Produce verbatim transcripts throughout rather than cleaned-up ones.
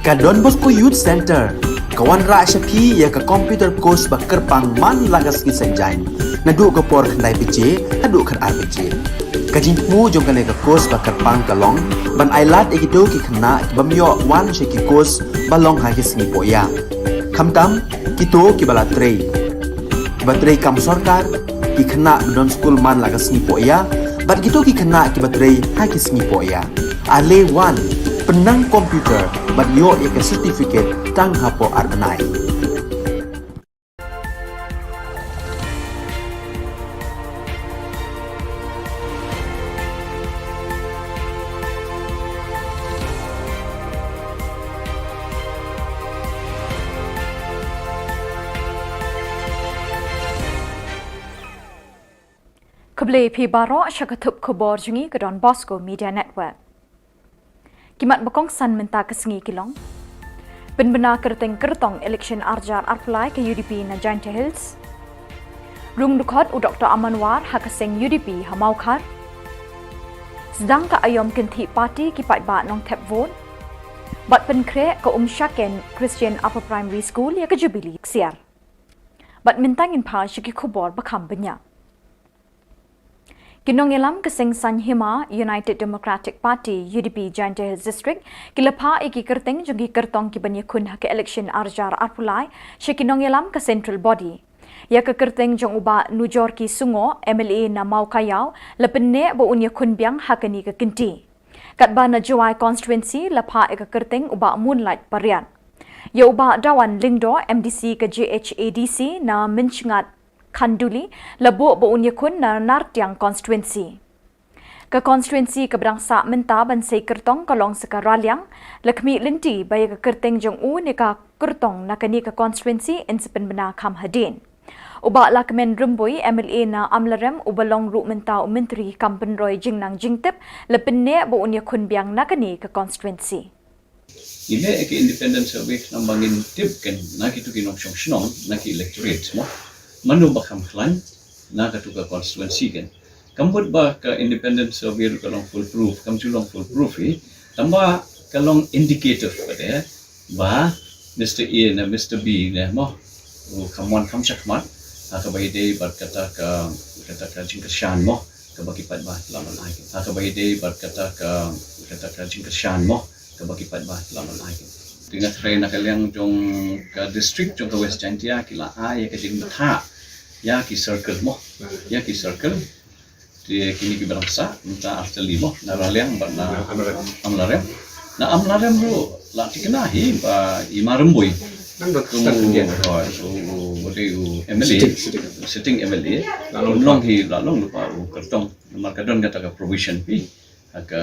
Ka Don Bosco Youth Centre ka wanrah sha phi ïa ka computer course ba kyrpang man la ka sngi Saitjaiñ, naduh ka por khyndai baje haduh khatar baje. Ka jingthmu jong kane ka course ba kyrpang ka long ban ailad ïa kito ki khynnah ki bym ïoh wan sha ki course ba long ha ki sngi poh ïa, khamtam kito kiba la trei, kiba trei kam sorkar, ki khynnah ba don skul man la ka sngi poh ïa, bad kito ki khynnah kiba trei ha ki sngi poh ïa. Ale wan, pynnang computer bad ïoh ïa ka certificate tang hapoh ar bnai. Khublei phi baroh sha ka thup khubor jong ngi ka Don Bosco Media Network. Ki mat ba kongsan mynta ka sngi ki long: pynbna kyrteng kyrtong election arjar arphew lai ka U D P na Jaintia Hills. Rung dkhot u Doktor Aman War ha ka seng U D P ha Mawkhar. Sdang ka aïom kynthih party ki paidbah Nongthep vote. Bad pynkhreh ka Umshaken Christian Upper Primary School ïa ka Jubilee ksiar. Bad mynta ngin phai sha ki khubor ba kham bniah. Ki nongïalam ka seng saiñ hima United Democratic Party, U D P, Jaintia Hills District ki la phah ïa ki kyrteng jong ki kyrtong ki ban ïakhun ha ka election arjar arphew lai sha ki nongïalam ka Central Body. Ïa ka kyrteng jong u Bah Nujorki Sungoh, M L A na Mawkaiaw, la pynneh ba un ïakhun biang ha kane ka kynti. Katba na Jowai constituency la phah ïa ka kyrteng u Bah Moonlight Pariat. Ïa u Bah Dawan Lyngdoh, M D C ka J H A D C na Mynshngat Khanduli, la buh ba un ïakhun na Nartiang constituency. Ka constituency kaba dang sah mynta ban sei kyrtong ka long sa ka Raliang, la khmih lynti ba ïa ka kyrteng jong u ne ka kyrtong na kane ka constituency yn sa pynbna kham hadien. U Bah Lahkmen Rymbui, M L A na Amlarem, uba long ruh mynta u Myntri kam pynroi jingnang jingtip, la pynneh ba un ïakhun biang na kane ka constituency. Ngi leh ïa ka independent survey namar ba ngin tip kan na kitu ki nongshong shnong, na ki electorate mo, mano ba kham khlaiñ na katu ka constituency kan. Kam mut ba ka independent survey ruh ka long foolproof, kam ju long foolproof hi. Tangba ka long indicative pat eh ba Mister A ne Mister B ne mo, u kham wan kham shakhmat ha kaba ïadei bad kata ka, kata ka jingkyrshan mo, kaba ki paidbah la ban ai, ha kaba ïadei bad kata ka, kata ka jingkyrshan mo, kaba ki paidbah la ban ai. Te nga tharai na ka liang jong ka district jong ka West Jaintia ki la ai ïa ka jingbthah ïa ki circle mo, ïa ki circle. Te kine kiba dang sah mynta artylli mo, na Raliang bad na Amlarem. Na Amlarem ruh la thikna hi ba i Ma Rymbui, u, u, u M L A, sitting, sitting M L A, la long hi, la long lypa u kyrtong. Namar ka don kata ka provision hi ha ka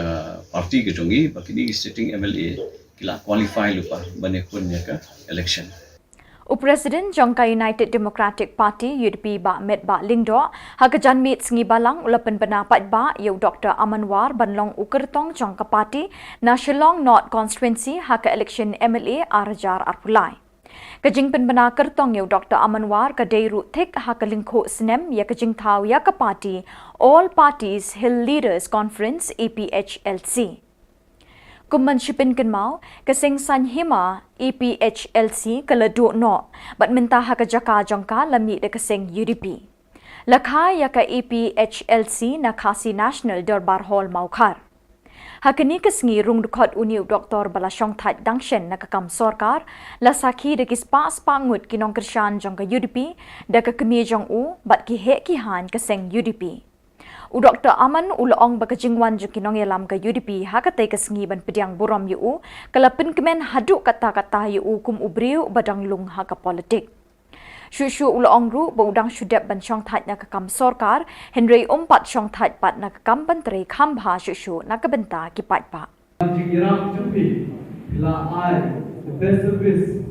party ka jong ngi ba kine ki sitting M L A ki la qualify lypa ban ïakhun ïa ka election. U President jong ka United Democratic Party, U D P, Bah Metbah Lyngdoh, ha ka janmiet sngi Balang u la pynbna paidbah ïa u Doktor Aman War ban long u kyrtong jong ka party na Shillong North Constituency ha ka election M L A arhajar arphew lai. Ka jingpynbna kyrtong ïa u Doktor Aman War ka dei ruh thik ha ka lyngkhuh snem ïa ka jingthaw ïa ka party All Parties Hill Leaders Conference, A P H L C. Kum ban shu pynkynmaw, ka seng saiñ hima A P H L C ka la duh noh, bad mynta ha ka jaka jong ka la mih da ka seng U D P. La kha ïa ka A P H L C na Khasi National Durbar Hall Mawkhar. Ha kane ka sngi rung dkhot une u doktor ba la shongthait dangsen na ka kam sorkar, la sakhi da ki spah spah ngut ki nongkyrshan jong ka U D P, da ka kmie jong u, bad ki heh ki haiñ ka seng U D P. U Doktor Aman u la ong ba ka jingwan jong ki nongïalam ka U D P ha katei ka sngi ban pdiang burom ïa u, ka la pynkmen haduh katta katta ïa u kum u briew ba dang lung ha ka politik. Shuh shuh u la ong ruh ba u dang shu dep ban shongthait na ka kam sorkar, hynrei um pat shongthait pat na ka kam ban trei kham bha shuh shuh na ka bynta ki paidbah. Jingïarap jong phi, phi la ai the best service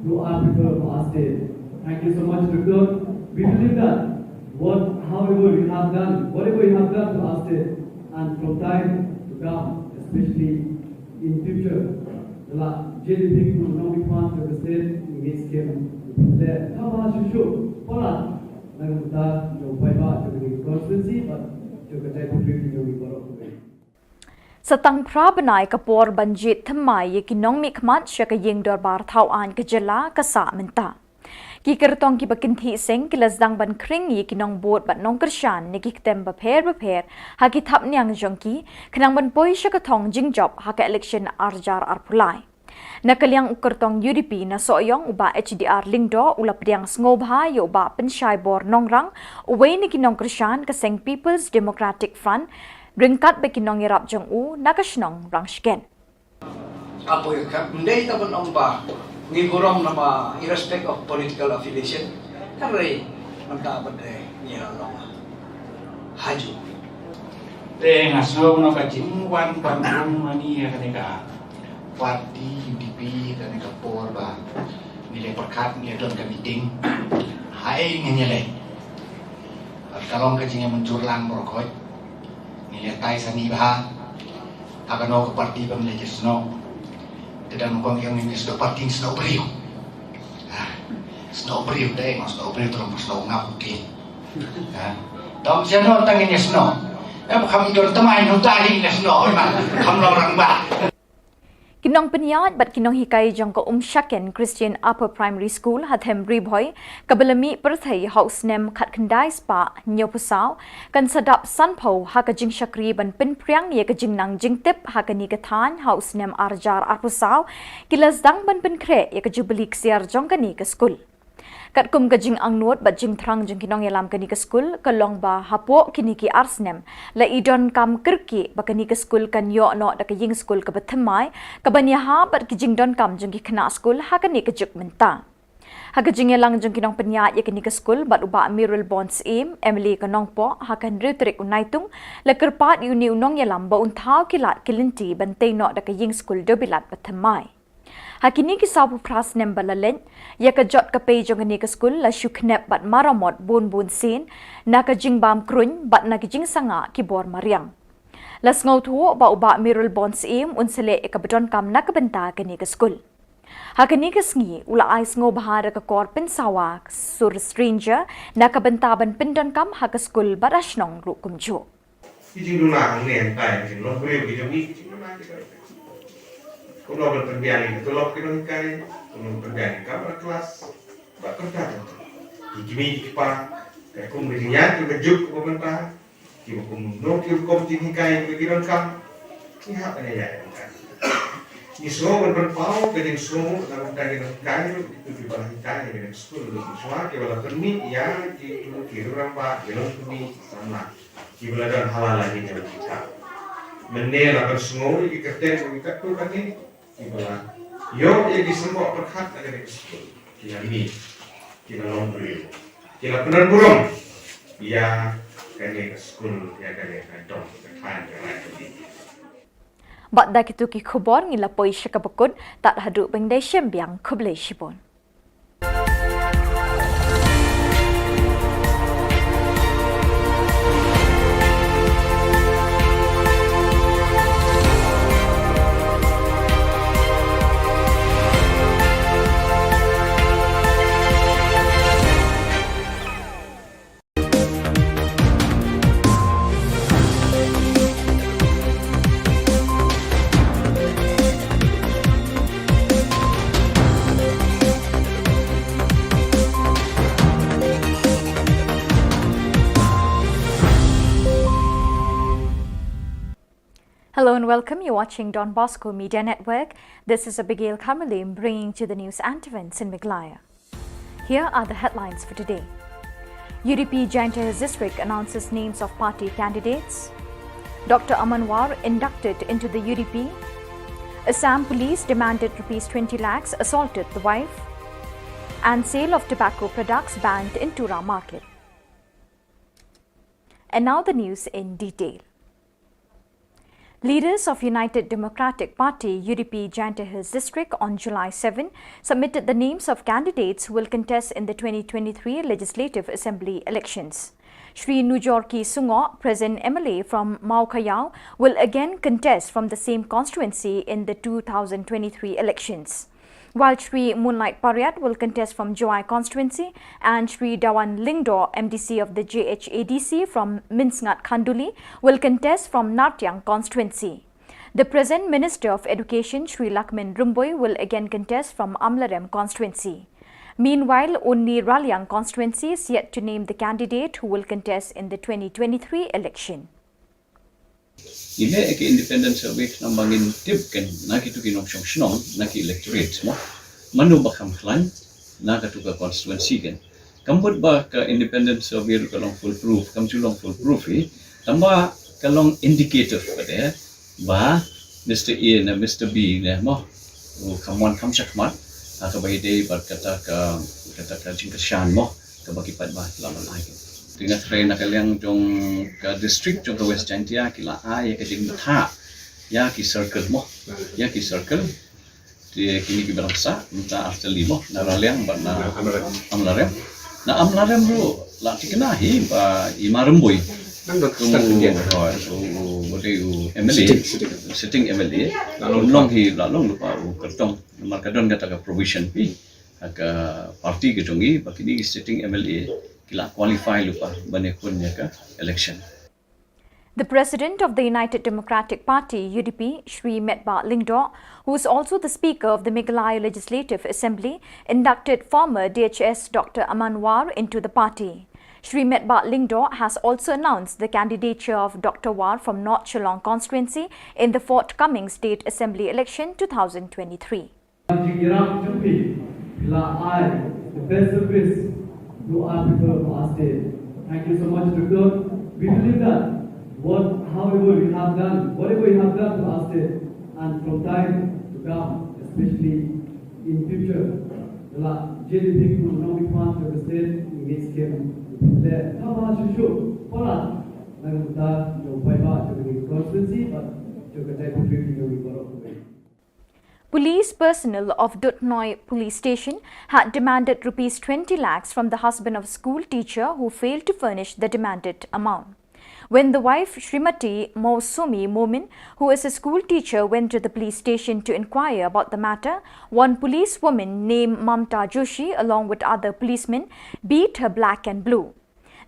to our people of our state. Thank you so much, Doctor. We believe that what, however you have done, whatever you have done to our state, and from time to come, especially in future, the la J D P people will not be part of the state in this game. Phi la kaba shuh shuh palat na ka bynta jong paidbah jong ka constituency, bad jong ka jaitbynriew jong ngi baroh. Sa tang phra bnai ka por ban jied thymmai ïa ki nongmihkhmat sha ka ïing dorbar thaw aiñ ka jylla ka sah mynta. Ki kyrtong kiba kynthih seng ki la sdang ban khring ïa ki nongbud bad nongkyrshan na ki ktem bapher bapher ha ki thapniang jong ki, khnang ban poi sha ka thong jingjop ha ka election ar hajar arphew lai. Na ka liang u kyrtong U D P na Sohiong, u Bah H D R Lyngdoh, u la pdiang sngewbha ïa u Bah Pynshaibor Nongrang, uwei na ki nongkyrshan ka seng People's Democratic Front, ryngkat bad ki nongïarap jong u na ka shnong Rangshken. Apoh ïa ka, ym dei tang ban ong ba ngi burom namar irrespect of political affiliation. Hynrei mynta ba dei ngi la long ha ju. Te nga sngew noh ka jingwan ban rung ma ngi ïa kane ka party U D P, kane ka por ba ngi la pyrkhat ngi don ka meeting. Haei ngin ïaleh. Ka long ka jingïamynjur lang baroh khoit. Ngi la tai sani bha. Ha kano ka party ba ngi la snoh. Te dang kong ïa ngi snoh party, snoh briew. Ah, snoh briew dei, ma snoh briew terus snoh ngap uti. Ah. Dong snoh tang ngi snoh. Eh, kham don tymmen utai ngi snoh, oi man. Kham long rangbah. Ki nongpynïaid bad ki nonghikai jong ka Umshaken Christian Upper Primary School ha Them Ri Bhoi, kaba la mih pyrthei ha u snem khatkhyndai spah hynñiewphew saw, kan sa dap sanphew ha ka jingshakri ban pynphriang ïa ka jingnang jingtip ha kane ka thaiñ ha u snem ar hajar arphew saw, ki la sdang ban pynkhreh ïa ka jubili ksiar jong kane ka skul. Katkum ka jingangnud bad jingthrang jong ki nongïalam kane ka skul, ka long ba hapoh kine ki ar snem la i donkam kyrkieh ba kane ka skul kan ïoh noh da ka ïing skul kaba thymmai, kaban ïahap bad ki jingdonkam jong ki khynnah skul ha kane ka juk mynta. Ha ka jingïalang jong ki nongpynïaid ïa kane ka skul bad u Bah Mayralborn Syiem, M L A ka Nongpoh, ha ka hynriew tarik u Naitung, la kyrpad ïa une u nongïalam ba un thaw ki lad ki lynti ban tei noh da ka ïing skul dewbilat ba thymmai. Ha kine ki sawphew phra snem ba la leit, ïa ka jot ka pei jong kane ka skul la shu khnep bad maramot bun bun sien, na ka jingbam kruiñ bad na ka jingsangah ki bor mariang. La sngewthuh ba u Bah Mayralborn Syiem un sa leh ïa kaba donkam na ka bynta kane ka skul. Ha kane ka sngi u la ai sngewbha da ka kor pynsawa sur stranger na ka bynta ban pyndonkam ha ka skul bad ha shnong ruh kumjuh. Ki jingduna hangne hangtai, ki jinglong briew ki jong ngi, ki jingduna ki jong ngi. Kumno ban pynbiang ïa ka tulop ki nonghikai, kumno ban pynbiang ïa ka kamra klas, bad kumta kumta. Ki kmie ki kpa, katkum ka jingïaid ka juk kaba mynta, kiba kumno ki rukom jinghikai kiba ki donkam, ngi hap ban ïaid kumta. Ngi sngew ban pynpaw ka jingsngew na ka bynta ki nonghikai ruh, kito kiba la hikai ha kane ka skul ruh, shuwa kiba la pynmih ïa kito ki rangbah, ki longkmie, ki samla. Kiba la don ha la la ki jong ki. Mynne la pynsngew ïa ki kyrteng jong ki katto katne kiba la ïoh ïa ki symboh pyrkhat na kane ka skul. Ki la mih, ki la long briew, ki la pynburom ïa kane ka skul, ïa kane ka dong ka thaiñ ka Raithaw. Bad da kito ki khubor ngi la poi sha kaba kut, tad haduh ban ïadei shim biang, khublei shibun. Hello and welcome. You're watching Don Bosco Media Network. This is Abigail Kharmalim bringing to the news and events in Meghalaya. Here are the headlines for today. U D P Jaiñtia Hills District announces names of party candidates. Doctor Aman War inducted into the U D P. Assam police demanded rupees twenty lakhs, assaulted the wife. And sale of tobacco products banned in Tura market. And now the news in detail. Leaders of United Democratic Party, U D P, Jaiñtia Hills District on July seven submitted the names of candidates who will contest in the twenty twenty-three Legislative Assembly elections. Shri Nujorki Sungoh, present M L A from Mawkhayaw, will again contest from the same constituency in the two thousand twenty-three elections. While Shri Moonlight Pariat will contest from Jowai constituency and Shri Dawan Lyngdoh, M D C of the J H A D C from Mynsngat Khanduli, will contest from Nartiang constituency. The present Minister of Education, Shri Lahkmen Rymbui, will again contest from Amlarem constituency. Meanwhile, only Raliang constituency is yet to name the candidate who will contest in the twenty twenty-three election. Ngi mih ïa ki independent survey khnang ba ngin tip kan na kitu ki nongshong shnong, na ki electorate mo. Mano ba kham khlaiñ na katu ka constituency kan. Kam mut ba ka independent survey ruh ka long foolproof, kam ju long foolproof hi. Tangba ka long indicative pat de ba Mister A ne Mister B ne mo, u kham wan kham shakhmat ha kaba ïadei bad kata ka, kata ka jingkyrshan mo, kaba ki paidbah ki la ban ai. Te nga khreh na ka liang jong ka district jong ka West Jaintia ki la ai ïa ka jingbatai ïa ki circle mo, ïa ki circle. Te kine kiba dang sah mynta ar tylli mo, na Raliang bad na Amlarem. Na Amlarem ruh la thikna hi ba i Ma Rymbui, u, u, u, u MLA, sitting MLA, la long hi, la long lypa u kyrtong. Namar ka don kata ka provision hi ha ka party ka jong ngi ba kine ki sitting MLA ki la qualify lypa ban ïakhun ïa ka election. The President of the United Democratic Party, U D P, Shri Metbah Lyngdoh, who is also the Speaker of the Meghalaya Legislative Assembly, inducted former D H S Doctor Aman War into the party. Shri Metbah Lyngdoh has also announced the candidature of Doctor War from North Shillong constituency in the forthcoming State Assembly election two thousand twenty-three. Jingïarap jong phi, phi la ai the best service to our people of our state. Thank you so much, Doctor. We believe that what, however you have done, whatever you have done to our state, and from time to come, especially in future, la jong phi kum u nongmihkhmat jong ka state, ngi ngeit skhem phi la thaba shuh shuh palat na ka bynta jong u paidbah jong ka constituency bad jong ka jaitbynriew jong ngi baroh. Police personnel of Duthnoi Police Station had demanded rupees twenty lakhs from the husband of a school teacher who failed to furnish the demanded amount. When the wife, Shrimati Mousumi Momin, who is a school teacher, went to the police station to inquire about the matter, one police woman named Mamta Joshi, along with other policemen, beat her black and blue.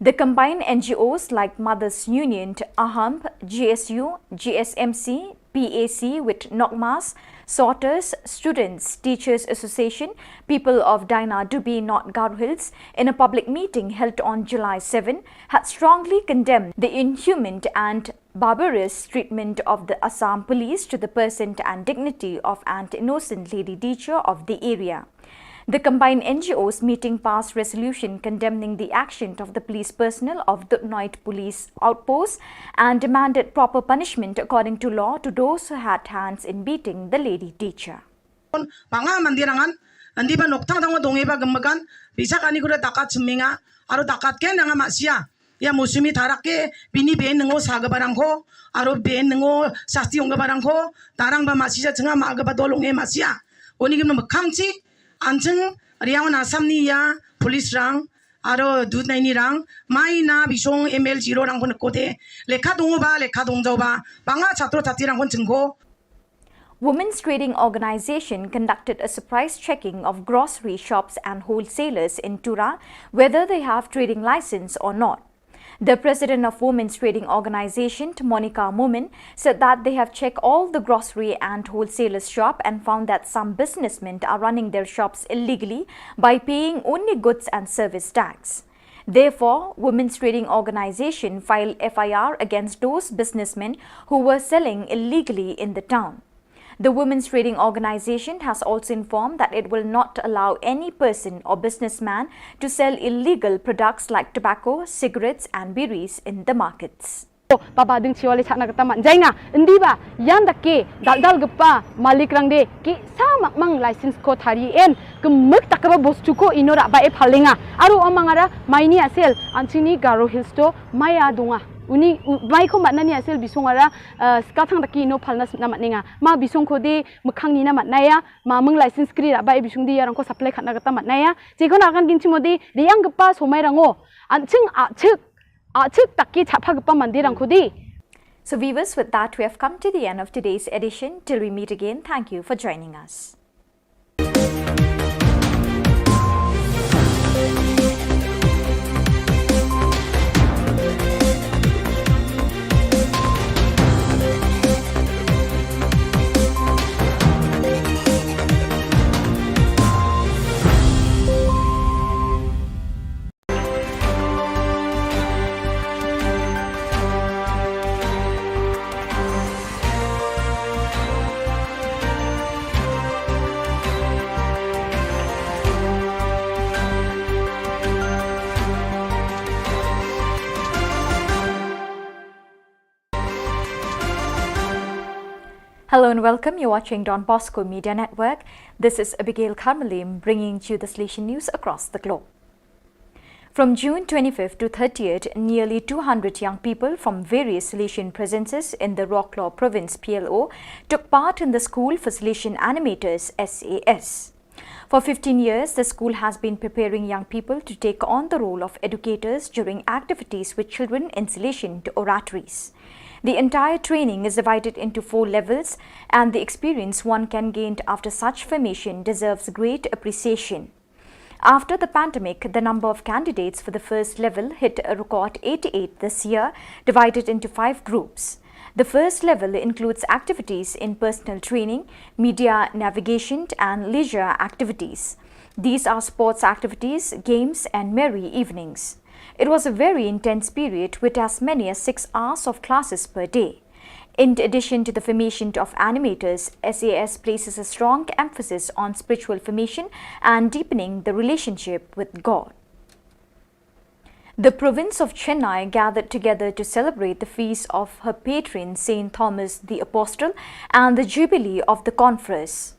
The combined N G Os like Mothers Union, AHAMP, G S U, G S M C, P A C with Nokmas, Sorters, Students, Teachers Association, people of Daina Dubi, North Garo Hills, in a public meeting held on July seven, had strongly condemned the inhuman and barbarous treatment of the Assam police to the person and dignity of an innocent lady teacher of the area. The combined N G Os meeting passed resolution condemning the action of the police personnel of Duthnoi Police Outpost and demanded proper punishment according to law to those who had hands in beating the lady teacher. Banga mandir angan, andi ba nokthang thang dong eba gemagan, bisa kani kuda takat seminga, aro takat ken anga masia. Ïa Mousumi Tharak ke bini ben ngo sa ga barang ko, aro ben ngo sasti ong ga barang ko, tarang ba masia chenga ma ga ba dolong e masia. Oni gim no mekhang chi, ancheng riang na Assam ni ïa police rang, aro Duthnoi ni rang, mai na bisong M L zero rang kon kote, lekha dong ba, lekha dong jao ba, banga chatro chati rang kon chengko. Women's Trading Organization conducted a surprise checking of grocery shops and wholesalers in Tura, whether they have trading license or not. The president of Women's Trading Organization, Monica Momin, said that they have checked all the grocery and wholesalers shop and found that some businessmen are running their shops illegally by paying only goods and service tax. Therefore, Women's Trading Organization filed F I R against those businessmen who were selling illegally in the town. The Women's Trading Organization has also informed that it will not allow any person or businessman to sell illegal products like tobacco, cigarettes, and biris in the markets. Baba ding chiwale chakna kata man jainga, indi ba yan da ke dal dal gepa malik rang de ke sa mak mang license ko thari en, ke mek tak ba bos chuko ino rak ba e phalenga. Aro amang ara mai ni asel anchini Garo Hills to mai adunga. Uni mai ko mat nani asel bisong ara, eh, skathang da ke ino phalna sna mat nenga. Ma bisong ko de mekhang ni na mat naya, ma meng license kri rak ba e bisong de ya rang ko supply khatna kata mat naya. Che ko na kan gin chimo de de yang gepa so mai rango. Anching a chik Achik taki chapha gpa mandir ang khudi. So viewers, with that we have come to the end of today's edition. Till we meet again, thank you for joining us. Hello and welcome. You're watching Don Bosco Media Network. This is Abigail Karmalim bringing to you the Salesian news across the globe. From June twenty-fifth to thirtieth, nearly two hundred young people from various Salesian presences in the Roklaw Province, P L O, took part in the School for Salesian Animators, S A S. For fifteen years, the school has been preparing young people to take on the role of educators during activities with children in Salesian oratories. The entire training is divided into four levels, and the experience one can gain after such formation deserves great appreciation. After the pandemic, the number of candidates for the first level hit a record eighty-eight this year, divided into five groups. The first level includes activities in personal training, media navigation, and leisure activities. These are sports activities, games, and merry evenings. It was a very intense period with as many as six hours of classes per day. In addition to the formation of animators, S A S places a strong emphasis on spiritual formation and deepening the relationship with God. The province of Chennai gathered together to celebrate the feast of her patron Saint Thomas the Apostle and the jubilee of the conference.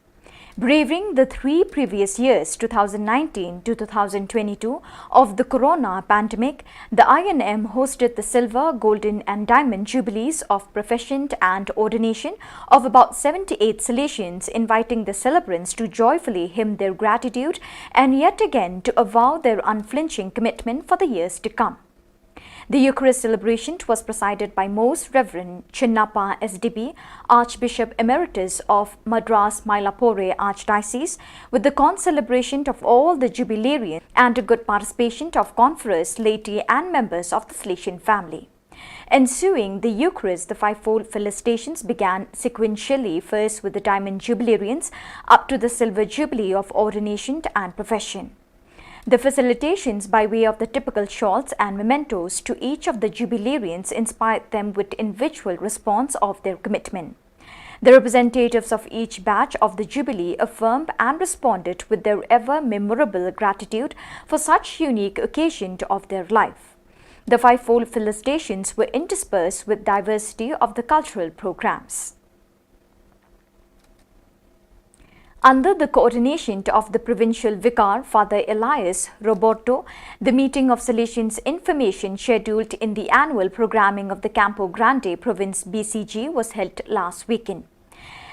Braving the three previous years, two thousand nineteen to two thousand twenty-two, of the corona pandemic, the I N M hosted the silver, golden, and diamond jubilees of profession and ordination of about seventy-eight Salesians, inviting the celebrants to joyfully hymn their gratitude and yet again to avow their unflinching commitment for the years to come. The Eucharist celebration was presided by Most Reverend Chinnappa S D B, Archbishop Emeritus of Madras Mylapore Archdiocese, with the concelebration of all the jubilarians and a good participation of conference, laity, and members of the Salesian family. Ensuing the Eucharist, the fivefold felicitations began sequentially, first with the Diamond Jubilarians, up to the Silver Jubilee of ordination and profession. The felicitations by way of the typical shawls and mementos to each of the jubilarians inspired them with individual response of their commitment. The representatives of each batch of the Jubilee affirmed and responded with their ever memorable gratitude for such unique occasion of their life. The fivefold felicitations were interspersed with diversity of the cultural programs. Under the coordination of the provincial vicar, Father Elias Roberto, the meeting of Salesians information scheduled in the annual programming of the Campo Grande Province B C G was held last weekend.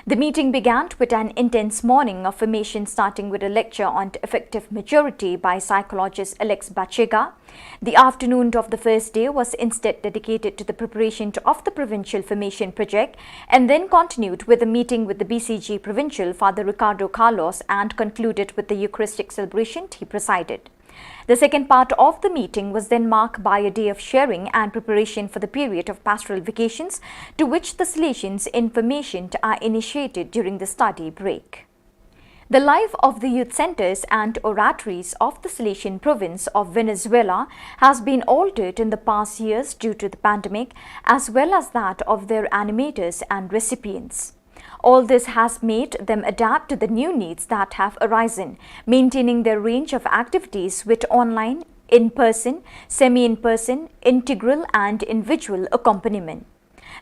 The meeting began with an intense morning of formation, starting with a lecture on effective maturity by psychologist Alex Bachega. The afternoon of the first day was instead dedicated to the preparation of the provincial formation project and then continued with a meeting with the B C G provincial Father Ricardo Carlos and concluded with the Eucharistic celebration he presided. The second part of the meeting was then marked by a day of sharing and preparation for the period of pastoral vacations, to which the Salesians information are initiated during the study break. The life of the youth centers and oratories of the Salesian province of Venezuela has been altered in the past years due to the pandemic, as well as that of their animators and recipients. All this has made them adapt to the new needs that have arisen, maintaining their range of activities with online, in-person, semi-in-person, integral and individual accompaniment.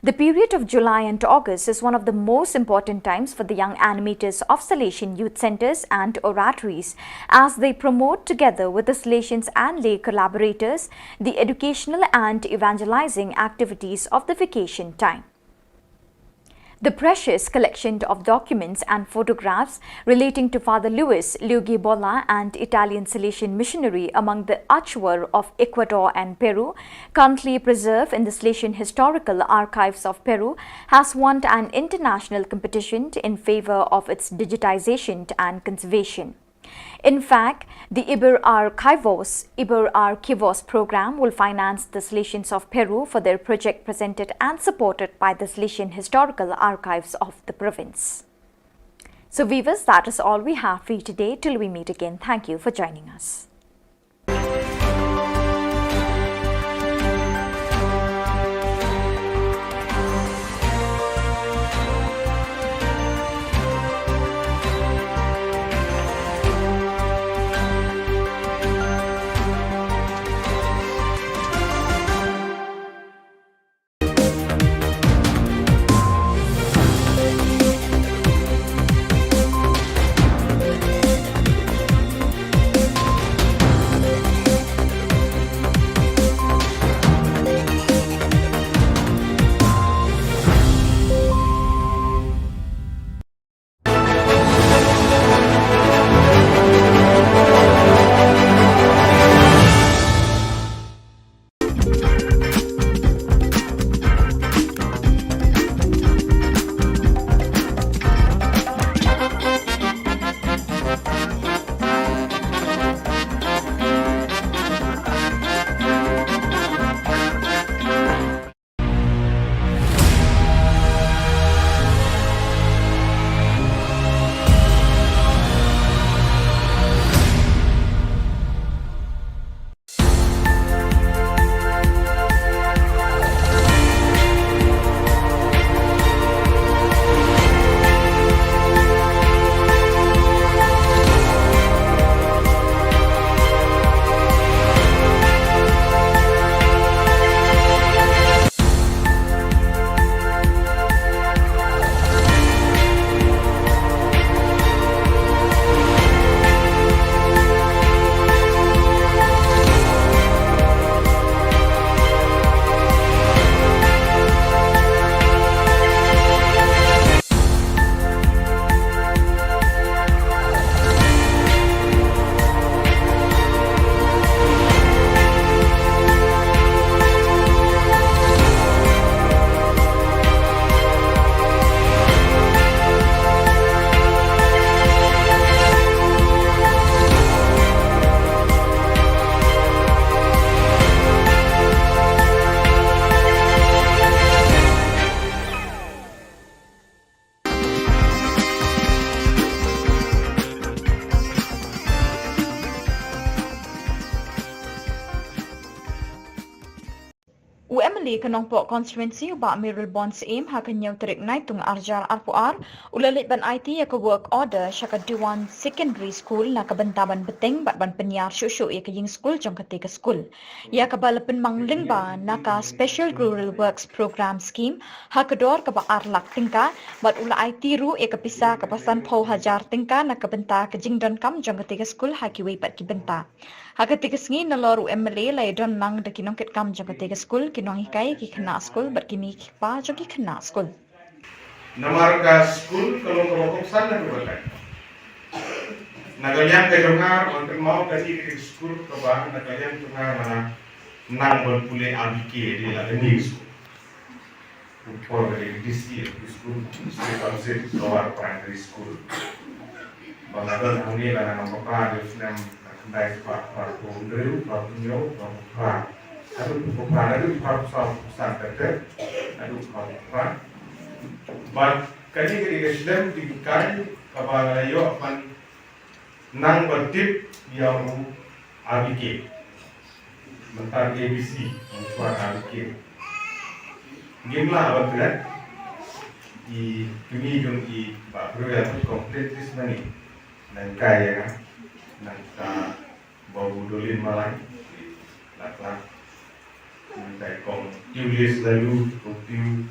The period of July and August is one of the most important times for the young animators of Salesian youth centers and oratories, as they promote together with the Salesians and lay collaborators the educational and evangelizing activities of the vacation time. The precious collection of documents and photographs relating to Father Luis Luigi Bolla, an Italian Salesian missionary among the Achuar of Ecuador and Peru, currently preserved in the Salesian Historical Archives of Peru, has won an international competition in favor of its digitization and conservation. In fact, the Iber Archivos, Iber Archivos program will finance the Salesians of Peru for their project, presented and supported by the Salesian Historical Archives of the province. So viewers, that is all we have for you today. Till we meet again, thank you for joining us. Ka Nongpoh Constituency u Bah Mayralborn Syiem ha ka hynñiew tarik Naitung arjar arphew ar u la leit ban aiti ïa ka work order sha ka Dewan Secondary School na ka bynta ban bteng bad ban pynïar shuh shuh ïa ka ïing skul jong katei ka skul, ïa kaba la pynmang lyngba na ka Special Rural Works Programme Scheme ha ka dor kaba ar lak tyngka, bad u la aiti ruh ïa ka pisa kaba sanphew hajar tyngka na ka bynta ka jingdonkam jong katei ka skul ha kiwei pat ki bynta. Ha katei ka sngi nalor u M L A la ïadon lang da ki nongkitkam jong katei ka skul, ki nonghikai, ki khynnah skul bad kine ki kpa jong ki khynnah skul. Namar ka skul ka long kaba kongsan na ka bynta. Na ka liang ka jong nga, ban kynmaw ka dei ka skul kaba na ka liang jong nga, nga nang ban pule R B K, dei la ka new school. Por ka dei D C, School, District Council, Lower Primary School. Ba nga don hangne la nga nang ba pra, dei snem khyndai spah phra phew hynriew, phra phew hynñiew, phra phew phra. Haduh phew phra, haduh phra phew saw, phew san, haduh phra phew phra. Bad kane ka dei ka skul jinghikai kaba nga la ïoh ban nang ban tip ïa u R B K. Mynta A B C, mynta R B K. Ngim lah ban klet. I kmie jong i Bah Brewell complete list na ngi. Nang kai ïa nga. Nang ka Babu Dolin Malai. Lak lak. Nang kai kong Tiulis lalu, kong Tiu.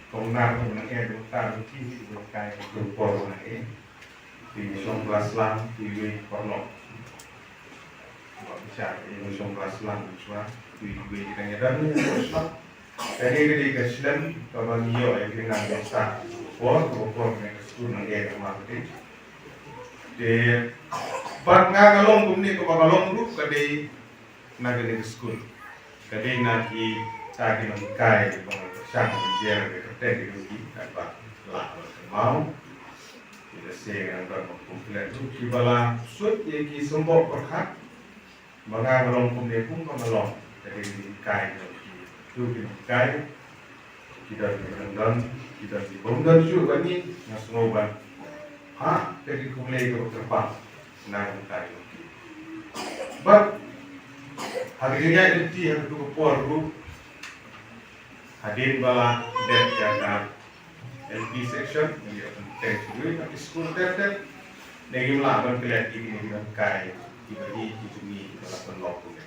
Kong Nar, kong Nang Ed, kong Tar, kong Tiu, kong Kai, kong Por, kong Nang Ed. Ki shong klas lang, ki wei paralok. Ba bichar, ki shong klas lang, bichar, ki wei ki tang ïa dan, ki shong klas lang. Kane ka dei ka skul kaba ngi ïoh ïa ki nang ïa start. Por, por, por, kane ka skul nang ïa ka marketing. Te, pat nga ka long kumne kaba ka long ruh ka dei na kane ka skul. Ka dei na kita ki nonghikai ba nga pyrshang ban jer ka kyrteng ki nonghikai ba lah ban kynmaw. Kita se ngan ban ban kumpilan tu kiba la sut ïa ki symboh pyrkhat. Ba nga nga long kumne kum ba nga long. Ka dei ki nonghikai ki tu ki nonghikai. Ki don ki ba don, ki don ki bym don shuh ban ngi, nga sngew ban. Ha, ka dei kumne ka ba kyrpang. Na ka bynta ïa ki. Bad ha ka jingïaid lynti ha katu ka por ruh, hadien ba la dep ïa ka L P section, ngi ïa pynbteng shuh ïa ki skul ter ter. Ne ngim lah ban klet ïa kine ki nonghikai kiba ïeit ki jong ngi kiba la pynlong kumne.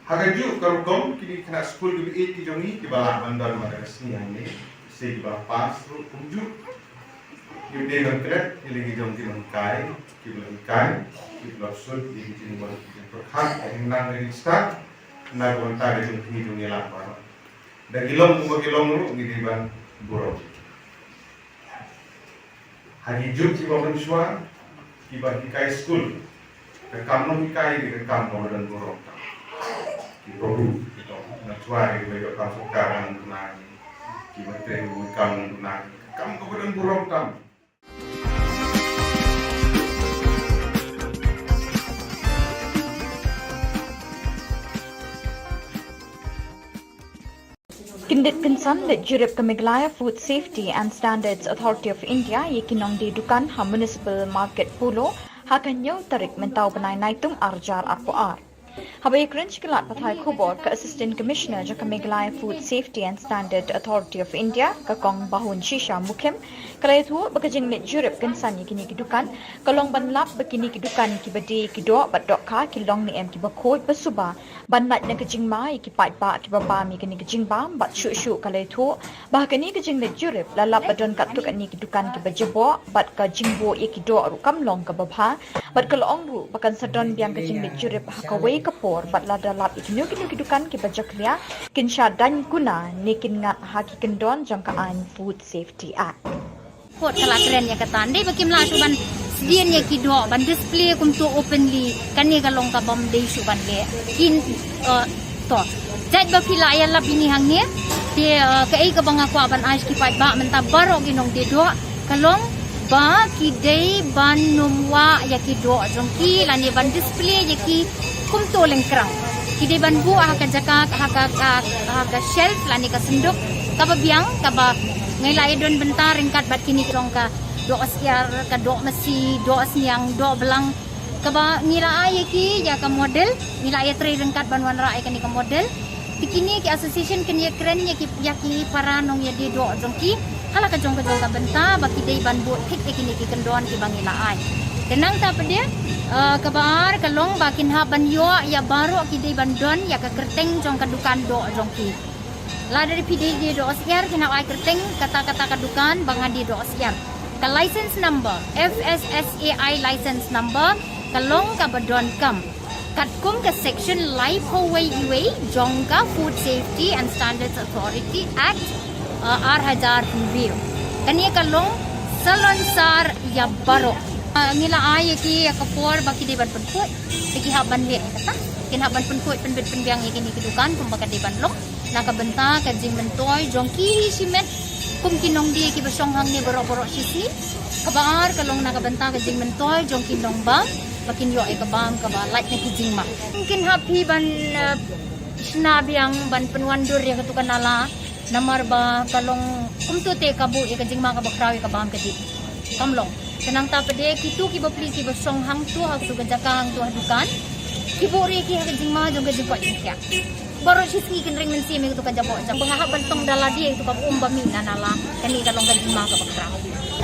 Ha kajuh ka rukom kine ki khynnah skul kiba ïeit ki jong ngi kiba lah ban don mynta ka sngi hangne, se kiba pass ruh kumjuh. Ngi dei ban klet ïa la ki jong ki nonghikai kiba la hikai, kiba la sut ïa ki jingwan ki jingpyrkhat, ka jingnang ka jingstad na ka bynta ka jong ngi jong ngi lah baroh. Da ki long kumba ki long ruh ngi dei ban burom. Ha ki juk kiba mynshuwa, kiba hikai skul, ka kam nonghikai dei ka kam kaba don burom tam. Kiba buh, kiba mynshuwa dei kiba ïoh kam sorkar nang duna, kiba trei ruh kam nang duna, ka kam kaba don burom tam. Kyndit kynsan leit jurip ka Meghalaya Food Safety and Standards Authority of India ïa ki nongdie dukan ha Municipal Market Polo ha ka hynñiew tarik mynta u bnai Naitung arjar arphew ar. Haba ïakren sha ki lad pathai khubor ka Assistant Commissioner jong ka Meghalaya Food Safety and Standard Authority of India, ka Kong Bahun Shisha Mukhim, ka la ïathuh ba ka jingleit jurip kynsan ïa kine ki dukan ka long ban lap ba kine ki dukan kiba die ki doh bad dohkha ki long ne em kiba khuid ba suba, ban lait na ka jingma ïa ki paidbah kiba bam ïa kane ka jingbam. Bad shuh shuh ka la ïathuh ba ha kane ka jingleit jurip la lap ba don katto katne ki dukan kiba jaboh bad ka jingbuh ïa ki doh ruh kam long kaba bha. Bad ka la ong ruh ba kan sa don biang ka jingleit jurip ha kawei ka por bad lada lap ïa kino kino ki dukan kiba jakhlia, kin shah daiñ kuna ne kin ngat ha ki kyndon jong ka aiñ Food Safety Act. Court ka la kren ïa kata, dei ba kim lah shuh ban sdien ïa ki doh ban display kumto openly, kane ka long ka bym dei shuh ban leh. Kin, eh, to. Jait ba phi la ïalap ïa ngi hangne, te, eh, kaei kaba nga kwah ban ai sha ki paidbah mynta baroh ki nongdie doh, ka long ba ki dei ban nym wah ïa ki doh jong ki lane ban display ïa ki kumto lyngkrang. Ki dei ban buh ha ka jaka, ha ka, ha, ha ka shelf lane ka synduk kaba biang, kaba ngi la ïa don bynta ryngkat bad kine ki long ka doh syiar, ka doh masi, doh sniang, doh blang. Kaba ngi la ai ïa ki ïa ka model, ngi la ïatrei ryngkat ban wanrah ïa kane ka model. Te kine ki association kin ïakren ïa ki, ïa ki para nongïadie doh jong ki ha la ka jong ka jong ka bynta ba ki dei ban bud thik ïa kine ki kyndon kiba ngi la ai. Te nangta pat de, eh, kaba ar ka long ba kin hap ban ïoh ïa baroh ki dei ban don ïa ka kyrteng jong ka dukan doh jong ki. Lada phi dei die doh syiar kin hap ai kyrteng kata kata ka dukan ba nga die doh syiar. Ka license number, F S S A I license number, ka long kaba donkam katkum ka section laiphew wei iwei jong ka Food Safety and Standards Authority Act, uh, ar hajar hynriew. Kane ka long salonsar ïa baroh. Uh, ngi la ai ïa ki ïa ka por ba ki dei ban pynkhuid, te ki hap ban leh kata. Kin hap ban pynkhuid pynbit pynbiang ïa kine ki dukan kumba ka dei ban long. Na ka bynta ka jingmyntoi jong ki hi shimet kum ki nongdie kiba shong hangne baroh baroh shi sngi. Kaba ar ka long na ka bynta ka jingmyntoi jong ki nongbam ba kin ïoh ïa ka bam kaba lait na ki jingma. Kin hap phi ban, eh, shna biang ban pynwandur ïa katu ka nala namar ba ka long kumtu te ka buh ïa ka jingma kaba khraw ïa ka bam ka dih. Kam long. Te nangta pat de kitu ki bapli kiba shong hangtu ha katu ka jaka hangtu ha dukan. Ki buh ruh ïa ki ha ka jingma jong ka jingkoit jingkhiah. Baroh shi sngi kin ring mynsiem ïa katu ka jaboh jam. Ba nga hap ban tong da lade ïa katu ka um ba mih na nala. Kane ka long ka jingma kaba khraw.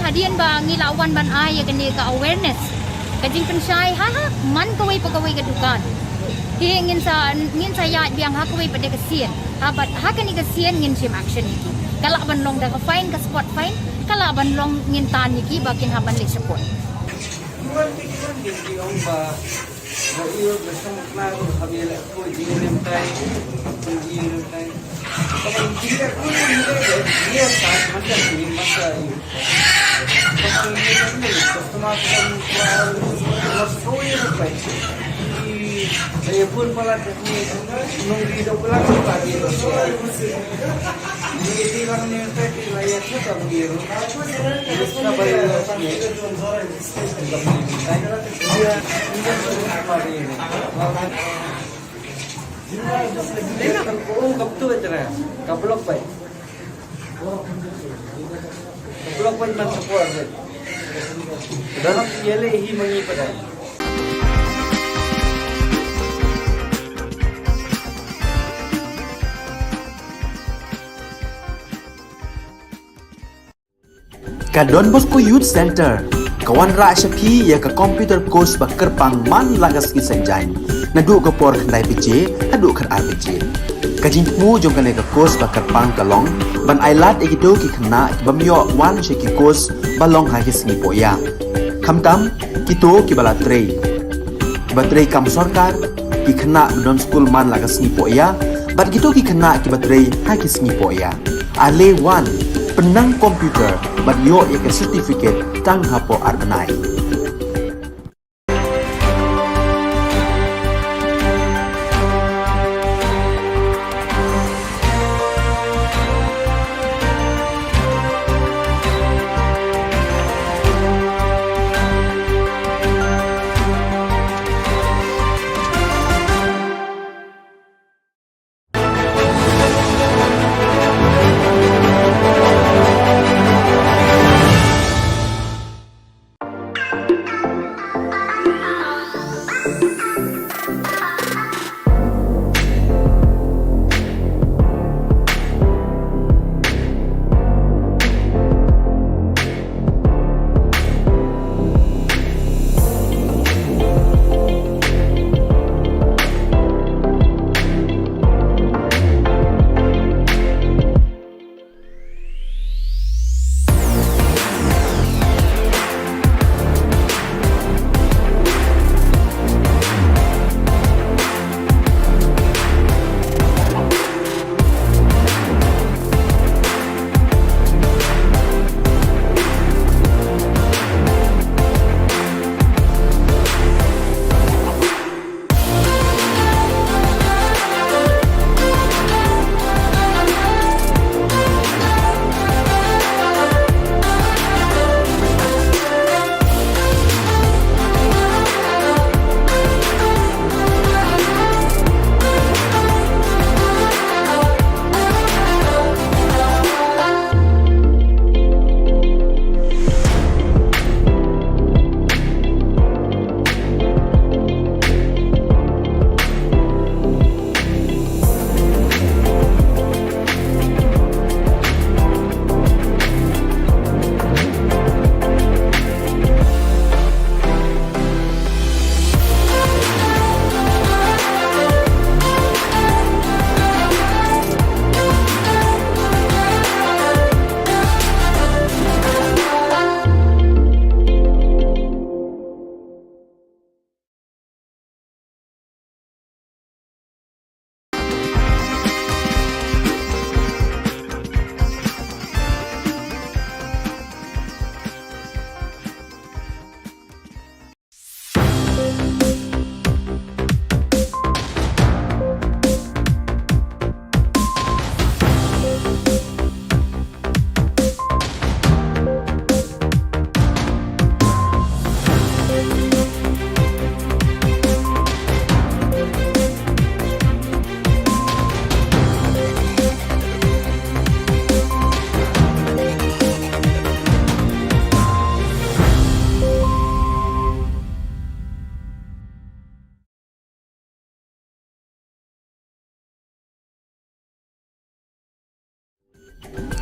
Hadien ba ngi la wan ban ai ïa kane ka awareness, ka jingpynshai ha, ha man kawei pa kawei ka dukan. Te ngin sa, ngin sa ïaid biang ha kawei pat de ka sien. Ha bad ha kane ka sien ngin shim action ïa ki. Ka lah ban long da ka fine, ka spot fine, ka lah ban long ngin tan ïa ki ba kin hap ban leit sha court. Ka block bai. Ka block bai man ka por bai. Dah nak yele hi mangi pada. Ka Don Bosco Youth Center ka wanrah sha phi ïa ka computer course ba kyrpang man la ka sngi Saitjaiñ, naduh ka por khyndai baje haduh khatar baje. Ka jingthmu jong kane ka course ba kyrpang ka long ban ailad ïa kito ki khynnah ki bym ïoh wan sha ki course ba long ha ki sngi pohïa. Khamtam kito kiba la trei, kiba trei kam sorkar, ki khynnah ba don skul man la ka sngi pohïa, bad kito ki khynnah kiba trei ha ki sngi pohïa. Ale wan, pynnang computer bad ïoh ïa ka certificate tang hapoh ar bnai.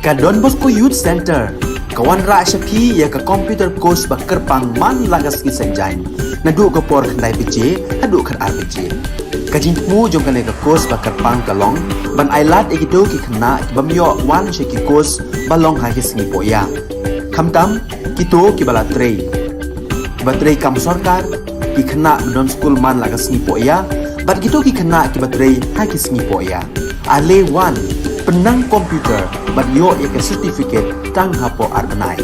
Ka Don Bosco Youth Centre ka wanrah sha phi ïa ka computer course ba kyrpang man la ka sngi Saitjaiñ, naduh ka por khyndai baje haduh khatar baje. Ka jingthmu jong kane ka course ba kyrpang ka long ban ailad ïa kito ki khynnah ki bym ïoh wan sha ki course ba long ha ki sngi pohïa, khamtam kito kiba la trei, kiba trei kam sorkar, ki khynnah ba don skul man la ka sngi pohïa, bad kito ki khynnah kiba trei ha ki sngi pohïa. Ale wan, pynnang computer bad ïoh ïa ka certificate tang hapoh ar bnai.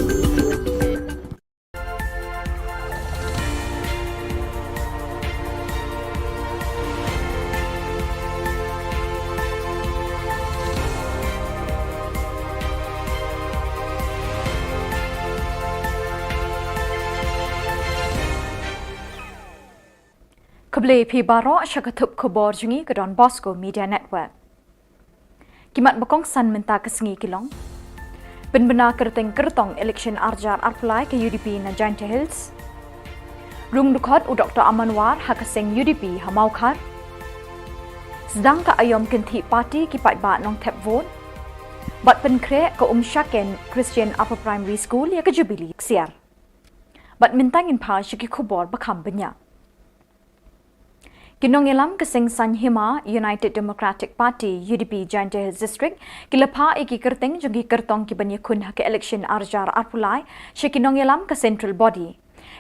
Khublei phi baroh sha ka thup khubor jong ngi ka Don Bosco Media Network. Ki mat ba kongsan mynta ka sngi ki long: Pynbna kyrteng kyrtong election arhajar arphew lai ka U D P na Jaintia Hills. Rung dkhot u Doktor Aman War ha ka seng U D P ha Mawkhar. Sdang ka aïom kynthih party ki paidbah Nongthep vote. Bad pynkhreh ka Umshaken Christian Upper Primary School ïa ka Jubilee ksiar. Bad mynta ngin phai sha ki khubor ba kham bniah. Ki nongïalam ka seng Saiñ Hima United Democratic Party, U D P, Jaintia Hills District ki la phah ïa ki kyrteng jong ki kyrtong ki ban ïakhun ha ka election arhajar arphew lai sha ki nongïalam ka Central Body.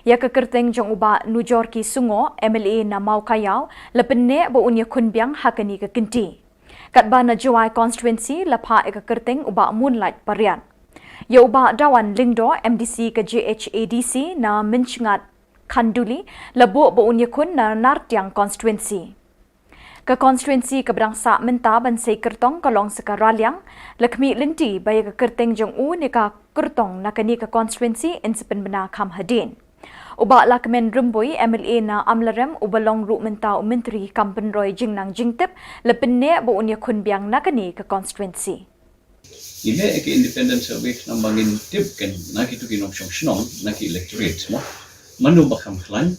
Ïa ka kyrteng jong u Bah Nujorki Sungoh, M L A na Mawkaiaw, la pynneh ba un ïakhun biang ha kane ka kynti. Katba na Jowai constituency la phah ïa ka kyrteng u Bah Moonlight Pariat. Ïa u Bah Dawan Lyngdoh, M D C ka J H A D C na Mynsngat Khanduli, la buh ba un ïakhun na Nartiang constituency. Ka constituency kaba dang sah mynta ban sei kyrtong ka long sa ka Raliang, la khmih lynti ba ïa ka kyrteng jong u ne ka kyrtong na kane ka constituency yn sa pynbna kham hadien. U Bah Lahkmen Rymbui, M L A na Amlarem, uba long ruh mynta u Myntri kam pynroi jingnang jingtip, la pynneh ba un ïakhun biang na kane ka constituency. Ngi leh ïa ka independent survey khnang ba ngin tip keiñ na kito ki nongshong shnong, na ki electorate mo, mano ba kham khlaiñ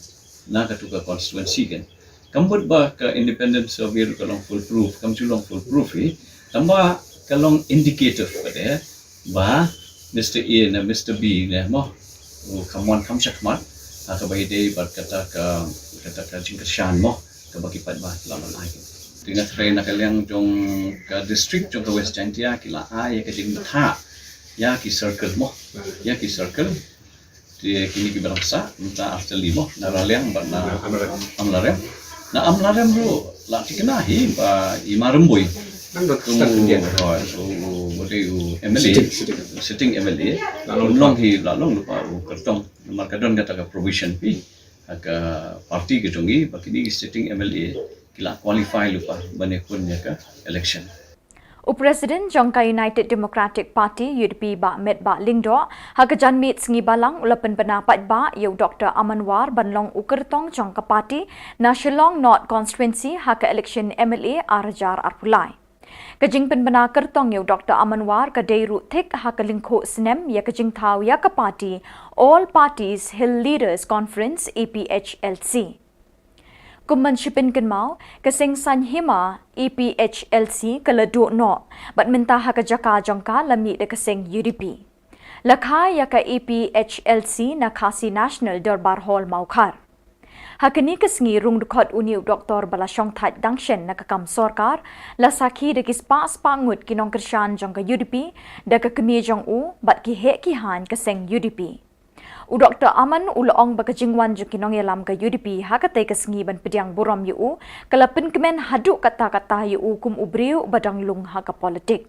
na kato ka constituency keiñ. Kam mut ba ka independent survey ruh ka long foolproof, kam ju long foolproof hi, tangba ka long indicative pat eh ba Mister A ne Mister B ne mo, u kham wan kham shakhmat ha kaba ïadei bad kata ka, kata ka jingkyrshan mo kaba ki paidbah ki la ban ai. Te nga threi na ka liang jong ka district jong ka West Jaintia ki la ai ïa ka jingbthah ïa ki circle mo, ïa ki circle. Te kine kiba dang sah mynta artylli mo, na Raliang bad na Amlarem. Na Amlarem ruh la thikna hi ba i Ma Rymbui. Nang dot kum start again. Hoi, u, u, u dei u M L A, sitting, sitting. Sitting M L A. La long, long hi, la long lypa u kyrtong. Namar ka don kata ka provision hi ha ka party ka jong ngi ba kine ki sitting M L A ki la qualify lypa ban ïakhun ïa ka election. U President jong ka United Democratic Party, U D P, Bah Metbah Lyngdoh, ha ka janmiet sngi Balang u la pynbna paidbah ïa u Doktor Aman War ban long u kyrtong jong ka party na Shillong North Constituency ha ka election M L A arhajar arphew lai. Ka jingpynbna kyrtong ïa u Doktor Aman War ka dei ruh thik ha ka lyngkhuh snem ïa ka jingthaw ïa ka party All Parties Hill Leaders Conference, A P H L C. Kum ban shu pynkynmaw, ka seng Saiñ Hima A P H L C ka la duh noh bad mynta ha ka jaka jong ka la mih da ka seng U D P. La kha ïa ka A P H L C na Khasi National Dorbar Hall, Mawkhar. Ha kane ka sngi, rung dkhot une u doktor ba la shongthait dang shen na ka kam sorkar la sakhi da ki spah spah ngut ki nongkyrshan jong ka U D P da ka kmie jong u bad ki heh ki haiñ ka seng U D P. U Doktor Aman u la ong ba ka jingwan jong ki nongïalam ka U D P ha katei ka sngi ban pdiang burom ïa u ka la pynkmen haduh katta katta ïa u kum u briew ba dang lung ha ka politik.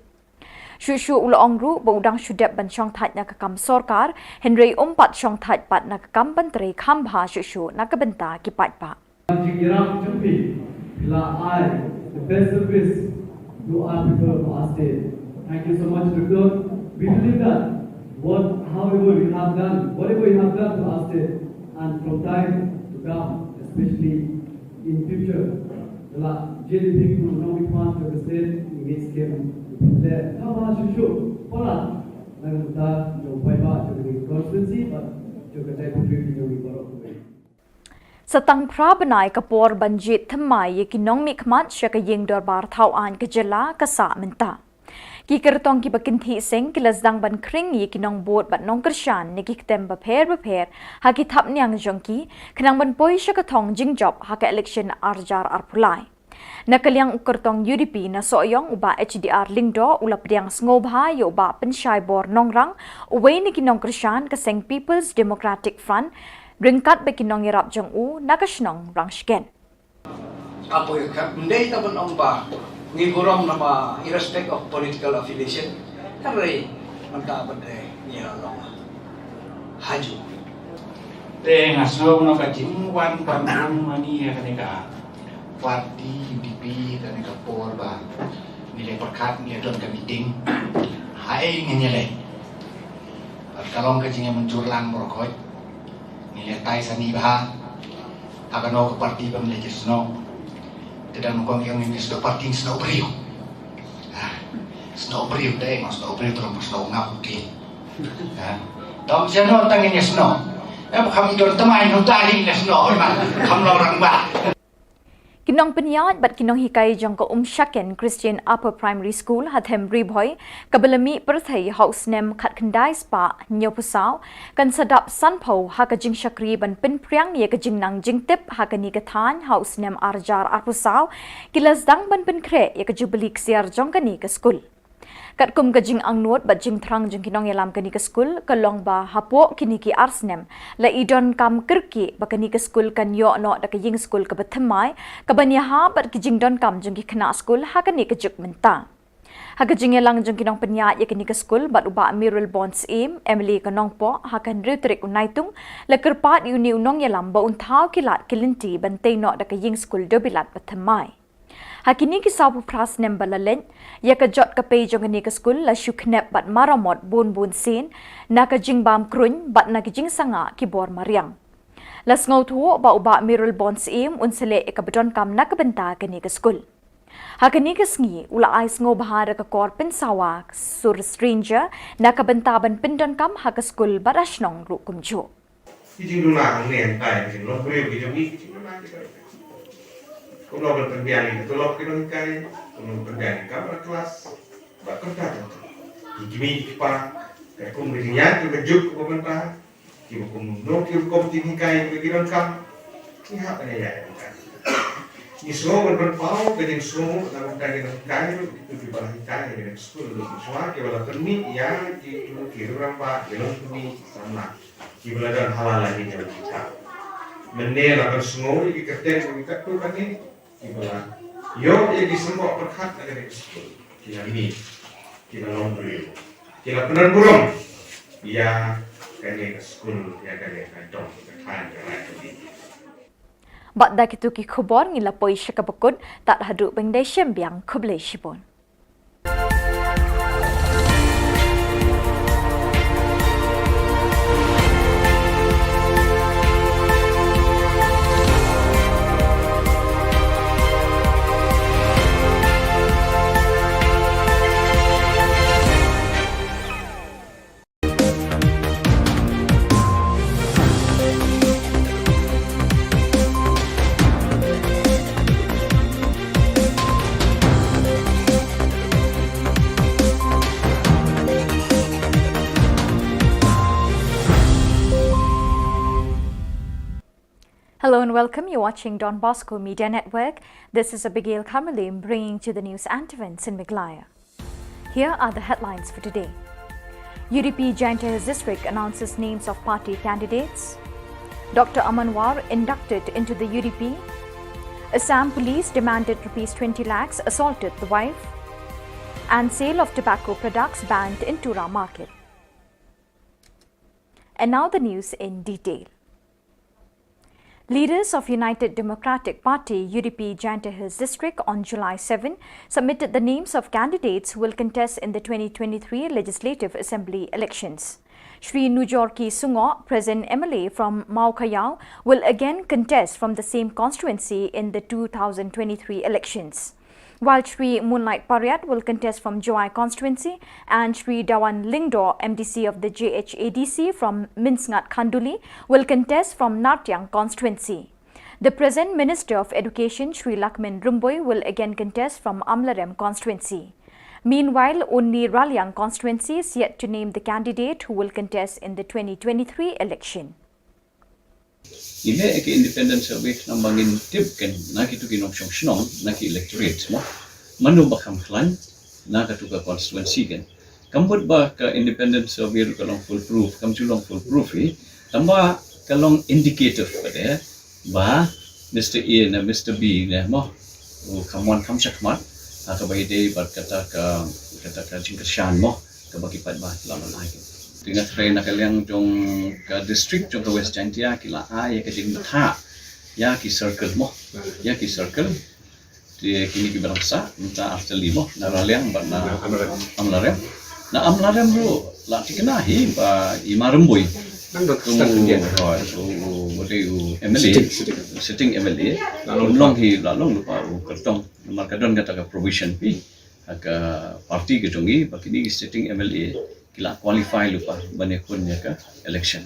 Shuh shuh u la ong ruh ba u dang shu dep ban shongthait na ka kam sorkar, hynrei um pat shongthait pat na ka kam ban trei kham bha shuh shuh na ka bynta ki paidbah. Jingïarap jong phi, phi la ai the best service to our people, to our state. Thank you so much, Doctor. We believe that what, however you have done, whatever you have done to our state, and from time to come, especially in future, la J D P people will not be part of the state in this game. There, how about you show? Palat, na ka bynta jong paidbah jong ka constituency, bad jong ka district jong ngi baroh. Sa tang phra bnai ka por ban jied thymmai ïa ki nongmihkhmat sha ka ïing dorbar thaw aiñ ka jylla ka sah mynta. Ki kyrtong kiba kynthih seng ki la sdang ban khring ïa ki nongbud bad nongkyrshan na ki ktem bapher bapher ha ki thapniang jong ki, khnang ban poi sha ka thong jingjop ha ka election ar hajar arphew lai. Na ka liang u kyrtong U D P na Sohiong, u Bah H D R Lyngdoh, u la pdiang sngewbha ïa u Bah Pynshaibor Nongrang, uwei na ki nongkyrshan ka seng People's Democratic Front, ryngkat bad ki nongïarap jong u na ka shnong Rangshken. Apoh ïa ka, ym dei tang ban ong ba ngi burom namar irrespect of political affiliation, hynrei mynta pat de ngi la long ha ju. Te nga sngew na ka jingwan ban burom ma ngi ïa kane ka party U D P, kane ka por ba ngi la pyrkhat ngi don ka meeting. Haei ngin ïaleh. Bad ka long ka jingïamynjur lang baroh khoit. Ngi la tai sani bha. Ha kano ka party ba ngi la snoh. Te dang kong ïa ngi snoh party, snoh briew. Ah, snoh briew te, ma snoh briew te, ma snoh ngap te. Ah, dang snoh tang ngi snoh. Eh, ba kham don tymmen, no ta ngi snoh, oi ma, kham long rangbah. Ki nongpynïaid bad ki nonghikai jong ka Umshaken Christian Upper Primary School ha Them Ri Bhoi, kaba la mih pyrthei ha u snem khatkhyndai spah hynñiewphew saw, kan sa dap sanphew ha ka jingshakri ban pynphriang ïa ka jingnang jingtip ha kane ka thaiñ ha u snem ar hajar arphew saw, ki la sdang ban pynkhreh ïa ka jubili ksiar jong kane ka skul. Katkum ka jingangnud bad jingthrang jong ki nongïalam kane ka skul, ka long ba hapoh kine ki ar snem, la i donkam kyrkieh ba kane ka skul kan ïoh noh da ka ïing skul kaba thymmai, kaban ïahap bad ki jingdonkam jong ki khynnah skul ha kane ka juk mynta. Ha ka jingïalang jong ki nongpynïaid ïa kane ka skul bad u Bah Mayralborn Syiem, M L A ka Nongpoh, ha ka hynriew tarik u Naitung, la kyrpad ïa une u nongïalam ba un thaw ki lad ki lynti ban tei noh da ka ïing skul dewbilat ba thymmai. Ha kine ki sawphew phra snem ba la leit, ïa ka jot ka pei jong kane ka skul la shu khnep bad maramot bun bun sien, na ka jingbam kruiñ bad na ka jingsangah ki bor mariang. La sngewthuh ba u Bah Mayralborn Syiem un sa leh ïa kaba donkam na ka bynta kane ka skul. Ha kane ka sngi, u la ai sngewbha da ka kor pynsawa Sur Stranger na ka bynta ban pyndonkam ha ka skul bad ha shnong ruh kumjuh. Ki jingduna hangne hangtai, ki jinglong briew ki jong ngi, ki jingduna ki jong ngi. Kumno ban pynbiang ïa ka tulop ki nonghikai, kumno ban pynbiang ïa ka kamra klas, bad kumta kumta. Ki kmie ki kpa, katkum ka jingïaid ka juk kaba mynta, kiba kumno ki rukom jinghikai ba ki donkam, ngi hap ban ïaid ïa ka. Ngi sngew ban pynpaw ka jingsngew na ka bynta ki nonghikai ruh, kito kiba la hikai ha kane ka skul ruh, shuwa kiba la pynmih ïa kito ki rangbah, ki longkmie, ki samla. Kiba la don ha la la ki jong ki. Mynne la ban sngew ïa ki kyrteng jong ki katto katne kiba la ïoh ïa ki symboh pyrkhat na kane ka skul. Ki la mih, ki la long briew, ki la pynburom ïa kane ka skul, ïa kane ka dong, ka thaiñ, ka raij, ka ri. Bad da kito ki khubor ngi la poi sha kaba kut, tad haduh ban ïadei shem biang, khublei shibun. Hello and welcome. You're watching Don Bosco Media Network. This is Abigail Kamalim bringing to the news and events in Meghalaya. Here are the headlines for today. U D P Jaiñtia Hills District announces names of party candidates. Doctor Aman War inducted into the U D P. Assam police demanded rupees twenty lakhs, assaulted the wife. And sale of tobacco products banned in Tura market. And now the news in detail. Leaders of United Democratic Party, U D P, Jaiñtia Hills District on July seven submitted the names of candidates who will contest in the twenty twenty-three Legislative Assembly elections. Shri Nujorki Sungoh, present M L A from Mawkhayaw, will again contest from the same constituency in the two thousand twenty-three elections. While Shri Moonlight Pariat will contest from Jowai constituency and Shri Dawan Lyngdoh, M D C of the J H A D C from Mynsngat Khanduli, will contest from Nartiang constituency. The present Minister of Education, Shri Lahkmen Rymbui, will again contest from Amlarem constituency. Meanwhile, only Raliang constituency is yet to name the candidate who will contest in the twenty twenty-three election. Ngi leh ïa ka independent survey namar ngin tip kan na kitu ki nongshong shnong, na ki electorate mo. Mano ba kham khlaiñ na katu ka constituency kan. Kam bud ba ka independent survey ruh ka long foolproof, kam ju long foolproof hi. Tangba ka long indicative pat de ba Mister A ne Mister B ne mo, u kham wan kham shakhmat ha kaba ïadei bad kata ka, kata ka jingkyrshan mo, kaba ki paidbah la ai. Te nga tharai na ka liang jong ka district jong ka West Jaintia ki la ai ïa ka jingbthah ïa ki circle mo, ïa ki circle. Te kine ki ba dang sah mynta ar tylli mo, na Raliang bad na Amlarem. Na Amlarem ruh la thikna hi ba i Ma Rymbui. Nang dot start again. Hooid, u, u, u, u M L A, sitting, sitting. Sitting M L A. La long hi, la long lypa u kyrtong. Namar ka don kata ka provision hi ha ka party ka jong ngi ba kine ki sitting M L A ki la qualify lypa ban ïakhun ïa ka election.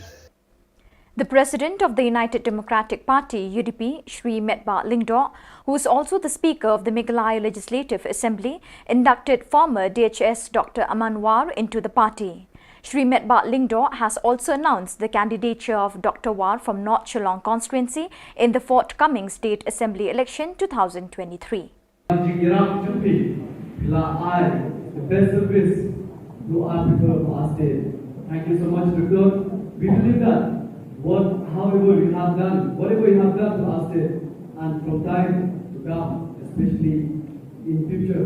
The president of the United Democratic Party, U D P, Shri Metbah Lyngdoh, who is also the speaker of the Meghalaya Legislative Assembly, inducted former D H S Doctor Aman War into the party. Shri Metbah Lyngdoh has also announced the candidature of Doctor War from North Shillong constituency in the forthcoming State Assembly election two thousand twenty-three. Jingïarap jong phi, phi la ai the best service to our people of our state. Thank you so much, Doctor. We believe that what, however you have done, whatever you have done to our state, and from time to come, especially in future,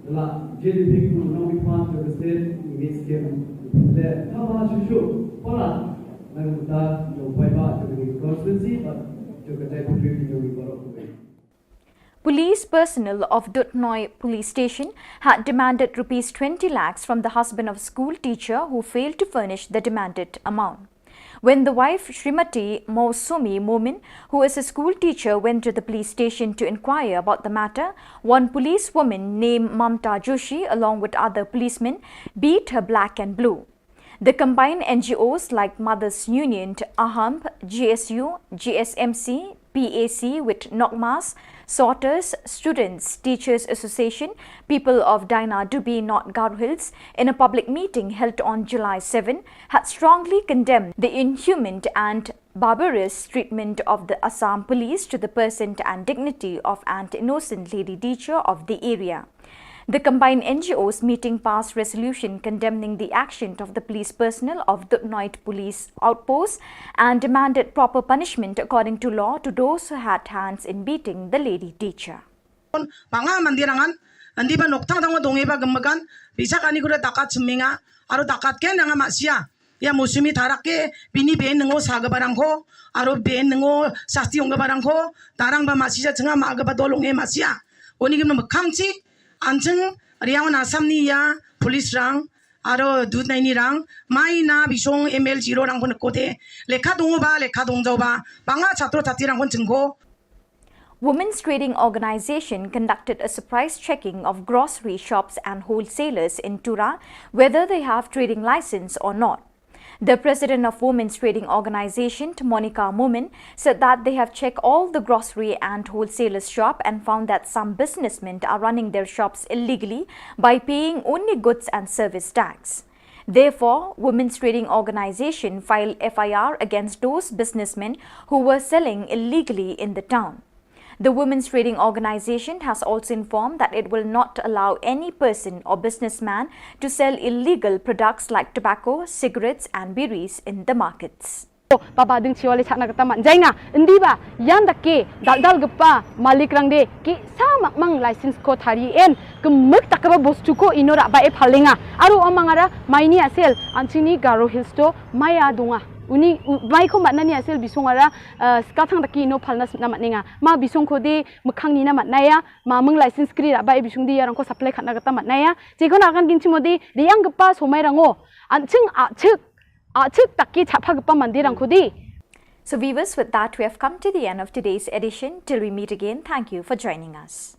the la J D P group will not be part of the state in this game. Le, kaba shuh shuh, para, nang mutar, jong Paidbah, jong the constituency, but jong the deputy, jong the Police personnel of Duthnoi Police Station had demanded rupees twenty lakhs from the husband of a school teacher who failed to furnish the demanded amount. When the wife, Shrimati Mousumi Momin, who is a school teacher, went to the police station to inquire about the matter, one policewoman named Mamta Joshi, along with other policemen, beat her black and blue. The combined N G Os like Mothers Union, AHAMP, G S U, G S M C, P A C with NOCMAS, Sorters, Students, Teachers Association, People of Dainadubi, North Garo Hills, in a public meeting held on July seven, had strongly condemned the inhuman and barbarous treatment of the Assam police to the person and dignity of an innocent lady teacher of the area. The combined N G Os meeting passed resolution condemning the action of the police personnel of Duthnoi Police Outpost and demanded proper punishment according to law to those who had hands in beating the lady teacher. Panga mandir angan, andi ba nokta dang dong eba gemegan, bisa kani kuda takat seminga, aro takat ken dang masia. Ya Mousumi tarak ke, bini ben ngo saga barang ko, aro ben ngo sasti ong barang ko, tarang ba masia chenga ma ga ba dolong e masia. Oni gim no mekang chi, ancheng riang na Assam ni ya, police rang, aro Duthnoi ni rang, mai na bisong M L zero rang pun kote, lekha dong ba, lekha dong jao ba, panga chatro chati rang pun chengko. Women's Trading Organization conducted a surprise checking of grocery shops and wholesalers in Tura, whether they have trading license or not. The president of Women's Trading Organization, Monica Momin, said that they have checked all the grocery and wholesalers shop and found that some businessmen are running their shops illegally by paying only goods and service tax. Therefore, Women's Trading Organization filed F I R against those businessmen who were selling illegally in the town. The Women's Trading Organization has also informed that it will not allow any person or businessman to sell illegal products like tobacco, cigarettes and biris in the markets. Baba ding chiwale chakna kata man jainga, indi ba, yan dake, dal dal gepa, malik rang de, ki sa mak mang license ko thari en, kemek tak ba bostu ko ino rak ba e phalenga, aru amang ara, maini asel, anchini Garo Hills to, maya dunga. Uni, u-, mai ko matna ni asel bisong ara, eh, skathang dake ino phalna sna matninga. Ma bisong ko de, mekhang ni na matnaya, ma meng license kri rak ba e bisong de, yarang ko supply khatna kata matnaya. Chikon akan ding chimo de, de yang gepa somai rango. Anching achik, achik taki chapha gepa mandir ang kudi. So viewers, with that, we have come to the end of today's edition. Till we meet again, thank you for joining us.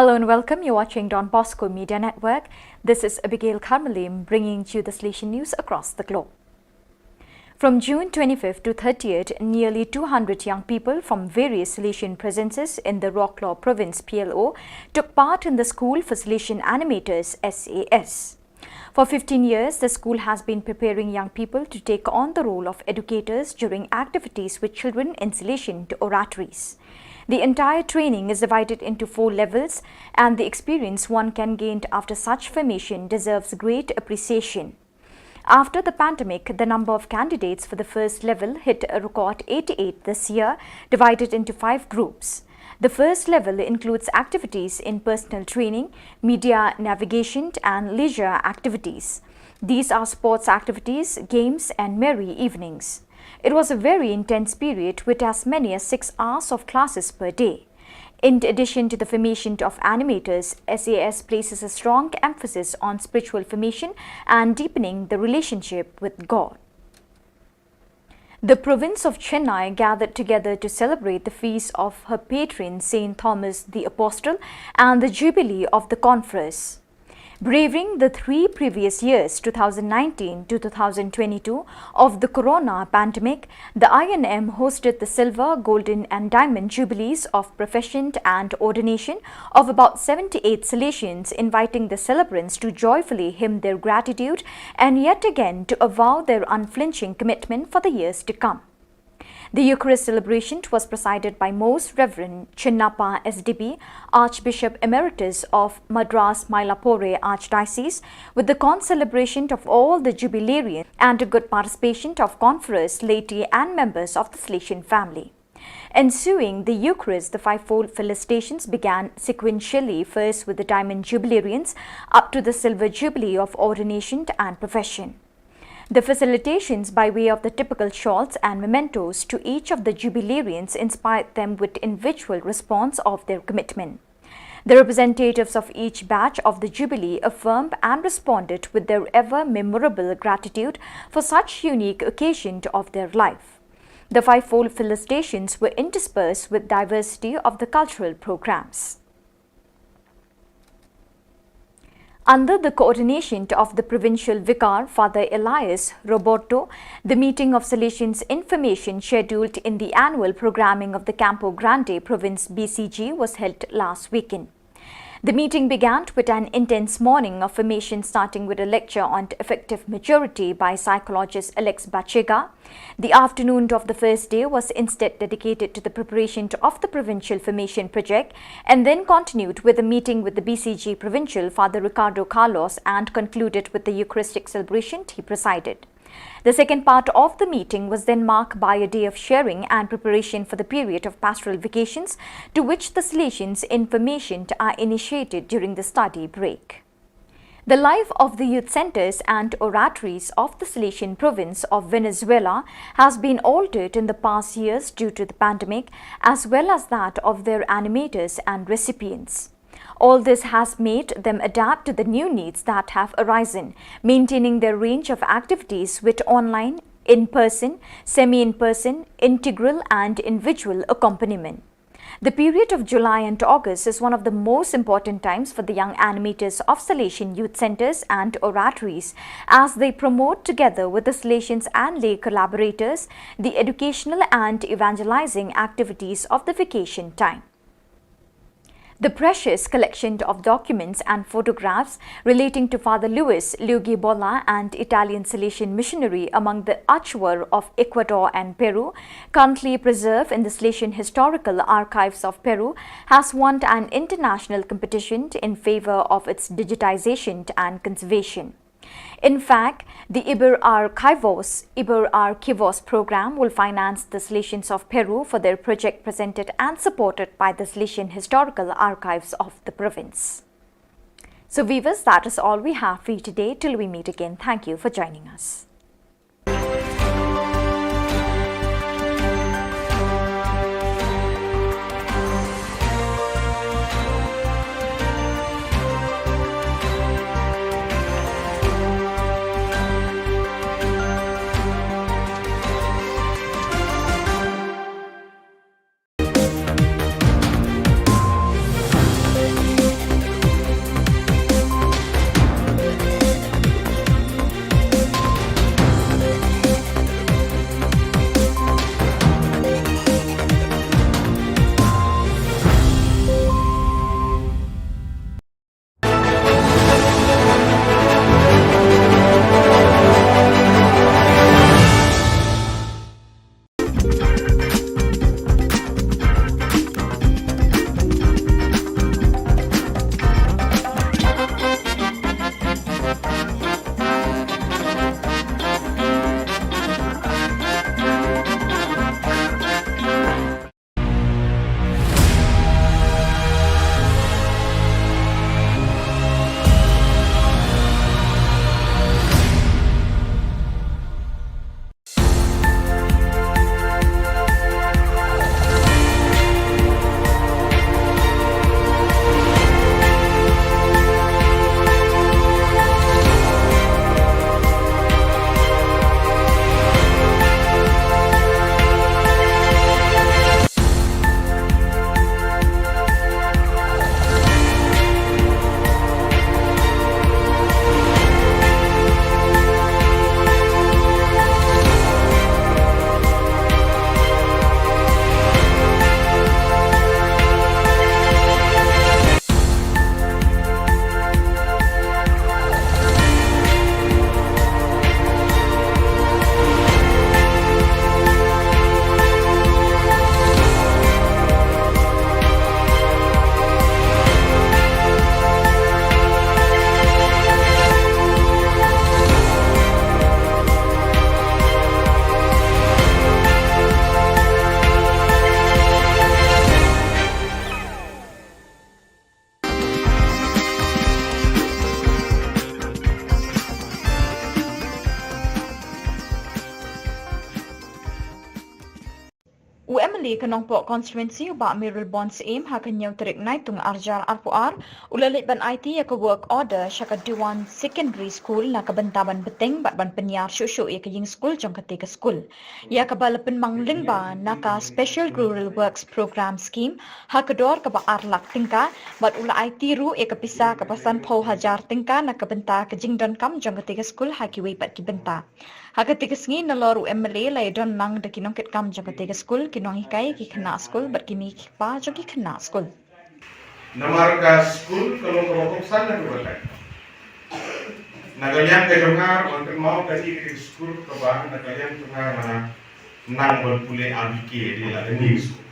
Hello and welcome. You're watching Don Bosco Media Network. This is Abigail Karmalim bringing to you the Salesian news across the globe. From June twenty-fifth to thirtieth, nearly two hundred young people from various Salesian presences in the Roklaw Province, P L O, took part in the School for Salesian Animators, S A S. For fifteen years, the school has been preparing young people to take on the role of educators during activities with children in Salesian oratories. The entire training is divided into four levels, and the experience one can gain after such formation deserves great appreciation. After the pandemic, the number of candidates for the first level hit a record eighty-eight this year, divided into five groups. The first level includes activities in personal training, media navigation, and leisure activities. These are sports activities, games, and merry evenings. It was a very intense period with as many as six hours of classes per day. In addition to the formation of animators, S A S places a strong emphasis on spiritual formation and deepening the relationship with God. The province of Chennai gathered together to celebrate the feast of her patron Saint Thomas the Apostle and the jubilee of the conference. Braving the three previous years, two thousand nineteen to two thousand twenty-two, of the corona pandemic, the I N M hosted the silver, golden, and diamond jubilees of profession and ordination of about seventy-eight Salesians, inviting the celebrants to joyfully hymn their gratitude and yet again to avow their unflinching commitment for the years to come. The Eucharist celebration was presided by Most Reverend Chinnappa S D B, Archbishop Emeritus of Madras Mylapore Archdiocese, with the concelebration of all the jubilarians and a good participation of conference, laity, and members of the Salesian family. Ensuing the Eucharist, the fivefold felicitations began sequentially, first with the Diamond Jubilarians, up to the Silver Jubilee of ordination and profession. The felicitations by way of the typical shawls and mementos to each of the jubilarians inspired them with individual response of their commitment. The representatives of each batch of the Jubilee affirmed and responded with their ever memorable gratitude for such unique occasion of their life. The fivefold felicitations were interspersed with diversity of the cultural programs. Under the coordination of the provincial vicar, Father Elias Roberto, the meeting of Salesians information scheduled in the annual programming of the Campo Grande Province B C G was held last weekend. The meeting began with an intense morning of formation, starting with a lecture on effective maturity by psychologist Alex Bachega. The afternoon of the first day was instead dedicated to the preparation of the provincial formation project and then continued with a meeting with the B C G provincial Father Ricardo Carlos and concluded with the Eucharistic celebration he presided. The second part of the meeting was then marked by a day of sharing and preparation for the period of pastoral vacations, to which the Salesians information are initiated during the study break. The life of the youth centers and oratories of the Salesian province of Venezuela has been altered in the past years due to the pandemic, as well as that of their animators and recipients. All this has made them adapt to the new needs that have arisen, maintaining their range of activities with online, in-person, semi-in-person, integral and individual accompaniment. The period of July and August is one of the most important times for the young animators of Salesian youth centers and oratories, as they promote together with the Salesians and lay collaborators the educational and evangelizing activities of the vacation time. The precious collection of documents and photographs relating to Father Luis Luigi Bolla, an Italian Salesian missionary among the Achuar of Ecuador and Peru, currently preserved in the Salesian Historical Archives of Peru, has won an international competition in favor of its digitization and conservation. In fact, the Iber Archivos, Iber Archivos program will finance the Salesians of Peru for their project, presented and supported by the Salesian Historical Archives of the province. So viewers, that is all we have for you today. Till we meet again, thank you for joining us. U MLA ka Nongpoh Constituency, u Bah Mayralborn Syiem, ha ka hynñiew tarik Naitung arhajar arphew ar, u la leit ban aiti ïa ka work order sha ka Dewan Secondary School na ka bynta ban bteng bad ban pynïar shuh shuh ïa ka ïing skul jong katei ka skul, ïa kaba la pynmang lyngba na ka Special Rural Works Programme Scheme ha ka dor kaba ar lak tyngka, bad u la aiti ruh ïa ka pisa kaba sanphew hajar tyngka na ka bynta ka jingdonkam jong katei ka skul ha kiwei pat ki bynta. Ha katei ka sngi nalor u MLA la ïadon lang da ki nongkitkam jong katei ka skul, ki nonghikai, ki khynnah skul bad ki mei ki kpa jong ki khynnah skul. Namar ka skul ka long kaba kongsan na ka batai. Na ka liang ka jong nga, wan kynmaw ka dei ka skul kaba na ka liang jong nga, nga nang ban pule R B K, dei la ka new school.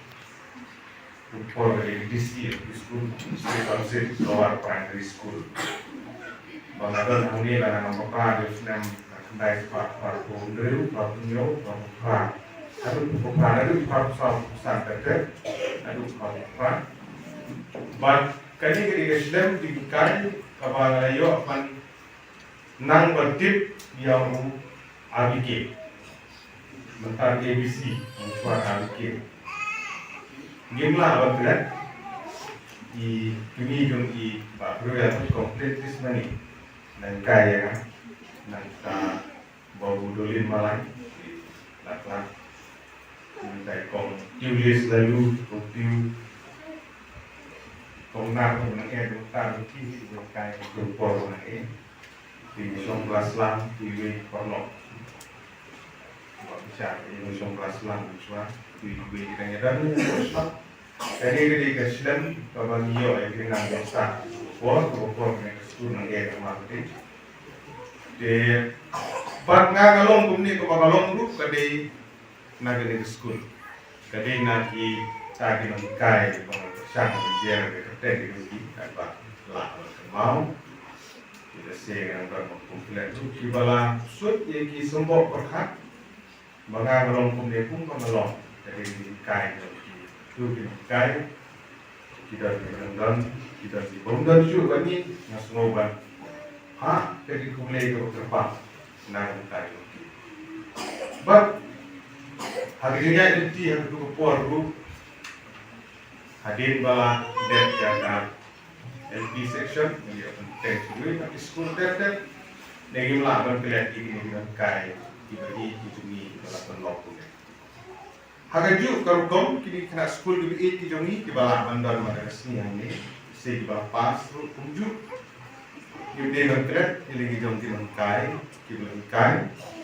Por ka dei ka D C, ka skul, Sri Council Lower Primary School. Ba nga don hangne la nga nang ba pra dei snem khyndai spah phra phew hynriew, phra phew hynñiew, phra phew phra. Haduh phew phra, haduh phra phew saw, phew san, haduh phra phew phra. Bad kane ka dei ka skul jinghikai kaba la ïoh ban nang ba tip ïa u R B K. Mynta A B C, mynshwa R B K. Ngim lah ban klet. I kmie jong i Bah Briew ïa u complete list mane. Nang kai ïa nga. Nang ta Bah Budolin Malai. Lak lak. Nang kai kong Tiulis Lalu, kong Tiu. Kong Nar, kong Nang Ed, kong Tar, kong Ki, kong Kai, kong Por, kong Nang Ed. Ki shong klas lang, ki wei paralok. Ba pisa, ki shong klas lang, shwa, ki wei ki dang ïadon, shwa. Kane ka dei ka skul kaba ngi ïoh ïa ki nang ïa sa. Por, por, por, kane ka skul nang ïa ka marketing. Te, pat nga ka long kumne kaba ka long ruh ka dei na kane ka skul. Ka dei na kita ki nonghikai ba nga pyrshang ban jer ïa ka kyrteng ki nonghikai ba lah ban kynmaw. Kita se nga nang ban kum klet ruh kiba la sut ïa ki symboh pyrkhat. Ba nga nga long kumne kum ba nga long. Ka dei ki nonghikai jong ki. Tu ki nonghikai. Ki don kiba dang don, ki don kiba ym don shuh ba ngi, nga sngew ban. Ha, ka dei kumne kaba kyrpang. Na ka bynta jong ki. Bad ha ka jingïaid lynti ha katu ka por ruh, hadien ba la dep ïa ka L P section, ngi ïa pynbteng shuh ïa ki skul ter ter. Ngi ngim lah ban klet ïa kine ki nonghikai kiba ïeit ki jong ngi ba la pynlong kumne. Ha kajuh ka rukom kine ki khynnah skul kiba ïeit ki jong ngi kiba lah ban don mynta ka sngi hangne, se kiba pass ruh kumjuh. Ngi dei ban klet ïa la ki jong ki nonghikai kiba la hikai,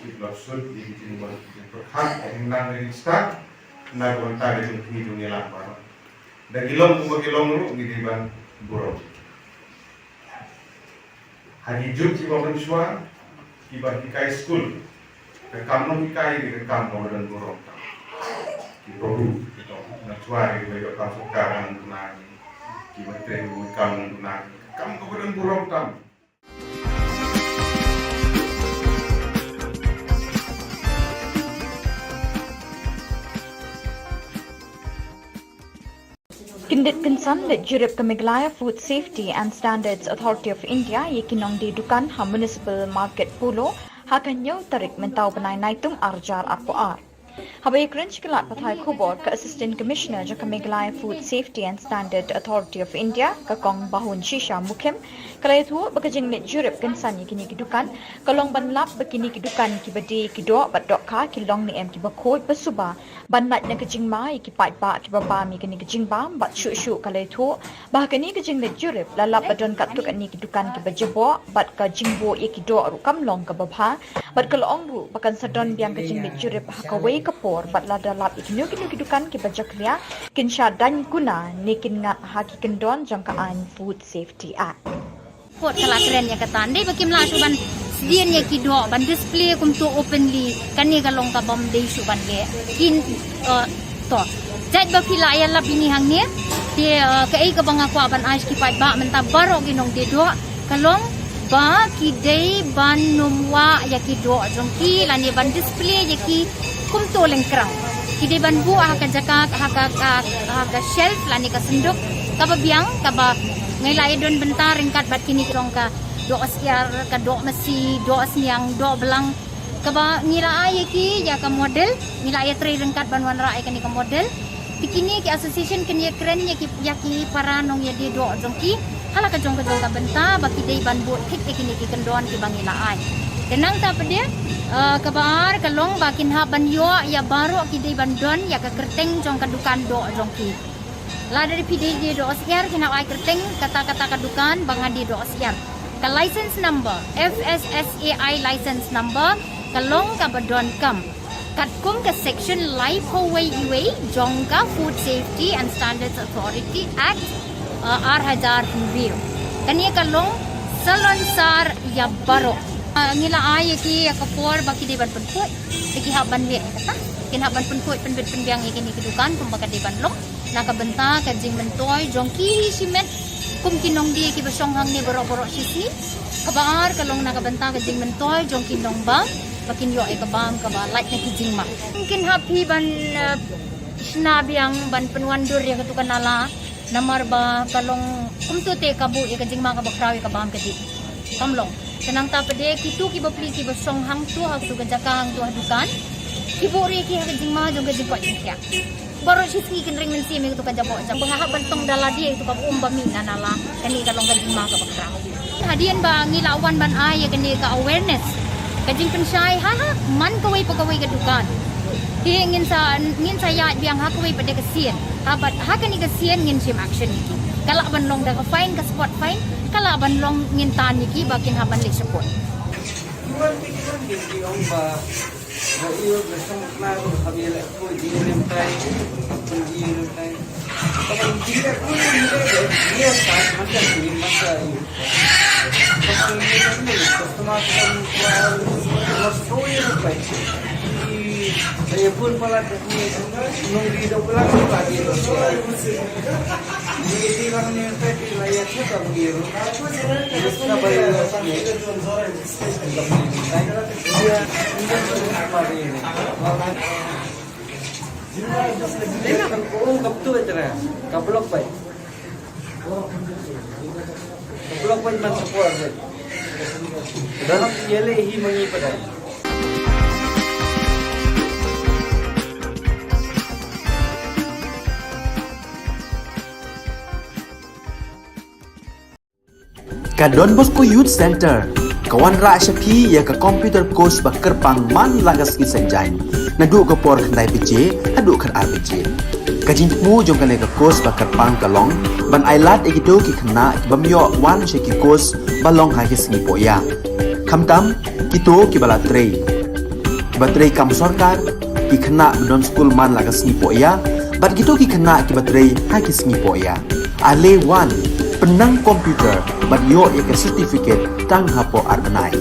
kiba la sut ïa ki jingwan ki jingpyrkhat, ka jingnang ka jingstad na ka bynta ka jong ngi jong ngi lang baroh. Da ki long kumba ki long ruh ngi dei ban burom. Ha ki juk kiba mynshuwa, kiba hikai skul, ka kam nonghikai dei ka kam kaba don burom tam. Kiba buh, kiba mynshuwa dei kiba ïoh kam sorkar nang duna ngi, kiba trei kam nang duna ngi, ka kam kaba don burom tam. Kyndit kynsan leit jurip ka Meghalaya Food Safety and Standards Authority of India ïa ki nongdie dukan ha Municipal Market Polo ha ka hynñiew tarik mynta u bnai Naitung arhajar arphew ar. Haba ïakren sha ki lad pathai khubor ka Assistant Commissioner jong ka Meghalaya Food Safety and Standard Authority of India, ka Kong Bahun Shisha Mukhim, ka la ïathuh ba ka jingleit jurip kynsan ïa kine ki dukan ka long ban lap ba kine ki dukan kiba die ki doh bad dohkha ki long ne em kiba khuid ba suba, ban lait na ka jingma ïa ki paidbah kiba bam ïa kane ka jingbam. Bad shuh shuh ka la ïathuh ba ha kane ka jingleit jurip la lap ba don katto katne ki dukan kiba jaboh bad ka jingbuh ïa ki doh ruh kam long kaba bha. Bad ka la ong ruh ba kan sa don biang ka jingleit jurip ha kawei ka por bad lada lap ïa kino kino ki dukan kiba jakhlia, kin shah daiñ kuna ne kin ngat ha ki kyndon jong ka aiñ Food Safety Act. Court ka la kren ïa kata, dei ba kim lah shuh ban sdien ïa ki doh ban display kumto openly, kane ka long ka bym dei shuh ban leh. Kin, eh, to. Jait ba phi la ïalap ïa ngi hangne, te, eh, kaei kaba nga kwah ban ai sha ki paidbah mynta baroh ki nongdie doh, ka long ba ki dei ban nym wah ïa ki doh jong ki lane ban display ïa ki kumto lyngkrang. Ki dei ban buh ha ka jaka, ha ka, ha, ha ka shelf lane ka synduk kaba biang, kaba ngi la ïadon bynta ryngkat bad kine ki jong ka doh syiar, ka doh masi, doh sniang, doh blang. Kaba ngi la ai ïa ki ïa ka model, ngi la ïatrei ryngkat ban wanrah ïa kane ka model. Te kine ki association kin ïakren ïa ki, ïa ki para nongïadie doh jong ki ha la ka jong ka jong ka bynta ba ki dei ban bud thik ïa kine ki kyndon kiba ngi la ai. Te nangta pat de, eh, kaba ar ka long ba kin hap ban ïoh ïa baroh, ki dei ban don ïa ka kyrteng jong ka dukan doh jong ki. Lada phi dei die doh syiar, kin hap ai kyrteng kata kata ka dukan ba nga die doh syiar. Ka license number, F S S A I license number, ka long kaba donkam katkum ka section laiphew wei iwei jong ka Food Safety and Standards Authority Act, uh, ar hajar hynriew. Kane ka long salonsar ïa baroh. Uh, ngi la ai ïa ki ïa ka por ba ki dei ban pynkhuid, te ki hap ban leh ïa kata. Kin hap ban pynkhuid, pynbit pynbiang ïa kine ki dukan kumba ka dei ban long, na ka bynta ka jingmyntoi jong ki hi shimet kum ki nongdie kiba shong hangne baroh baroh shi sngi. Kaba ar ka long na ka bynta ka jingmyntoi jong ki nongbam ba kin ïoh ïa ka bam kaba lait na ki jingma. Kin hap phi ban, eh, shna biang ban pynwandur ïa katu ka nala, namar ba ka long kumtu te ka buh ïa ka jingma kaba khraw ïa ka bam ka dih. Kam long. Te nangta pat de kitu ki bapli kiba shong hangtu ha katu ka jaka, hangtu ha dukan, ki buh ruh ïa ki ha ka jingma jong ka jingkoit jingkhiah. Baroh shi sngi kin ring mynsiem ïa katu ka jaboh jaka. Ba nga hap ban tong da lade ïa katu ka um ba mih na nala. Kane ka long ka jingma kaba khraw. Hadien ba ngi la wan ban ai ïa kane ka awareness, ka jingpynshai ha, ha man kawei pa kawei ka dukan. Te ngin sa, ngin sa ïaid biang ha kawei pat de ka sien. Ha, bad ha kane ka sien ngin shim action ïa ki. Ka lah ban long da ka fine, ka spot fine, ka lah ban long ngin tan ïa ki ba kin hap ban leit shaphrang. Ka block bai. Ka block bai man support bai. Dah nak yele hi mangi padai. Ka Don Bosco Youth Center ka wanrah sha phi ïa ka computer course ba kyrpang man la ka sngi Saitjaiñ, naduh ka por khyndai baje haduh khatar baje. Ka jingthmu jong kane ka course ba kyrpang ka long ban ai lad ïa kito ki khynnah ki bym ïoh wan sha ki course ba long ha ki sngi pohïa. Khamtam kito kiba la trei, kiba trei kam sorkar, ki khynnah ba don skul man la ka sngi pohïa, bad kito ki khynnah kiba trei ha ki sngi pohïa. Ale wan, pynnang computer bad ïoh ïa ka certificate tang hapoh ar bnai.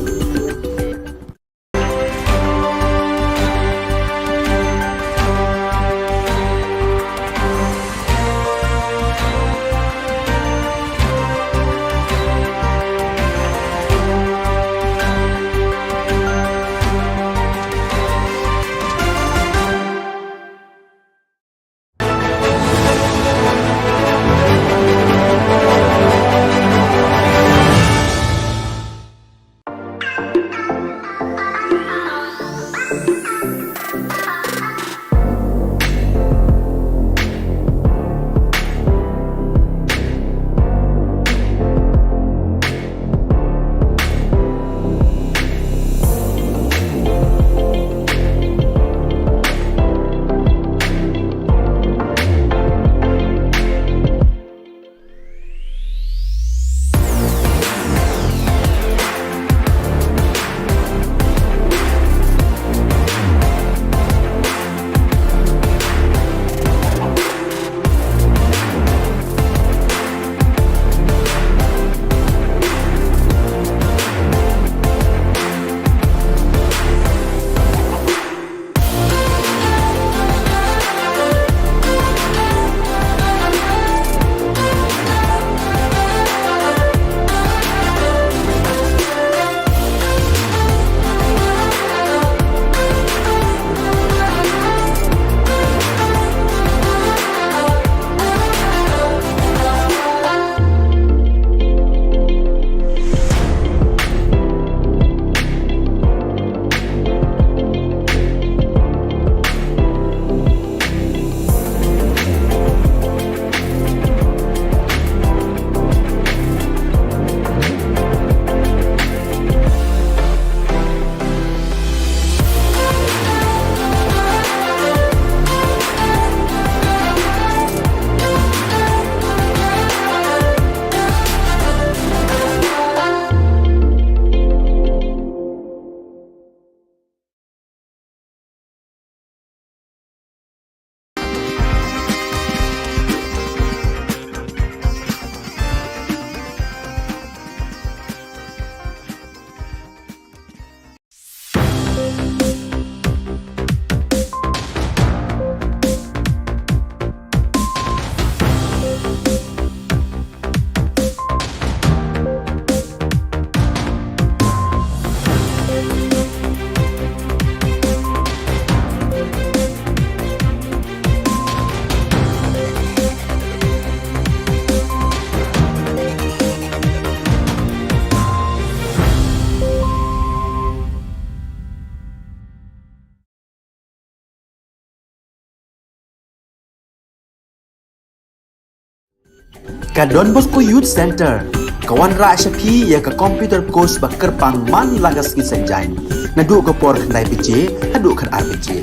Ka Don Bosco Youth Centre ka wanrah sha phi ïa ka computer course ba kyrpang man la ka sngi Saitjaiñ, naduh ka por khyndai baje haduh khatar baje.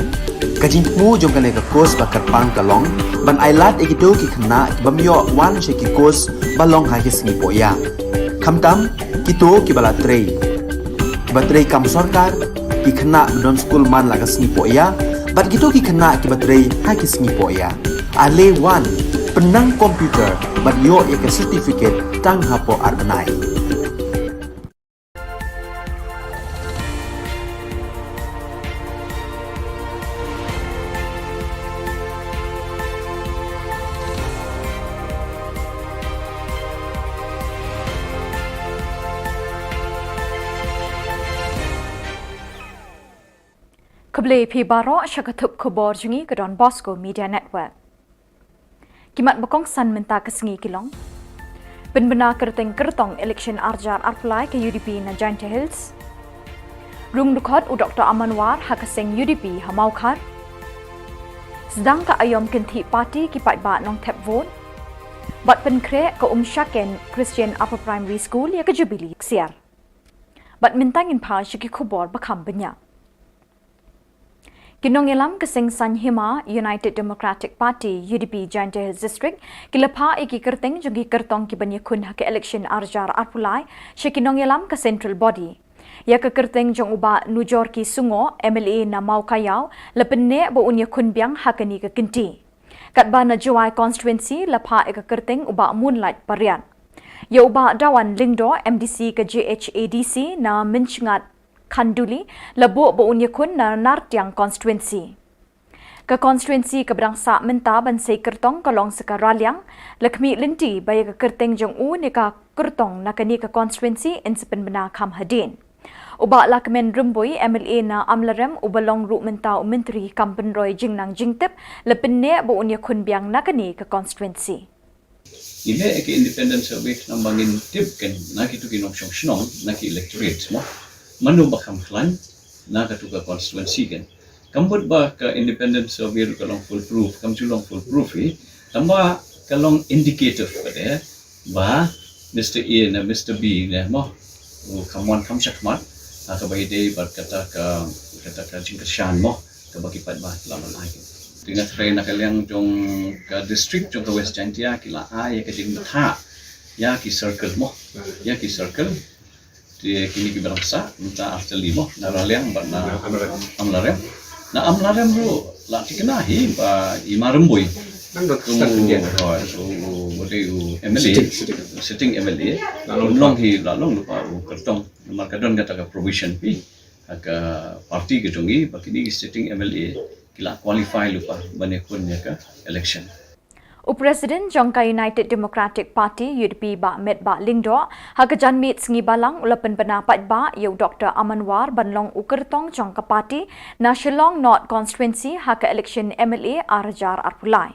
Ka jingthmu jong kane ka course ba kyrpang ka long ban ailad ïa kito ki khynnah ki bym ïoh wan sha ki course ba long ha ki sngi pohïa, khamtam kito kiba la trei, kiba trei kam sorkar, ki khynnah ba don skul man la ka sngi pohïa, bad kito ki khynnah kiba trei ha ki sngi pohïa. Ale wan, pynnang computer bad ïoh ïa ka certificate tang hapoh ar bnai. Khublei phi baroh sha ka thup khubor jong ngi ka Don Bosco Media Network. Ki mat ba kongsan mynta ka sngi ki long: pynbna kyrteng kyrtong election ar hajar arphew lai ka U D P na Jaintia Hills. Rung dkhot u Doktor Aman War ha ka seng U D P ha Mawkhar. Sdang ka aïom kynthih party ki paidbah Nongthep Vote. Bad pynkhreh ka Umshaken Christian Upper Primary School ïa ka Jubilee Ksiar. Bad mynta ngin phai sha ki khubor ba kham bniah. Ki nongïalam ka seng saiñ hima United Democratic Party, U D P, Jaintia Hills District ki la phah ïa ki kyrteng jong ki kyrtong ki ban ïakhun ha ka election ar hajar arphew lai sha ki nongïalam ka Central Body. Ïa ka kyrteng jong u Bah Nujorki Sungoh, M L A na Mawkaiaw, la pynneh ba un ïakhun biang ha kane ka kynti. Katba na Jowai constituency la phah ïa ka kyrteng u Bah Moonlight Pariat. Ïa u Bah Dawan Lyngdoh, M D C ka J H A D C na Mynsngat Khanduli, la buh ba un ïakhun na Nartiang constituency. Ka constituency kaba dang sah mynta ban sei kyrtong ka long sa ka Raliang, la khmih lynti ba ïa ka kyrteng jong u ne ka kyrtong na kane ka constituency yn sa pynbna kham hadien. U Bah Lahkmen Rymbui, M L A na Amlarem, uba long ruh mynta u Myntri kam pynroi jingnang jingtip, la pynneh ba un ïakhun biang na kane ka constituency. Ngi leh ïa ka independent survey namar ba ngin tip kan na kito ki nongshong shnong, na ki electorate mo, mano ba kham khlaiñ na kato ka constituency kan. Kam mut ba ka independent survey ruh ka long foolproof, kam ju long foolproof hi. Tangba ka long indicative pat eh ba Mister A ne Mister B ne mo, u kham wan kham shakhmat ha kaba ïadei bad kata ka, kata ka jingkyrshan mo, kaba ki paidbah ki la ban ai. Te nga khreh na ka liang jong ka district jong ka West Jaintia ki la ai ïa ka jingbthah ïa ki circle mo, ïa ki circle. Te kine kiba dang sah mynta ar tylli mo, na Raliang bad na Amlarem. Na Amlarem ruh la thikna hi ba i Ma Rymbui, u, hooid, u, u, u dei u M L A, sitting, sitting M L A. La long hi, la long lypa u kyrtong namar ka don kata ka provision hi ha ka party ka jong ngi ba kine ki sitting M L A ki la qualify lypa ban ïakhun ïa ka election. U President jong ka United Democratic Party, U D P, Bah Metbah Lyngdoh, ha ka janmiet sngi Balang u la pynbna paidbah ïa u Doktor Aman War ban long u kyrtong jong ka party na Shillong North Constituency ha ka election M L A ar hajar arphew lai.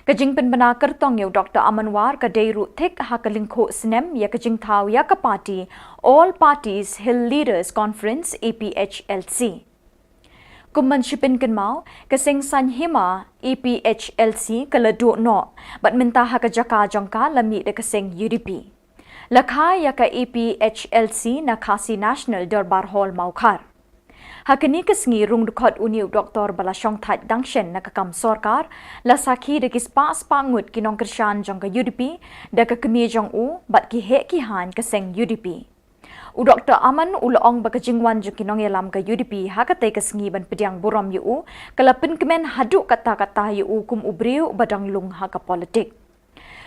Ka jingpynbna kyrtong ïa u Doktor Aman War ka dei ruh thik ha ka lyngkhuh snem ïa ka jingthaw ïa ka party All Parties Hill Leaders Conference, A P H L C. Kum ban shu pynkynmaw, ka seng saiñ hima A P H L C ka la duh noh bad mynta ha ka jaka jong ka la mih da ka seng U D P. La kha ïa ka A P H L C na Khasi National Dorbar Hall, Mawkhar. Ha kane ka sngi rung dkhot une u doktor ba la shongthait dang shen na ka kam sorkar la sakhi da ki spah spah ngut ki nongkyrshan jong ka U D P, da ka kmie jong u bad ki heh ki haiñ ka seng U D P. U Doktor Aman u la ong ba ka jingwan jong ki nongïalam ka U D P ha katei ka sngi ban pdiang burom ïa u ka la pynkmen haduh katta katta ïa u kum u briew ba dang lung ha ka politik.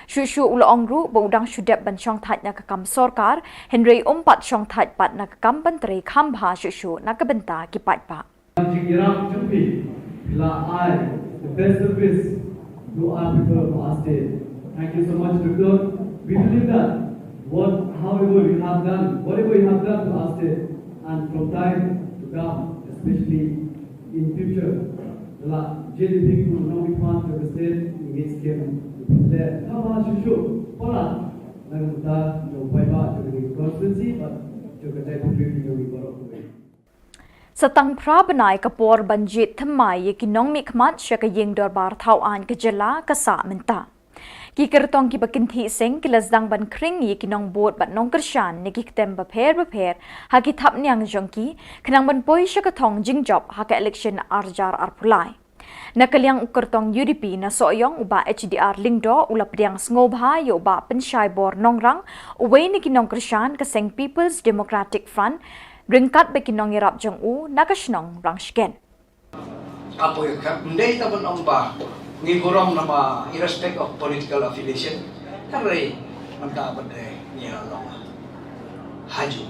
Shuh shuh u la ong ruh ba u dang shu dep ban shongthait na ka kam sorkar, hynrei um pat shongthait pat na ka kam ban trei kham bha shuh shuh na ka bynta ki paidbah. Jingïarap jong phi, phi la ai the best service to our people of our state. Thank you so much, Doctor. We believe that what, however you have done, whatever you have done to our state, and from time to come, especially in future, la jylliew phi kum u nongmihkhmat jong ka state, ngi ngeit skhem phi leh kaba shuh shuh palat na ka bynta jong u paidbah jong ka constituency bad jong ka jaitbynriew jong ngi baroh kawei. Sa tang phra bnai ka por ban jied thymmai ïa ki nongmihkhmat sha ka ïing dorbar thaw aiñ ka jylla ka sah mynta. Ki kyrtong kiba kynthih seng ki la sdang ban khring ïa ki nongbud bad nongkyrshan na ki ktem bapher bapher ha ki thapniang jong ki, khnang ban poi sha ka thong jingjop ha ka election ar hajar arphew lai. Na ka liang u kyrtong U D P na Sohiong, u Bah H D R Lyngdoh, u la pdiang sngewbha ïa u Bah Pynshaibor Nongrang, uwei na ki nongkyrshan ka seng People's Democratic Front, ryngkat bad ki nongïarap jong u na ka shnong Rangshken. Hapoh ka, ym dei tang ban ong ba ngi burom namar irrespect of political affiliation, hynrei mynta pat ngi la long hajuh.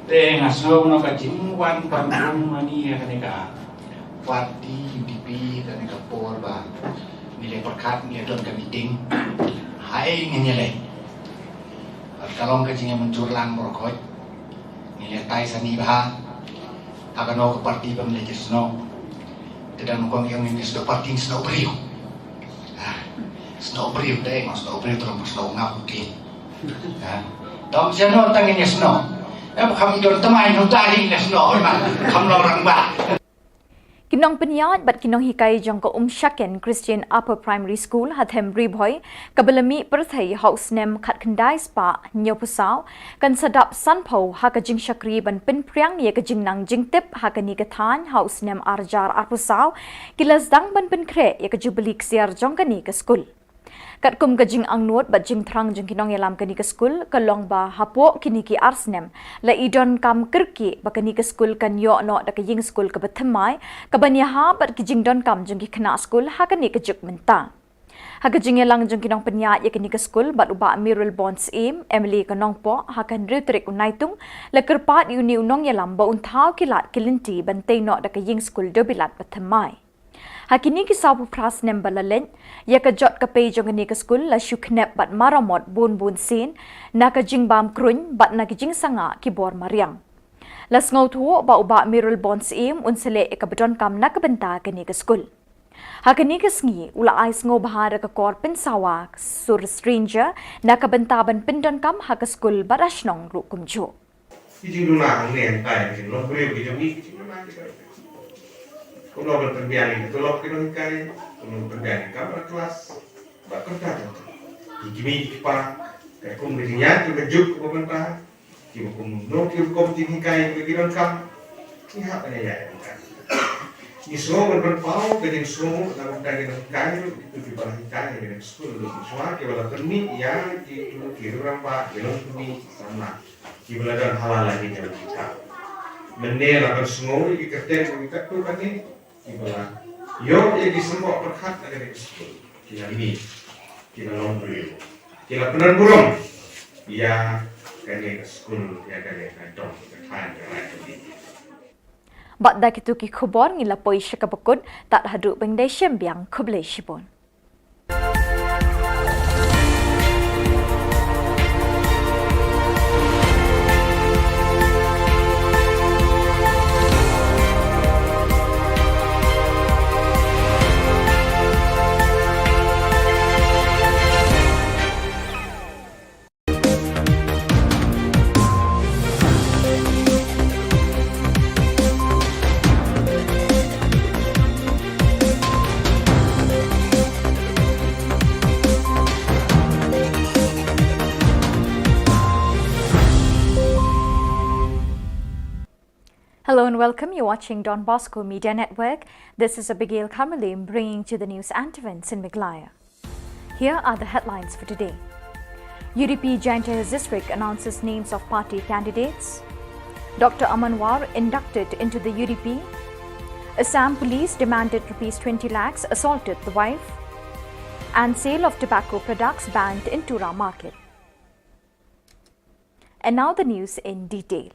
Te nga sngew kumno ka jingwan ban kum ma ngi ïa kane ka party U D P, kane ka por ba ngi la pyrkhat, ngi la don ka meeting, haei ngin ïaleh. Bad ka long ka jingïamynjur lang baroh khoit. Ngi la tai sani bha ha kano ka party ba ngi la snoh. Te da ngi ong ïa ngi snoh party, snoh briew. Ah, snoh briew te, nga snoh briew, te long snoh nga putih. Ah, dom snoh tang ngi snoh. Eh, ba kham don tymmen, ngi ta ding ngi snoh, man kham long rangbah. Ki nongpynïaid bad ki nonghikai jong ka Umshaken Christian Upper Primary School ha Them Ri Bhoi, kaba la mih pyrthei ha u snem khatkhyndai spah hynñiewphew saw, kan sa dap sanphew ha ka jingshakri ban pynphriang ïa ka jingnang jingtip ha kane ka thaiñ ha u snem ar hajar arphew saw, ki la sdang ban pynkhreh ïa ka jubili ksiar jong kane ka skul. Katkum ka jingangnud bad jingthrang jong ki nongïalam kane ka skul, ka long ba hapoh kine ki ar snem, la i donkam kyrkieh ba kane ka skul kan ïoh noh da ka ïing skul kaba thymmai, kaban ïahap bad ki jingdonkam jong ki khynnah skul ha kane ka juk mynta. Ha ka jingïalang jong ki nongpynïaid ïa kane ka skul bad u Bah Mayralborn Syiem, M L A ka Nongpoh, ha ka hynriew tarik u Naitung, la kyrpad ïa une u nongïalam ba un thaw ki lad ki lynti ban tei noh da ka ïing skul dewbilat ba thymmai. Ha kine ki sawphew phra snem ba la leit, ïa ka jot ka pei jong kane ka skul la shu khnep bad maramot bun bun sien, na ka jingbam kruiñ bad na ka jingsangeh ki bor mariang. La sngewthuh ba u Bah Mayralborn Syiem un sa leh ïa kaba donkam na ka bynta kane ka skul. Ha kane ka sngi, u la ai sngewbha da ka kor pynsawa sur stranger na ka bynta ban pyndonkam ha ka skul bad ha shnong ruh kumjuh. Ki jingduna hangne hangtai, ki jinglong briew ki jong ngi, ki jingduna ki jong ngi. Kumno ban pynbiang ïa ka tulop ki nonghikai, kumno ban pynbiang ïa ka kamra klas, bad kumta kumta. Ki kmie ki kpa, katkum ka jingïaid jong ka juk kaba mynta, kiba kumno ki rukom jinghikai kiba ki donkam, ngi hap ban ïaid ïa ka. Ngi sngew ban pynpaw ka jingsngew na ka bynta ki nonghikai ruh, kito kiba la hikai ha kane ka skul ruh, shuwa kiba la pynmih ïa kito ki riew rangbah, ki longkmie, ki samla. Kiba la don ha la ki jong kita. Mynne la pynsngew ïa ki kyrteng jong kita katto katne. Kiba la ïoh ïa ki symboh pyrkhat na kane ka skul. Ki la mih. Ki la long briew. Ki la pynburom ïa kane ka skul, ïa kane ka dong, ka thaiñ, ka raid jong ngi. Bad da kito ki khubor ngi la poi sha kaba kut, tad haduh ban ïadei shim biang, khublei shibun. Hello and welcome. You're watching Don Bosco Media Network. This is Abigail Kharmalim bringing to the news and events in Meghalaya. Here are the headlines for today. U D P Jaiñtia Hills District announces names of party candidates. Doctor Aman War inducted into the U D P. Assam police demanded rupees twenty lakhs, assaulted the wife. And sale of tobacco products banned in Tura market. And now the news in detail.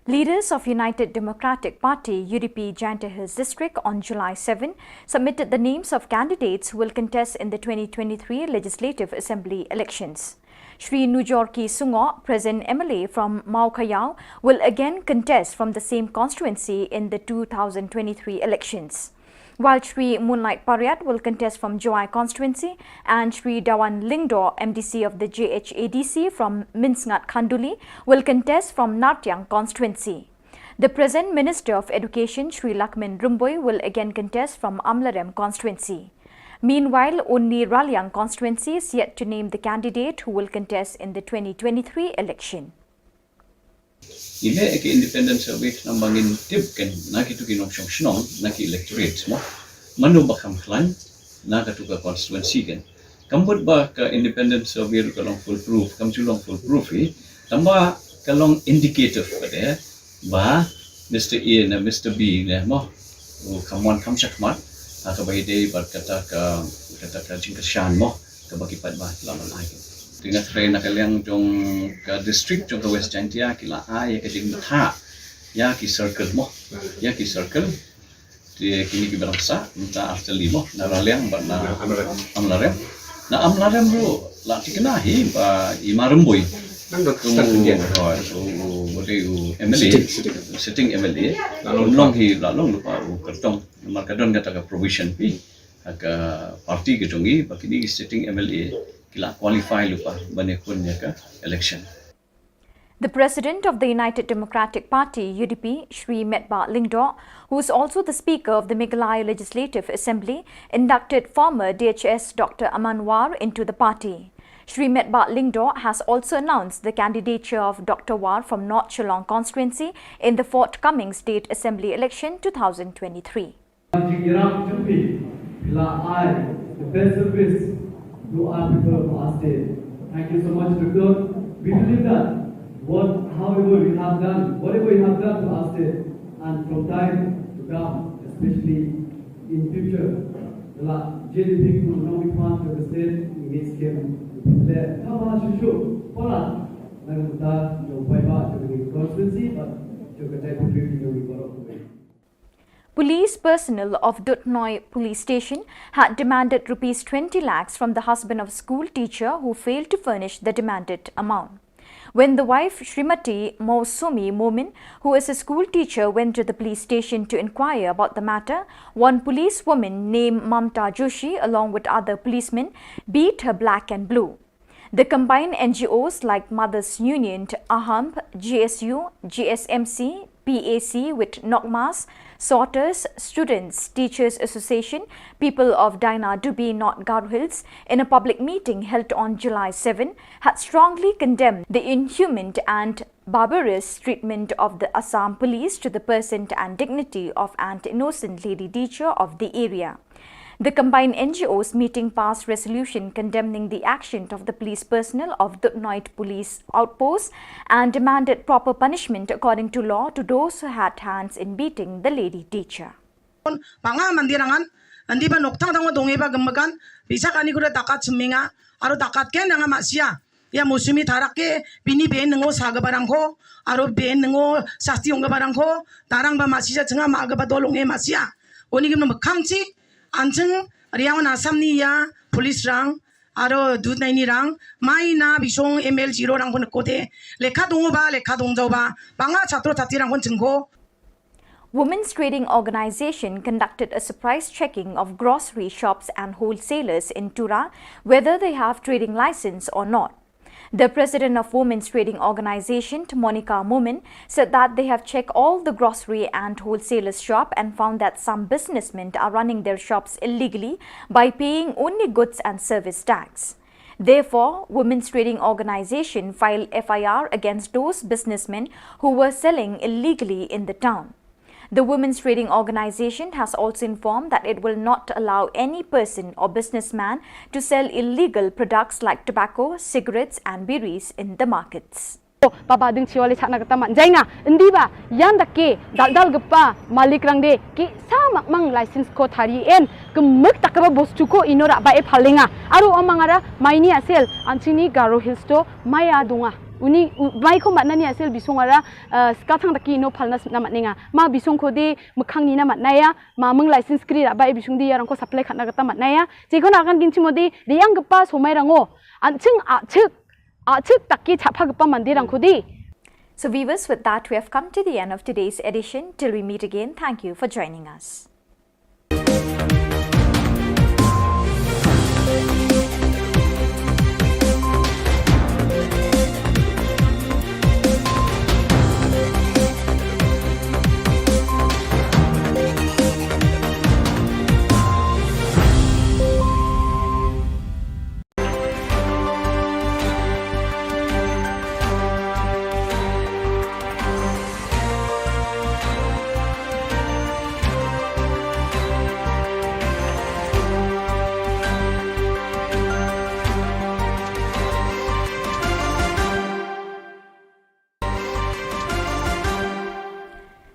Leaders of United Democratic Party, U D P, Jaiñtia Hills District on July seven submitted the names of candidates who will contest in the twenty twenty-three Legislative Assembly elections. Shri Nujorki Sungoh, present M L A from Mawkhayaw, will again contest from the same constituency in the two thousand twenty-three elections. While Shri Moonlight Pariat will contest from Jowai constituency and Shri Dawan Lyngdoh, M D C of the J H A D C from Mynsngat Khanduli, will contest from Nartiang constituency. The present Minister of Education, Shri Lahkmen Rymbui, will again contest from Amlarem constituency. Meanwhile, only Raliang constituency is yet to name the candidate who will contest in the twenty twenty-three election. Ngi leh ïa ka independent survey namar ba ngin tip kan na kitu ki nongshong shnong, na ki electorate mo. Mano ba kham khlaiñ na katu ka constituency kan. Kam mut ba ka independent survey ruh ka long foolproof, kam ju long foolproof hi. Tangba ka long indicative pat de ba Mister A ne Mister B ne mo, u kham wan kham shakhmat ha kaba ïadei bad kata ka, kata ka jingkyrshan mo, kaba ki paidbah ki la ban ai. Te nga kyrpad na ka liang jong ka district jong ka West Jaintia ki la ai ïa ka jingbatai ïa ki circle mo, ïa ki circle. Te kine kiba dang sah mynta ar tylli mo, na Raliang bad na Amlarem. Na Amlarem ruh la thikna hi ba i Marymbui. Nang dot start dia. U, u, u, u M L A, sitting, sitting. Sitting M L A. La long, long hi, la long lypa u kyrtong. Namar ka don kata ka provision hi ha ka party ka jong i ba kine ki sitting M L A ki la qualify lypa ban ïakhun ïa ka election. The president of the United Democratic Party, U D P, Shri Metbah Lyngdoh, who is also the speaker of the Meghalaya Legislative Assembly, inducted former D H S Doctor Aman War into the party. Shri Metbah Lyngdoh has also announced the candidature of Doctor War from North Shillong constituency in the forthcoming state assembly election two thousand twenty-three. Jingïarap jong phi, phi la ai the best service to our people of our state. Thank you so much, Doctor. We believe that what, however you have done, whatever you have done to our state, and from time to come, especially in future, the la J D P will not be part of the state in this game. Le, kaba shishu, pala, na kata, jong paidbah, jong the constituency, but jong the deputy, jong the Police personnel of Duthnoi Police Station had demanded rupees twenty lakhs from the husband of a school teacher who failed to furnish the demanded amount. When the wife, Shrimati Mousumi Momin, who is a school teacher, went to the police station to inquire about the matter, one police woman named Mamta Joshi, along with other policemen, beat her black and blue. The combined N G Os like Mothers Union, AHAMP, G S U, G S M C, P A C with Nokmas, Sorters, Students, Teachers Association, People of Dainadubi, North Garo Hills, in a public meeting held on July seven, had strongly condemned the inhuman and barbarous treatment of the Assam police to the person and dignity of an innocent lady teacher of the area. The combined N G Os meeting passed resolution condemning the action of the police personnel of Duthnoi Police Outpost and demanded proper punishment according to law to those who had hands in beating the lady teacher. Ba nga mandir angan, andi ba nokthang thang dong eba gemegan, bisa kani kuda takat seminga, aro takat ken nga masia. Ïa Mousumi Tharak ke bini ben ngo sa ga barang ko, aro ben ngo sasti ong ga barang ko, tarang ba masia chenga ma ga ba dolong e masia. Oni gim no mekhang chi, ancheng riang na Assam ni ïa, police rang, aro Duthnoi ni rang, mai na bisong M L zero rang pun kote, lekha dong ba, lekha dong jao ba, ba nga chatro chati rang pun chengko. Women's Trading Organization conducted a surprise checking of grocery shops and wholesalers in Tura, whether they have trading license or not. The president of Women's Trading Organization, Monica Momin, said that they have checked all the grocery and wholesalers shop and found that some businessmen are running their shops illegally by paying only goods and service tax. Therefore, Women's Trading Organization filed F I R against those businessmen who were selling illegally in the town. The Women's Trading Organization has also informed that it will not allow any person or businessman to sell illegal products like tobacco, cigarettes and biris in the markets. Baba ding chiwali chakna kata man. Jainga, indi ba, yan dake, dal dal gepa, malik rang de, ki sa mak mang license ko thari en, kemek tak ba bos chuko ino rak ba e phalenga. Aro amang ara, maini asel, anchini Garo Hills to, maya dunga. Uni, u-, mai ko matna ni asel bisong ara, eh, skathang daki ino phalna sna matnenga. Ma bisong ko de, mekhang ni na matnaya, ma meng license kri rak ba e bisong de, yarang ko supply khatna kata matnaya. Cheko na kan ginchi mo de, de yang gepa somai rango. Anching, achik, Achik taki chapha gepa mandir ang kudi. So viewers, with that, we have come to the end of today's edition. Till we meet again, thank you for joining us.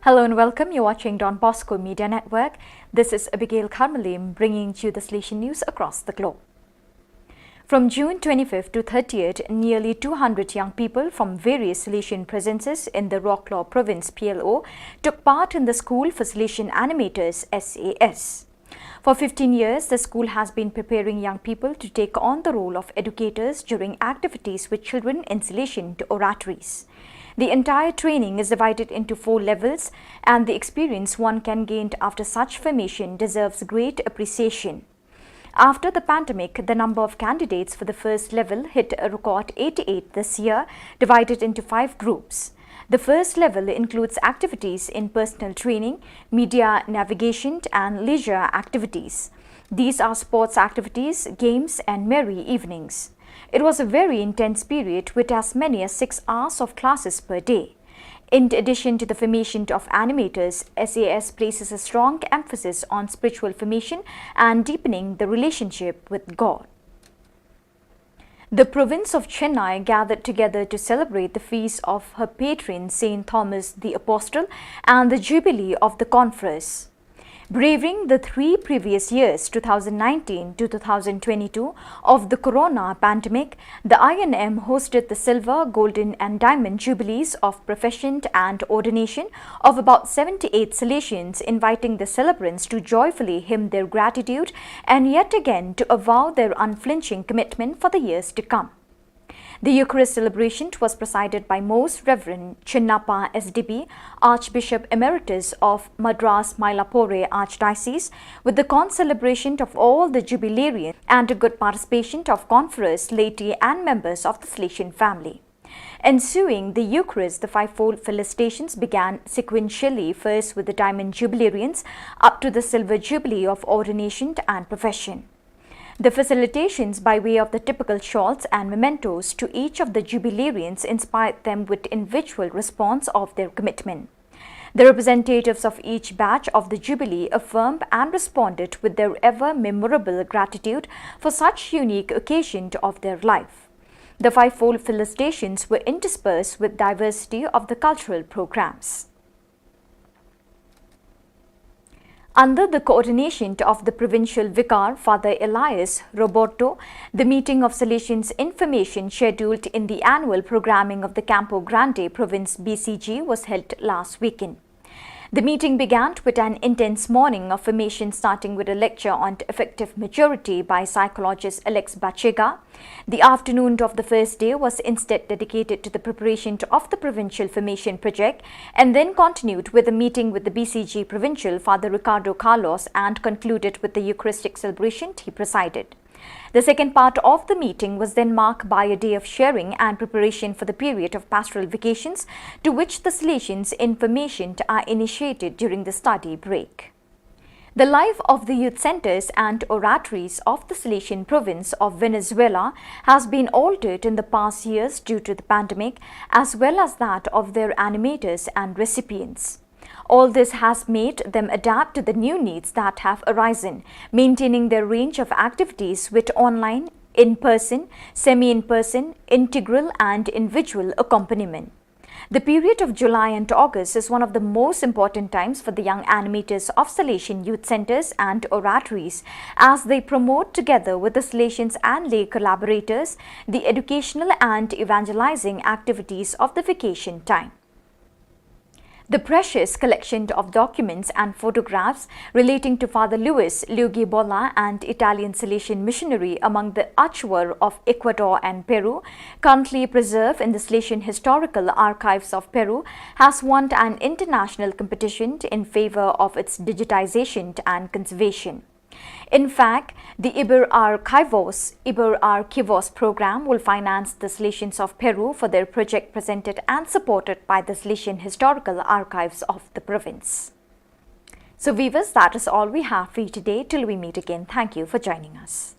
Hello and welcome. You're watching Don Bosco Media Network. This is Abigail Karmalim bringing to you the Salesian news across the globe. From June twenty-fifth to thirtieth, nearly two hundred young people from various Salesian presences in the Roklaw Province, P L O, took part in the School for Salesian Animators, S A S. For fifteen years, the school has been preparing young people to take on the role of educators during activities with children in Salesian oratories. The entire training is divided into four levels, and the experience one can gain after such formation deserves great appreciation. After the pandemic, the number of candidates for the first level hit a record eighty-eight this year, divided into five groups. The first level includes activities in personal training, media navigation, and leisure activities. These are sports activities, games, and merry evenings. It was a very intense period with as many as six hours of classes per day. In addition to the formation of animators, S A S places a strong emphasis on spiritual formation and deepening the relationship with God. The province of Chennai gathered together to celebrate the feast of her patron Saint Thomas the Apostle and the jubilee of the conference. Braving the three previous years, two thousand nineteen to two thousand twenty-two, of the corona pandemic, the I N M hosted the silver, golden, and diamond jubilees of profession and ordination of about seventy-eight Salesians, inviting the celebrants to joyfully hymn their gratitude and yet again to avow their unflinching commitment for the years to come. The Eucharist celebration was presided by Most Reverend Chinnappa S D B, Archbishop Emeritus of Madras Mylapore Archdiocese, with the concelebration of all the jubilarians and a good participation of conference, laity, and members of the Salesian family. Ensuing the Eucharist, the fivefold felicitations began sequentially, first with the Diamond Jubilarians, up to the Silver Jubilee of ordination and profession. The felicitations by way of the typical shawls and mementos to each of the jubilarians inspired them with individual response of their commitment. The representatives of each batch of the Jubilee affirmed and responded with their ever memorable gratitude for such unique occasion of their life. The fivefold felicitations were interspersed with diversity of the cultural programs. Under the coordination of the provincial vicar, Father Elias Roberto, the meeting of Salesians Information scheduled in the annual programming of the Campo Grande Province B C G was held last weekend. The meeting began with an intense morning of formation, starting with a lecture on effective maturity by psychologist Alex Bachega. The afternoon of the first day was instead dedicated to the preparation of the provincial formation project and then continued with a meeting with the B C G provincial Father Ricardo Carlos and concluded with the Eucharistic celebration he presided. The second part of the meeting was then marked by a day of sharing and preparation for the period of pastoral vacations, to which the Salesians Information are initiated during the study break. The life of the youth centers and oratories of the Salesian province of Venezuela has been altered in the past years due to the pandemic, as well as that of their animators and recipients. All this has made them adapt to the new needs that have arisen, maintaining their range of activities with online, in person, semi in person, integral, and individual accompaniment. The period of July and August is one of the most important times for the young animators of Salesian youth centers and oratories, as they promote, together with the Salesians and lay collaborators, the educational and evangelizing activities of the vacation time. The precious collection of documents and photographs relating to Father Luis Luigi Bolla, an Italian Salesian missionary among the Achuar of Ecuador and Peru, currently preserved in the Salesian Historical Archives of Peru, has won an international competition in favor of its digitization and conservation. In fact, the Iber Archivos, Iber Archivos program will finance the Salesians of Peru for their project, presented and supported by the Salesian Historical Archives of the province. So viewers, that is all we have for you today. Till we meet again, thank you for joining us.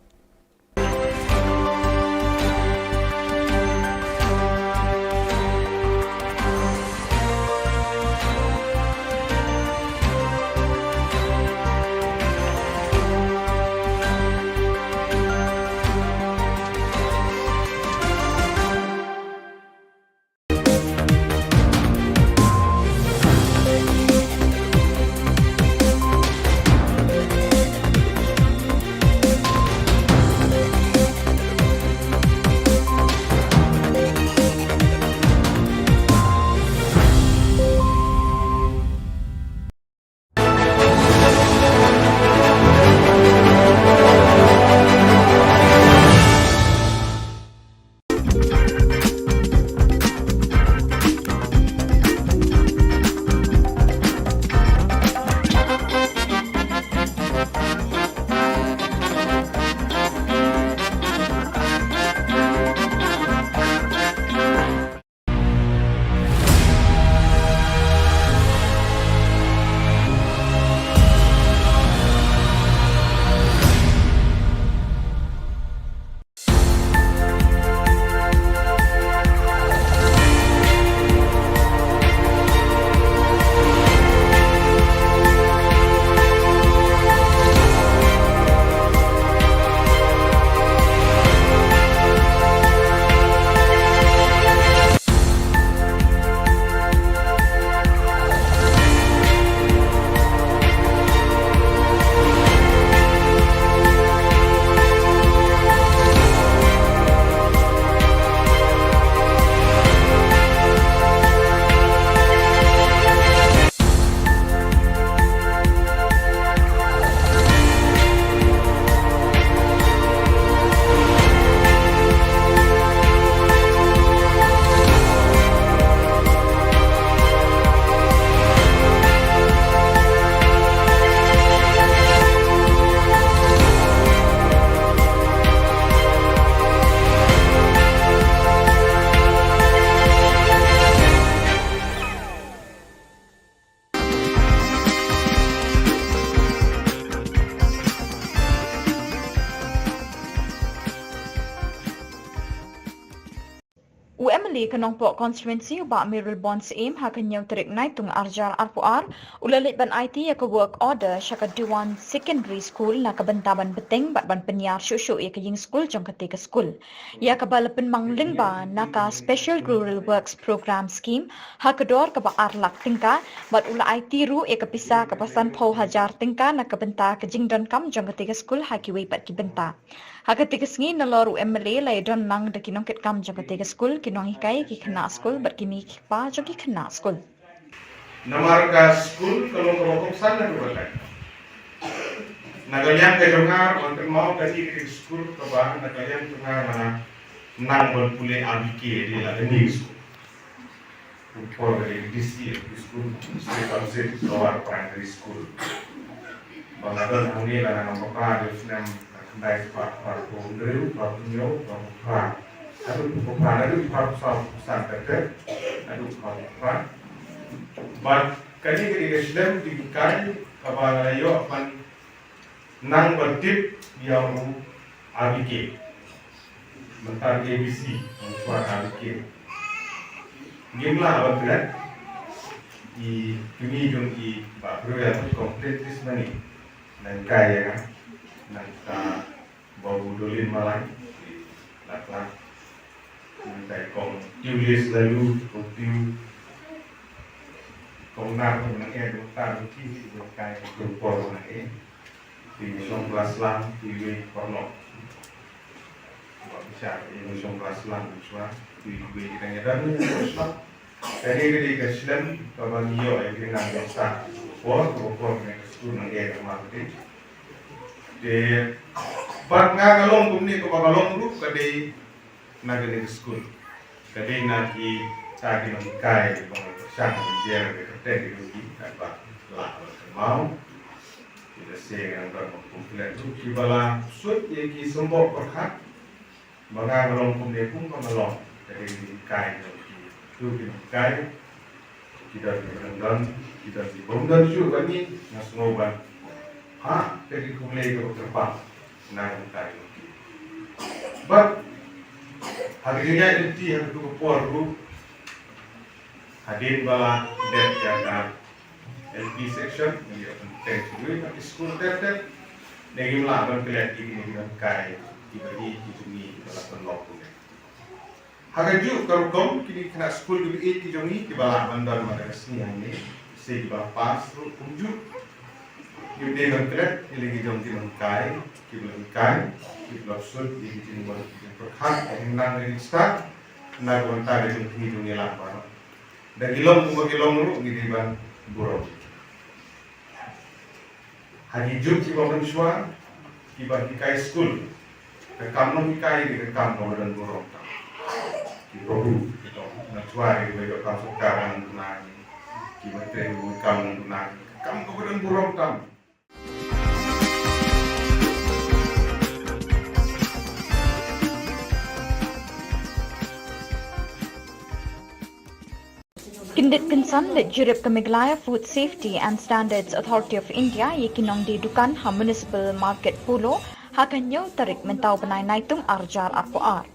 Ka Nongpoh Constituency u Bah Mayralborn Syiem ha ka hynñiew tarik Naitung arjar arphew ar u la leit ban aiti ïa ka work order sha ka Dewan Secondary School na ka bynta ban bteng bad ban pynïar shuh shuh ïa ka ïing skul jong kata ka skul, ïa kaba la pynmang lyngba na ka Special Rural Works Programme Scheme ha ka dor kaba ar lak tyngka, bad u la aiti ruh ïa ka pisa kaba sanphew hajar tyngka na ka bynta ka jingdonkam jong kata ka skul ha kiwei pat ki bynta. Ha kata ka sngi nalor u MLA la ïadon lang da ki nongkitkam jong kata ka skul, ki nonghikai, ki khynnah skul bad kine ki kpa jong ki khynnah skul. Namar ka skul ka long kaba kongsan na ka bynta. Na ka liang ka jong nga, ban kynmaw ka dei ka skul kaba na ka liang jong nga, nga nang ban pule R B K, dei la ka new school. Por ka dei D C, L P School, District Council, Lower Primary School. Ba nga don hangne la nga nang bapra, dei snem khyndai spah phra phew hynriew, phra phew hynñiew, phra phew phra. Haduh phra, haduh phra phew saw, phew san ka dei, haduh phra phew phra. Bad kane ka dei ka shlem jinghikai kaba nga la ïoh ban nang ban tip ïa u R B K. Mynta A B C, mynshwa R B K. Ngim lah ban klet. I kmie jong i Bah Brewel complete this money. Nang kai ïa nga. Nang ka Babu Dolin Malai. Lak lak. Nang kai kong Tiulis lalu, kong Tiu. Kong Nar nang eh, kong Tar, kong Tiu, kong kai, kong Por nang eh. Ti shong klas lang, ti wei porno. Ba bichar, ti shong klas lang, bichwa, ti wei kita nya dan ni klas lang. Kane ka dei ka shlem kaba ngi ïoh ïa ki nang sa. Por, por, por, ne ka skul nang eh ka ma ka dei. Te bad nga ka long kumne kaba ka long ruh ka dei na kane ka skul. Ka dei na kita ki nonghikai ba nga pyrshang ban jer ka kyrteng ki ruh ki, kaba lah ban kynmaw. Kita se ngan ban kum klet ruh kiba la suit ïa ki symboh pyrkhat. Ba nga ka long kumne kum ba nga long. Ka dei ki nonghikai ki ruh ki, ruh ki nonghikai. Ki don kiba don, ki don kiba ym don shuh bad ngi, nga sngew ban ha ka jingkhublei kaba kyrpang na ka bynta jong ki. Bad ha ka jingïaid lynti ha katto ka por ruh, hadien ba la dep ïa ka L P section, ngi ïa pynbteng shuh ha ki skul ter ter. Ne ngim lah ban klet ïa kine ki nonghikai kiba ïeit ki jong ngi kiba la pynlong kumne. Ha kajuh ka rukom kine ki khynnah skul kiba ïeit ki jong ngi kiba lah ban don mynta ka sngi hangne, se kiba pass ruh kumjuh. Ngi dei ban klet ïa la ki jong ki nonghikai kiba la hikai, kiba la sut ïa ki jingwan ki jingpyrkhat, ka jingnang ka jingstad na ka bynta ka jong ngi jong ngi lang baroh. Da ki long kumba ki long ruh ngi dei ban burom. Ha ki juk kiba mynshuwa, kiba hikai skul, ka kam nonghikai dei ka kam kaba don burom tam. Kiba hu, kiba mynshuwa dei kiba ïoh kam sorkar nang duna, kiba trei ruh kam nang duna, ka kam kaba don burom tam. Kyndit kynsan leit jurip ka Meghalaya Food Safety and Standards Authority of India ïa ki nongdie dukan ha Municipal Market Polo ha ka hynñiew tarik mynta u bnai Naitung arjar arphew ar.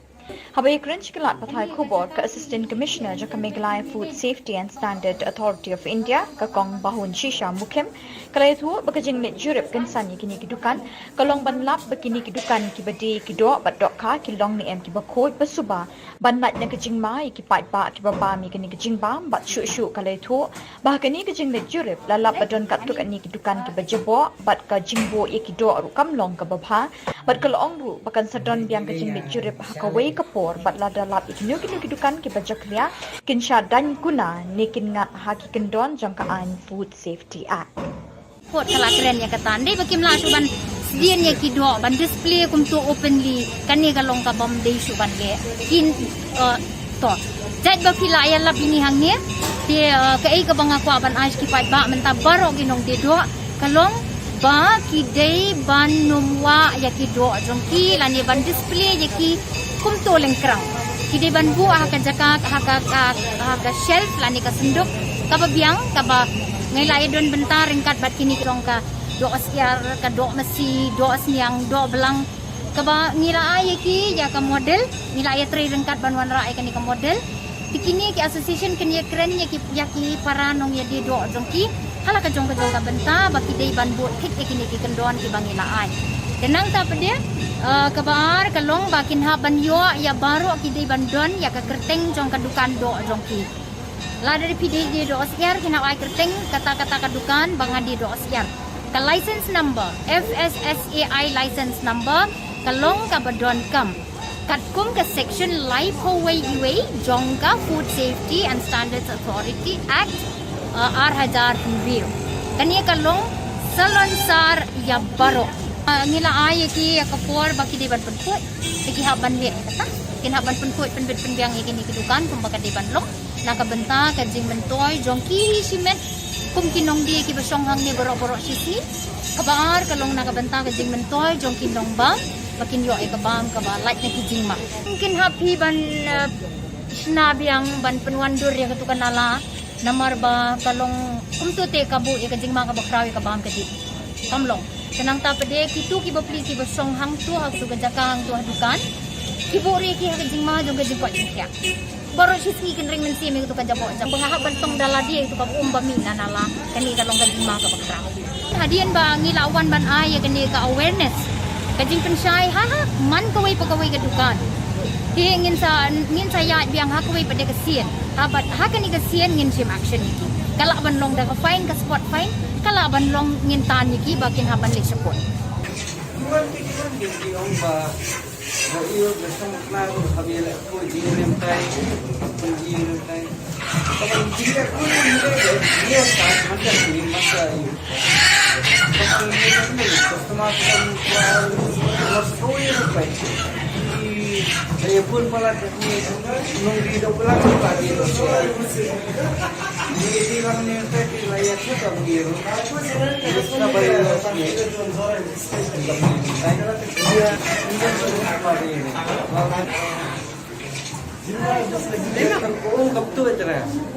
Haba ïakren sha ki lad pathai khubor ka Assistant Commissioner jong ka Meghalaya Food Safety and Standard Authority of India, ka Kong Bahun Shisha Mukhim, ka la ïathuh ba ka jingleit jurip kynsan ïa kine ki dukan ka long ban lap ba kine ki dukan kiba die ki doh bad dohkha ki long ne em kiba khuid ba suba, ban lait na ka jingma ïa ki paidbah kiba bam ïa kane ka jingbam. Bad shuh shuh ka la ïathuh ba ha kane ka jingleit jurip la lap ba don katto katne ki dukan kiba jaboh bad ka jingbuh ïa ki doh ruh kam long kaba bha. Bad ka la ong ruh ba kan sa don biang ka jingleit jurip ha kawei ka por bad lada lap ïa kino kino ki dukan kiba jakhlia, kin shah daiñ kuna ne kin ngat ha ki kyndon jong ka aiñ Food Safety Act. Kot ka la kren ïa kata, dei ba kim lah shuh ban sdien ïa ki doh ban display kumto openly, kane ka long ka bym dei shuh ban leh. Kin, eh, to. Jait ba phi la ïalap ïa ngi hangne, te, eh, kaei kaba nga kwah ban ai sha ki paidbah mynta baroh ki nongdie doh, ka long ba ki dei ban nym wah ïa ki doh jong ki lane ban display ïa ki kumto lyngkrang. Ki dei ban buh ha ka jaka, ha ka, ha, ha ka shelf lane ka synduk kaba biang, kaba ngi la ïadon bynta ryngkat bad kine ki long ka doh syiar, ka doh masi, doh sniang, doh blang. Kaba ngi la ai ïa ki ïa ka model, ngi la ïatrei ryngkat ban wanrah ïa kane ka model. Te kine ki association kin ïakren ïa ki, ïa ki para nongïadie doh jong ki ha la ka jong ka jong ka bynta ba ki dei ban bud thik ïa kine ki kyndon kiba ngi la ai. Te nangta pat de, eh, kaba ar ka long ba kin hap ban ïoh ïa baroh ki dei ban don ïa ka kyrteng jong ka dukan doh jong ki. Lada phi dei die dohsyiar kin hap ai kyrteng kata kata ka dukan ba nga die dohsyiar. Ka license number, F S S A I license number, ka long kaba donkam katkum ka section laiphew wei iwei jong ka Food Safety and Standards Authority Act, uh, ar hajar hynriew. Kane ka long salonsar ïa baroh. Uh, ngi la ai ïa ki ïa ka por ba ki dei ban pynkhuid, te ki hap ban leh kata. Kin hap ban pynkhuid pynbit pynbiang ïa kine ki dukan kumba ka dei ban long na ka bynta ka jingmyntoi jong ki shimet kum ki nongdie kiba shong hangne baroh baroh shisngi. Kaba ar ka long na ka bynta ka jingmyntoi jong ki nongbam ba kin ïoh ïa ka bam kaba lait na ki jingma. Kin hap phi ban, eh, shna biang ban pynwandur ïa katu ka nala, namar ba ka long kumto te ka buh ïa ka jingma kaba khraw ïa ka bam ka dih. Kam long. Te nangta pat de kito ki bapli kiba shong hangto ha katu ka jaka hangto ha dukan, ki buh ruh ïa ki ha ka jingma jong ka jingkoit jingkhiah. Baroh shisngi kin ring mynsiem ïa katu ka jaboh jam. Ba nga hap ban tong da lade ïa katu ka um ba mih na nala. Kane ka long ka jingma kaba khraw. Hadien ba ngi la wan ban ai ïa kane ka awareness, ka jingpynshai ha, ha man kawei pa kawei ka dukan. Te ngin sa, ngin sa ïaid biang ha kawei pat de ka sien. Ha bad ha kane ka sien ngin shim action ïa ki. Ka lah ban long da ka fine, ka spot fine, ka lah ban long ngin tan ïa ki ba kin hap ban leh shapoh.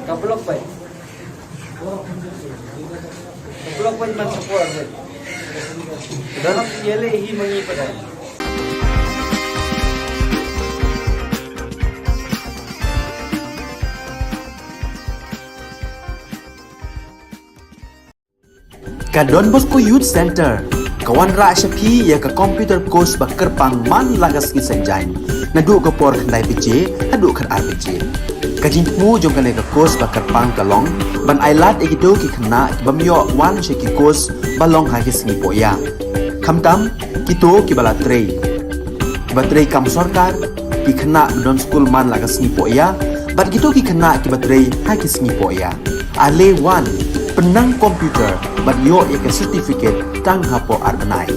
Ka block bai. Ka block bai man support bai. Dalam yele hi mangi padai. Ka Don Bosco Youth Center ka wanrah sha phi ïa ka computer course ba kyrpang man la ka sngi Saitjaiñ, naduh ka por khyndai baje haduh khatar baje. Ka jingthmu jong kane ka course ba kyrpang ka long ban ailad ïa kito ki khynnah ki bym ïoh wan sha ki course ba long ha ki sngi pohïa. Khamtam kito kiba la trei, kiba trei kam sorkar, ki khynnah ba don skul man la ka sngi pohïa, bad kito ki khynnah kiba trei ha ki sngi pohïa. Ale wan, pynnang computer bad ïoh ïa ka certificate tang hapoh ar bnai.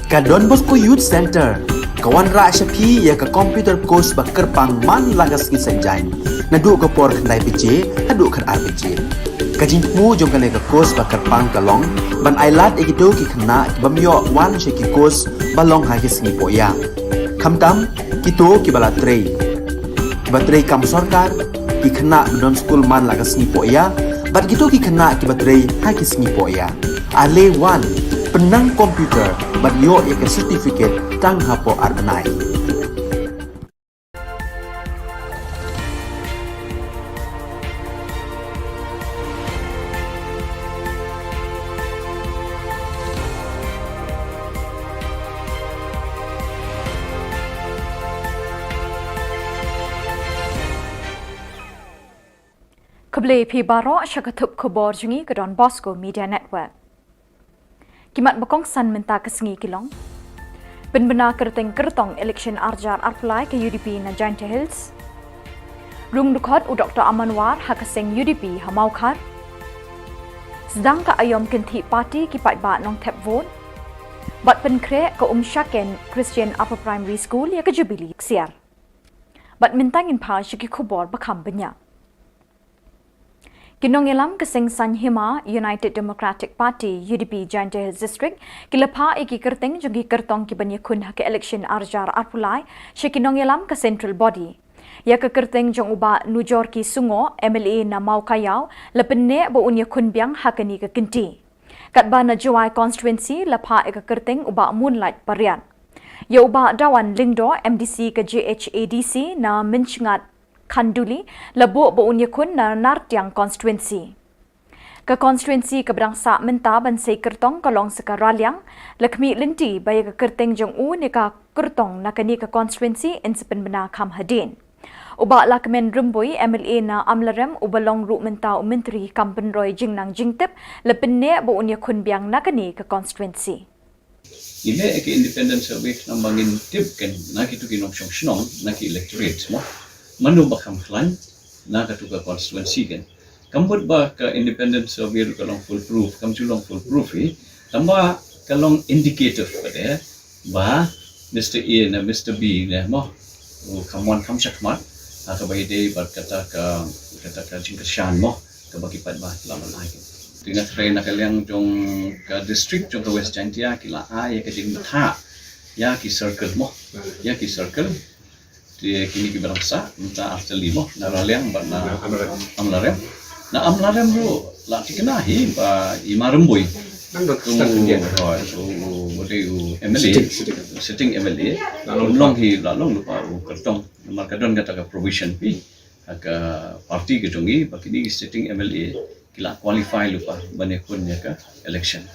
Ka Don Bosco Youth Centre ka wanrah sha phi ïa ka computer course ba kyrpang man la ka sngi Saitjaiñ, naduh ka por khyndai baje haduh khatar baje. Ka jingthmu jong kane ka course ba kyrpang ka long ban ailad ïa kito ki khynnah ki bym ïoh wan sha ki course ba long ha ki sngi pohïa, khamtam kito kiba la trei, kiba trei kam sorkar, ki khynnah ba don skul man la ka sngi pohïa, bad kito ki khynnah kiba trei ha ki sngi pohïa. Ale wan, pynnang computer bad ïoh ïa ka certificate tang hapoh ar bnai. Khublei phi baroh sha ka thup khubor jong ngi ka Don Bosco Media Network. Ki mat ba kongsan mynta ka sngi ki long: pynbna kyrteng kyrtong election arjar arphew lai ka U D P na Jaintia Hills. Rung dkhot u Doktor Aman War ha ka seng U D P ha Mawkhar. Sdang ka aïom kynthih party ki paidbah Nongthep vote. Bad pynkhreh ka Umshaken Christian Upper Primary School ïa ka Jubilee ksiar. Bad mynta ngin phai sha ki khubor ba kham bniah. Ki nongïalam ka seng saiñ hima United Democratic Party, U D P, Jaintia Hills District ki la phah ïa ki kyrteng jong ki kyrtong ki ban ïakhun ha ka election arjar arphew lai sha ki nongïalam ka Central Body. Ïa ka kyrteng jong u Bah Nujorki Sungoh, M L A na Mawkaiaw, la pynneh ba un ïakhun biang ha kane ka kynti. Katba na Jowai constituency la phah ïa ka kyrteng u Bah Moonlight Pariat. Ïa u Bah Dawan Lyngdoh, M D C ka J H A D C na Mynshngat Khanduli, la buh ba un ïakhun na Nartiang constituency. Ka constituency kaba dang sah mynta ban sei kyrtong ka long sa ka Raliang, la khmih lynti ba ïa ka kyrteng jong u ne ka kyrtong na kane ka constituency yn sa pynbna kham hadien. U Bah Lahkmen Rymbui, M L A na Amlarem, uba long ruh mynta u Myntri kam pynroi jingnang jingtip, la pynneh ba un ïakhun biang na kane ka constituency. Ngi leh ïa ka independent survey khnang ba ngin tip kan na kitu ki nongshong shnong, na ki electorate mo, mano ba kham khlaiñ na katu ka constituency kan. Kam mut ba ka independent survey ruh ka long foolproof, kam ju long foolproof hi. Tangba ka long indicative pat eh ba Mister A ne Mister B ne mo, u kham wan kham shakhmat ha kaba ïadei bad kata ka, kata ka jingkyrshan mo, kaba ki paidbah la ban ai. Te nga khreh na ka liang jong ka district jong ka West Jaintia ki la ai ïa ka jingbthah ïa ki circle mo, ïa ki circle. Te kine kiba dang sah mynta ar tylli mo, na Raliang bad na Amlarem. Na Amlarem ruh la thikna hi ba i Ma Rymbui, u, hooid, u, u, u dei u M L A, sitting, sitting. Sitting M L A. La long, long hi, la long lypa u kyrtong. Namar ka don kata ka provision hi ha ka party ka jong ngi ba kine ki sitting M L A ki la qualify lypa ban ïakhun ïa ka election.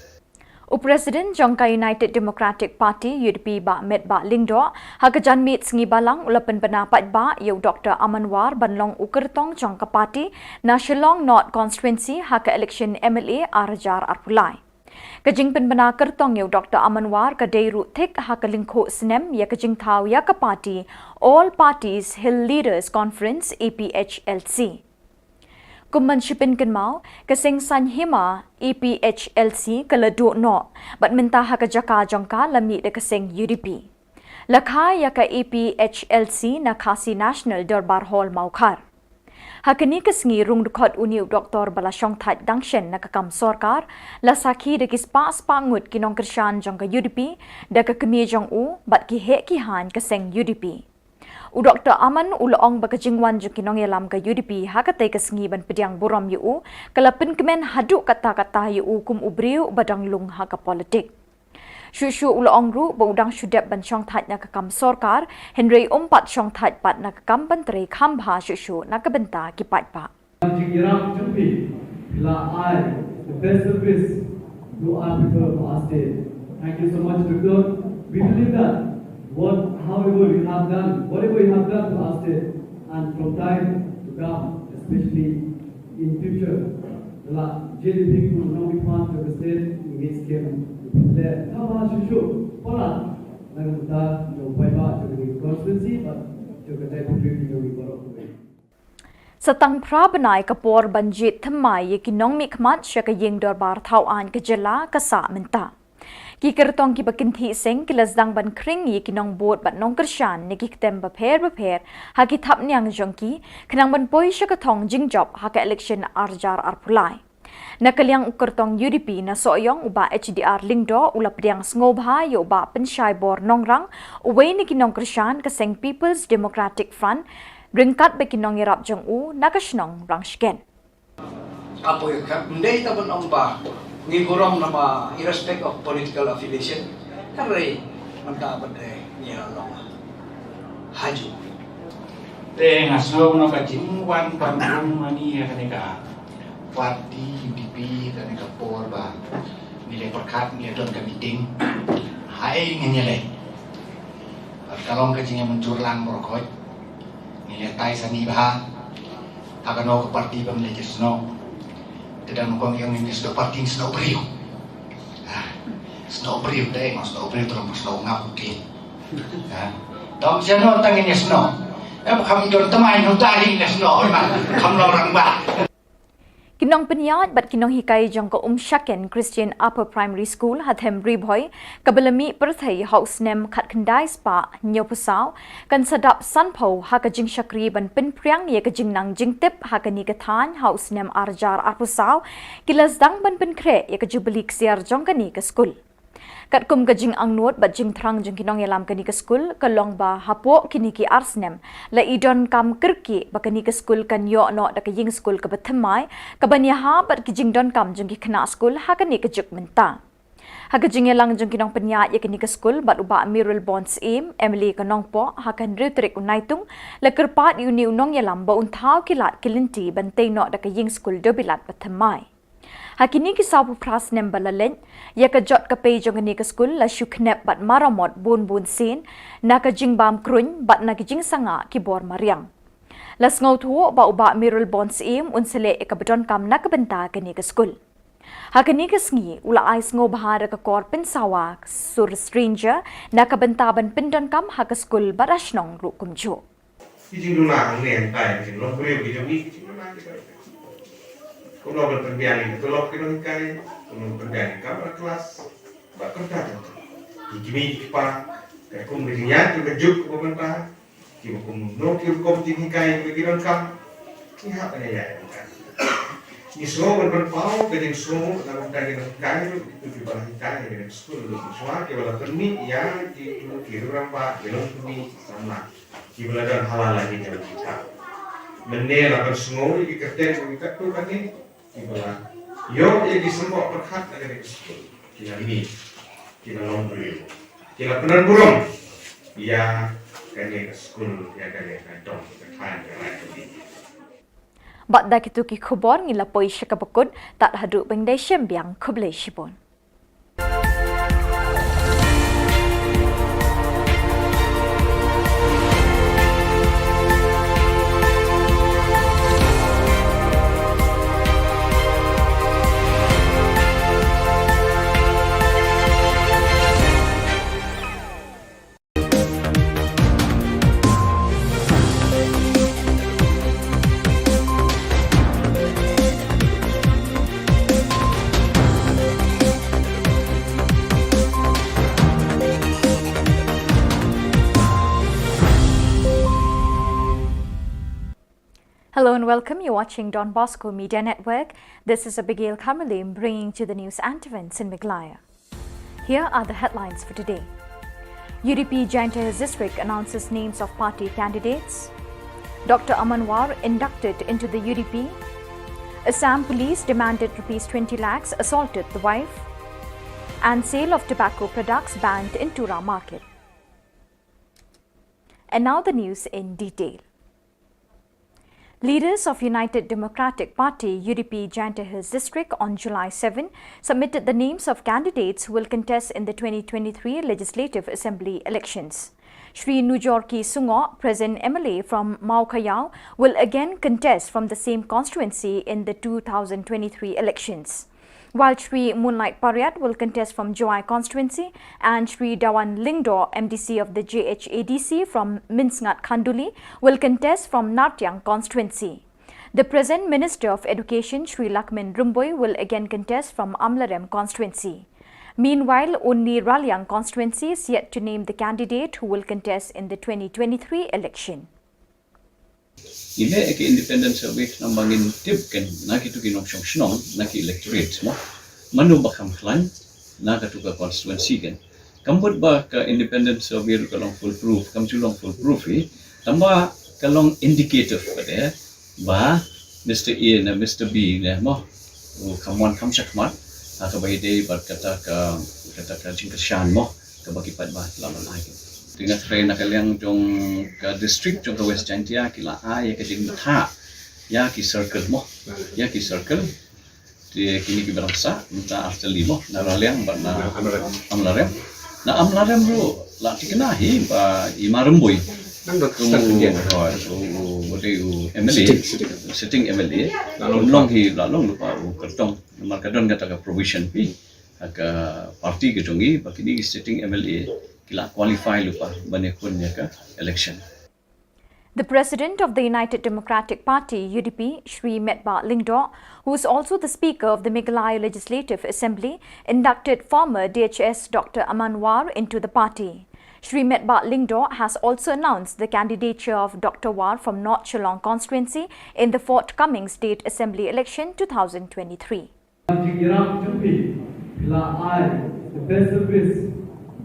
U President jong ka United Democratic Party, U D P, Bah Metbah Lyngdoh, ha ka janmiet sngi Balang u la pynbna paidbah ïa u Doktor Aman War ban long u kyrtong jong ka party na Shillong North Constituency ha ka election M L A arhajar arphew lai. Ka jingpynbna kyrtong ïa u Doktor Aman War ka dei ruh thik ha ka lyngkhuh snem ïa ka jingthaw ïa ka party All Parties Hill Leaders Conference, A P H L C. Kum ban shu pynkynmaw, ka seng saiñ hima A P H L C ka la duh noh, bad mynta ha ka jaka jong ka la mih da ka seng U D P. La kha ïa ka A P H L C na Khasi National Dorbar Hall Mawkhar. Ha kane ka sngi rung dkhot une u doktor ba la shongthait dang shen na ka kam sorkar, la sakhi da ki spah spah ngut ki nongkyrshan jong ka U D P, da ka kmie jong u, bad ki heh ki haiñ ka seng U D P. U Doktor Aman u la ong ba ka jingwan jong ki nongïalam ka U D P ha katei ka sngi ban pdiang burom ïa u, ka la pynkmen haduh katta katta ïa u kum u briew uba dang lung ha ka politik. Shuh shuh u la ong ruh ba u dang shu dep ban shongthait na ka kam sorkar, hynrei um pat shongthait pat na ka kam ban trei kham bha shuh shuh na ka bynta ki paidbah. Jingïarap jong phi, phi la ai the best service to our people of our state. Thank you so much, Doctor. We believe that what, however you have done, whatever you have done to our state, and from time to come, especially in future, la jingïarap jong phi, nongmihkhmat jong ka state, ngi ngeit skhem phi la kaba shuh shuh palat na ka bynta jong paidbah jong ka constituency bad jong ka territory jong ngi baroh. Sa tang phra bnai ka por ban jied thymmai ïa ki nongmihkhmat sha ka ïing dorbar thawaiñ ka jylla ka sah mynta. Ki kyrtong kiba kynthih seng ki la sdang ban khring ïa ki nongbud bad nongkyrshan na ki ktem bapher bapher ha ki thapniang jong ki, khnang ban poi sha ka thong jingjop ha ka election ar hajar arphew lai. Na ka liang u kyrtong U D P na Sohiong, u Bah H D R Lyngdoh, u la pdiang sngewbha ïa u Bah Pynshaibor Nongrang, uwei na ki nongkyrshan ka seng People's Democratic Front, ryngkat bad ki nongïarap jong u na ka shnong Rangshken. Hapoh ka, ym dei tang ban ong ba ngi burom namar irrespect of political affiliation, hynrei mynta pat ngi la long hajuh. Te nga sngew noh ka jingwan ban rung mane ïa kane ka party U D P, kane ka por ba ngi la pyrkhat ngi la don ka meeting, haei ngin ïaleh. Bad ka long ka jingïamynjur lang baroh khoit. Ngi leh tai sani bha ha kano ka party ba ngi la ïasnoh. Te dang nyngkong ïa ngi snoh party, snoh briew. Ah, snoh briew te, ma snoh briew te long snoh ngap u ki. Ah, dang snoh tang ngi snoh. Eh, ba kham don thymmai nangta ngi snoh, ma kham long rangbah. Ki nongpynïaid bad ki nonghikai jong ka Umshaken Christian Upper Primary School ha Them Ri Bhoi, kaba la mih pyrthei ha u snem khatkhyndai spah hynñiewphew saw, kan sa dap sanphew ha ka jingshakri ban pynphriang ïa ka jingnang jingtip ha kane ka thaiñ ha u snem ar hajar arphew saw, ki la sdang ban pynkhreh ïa ka jubili ksiar jong kane ka skul. Katkum ka jingangnud bad jingthrang jong ki nongïalam kane ka skul, ka long ba hapoh kine ki ar snem, la i donkam kyrkieh ba kane ka skul kan ïoh noh da ka ïing skul kaba thymmai, kaban ïahap bad ki jingdonkam jong ki khynnah skul ha kane ka juk mynta. Ha ka jingïalang jong ki nongpynïaid ïa kane ka skul bad u Bah Mayralborn Syiem, M L A ka Nongpoh, ha ka hynriew tarik u Naitung, la kyrpad ïa une u nongïalam ba un thaw ki lad ki lynti ban tei noh da ka ïing skul dewbilat ba thymmai. Ha kine ki sawphew phra snem ba la leit, ïa ka jot ka pei jong kane ka skul la shu khnep bad maramot bun bun sien, na ka jingbam kruiñ bad na ka jingsangah ki bor mariang. La sngewthuh ba u Bah Mayralborn Syiem un sa leh ïa kaba donkam na ka bynta kane ka skul. Ha kane ka sngi, u la ai sngewbha da ka kor pynsawa sur stranger na ka bynta ban pyndonkam ha ka skul bad ha shnong ruh kumjuh. Ki jingduna hangne hangtai, ki jinglong briew ki jong ngi, ki jingduna ki jong ngi. Kumno ban pynbiang ïa ka tulop ki nonghikai, kumno ban pynbiang ïa ka kamra klas, bad kumta kumta. Ki kmie ki kpa, katkum ka jingïaid ka juk kaba mynta, kiba kumno ki rukom jinghikai kiba ki donkam, ngi hap ban ïaid ïa ka. Ngi sngew ban pynpaw ka jingsngew na ka bynta ki nonghikai ruh, kitu kiba la hikai ha kane ka skul ruh, shuwa kiba la pynmih ïa kitu ki riew rangbah, ki longkmie, ki samla. Kiba la don ha la la ki jong kita. Mynne la pynsngew ïa ki kyrteng jong ki katto katne kiba la ïoh ïa ki symbok pyrkhat na kane ka skul. Ki la mih, ki la long briew, ki la pynburom ïa kane ka skul, ïa kane ka dong ka thaiñ ka rai ka ri. Bad da kitu ki khubor ngi la poi sha kaba kut, tad haduh ban ïadei shim biang, khublei shibun. Hello and welcome. You're watching Don Bosco Media Network. This is Abigail Kharmilliam bringing to the news and events in Meghalaya. Here are the headlines for today. U D P Jaiñtia Hills District announces names of party candidates. Doctor Aman War inducted into the U D P. Assam police demanded rupees twenty lakhs, assaulted the wife. And sale of tobacco products banned in Tura market. And now the news in detail. Leaders of United Democratic Party, U D P, Jaiñtia Hills District on July seven submitted the names of candidates who will contest in the twenty twenty-three Legislative Assembly elections. Shri Nujorki Sungoh, present M L A from Mawkhayaw, will again contest from the same constituency in the two thousand twenty-three elections. While Shri Moonlight Pariat will contest from Jowai constituency and Shri Dawan Lyngdoh, M D C of the J H A D C from Mynsngat Khanduli, will contest from Nartiang constituency. The present Minister of Education, Shri Lahkmen Rymbui, will again contest from Amlarem constituency. Meanwhile, only Raliang constituency is yet to name the candidate who will contest in the twenty twenty-three election. Ngi leh ïa ka independent survey namar ba ngin tip kan na kitu ki nongshong shnong, na ki electorate mo. Mano ba kham khlaiñ na katu ka constituency kan. Kam mut ba ka independent survey ruh ka long foolproof, kam ju long foolproof hi. Tangba ka long indicative pat eh ba Mister A ne Mister B ne mo, u kham wan kham shakhmat ha kaba ïadei bad kata ka, kata ka jingkyrshan mo, kaba ki paidbah la ban ai. Te nga kyrpad na ka liang jong ka district jong ka West Jaintia ki la ai ïa ka jingbatai ïa ki circle mo, ïa ki circle. Te kine kiba dang sah mynta ar tylli mo, na Raliang bad na Amlarem. Na Amlarem ruh la thikna hi ba i Marymbui. Nang dot start pyndiat. U, u, u, u M L A, sitting, sitting. Sitting M L A. La long, long hi, la long lypa u kyrtong. Namar ka don kata ka provision hi ha ka party ka jong i ba kine ki sitting M L A ki la qualify lypa ban ïakhun ïa ka election. The president of the United Democratic Party, U D P, Shri Metbah Lyngdoh, who is also the speaker of the Meghalaya Legislative Assembly, inducted former D H S Doctor Aman War into the party. Shri Metbah Lyngdoh has also announced the candidature of Doctor War from North Shillong constituency in the forthcoming state assembly election two thousand twenty-three. Jingïarap jong phi, phi la ai the best service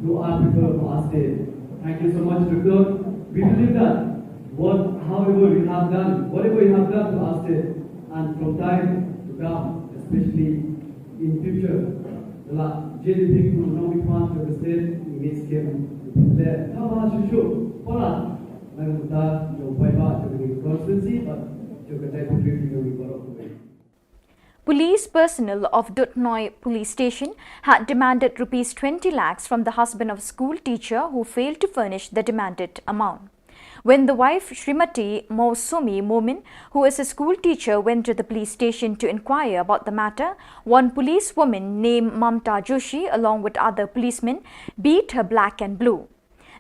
to our people of our state. Thank you so much, Doctor. We believe that what, however you have done, whatever you have done to our state, and from time to come, especially in future, the la J D P will not be part of the state in this game. Le, kaba shishu, para, na kata, jong paidbah, jong the constituency, but jong the deputy, jong the Police personnel of Duthnoi Police Station had demanded rupees twenty lakhs from the husband of a school teacher who failed to furnish the demanded amount. When the wife, Shrimati Mousumi Momin, who is a school teacher, went to the police station to inquire about the matter, one police woman named Mamta Joshi, along with other policemen, beat her black and blue.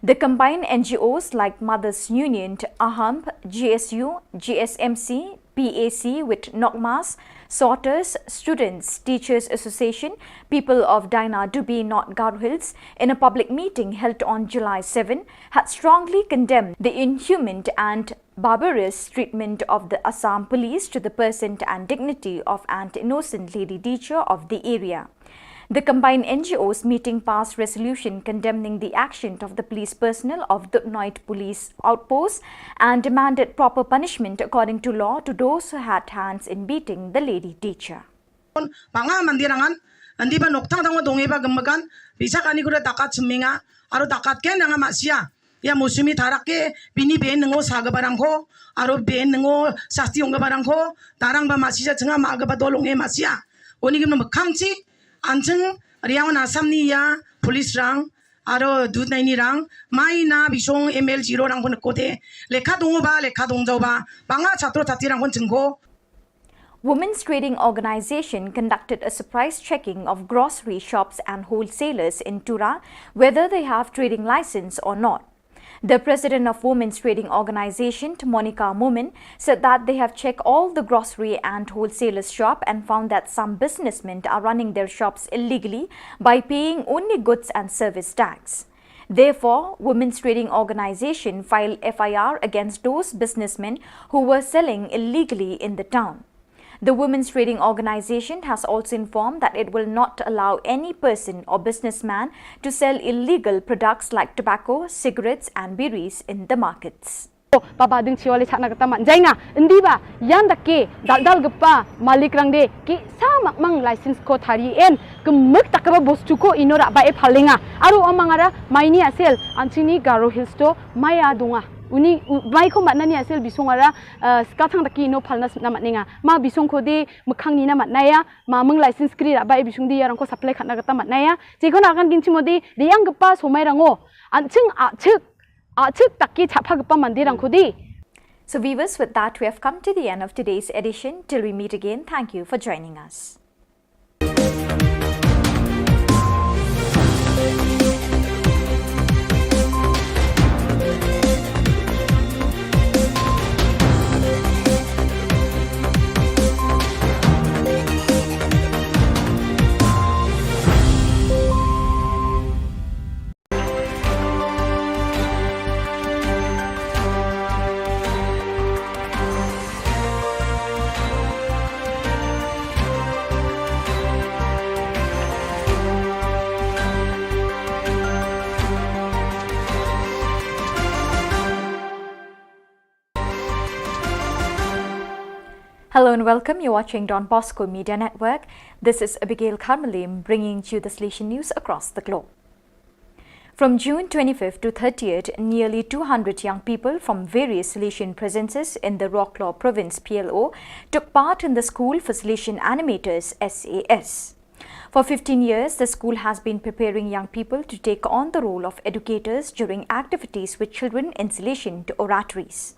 The combined N G Os like Mothers Union, AHAMP, G S U, G S M C, P A C with Nokmas, Sorters, Students, Teachers Association, People of Daina Dubi, North Garo Hills, in a public meeting held on July seven, had strongly condemned the inhuman and barbarous treatment of the Assam police to the person and dignity of an innocent lady teacher of the area. The combined N G Os meeting passed resolution condemning the action of the police personnel of Duthnoi Police Outpost and demanded proper punishment according to law to those who had hands in beating the lady teacher. Ba nga mandir angan, andi ba nokthang thang dong eba gemegan, bisa kani kuda takat seminga, aro takat ken nga masia. Ïa Mousumi Tharak ke bini ben ngo sa ga barang ko, aro ben ngo sasti ong ga barang ko, tarang ba masia chenga ma ga ba dolong e masia. Oni gim no mekhang chi, ancheng riang na Assam ni ïa, police rang, aro Duthnoi ni rang, mai na bisong M L zero rang pun kote, lekha dong ba, lekha dong jao ba, banga chatro chati rang pun chengko. Women's Trading Organization conducted a surprise checking of grocery shops and wholesalers in Tura, whether they have trading license or not. The president of Women's Trading Organization, Monica Momin, said that they have checked all the grocery and wholesalers shop and found that some businessmen are running their shops illegally by paying only goods and service tax. Therefore, Women's Trading Organization filed F I R against those businessmen who were selling illegally in the town. The Women's Trading Organization has also informed that it will not allow any person or businessman to sell illegal products like tobacco, cigarettes and biris in the markets. Baba ding chiwali chakna kata man. Jainga, indi ba, yan dake, dal dal gepa, malik rang de, ki sa mak mang license ko thari en, kemek tak ba bos chuko ino rak ba e phalenga. Aru amang ara, maini asel, anchini Garo Hills to, maya dunga. Uni, u-, mai ko matna ni asel bisong ara, eh, skathang daki ino phalna sna matnenga. Ma bisong ko de, mekhang ni na matnaya, ma meng license kri rak ba e bisong de, yarang ko supply khatna kata matnaya. Chiko na kan kin chimo de, de yang gepa somai rango. Anching, achik, Achik taki chapha gepa mandir ang kudi. So viewers, with that, we have come to the end of today's edition. Till we meet again, thank you for joining us. Hello and welcome. You're watching Don Bosco Media Network. This is Abigail Karmalim bringing to you the Salesian news across the globe. From June twenty-fifth to thirtieth, nearly two hundred young people from various Salesian presences in the Roklaw Province, P L O, took part in the School for Salesian Animators, S A S. For fifteen years, the school has been preparing young people to take on the role of educators during activities with children in Salesian oratories.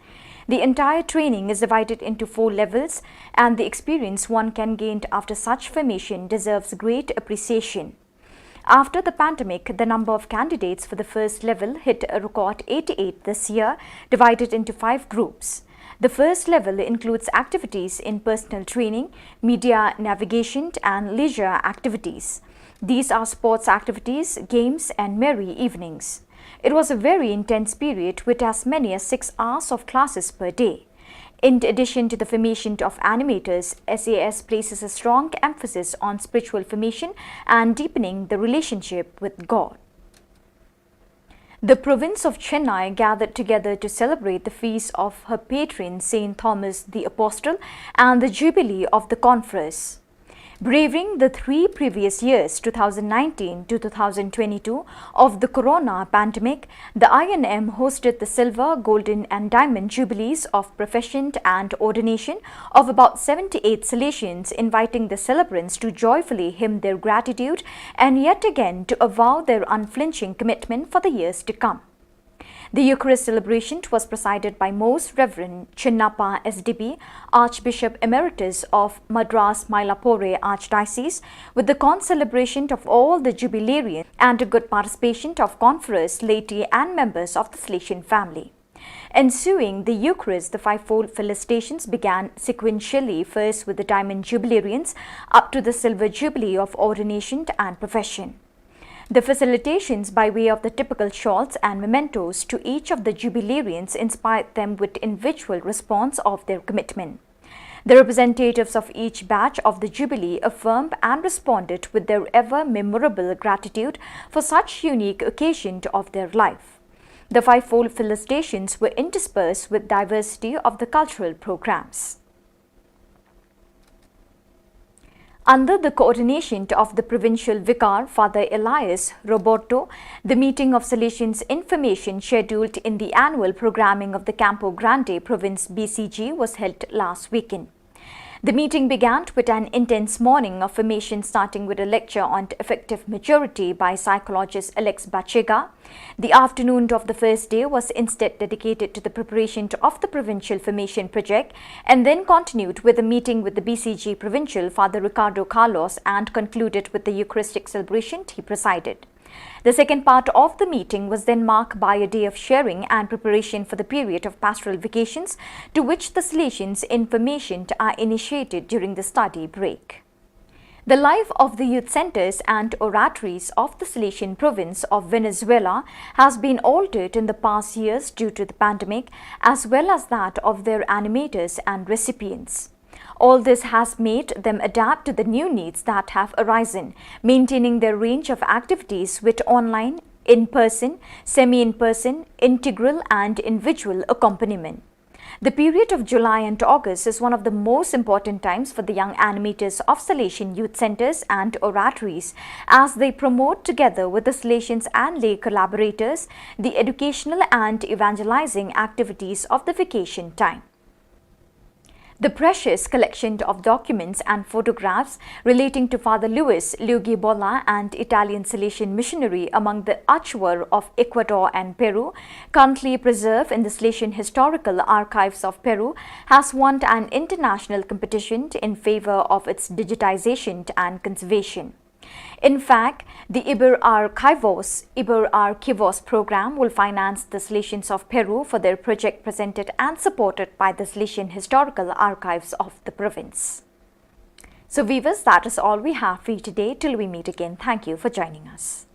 The entire training is divided into four levels, and the experience one can gain after such formation deserves great appreciation. After the pandemic, the number of candidates for the first level hit a record eighty-eight this year, divided into five groups. The first level includes activities in personal training, media navigation, and leisure activities. These are sports activities, games, and merry evenings. It was a very intense period with as many as six hours of classes per day. In addition to the formation of animators, S A S places a strong emphasis on spiritual formation and deepening the relationship with God. The province of Chennai gathered together to celebrate the feast of her patron Saint Thomas the Apostle and the jubilee of the conference. Braving the three previous years, two thousand nineteen to two thousand twenty-two, of the corona pandemic, the I N M hosted the silver, golden, and diamond jubilees of profession and ordination of about seventy-eight Salesians, inviting the celebrants to joyfully hymn their gratitude and yet again to avow their unflinching commitment for the years to come. The Eucharist celebration was presided by Most Reverend Chinnappa S D B, Archbishop Emeritus of Madras Mylapore Archdiocese, with the concelebration of all the jubilarians and a good participation of conference, laity, and members of the Salesian family. Ensuing the Eucharist, the fivefold felicitations began sequentially, first with the Diamond Jubilarians, up to the Silver Jubilee of ordination and profession. The felicitations by way of the typical shawls and mementos to each of the jubilarians inspired them with individual response of their commitment. The representatives of each batch of the Jubilee affirmed and responded with their ever memorable gratitude for such unique occasion of their life. The fivefold felicitations were interspersed with diversity of the cultural programs. Under the coordination of the provincial vicar, Father Elias Roberto, the meeting of Salesians information scheduled in the annual programming of the Campo Grande Province B C G was held last weekend. The meeting began with an intense morning of formation, starting with a lecture on effective maturity by psychologist Alex Bachega. The afternoon of the first day was instead dedicated to the preparation of the provincial formation project and then continued with a meeting with the B C G provincial Father Ricardo Carlos and concluded with the Eucharistic celebration he presided. The second part of the meeting was then marked by a day of sharing and preparation for the period of pastoral vacations, to which the Salesians information are initiated during the study break. The life of the youth centers and oratories of the Salesian province of Venezuela has been altered in the past years due to the pandemic, as well as that of their animators and recipients. All this has made them adapt to the new needs that have arisen, maintaining their range of activities with online, in-person, semi-in-person, integral and individual accompaniment. The period of July and August is one of the most important times for the young animators of Salesian youth centers and oratories, as they promote together with the Salesians and lay collaborators the educational and evangelizing activities of the vacation time. The precious collection of documents and photographs relating to Father Luis Luigi Bolla, an Italian Salesian missionary among the Achuar of Ecuador and Peru, currently preserved in the Salesian Historical Archives of Peru, has won an international competition in favor of its digitization and conservation. In fact, the Iber Archivos, Iber Archivos program will finance the Salesians of Peru for their project, presented and supported by the Salesian Historical Archives of the province. So viewers, that is all we have for you today. Till we meet again, thank you for joining us.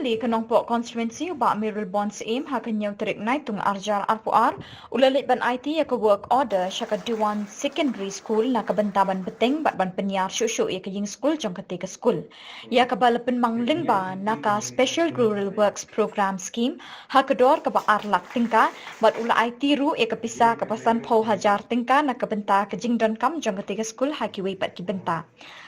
Ka Nongpoh Constituency u Bah Mayralborn Syiem ha ka hynñiew tarik Naitung arhajar arphew ar u la leit ban aiti ïa ka work order sha ka Dewan Secondary School na ka bynta ban bteng bad ban pynïar shuh shuh ïa ka ïing skul jong katei ka skul, ïa kaba la pynmang lyngba na ka Special Rural Works Programme Scheme ha ka dor kaba ar lak tyngka, bad u la aiti ruh ïa ka pisa kaba sanphew hajar tyngka na ka bynta ka jingdonkam jong katei ka skul ha kiwei pat ki bynta.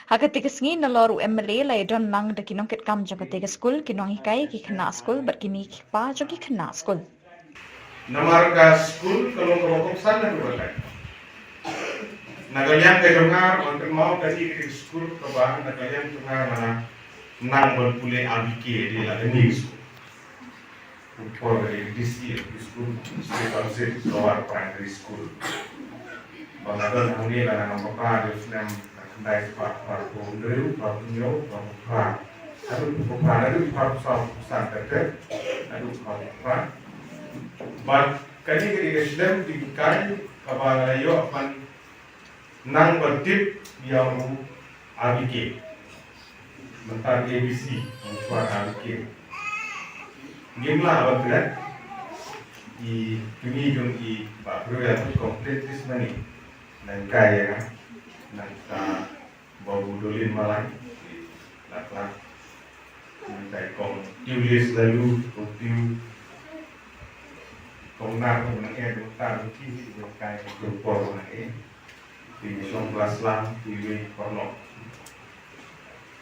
Ha katei ka sngi nalor u M L A la ïadon lang da ki nongkitkam jong katei ka skul, ki nonghikai ki khynnah skul bad kine ki kpa jong ki khynnah skul. Namar ka skul ka long kaba kongsan na ka bynta. Na ka liang ka jong nga, ngan kynmaw ka dei ka skul kaba na ka liang jong nga nga nang ban pule A B K, dei la ka new school. Por ka dei D C, L P school, State Council, Lower Primary School. Ba nga don hangne la nga nang ba ka dei snem khyndai spah phra phew hynriew, phra phew hynñiew, phra phew phra. Naduh phra, naduh phra phew saw, phew san ka dei, naduh phra phew phra. Bad kane ka dei ka shlem jinghikai kaba nga la ïoh ban nang ban tip ïa u A B K. Mynta A B C, mynshwa A B K. Ngim lah ban klet. I kmie jong i Bah Briew ïa u complete list mane. Nang kai ïa nga. Nang ka Babu Dolin Malai. Lak lak. Nang kai kong Tiulis lalu, kong Tiu. Kong Nar, kong Nang Ed, kong Tar, kong Tiu, kong Kai, kong Por, kong Nang Ed. Phi shong klas lang, phi wei paralok.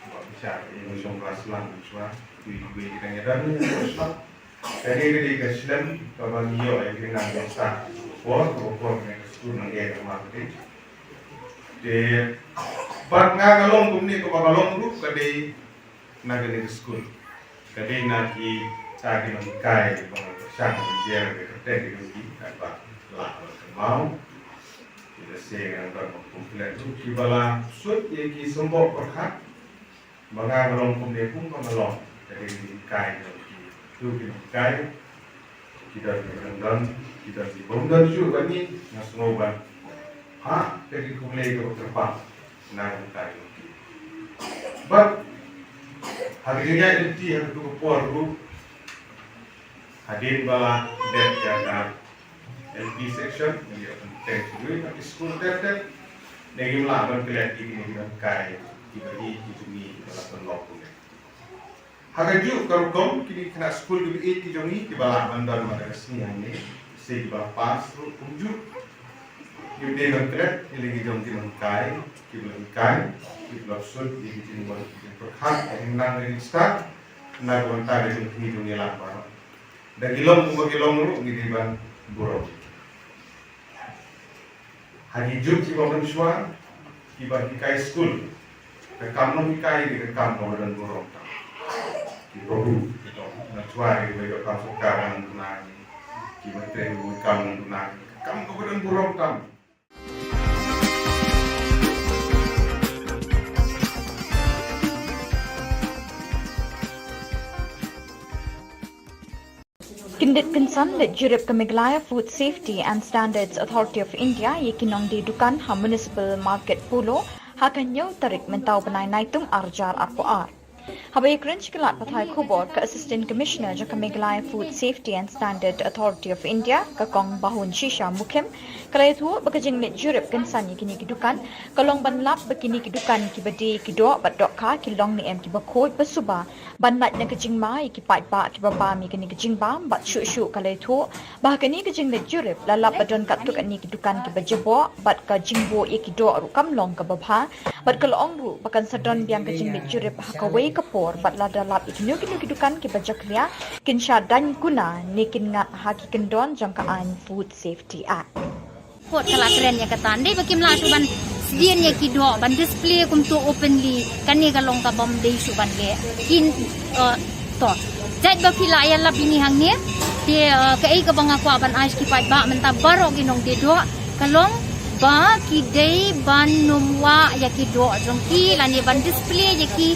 Ba phi shah, phi shong klas lang, shwa, phi wei kita ïa dan, shwa. Kane ka dei ka shlem kaba ngi ïoh ïa ki nang jongsa. Por, por, por, kane ka skul nang ïa ka ma ka dei. Te, bad nga ka long kumne kaba ka long ruh ka dei na kane ka skul. Ka dei na kita ki nonghikai ba nga pyrshang ban jer ïa ka kyrteng jong ki, katba lah ban kynmaw. Ki da seng ngan ban ban kumplek ruh kiba la sut ïa ki symboh pyrkhat. Ba nga nga long kumne kum ba nga long. Ka dei ki nonghikai jong ki. Tu ki nonghikai. Ki don ki bym don, ki don ki bym don shuh bad ngi, nga sngew ban ha ka jingkhublei kaba kyrpang na ka bynta jong ki. Bad ha ka jingïaid lynti ha katu ka por ruh, hadien ba la dep ïa ka L P section, ngi ïa pynbteng shuh na ki skul ter ter. Ne ngim lah ban klet ïa kine ki nonghikai kiba ïeit ki jong ngi kiba la pynlong kumne. Ha kajuh ka rukom kine ki khynnah skul kiba ïeit ki jong ngi kiba lah ban don mynta ka sngi hangne, se kiba la pass ruh kumjuh. Ngi dei ban klet ïa la ki jong ki nonghikai kiba la hikai, kiba la sut ïa ki jingwan ki jingpyrkhat, ka jingnang ka jingstad na ka bynta ka jong ngi jong ngi lah baroh. Da ki long kumba ki long ruh ngi dei ban burom. Ha ki juk kiba mynshuwa, kiba hikai skul, ka kam nonghikai dei ka kam kaba don burom tam. Kiba buh, kiba mynshuwa, kiba ïoh kam sorkar nang duna, kiba trei ruh kam nang duna, ka kam kaba don burom tam. Kyndit kynsan leit jurip ka Meghalaya Food Safety and Standards Authority of India ïa ki nongdie dukan ha Municipal Market Polo ha ka hynñiew tarik mynta u bnai Naitung arhajar arphew ar. Haba ïakren sha ki lad pathai khubor ka Assistant Commissioner jong ka Meghalaya Food Safety and Standard Authority of India, ka Kong Bahun Shisha Mukhim, ka la ïathuh ba ka jingleit jurip kynsan ïa kine ki dukan ka long ban lap ba kine ki dukan kiba die ki doh bad dohkha ki long ne em kiba khuid ba suba, ban lait na ka jingma ïa ki paidbah kiba bam ïa kane ka jingbam. Bad shuh shuh ka la ïathuh ba ha kane ka jingleit jurip la lap ba don katto katne ki dukan kiba jaboh bad ka jingbuh ïa ki doh ruh kam long kaba bha, bad ka la ong ruh ba kan sa don biang ka jingleit jurip ha kawei ka por bad lada lap ïa kino kino ki dukan kiba jakhlia, kin shah daiñ kuna ne kin ngat ha ki kyndon jong ka aiñ Food Safety Act. Court ka la kren ïa kata, dei ba kim lah shuh ban sdien ïa ki doh ban display kumto openly, kane ka long ka bym dei shuh ban leh. Kin, eh, to, jait ba phi la ïalap ïa ngi hangne, te, eh, kaei kaba nga kwah ban ai sha ki paidbah mynta baroh ki nongdie doh ka long ba ki dei ban nym wah ïa ki doh jong ki lane ban display ïa ki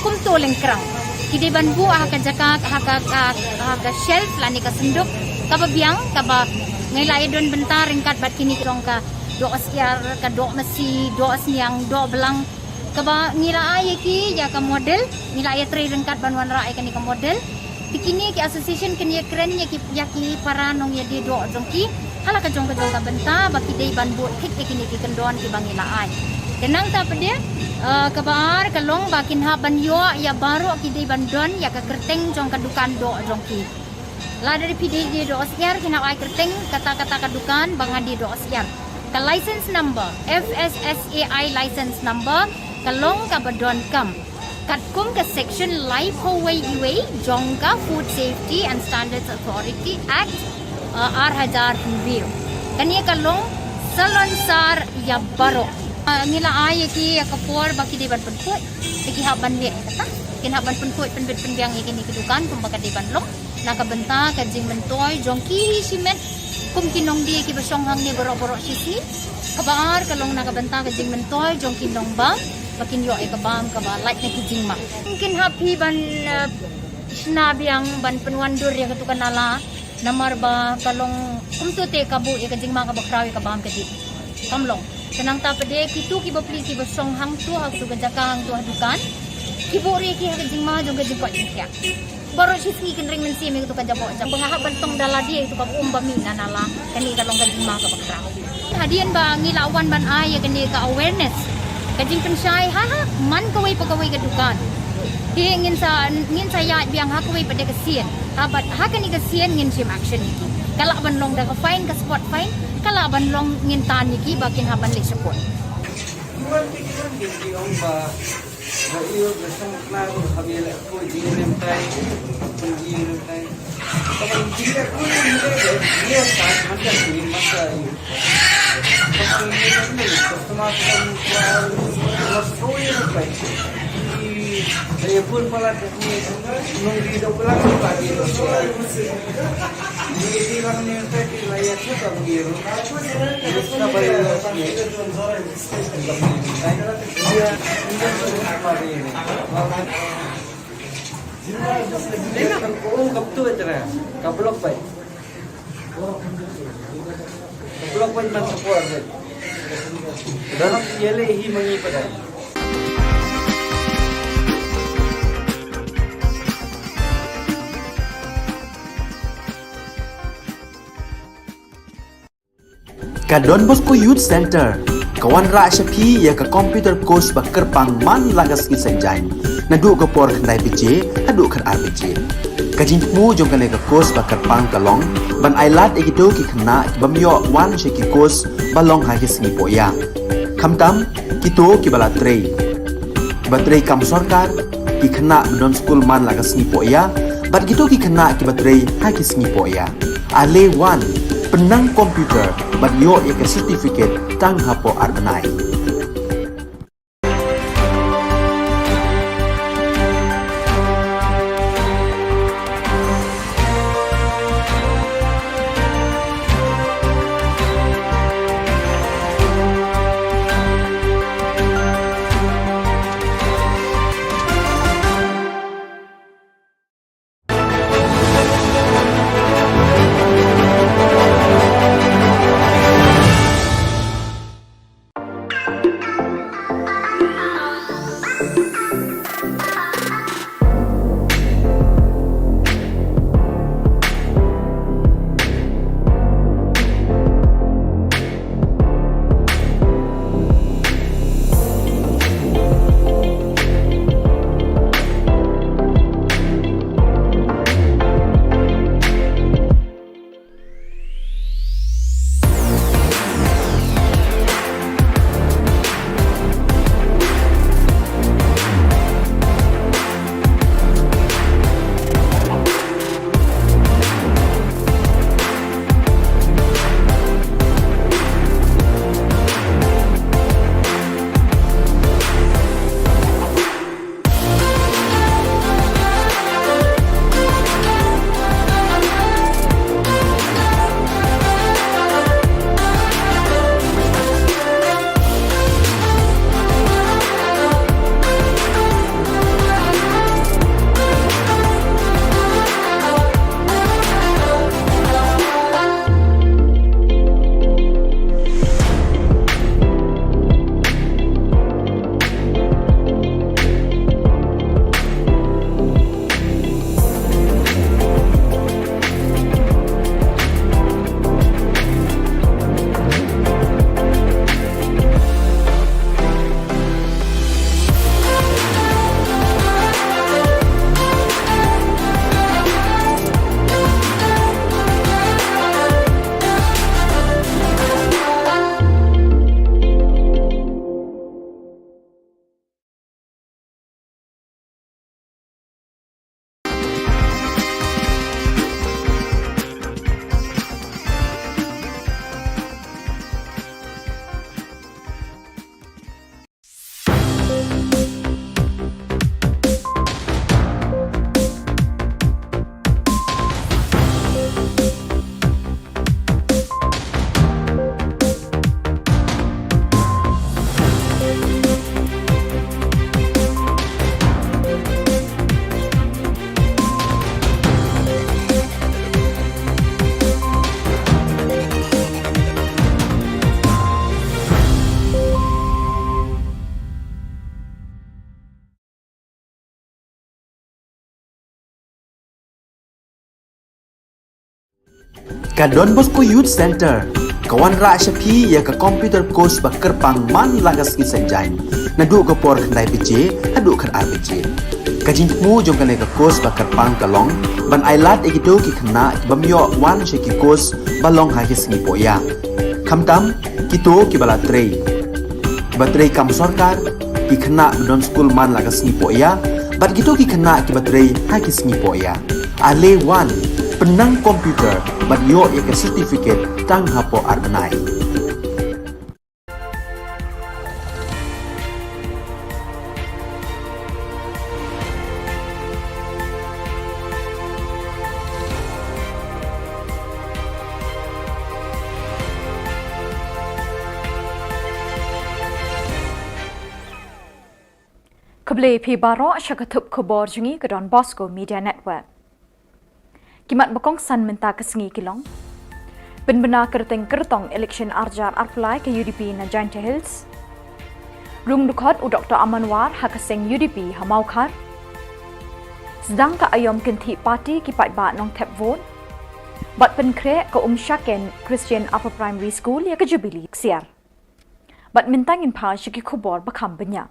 kumto lyngkrang. Ki dei ban buh ha ka jaka, ha ka, ha, ha ka shelf lane ka synduk kaba biang, kaba ngi la ïa don bynta ryngkat bad kine ki long ka doh syiar, ka doh masi, doh sniang, doh blang. Kaba ngi la ai ïa ki ïa ka model, ngi la ïatrei ryngkat ban wanrah ïa kane ka model. Te kine ki association kin ïakren ïa ki, ïa ki para nongïadie doh jong ki ha la ka jong ka jong ka bynta ba ki dei ban bud thik ïa kine ki kyndon kiba ngi la ai. Te nangta pat de, eh, kaba ar ka long ba kin hap ban ïoh ïa baroh ki dei ban don ïa ka kyrteng jong ka dukan doh jong ki. Lada phi dei die doh syiar kin hap ai kyrteng kata kata ka dukan ba nga die doh syiar. Ka license number, F S S A I license number, ka long kaba donkam katkum ka section laiphew wei iwei jong ka Food Safety and Standards Authority Act, uh, ar hajar hynriew. Kane ka long salonsar ïa baroh. Uh, ngi la ai ïa ki ïa ka por ba ki dei ban pynkhuid, te ki hap ban leh kata. Kin hap ban pynkhuid, pynbit pynbiang ïa kine ki dukan kumba ka dei ban long na ka bynta ka jingmyntoi jong ki shimet kum ki nongdie kiba shong hangne baroh baroh shi sngi. Kaba ar ka long na ka bynta ka jingmyntoi jong ki nongbam ba kin ïoh ïa ka bam kaba lait na ki jingma. Kin hap phi ban, eh, shna biang ban pynwandur ïa katu ka nala, namar ba ka long kumto te ka buh ïa ka jingma kaba khraw ïa ka bam ka dih. Kam long. Te nangta pat de kitu kiba pli kiba shong hangtu ha katu ka jaka hangtu ha dukan, ki buh ruh ïa ki ha ka jingma jong ka jingkoit jingkhiah. Baroh shi sngi kin ring mynsiem ïa katu ka jaboh jam ba nga hap ban tong da lade ïa katu ka um ba mih na nala. Kane ka long ka jingma kaba khraw. Hadien ba ngi la wan ban ai ïa kane ka awareness, ka jingpynshai ha, ha man kawei pa kawei ka dukan. Te ngin sa, ngin sa ïaid biang ha kawei pat de ka sien. Ha bad ha kane ka sien ngin shim action ïa ki. Ka lah ban long da ka fine, ka spot fine, ka lah ban long ngin tan ïa ki ba kin hap ban leit sha court. Ka block bai. Ka block bai man support bai. Dah nak yele hi mangi pada. Ka Don Bosco Youth Centre ka wanrah sha phi ïa ka computer course ba kyrpang man la ka sngi Saitjaiñ, naduh ka por khyndai baje haduh khatar baje. Ka jingthmu jong kane ka course ba kyrpang ka long ban ai lad ïa kito ki khynnah ki bym ïoh wan sha ki course ba long ha ki sngi pohïa. Khamtam kito kiba la trei, kiba trei kam sorkar, ki khynnah ba don skul man la ka sngi pohïa, bad kito ki khynnah kiba trei ha ki sngi pohïa. Ale wan, pynnang computer bad ïoh ïa ka certificate tang hapoh ar bnai. Ka Don Bosco Youth Centre ka wanrah sha phi ïa ka computer course ba kyrpang man la ka sngi Saitjaiñ, naduh ka por khyndai baje haduh khatar baje. Ka jingthmu jong kane ka course ba kyrpang ka long ban ailad ïa kito ki khynnah ki bym ïoh wan sha ki course ba long ha ki sngi pohïa, khamtam kito kiba la trei, kiba trei kam sorkar, ki khynnah ba don skul man la ka sngi pohïa, bad kito ki khynnah kiba trei ha ki sngi pohïa. Ale wan, pynnang computer bad ïoh ïa ka certificate tang hapoh ar bnai. Khublei phi baroh sha ka thup khubor jong ngi ka Don Bosco Media Network. Ki mat ba kongsan mynta ka sngi ki long: pynbna kyrteng kyrtong election arjar arphew lai ka U D P na Jaintia Hills. Rung dkhot u Doktor Aman War ha ka seng U D P ha Mawkhar. Sdang ka aïom kynthih party ki paidbah Nongthep vote. Bad pynkhreh ka Umshaken Christian Upper Primary School ïa ka Jubilee Ksiar. Bad mynta ngin phai sha ki khubor ba kham bniah.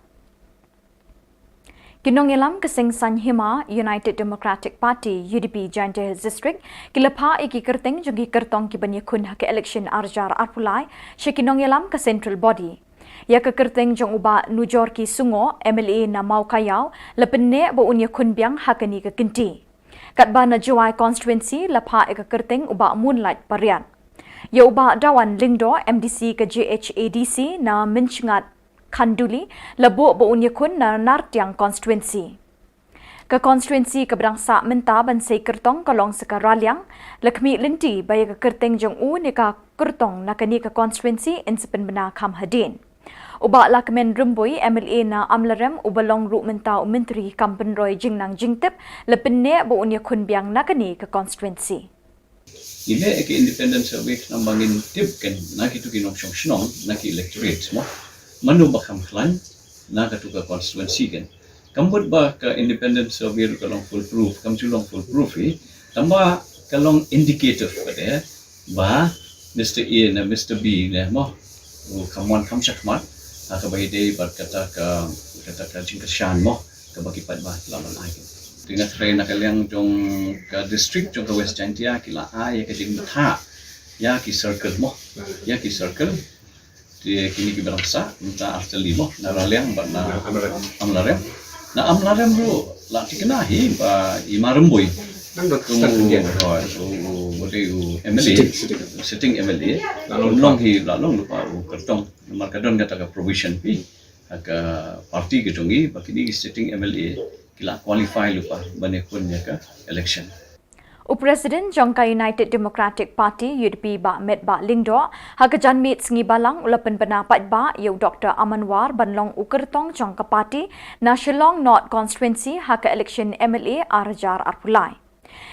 Ki nongïalam ka seng saiñ hima United Democratic Party, U D P, Jaintia Hills District ki la phah ïa ki kyrteng jong ki kyrtong ki ban ïakhun ha ka election arjar arphew lai sha ki nongïalam ka Central Body. Ïa ka kyrteng jong u Bah Nujorki Sungoh, M L A na Mawkaiaw, la pynneh ba un ïakhun biang ha kane ka kynti. Katba na Jowai constituency la phah ïa ka kyrteng u Bah Moonlight Pariat. Ïa u Bah Dawan Lyngdoh, M D C ka J H A D C na Mynsngat Khanduli, la buh ba un ïakhun na Nartiang constituency. Ka constituency kaba dang sah mynta ban sei kyrtong ka long sa ka Raliang, la khmih lynti ba ïa ka kyrteng jong u ne ka kyrtong na kane ka constituency yn sa pynbna kham hadien. U Bah Lahkmen Rymbui, M L A na Amlarem, uba long ruh mynta u Myntri kam pynroi jingnang jingtip, la pynneh ba un ïakhun biang na kane ka constituency. Ngi leh ïa ka independent survey khnang ba ngin tip kein na kito ki nongshong shnong, na ki electorate mo, mano ba kham khlaiñ na kato ka constituency kein. Kam mut ba ka independent survey ruh ka long foolproof, kam ju long foolproof hi, tangba ka long indicative pat eh ba Mister A ne Mister B ne mo, u kham wan kham shakhmat ha kaba ïadei bad kata ka, kata ka jingkyrshan mo, kaba ki paidbah ki la ban ai. Te nga tharai na ka liang jong ka district jong ka West Jaintia ki la ai ïa ka jingbthah ïa ki circle mo, ïa ki circle. Te kine kiba dang sah mynta artylli mo, na Raliang bad na Amlarem. Na Amlarem ruh la thikna hi ba i Ma Rymbui, u, u, u, u M L A, sitting, sitting. Sitting M L A, la long hi, la long lypa u kyrtong. Namar ka don kata ka provision hi ha ka party ka jong ngi ba kine ki sitting M L A ki la qualify lypa ban ïakhun ïa ka election. U President jong ka United Democratic Party, U D P, Bah Metbah Lyngdoh, ha ka janmiet sngi Balang u la pynbna paidbah ïa u Doktor Aman War ban long u kyrtong jong ka party na Shillong North constituency ha ka election M L A arhajar arphew lai.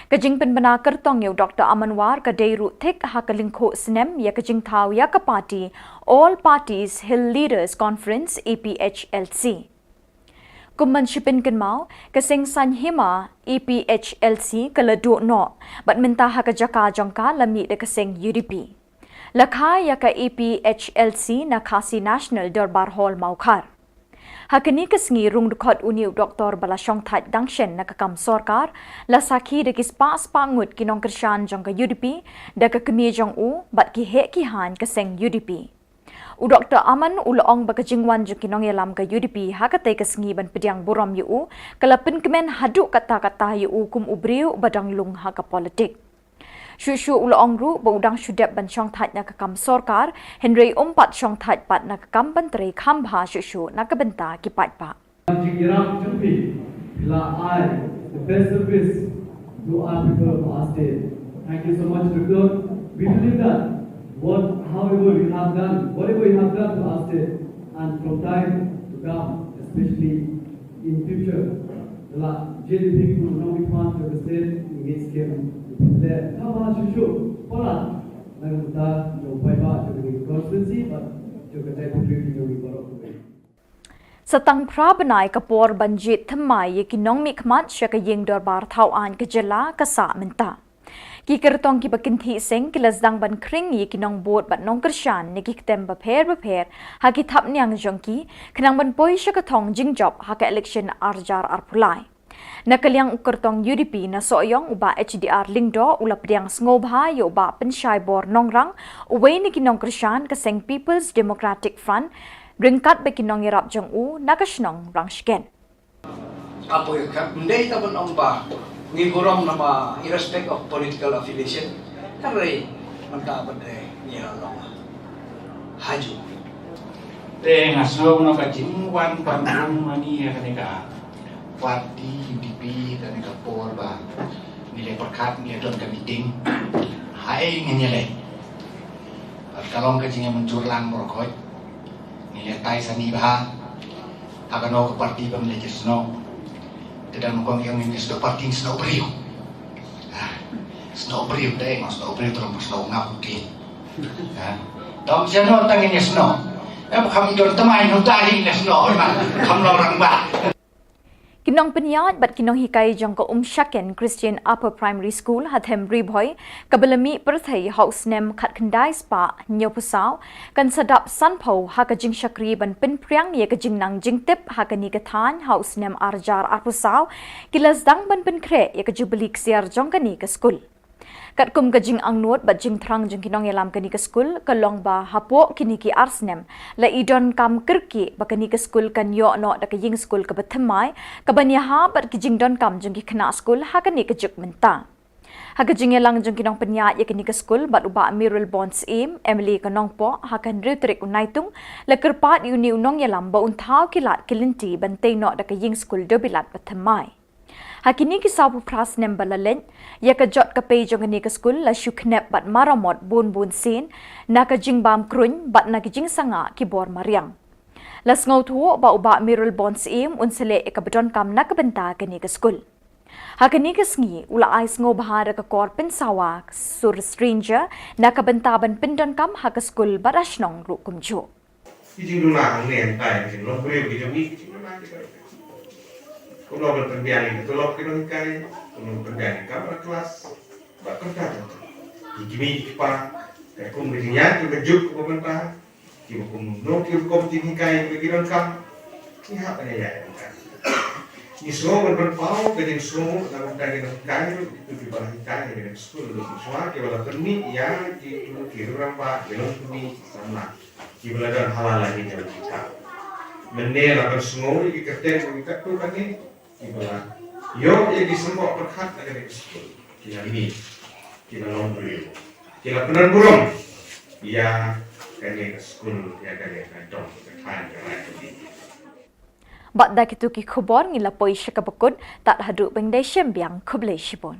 Ka jingpynbna kyrtong ïa u Doktor Aman War ka dei ruh thik ha ka lyngkhuh snem ïa ka jingthaw ïa ka party All Parties Hill Leaders Conference, A P H L C. Kum ban shu pynkynmaw, ka seng saiñ hima A P H L C ka la duh noh bad mynta ha ka jaka jong ka la mih da ka seng U D P. La kha ïa ka A P H L C na Khasi National Dorbar Hall, Mawkhar. Ha kane ka sngi rung dkhot une u doktor ba la shongthait dang shen na ka kam sorkar, la sakhi da ki spah spah ngut ki nongkyrshan jong ka U D P, da ka kmie jong u bad ki heh ki haiñ ka seng U D P. U Doktor Aman u la ong ba ka jingwan jong ki nongïalam ka U D P ha katei ka sngi ban pdiang burom ïa u ka la pynkmen haduh katta katta ïa u kum u briew ba dang lung ha ka politik. Shuh shuh u la ong ruh ba u dang shu dep ban shongthait na ka kam sorkar, hynrei um pat shongthait pat na ka kam ban trei kham bha shuh shuh na ka bynta ki paidbah. Jingïarap jong phi, phi la ai the best service to our people of our state. Thank you so much, Doctor. We believe that what, however you have done, whatever you have done to our state, and from time to come, especially in future, the la J D P people will not be part of the state in this game. Le, kaba shuh shuh, para, na ka bynta jong paidbah jong ka constituency, bad jong ka jaitbynriew jong ngi baroh. Sa tang phra bnai ka por ban jied thymmai ïa ki nongmihkhmat sha ka ïing dorbar thaw aiñ ka jylla ka sah mynta. Ki kyrtong kiba kynthih seng ki la sdang ban khring ïa ki nongbud bad nongkyrshan na ki ktem bapher bapher ha ki thapniang jong ki, khnang ban poi sha ka thong jingjop ha ka election ar hajar arphew lai. Na ka liang u kyrtong U D P na Sohiong, u Bah H D R Lyngdoh, u la pdiang sngewbha ïa u Bah Pynshaibor Nongrang, uwei na ki nongkyrshan ka seng People's Democratic Front, ryngkat bad ki nongïarap jong u na ka shnong Rangshken. Apoy ka ndei ta ban ong ba ngi burom namar irrespect of political affiliation, hynrei mynta ban dei ngi la long haju. Te nga sngew na ka jingwan ban ong mani ïa kane ka party U D P, kane ka por ba ngi la pyrkhat ngi don ka meeting. Hai ngi ngi le. Ka long ka jingmynjur lang bor khoi. Ngi leh tai sani bha. Ha kano ka party ba ngi leh snoh. Te dang kong ïa ngi snoh party snoh briew. Ah, snoh briew te ngam snoh briew terus snoh ngap ki. Ha. Dom snoh tang ngi snoh. Eh, kham don temai no ta ngi snoh man. Kham long rang ba. Ki nongpynïaid bad ki nonghikai jong ka Umshaken Christian Upper Primary School ha Them Ri Bhoi, kaba la mih pyrthei ha u snem khatkhyndai spah hynñiewphew saw, kan sa dap sanphew ha ka jingshakri ban pynphriang ïa ka jingnang jingtip ha kane ka thaiñ ha u snem ar hajar arphew saw, ki la sdang ban pynkhreh ïa ka jubili ksiar jong kane ka skul. Katkum ka jingangnud bad jingthrang jong ki nongïalam kane ka skul, ka long ba hapoh kine ki ar snem, la i donkam kyrkieh ba kane ka skul kan ïoh noh da ka ïing skul kaba thymmai, kaban ïahap bad ki jingdonkam jong ki khynnah skul ha kane ka juk mynta. Ha ka jingïalang jong ki nongpynïaid ïa kane ka skul bad u Bah Mayralborn Syiem, M L A ka Nongpoh, ha ka hynriew tarik u Naitung, la kyrpad ïa une u nongïalam ba un thaw ki lad ki lynti ban tei noh da ka ïing skul dewbilat ba thymmai. Ha kine ki sawphew phra snem ba la leit, ïa ka jot ka pei jong kane ka skul la shu khnep bad maramot bun bun sien, na ka jingbam kruiñ bad na ka jingsangah ki bor mariang. La sngewthuh ba u Bah Mayralborn Syiem un sa leh ïa kaba donkam na ka bynta kane ka skul. Ha kane ka sngi u la ai sngewbha da ka kor pynsawa sur stranger na ka bynta ban pyndonkam ha ka skul bad ha shnong ruh kumjuh. Ki jingduna hangne hangtai, ki jinglong briew ki jong ngi, ki jingduna ki jong ngi. Kumno ban pynbiang ïa ka tulop ki nonghikai, kumno ban pynbiang ïa ka kamra klas, bad kata kata. Ki kmie ki kpa, katkum ka jingïaid ka juk kaba mynta, kiba kumno ki rukom jinghikai ba ki donkam, ngi hap ban ïaid ïa ka. Ngi sngew ban pynpaw ka jingsngew na ka bynta ki nonghikai ruh, kito kiba la hikai ha kane ka skul ruh, ki shuwa kiba la pynmih ïa kito ki rangbah, ki longkmie, ki samla. Kiba la don ha la lai ki jam kita. Mynne la ban sngew ïa ki kyrteng ki katto katne kiba la ïoh ïa ki symboh pyrkhat na kane ka skul. Ki la mih, ki la long briew, ki la pynburom ïa kane ka skul, ïa kane ka dong ka thaiñ ka rai ka ding. Bad da kito ki khubor ngi la poi sha kaba kut, tad haduh ban ïadei shim biang, khublei shibun.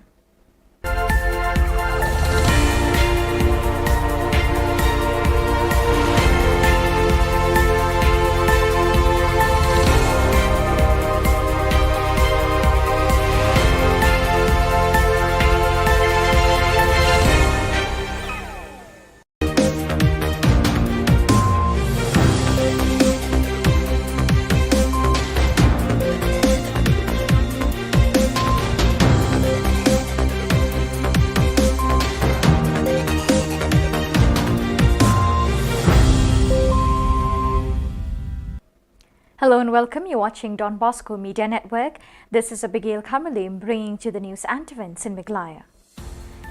Hello and welcome. You're watching Don Bosco Media Network. This is Abigail Kharmilliam bringing to the news and events in Meghalaya.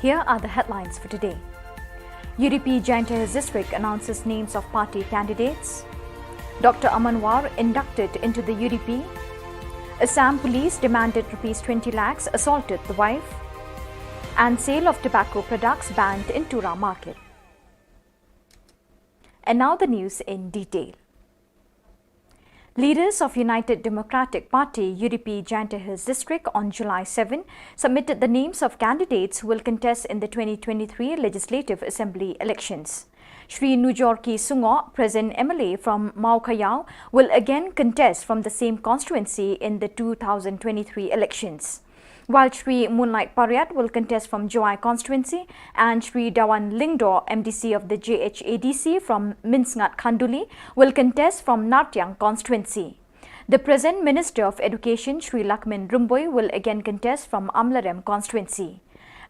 Here are the headlines for today. U D P Jaiñtia Hills District announces names of party candidates. Doctor Aman War inducted into the U D P. Assam police demanded rupees twenty lakhs, assaulted the wife. And sale of tobacco products banned in Tura market. And now the news in detail. Leaders of United Democratic Party, U D P, Jaiñtia Hills District on July seven submitted the names of candidates who will contest in the twenty twenty-three Legislative Assembly elections. Shri Nujorki Sungoh, present M L A from Mawkhayaw, will again contest from the same constituency in the two thousand twenty-three elections. While Shri Moonlight Pariat will contest from Jowai constituency and Shri Dawan Lyngdoh, M D C of the J H A D C from Mynsngat Khanduli, will contest from Nartiang constituency. The present Minister of Education, Shri Lahkmen Rymbui, will again contest from Amlarem constituency.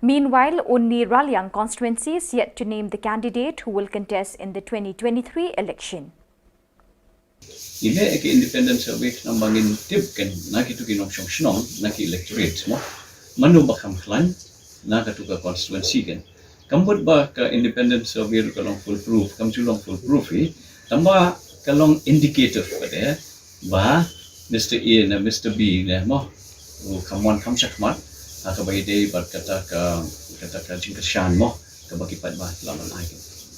Meanwhile, only Raliang constituency is yet to name the candidate who will contest in the twenty twenty-three election. Ngi leh ïa ki independent survey namar ba ngin tip kan na kitu ki nongshong shnong, na ki electorate mo. Mano ba kham khlaiñ na katu ka constituency kan. Kam mut ba ka independent survey ruh ka long foolproof, kam ju long foolproof hi. Tangba ka long indicative pat de ba Mister A ne Mister B ne mo, u kham wan kham shakhmat ha kaba ïadei bad kata ka, kata ka jingkyrshan mo, kaba ki paidbah ki la ban ai.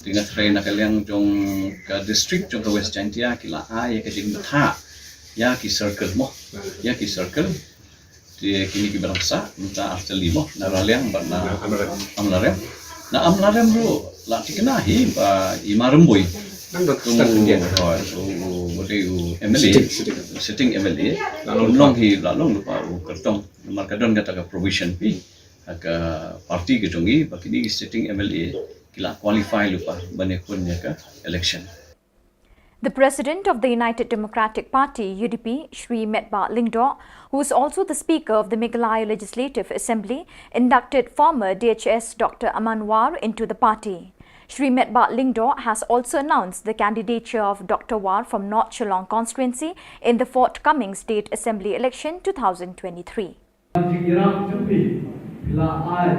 Te nga tharai na ka liang jong ka district jong ka West Jaintia ki la ai ïa ka jingbthah ïa ki circle mo, ïa ki circle. Te kine kiba dang sah mynta ar tylli mo, na Raliang bad na Amlarem. Na Amlarem ruh la thikna hi ba i Ma Rymbui, u, u, u, u M L A, sitting, sitting. Sitting M L A, la long hi, la long lypa u kyrtong. Namar ka don kata ka provision hi ha ka party ka jong i ba kine ki sitting M L A ki la qualify lypa ban ïakhun ïa ka election. The president of the United Democratic Party, U D P, Shri Metbah Lyngdoh, who is also the speaker of the Meghalaya Legislative Assembly, inducted former D H S Doctor Aman War into the party. Shri Metbah Lyngdoh has also announced the candidature of Doctor War from North Shillong constituency in the forthcoming State Assembly election two thousand twenty-three. Jingïarap jong phi, phi la ai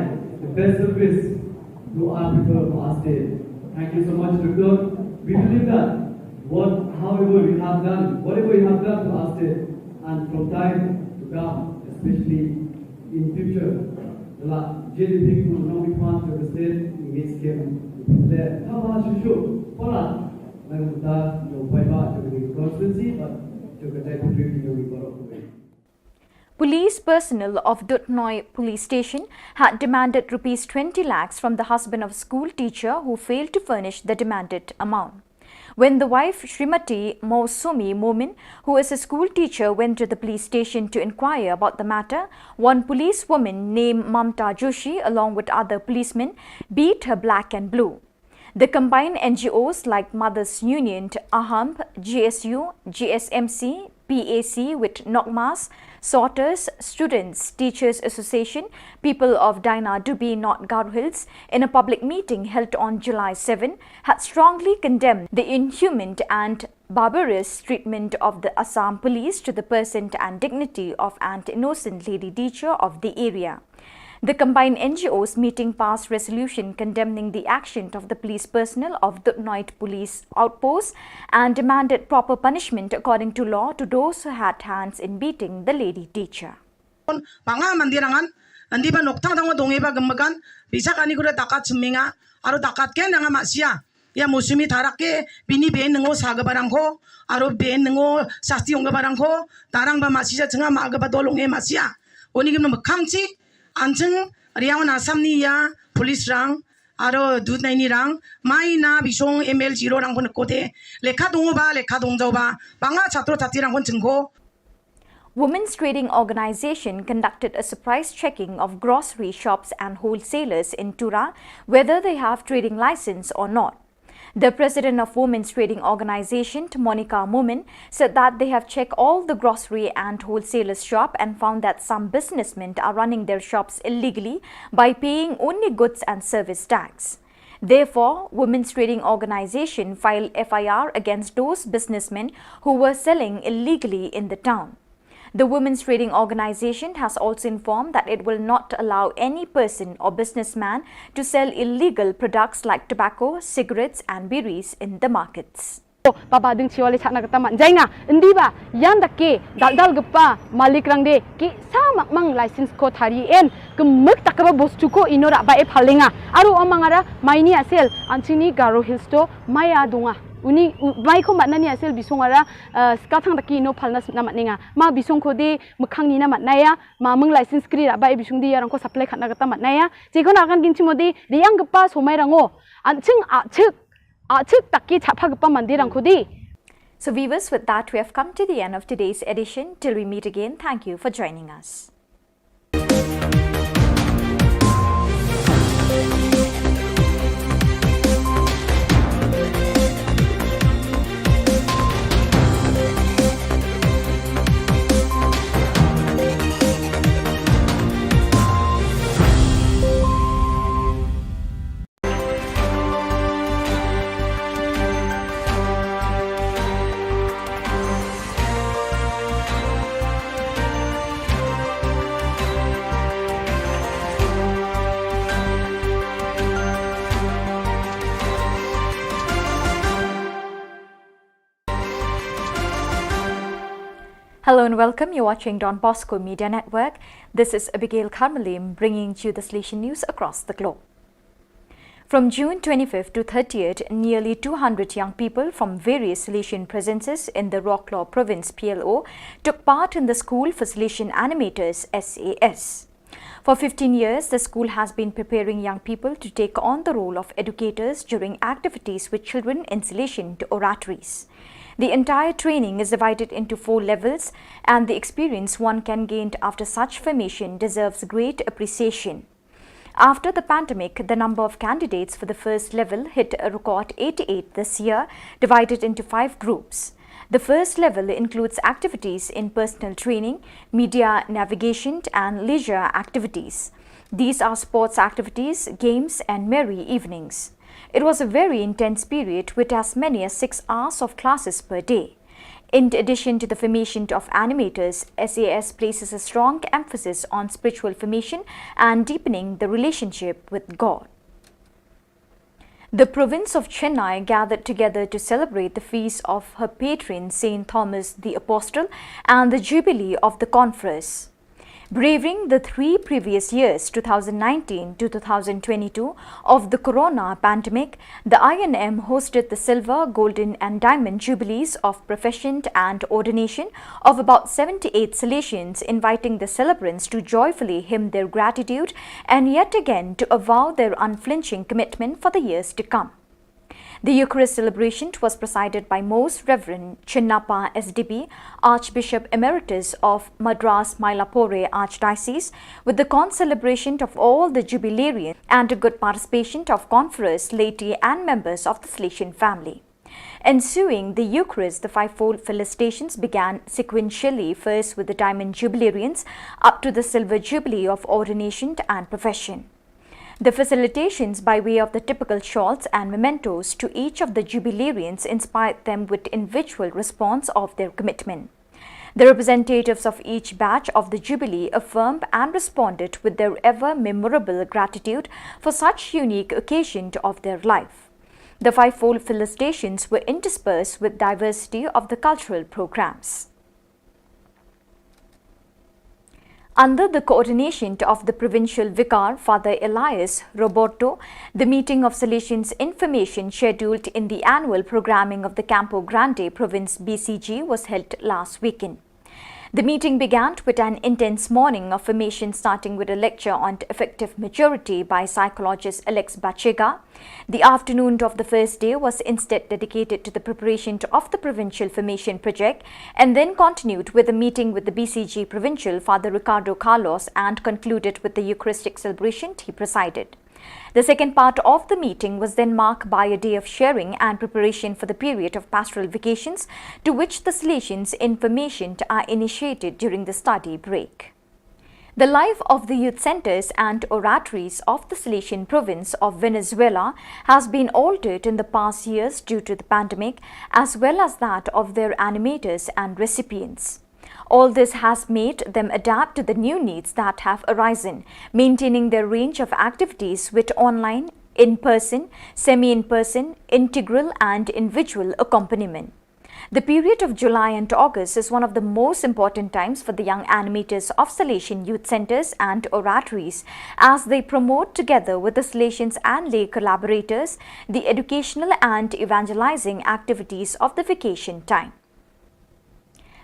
the best service to our people of our state. Thank you so much, Doctor. We believe that what, however you have done, whatever you have done to our state, and from time to come, especially in future, the la J D P people will not be part of the state in this game. There, how about you show? Paula, I'm with that, you know, bye bye to the constituency, but to the type of people you know, we got off the way. Police personnel of Duthnoi Police Station had demanded rupees twenty lakhs from the husband of a school teacher who failed to furnish the demanded amount. When the wife, Shrimati Mousumi Momin, who is a school teacher, went to the police station to inquire about the matter, one policewoman named Mamta Joshi, along with other policemen, beat her black and blue. The combined N G Os like Mothers Union, AHAMP, G S U, G S M C, P A C with Nokmas, Sorters, Students, Teachers Association, People of Dainadubi, North Garo Hills, in a public meeting held on July seven, had strongly condemned the inhuman and barbarous treatment of the Assam police to the person and dignity of an innocent lady teacher of the area. The combined N G Os meeting passed resolution condemning the action of the police personnel of Duthnoi Police Outpost and demanded proper punishment according to law to those who had hands in beating the lady teacher. Ba nga mandir angan, andi ba nokthang dang dong eba gemegan, bisa kani kuda takat seminga, aro takat ken dang masia. Ya Mousumi tharak ke bini ben nengo saga barang ko, aro ben nengo sasti ong barang ko, tarang ba masia chenga ma ga ba dolong e masia. Oni gem mekhang chi, ancheng riang na Assam ni ya, police rang, aro Duthnoi ni rang, mai na bisong M L zero rang kon kote, lekha dongo ba, lekha dongjau ba, banga chatro chati rang kon chengko. Women's Trading Organization conducted a surprise checking of grocery shops and wholesalers in Tura, whether they have trading license or not. The president of Women's Trading Organization, Monica Momin, said that they have checked all the grocery and wholesalers shop and found that some businessmen are running their shops illegally by paying only goods and service tax. Therefore, Women's Trading Organization filed F I R against those businessmen who were selling illegally in the town. The Women's Trading Organization has also informed that it will not allow any person or businessman to sell illegal products like tobacco, cigarettes and biris in the markets. Baba ding chiwale chakna kata man jainga, indi ba yan dake daldal gepa malik rang de ki sa makmang license ko thari en, kemek takaba bostu ko ino rak ba e phalenga. Aru amang ara maini asel anchini Garo Hills to maya dunga. Uni u-, mai ko matna ni asel bisong ara, eh, skathang daki ino phalna sipna matninga. Ma bisong ko de mekhang ni na matnaya, ma meng license kri rak ba e bisong de yarang ko supply khatna kata matnaya. Jiko na kan kin chimo de, de yang gepa somai rango. Anching achik Achik taki chapha gepa mandir ang khudi. So viewers, with that, we have come to the end of today's edition. Till we meet again, thank you for joining us. Hello and welcome. You're watching Don Bosco Media Network. This is Abigail Karmalim bringing to you the Salesian news across the globe. From June twenty-fifth to thirtieth, nearly two hundred young people from various Salesian presences in the Roklaw Province, P L O, took part in the School for Salesian Animators, S A S. For fifteen years, the school has been preparing young people to take on the role of educators during activities with children in Salesian oratories. The entire training is divided into four levels, and the experience one can gain after such formation deserves great appreciation. After the pandemic, the number of candidates for the first level hit a record eighty-eight this year, divided into five groups. The first level includes activities in personal training, media navigation, and leisure activities. These are sports activities, games, and merry evenings. It was a very intense period with as many as six hours of classes per day. In addition to the formation of animators, S A S places a strong emphasis on spiritual formation and deepening the relationship with God. The province of Chennai gathered together to celebrate the feast of her patron Saint Thomas the Apostle and the jubilee of the conference. Braving the three previous years, two thousand nineteen to two thousand twenty-two, of the corona pandemic, the I N M hosted the silver, golden, and diamond jubilees of profession and ordination of about seventy-eight Salesians, inviting the celebrants to joyfully hymn their gratitude and yet again to avow their unflinching commitment for the years to come. The Eucharist celebration was presided by Most Reverend Chinnappa S D B, Archbishop Emeritus of Madras Mylapore Archdiocese, with the concelebration of all the jubilarians and a good participation of conference, laity, and members of the Salesian family. Ensuing the Eucharist, the fivefold felicitations began sequentially, first with the Diamond Jubilarians, up to the Silver Jubilee of ordination and profession. The felicitations by way of the typical shawls and mementos to each of the jubilarians inspired them with individual response of their commitment. The representatives of each batch of the Jubilee affirmed and responded with their ever memorable gratitude for such unique occasion of their life. The fivefold felicitations were interspersed with diversity of the cultural programs. Under the coordination of the provincial vicar, Father Elias Roberto, the meeting of Salesians Information scheduled in the annual programming of the Campo Grande Province B C G was held last weekend. The meeting began with an intense morning of formation, starting with a lecture on effective maturity by psychologist Alex Bachega. The afternoon of the first day was instead dedicated to the preparation of the provincial formation project and then continued with a meeting with the B C G provincial Father Ricardo Carlos and concluded with the Eucharistic celebration he presided. The second part of the meeting was then marked by a day of sharing and preparation for the period of pastoral vacations, to which the Salesians Information are initiated during the study break. The life of the youth centers and oratories of the Salesian province of Venezuela has been altered in the past years due to the pandemic, as well as that of their animators and recipients. All this has made them adapt to the new needs that have arisen, maintaining their range of activities with online, in person, semi in person, integral, and individual accompaniment. The period of July and August is one of the most important times for the young animators of Salesian youth centers and oratories, as they promote, together with the Salesians and lay collaborators, the educational and evangelizing activities of the vacation time.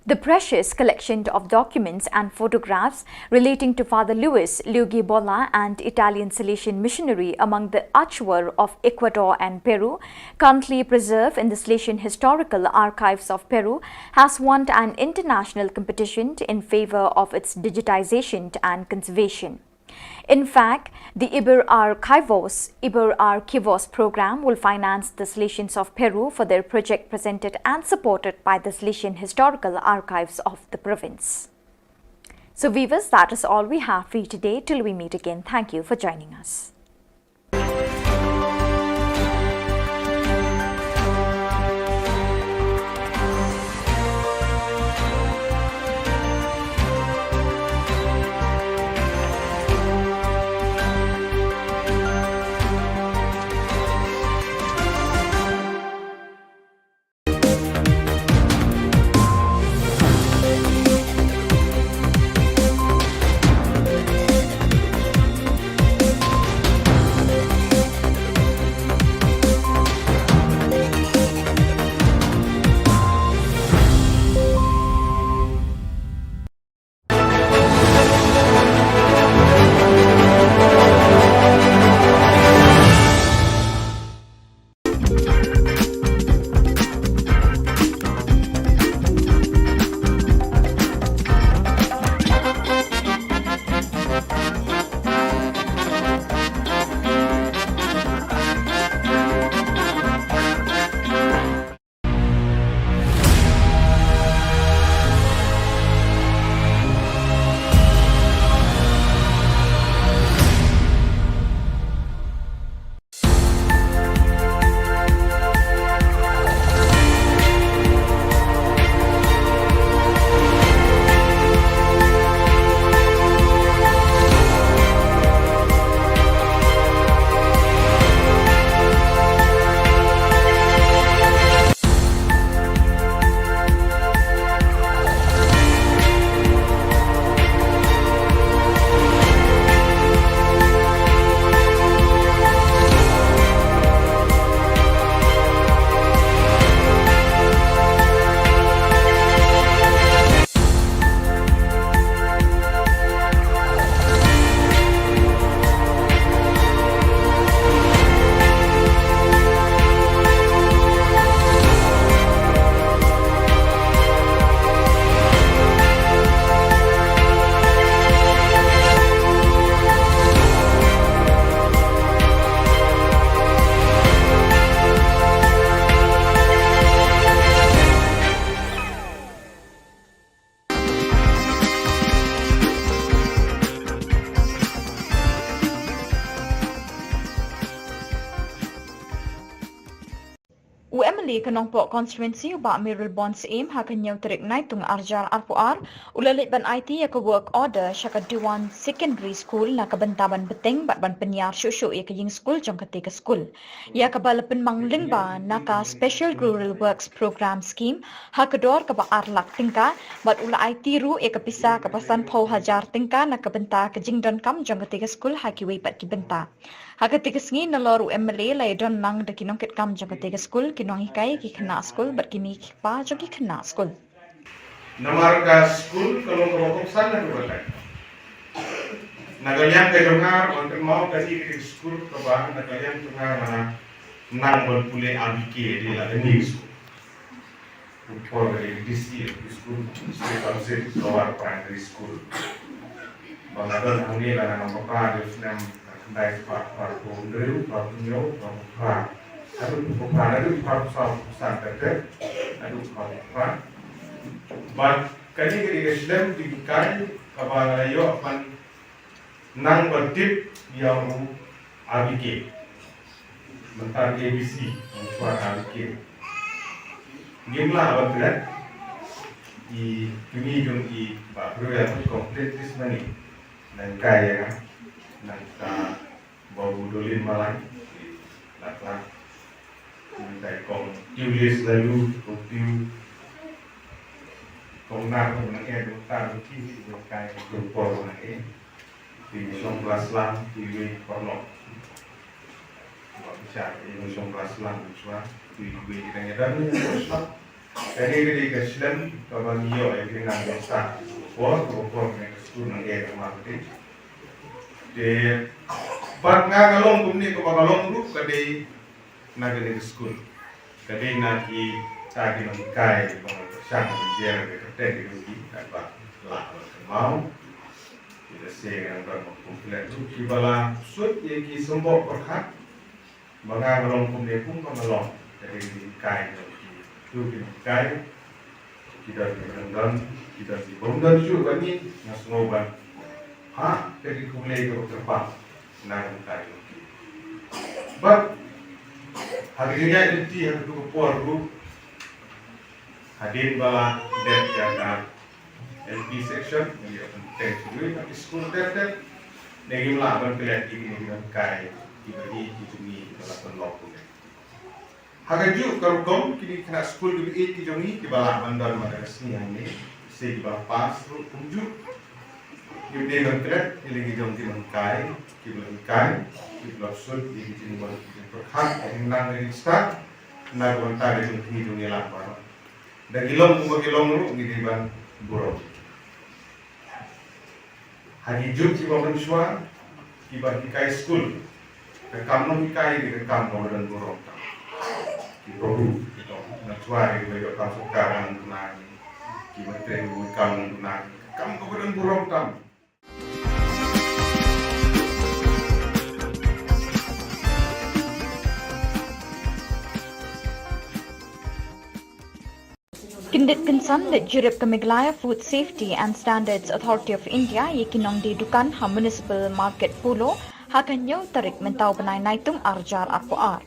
The precious collection of documents and photographs relating to Father Luis Luigi Bolla, an Italian Salesian missionary among the Achuar of Ecuador and Peru, currently preserved in the Salesian Historical Archives of Peru, has won an international competition in favor of its digitization and conservation. In fact, the Iber Archivos, Iber Archivos program will finance the Salesians of Peru for their project, presented and supported by the Salesian Historical Archives of the province. So viewers, that is all we have for you today. Till we meet again, thank you for joining us. U MLA ka Nongpoh Constituency u Bah Mayralborn Syiem ha ka hynñiew tarik Naitung arhajar arphew ar u la leit ban aiti ïa ka work order sha ka Dewan Secondary School na ka bynta ban bteng bad ban pynïar shuh shuh ïa ka ïing skul jong kata ka skul, ïa kaba la pynmang lyngba na ka Special Rural Works Programme Scheme ha ka dor kaba ar lak tyngka, bad u la aiti ruh ïa ka pisa kaba sanphew hajar tyngka na ka bynta ka jingdonkam jong kata ka skul ha kiwei pat ki bynta. Ha kata ka sngi nalor u MLA la ïadon lang da ki nongkitkam jong kata ka skul, ki nonghikai, ki khynnah skul bad ki kmie ki kpa jong ki khynnah skul. Namar ka skul ka long kaba kongsan na ka batai. Na ka liang ka jong nga, ban kynmaw ka dei ka skul kaba na ka liang jong nga, nga nang ban pule R B K, dei la ka new school. Por ka dei D C, School, District Council, Lower Primary School. Ba nga don hangne la nga nang papra dei u snem khyndai spah phra phew hynriew, phra phew hynñiew, phra phew phra. Haduh phew phra, haduh phra phew saw, phew san, haduh phra phew phra. Bad kane ka dei ka shlem jinghikai kaba nga la ïoh ban nang ban tip ïa u R B K. Mynta A B C, mynta R B K. Ngim lah ban klet. I kmie jong i Bah Briew ïa phi complete this money. Nang kai ïa nga. Nang ka Babu Dolin Malai. Lak lak. Nang kai kong Tiulis Lalu, kong Tiu. Kong Nar, kong Nang Ed, kong Tar, kong Tiu, kong Kai, kong Por, kong Nang Ed. Ki shong klas lang, ki wei paralok. Ba ki shah, ki shong klas lang, ki shwa, ki wei ki tang ïa dan, ki shwa. Kane ka dei ka shlem, kaba ngi ïoh, ïa ki nang ïoh sa. Por, por, por, kane ka skul nang ïa ka mar ka dei. Te, bad nga ka long kumne, kaba ka long ruh, ka dei, na kane ka skul. Ka dei na kita ki nonghikai ba nga pyrshang ban jer ka kyrteng ki jong ki, katba lah ban kynmaw. Kita se nga nang ban kum klet ruh kiba la suit ïa ki symboh pyrkhat. Ba nga nga long kumne kum ba nga long. Ka dei ki nonghikai jong ki. Ki nonghikai. Ki don ki bym don, ki don ki bym don shuh ban ngi, nga sngew ban. Ha, ka dei khublei kaba kyrpang na ka bynta jong ki. Bad ha ka jingïaid lynti ha kato ka por ruh, hadien ba la dep ïa ka L P section, ngi ïa pynbteng shuh ha ki skul ter ter. Ne ngim lah ban klet ïa kine ki nonghikai kiba ïeit ki jong ngi kiba la pynlong kumne. Ha kajuh ka rukom kine ki khynnah skul kiba ïeit ki jong ngi kiba lah ban don man la ka sngi hangne, se kiba pass ruh kumjuh. Ngi dei ban klet ïa la ki jong ki nonghikai kiba la hikai, kiba la suit ïa ki jingwan ki jingpyrkhat, ki jingnang ki jingstad na ka bynta ka jong ki jong ngi lang baroh. Da ki long kumba ki long ruh ngi dei ban burom. Ha ki juk kiba mynshuwa, kiba hikai skul, ka kam nonghikai dei ka kam kaba don burom tam. Ki babu, ki dong mynshuwa dei kiba ïoh kam sorkar nang duna ki, kiba trei ka kam nang duna ki, ka kam kaba don burom tam. Kyndit kynsan leit jurip ka Meghalaya Food Safety and Standards Authority of India ïa ki nongdie dukan ha Municipal Market Polo ha ka hynñiew tarik mynta u bnai Naitung arhajar arphew ar.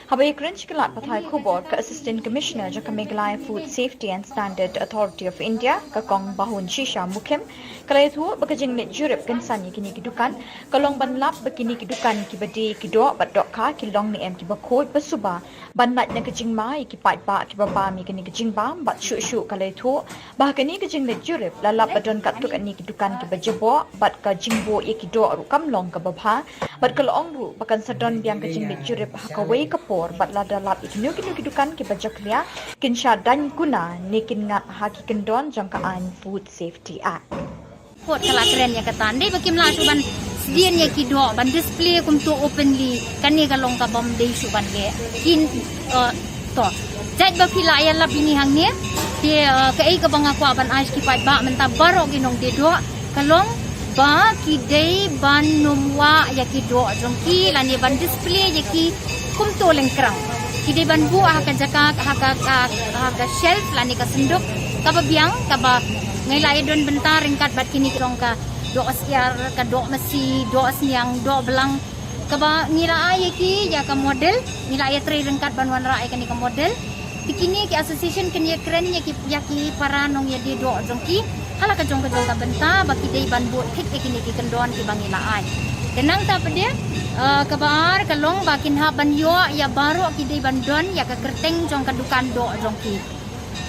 Haba ïakren sha ki lad pathai khubor ka Assistant Commissioner jong ka Meghalaya Food Safety and Standard Authority of India, ka Kong Bahun Shisha Mukhim, ka la ïathuh ba ka jingleit jurip kynsan ïa kine ki dukan ka long ban lap ba kine ki dukan kiba die ki doh bad dohkha ki long ne em kiba khuid ba suba, ban lait na ka jingma ïa ki paidbah kiba bam ïa kane ka jingbam. Bad shuh shuh ka la ïathuh ba ha kane ka jingleit jurip la lap ba don katto katne ki dukan kiba jaboh bad ka jingbuh ïa ki doh ruh kam long kaba bha. Bad ka la ong ruh ba kan sa don biang ka jingleit jurip ha kawei ka por bad lada lap ïa kino kino ki dukan kiba jakhlia, kin shah daiñ kuna ne kin ngat ha ki kyndon jong ka aiñ Food Safety Act. Kot ka la kren ïa kata, dei ba kim lah shuh ban sdien ïa ki doh ban display kumto openly, kane ka long ka bym dei shuh ban leh. Kin, eh, to. Jait ba phi la ïalap ïa ngi hangne, te, eh, kaei kaba nga kwah ban ai sha ki paidbah mynta baroh ki nongdie doh, ka long ba ki dei ban nym wah ïa ki doh jong ki lane ban display ïa ki kumto lyngkrang. Ki dei ban buh ha ka jaka, ha ka, ka, ha ka shelf lane ka synduk kaba biang, kaba ngi la ïadon bynta ryngkat bad kine ki long ka doh syiar, ka doh masi, doh sniang, doh blang, Kaba ngi la ai ïa ki ïa ka model, ngi la ïatrei ryngkat ban wanrah ïa kane ka model. Te kine ki association kin ïakren ïa ki, ïa ki para nongïadie doh jong ki ha la ka jong ka jong ka bynta ba ki dei ban bud thik ïa kine ki kyndon kiba ngi la ai. Te nangta pat de, eh, kaba ar ka long ba kin hap ban ïoh ïa baroh ki dei ban don ïa ka kyrteng jong ka dukan doh jong ki.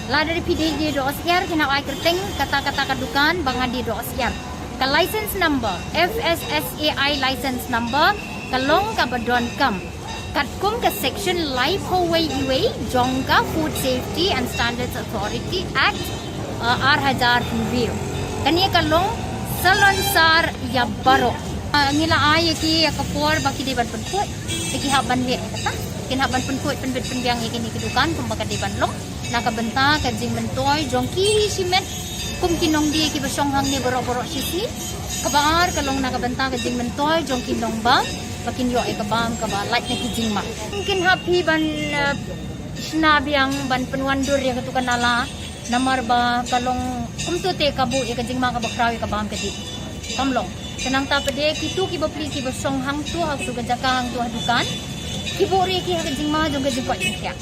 Lada phi dei die doh syiar, kin hap ai kyrteng kata kata ka dukan ba nga die doh syiar. Ka license number, F S S A I license number, ka long kaba donkam katkum ka section laiphew wei iwei jong ka Food Safety and Standards Authority Act, uh, ar hajar hynriew. Kane ka long salonsar ïa baroh. Uh, ngi la ai ïa ki ïa ka por ba ki dei ban pynkhuid, te ki hap ban leh kata. Kin hap ban pynkhuid, pynbit pynbiang ïa kine ki dukan kumba ka dei ban long. Na ka bynta ka jingmyntoi jong ki shimet kum ki nongdie kiba shong hangne baroh baroh shisngi. Kaba ar ka long na ka bynta ka jingmyntoi jong ki nongbam ba kin ïoh ïa ka bam kaba lait na ki jingma. Kin hap phi ban, eh, shna biang ban pynwandur ïa katu ka nala. Namar ba ka long kumtu te ka buh ïa ka jingma kaba khraw ïa ka bam ka dih. Kam long. Te nangta pat de kitu ki bapli kiba shong hangtu ha katu ka jaka hangtu ha dukan, ki buh ruh ïa ki ha ka jingma jong ka jingkoit jingkhiah.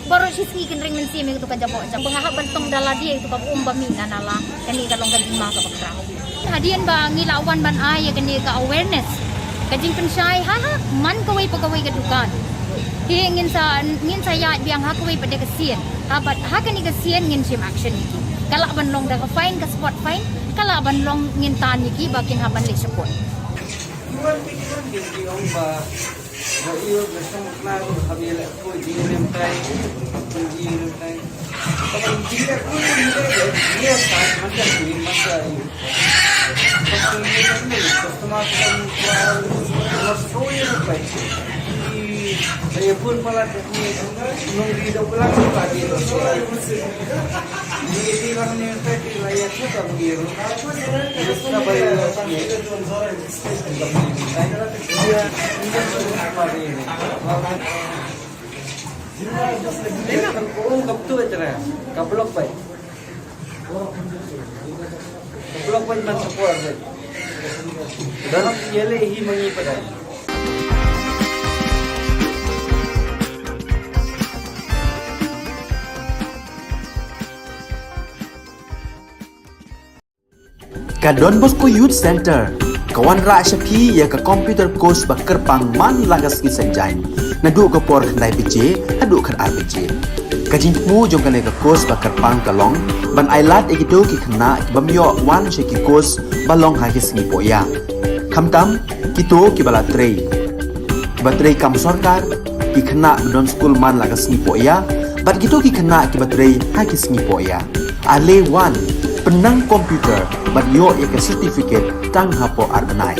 Baroh shisngi kin ring mynsiem ïa katu ka jaboh jaka. Ba nga hap ban tong da lade ïa katu ka um ba mih na nala. Kane ka long ka jingma kaba khraw. Hadien ba ngi la wan ban ai ïa kane ka awareness, ka jingpynshai ha, ha man kawei pa kawei ka dukan. Te ngin sa, ngin sa ïaid biang ha kawei pat de ka sien. Ha bad ha kane ka sien ngin shim action ïa ki. Ka lah ban long da ka fine, ka spot fine, ka lah ban long ngin tan ïa ki ba kin hap ban leh shapoh. Ka block bai. Ka block bai man ka por bai. Dan yele hi mangi padai. Ka Don Bosco Youth Center ka wanrah sha phi ïa ka computer course ba kyrpang man la ka sngi Saitjaiñ, naduh ka por khyndai baje haduh khatar baje. Ka jingthmu jong kane ka course ba kyrpang ka long ban ai lad ïa kito ki khynnah ki bym ïoh wan sha ki course ba long ha ki sngi poh ïa. Khamtam kito kiba la trei, kiba trei kam sorkar, ki khynnah ba don skul man la ka sngi poh ïa, bad kito ki khynnah kiba trei ha ki sngi poh ïa. Ale wan, pynnang computer bad ïoh ïa ka certificate tang hapoh ar bnai.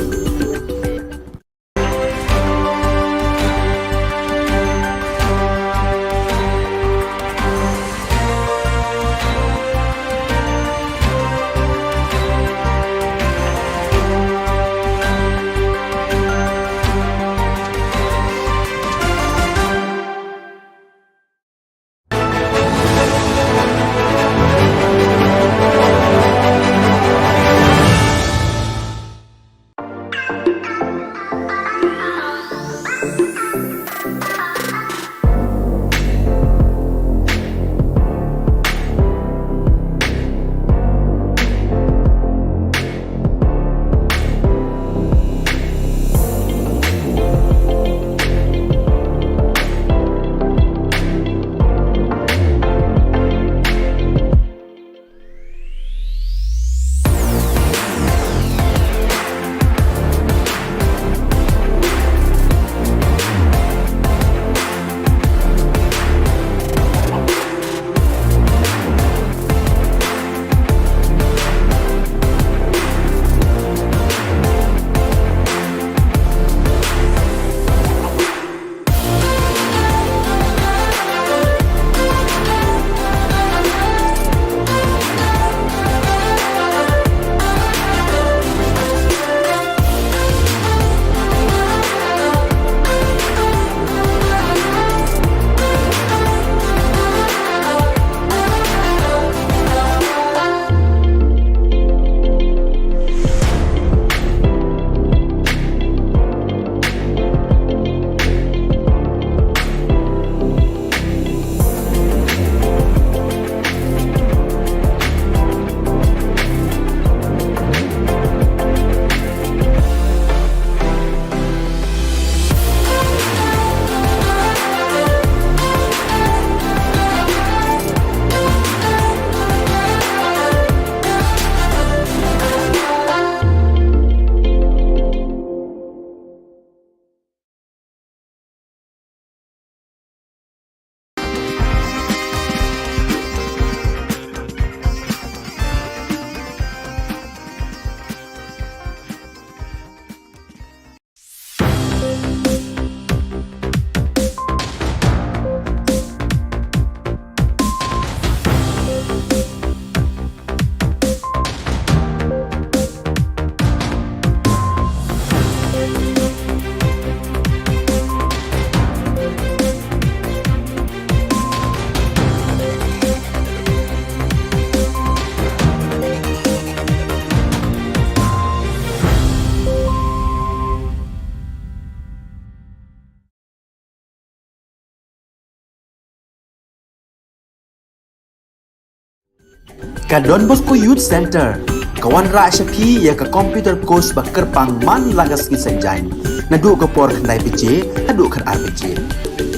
Ka Don Bosco Youth Centre ka wanrah sha phi ïa ka computer course ba kyrpang man la ka sngi Saitjaiñ, naduh ka por khyndai baje haduh khatar baje.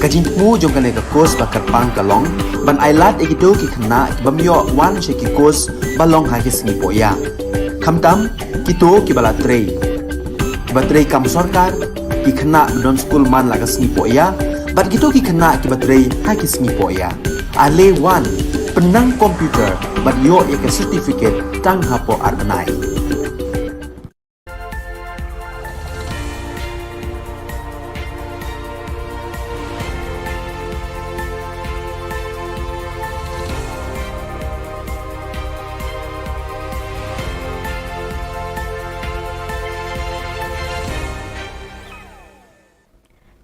Ka jingthmu jong kane ka course ba kyrpang ka long ban ailad ïa kito ki khynnah ki bym ïoh wan sha ki course ba long ha ki sngi pohïa, khamtam kito kiba la trei, kiba trei kam sorkar, ki khynnah ba don skul man la ka sngi pohïa, bad kito ki khynnah kiba trei ha ki sngi pohïa. Ale wan, pynnang computer bad ïoh ïa ka certificate tang hapoh ar bnai.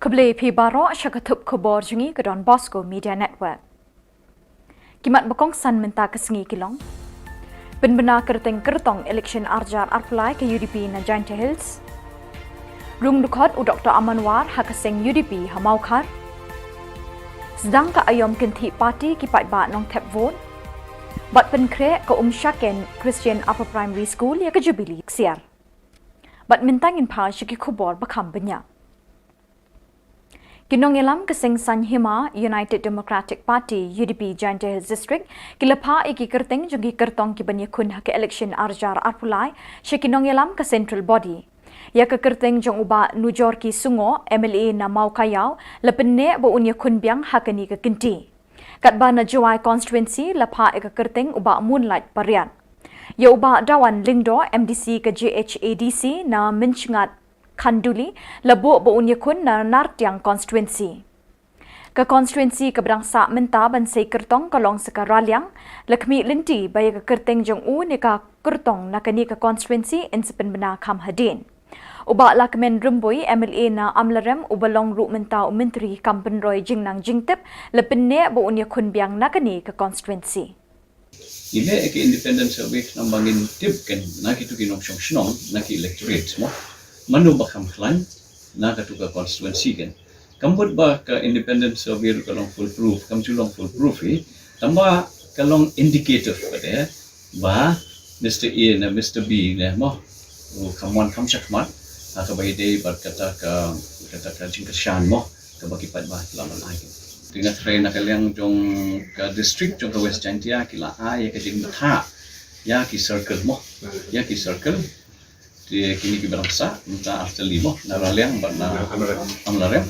Khublei phi baroh sha ka thup khubor jong ngi ka Don Bosco Media Network. Ki mat ba kongsan mynta ka sngi ki long: Pynbna kyrteng kyrtong election arjar arphew lai ka U D P na Jaintia Hills. Rung dkhot u Doctor Aman War ha ka seng U D P ha Mawkhar. Sdang ka aïom kynthih party ki paidbah Nongthep vote. Bad pynkhreh ka Umshaken Christian Upper Primary School ïa ka Jubilee ksiar. Bad mynta ngin phai sha ki khubor ba kham bniah. Ki nongïalam ka seng saiñ hima United Democratic Party, U D P, Jaintia Hills District ki la phah ïa ki kyrteng jong ki kyrtong ki ban ïakhun ha ka election arjar arphew lai sha ki nongïalam ka Central Body. Ïa ka kyrteng jong u Bah Nujorki Sungoh, M L A na Mawkaiaw, la pynneh ba un ïakhun biang ha kane ka kynti. Katba na Jowai constituency la phah ïa ka kyrteng u Bah Moonlight Pariat. Ïa u Bah Dawan Lyngdoh, M D C ka J H A D C na Mynsngat Khanduli, la buh ba un ïakhun na Nartiang constituency. Ka constituency kaba dang sah mynta ban sei kyrtong ka long sa ka Raliang, la khmih lynti ba ïa ka kyrteng jong u ne ka kyrtong na kane ka constituency yn sa pynbna kham hadien. U Bah Lahkmen Rymbui, M L A na Amlarem, uba long ruh mynta u Myntri kam pynroi jingnang jingtip, la pynneh ba un ïakhun biang na kane ka constituency. Ngi leh ïa ka independent survey khnang ba ngin tip kan na kito ki nongshong shnong, na ki electorate mo, mano ba kham khlaiñ na kato ka constituency kan. Kam mut ba ka independent survey ruh ka long foolproof, kam ju long foolproof hi, tangba ka long indicative pat eh ba Mister A ne Mister B ne mo, u kham wan kham shakhmat ha kaba ïadei bad kata ka, kata ka jingkyrshan mo, kaba ki paidbah ki la ban ai. Te nga tharai na ka liang jong ka district jong ka West Jaintia ki la ai ïa ka jingbthah ïa ki circle mo, ïa ki circle. Te kine kiba dang sah mynta artylli mo, na Raliang bad na Amlarem.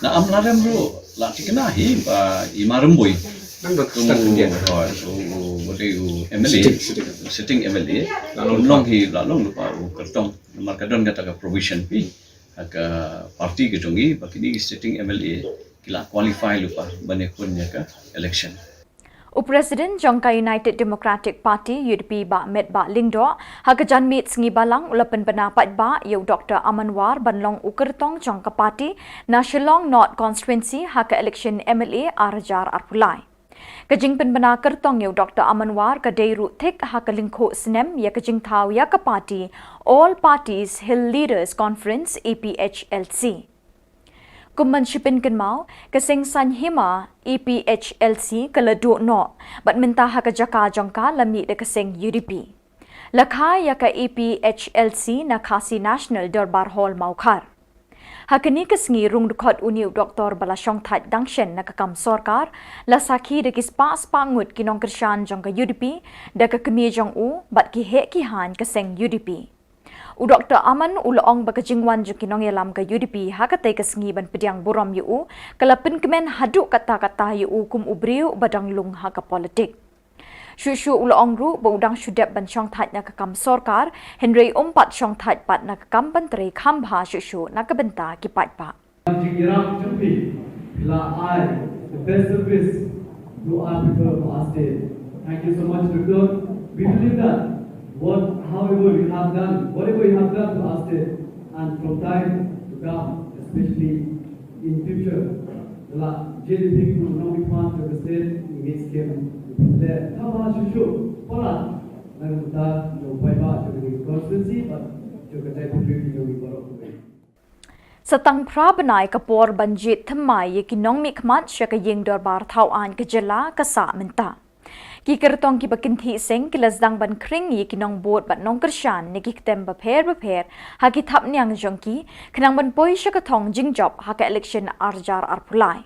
Na Amlarem ruh la thikna hi ba i Ma Rymbui, kum u, u, u, u dei u M L A, sitting, sitting. Sitting M L A, la long hi, la long lypa u kyrtong. Namar ka don kata ka provision hi ha ka party ka jong ngi ba kine ki sitting M L A ki la qualify lypa ban ïakhun ïa ka election. U President jong ka United Democratic Party, U D P, Bah Metbah Lyngdoh, ha ka janmiet sngi Balang u la pynbna paidbah ïa u Doctor Aman War ban long u kyrtong jong ka party na Shillong North constituency ha ka election M L A arjar arphew lai. Ka jingpynbna kyrtong ïa u Doctor Aman War ka dei ruh thik ha ka lyngkhuh snem ïa ka jingthaw ïa ka party All Parties Hill Leaders Conference, A P H L C. Kum ban shu pynkynmaw, ka seng saiñ hima A P H L C ka la duh noh, bad mynta ha ka jaka jong ka la mih da ka seng U D P. La kha ïa ka A P H L C na Khasi National Dorbar Hall Mawkhar. Ha kane ka sngi rung dkhot une u doktor ba la shongthait dang shen na ka kam sorkar, la sakhi da ki spah spah ngut ki nongkyrshan jong ka U D P, da ka kmie jong u, bad ki heh ki haiñ ka seng U D P. U Doctor Aman u la ong ba ka jingwan jong ki nongïalam ka U D P ha katei ka sngi ban pdiang burom ïa u, ka la pynkmen haduh katta katta ïa u kum u briew ba dang lung ha ka politik. Shuh shuh u la ong ruh ba u dang shu dep ban shongthait na ka kam sorkar, hynrei um pat shongthait pat na ka kam ban trei kham bha shuh shuh na ka bynta ki paidbah. Jingïarap jong phi, phi la ai the best service to our people of our state. Thank you so much, Doctor. We believe that what, however you have done, whatever you have done to our state, and from time to come, especially in future, la jingïarap jong phi kum u nongmihkhmat jong ka state, ngin skhem phi la kaba shuh shuh palat na ka bynta jong u paidbah jong ka constituency bad jong ka jaitbynriew jong ngi baroh. Sa tang phra bnai ka por ban jied thymmai ïa ki nongmihkhmat sha ka ïing dorbar thaw aiñ ka jylla ka sah mynta. Ki kyrtong kiba kynthih seng ki la sdang ban khring ïa ki nongbud bad nongkyrshan na ki ktem bapher bapher ha ki thapniang jong ki, khnang ban poi sha ka thong jingjop ha ka election ar hajar arphew lai.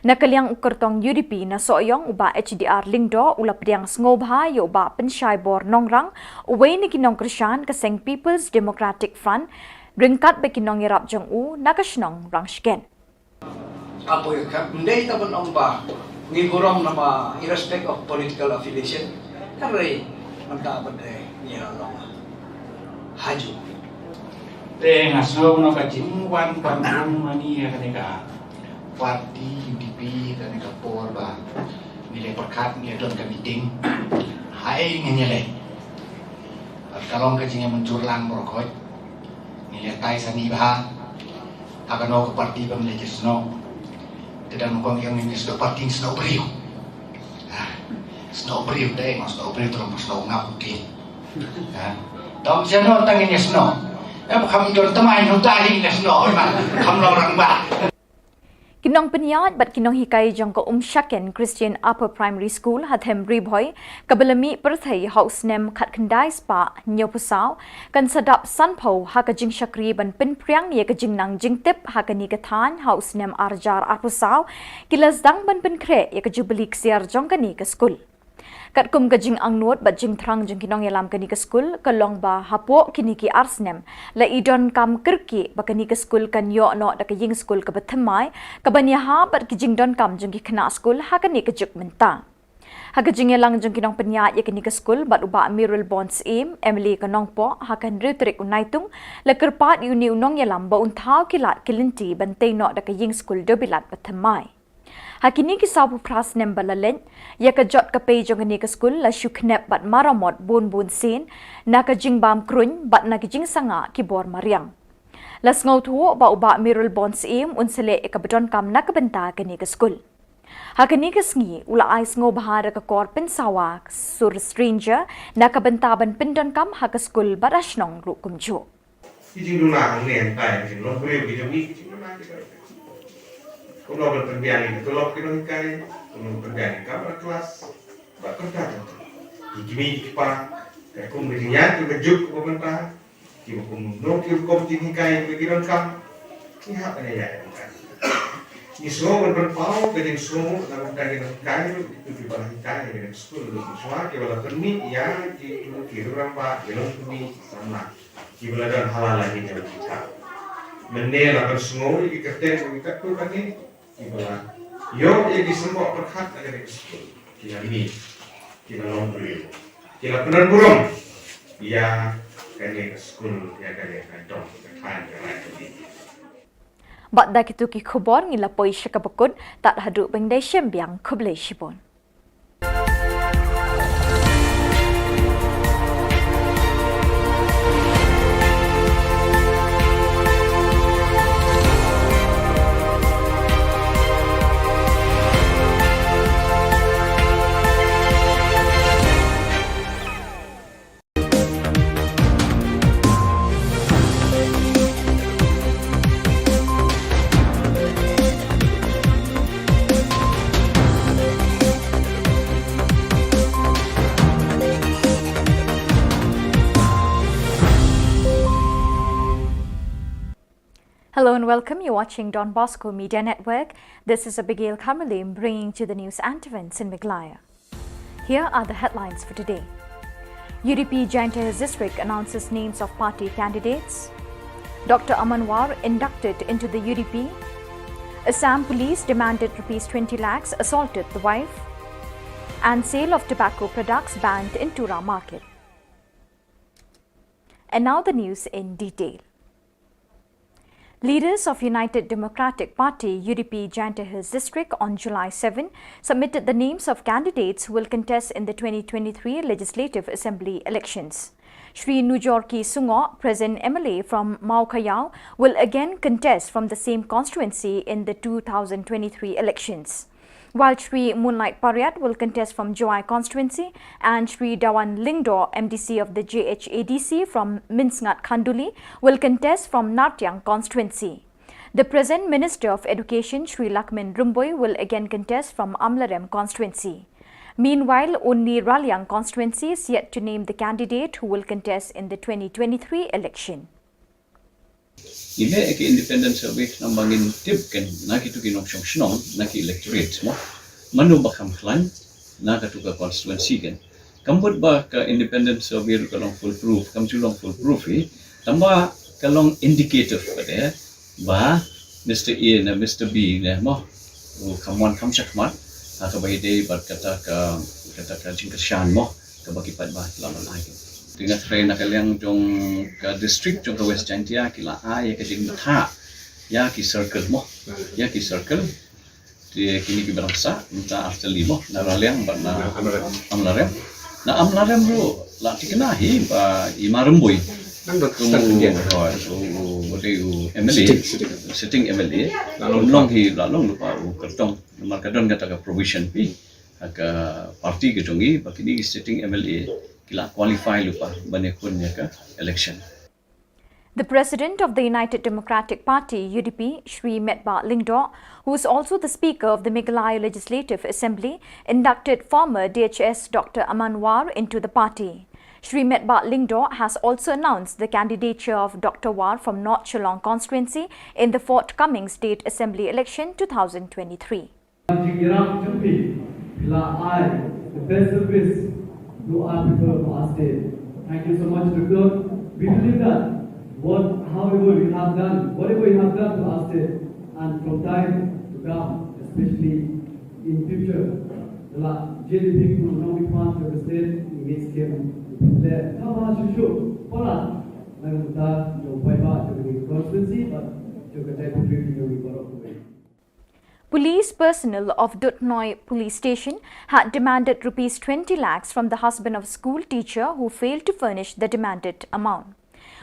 Na ka liang u kyrtong U D P na Sohiong, u Bah H D R Lyngdoh, u la pdiang sngewbha ïa u Bah Pynshaibor Nongrang, uwei na ki nongkyrshan ka seng People's Democratic Front, ryngkat bad ki nongïarap jong u na ka shnong Rangshken. Apoy ka, ndei ta ban ong ba ngi burom namar irrespect of political affiliation, hynrei mynta ban dei ngi la long haju. Te nga sngew noh ka jingwan ban ong mani ïa kane ka party U D P, kane ka por ba ngi la pyrkhat ngi don ka meeting. Haei ngi leh. Ka long ka jingïamynjur lang baroh khoit. Ngi leh tai sani bha. Ha kano ka party ba ngi la snoh. Te dang ngi ong ngi snoh party, snoh briew. Ah, snoh briew te, ngi snoh briew te long snoh ngap ki. Ha. Dang snoh tang ngi snoh. Ïa ba kham don tymmen ngi ta ngi snoh, man. Kham long rangbah. Ki nongpynïaid bad ki nonghikai jong ka Umshaken Christian Upper Primary School ha Them Ri Bhoi, kaba la mih pyrthei ha u snem khatkhyndai spah hynñiewphew saw, kan sa dap sanphew ha ka jingshakri ban pynphriang ïa ka jingnang jingtip ha kane ka thaiñ ha u snem ar hajar arphew saw, ki la sdang ban pynkhreh ïa ka jubili ksiar jong kane ka skul. Katkum ka jingangnud bad jingthrang jong ki nongïalam kane ka skul, ka long ba hapoh kine ki ar snem, la i donkam kyrkieh ba kane ka skul kan ïoh noh da ka ïing skul kaba thymmai, kaban ïahap bad ki jingdonkam jong ki khynnah skul ha kane ka juk mynta. Ha ka jingïalang jong ki nongpynïaid ïa kane ka skul bad u Bah Mayralborn Syiem, M L A ka Nongpoh, ha ka hynriew tarik u Naitung, la kyrpad ïa une u nongïalam ba un thaw ki lad ki lynti ban tei noh da ka ïing skul dewbilat ba thymmai. Ha kine ki sawphew phra snem ba la leit, ïa ka jot ka pei jong kane ka skul la shu khnep bad maramot bun bun sien, na ka jingbam kruiñ bad na ka jingsangah ki bor mariang. La sngewthuh ba u Bah Mayralborn Syiem un sa leh ïa kaba donkam na ka bynta kane ka skul. Ha kane ka sngi u la ai sngewbha da ka kor pynsawa sur stranger na ka bynta ban pyndonkam ha ka skul bad ha shnong ruh kumjuh. Ki jingduna hangne hangtai, ki jinglong briew, ki jong ngi, ki jingduna ki jong ngi. Kumno ban pynbiang ïa ka tulop ki nonghikai, kumno ban pynbiang ïa ka kamra klas, bad kata kata. Ki kmie ki kpa, katkum ka jingïaid ka juk kaba mynta, kiba kumno ki rukom jinghikai ba ki donkam, ngi hap ban ïaid ïa ka. Ngi sngew ban pynpaw ka jingsngew na ka bynta ki nonghikai ruh, kito kiba la hikai ha kane ka skul ruh, shuwa kiba la pynmih ïa ki, ki, ki rangbah, ki longkmie, ki samla. Kiba la don ha la la ki jong ki. Mynne la pynsngew ïa ki kyrteng jong ki katto katne kiba la ïoh ïa ki symbol pyrkhat na kane ka skul. Ki la mih, ki la long briew, ki la pynburom ïa kane ka skul, ïa kane ka dong, ka thaiñ, ka raid, ka ri. Bad da kito ki khubor ngi la poi sha kaba kut, tad haduh ban ïadei shem biang, khublei shibun. Hello and welcome. You're watching Don Bosco Media Network. This is Abigail Kamalim bringing to the news and events in Meghalaya. Here are the headlines for today. U D P Jaiñtia Hills District announces names of party candidates. Doctor Aman War inducted into the U D P. Assam police demanded rupees twenty lakhs, assaulted the wife. And sale of tobacco products banned in Tura market. And now the news in detail. Leaders of United Democratic Party, U D P, Jaiñtia Hills District on July seven submitted the names of candidates who will contest in the twenty twenty-three Legislative Assembly elections. Shri Nujorki Sungoh, present M L A from Mawkhayaw, will again contest from the same constituency in the two thousand twenty-three elections. While Shri Moonlight Pariat will contest from Jowai constituency and Shri Dawan Lyngdoh, M D C of the J H A D C from Mynsngat Khanduli, will contest from Nartiang constituency. The present Minister of Education, Shri Lahkmen Rymbui, will again contest from Amlarem constituency. Meanwhile, only Raliang constituency is yet to name the candidate who will contest in the twenty twenty-three election. Ngi leh ïa ki independent survey namar ngin tip kan na kitu ki nongshong shnong, na ki electorate mo. Mano ba kham khlaiñ na katu ka constituency kan. Kam mut ba ka independent survey ruh ka long foolproof, kam ju long foolproof hi. Tangba ka long indicative pat de ba Mister A ne Mister B ne mo, u kham wan kham shakhmat ha kaba ïadei bad kata ka, kata ka jingkyrshan mo, kaba ki paidbah ki la ban ai. Te nga tharai na ka liang jong ka district jong ka West Jaintia ki la ai ïa ka jingbthah ïa ki circle mo, ïa ki circle. Te kine kiba dang sah mynta ar tylli mo, na Raliang bad na Amlarem. Na Amlarem ruh la thikna hi ba i Ma Rymbui. Nang dot start again. Hooid, u, u, u, u M L A, sitting, sitting. Sitting M L A. La long hi, la long lypa u kyrtong. Namar ka don kata ka provision phi ha ka party ka jong ngi ba kine ki sitting M L A ki la qualify lypa ban ïakhun ïa ka election. The president of the United Democratic Party, U D P, Shri Metbah Lyngdoh, who is also the speaker of the Meghalaya Legislative Assembly, inducted former D H S Doctor Aman War into the party. Shri Metbah Lyngdoh has also announced the candidature of Doctor War from North Shillong constituency in the forthcoming State Assembly election two thousand twenty-three. Jingïarap jong phi, phi la ai the best service to our people, to our state. Thank you so much, Doctor. We believe that what, however you have done, whatever you have done to our state, and from time to come, especially in future, the la J D P group will not be part of the state in this game. Le, kaba shuh shuh, para, nang ta, jong pai ba, jong the constituency, but jong the deputy, jong the baroh. Police personnel of Duthnoi Police Station had demanded rupees twenty lakhs from the husband of a school teacher who failed to furnish the demanded amount.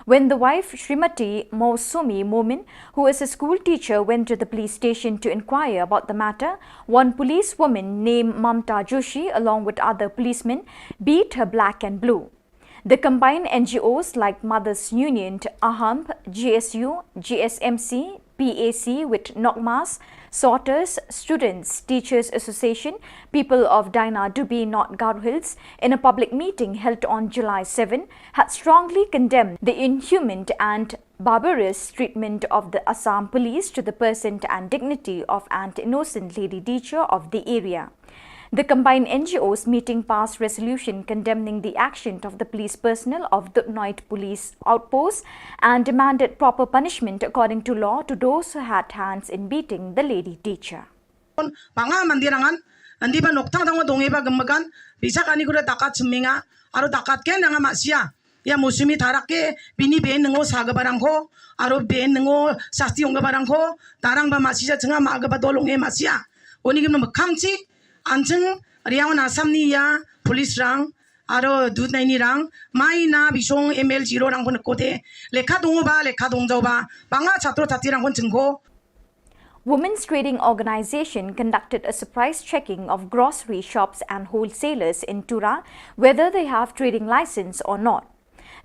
When the wife, Shrimati Mousumi Momin, who is a school teacher, went to the police station to inquire about the matter, one policewoman named Mamta Joshi, along with other policemen, beat her black and blue. The combined N G Os like Mothers Union, AHAMP, G S U, G S M C, P A C with NOCMAS, Sorters, Students, Teachers Association, People of Dainadubi, North Garo Hills, in a public meeting held on July seven, had strongly condemned the inhuman and barbarous treatment of the Assam police to the person and dignity of an innocent lady teacher of the area. The combined N G Os meeting passed resolution condemning the action of the police personnel of Duthnoi Police Outpost and demanded proper punishment according to law to those who had hands in beating the lady teacher. Panga mandir angan, andi ba nokta dang dong eba gemegan, bisa kani kuda takat seminga, aro takat ken dang masia. Ya Mousumi tharak ke, bini ben nengo saga barang ko, aro ben nengo sasti ong barang ko, tarang ba masia chenga ma ga ba dolong e masia. Oni gim no mekang chi, ancheng riang na Assam ni ya, police rang, aro Duthnoi ni rang, mai na bisong M L zero rang pun kote, lekha dong ba, lekha dong jao ba, panga chatro chati rang pun chengko. Women's Trading Organization conducted a surprise checking of grocery shops and wholesalers in Tura, whether they have trading license or not.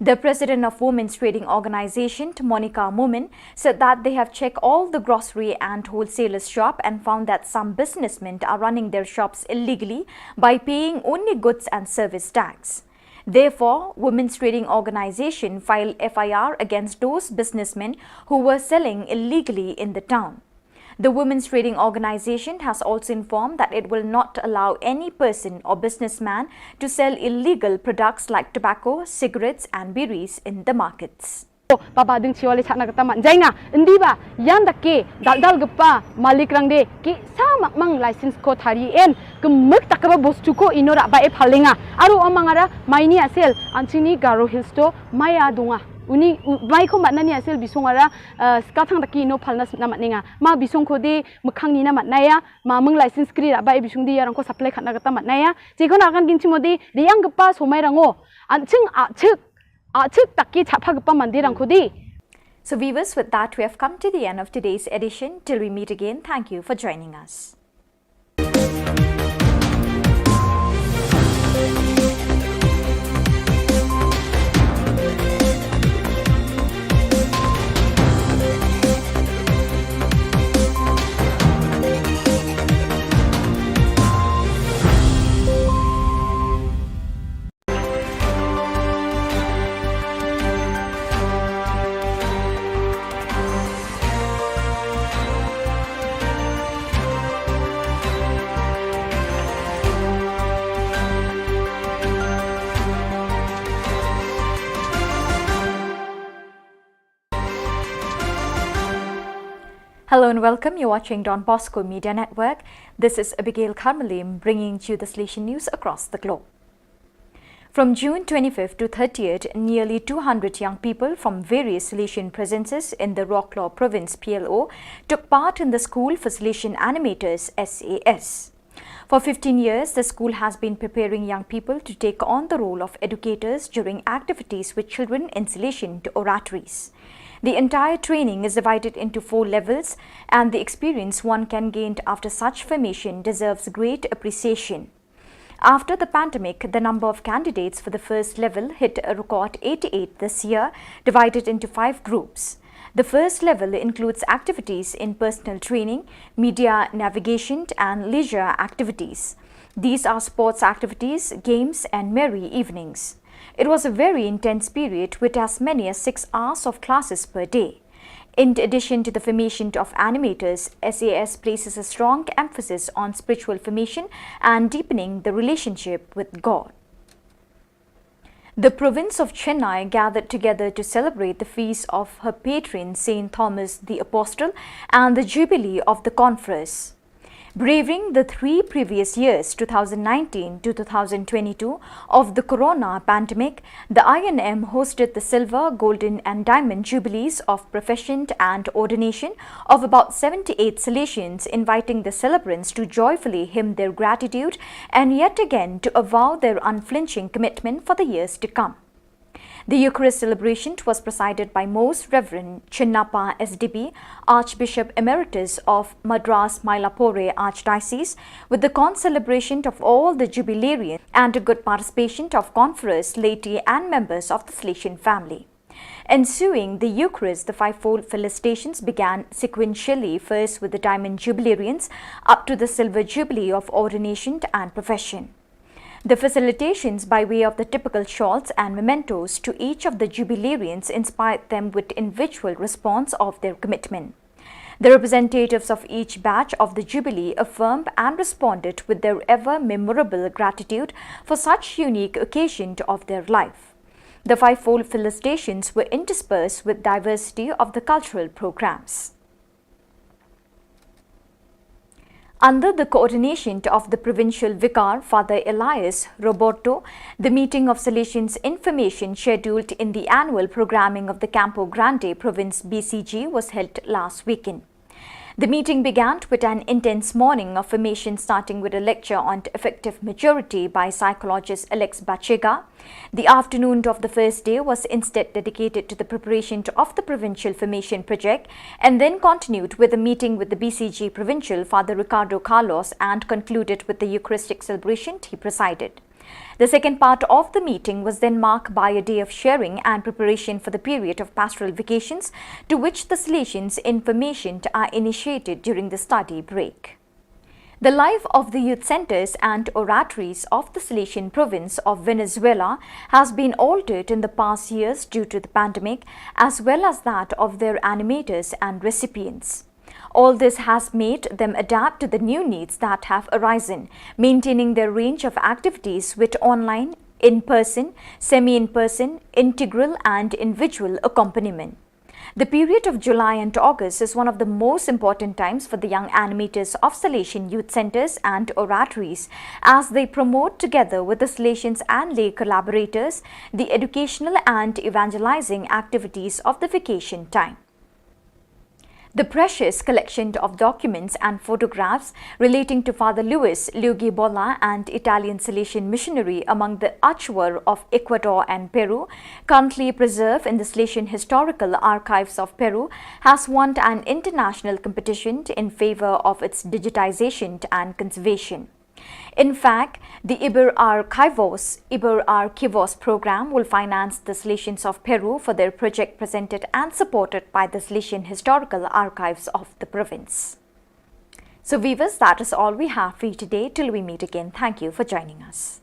The president of Women's Trading Organization, Monica Momin, said that they have checked all the grocery and wholesalers shop and found that some businessmen are running their shops illegally by paying only goods and service tax. Therefore, Women's Trading Organization filed F I R against those businessmen who were selling illegally in the town. The Women's Trading Organization has also informed that it will not allow any person or businessman to sell illegal products like tobacco, cigarettes and biris in the markets. Baba ding chiwale chakna kata man jainga, indi ba, yan dake, dal dal gepa, malik rang de, ki sa mak mang license ko thari en, kemek tak ba bostu ko ino rak ba e phalenga, aru amang ara, maini asel, anchini Garo Hills to, maya dunga. Uni, u-, mai ko matna ni asel bisong ara, eh, skathang daki ino phalna s-, na matninga. Ma bisong ko de, mekhang ni na matnaya, ma meng license kri rak ba e bisong de, yarang ko supply khatna kata matnaya. Chikon akan gin chimo de, de yang gepa somai rango. Anching, achik, Achik taki chapha gepa mandir ang kudi. So viewers, with that, we have come to the end of today's edition. Till we meet again, thank you for joining us. Hello and welcome. You're watching Don Bosco Media Network. This is Abigail Karmalim bringing to you the Salesian news across the globe. From June twenty-fifth to thirtieth, nearly two hundred young people from various Salesian presences in the Roklaw Province, P L O, took part in the School for Salesian Animators, S A S. For fifteen years, the school has been preparing young people to take on the role of educators during activities with children in Salesian to oratories. The entire training is divided into four levels, and the experience one can gain after such formation deserves great appreciation. After the pandemic, the number of candidates for the first level hit a record eighty-eight this year, divided into five groups. The first level includes activities in personal training, media navigation, and leisure activities. These are sports activities, games, and merry evenings. It was a very intense period with as many as six hours of classes per day. In addition to the formation of animators, S A S places a strong emphasis on spiritual formation and deepening the relationship with God. The province of Chennai gathered together to celebrate the feast of her patron Saint Thomas the Apostle and the jubilee of the conference. Braving the three previous years, two thousand nineteen to two thousand twenty-two, of the corona pandemic, the I N M hosted the silver, golden, and diamond jubilees of profession and ordination of about seventy-eight Salesians, inviting the celebrants to joyfully hymn their gratitude and yet again to avow their unflinching commitment for the years to come. The Eucharist celebration was presided by Most Reverend Chinnappa S D B, Archbishop Emeritus of Madras Mylapore Archdiocese, with the concelebration of all the jubilarians and a good participation of conference, laity, and members of the Salesian family. Ensuing the Eucharist, the fivefold felicitations began sequentially, first with the Diamond Jubilarians, up to the Silver Jubilee of ordination and profession. The felicitations by way of the typical shawls and mementos to each of the jubilarians inspired them with individual response of their commitment. The representatives of each batch of the Jubilee affirmed and responded with their ever memorable gratitude for such unique occasion of their life. The fivefold felicitations were interspersed with diversity of the cultural programs. Under the coordination of the provincial vicar, Father Elias Roberto, the meeting of Salesians Information scheduled in the annual programming of the Campo Grande Province B C G was held last weekend. The meeting began with an intense morning of formation, starting with a lecture on effective maturity by psychologist Alex Bachega. The afternoon of the first day was instead dedicated to the preparation of the provincial formation project and then continued with a meeting with the B C G provincial Father Ricardo Carlos and concluded with the Eucharistic celebration he presided. The second part of the meeting was then marked by a day of sharing and preparation for the period of pastoral vacations, to which the Salesians Information are initiated during the study break. The life of the youth centers and oratories of the Salesian province of Venezuela has been altered in the past years due to the pandemic, as well as that of their animators and recipients. All this has made them adapt to the new needs that have arisen, maintaining their range of activities with online, in-person, semi-in-person, integral and individual accompaniment. The period of July and August is one of the most important times for the young animators of Salesian youth centers and oratories, as they promote together with the Salesians and lay collaborators the educational and evangelizing activities of the vacation time. The precious collection of documents and photographs relating to Father Luis Luigi Bolla, an Italian Salesian missionary among the Achuar of Ecuador and Peru, currently preserved in the Salesian Historical Archives of Peru, has won an international competition in favor of its digitization and conservation. In fact, the Iber Archivos, Iber Archivos program will finance the Salesians of Peru for their project, presented and supported by the Salesian Historical Archives of the province. So viewers, that is all we have for you today. Till we meet again, thank you for joining us.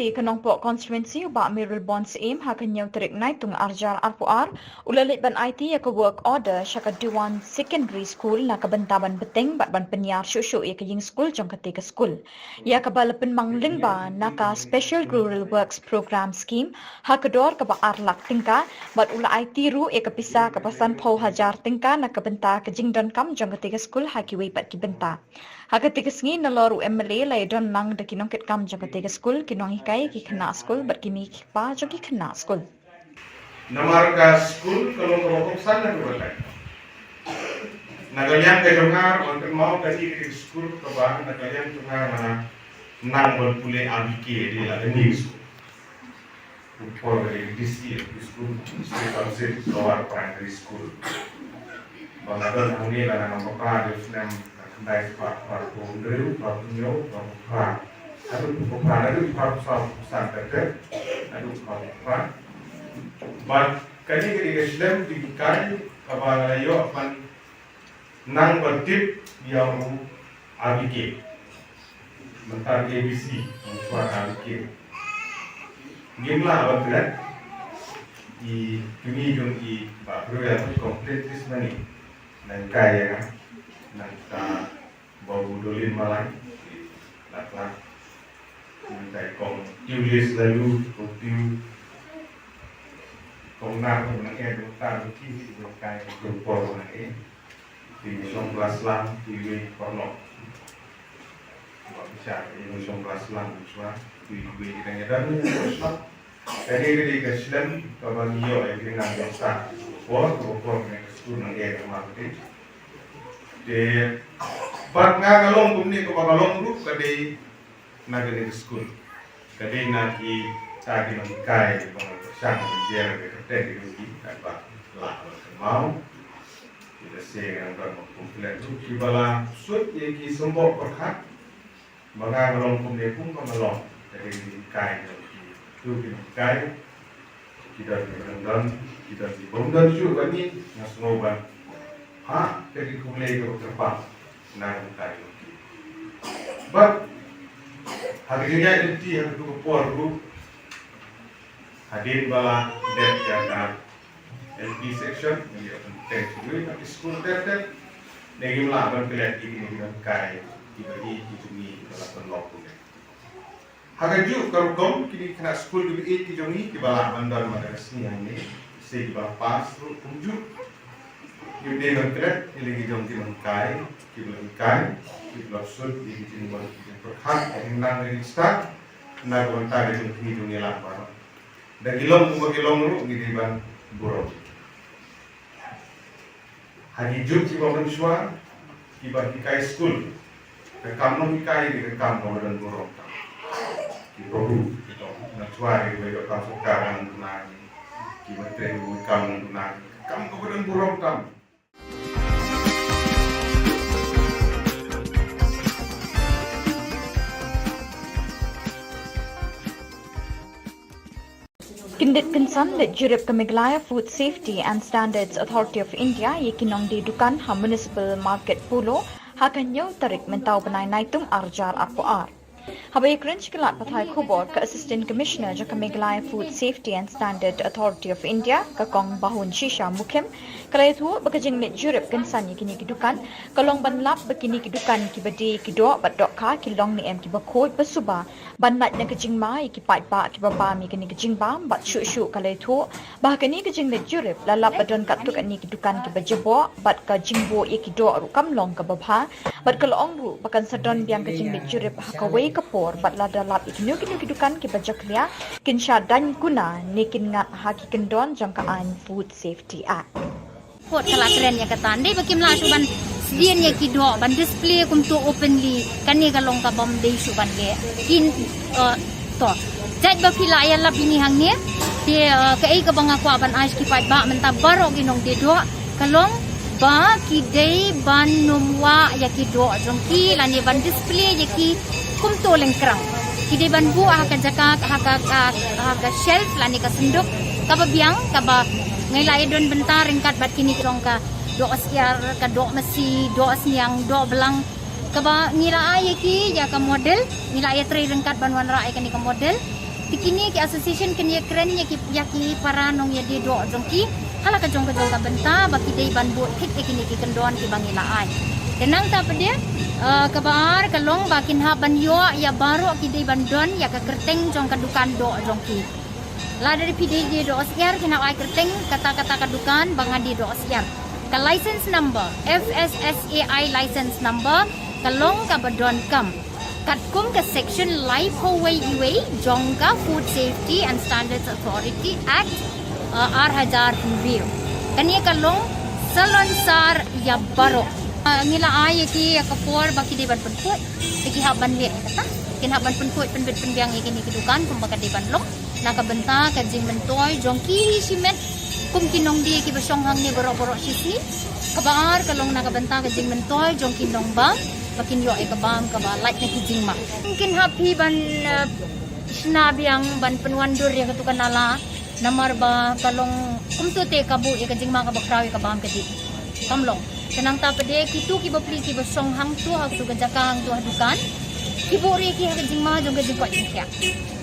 Te ka Nongpoh constituency u Bah Mayralborn Syiem ha ka hynñiew tarik Naitung arjar arphew ar u la leit ban aiti ïa ka work order sha ka Dewan Secondary School na ka bynta ban bteng bad ban pynïar shuh shuh ïa ka ïing skul jong kata ka skul, ïa kaba la pynmang lyngba na ka Special Rural Works Programme Scheme ha ka dor kaba ar lak tyngka, bad u la aiti ruh ïa ka pisa kaba sanphew hajar tyngka na ka bynta ka jingdonkam jong kata ka skul ha kiwei pat ki bynta. Ha kata ka sngi nalor u M L A la ïadon lang da ki nongkitkam jong kata ka skul, ki nonghikai, ki khynnah skul bad ki mei ki kpa jong ki khynnah skul. Namar ka skul ka long kaba kongsan na ka batai. Na ka liang ka jong nga, ban kynmaw ka dei ka skul kaba na ka liang jong nga, nga nang ban pule R B K, dei la ka new school. Por ka dei D C, School, District Council, Lower Primary School. Ba nga don hangne la nga nang ba pra dei snem khyndai spah phra phew hynriew, phra phew hynñiew, phra phew phra. Haduh phew phra, haduh phra phew saw, phew san, haduh phra phew phra. Bad kane ka dei ka shlem jinghikai kaba nga la ïoh ban nang ban tip ïa u R B K. Mynta A B C, mynta R B K. Ngim lah ban klet. I kmie jong i Bah Briew ïa u complain this money. Nang kai ïa nga. Nang ka Bah Budolin Malai. Lak lak. Nang kai kong Tiulis lalu, kong Tiu. Kong Nar, kong Nang Ed, kong Tar, kong Ki, kong Kai, kong Por, kong Nang Ed. Ki shong klas lang, ki wei paralok. Ba ki shah, ki shong klas lang, ki shwa, ki wei ki tang ïa dan, ki shwa. Kane ka dei ka shlem, kaba ngi ïoh, ïa ki nang ïa sa. Por, por, por, ne ka skul nang ïa ka ma ka dei. Te, bad nga ka long kumne, kaba ka long ruh, ka dei, na kane ka skul. Ka dei na kita ki nonghikai ba nga pyrshang ban jer ka kyrteng ki jong ki, katba lah ban kynmaw. Kita se ngan ban kum klet ruh kiba la suit ïa ki symboh pyrkhat. Ba nga nga long kumne kum ba nga long. Ka dei ki hikai jong ki, tu ki nonghikai. Ki don ki bym don, ki don ki bym don shuh ba ngi, nga sngew ban ha ka jingkhublei kaba kyrpang na ka bynta jong ki. Bad ha ka jingïaid lynti ha katu ka por ruh, hadien ba la dep ïa ka L P section, ngi ïa pynbteng shuh ha ki skul ter ter, ne ngim lah ban klet ïa kine ki nonghikai kiba ïeit ki jong ngi kiba la pynlong kumne. Ha kajuh ka rukom kine ki khynnah skul kiba ïeit ki jong ngi kiba lah ban don man la ka sngi hangne, se kiba pass ruh kumjuh. Ngi dei ban klet ïa la ki jong ki nonghikai kiba la hikai, kiba la sut ïa ki jingwan ki jingpyrkhat, ka jingnang ka jingstad na ka bynta ka jong kine jong ngi lang baroh. Da ki long kumba ki long ruh ngi dei ban burom. Ha ki juk kiba mynshuwa, kiba hikai skul, ka kam nonghikai dei ka kam kaba don burom tam. Ki babu, ki dong mynshuwa, kiba ïoh kam sorkar nang duna ki, kiba trei ka kam nang duna ki, ka kam kaba don burom tam. Kyndit kynsan leit jurip ka Meghalaya Food Safety and Standards Authority of India ïa ki nongdie dukan ha Municipal Market Polo ha ka hynñiew tarik mynta u bnai Naitung arjar arphew ar. Haba ïakren sha ki lad pathai khubor ka Assistant Commissioner jong ka Meghalaya Food Safety and Standard Authority of India, ka Kong Bahun Shisha Mukhim, ka la ïathuh ba ka jingleit jurip kynsan ïa kine ki dukan ka long ban lap ba kine ki dukan kiba die ki doh bad dohkha ki long ne em kiba khuid ba suba, ban lait na ka jingma ïa ki paidbah kiba bam ïa kane ka jingbam. Bad shuh shuh ka la ïathuh ba ha kane ka jingleit jurip la lap ba don katto katne ki dukan kiba jaboh bad ka jingbuh ïa ki doh ruh kam long kaba bha, bad ka la ong ruh ba kan sa don biang ka jingleit jurip ha kawei ka por bad lada lap ïa kino kino ki dukan kiba jakhlia kin shah daiñ kuna ne kin ngat ha ki kyndon jong ka aiñ Food Safety Act. Kot ka la kren ïa kata, dei ba kim lah shuh ban sdien ïa ki doh ban display kumto openly, kane ka long ka bym dei shuh ban leh. Kin, eh, to. Jait ba phi la ïalap ïa ngi hangne, te, eh, kaei kaba nga kwah ban ai sha ki paidbah mynta baroh ki nongdie doh, ka long ba ki dei ban nym wah ïa ki doh jong ki lane ban display ïa ki kumto lyngkrang. Ki dei ban buh ha ka jaka, ha ka, ha, ha ka shelf lane ka synduk kaba biang, kaba ngi la ïadon bynta ryngkat bad kine ki long ka doh syiar, ka doh masi, doh sniang, doh blang. Kaba ngi la ai ïa ki ïa ka model, ngi la ïatrei ryngkat ban wanrah ïa kane ka model. Kine ki association kin ïakren ïa ki, ïa ki para nongïadie doh jong ki ha la ka jong ka jong ka bynta ba ki dei ban bud thik ïa kine ki kyndon kiba ngi la ai. Te nangta pat de, eh, kaba ar ka long ba kin hap ban ïoh ïa baroh ki dei ban don ïa ka kyrteng jong ka dukan doh jong ki. Lada phi dei die doh syiar kin hap ai kyrteng kata kata ka dukan ba nga die doh syiar. Ka license number, F S S A I license number, ka long kaba donkam katkum ka section laiphew wei wei jong ka Food Safety and Standards Authority Act, uh, ar hajar hynriew. Kane ka long salonsar ïa baroh. Uh, ngi la ai ïa ki ïa ka por ba ki dei ban pynkhuid, te ki hap ban leh ïa kata. Kin hap ban pynkhuid, pynbit pynbiang ïa kine ki dukan kumba ka dei ban long na ka bynta ka jingmyntoi jong ki hi shimet kum ki nongdie kiba shong hangne baroh baroh shisngi. Kaba ar ka long na ka bynta ka jingmyntoi jong ki nongbam ba kin ïoh ïa ka bam kaba lait na ki jingma. Kin hap hi ban, eh, shna biang ban pynwandur ïa katu ka nala, namar ba ka long kumto te ka buh ïa ka jingma kaba khraw ïa ka bam ka dih. Kam long. Te nangta pat de kito kiba pli kiba shong hangto ha katu ka jaka hangto ha dukan, ki buh ruh ïa ki ha ka jingma jong ka jingkoit jingkhiah.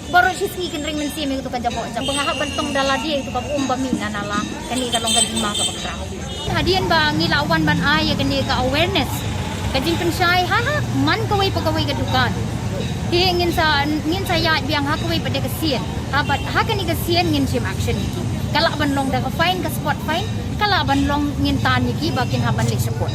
Baroh shisngi kin ring mynsiem ïa katu ka jaboh jaka. Ba nga hap ban tong da lade ïa katu kaba um ba mih na nala. Kane ka long ka jingma kaba khraw. Hadien ba ngi la wan ban ai ïa kane ka awareness, ka jingpynshai ha, ha man kawei pa kawei ka dukan. Te ngin sa, ngin sa ïaid biang ha kawei pat de ka sien. Ha pat ha kane ka sien ngin shim action ïa ki. Ka lah ban long da ka fine, ka spot fine, ka lah ban long ngin tan ïa ki ba kin hap ban leit sha court.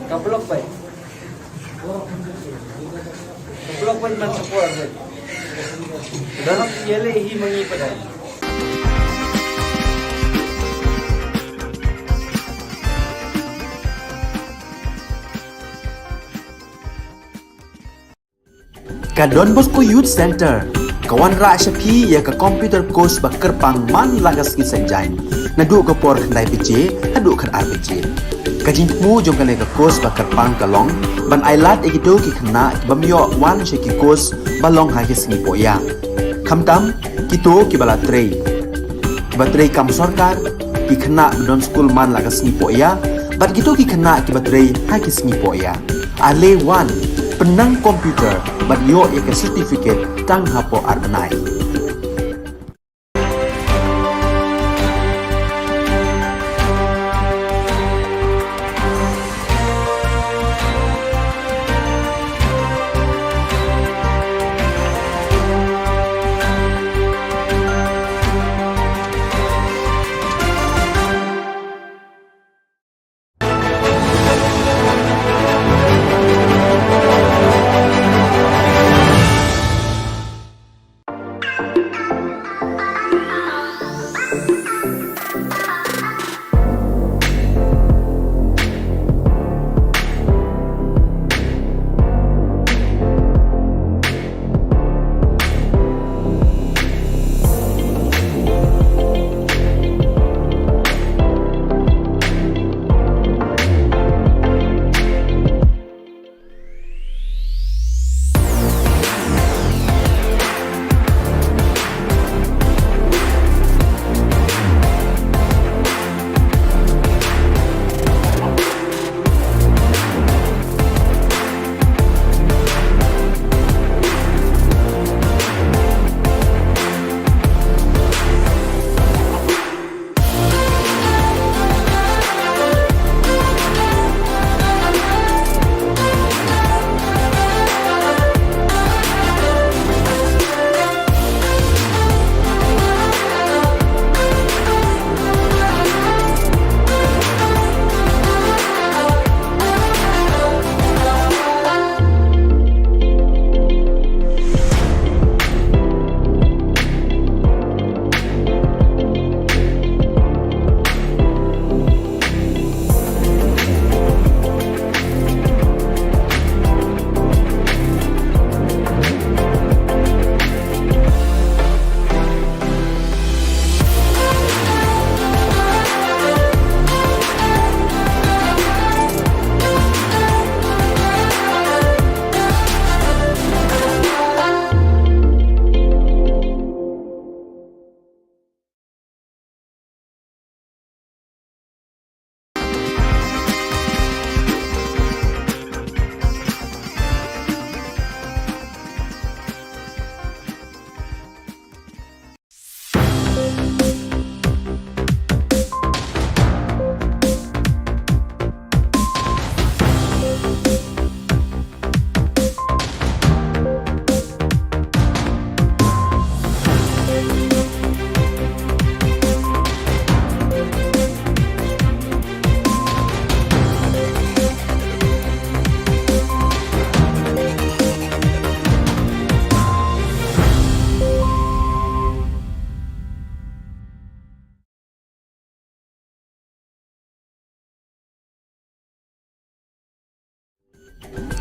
Ka block bai. Ka block bai man support bai. Dah nak yele hi mangi padai. Ka Don Bosco Youth Center ka wanrah sha phi ïa ka computer course ba kyrpang man la ka sngi Saitjaiñ, naduh ka por khyndai baje haduh khatar baje. Ka jingthmu jong kane ka course ba kyrpang ka long ban ailad ïa kito ki khynnah ki bym ïoh wan sha ki course ba long ha ki sngi pohïa. Khamtam kito kiba la trei, kiba trei kam sorkar, ki khynnah ba don skul man la ka sngi pohïa, bad kito ki khynnah kiba trei ha ki sngi pohïa. Ale wan, pynnang computer bad ïoh ïa ka certificate tang hapoh ar bnai.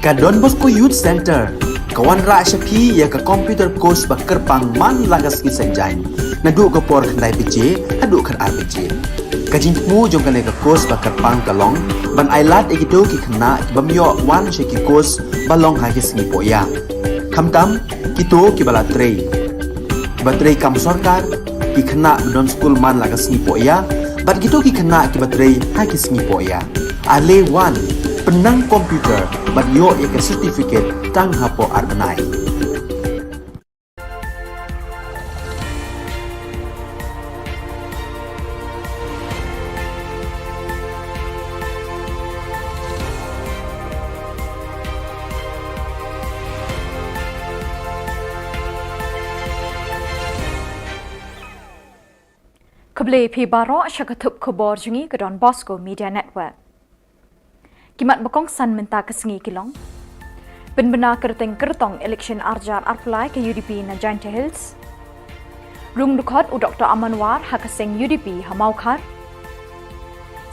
Ka Don Bosco Youth Centre ka wanrah sha phi ïa ka computer course ba kyrpang man la ka sngi Saitjaiñ, naduh ka por khyndai baje haduh khatar baje. Ka jingthmu jong kane ka course ba kyrpang ka long ban ailad ïa kito ki khynnah ki bym ïoh wan sha ki course ba long ha ki sngi pohïa, khamtam kito kiba la trei, kiba trei kam sorkar, ki khynnah ba don skul man la ka sngi pohïa, bad kito ki khynnah kiba trei ha ki sngi pohïa. Ale wan, pynnang computer bad ïoh ïa ka certificate tang hapoh ar bnai. Khublei phi baroh sha ka thup khubor jong ngi ka Don Bosco Media Network. Ki mat ba kongsan mynta ka sngi ki long: Pynbna kyrteng kyrtong election arjar arphew lai ka U D P na Jaintia Hills. Rung dkhot u Doktor Aman War ha ka seng U D P ha Mawkhar.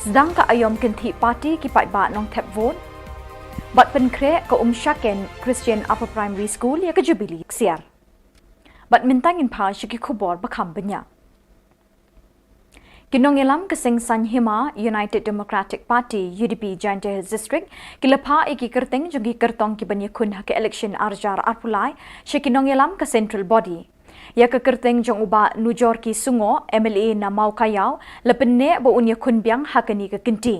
Sdang ka aïom kynthih party ki paidbah Nongthep vote. Bad pynkhreh ka Umshaken Christian Upper Primary School ïa ka Jubilee ksiar. Bad mynta ngin phai sha ki khubor ba kham bniah. Ki nongïalam ka seng Saiñ Hima United Democratic Party, U D P, Jaintia Hills District ki la phah ïa ki kyrteng jong ki kyrtong ki ban ïakhun ha ka election arjar arphew lai sha ki nongïalam ka Central Body. Ïa ka kyrteng jong u Bah Nujorki Sungoh, M L A na Mawkaiaw, la pynneh ba un ïakhun biang ha kane ka kynti.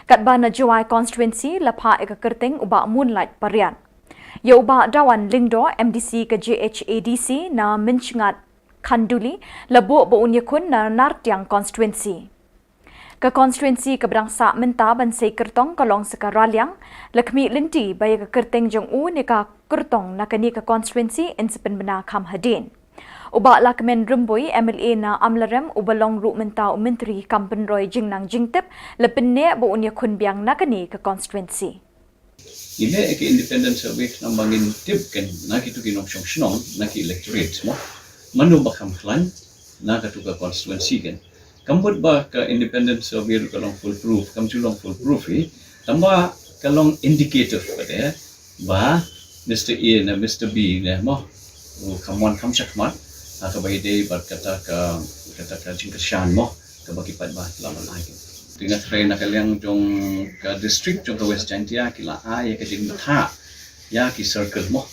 Katba na Jowai constituency la phah ïa ka kyrteng u Bah Moonlight Pariat. Ïa u Bah Dawan Lyngdoh, M D C ka J H A D C na Mynshngat Khanduli, la buh ba un ïakhun na Nartiang constituency. Ka constituency kaba dang sah mynta ban sei kyrtong ka long sa ka Raliang, la khmih lynti ba ïa ka kyrteng jong u ne ka kyrtong na kane ka constituency yn sa pynbna kham hadien. U Bah Lahkmen Rymbui, M L A na Amlarem, uba long ruh mynta u Myntri kam pynroi jingnang jingtip, la pynneh ba un ïakhun biang na kane ka constituency. Ngi leh ïa ka independent survey khnang ba ngin tip keiñ na kito ki nongshong shnong, na ki electorate mo, mano ba kham khlaiñ na kato ka constituency keiñ. Kam mut ba ka independent survey ruh ka long foolproof, kam ju long foolproof hi, tangba ka long indicative pat eh ba Mister A ne Mister B ne mo, u kham wan kham shakhmat ha kaba ïadei bad kata ka, kata ka jingkyrshan mo kaba ki paidbah ki la ban ai. Te nga thrang na ka liang jong ka district jong ka West Jaintia ki la ai ïa ka jingbthah ïa ki circle mo,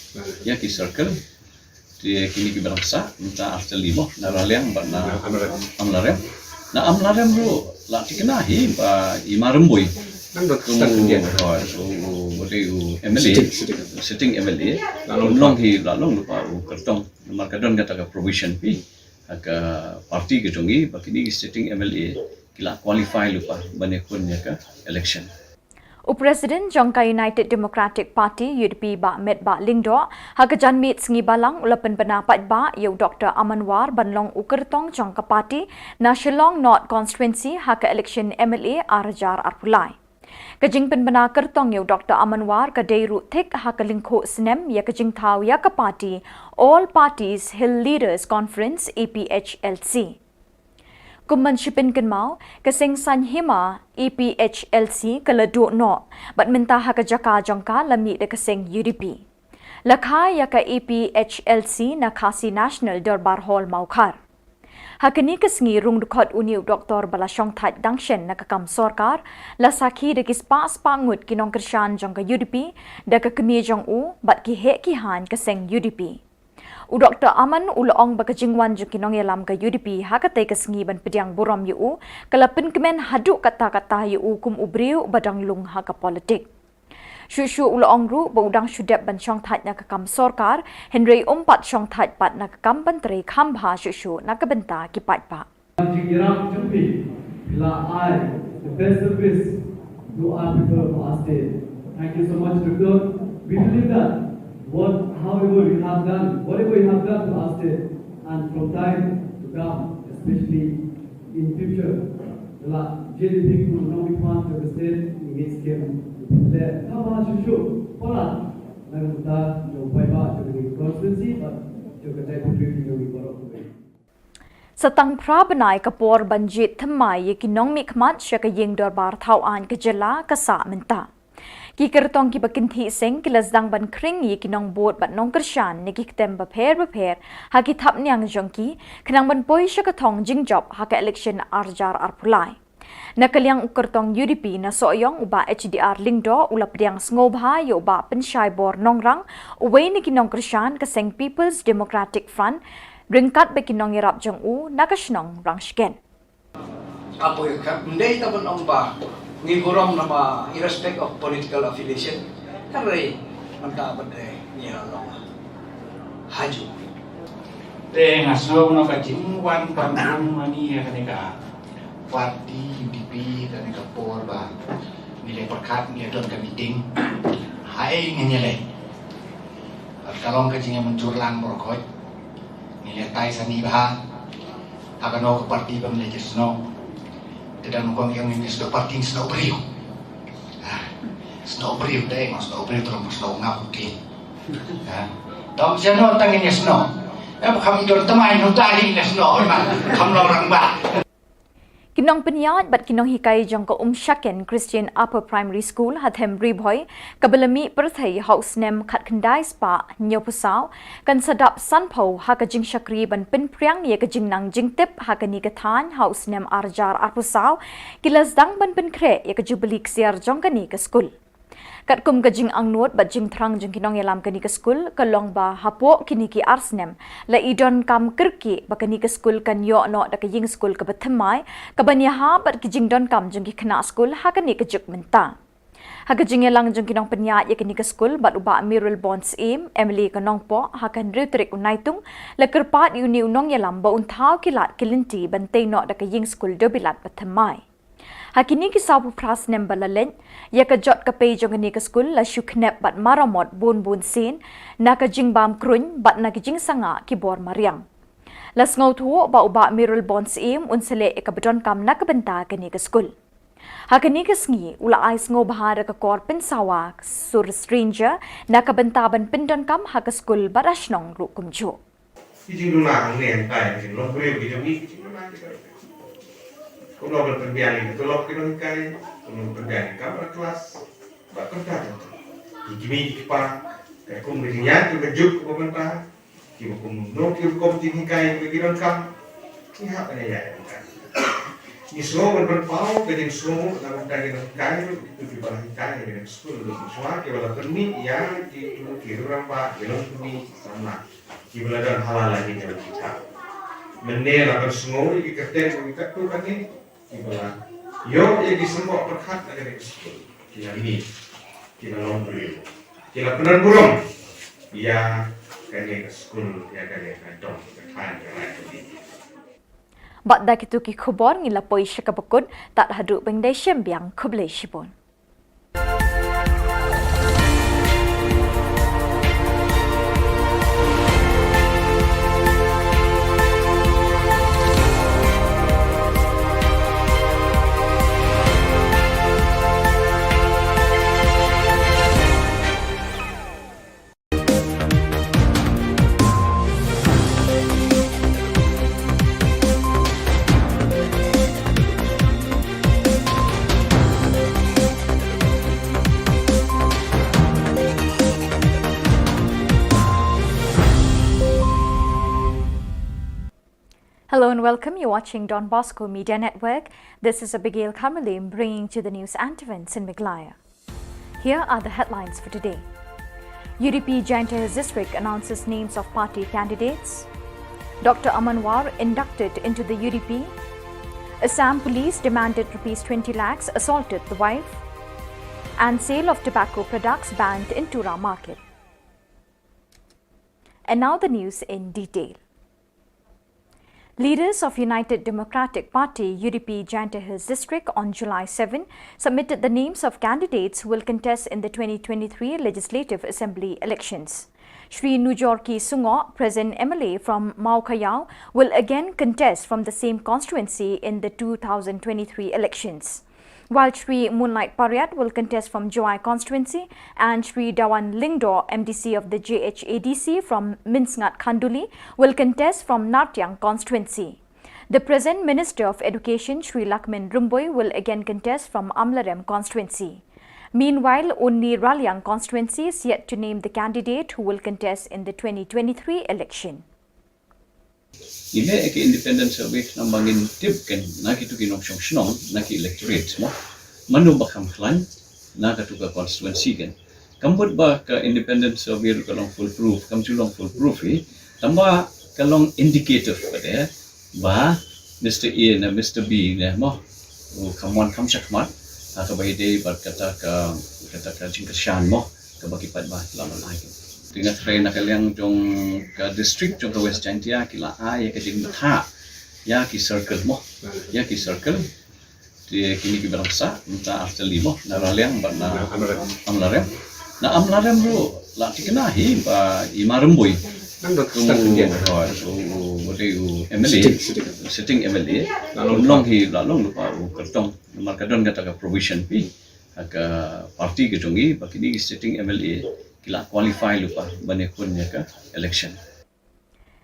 ïa ki circle. Te kine kiba dang sah mynta artylli mo, na Raliang bad na Amlarem. Na Amlarem ruh la thikna hi ba i Ma Rymbui, kum u, hooid, u, u, u dei u M L A, sitting, sitting M L A, la long, long hi, la long lypa u kyrtong. Namar ka don kata ka provision hi ha ka party ka jong ngi ba kine ki sitting M L A ki la qualify lypa ban ïakhun ïa ka election. U President jong ka United Democratic Party, U D P, Bah Metbah Lyngdoh, ha ka janmiet sngi Balang u la pynbna paidbah ïa u Doktor Aman War ban long u kyrtong jong ka party na Shillong North constituency ha ka election M L A arhajar arphew lai. Ka jingpynbna kyrtong ïa u Doktor Aman War ka dei ruh thik ha ka lyngkhuh snem ïa ka jingthaw ïa ka party All Parties Hill Leaders Conference, A P H L C. Kum ban shu pynkynmaw, ka seng Saiñ Hima A P H L C ka la duh noh bad mynta ha ka jaka jong ka la mih da ka seng U D P. La kha ïa ka A P H L C na Khasi National Dorbar Hall, Mawkhar. Ha kane ka sngi, rung dkhot une u doktor ba la shongthait dang shen na ka kam sorkar la sakhi da ki spah spah ngut ki nongkyrshan jong ka U D P da ka kmie jong u bad ki heh ki haiñ ka seng U D P. U Doktor Aman u la ong ba ka jingwan jong ki nongïalam ka U D P ha katei ka sngi ban pdiang burom ïa u ka la pynkmen haduh katta katta ïa u kum u briew ba dang lung ha ka politik. Shuh shuh u la ong ruh ba u dang shu dep ban shongthait na ka kam sorkar, hynrei um pat shongthait pat na ka kam ban trei kham bha shuh shuh na ka bynta ki paidbah. Jingïarap jong phi, phi la ai the best service to our people, to our state. Thank you so much, Doctor. We believe that what, however you have done, whatever you have done to our state, and from time to come, especially in future, la jong phi kum u nongmihkhmat jong ka state, ngi ngeit skhem phi la kaba shuh shuh palat na ka bynta jong u paidbah jong ka constituency bad jong ka territory jong ngi baroh kawei. Sa tang phra bnai ka por ban jied thymmai ïa ki nongmihkhmat sha ka ïing dorbar thaw aiñ ka jylla ka sah mynta. Ki kyrtong kiba kynthih seng ki la sdang ban khring ïa ki nongbud bad nongkyrshan na ki ktem bapher bapher ha ki thapniang jong ki, khnang ban poi sha ka thong jingjop ha ka election ar hajar arphew lai. Na ka liang u kyrtong U D P na Sohiong, u Bah H D R Lyngdoh, u la pdiang sngewbha ïa u Bah Pynshaibor Nongrang, uwei na ki nongkyrshan ka seng People's Democratic Front, ryngkat bad ki nongïarap jong u na ka shnong Rangshken. Apoy ka, ym dei tang ban ong ba ngi burom namar irrespect of political affiliation, hynrei mynta ba dei ngi la long ha ju. Te nga sngew noh ka jingwan pynrung ma ngi ïa kane ka party U D P, kane ka por ba ngi la pyrkhat ngi don ka meeting. Haei ngi ïaleh. Ka long ka jingïamynjur lang baroh khoit. Ngi la tai sani bha. Ha kano ka party ba ngi la snoh. Te dang kong ïa ngi snoh party, snoh briew. Ah, snoh briew te, snoh briew, terus snoh ngap putih. Ha. Dang snoh tang ngi snoh. Eh, ba kham i don thymmai, ngi la snoh, eh, ba kham long rangbah. Ki nongpynïaid bad ki nonghikai jong ka Umshaken Christian Upper Primary School ha Them Ri Bhoi, kaba la mih pyrthei ha u snem khatkhyndai spah hynñiewphew saw, kan sa dap sanphew ha ka jingshakri ban pynphriang ïa ka jingnang jingtip ha kane ka thaiñ ha u snem ar hajar arphew saw, ki la sdang ban pynkhreh ïa ka jubili ksiar jong kane ka skul. Katkum ka jingangnud bad jingthrang jong ki nongïalam kane ka skul, ka long ba hapoh kine ki ar snem, la i donkam kyrkieh ba kane ka skul kan ïoh noh da ka ïing skul kaba thymmai, kaban ïahap bad ki jingdonkam jong ki khynnah skul ha kane ka juk mynta. Ha ka jingïalang jong ki nongpynïaid ïa kane ka skul bad u Bah Mayralborn Syiem, M L A ka Nongpoh, ha ka hynriew tarik u Naitung, la kyrpad ïa une u nongïalam ba un thaw ki lad ki lynti ban tei noh da ka ïing skul dewbilat ba thymmai. Ha kine ki sawphew phra snem ba la leit, ïa ka jot ka pei jong kane ka skul la shu khnep bad maramot bun bun sien, na ka jingbam kruiñ bad na ka jingsangah ki bor mariang. La sngewthuh ba u Bah Mayralborn Syiem un sa leh ïa kaba donkam na ka bynta kane ka skul. Ha kane ka sngi, u la ai sngewbha da ka kor pynsawa sur stranger, na ka bynta ban pyndonkam ha ka skul bad ha shnong ruh kumjuh. Ki jingduna hangne hangtai, ki jinglong briew, ki jingmih, ki jingduna ki jingmih. Kumno ban pynbiang ïa ka tulop ki nonghikai, kumno ban pynbiang ïa ka kamra klas, bad kumta kumta. Ki kmie ki kpa, katkum ka jingïaid ka juk kaba mynta, kiba kumno ki rukom jinghikai kiba ki donkam, ngi hap ban ïaid ïa ka. Ngi sngew ban pynpaw ka jingsngew na ka bynta ki nonghikai, kito kiba la hikai ha kane ka skul, kiba la pynmih ïa kito ki rangbah, ki longkmie, ki samla. Kiba la don ha la ki jong ki. Mynne la pynsngew ïa ki kyrteng jong ki katto katne kiba la ïoh ïa ki symbol pyrkhat na kane ka skul. Ki la mih, ki la long briew, ki la pynburom ïa kane ka skul, ïa kane ka dong ka thaiñ ka Raijbari. Bad da kito ki khubor ngi la poi sha kaba kut, tad haduh ban ïadei shim biang, khublei shibun. Hello and welcome. You're watching Don Bosco Media Network. This is Abigail Kamalim bringing to the news and events in Meghalaya. Here are the headlines for today. U D P Jaiñtia Hills District announces names of party candidates. Doctor Aman War inducted into the U D P. Assam police demanded rupees twenty lakhs, assaulted the wife. And sale of tobacco products banned in Tura market. And now the news in detail. Leaders of United Democratic Party, U D P, Jaiñtia Hills District on July seven submitted the names of candidates who will contest in the twenty twenty-three Legislative Assembly elections. Shri Nujorki Sungoh, present M L A from Mawkhayaw, will again contest from the same constituency in the two thousand twenty-three elections. While Shri Moonlight Pariat will contest from Jowai constituency and Shri Dawan Lyngdoh, M D C of the J H A D C from Mynsngat Khanduli, will contest from Nartiang constituency. The present Minister of Education, Shri Lahkmen Rymbui, will again contest from Amlarem constituency. Meanwhile, only Raliang constituency is yet to name the candidate who will contest in the twenty twenty-three election. Ngi leh ïa ka independent survey namar ngin tip kan na kitu ki nongshong shnong, na ki electorate mo. Mano ba kham khlaiñ na katu ka constituency kan. Kam mut ba ka independent survey ruh ka long foolproof, kam ju long foolproof hi. Tangba ka long indicative pat de ba Mister A ne Mister B ne mo, u kham wan kham shakhmat ha kaba ïadei bad kata ka, kata ka jingkyrshan mo, kaba ki paidbah la man ai. Te nga kyrpad na ka liang jong ka district jong ka West Jaintia ki la ai ïa ka jingbthah ïa ki circle mo, ïa ki circle. Te kine ki ba dang sah, mynta ar tylli mo, na Raliang bad na Amlarem. Na Amlarem ruh la thikna hi ba i Ma Rymbui. Nang dot start again. U, u, u, u M L A, sitting, sitting. Sitting M L A. La long, long hi, la long lypa u kyrtong. Namar ka don kata ka provision phi ha ka party ka jong i ba kine ki sitting M L A ki la qualify lypa ban ïakhun ïa ka election.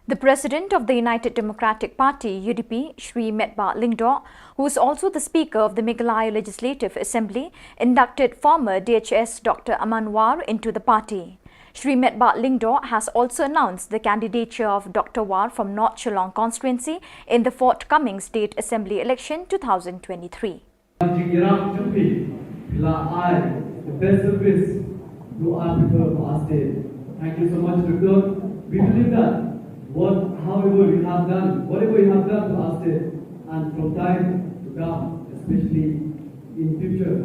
The president of the United Democratic Party, U D P, Shri Metbah Lyngdoh, who is also the speaker of the Meghalaya Legislative Assembly, inducted former D H S Doctor Aman War into the party. Shri Metbah Lyngdoh has also announced the candidature of Doctor War from North Shillong constituency in the forthcoming State Assembly election two thousand twenty-three. Jingïarap jong phi, phi la ai the best service to our people of our state. Thank you so much, Doctor. We believe that what, however you have done, whatever you have done to our state, and from time to come, especially in future,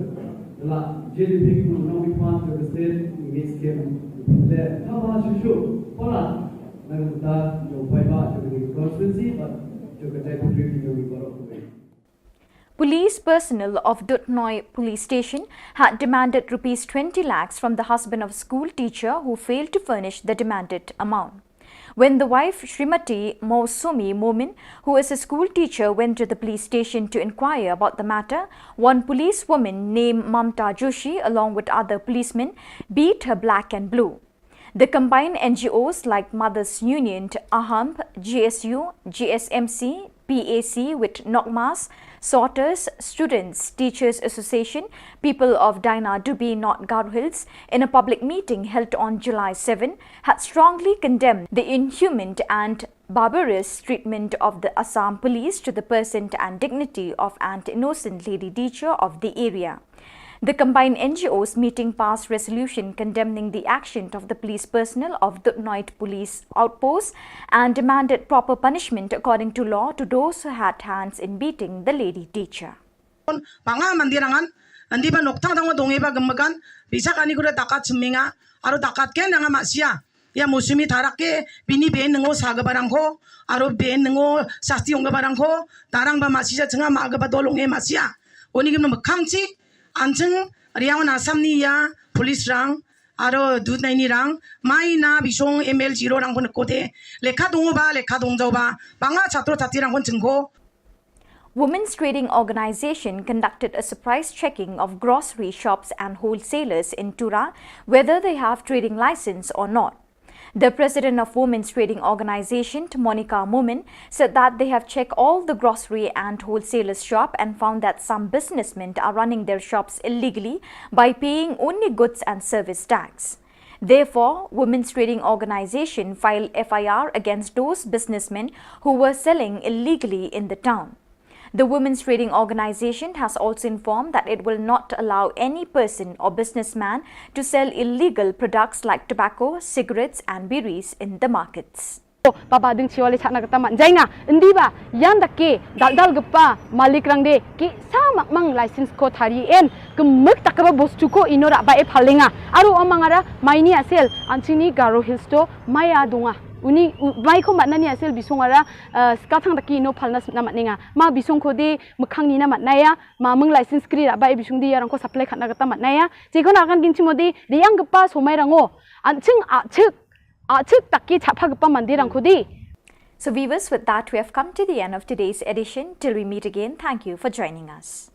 the la J D P group will not be part of the state in this game. Let Papa Shushu, Palat, Nangta, Joe Paiba, Joe Constituency, but Joe Constituency, Joe Police personnel of Duthnoi Police Station had demanded rupees twenty lakhs from the husband of a school teacher who failed to furnish the demanded amount. When the wife, Shrimati Mousumi Momin, who is a school teacher, went to the police station to inquire about the matter, one policewoman named Mamta Joshi, along with other policemen, beat her black and blue. The combined N G Os like Mothers Union, AHAMP, G S U, G S M C, P A C with NOCMAS, Sorters, Students, Teachers Association, People of Dainadubi, North Garo Hills, in a public meeting held on July seven, had strongly condemned the inhuman and barbarous treatment of the Assam police to the person and dignity of an innocent lady teacher of the area. The combined N G Os meeting passed resolution condemning the action of the police personnel of Duthnoi Police Outpost and demanded proper punishment according to law to those who had hands in beating the lady teacher. Panga mandir angan, andi ba nokta dang dong eba gemegan, bisa kani kuda takat seminga, aro takat ken dang masia. Ya Mousumi Tharak ke bini ben ngo sa ga barang ko, aro ben ngo sasti ong ga barang ko, tarang ba masia chenga ma ga ba dolong e masia. Oni gim no mekang chi, ancheng riang na Assam ni ya, police rang, aro Duthnoi ni rang, mai na bisong M L zero rang pun kote, lekha dong ba, lekha dong jao ba, panga chatro chati rang pun chengko. Women's Trading Organization conducted a surprise checking of grocery shops and wholesalers in Tura, whether they have trading license or not. The president of Women's Trading Organization, Monica Momin, said that they have checked all the grocery and wholesalers shop and found that some businessmen are running their shops illegally by paying only goods and service tax. Therefore, Women's Trading Organization filed F I R against those businessmen who were selling illegally in the town. The Women's Trading Organization has also informed that it will not allow any person or businessman to sell illegal products like tobacco, cigarettes and biris in the markets. Baba ding chiwale chakna kata man jainga, indi ba yan dake dal dal gepa malik rang de ki sa mak mang license ko thari en, kemek tak ba bostu ko ino rak ba e phalenga. Aro amang ara maini asel anchini Garo Hills to maya dunga. Uni u-, mai ko matna ni asel bisong ara, eh, skathang daki ino phalna na matninga. Ma bisong ko de mekhang ni na matnaya, ma meng license kri rak ba e bisong de yarang ko supply khatna kata matnaya. Chikon akan ding chimo de, de yang gepa somai rango. Anching achik Achik taki chapha gepa mandir ang kudi. So viewers, with that, we have come to the end of today's edition. Till we meet again, thank you for joining us.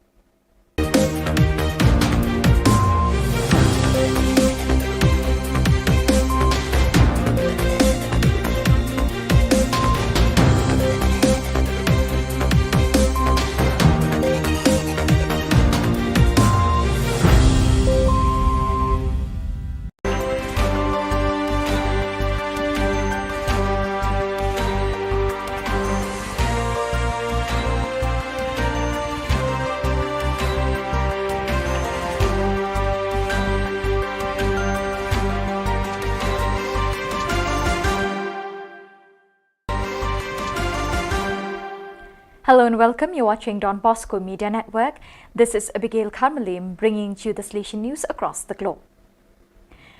Hello and welcome. You're watching Don Bosco Media Network. This is Abigail Karmalim bringing to you the Salesian news across the globe.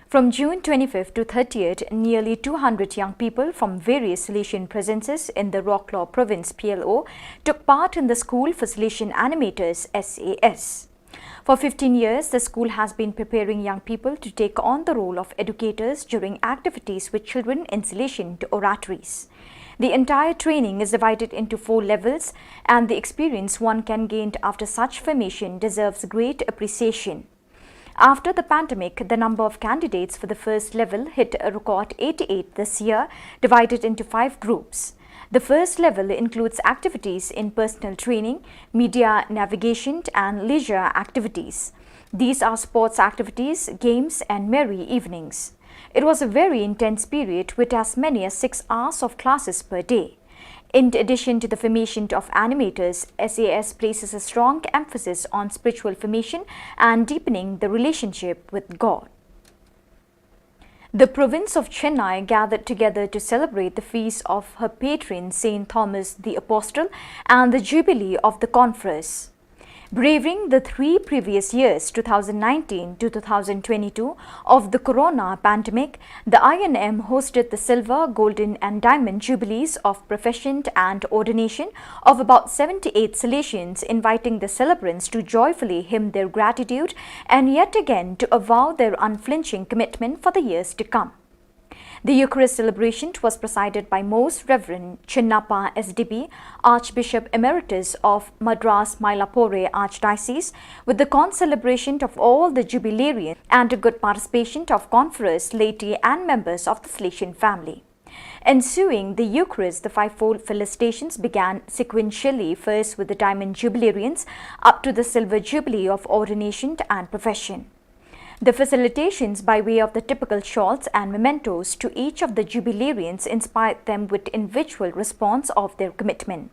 From June twenty-fifth to thirtieth, nearly two hundred young people from various Salesian presences in the Roklaw Province, P L O, took part in the School for Salesian Animators, S A S. For fifteen years, the school has been preparing young people to take on the role of educators during activities with children in Salesian oratories. The entire training is divided into four levels, and the experience one can gain after such formation deserves great appreciation. After the pandemic, the number of candidates for the first level hit a record eighty-eight this year, divided into five groups. The first level includes activities in personal training, media navigation, and leisure activities. These are sports activities, games, and merry evenings. It was a very intense period with as many as six hours of classes per day. In addition to the formation of animators, S A S places a strong emphasis on spiritual formation and deepening the relationship with God. The province of Chennai gathered together to celebrate the feast of her patron Saint Thomas the Apostle and the jubilee of the conference. Braving the three previous years, two thousand nineteen to two thousand twenty-two, of the corona pandemic, the I N M hosted the silver, golden, and diamond jubilees of profession and ordination of about seventy-eight Salesians, inviting the celebrants to joyfully hymn their gratitude and yet again to avow their unflinching commitment for the years to come. The Eucharist celebration was presided by Most Reverend Chinnappa S D B, Archbishop Emeritus of Madras Mylapore Archdiocese, with the concelebration of all the jubilarians and a good participation of conference, laity, and members of the Salesian family. Ensuing the Eucharist, the fivefold felicitations began sequentially, first with the Diamond Jubilarians, up to the Silver Jubilee of ordination and profession. The felicitations by way of the typical shawls and mementos to each of the jubilarians inspired them with individual response of their commitment.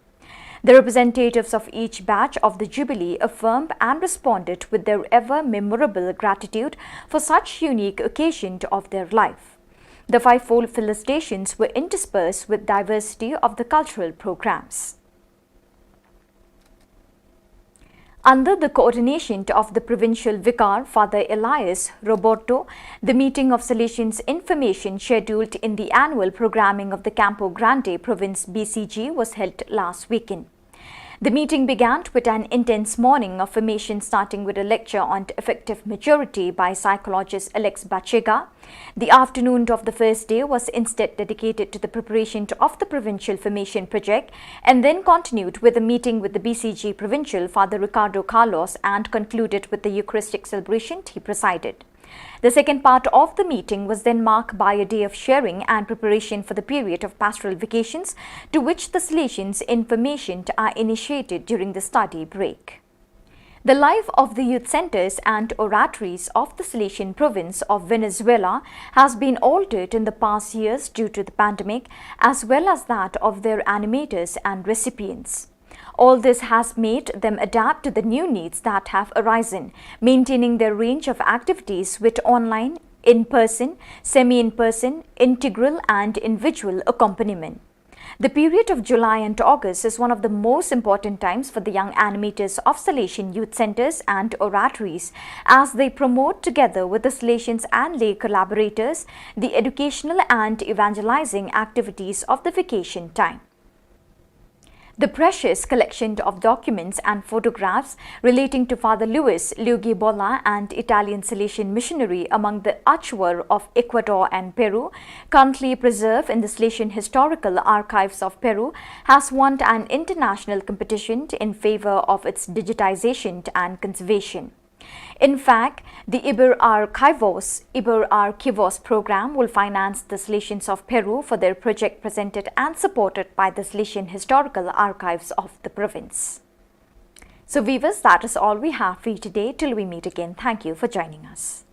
The representatives of each batch of the Jubilee affirmed and responded with their ever memorable gratitude for such unique occasion of their life. The fivefold felicitations were interspersed with diversity of the cultural programs. Under the coordination of the provincial vicar, Father Elias Roberto, the meeting of Salesians information scheduled in the annual programming of the Campo Grande Province B C G was held last weekend. The meeting began with an intense morning of formation, starting with a lecture on effective maturity by psychologist Alex Bachega. The afternoon of the first day was instead dedicated to the preparation of the provincial formation project and then continued with a meeting with the B C G provincial Father Ricardo Carlos and concluded with the Eucharistic celebration he presided. The second part of the meeting was then marked by a day of sharing and preparation for the period of pastoral vacations, to which the Salesians information are initiated during the study break. The life of the youth centers and oratories of the Salesian province of Venezuela has been altered in the past years due to the pandemic, as well as that of their animators and recipients. All this has made them adapt to the new needs that have arisen, maintaining their range of activities with online, in person, semi in person, integral, and individual accompaniment. The period of July and August is one of the most important times for the young animators of Salesian youth centers and oratories, as they promote, together with the Salesians and lay collaborators, the educational and evangelizing activities of the vacation time. The precious collection of documents and photographs relating to Father Luis Luigi Bolla, an Italian Salesian missionary among the Achuar of Ecuador and Peru, currently preserved in the Salesian Historical Archives of Peru, has won an international competition in favor of its digitization and conservation. In fact, the Iber Archivos, Iber Archivos program will finance the Salesians of Peru for their project, presented and supported by the Salesian Historical Archives of the province. So viewers, that is all we have for you today. Till we meet again, thank you for joining us.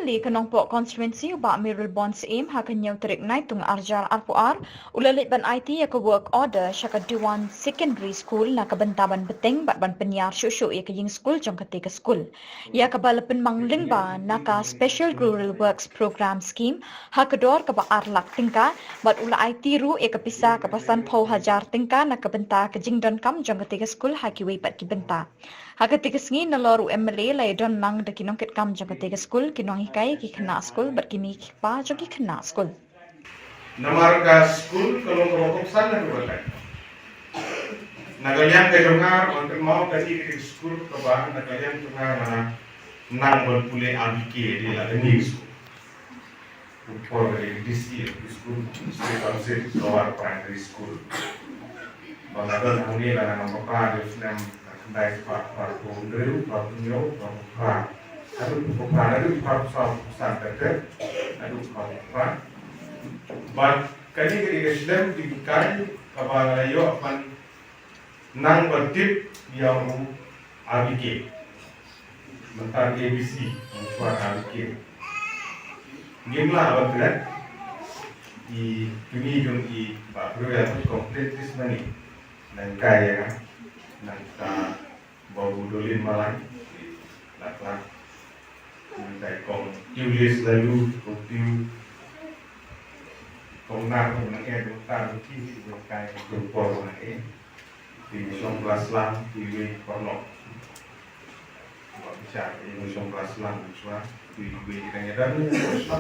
Ka Nongpoh Constituency u Bah Mayralborn Syiem ha ka hynñiew tarik Naitung arjar arphew ar u la leit ban aiti ïa ka work order sha ka Dewan Secondary School na ka bynta ban bteng bad ban pynïar shuh shuh ïa ka ïing skul jong katei ka skul, ïa kaba la pynmang lyngba na ka Special Rural Works Programme Scheme ha ka dor kaba ar lak tyngka, bad u la aiti ruh ïa ka pisa kaba sanphew hajar tyngka na ka bynta ka jingdonkam jong katei ka skul ha kiwei pat ki bynta. Ha katei ka sngi nalor u MLA la ïadon lang da ki nongkitkam jong katei ka skul, ki nonghikai ki khynnah skul bad kine ki kpa jong ki khynnah skul. Namar ka skul ka long kaba kongsan na kaba lai. Na ka liang ka jong nga, wan kynmaw ka dei ka skul kaba na ka liang jong nga nga nang ban pule R B K, dei la ka new school. Por ka dei D C, school, District Council, Lower Primary School. Ba nga don hangne la nga nang ba pa dei snem khyndai spah phra phew hynriew, phra phew hynñiew, phra phew phra. Haduh phra, haduh phra phew saw, phew san ka dei, haduh phra phew phra. Bad kane ka dei ka shlem jinghikai kaba nga la ïoh ban nang ban tip ïa u R B K. Mynta A B C, mynshwa R B K. Ngim lah ban klet. I, kine jong i Bah Brewel complete this money. Nang kai ïa nga. Nang ka Bah Budolin Malai. Lak lak. Nang kai kong Tiulis lalu, kong Tiu. Kong Nar, kong Nang Ed, kong Tar, kong Tiu, kong Kai, kong Por, kong Nang Ed. Phi shong klas lang, phi wei paralok. Ba phi shah, phi shong klas lang, shwa, phi wei kita ïa dan, shwa.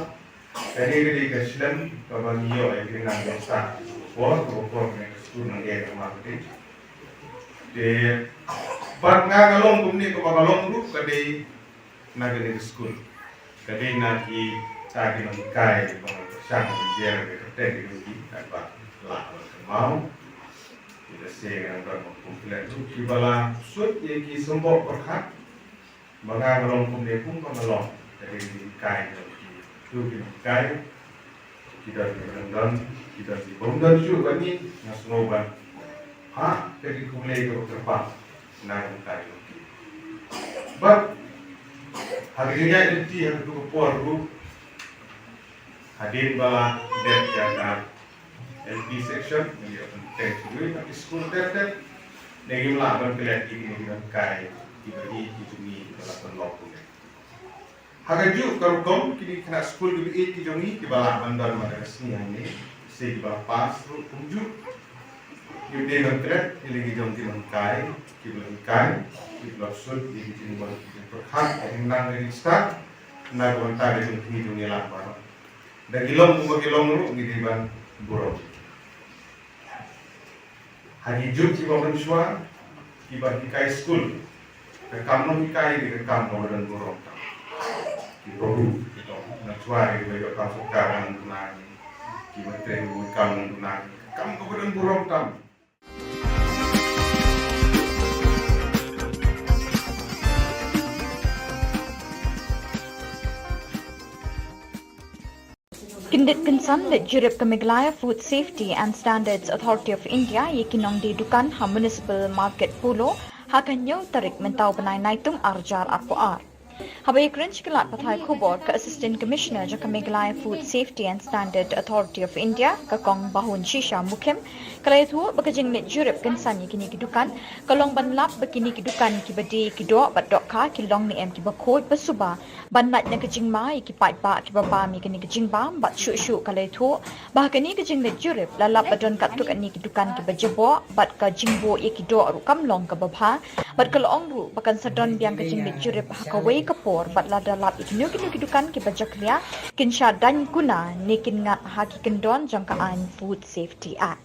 Kane ka dei ka shlem kaba ngi ïoh ïa ki nang jongsa. Por, por, por, ne ka skul nang ïa ka ma ka dei. Te, bad nga ka long kumne kaba ka long ruh ka dei na kane ka skul. Ka dei na kita ki nonghikai ba nga pyrshang ban jer ka kyrteng ki nonghikai ba lah ban kynmaw. Kita se nga nang ban kum klet ruh kiba la sut ïa ki symboh pyrkhat. Ba nga nga long kumne kum ba nga long. Ka dei ki nonghikai ki nonghikai. Ki don ki bym don, ki don ki bym don shuh bad ngi, nga sngew ban ha ka jingkhublei kaba kyrpang na ka bynta jong ki. Bad ha ka jingïaid lynti ha katei ka por ruh, hadien ba la dep ïa ka L P section, ngi ïa pynbteng shuh ha ki skul ter ter. Ne ngim lah ban klet ïa kine ki nonghikai kiba ïeit ki jong ngi kiba la pynlong kumne. Ha kajuh ka rukom kine ki khynnah skul kiba ïeit ki jong ngi kiba lah ban don mynta ka sngi hangne, se kiba pass ruh kumjuh. Ngi dei ban klet ïa la ki jong ki nonghikai kiba la hikai, kiba la sut ïa ki jingwan ki jingpyrkhat, ka jingnang ka jingstad na ka bynta ka jong ngi jong ngi lah baroh. Da ki long kumba ki long ruh ngi dei ban burom. Ha ki juk kiba mynshuwa, kiba hikai skul, ka kam nonghikai dei ka kam kaba don burom tam. Kiba ruh, kiba mynshuwa dei kiba ïoh kam sorkar nang duna ngi, kiba trei ruh kam nang duna ngi, ka kam kaba don burom tam. Kyndit kynsan leit jurip ka Meghalaya Food Safety and Standards Authority of India ïa ki nongdie dukan ha Municipal Market Polo ha ka hynñiew tarik mynta u bnai Naitung arjar arphew ar. Haba ïakren sha ki lad pathai khubor ka Assistant Commissioner jong ka Meghalaya Food Safety and Standard Authority of India, ka Kong Bahun Shisha Mukhim, ka la ïathuh ba ka jingleit jurip kynsan ïa kine ki dukan ka long ban lap ba kine ki dukan kiba die ki doh bad dohkha ki long ne em kiba khuid ba suba, ban lait na ka jingma ïa ki paidbah kiba bam ïa kane ka jingbam. Bad shuh shuh ka la ïathuh ba ha kane ka jingleit jurip la lap ba don katto katne ki dukan kiba jaboh bad ka jingbuh ïa ki doh ruh kam long kaba bha. Bad ka la ong ruh ba kan sa don biang ka jingleit jurip ha kawei ka por bad lada lap ïa kino kino ki dukan kiba jakhlia, kin shah daiñ kuna ne kin ngat ha ki kyndon jong ka aiñ Food Safety Act.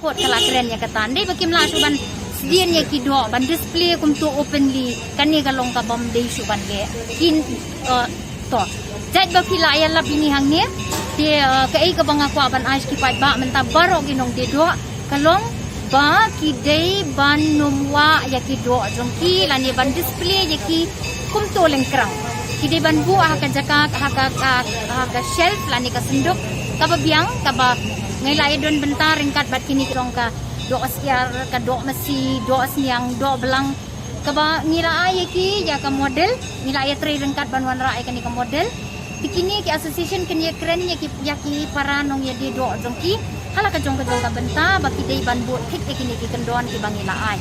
Court ka la kren ïa kata, dei ba kim lah shuh ban sdien ïa ki doh ban display kumto openly, kane ka long ka bym dei shuh ban leh. Kin, eh, to. Jait ba phi la ïalap ïa ngi hangne, te, eh, kaei kaba nga kwah ban ai sha ki paidbah mynta baroh ki nongdie doh, ka long ba ki dei ban nym wah ïa ki doh jong ki lane ban display ïa ki kumto lyngkrang. Ki dei ban buh ha ka jaka, ha ka, ha, ha ka shelf lane ka synduk kaba biang, kaba ngi la ïa don bynta ryngkat bad kine ki long ka doh syiar, ka doh masi, doh sniang, doh blang. Kaba ngi la ai ïa ki ïa ka model, ngi la ïatrei ryngkat ban wanrah ïa kane ka model. Te kine ki association kin ïakren ïa ki, ïa ki para nongïadie doh jong ki ha la ka jong ka jong ka bynta ba ki dei ban bud thik ïa kine ki kyndon kiba ngi la ai.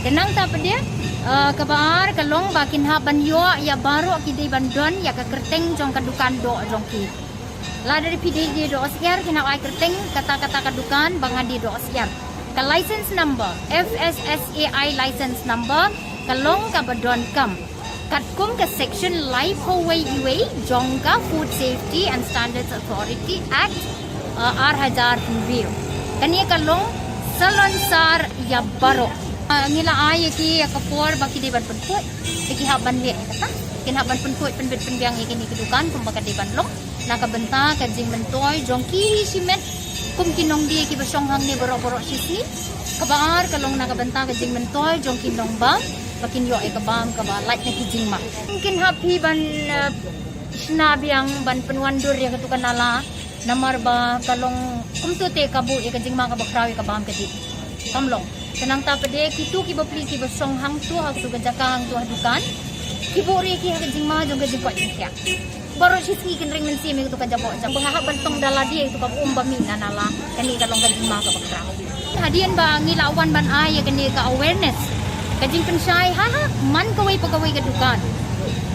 Te nangta pat de, eh, kaba ar ka long ba kin hap ban ïoh ïa baroh ki dei ban don ïa ka kyrteng jong ka dukan doh jong ki. Lada phi dei die doh syiar kin hap ai kyrteng kata kata ka dukan ba nga die doh syiar. Ka license number, F S S A I license number, ka long kaba donkam katkum ka section laiphew wei iwei jong ka Food Safety and Standards Authority Act, uh, ar hajar hynriew. Kane ka long salonsar ïa baroh. Uh, ngi la ai ïa ki ïa ka por ba ki dei ban pynkhuid, te ki hap ban leh ïa kata. Kin hap ban pynkhuid pynbit pynbiang ïa kine ki dukan kumba ka dei ban long na ka bynta ka jingmyntoi jong ki shimet kum ki nongdie kiba shong hangne baroh baroh shi sngi. Kaba ar ka long na ka bynta ka jingmyntoi jong ki nongbam ba kin ïoh ïa ka bam kaba lait na ki jingma. Kin hap phi ban, eh, shna biang ban pynwandur ïa katu ka nala, namar ba ka long kumtu te ka buh ïa ka jingma kaba khraw ïa ka bam ka dih. Kam long. Te nangta pat de kitu kiba pli kiba shong hangtu ha katu ka jaka hangtu ha dukan, ki buh ruh ïa ki ha ka jingma jong ka jingkoit jingkhiah. Baroh shi sngi kin ring mynsiem ïa katu ka jaboh jam ba nga hap ban tong da lade ïa katu ka um ba mih na nala. Kane ka long ka jingma kaba khraw. Hadien ba ngi la wan ban ai ïa kane ka awareness, ka jingpynshai ha, ha man kawei pa kawei ka dukan.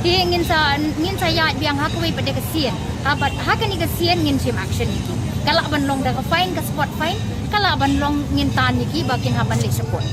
Te ngin sa, ngin sa ïaid biang ha kawei pat de ka sien. Ha bad ha kane ka sien ngin shim action ïa ki. Ka lah ban long da ka fine, ka spot fine, ka lah ban long ngin tan ïa ki ba kin hap ban leit sha court.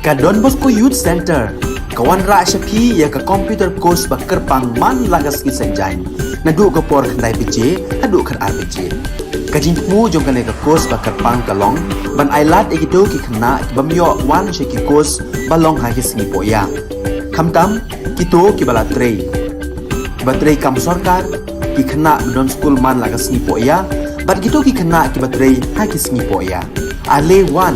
Ka Don Bosco Youth Center ka wanrah sha phi ïa ka computer course ba kyrpang man la ka sngi Saitjaiñ, naduh ka por khyndai baje haduh khatar baje. Ka jingthmu jong kane ka course ba kyrpang ka long ban ailad ïa kito ki khynnah ki bym ïoh wan sha ki course ba long ha ki sngi pohïa, khamtam kito kiba la trei, kiba trei kam sorkar, ki khynnah ba don skul man la ka sngi pohïa, bad kito ki khynnah kiba trei ha ki sngi pohïa. Ale wan,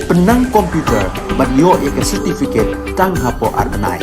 pynnang computer bad ïoh ïa ka certificate tang hapoh ar bnai.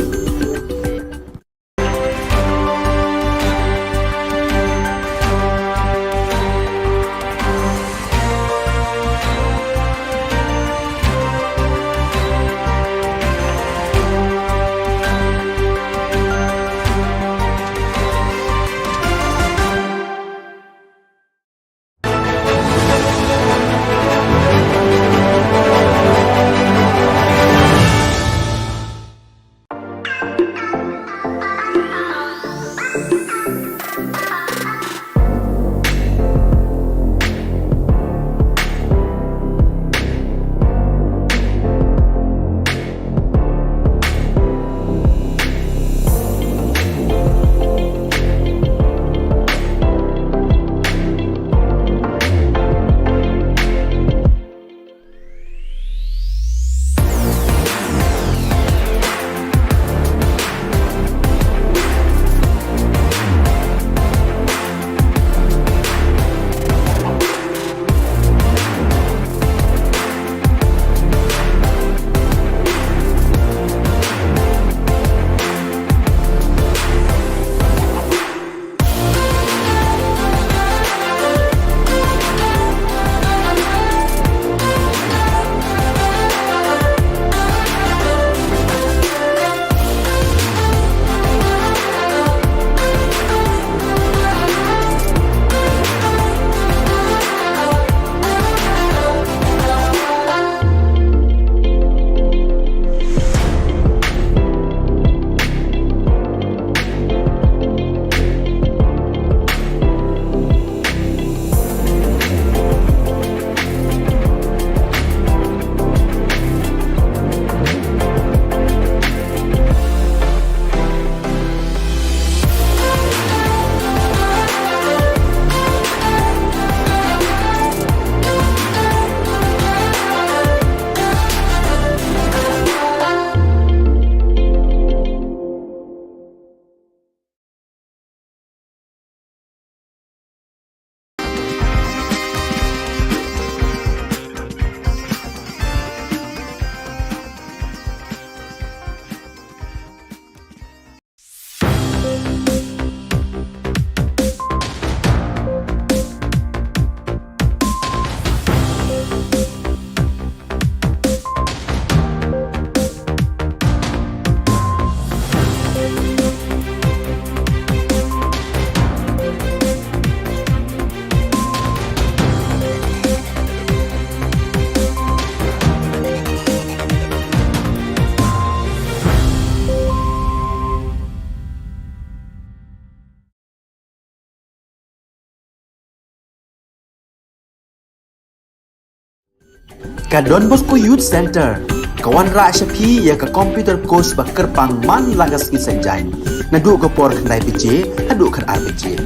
Ka Don Bosco Youth Centre ka wanrah sha phi ïa ka computer course ba kyrpang man la ka sngi Saitjaiñ, naduh ka por khyndai baje haduh khatar baje.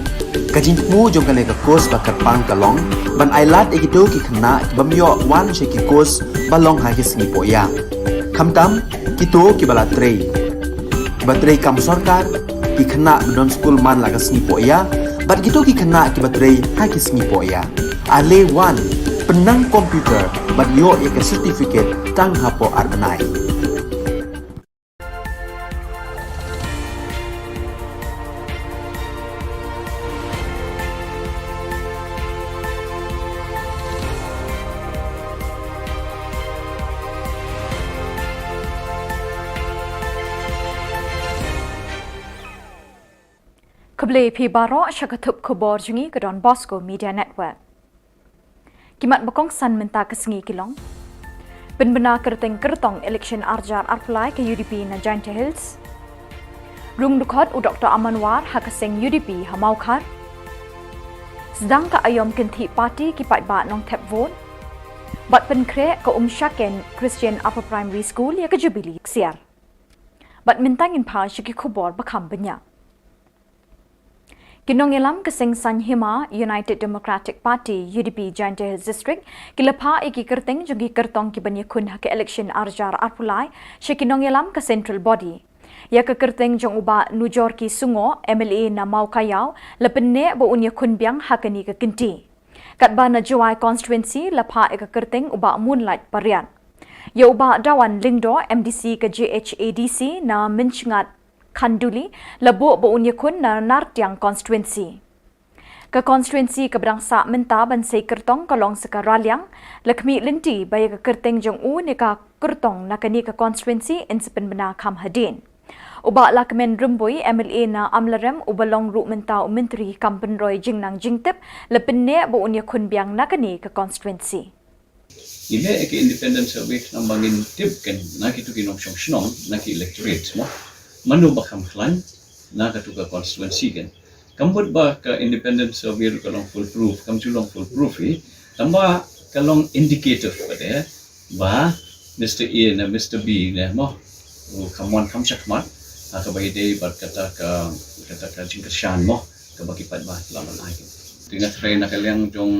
Ka jingthmu jong kane ka course ba kyrpang ka long ban ailad ïa kito ki khynnah ki bym ïoh wan sha ki course ba long ha ki sngi pohïap, khamtam kito kiba la trei, kiba trei kam sorkar, ki khynnah ba don skul man la ka sngi pohïap, bad kito ki khynnah kiba trei ha ki sngi pohïap. Ale wan, pynnang computer bad ïoh ïa ka certificate tang hapoh ar bnai. Khublei phi baroh sha ka thup khubor jong ngi ka Don Bosco Media Network. Ki mat ba kongsan mynta ka sngi ki long: pynbna kyrteng kyrtong election arjar arphew lai ka U D P na Jaintia Hills. Rung dkhot u Doktor Aman War ha ka seng U D P ha Mawkhar. Sdang ka aïom kynthih party ki paidbah Nongthep vote. Bad pynkhreh ka Umshaken Christian Upper Primary School ïa ka Jubilee ksiar. Bad mynta ngin phai sha ki khubor ba kham bniah. Ki nongïalam ka seng Saiñ Hima United Democratic Party, U D P, Jaintia Hills District ki la phah ïa ki kyrteng jong ki kyrtong ki ban ïakhun ha ka election arjar arphew lai sha ki nongïalam ka Central Body. Ïa ka kyrteng jong u Bah Nujorki Sungoh, M L A na Mawkaiaw, la pynneh ba un ïakhun biang ha kane ka kynti. Katba na Jowai constituency la phah ïa ka kyrteng u Bah Moonlight Pariat. Ïa u Bah Dawan Lyngdoh, M D C ka J H A D C na Mynsngat Khanduli, la buh ba un ïakhun na Nartiang constituency. Ka constituency kaba dang sah mynta ban sei kyrtong ka long sa ka Raliang, la khmih lynti ba ïa ka kyrteng jong u ne ka kyrtong na kane ka constituency yn sa pynbna kham hadien. U Bah Lahkmen Rymbui, M L A na Amlarem, uba long ruh mynta u Myntri kam pynroi jingnang jingtip, la pynneh ba un ïakhun biang na kane ka constituency. Ngi leh ïa ka independent survey khnang ba ngin tip kan na kitu ki nongshong shnong, na ki electorate mo, mano ba kham khlaiñ na katu ka constituency kan. Kam mut ba ka independent survey ruh ka long foolproof, kam ju long foolproof hi, tangba ka long indicative pat eh ba Mister A ne Mister B ne mo, u kham wan kham shakhmat ha kaba ïadei bad kata ka, kata ka jingkyrshan mo, kaba ki paidbah la ban ai. Te nga threi na ka liang jong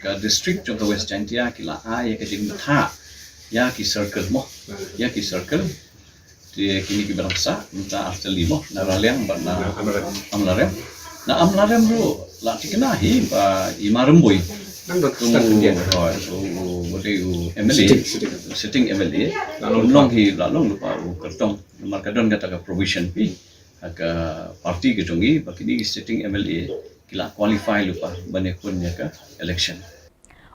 ka district jong ka West Jaintia ki la ai ïa ka jingbthah ïa ki circle mo, ïa ki circle. Te kine kiba dang sah mynta ar tylli mo, na Raliang bad na Amlarem. Na Amlarem ruh la thikna hi ba i Ma Rymbui, u, u, u, u M L A, sitting, sitting M L A, la long hi, la long lypa u kyrtong. Namar ka don kata ka provision hi ha ka party ka jong ngi ba kine ki sitting M L A ki la qualify lypa ban ïakhun ïa ka election.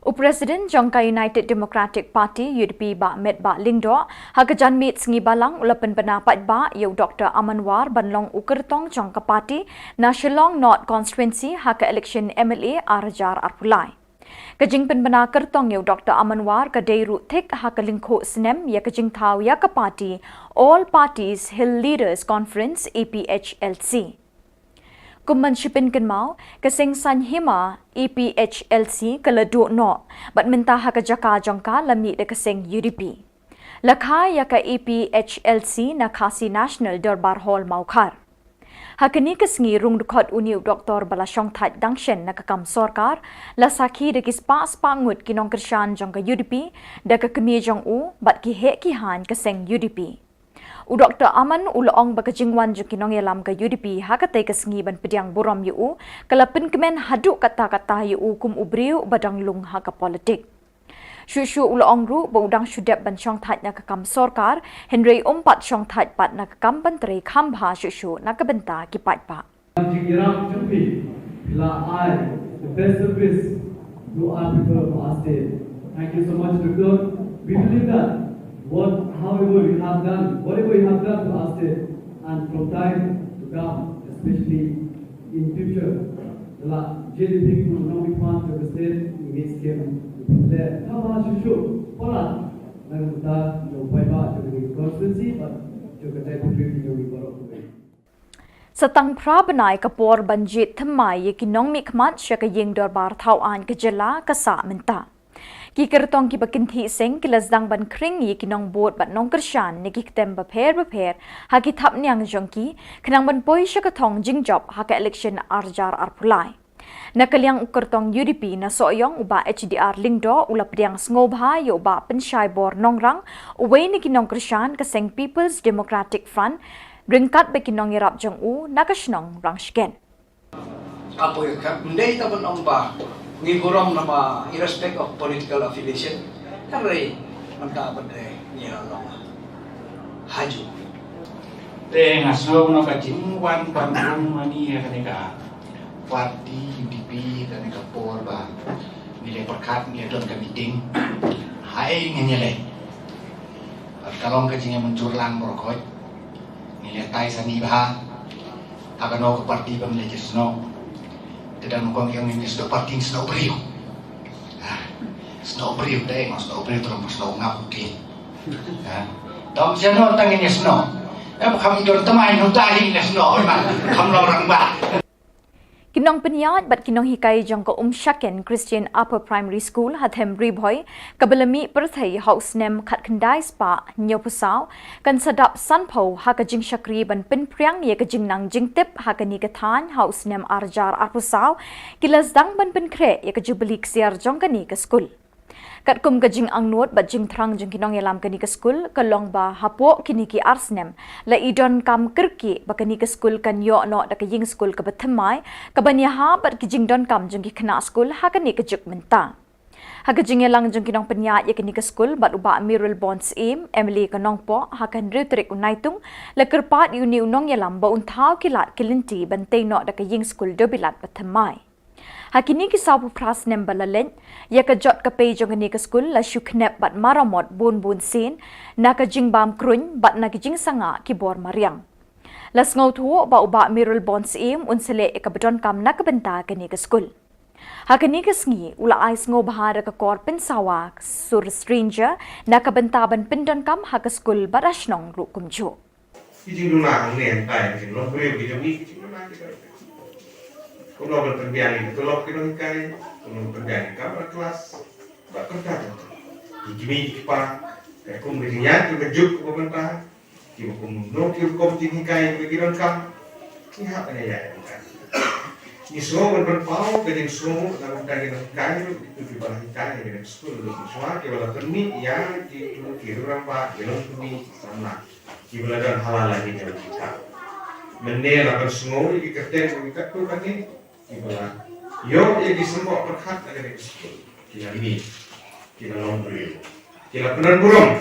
U President jong ka United Democratic Party, U D P, Bah Metbah Lyngdoh, ha ka janmiet sngi Balang u la pynbna paidbah ïa u Doktor Aman War ban long u kyrtong jong ka party na Shillong North constituency ha ka election M L A arhajar arphew lai. Ka jingpynbna kyrtong ïa u Doktor Aman War ka dei ruh thik ha ka lyngkhuh snem ïa ka jingthaw ïa ka party All Parties Hill Leaders Conference, A P H L C. Kum ban shu pynkynmaw, ka seng Saiñ Hima A P H L C ka la duh noh bad mynta ha ka jaka jong ka la mih da ka seng U D P. La kha ïa ka A P H L C na Khasi National Dorbar Hall, Mawkhar. Ha kane ka sngi rung dkhot une u doktor ba la shongthait dang shen na ka kam sorkar, la sakhi da ki spah spah ngut ki nongkyrshan jong ka U D P da ka kmie jong u bad ki heh ki haiñ ka seng U D P. U Doktor Aman u la ong ba ka jingwan jong ki nongïalam ka U D P ha katei ka sngi ban pdiang burom ïa u ka la pynkmen haduh katta katta ïa u kum u briew ba dang lung ha ka politik. Shuh shuh u la ong ruh ba u dang shu dep ban shongthait na ka kam sorkar, hynrei um pat shongthait pat na ka kam ban trei kham bha shuh shuh na ka bynta ki paidbah. Jingïarap jong phi, phi la ai the best service to our people of our state. Thank you so much, Doctor. We believe that what, however you have done, whatever you have done to our state, and from time to come, especially in future, la jedi people will not be part of the state in this game. Phi la ai kaba shuh shuh palat na ka bynta jong paidbah jong ka constituency bad jong ka jaitbynriew jong ngi baroh. Sa tang phra bnai ka por ban jied thymmai ïa ki nongmihkhmat sha ka ïing dorbar thawaiñ ka jylla ka sah mynta. Ki kyrtong kiba kynthih seng ki la sdang ban khring ïa ki nongbud bad nongkyrshan na ki ktem bapher bapher ha ki thapniang jong ki, khnang ban poi sha ka thong jingjop ha ka election ar hajar arphew lai. Na ka liang u kyrtong U D P na Sohiong, u Bah H D R Lyngdoh, u la pdiang sngewbha ïa u Bah Pynshaibor Nongrang, uwei na ki nongkyrshan ka seng People's Democratic Front, ryngkat bad ki nongïarap jong u na ka shnong Rangshken. Apoh ïa ka, ym dei tang ban ong ba ngi burom namar irrespect of political affiliation, hynrei mynta pat de ngi la long ha ju. Te nga sngew kumno ka jingwan pynrung ma ngi ïa kane ka party U D P, kane ka por ba ngi la pyrkhat, ngi la don ka meeting, haei ngin ïaleh. Bad ka long ka jingïamynjur lang baroh khoit. Ngi leh tai sani bha ha kano ka party ba ngi la snoh. Te da nyngkong ïa ngi snoh party, snoh briew. Ah, snoh briew, te ïa nga snoh briew, te long snoh ngap uti. Ah, dom snoh tang ngi snoh. Em, kham don tymmen, ngi ta hi ngi snoh, man kham long rangbah. Ki nongpynïaid bad ki nonghikai jong ka Umshaken Christian Upper Primary School ha Them Ri Bhoi, kaba la mih pyrthei ha u snem khatkhyndai spah hynñiewphew saw, kan sa dap sanphew ha ka jingshakri ban pynphriang ïa ka jingnang jingtip ha kane ka thaiñ ha u snem ar hajar arphew saw, ki la sdang ban pynkhreh ïa ka jubili ksiar jong kane ka skul. Katkum ka jingangnud bad jingthrang jong ki nongïalam kane ka skul, ka long ba hapoh kine ki ar snem, la i donkam kyrkieh ba kane ka skul kan ïoh noh da ka ïing skul kaba thymmai, kaban ïahap bad ki jingdonkam jong ki khynnah skul ha kane ka juk mynta. Ha ka jingïalang jong ki nongpynïaid ïa kane ka skul bad u Bah Mayralborn Syiem, M L A ka Nongpoh, ha ka hynriew tarik u Naitung, la kyrpad ïa une u nongïalam ba un thaw ki lad ki lynti ban tei noh da ka ïing skul dewbilat ba thymmai. Ha kine ki sawphew phra snem ba la leit, ïa ka jot ka pei jong kane ka skul la shu khnep bad maramot bun bun sien, na ka jingbam kruiñ bad na ka jingsangah ki bor mariang. La sngewthuh ba u Bah Mayralborn Syiem un sa leh ïa kaba donkam na ka bynta kane ka skul. Ha kane ka sngi, u la ai sngewbha da ka kor pynsawa sur stranger na ka bynta ban pyndonkam ha ka skul bad ha shnong ruh kumjuh. Ki jingduna hangne hangtai, ki jinglong briew ki jong ngi, ki jingduna ki jong ngi. Kumno ban pynbiang ïa ka tulop ki nonghikai, kumno ban pynbiang ïa ka kamra klas, bad kata kata. Ki kmie ki kpa, katkum ka jingïaid ka juk kaba mynta, kiba kumno ki rukom jinghikai kiba ki donkam, ngi hap ban ïaid ïa ka. Ngi sngew ban pynpaw ka jingsngew na ka bynta ki nonghikai ruh, kito kiba la hikai ha kane ka skul ruh, shuwa kiba la pynmih ïa kito ki rangbah, ki longkmie, ki samla. Kiba la don ha la lai ki jong kita. Mynne la pynsngew ïa ki kyrteng jong ki katto katne kiba la ïoh ïa ki symboh pyrkhat na kane ka skul. Ki la mih, ki la long briew, ki la pynburom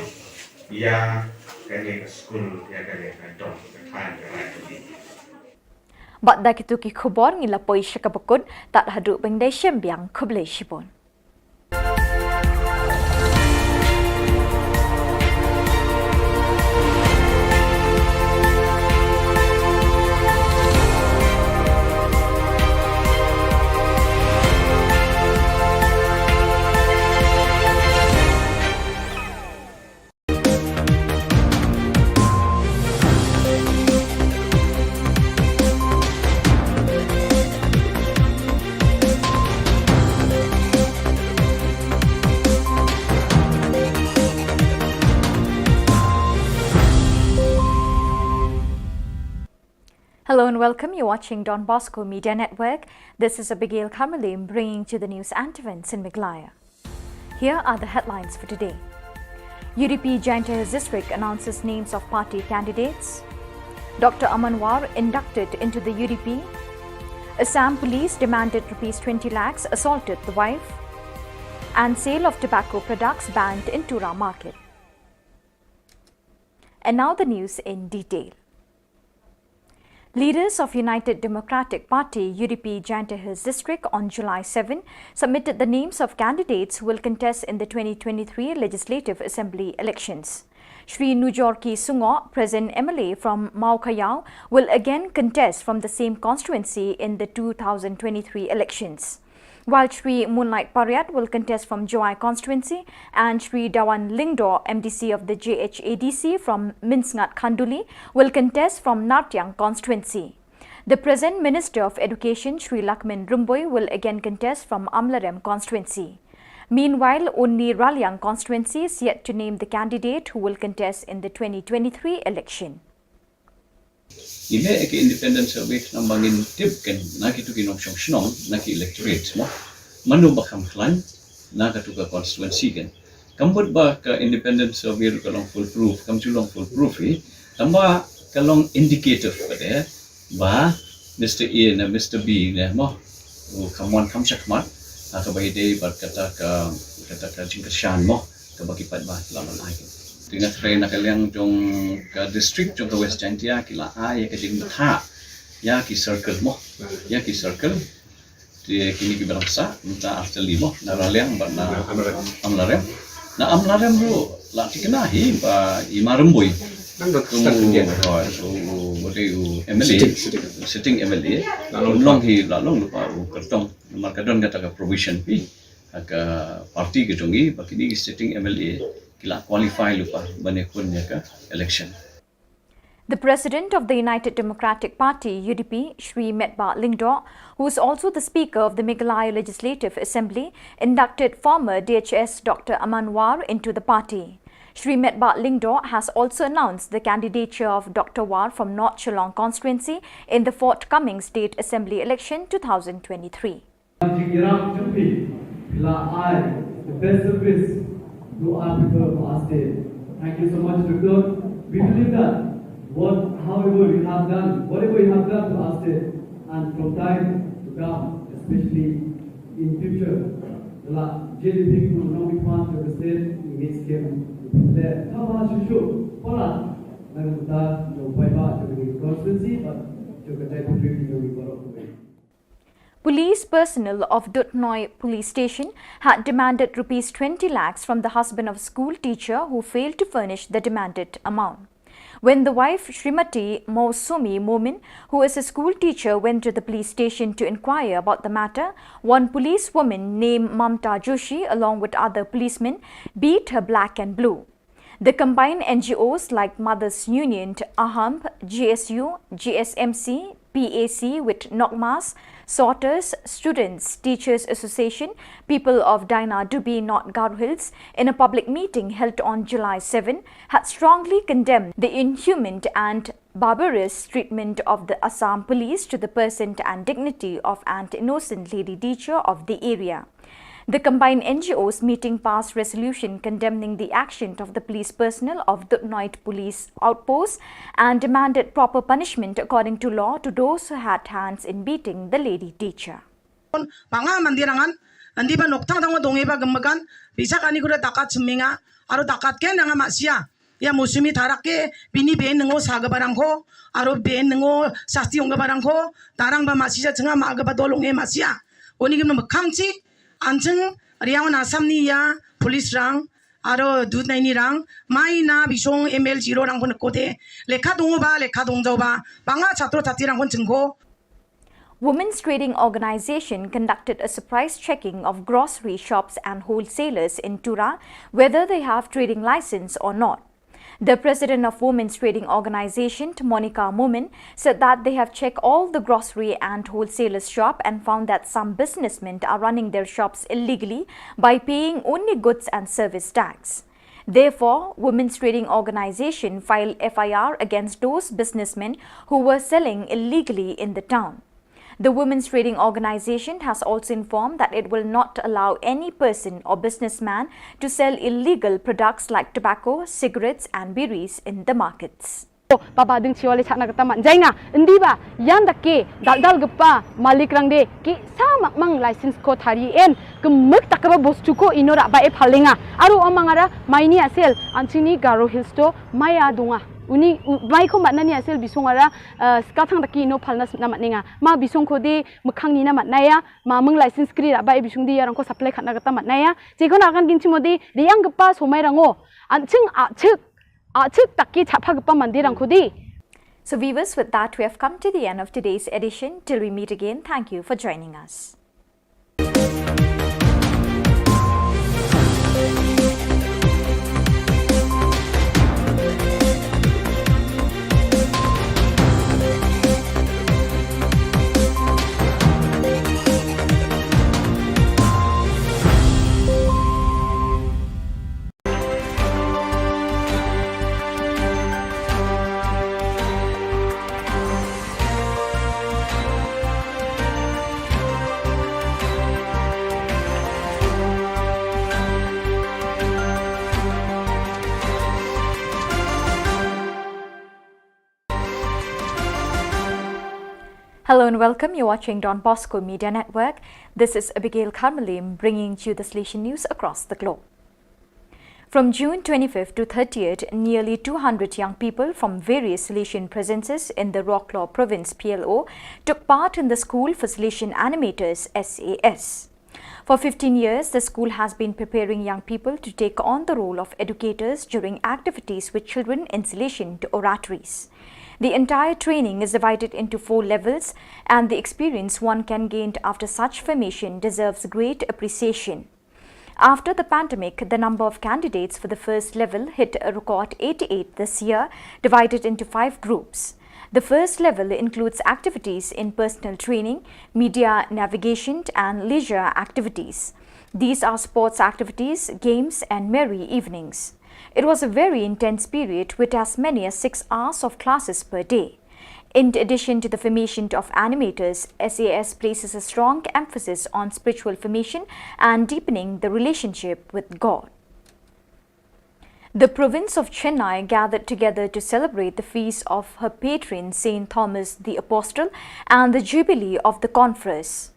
ïa kane ka skul, ïa kane ka dong, ka thaiñ, ka raid, ka ri. Bad da kito ki khubor ngi la poi sha kaba kut, tad haduh ban ïadei shim biang, khublei shibun. Hello and welcome. You're watching Don Bosco Media Network. This is Abigail Kharmalim bringing to the news and events in Meghalaya. Here are the headlines for today. U D P Jaiñtia Hills District announces names of party candidates. Doctor Aman War inducted into the U D P. Assam police demanded rupees twenty lakhs, assaulted the wife. And sale of tobacco products banned in Tura market. And now the news in detail. Leaders of United Democratic Party, U D P, Jaiñtia Hills District on July seven submitted the names of candidates who will contest in the twenty twenty-three Legislative Assembly elections. Shri Nujorki Sungoh, present M L A from Mawkhayaw, will again contest from the same constituency in the two thousand twenty-three elections. While Shri Moonlight Pariat will contest from Jowai constituency and Shri Dawan Lyngdoh, M D C of the J H A D C from Mynsngat Khanduli, will contest from Nartiang constituency. The present Minister of Education, Shri Lahkmen Rymbui, will again contest from Amlarem constituency. Meanwhile, only Raliang constituency is yet to name the candidate who will contest in the twenty twenty-three election. Ngi mih ïa ka independent survey namar ba ngin tip kan na kitu ki nongshong shnong, na ki electorate mo. Mano ba kham khlaiñ na katu ka constituency kan. Kam mut ba ka independent survey ruh ka long foolproof, kam ju long foolproof hi. Tangba ka long indicative pat de ba Mister A ne Mister B ne mo, u kham wan kham shakhmat ha kaba ïadei bad kata ka, kata ka jingkyrshan mo kaba ki paidbah ki la ban ai. Te nga kyrpad na ka liang jong ka district jong ka West Jaintia ki la ai ïa ka jingbthah ïa ki circle mo, ïa ki circle. Te kine kiba dang sah mynta ar tylli mo, na Raliang bad na Amlarem. Na Amlarem ruh la thikna hi ba i Marymbui. Nang dot start u, u, u, u M L A, sitting, sitting. Sitting M L A. La long hi, la long lypa u kyrtong. Namar ka don kata ka provision hi ha ka party ka jong i ba kine ki sitting M L A ki la qualify lypa ban ïakhun ïa ka election. The president of the United Democratic Party, U D P, Shri Metbah Lyngdoh, who is also the speaker of the Meghalaya Legislative Assembly, inducted former D H S Doctor Aman War into the party. Shri Metbah Lyngdoh has also announced the candidature of Doctor War from North Shillong constituency in the forthcoming state assembly election two thousand twenty-three. Jingïarap jong phi, phi la ai the best service to our people of our state. Thank you so much, Doctor. We believe that what, however you have done, whatever you have done to our state, and from time to come, especially in future, the la J D P will not be part of the state in this game. Le, how about you should, Paula, na ka bynta jong paidbah jong ka constituency, bad jong ka Deputy jong ka Police personnel of Duthnoi Police Station had demanded rupees twenty lakhs from the husband of a school teacher who failed to furnish the demanded amount. When the wife, Shrimati Mousumi Momin, who is a school teacher, went to the police station to inquire about the matter, one policewoman named Mamta Joshi, along with other policemen, beat her black and blue. The combined N G Os like Mothers Union, AHAMP, G S U, G S M C, P A C with Nokmas, Sorters, Students, Teachers Association, People of Dainadubi, North Garo Hills, in a public meeting held on July seven, had strongly condemned the inhuman and barbarous treatment of the Assam police to the person and dignity of an innocent lady teacher of the area. The combined N G Os meeting passed resolution condemning the action of the police personnel of Duthnoi Police Outpost and demanded proper punishment according to law to those who had hands in beating the lady teacher. Ba nga mandir angan, andi ba nokthang thang dong eba gemegan, bisa kani kuda takat seminga, aro takat ken nga masia. Ïa Mousumi Tharak ke bini ben ngo sa ga barang ko, aro ben ngo sasti ong ga barang ko, tarang ba masia chenga ma ga ba dolong e masia. Oni gim no mekhang chi, ancheng riang na Assam ni ïa, police rang, aro Duthnoi ni rang, mai na bisong M L zero rang pun kote, lekha dong ba, lekha dong jao ba, ba nga chatro chati rang pun chengko. Women's Trading Organization conducted a surprise checking of grocery shops and wholesalers in Tura, whether they have trading license or not. The president of Women's Trading Organization, Monica Momin, said that they have checked all the grocery and wholesalers shop and found that some businessmen are running their shops illegally by paying only goods and service tax. Therefore, Women's Trading Organization filed F I R against those businessmen who were selling illegally in the town. The Women's Trading Organization has also informed that it will not allow any person or businessman to sell illegal products like tobacco, cigarettes and biris in the markets. Baba ding chiwale chakna kata man jainga, indi ba, yan dake, dal dal gepa, malik rang de, ki sa mak mang license ko thari en, kemek tak ba bos chuko ino rak ba e phalenga, aru amang ara, maini asel, anchini Garo Hills to, maya dunga. Uni, u-, mai ko matna ni asel bisong ara, eh, skathang daki ino phalna sna matnenga. Ma bisong ko de, mekhang ni na matnaya, ma meng license kri rak ba e bisong de, yarang ko supply khatna kata matnaya. Chekon akan ginchi mode, de yang gepa somai rango. Anching, achik, Achik taki chapha gepa mandir ang kudi. So viewers, with that, we have come to the end of today's edition. Till we meet again, thank you for joining us. Hello and welcome. You're watching Don Bosco Media Network. This is Abigail Karmalim bringing to you the Salesian news across the globe. From June twenty-fifth to thirtieth, nearly two hundred young people from various Salesian presences in the Roklaw Province, P L O, took part in the School for Salesian Animators, S A S. For fifteen years, the school has been preparing young people to take on the role of educators during activities with children in Salesian oratories. The entire training is divided into four levels, and the experience one can gain after such formation deserves great appreciation. After the pandemic, the number of candidates for the first level hit a record eighty-eight this year, divided into five groups. The first level includes activities in personal training, media navigation, and leisure activities. These are sports activities, games, and merry evenings. It was a very intense period with as many as six hours of classes per day. In addition to the formation of animators, S A S places a strong emphasis on spiritual formation and deepening the relationship with God. The province of Chennai gathered together to celebrate the feast of her patron Saint Thomas the Apostle and the jubilee of the conference.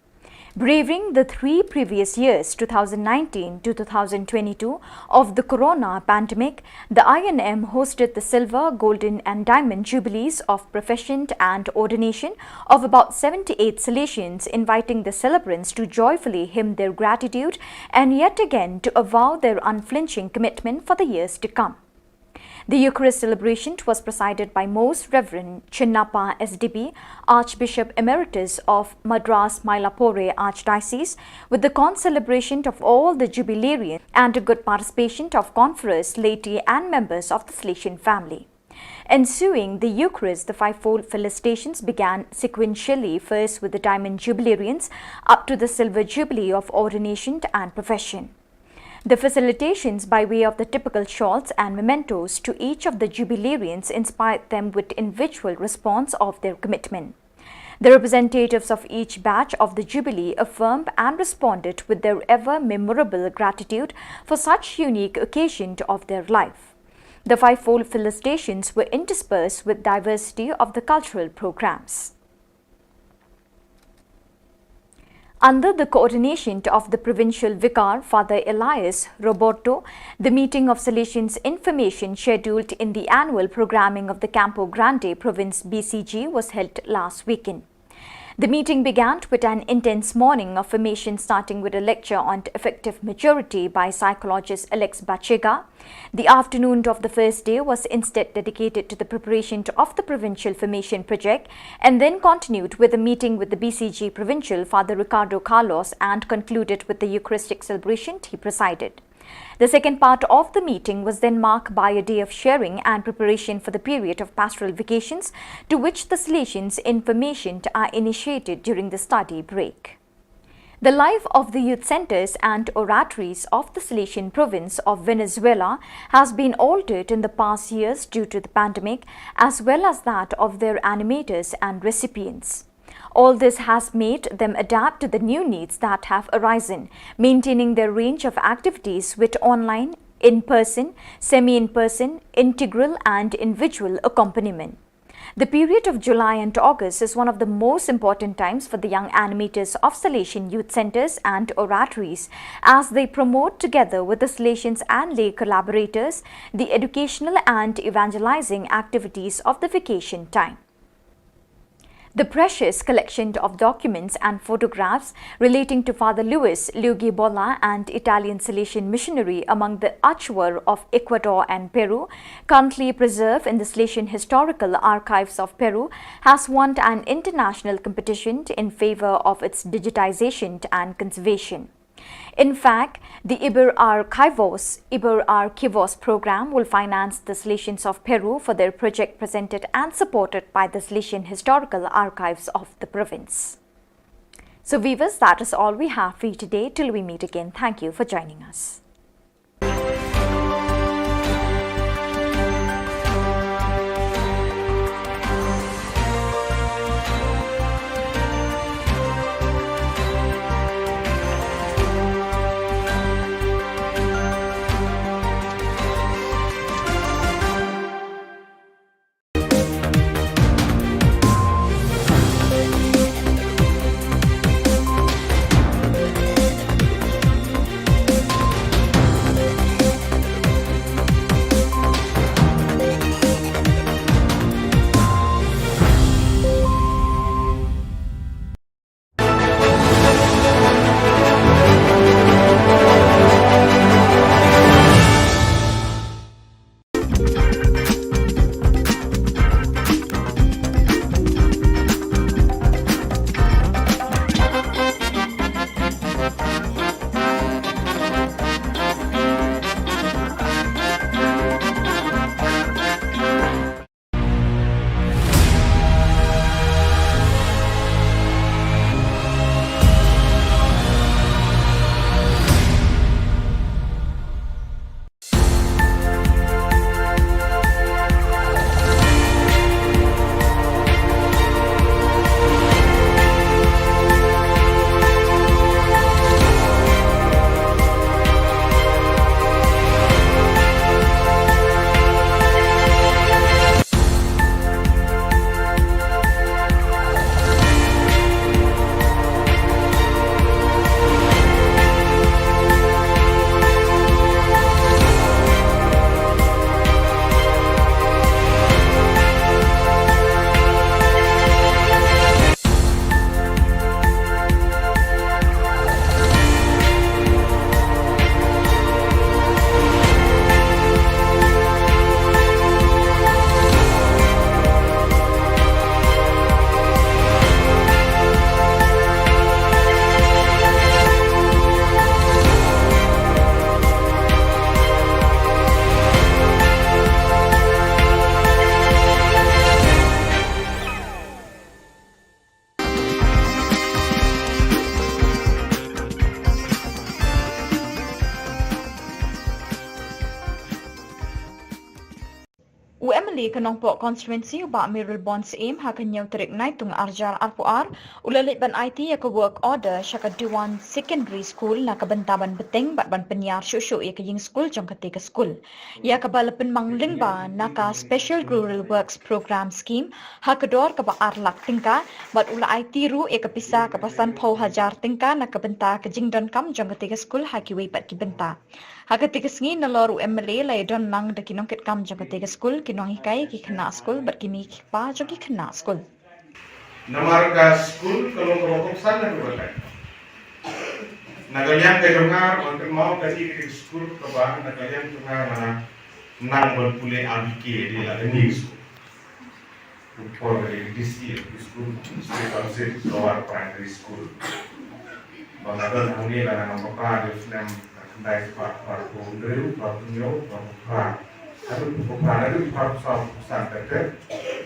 Braving the three previous years, two thousand nineteen to two thousand twenty-two, of the corona pandemic, the I N M hosted the silver, golden, and diamond jubilees of profession and ordination of about seventy-eight Salesians, inviting the celebrants to joyfully hymn their gratitude and yet again to avow their unflinching commitment for the years to come. The Eucharist celebration was presided by Most Reverend Chinnappa S D B, Archbishop Emeritus of Madras Mylapore Archdiocese, with the concelebration of all the jubilarians and a good participation of conference, laity, and members of the Salesian family. Ensuing the Eucharist, the fivefold felicitations began sequentially, first with the Diamond Jubilarians, up to the Silver Jubilee of ordination and profession. The felicitations by way of the typical shawls and mementos to each of the jubilarians inspired them with individual response of their commitment. The representatives of each batch of the Jubilee affirmed and responded with their ever memorable gratitude for such unique occasion of their life. The fivefold felicitations were interspersed with diversity of the cultural programs. Under the coordination of the provincial vicar, Father Elias Roberto, the meeting of Salesians Information scheduled in the annual programming of the Campo Grande Province B C G was held last weekend. The meeting began with an intense morning of formation, starting with a lecture on effective maturity by psychologist Alex Bachega. The afternoon of the first day was instead dedicated to the preparation of the provincial formation project and then continued with a meeting with the B C G provincial Father Ricardo Carlos and concluded with the Eucharistic celebration he presided. The second part of the meeting was then marked by a day of sharing and preparation for the period of pastoral vacations, to which the Salesians Information are initiated during the study break. The life of the youth centers and oratories of the Salesian province of Venezuela has been altered in the past years due to the pandemic, as well as that of their animators and recipients. All this has made them adapt to the new needs that have arisen, maintaining their range of activities with online, in person, semi in person, integral, and individual accompaniment. The period of July and August is one of the most important times for the young animators of Salesian youth centers and oratories, as they promote, together with the Salesians and lay collaborators, the educational and evangelizing activities of the vacation time. The precious collection of documents and photographs relating to Father Luis Luigi Bolla, an Italian Salesian missionary among the Achuar of Ecuador and Peru, currently preserved in the Salesian Historical Archives of Peru, has won an international competition in favor of its digitization and conservation. In fact, the Iber Archivos, Iber Archivos program will finance the Salesians of Peru for their project, presented and supported by the Salesian Historical Archives of the province. So viewers, that is all we have for you today. Till we meet again, thank you for joining us. U MLA ka Nongpoh Constituency u Bah Mayralborn Syiem ha ka hynñiew tarik Naitung arjar arphew ar u la leit ban aiti ïa ka work order sha ka Dewan Secondary School na ka bynta ban bteng bad ban pynïar shuh shuh ïa ka ïing skul jong kata ka skul, ïa kaba la pynmang lyngba na ka Special Rural Works Programme Scheme ha ka dor kaba ar lak tyngka, bad u la aiti ruh ïa ka pisa kaba sanphew hajar tyngka na ka bynta ka jingdonkam jong kata ka skul ha kiwei pat ki bynta. Ha kata ka sngi nalor u MLA la ïadon lang da ki nongkitkam jong kata ka skul, ki nonghikai, ki khynnah skul bad ki mei ki kpa jong ki khynnah skul. Namar ka skul ka long kaba kongsan na ka bynta. Na ka liang ka jong nga, ban kynmaw ka dei ka skul kaba na ka liang jong nga nga nang ban pule A B K, dei la ka new school. Por ka dei D C, School, State Council Lower Primary School. Ba nga don hangne la nga nang papra dei u snem khyndai spah phra phew hynriew, phra phew hynñiew, phra phew phra. Haduh phew phra, haduh phra phew saw, phew san,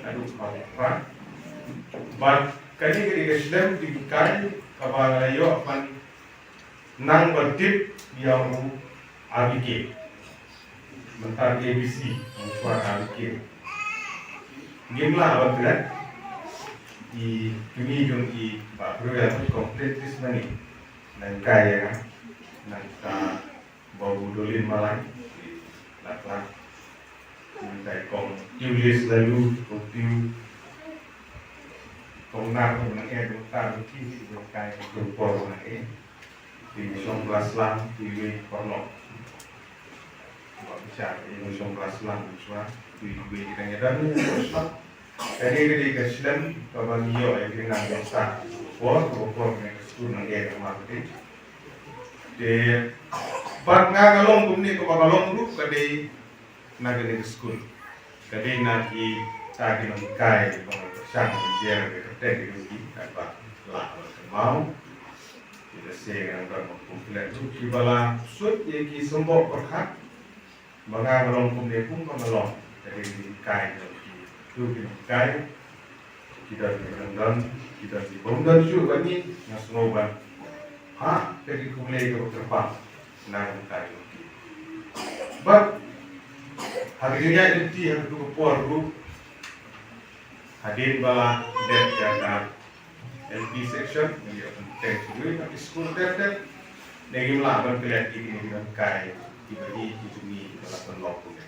haduh phra phew phra. Bad kane ka dei ka shlem jinghikai kaba nga la ïoh ban nang ban tip ïa u A B K. Mynta A B C, mynta A B K. Ngim lah ban klet. I kmie jong i Bah Briew ïa u complete list mane. Nang kai ïa nga. Nang ka Babu Dolin Malai. Lak lak. Nang kai kong Tiulis Lalu, kong Tiu. Kong Nar, kong Nang Ed, kong Tar, kong Ki, kong Kai, kong Por, kong Nang Ed. Ki shong klas lang, ki wei paralok. Ba bichar, ki shong klas lang, bichar, ki wei ki tang ïa dan, ki shong. Kane ka dei ka shlem, kaba ngi ïoh, ïa ki nang ïa sa. Por, por, por, kane ka skul nang ïa ka marketing. Te, bad nga ka long kumne, kaba ka long ruh, ka dei na kane ka skul. Ka dei na kita ki nonghikai ba nga pyrshang ban jer ka kyrteng ki jong ki, katba lah ban kynmaw. Kita se nga nang don ban kum klet ruh kiba la suit ïa ki symboh pyrkhat. Ba nga nga long kumne kum ba nga long. Ka dei ki nonghikai jong ki, tu ki nonghikai. Ki don ki bym don, ki don ki bym don shuh bad ngi, nga sngew ban ha ka jingkhublei kaba kyrpang na ka bynta jong ki. Bad ha ka jingïaid lynti ha katu ka por ruh, hadien ba la dep ïa ka L P section, ngi ïa pynbteng shuh na ki skul ter ter. Ne ngim lah ban klet ïa kine ki nonghikai kiba ïeit ki jong ngi kiba la pynlong kumne.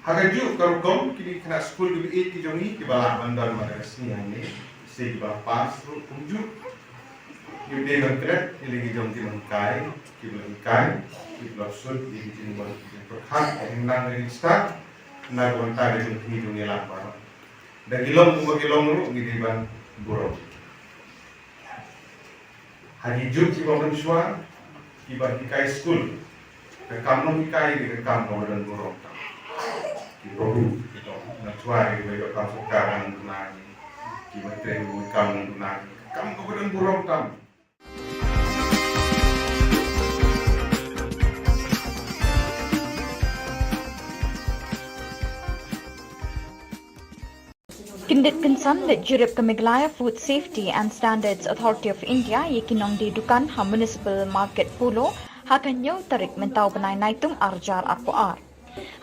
Ha kajuh ka rukom kine ki khynnah skul kiba ïeit ki jong ngi kiba lah ban don man la ka sngi hangne, se kiba pass ruh kumjuh. Ngi dei ban klet ïa la ki jong ki nonghikai kiba la hikai, kiba la suit ïa ki jingmut ki jingpyrkhat, ka jingnang ka jingstad na ka bynta ka jong kine jong ngi lang baroh. Da ki long kumba ki long ruh ngi dei ban burom. Ha ki juk kiba mynshuwa, kiba hikai skul, ka kam nonghikai dei ka kam kaba don burom tam. Kiba buh, kiba mynshuwa dei kiba ïoh kam sorkar nang duna ngi, kiba trei ruh kam nang duna ngi, ka kam kaba don burom tam. Kyndit kynsan leit jurip ka Meghalaya Food Safety and Standards Authority of India ïa ki nongdie dukan ha Municipal Market Polo ha ka hynñiew tarik mynta u bnai Naitung arjar arphew ar.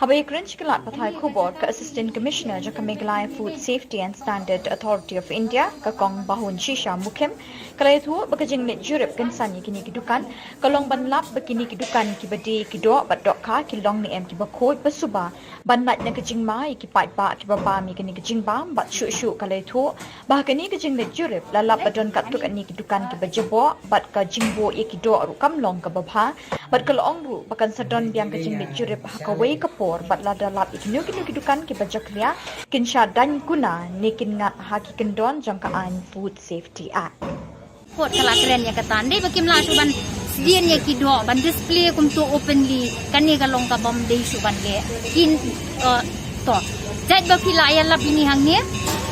Haba ïakren sha ki lad pathai khubor ka Assistant Commissioner jong ka Meghalaya Food Safety and Standard Authority of India ka Kong Bahun Shisha Mukhim ka la ïathuh ba ka jingleit jurip kynsan ïa kine ki dukan ka long ban lap ba kine ki dukan kiba die ki doh bad dohkha ki long ne em kiba khuid ba suba ban lait na ka jingma ïa ki paidbah kiba bam ïa kane ka jingbam bad shuh shuh ka la ïathuh ba ha kane ka jingleit jurip la lap ba don katto katne ki dukan kiba jaboh bad ka jingbuh ïa ki doh ruh kam long kaba bha bad ka la ong ruh ba kan sa don biang ka jingleit jurip ha kawei ka por bad lada lap ïa kino kino ki dukan kiba jakhlia kin shah daiñ kuna ne kin ngat ha ki kyndon jong ka aiñ Food Safety Act. Kot ka la kren ïa kata, dei ba kim lah shuh ban sdien ïa ki doh ban display kumto openly, kane ka long ka bym dei shuh ban leh. Kin, eh, to. Jait ba phi la ïalap ïa ngi hangne,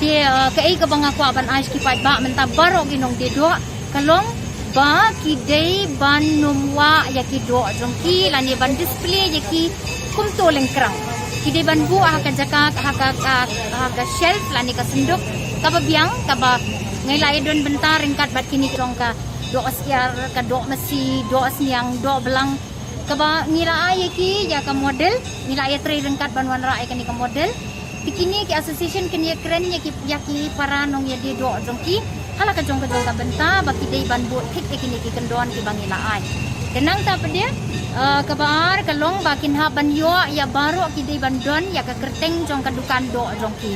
te, eh, kaei kaba nga kwah ban ai sha ki paidbah mynta baroh ki nongdie doh, ka long ba ki dei ban nym wah ïa ki doh jong ki lane ban display ïa ki kumto lyngkrang. Ki dei ban buh ha ka jaka, ha ka, ha, ha ka shelf lane ka synduk kaba biang, kaba ngi la ïadon bynta ryngkat bad kine ki jong ka doh syiar, ka doh masi, doh sniang, doh blang, Kaba ngi la ai ïa ki ïa ka model, ngi la ïatrei ryngkat ban wanrah ïa kane ka model. Te kine ki association kin ïakren ïa ki, ïa ki para nongïadie doh jong ki ha la ka jong ka jong ka bynta ba ki dei ban bud thik ïa kine ki kyndon kiba ngi la ai. Te nangta pat de, eh, kaba ar ka long ba kin hap ban ïoh ïa baroh, ki dei ban don ïa ka kyrteng jong ka dukan doh jong ki.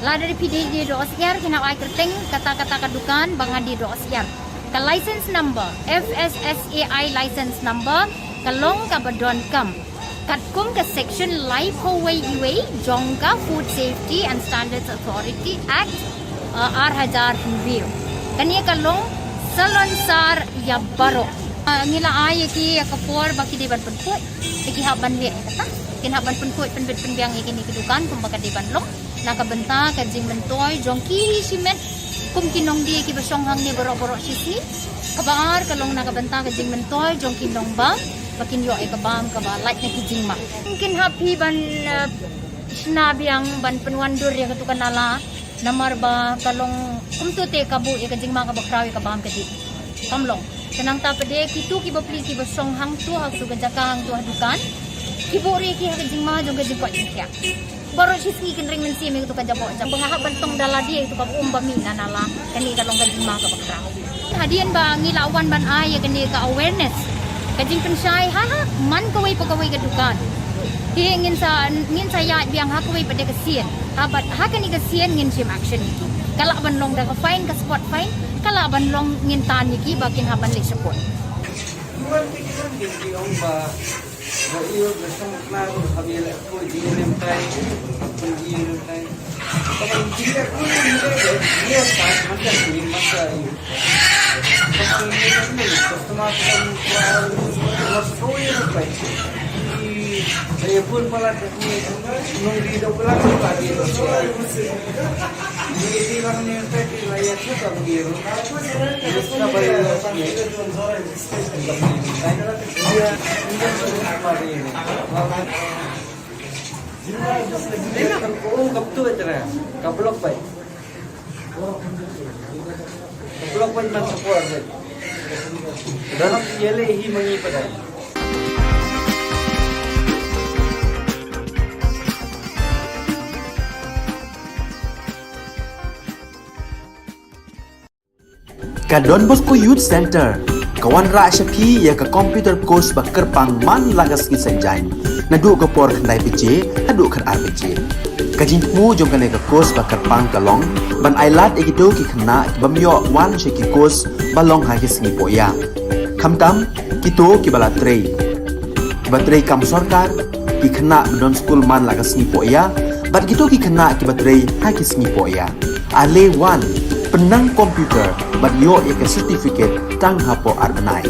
Lada phi dei die doh syiar, kin hap ai kyrteng kata kata ka dukan ba nga die doh syiar. Ka license number, F S S A I license number, ka long kaba donkam katkum ka section laiphew wei iwei jong ka Food Safety and Standards Authority Act, uh, ar hajar hynriew. Kane ka long salonsar ïa baroh. Uh, ngi la ai ïa ki ïa ka por ba ki dei ban pynkhuid, te ki hap ban leh kata. Kin hap ban pynkhuid, pynbit pynbiang ïa kine ki dukan kumba ka dei ban long, na ka bynta ka jingmyntoi jong ki shimet kum ki nongdie kiba shong hangne baroh baroh shisngi. Kaba ar ka long na ka bynta ka jingmyntoi jong ki nongbam ba kin ïoh ïa ka bam kaba lait na ki jingma. Kin hap phi ban, eh, shna biang ban pynwandur ïa katu ka nala, namar ba ka long kumtu te ka buh ïa ka jingma kaba khraw ïa ka bam ka dih. Kam long. Te nangta pat de, kitu ki bapli kiba shong hangtu ha katu ka jaka, hangtu ha dukan, ki buh ruh ïa ki ha ka jingma jong ka jingkoit jingkhiah. Baroh shisngi kin ring mynsiem ïa katu ka jaboh jaboh. Nga hap ban tong da lade ïa katu ka um ba mih na nala. Kane ka long ka jingma kaba khraw. Hadien ba ngi la wan ban ai ïa kane ka awareness, ka jingpynshai ha, ha man kawei pa kawei ka dukan. Te ngin sa, ngin sa ïaid biang ha kawei pat de ka sien. Ha, bad ha kane ka sien ngin shim action ïa ki. Ka lah ban long da ka fine, ka spot fine, ka lah ban long ngin tan ïa ki ba kin hap ban leh shapoh. Ka block bai. Ka block bai man support bai. Dan yele hi mangi padai. Ka Don Bosco Youth Center ka wanrah sha phi ïa ka computer course ba kyrpang man la ka sngi Saitjaiñ, naduh ka por khyndai baje haduh khatar baje. Ka jingthmu jong kane ka course ba kyrpang ka long ban ai lad ïa kito ki khynnah ki bym ïoh wan sha ki course ba long ha ki sngi poh ïa. Khamtam kito kiba la trei, kiba trei kam sorkar, ki khynnah ba don skul man la ka sngi poh ïa, bad kito ki khynnah kiba trei ha ki sngi poh ïa. Ale wan, pynnang computer bad ïoh ïa ka certificate tang hapoh ar bnai.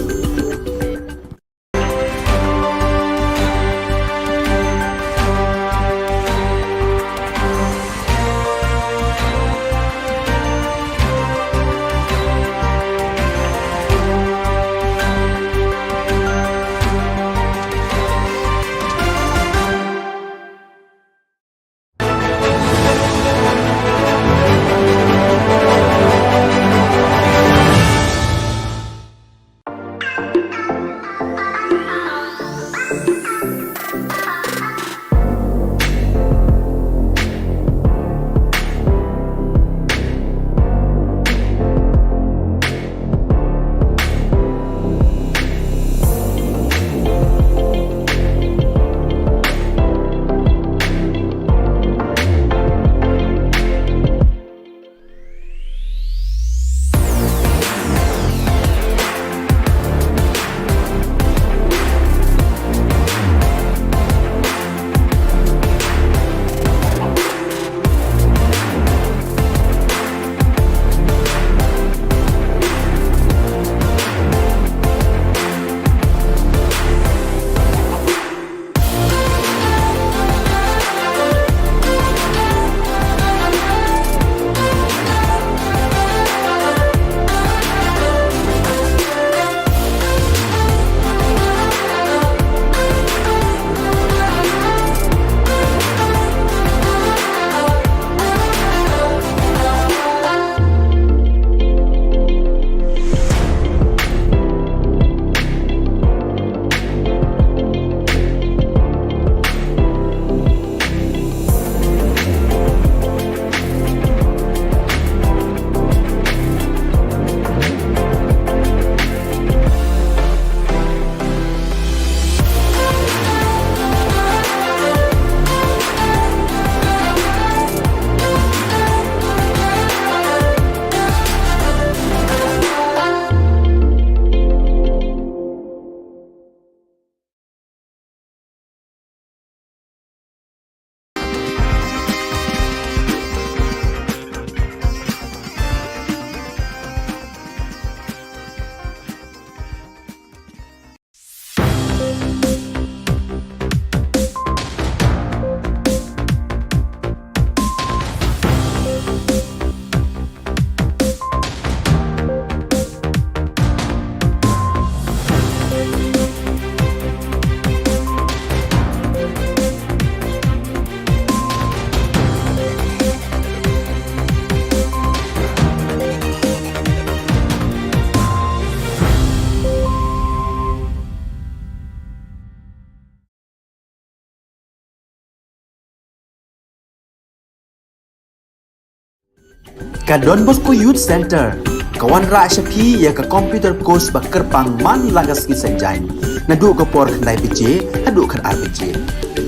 Ka Don Bosco Youth Centre ka wanrah sha phi ïa ka computer course ba kyrpang man la ka sngi Saitjaiñ, naduh ka por khyndai baje haduh khatar baje.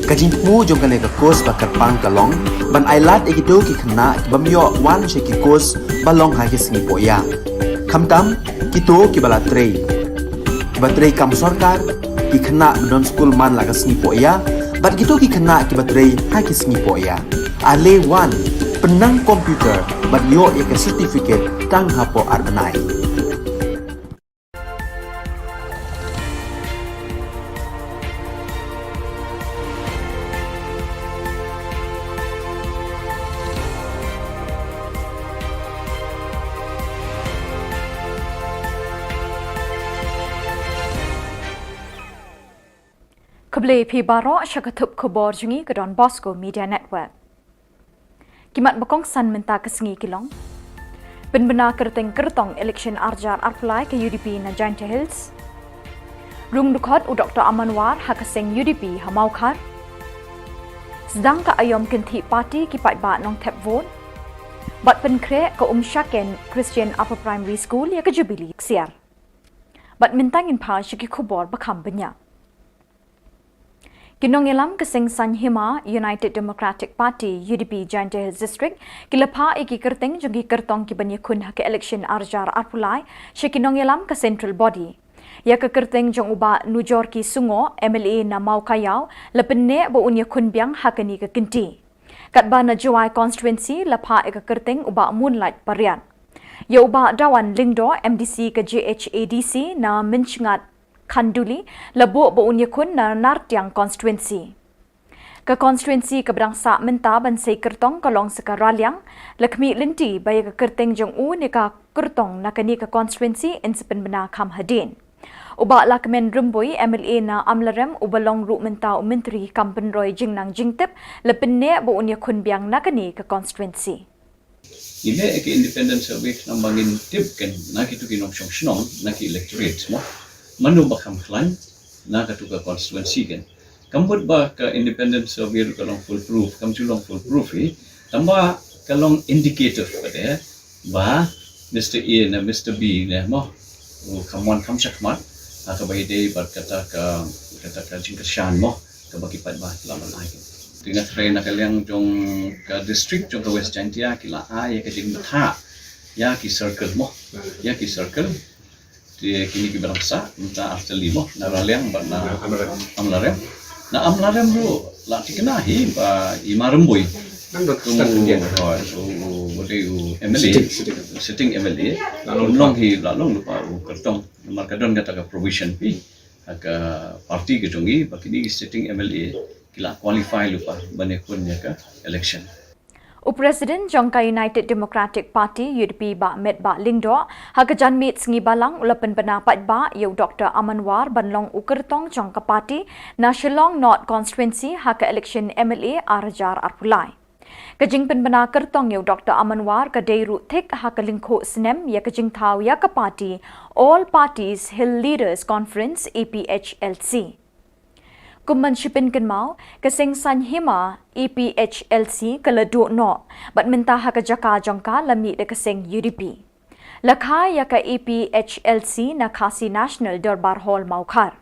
Ka jingthmu jong kane ka course ba kyrpang ka long ban ailad ïa kito ki khynnah ki bym ïoh wan sha ki course ba long ha ki sngi pohïa, khamtam kito kiba la trei, kiba trei kam sorkar, ki khynnah ba don skul man la ka sngi pohïa, bad kito ki khynnah kiba trei ha ki sngi pohïa. Ale wan, pynnang computer bad ïoh ïa ka certificate tang hapoh ar bnai. Khublei phi baroh sha ka thup khubor jong ngi ka Don Bosco Media Network. Ki mat ba kongsan mynta ka sngi ki long: pynbna kyrteng kyrtong election arjar arphew lai ka U D P na Jaintia Hills. Rung dkhot u Doctor Aman War ha ka seng U D P ha Mawkhar. Sdang ka aïom kynthih party ki paidbah Nongthep vote. Bad pynkhreh ka Umshaken Christian Upper Primary School ïa ka Jubilee ksiar. Bad mynta ngin phai sha ki khubor ba kham bniah. Ki nongïalam ka seng saiñ hima United Democratic Party, U D P, Jaintia Hills District ki la phah ïa ki kyrteng jong ki kyrtong ki ban ïakhun ha ka election arjar arphew lai sha ki nongïalam ka Central Body. Ïa ka kyrteng jong u Bah Nujorki Sungoh, M L A na Mawkaiaw, la pynneh ba un ïakhun biang ha kane ka kynti. Katba na Jowai constituency la phah ïa ka kyrteng u Bah Moonlight Pariat. Ïa u Bah Dawan Lyngdoh, M D C ka J H A D C na Mynsngat Khanduli, la buh ba un ïakhun na Nartiang constituency. Ka constituency kaba dang sah mynta ban sei kyrtong ka long sa ka Raliang, la khmih lynti ba ïa ka kyrteng jong u ne ka kyrtong na kane ka constituency yn sa pynbna kham hadien. U Bah Lahkmen Rymbui, M L A na Amlarem, uba long ruh mynta u Myntri kam pynroi jingnang jingtip, la pynneh ba un ïakhun biang na kane ka constituency. Ngi leh ïa ka independent survey khnang ba ngin tip kan na kito ki nongshong shnong, na ki electorate mo, mano ba kham khlaiñ na kato ka constituency kan. Kam mut ba ka independent survey ruh ka long foolproof, kam ju long foolproof hi. Tangba ka long indicative pat eh ba Mister A ne Mister B ne mo, u kham wan kham shakhmat ha kaba ïadei bad kata ka, kata ka jingkyrshan mo, kaba ki paidbah ki la ban ai. Te nga tharai na ka liang jong ka district jong ka West Jaintia ki la ai ïa ka jingbthah ïa ki circle mo, ïa ki circle. Te kine kiba dang sah mynta artylli mo, na Raliang bad na Amlarem. Na Amlarem ruh la thikna hi ba i Ma Rymbui, kum u, u, u dei u M L A, sitting, sitting. Sitting M L A. La long hi, la long lypa u kyrtong. Namar ka don kata ka provision hi ha ka party ka jong ngi ba kine ki sitting M L A ki la qualify lypa ban ïakhun ïa ka election. U President jong ka United Democratic Party, U D P, Bah Metbah Lyngdoh, ha ka janmiet sngi Balang u la pynbna paidbah ïa u Doctor Aman War ban long u kyrtong jong ka party na Shillong North constituency ha ka election M L A arjar arphew lai. Ka jingpynbna kyrtong ïa u Doctor Aman War ka dei ruh thik ha ka lyngkhuh snem ïa ka jingthaw ïa ka party All Parties Hill Leaders Conference, A P H L C. Kum ban shu pynkynmaw, ka seng saiñ hima A P H L C ka la duh noh, bad mynta ha ka jaka jong ka la mih da ka seng U D P. La kha ïa ka A P H L C na Khasi National Dorbar Hall, Mawkhar.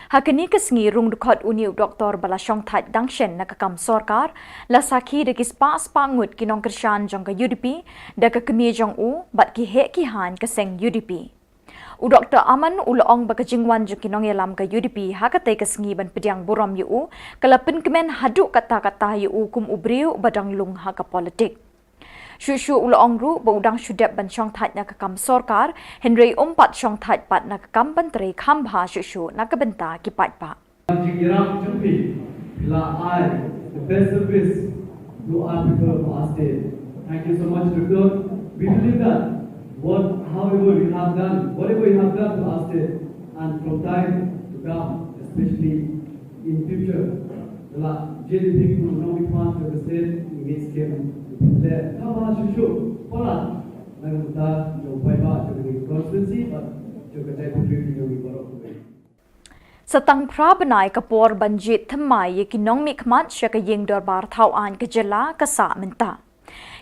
Ha kane ka sngi rung dkhot une u doktor ba la shongthait dang shen na ka kam sorkar, la sakhi da ki spah spah ngut ki nongkyrshan jong ka U D P, da ka kmie jong u, bad ki heh ki haiñ ka seng U D P. U Doktor Aman u la ong ba ka jingwan jong ki nongïalam ka U D P ha katei ka sngi ban pdiang burom ïa u, ka la pynkmen haduh katta katta ïa u kum u briew ba dang lung ha ka politik. Shuh shuh u la ong ruh ba u dang shu dep ban shongthait na ka kam sorkar, hynrei um pat shongthait pat na ka kam ban trei kham bha shuh shu na ka bynta ki paidbah. Jingïarap jong phi, phi la ai the best service to our people of our state. Thank you so much, Doctor. We believe that what, however you have done, whatever you have done to our state, and from time to come, especially in future, la jingïarap jong phi kum u nongmihkhmat jong ka state, ngin skhem phi la kaba shuh shuh palat na ka bynta jong paidbah jong ka constituency bad jong ka jaitbynriew jong ngi baroh. Sa tang phra bnai ka por ban jied thymmai ïa ki nongmihkhmat sha ka ïing dorbar thaw aiñ ka jylla ka sah mynta.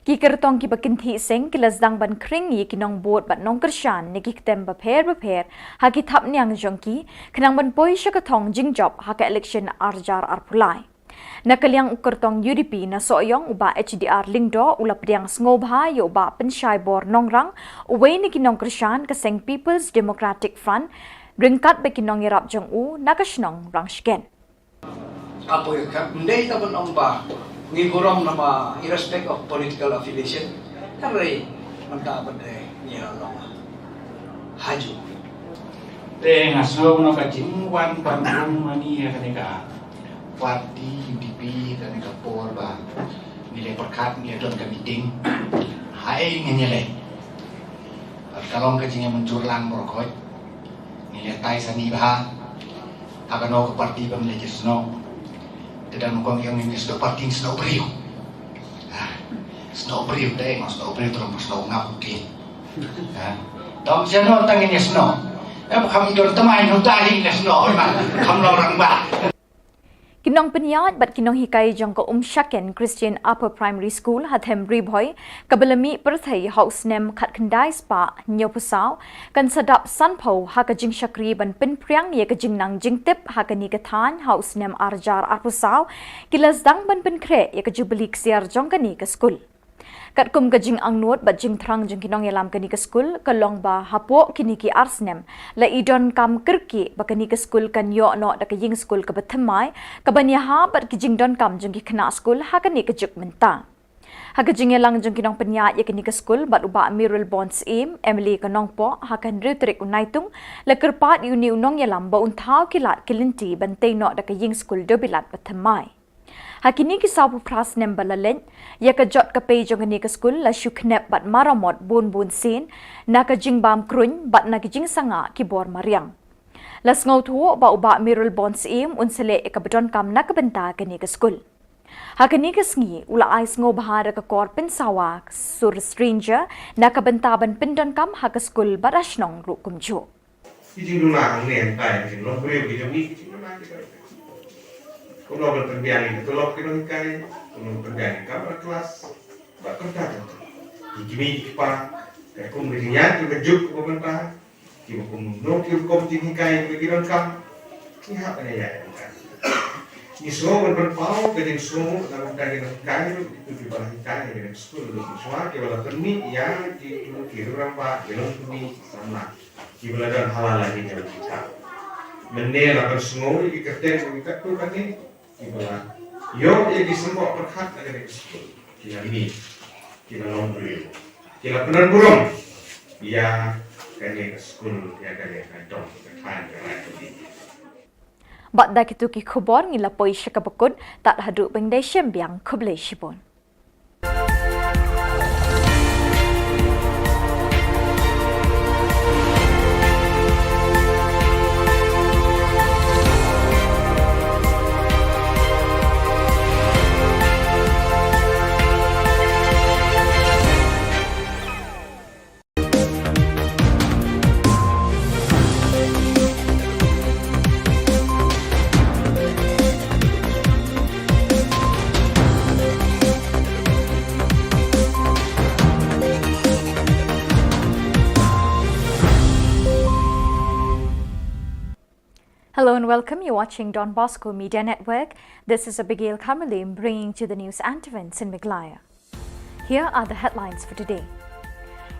Ki kyrtong kiba kynthih seng ki la sdang ban khring ïa ki nongbud bad nongkyrshan na ki ktem bapher bapher ha ki thapniang jong ki, khnang ban poi sha ka thong jingjop ha ka election ar hajar arphew lai. Na ka liang u kyrtong U D P na Sohiong, u Bah H D R Lyngdoh, u la pdiang sngewbha ïa u Bah Pynshaibor Nongrang, uwei na ki nongkyrshan ka seng People's Democratic Front, ryngkat bad ki nongïarap jong u na ka shnong Rangshken. Apoy ka ndei ta ban ong ba ngi burom namar irrespect of political affiliation, hynrei mynta ban dei ngi la long haju. Te nga sngew noh ka jingwan ban rung mani ïa kane ka party U D P, kane ka por ba ngi la pyrkhat ngi don ka meeting. Haei ngi leh. Ka long ka jingïamynjur lang baroh khoit. Ngi leh tai sani bha. Ha kano ka party ba ngi la snoh. Te dang kong ïa ngi snoh party, snoh briew. Ah, snoh briew te, snoh briew te long snoh ngap ki. Ha. Dang snoh tang ngi snoh. Em kham i don tymmen uta hi ngi snoh, oi ma. Kham long rangbah. Ki nongpynïaid bad ki nonghikai jong ka Umshaken Christian Upper Primary School ha Them Ri Bhoi, kaba la mih pyrthei ha u snem khatkhyndai spah hynñiewphew saw, kan sa dap sanphew ha ka jingshakri ban pynphriang ïa ka jingnang jingtip ha kane ka thaiñ ha u snem ar hajar arphew saw, ki la sdang ban pynkhreh ïa ka jubili ksiar jong kane ka skul. Katkum ka jingangnud bad jingthrang jong ki nongïalam kane ka skul, ka long ba hapoh kine ki ar snem, la i donkam kyrkieh ba kane ka skul kan ïoh noh da ka ïing skul kaba thymmai, kaban ïahap bad ki jingdonkam jong ki khynnah skul ha kane ka juk mynta. Ha ka jingïalang jong ki nongpynïaid ïa kane ka skul bad u Bah Mayralborn Syiem, M L A ka Nongpoh, ha ka hynriew tarik u Naitung, la kyrpad ïa une u nongïalam ba un thaw ki lad ki lynti ban tei noh da ka ïing skul dewbilat ba thymmai. Ha kine ki sawphew phra snem ba la leit, ïa ka jot ka pei jong kane ka skul la shu khnep bad maramot bun bun sien, na ka jingbam kruiñ bad na ka jingsangah ki bor mariang. La sngewthuh ba u Bah Mayralborn Syiem un sa leh ïa kaba donkam na ka bynta kane ka skul. Ha kane ka sngi u la ai sngewbha da ka kor pynsawa sur stranger na ka bynta ban pyndonkam ha ka skul bad ha shnong ruh kumjuh. Ki jingduna hangne hangtai, ki jinglong briew ki jong ngi, ki jingduna ki jong ngi. Kumno ban pynbiang ïa ka tulop ki nonghikai, kumno ban pynbiang ïa ka kamra klas, bad kata kata. Ki kmie ki kpa, katkum ka jingïaid ka juk kaba mynta, kiba kumno ki rukom jinghikai ba ki donkam, ngi hap ban ïaid ïa ka. Ngi sngew ban pynpaw ka jingsngew na ka bynta ki nonghikai ruh, kito kiba la hikai ha kane ka skul ruh, ngi sngew kiba la pynmih ïa kito ki rangbah, ki longkmie, ki samla. Kiba la don ha la la ki jong kita. Mynne la pynsngew ïa ki kyrteng jong ki katto katne kiba la ïoh ïa ki symbol pyrkhat na kane ka skul. Ki la mih, ki la long briew, ki la pynburom ïa kane ka skul, ïa kane ka dong, ka thaiñ, ka raid, ka ri. Bad da kito ki khubor ngi la poi sha kaba kut, tad haduh ban ïadei shem biang, khublei shibun. Hello and welcome. You're watching Don Bosco Media Network. This is Abigail Kamalim bringing to the news and events in Meghalaya. Here are the headlines for today.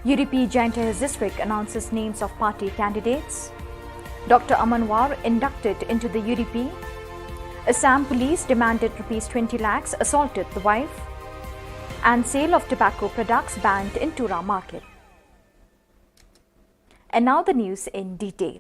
U D P Jaiñtia Hills District announces names of party candidates. Doctor Aman War inducted into the U D P. Assam police demanded rupees twenty lakhs, assaulted the wife. And sale of tobacco products banned in Tura market. And now the news in detail.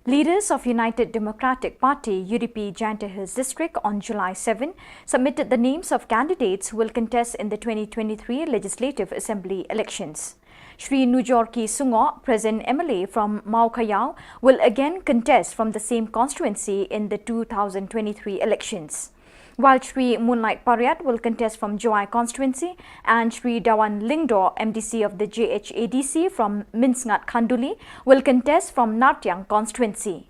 Leaders of United Democratic Party, U D P, Jaiñtia Hills District on July seven submitted the names of candidates who will contest in the twenty twenty-three Legislative Assembly elections. Shri Nujorki Sungoh, present M L A from Mawkhayaw, will again contest from the same constituency in the two thousand twenty-three elections. While Shri Moonlight Pariat will contest from Jowai constituency and Shri Dawan Lyngdoh, M D C of the J H A D C from Mynsngat Khanduli, will contest from Nartiang constituency.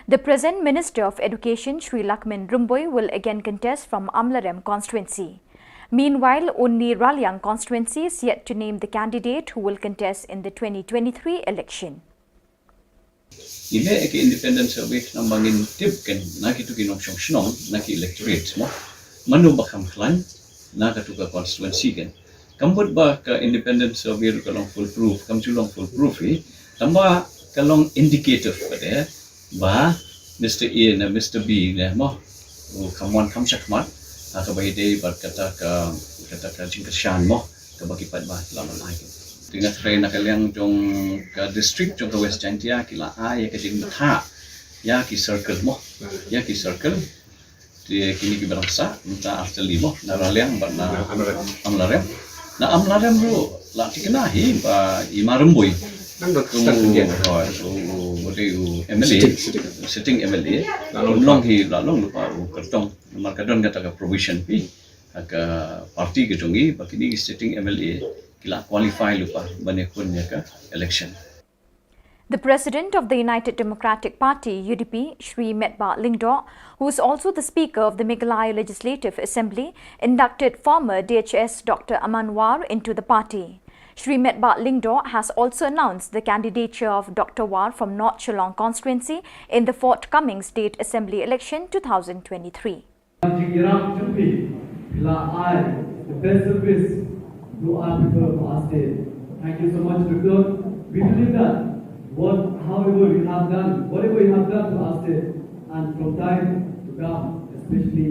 The present Minister of Education, Shri Lahkmen Rymbui, will again contest from Amlarem constituency. Meanwhile, only Raliang constituency is yet to name the candidate who will contest in the twenty twenty-three election. Ngi leh ïa ka independent survey namar ngin tip kan na kitu ki nongshong shnong, na ki electorate mo. Mano ba kham khlaiñ na katu ka constituency kan. Kam bud ba ka independent survey ruh ka long foolproof, kam ju long foolproof hi. Tangba ka long indicative pat de ba Mister A ne Mister B ne mo, u kham wan kham shakhmat ha kaba ïadei bad kata ka, kata ka jingkyrshan mo, kaba ki paidbah la ai. Te nga tharai na ka liang jong ka district jong ka West Jaintia ki la ai ïa ka jingbatai ïa ki circle mo, ïa ki circle. Te kine ki ba dang sah, mynta ar tylli mo, na Raliang bad na Amlarem. Na Amlarem ruh la thikna hi ba i Ma Rymbui. Nang dot start again. Oh, oh, oh, what do you, M L A? Sitting, sitting. Sitting M L A. La long hi, la long lypa u kyrtong. Namar ka don kata ka provision hi ha ka party ka jong i ba kine ki sitting M L A ki la qualify lypa ban ïakhun ïa ka election. The president of the United Democratic Party, U D P, Shri Metbah Lyngdoh, who is also the speaker of the Meghalaya Legislative Assembly, inducted former D H S Doctor Aman War into the party. Shri Metbah Lyngdoh has also announced the candidature of Doctor War from North Shillong constituency in the forthcoming State Assembly election two thousand twenty-three. Jingïarap jong phi, phi la ai the best service to our people of our state. Thank you so much, Doctor. We believe that what, however you have done, whatever you have done to our state, and from time to come, especially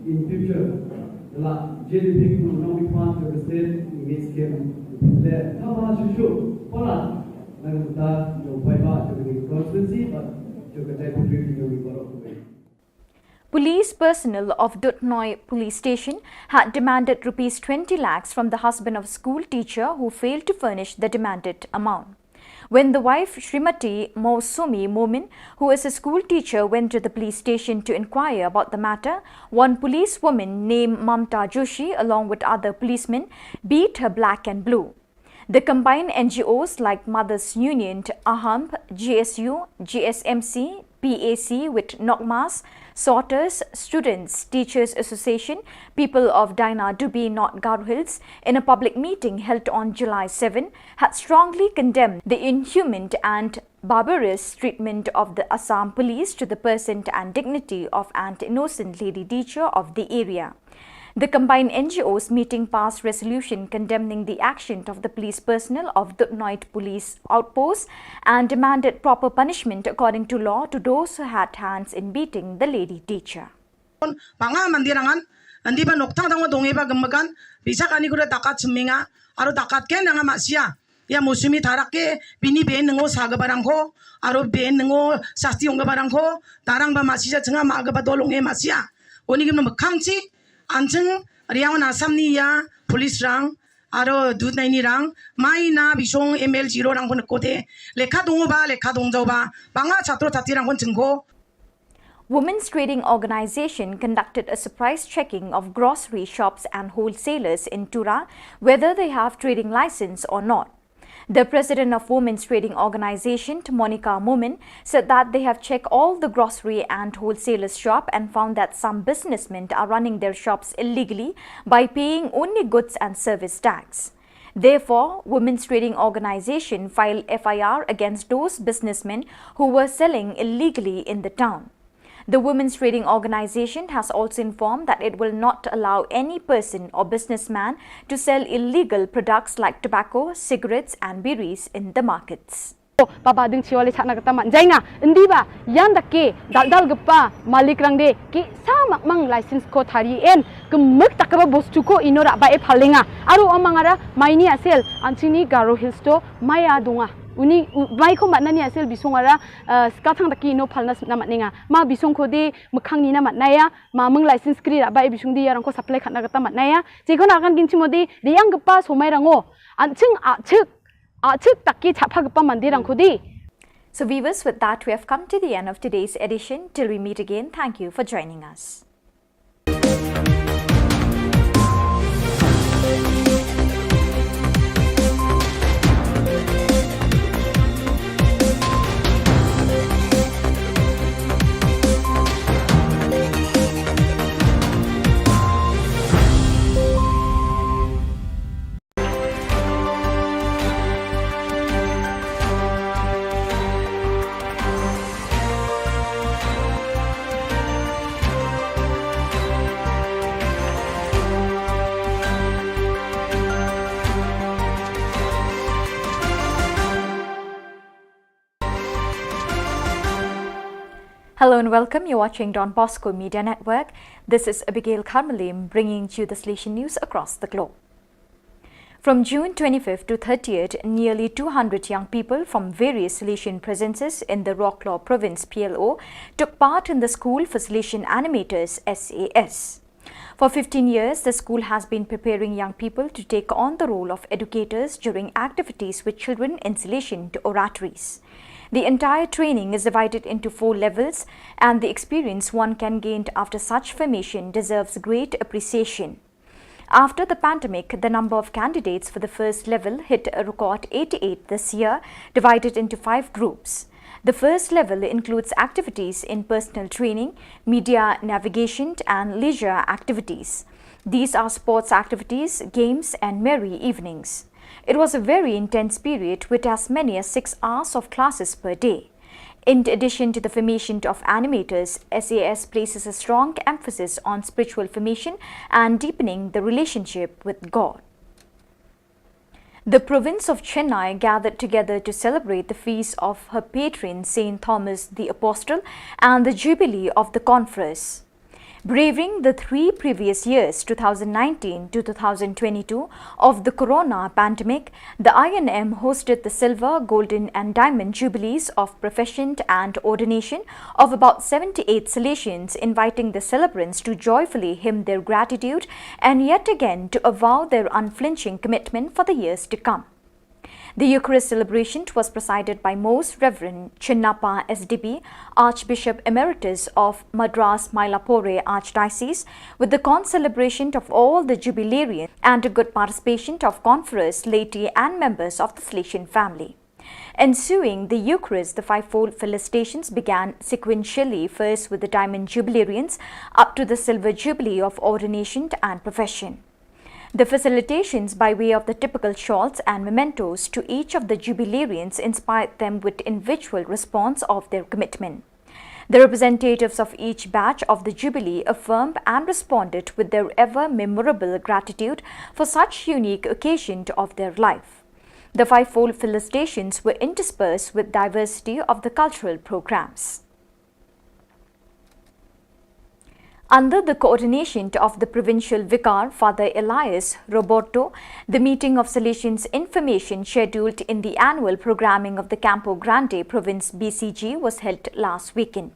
in future, the la J D P group will not be part of the state in this game. Let come on, shoot, shoot, para. Nang ta, jong pai ba, jong ni constituency, but jong ka type of trade, jong ni para. Police personnel of Duthnoi Police Station had demanded rupees twenty lakhs from the husband of a school teacher who failed to furnish the demanded amount. When the wife, Shrimati Mousumi Momin, who is a school teacher, went to the police station to inquire about the matter, one policewoman named Mamta Joshi, along with other policemen, beat her black and blue. The combined N G Os like Mothers Union, AHAMP, G S U, G S M C, P A C with NOCMAS, Sorters, Students, Teachers Association, People of Dainadubi, North Garo Hills, in a public meeting held on July seven, had strongly condemned the inhuman and barbarous treatment of the Assam police to the person and dignity of an innocent lady teacher of the area. The combined N G Os meeting passed resolution condemning the action of the police personnel of Duthnoi Police Outpost and demanded proper punishment according to law to those who had hands in beating the lady teacher. Panga mandir angan, andi ba nokta dang dong eba gemegan, bisa kani kuda takat seminga, aro takat ken dang masia. Ya Mousumi tharak ke bini ben ngo sa ga barang ko, aro ben ngo sasti ong ga barang ko, tarang ba masia chenga ma ga ba dolong e masia. Oni gim no mekang chi, ancheng riang na Assam ni ya, police rang, aro Duthnoi ni rang, mai na bisong M L zero rang pun kote, lekha dong ba, lekha dong jao ba, panga chatro chati rang pun chengko. Women's Trading Organization conducted a surprise checking of grocery shops and wholesalers in Tura, whether they have trading license or not. The president of Women's Trading Organization, Monica Momin, said that they have checked all the grocery and wholesalers shop and found that some businessmen are running their shops illegally by paying only goods and service tax. Therefore, Women's Trading Organization filed F I R against those businessmen who were selling illegally in the town. The Women's Trading Organization has also informed that it will not allow any person or businessman to sell illegal products like tobacco, cigarettes and biris in the markets. Baba ding chiwale chakna kata man jainga, indi ba yan dake dal dal gepa malik rang de ki sa mak mang license ko thari en, kemuk tak ba bostu ko ino rak ba e phalenga. Aru amang ara maini asel anchini Garo Hills to maya dunga. Uni u-, mai ko matna ni asel bisong ara, eh, skathang daki ino phalna na matninga. Ma bisong ko de mekhang ni na matnaya, ma meng license kri rak ba e bisong de yarang ko supply khatna kata matnaya. Chikon akan ding chimo de, de yang gepa somai rango. Anching achik Achik taki chapha gepa mandir ang kudi. So viewers, with that, we have come to the end of today's edition. Till we meet again, thank you for joining us. Hello and welcome. You're watching Don Bosco Media Network. This is Abigail Karmalim bringing to you the Salesian news across the globe. From June twenty-fifth to thirtieth, nearly two hundred young people from various Salesian presences in the Roklaw Province, P L O, took part in the School for Salesian Animators, S A S. For fifteen years, the school has been preparing young people to take on the role of educators during activities with children in Salesian to oratories. The entire training is divided into four levels, and the experience one can gain after such formation deserves great appreciation. After the pandemic, the number of candidates for the first level hit a record eighty-eight this year, divided into five groups. The first level includes activities in personal training, media navigation, and leisure activities. These are sports activities, games, and merry evenings. It was a very intense period with as many as six hours of classes per day. In addition to the formation of animators, S A S places a strong emphasis on spiritual formation and deepening the relationship with God. The province of Chennai gathered together to celebrate the feast of her patron Saint Thomas the Apostle and the jubilee of the conference. Braving the three previous years, two thousand nineteen to two thousand twenty-two, of the corona pandemic, the I N M hosted the silver, golden, and diamond jubilees of profession and ordination of about seventy-eight Salesians, inviting the celebrants to joyfully hymn their gratitude and yet again to avow their unflinching commitment for the years to come. The Eucharist celebration was presided by Most Reverend Chinnappa S D B, Archbishop Emeritus of Madras Mylapore Archdiocese, with the concelebration of all the jubilarians and a good participation of conference, laity, and members of the Salesian family. Ensuing the Eucharist, the fivefold felicitations began sequentially, first with the Diamond Jubilarians, up to the Silver Jubilee of ordination and profession. The felicitations by way of the typical shawls and mementos to each of the jubilarians inspired them with individual response of their commitment. The representatives of each batch of the Jubilee affirmed and responded with their ever memorable gratitude for such unique occasion of their life. The fivefold felicitations were interspersed with diversity of the cultural programs. Under the coordination of the provincial vicar, Father Elias Roberto, the meeting of Salesians Information scheduled in the annual programming of the Campo Grande Province B C G was held last weekend.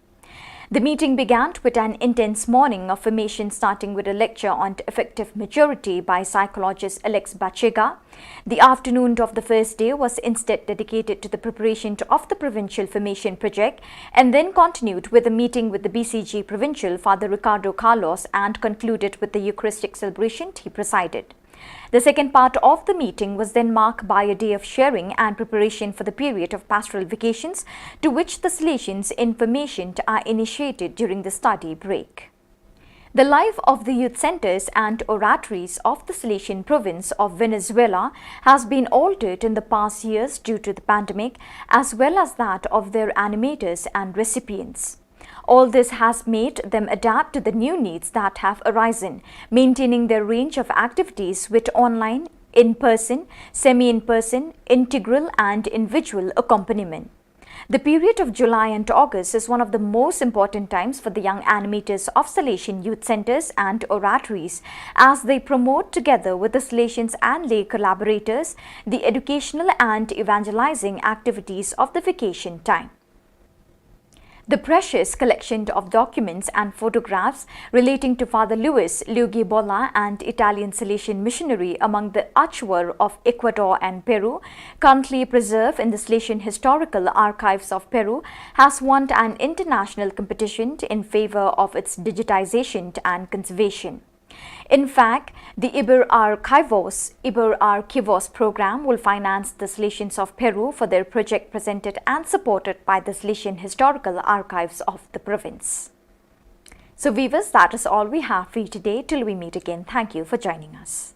The meeting began with an intense morning of formation, starting with a lecture on effective maturity by psychologist Alex Bachega. The afternoon of the first day was instead dedicated to the preparation of the provincial formation project and then continued with a meeting with the B C G provincial Father Ricardo Carlos and concluded with the Eucharistic celebration he presided. The second part of the meeting was then marked by a day of sharing and preparation for the period of pastoral vacations, to which the Salesians Information are initiated during the study break. The life of the youth centers and oratories of the Salesian province of Venezuela has been altered in the past years due to the pandemic, as well as that of their animators and recipients. All this has made them adapt to the new needs that have arisen, maintaining their range of activities with online, in-person, semi-in-person, integral and individual accompaniment. The period of July and August is one of the most important times for the young animators of Salesian youth centers and oratories, as they promote, together with the Salesians and lay collaborators, the educational and evangelizing activities of the vacation time. The precious collection of documents and photographs relating to Father Luis Luigi Bolla, an Italian Salesian missionary among the Achuar of Ecuador and Peru, currently preserved in the Salesian Historical Archives of Peru, has won an international competition in favor of its digitization and conservation. In fact, the Iber Archivos, Iber Archivos program will finance the Salesians of Peru for their project, presented and supported by the Salesian Historical Archives of the province. So viewers, that is all we have for you today. Till we meet again, thank you for joining us.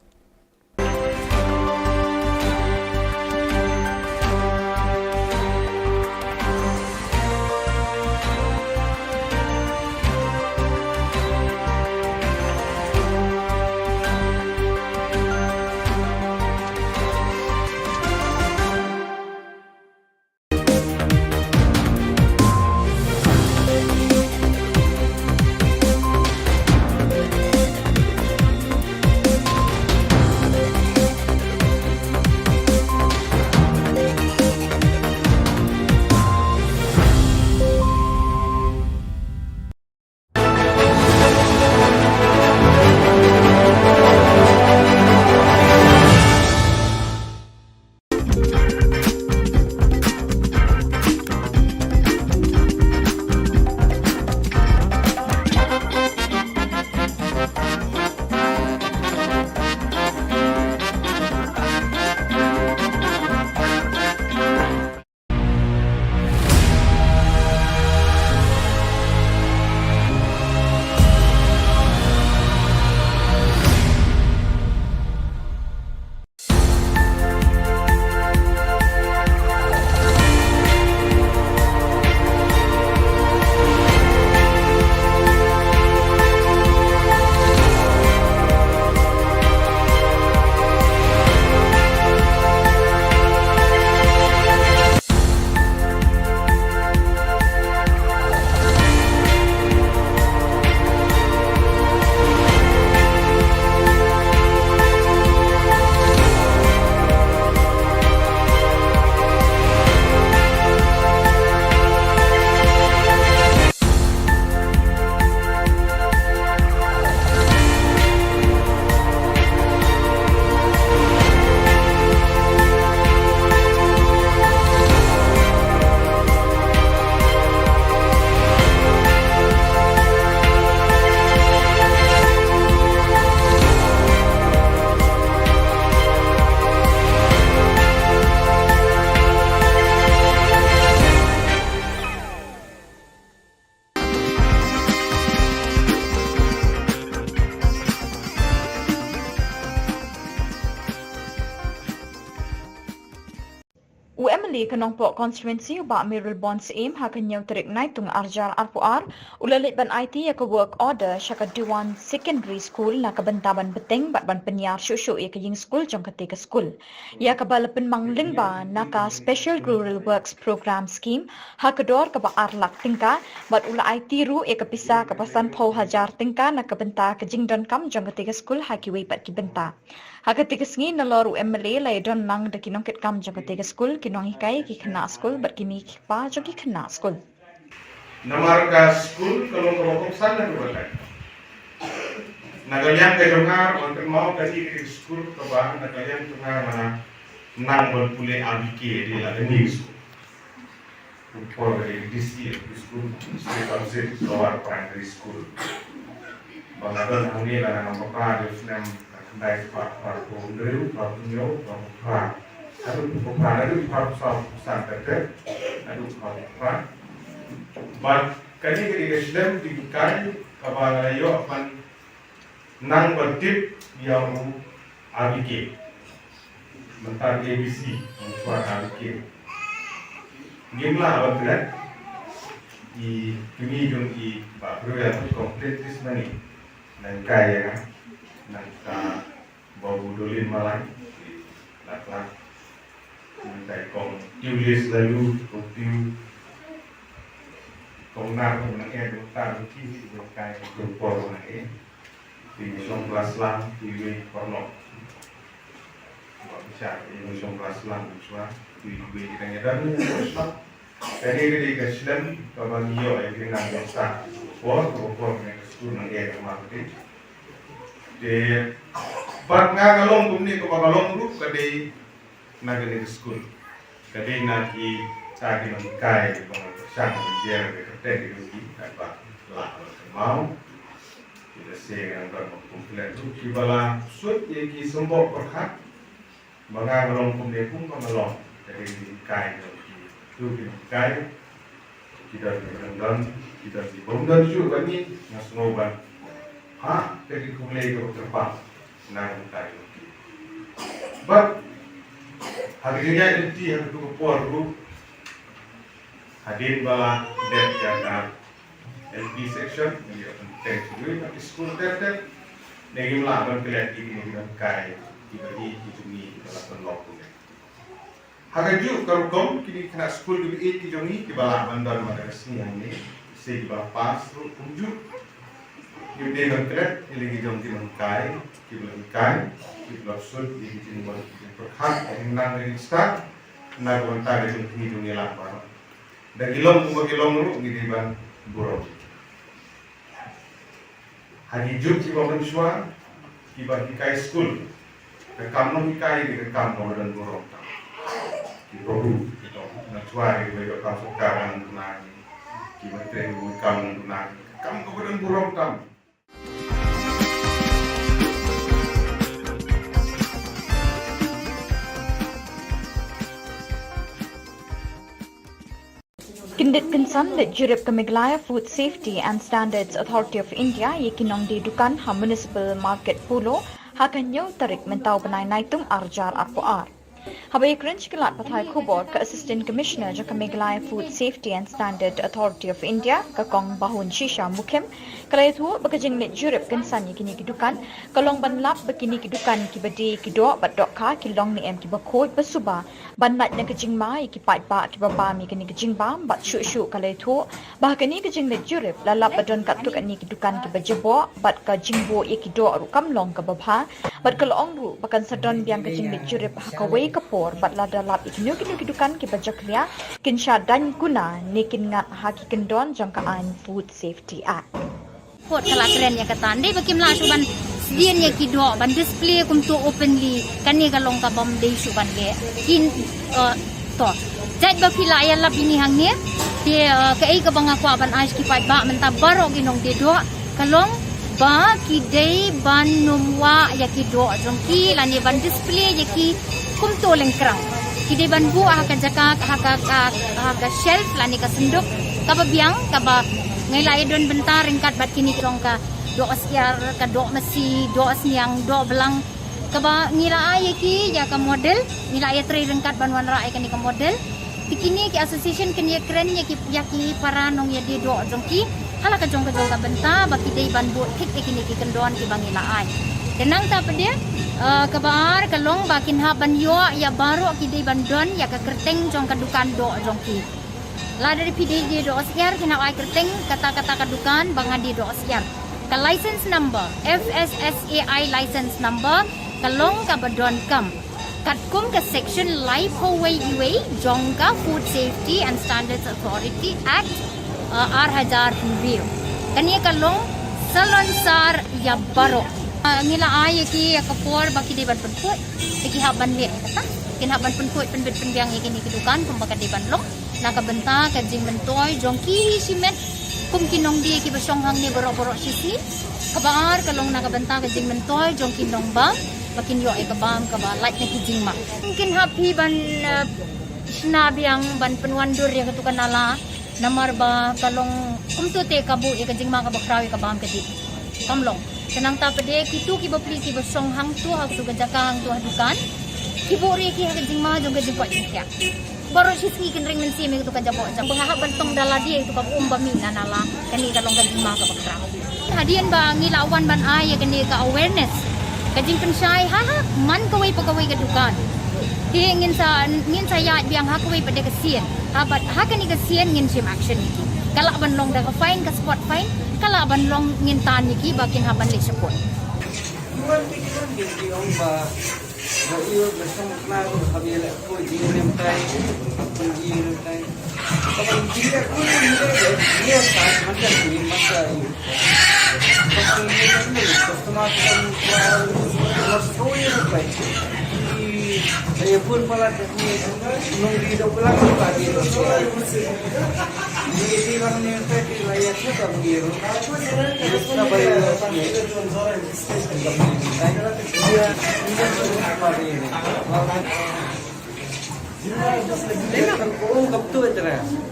Li ka Nongpoh constituency u Bah Mayralborn Syiem ha ka hynñiew tarik Naitung arjar arphew ar u la leit ban aiti ïa ka work order sha ka Dewan Secondary School na ka bynta ban bteng bad ban pynïar shuh shuh ïa ka ïing skul jong kata ka skul, ïa kaba la pynmang lyngba na ka Special Rural Works Programme Scheme ha ka dor kaba ar lak tyngka, bad u la aiti ruh ïa ka pisa kaba sanphew hajar tyngka na ka bynta ka jingdonkam jong kata ka skul ha kiwei pat ki bynta. Ha kata ka sngi nalor u M L A la ïadon lang da ki nongkitkam jong kata ka skul, ki nonghikai ki khynnah skul bad ki mei ki kpa jong ki khynnah skul. Namar ka skul ka long kaba kongsan na ka bynta. Na ka liang ka jong nga, ban kynmaw ka dei ka skul kaba na ka liang jong nga, nga nang ban pule R B K, dei la ka new skul. Por ka dei D C, skul, Sri Council Lower Primary School. Ba nga don hangne la nga nang ba pra dei snem khyndai spah phra phew hynriew, phra phew hynñiew, phra phew phra. Haduh phew phra, haduh phra phew saw, phew san, haduh phra phew phra. Bad kane ka dei ka skul jinghikai kaba la ïoh ban nang ba tip ïa u R B K. Mynta A B C, mynshwa R B K. Ngim lah ban klet. I kmie jong i Bah Briew ïa u complete list mane. Nang kai ïa nga. Nang ka Babu Dolin Malai. Lak lak. Nang kai kong Tiulis Lalu, kong Tiu. Kong Nar, kong Nang Ed, kong Tar, kong Kisi, kong Kai, kong Por, kong Nang Ed. Ti shong klas lang, ti wei porno. Ba bichar, ti shong klas lang, bichwa, ti wei kita ngi don ni klas lang. Kane ka dei ka skul kaba ngi ïoh ïa ki nang sa. Por, por, por, ne ka skul nang ïa ka marketing. Te, bad nga ka long kumne kaba ka long ruh ka dei na kane ka skul. Ka dei na kita ki nonghikai ba nga pyrshang ban jer ïa ka kyrteng jong ki, katba lah ban kynmaw. Ki da se ngan ban ban complain ruh kiba la sut ïa ki symboh pyrkhat. Ba nga ka long kumne kumba nga long. Ka dei ki nonghikai jong ki. Tu ki nonghikai. Ki don ki bym don, ki don ki bym don shuh ban ngi, nga sngew ban. Ha, te ki kumlei ka kyrpang. Na ka bynta jong ki. Bad ha ka jingïaid lynti ha katu ka por ruh, hadien ba la dep ïa ka L P section, ngi ïa pynbteng shuh ïa ki skul ter ter. Ne ngim lah ban klet ïa kine ki nonghikai kiba ïeit ki jong ngi kiba la pynlong kumne. Ha kajuh ka rukom kine ki khynnah skul kiba ïeit ki jong ngi kiba lah ban don mynta ka sngi hangne, se kiba pass ruh kumjuh. Ngi dei ban klet ïa la ki jong ki nonghikai kiba la hikai, kiba la sut ïa ki jingwan ki jingpyrkhat, ïa ki nang ïa ki stad na ka bynta ka jong ngi jong ngi lang baroh. Da ki long kumba ki long ruh ngi dei ban burom. Ha ki juk kiba mynshuwa, kiba hikai skul. Ka kam nonghikai dei ka kam kaba don burom tam. Kiba buh, kiba mynshuwa dei kiba ïoh kam sorkar nang duna ngi. Kiba trei kiba kam nang duna ngi. Ka kam kaba don burom tam. Kyndit kynsan leit jurip ka Meghalaya Food Safety and Standards Authority of India ïa ki nongdie dukan ha Municipal Market Polo ha ka hynñiew tarik mynta u bnai Naitung arjar arphew ar. Haba ïakren sha ki lad pathai khubor ka Assistant Commissioner jong ka Meghalaya Food Safety and Standard Authority of India, ka Kong Bahun Shisha Mukhim, ka la ïathuh ba ka jingleit jurip kynsan ïa kine ki dukan ka long ban lap ba kine ki dukan kiba die ki doh bad dohkha ki long ne em kiba khuid ba suba, ban lait na ka jingma ïa ki paidbah kiba bam ïa kane ka jingbam. Bad shuh shuh ka la ïathuh ba ha kane ka jingleit jurip la lap ba don katto katne ki dukan kiba jaboh bad ka jingbuh ïa ki doh ruh kam long kaba bha, bad ka la ong ruh ba kan sa don biang ka jingleit jurip ha kawei ka por bad lada lap ïa kino kino ki dukan kiba jakhlia kin shah daiñ kuna ne kin ngat ha ki kyndon jong ka aiñ Food Safety Act. Kot ka la kren ïa kata, dei ba kim lah shuh ban sdien ïa ki doh ban display kumto openly, kane ka long ka bym dei shuh ban leh. Kin, eh, to. Jait ba phi la ïalap ïa ngi hangne, te, eh, kaei kaba nga kwah ban ai sha ki paidbah mynta baroh ki nongdie doh, ka long ba ki dei ban nym wah ïa ki doh jong ki lane ban display ïa ki kumto lyngkrang. Ki dei ban buh ha ka jaka, ha ka, ka, ha ka shelf lane ka synduk kaba biang, kaba ngi la ïa don bynta ryngkat bad kine ki long ka doh syiar, ka doh masi, doh sniang, doh blang. Kaba ngi la ai ïa ki ïa ka model, ngi la ïatrei ryngkat ban wanrah ïa kane ka model. Kine ki association kin ïakren ïa ki, ïa ki para nongïadie doh jong ki ha la ka jong ka jong ka bynta ba ki dei ban bud thik ïa kine ki kyndon kiba ngi la ai. Te nangta pat de, eh, kaba ar ka long ba kin hap ban ïoh ïa baroh ki dei ban don ïa ka kyrteng jong ka dukan doh jong ki. Lada phi dei die doh syiar kin hap ai kyrteng kata kata ka dukan ba nga die doh syiar. Ka license number, F S S A I license number, ka long kaba donkam katkum ka section laiphew wei iwei jong ka Food Safety and Standards Authority Act, uh, ar hajar hynriew. Kane ka long salonsar ïa baroh. Uh, ngi la ai ïa ki ïa ka por ba ki dei ban pynkhuid, te ki hap ban leh kata. Kin hap ban pynkhuid, pynbit pynbiang ïa kine ki dukan kumba ka dei ban long na ka bynta ka jingmyntoi jong ki hi shimet kum ki nongdie kiba shong hangne baroh baroh shisngi. Kaba ar ka long na ka bynta ka jingmyntoi jong ki nongbam ba kin ïoh ïa ka bam kaba lait na ki jingma. Kin hap hi ban, eh, shna biang ban pynwandur ïa katu ka nala, namar ba ka long kumto te ka buh ïa ka jingma kaba khraw ïa ka bam ka dih. Kam long. Te nangta pat de kito kiba pli kiba shong hangto ha katu ka jaka hangto ha dukan, ki buh ruh ïa ki ha ka jingma jong ka jingkoit jingkhiah. Baroh shisngi kin ring mynsiem ïa katu ka jaboh jam. Ba nga hap ban tong da lade ïa katu ka um ba mih na nala. Kane ka long ka jingma kaba khraw. Hadien ba ngi la wan ban ai ïa kane ka awareness, ka jingpynshai ha, ha man kawei pa kawei ka dukan. Te ngin sa, ngin sa ïaid biang ha kawei pat de ka sien. Ha pat ha kane ka sien ngin shim action ïa ki. Ka lah ban long da ka fine, ka spot fine. Ka lah ban long ngin tan ïa ki ba kin hap ban leit shaphrang.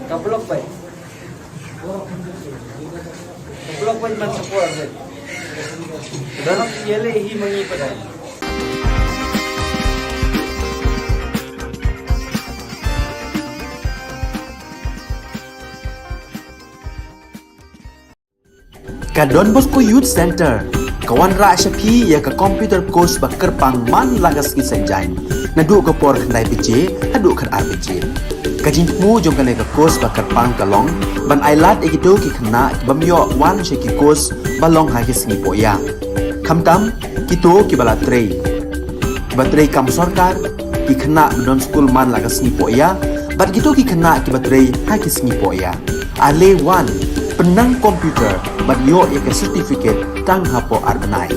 Ka block bai. Ka block bai man support bai. Dalam yele hi mangi padai. Ka Don Bosco Youth Centre ka wanrah sha phi ïa ka computer course ba kyrpang man la ka sngi Saitjaiñ, naduh ka por khyndai baje haduh khatar baje. Ka jingthmu jong kane ka course ba kyrpang ka long ban ailad ïa kito ki khynnah ki bym ïoh wan sha ki course ba long ha ki sngi pohïa. Khamtam kito kiba la trei, kiba trei kam sorkar, ki khynnah ba don skul man la ka sngi pohïa, bad kito ki khynnah kiba trei ha ki sngi pohïa. Ale wan, pynnang computer bad ïoh ïa ka certificate tang hapoh ar bnai.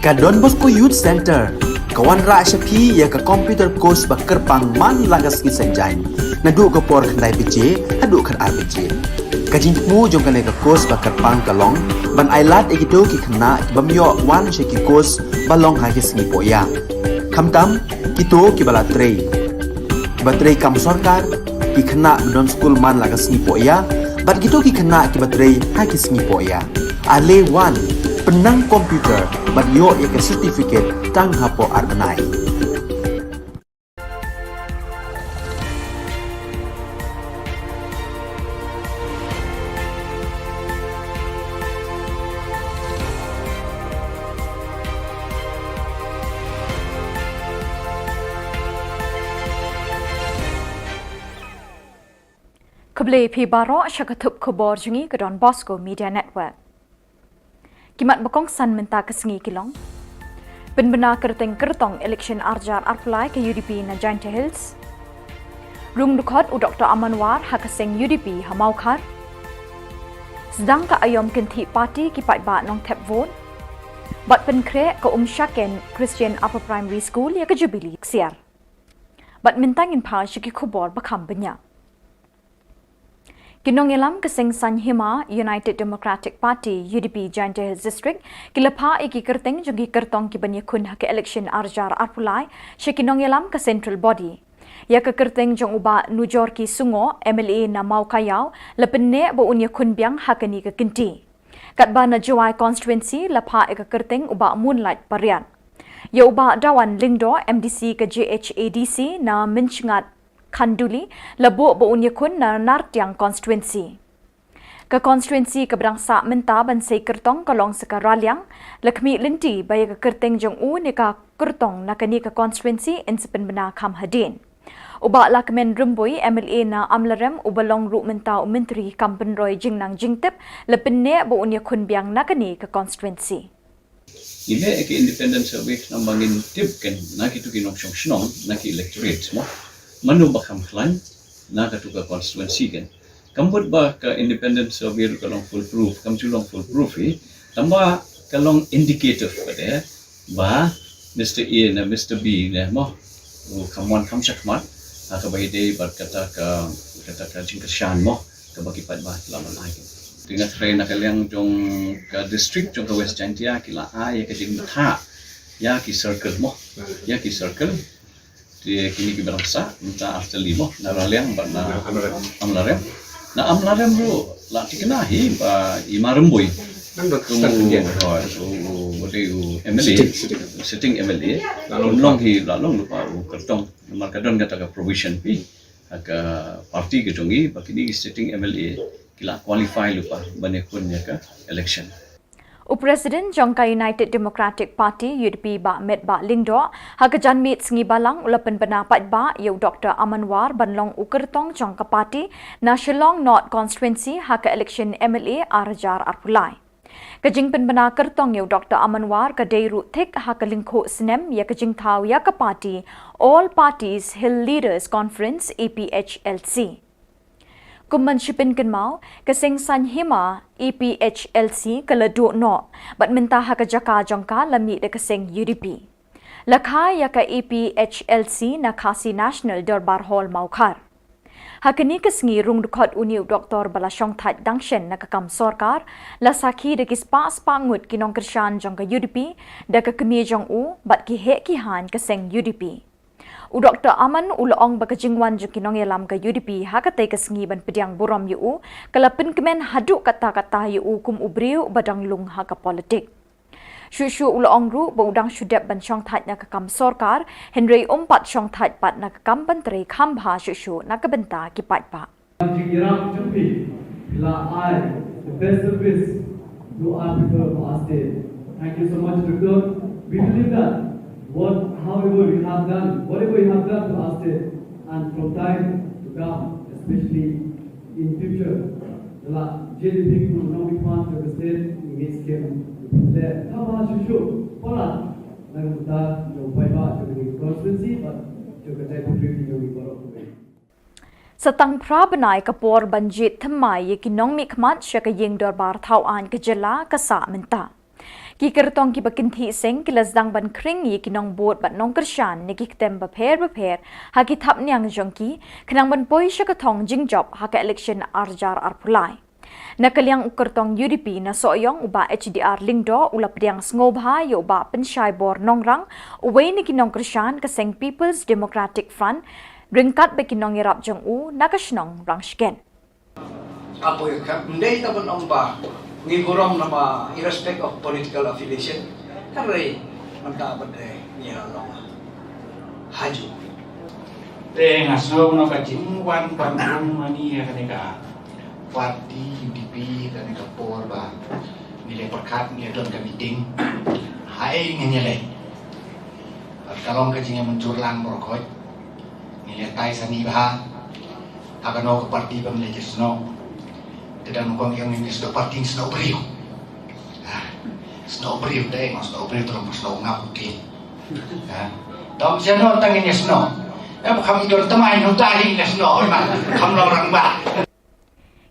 Ka Don Bosco Youth Centre ka wanrah sha phi ïa ka computer course ba kyrpang man la ka sngi Saitjaiñ, naduh ka por khyndai baje haduh khatar baje. Ka jingthmu jong kane ka course ba kyrpang ka long ban ailad ïa kito ki khynnah ki bym ïoh wan sha ki course ba long ha ki sngi pohïa, khamtam kito kiba la trei, kiba trei kam sorkar, ki khynnah ba don skul man la ka sngi pohïa bad kito ki khynnah kiba trei ha ki sngi pohïa. Ale wan, pynnang computer bad ïoh ïa ka certificate tang hapoh ar bnai. Khublei phi baroh sha ka thup khubor jong ngi ka Don Bosco Media Network. Ki mat ba kongsan mynta ka sngi ki long: Pynbna kyrteng kyrtong election arhajar arphew lai ka U D P na Jaintia Hills. Rung dkhot u Doktor Aman War ha ka seng U D P ha Mawkhar. Sdang ka aïom kynthih party ki paidbah Nongthep vote. Bad pynkhreh ka Umshaken Christian Upper Primary School ïa ka Jubilee ksiar. Bad mynta ngin phai sha ki khubor ba kham bniah. Ki nongïalam ka seng Saiñ Hima United Democratic Party, U D P, Jaintia Hills District ki la phah ïa ki kyrteng jong ki kyrtong ki ban ïakhun ha ka election arhajar arphew lai sha ki nongïalam ka Central Body. Ïa ka kyrteng jong u Bah Nujorki Sungoh, M L A na Mawkaiaw, la pynneh ba un ïakhun biang ha kane ka kynti. Katba na Jowai constituency la phah ïa ka kyrteng u Bah Moonlight Pariat. Ïa u Bah Dawan Lyngdoh, M D C ka J H A D C na Mynshngat Khanduli, la buh ba un ïakhun na Nartiang constituency. Ka constituency kaba dang sah mynta ban sei kyrtong ka long sa ka Raliang, la khmih lynti ba ïa ka kyrteng jong u ne ka kyrtong na kane ka constituency yn sa pynbna kham hadien. U Bah Lahkmen Rymbui, M L A na Amlarem, uba long ruh mynta u Myntri kam pynroi jingnang jingtip, la pynneh ba un ïakhun biang na kane ka constituency. Ngi leh ïa ka independent survey khnang ba ngin tip keiñ na kito ki nongshong shnong, na ki electorate mo, mano ba kham khlaiñ na kato ka constituency keiñ. Kam mut ba ka independent survey ruh ka long foolproof, kam ju long foolproof hi, tangba ka long indicative pat eh ba Mister A ne Mister B ne mo, u kham wan kham shakhmat ha kaba ïadei bad kata ka, kata ka jingkyrshan mo, kaba ki paidbah ki la ban ai. Te nga tharai na ka liang jong ka district jong ka West Jaintia ki la ai ïa ka jingbthah ïa ki circle mo, ïa ki circle. Te kine kiba dang sah mynta artylli mo, na Raliang bad na Amlarem. Na Amlarem ruh la thikna hi ba i Ma Rymbui, kum u, u, u, u dei u M L A, sitting, sitting. Sitting M L A, la long, long hi, la long lypa u kyrtong. Namar ka don kata ka provision hi ha ka party ka jong ngi ba kine ki sitting M L A ki la qualify lypa ban ïakhun ïa ka election. U President jong ka United Democratic Party, U D P, Bah Metbah Lyngdoh, ha ka janmiet sngi Balang u la pynbna paidbah ïa u Doktor Aman War ban long u kyrtong jong ka party na Shillong North constituency ha ka election M L A arhajar arphew lai. Ka jingpynbna kyrtong ïa u Doktor Aman War ka dei ruh thik ha ka lyngkhuh snem ïa ka jingthaw ïa ka party All Parties Hill Leaders Conference, A P H L C. Kum ban shu pynkynmaw, ka seng Saiñ Hima A P H L C ka la duh noh bad mynta ha ka jaka jong ka la mih da ka seng U D P. La kha ïa ka A P H L C na Khasi National Dorbar Hall, Mawkhar. Ha kane ka sngi, rung dkhot une u doktor ba la shongthait dang shen na ka kam sorkar la sakhi da ki spah spah ngut ki nongkyrshan jong ka U D P da ka kmie jong u bad ki heh ki haiñ ka seng U D P. U Doktor Aman u la ong ba ka jingwan jong ki nongïalam ka U D P ha katei ka sngi ban pdiang burom ïa u ka la pynkmen haduh katta katta ïa u kum u briew ba dang lung ha ka politik. Shuh shuh u la ong ruh ba u dang shu dep ban shongthait na ka kam sorkar, hynrei um pat shongthait pat na ka kam ban trei kham bha shuh shuh na ka bynta ki paidbah. Jingïarap jong phi, phi la ai the best service to our people of our state. Thank you so much, Doctor. We believe that what, however you have done, whatever you have done to our state, and from time to come, especially in future, la jong phi kum u nongmihkhmat jong ka state, ngi ngeit skhem phi leh kaba shuh shuh palat na ka bynta jong u paidbah jong ka constituency bad jong ka territory jong ngi baroh. Sa tang phra bnai ka por ban jied thymmai ïa ki nongmihkhmat sha ka ïing dorbar thaw aiñ ka jylla ka sah mynta. Ki kyrtong kiba kynthih seng ki la sdang ban khring ïa ki nongbud bad nongkyrshan na ki ktem bapher bapher ha ki thapniang jong ki, khnang ban poi sha ka thong jingjop ha ka election ar hajar arphew lai. Na ka liang u kyrtong U D P na Sohiong, u Bah H D R Lyngdoh, u la pdiang sngewbha ïa u Bah Pynshaibor Nongrang, uwei na ki nongkyrshan ka seng People's Democratic Front, ryngkat bad ki nongïarap jong u na ka shnong Rangshken. Apoy ka, ndei ta ban ong ba ngi burom namar irrespect of political affiliation, hynrei mynta ba dei ngi la long haju. Te nga sngew noh ka jingwan ban burom ma ngi ïa kane ka party U D P, kane ka por ba ngi la pyrkhat ngi don ka meeting. Haei ngin ïaleh. Ka long ka jingïamynjur lang baroh khoit. Ngi leh tai sani bha. Ha kano ka party ba ngi leh jingïasnoh. Te dang ngi ong ïa ngi snoh party, snoh briew. Ah, snoh briew te, nga snoh briew, te dang snoh nga putih. Ah, dang snoh tang ngi snoh. Eh, ba kham i don thymmai ngi utai ngi snoh, oi ma, kham long rangbah.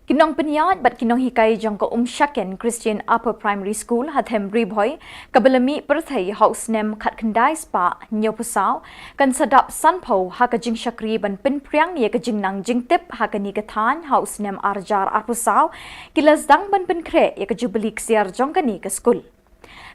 Ki nongpynïaid bad ki nonghikai jong ka Umshaken Christian Upper Primary School ha Them Ri Bhoi, kaba la mih pyrthei ha u snem khatkhyndai spah hynñiewphew saw, kan sa dap sanphew ha ka jingshakri ban pynphriang ïa ka jingnang jingtip ha kane ka thaiñ ha u snem ar hajar arphew saw, ki la sdang ban pynkhreh ïa ka jubili ksiar jong kane ka skul.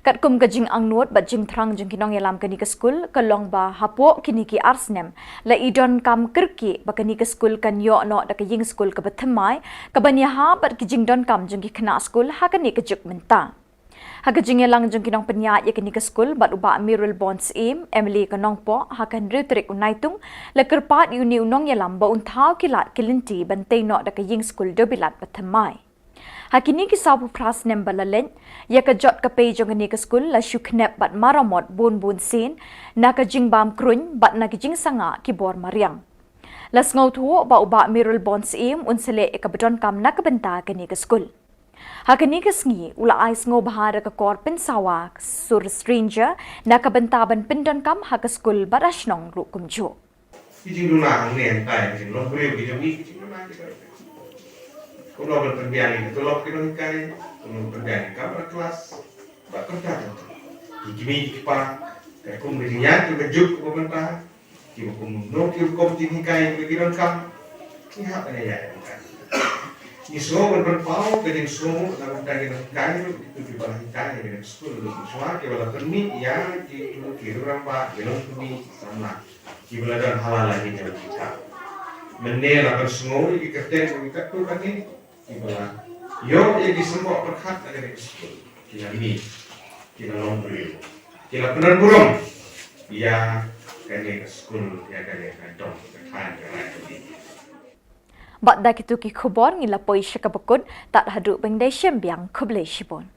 Katkum ka jingangnud bad jingthrang jong ki nongïalam kane ka skul, ka long ba hapoh kine ki ar snem, la i donkam kyrkieh ba kane ka skul kan ïoh noh da ka ïing skul kaba thymmai, kaban ïahap bad ki jingdonkam jong ki khynnah skul ha kane ka juk mynta. Ha ka jingïalang jong ki nongpynïaid ïa kane ka skul bad u Bah Mayralborn Syiem, M L A ka Nongpoh, ha ka hynriew tarik u Naitung, la kyrpad ïa une u nongïalam ba un thaw ki lad ki lynti ban tei noh da ka ïing skul dewbilat ba thymmai. Ha kine ki sawphew phra snem ba la leit, ïa ka jot ka pei jong kane ka skul la shu khnep bad maramot bun bun sien, na ka jingbam kruiñ bad na ka jingsangah ki bor mariang. La sngewthuh ba u Bah Mayralborn Syiem un sa leh ïa kaba donkam na ka bynta kane ka skul. Ha kane ka sngi, u la ai sngewbha da ka kor pynsawa sur stranger, na ka bynta ban pyndonkam ha ka skul bad ha shnong ruh kumjuh. Ki jingduna hangne hangtai, ki jinglong briew, ki jong ngi, ki jingduna ki jong ngi. Kumno ban pynbiang ïa ka tulop ki nonghikai, kumno ban pynbiang ïa ka kamra klas, bad kumta kumta. Ki kmie ki kpa, katkum ka jingïaid ka juk kaba mynta, kiba kumno ki rukom jinghikai kiba ki donkam, ngi hap ban ïaid ïa ka. Ngi sngew ban pynpaw ka jingsngew na ka bynta ki nonghikai ruh, kito kiba la hikai ha kane ka skul, ruh shuwa kiba la pynmih ïa kito ki rangbah, ki longkmie, ki samla. Kiba la don ha la lai ki jong ki. Mynne la pynsngew ïa ki kyrteng jong ki katto katne kiba la ïoh ïa ki symboh pyrkhat na kane ka skul. Ki la mih, ki la long briew, ki la pynburom ïa kane ka skul, ïa kane ka dong ka thaiñ ka Raijbari. Bad da kito ki khubor ngi la poi sha kaba kut, tad haduh ban ïadei shim biang, khublei shibun.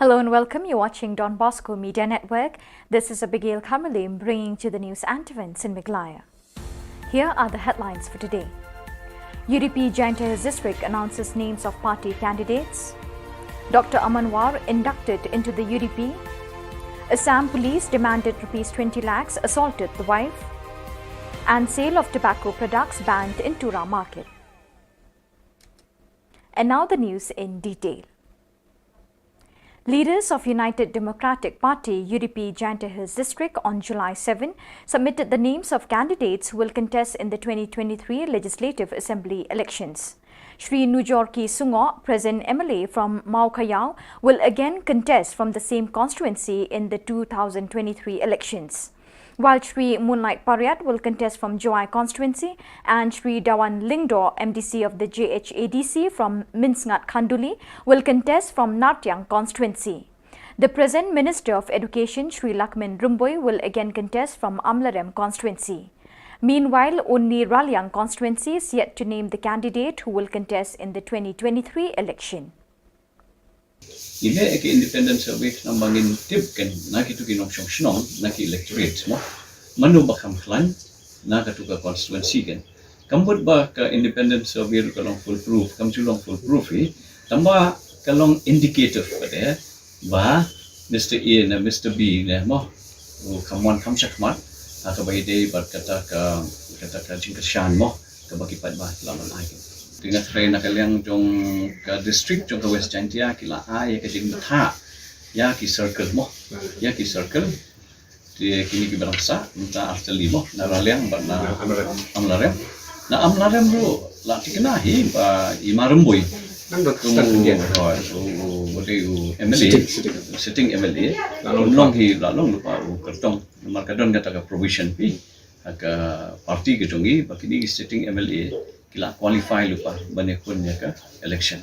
Hello and welcome. You're watching Don Bosco Media Network. This is Abigail Kamalim bringing to the news and events in Meghalaya. Here are the headlines for today. U D P Jaiñtia Hills District announces names of party candidates. Doctor Aman War inducted into the U D P. Assam police demanded rupees twenty lakhs, assaulted the wife. And sale of tobacco products banned in Tura market. And now the news in detail. Leaders of United Democratic Party, U D P, Jaiñtia Hills District on July seven submitted the names of candidates who will contest in the twenty twenty-three Legislative Assembly elections. Shri Nujorki Sungoh, present M L A from Mawkhayaw, will again contest from the same constituency in the two thousand twenty-three elections. While Shri Moonlight Pariat will contest from Jowai constituency and Shri Dawan Lyngdoh, M D C of the J H A D C from Mynsngat Khanduli, will contest from Nartiang constituency. The present Minister of Education, Shri Lahkmen Rymbui, will again contest from Amlarem constituency. Meanwhile, only Raliang constituency is yet to name the candidate who will contest in the twenty twenty-three election. Ngi leh ïa ki independent survey namar ngin tip kan na kitu ki nongshong shnong, na ki electorate mo. Mano ba kham khlaiñ na katu ka constituency kan. Kam mut ba ka independent survey ruh ka long foolproof, kam ju long foolproof hi. Tangba ka long indicative pat de ba Mister A ne Mister B ne mo, u kham wan kham shakhmat ha kaba ïadei bad kata ka, kata ka jingkyrshan mo, kaba ki paidbah ki la ban ai. Te nga tharai na ka liang jong ka district jong ka West Jaintia ki la ai ïa ka jingbthah ïa ki circle mo, ïa ki circle. Te kine kiba dang sah mynta ar tylli mo, na Raliang bad na Amlarem. Na Amlarem ruh la thikna hi ba i Ma Rymbui. Nang dot start again. U, u, u, u M L A, sitting, sitting. Sitting M L A. La long hi, la long lypa u kyrtong. Namar ka don kata ka provision phi ha ka party ka jong i ba kine ki sitting M L A ki la qualify lypa ban ïakhun ïa ka election.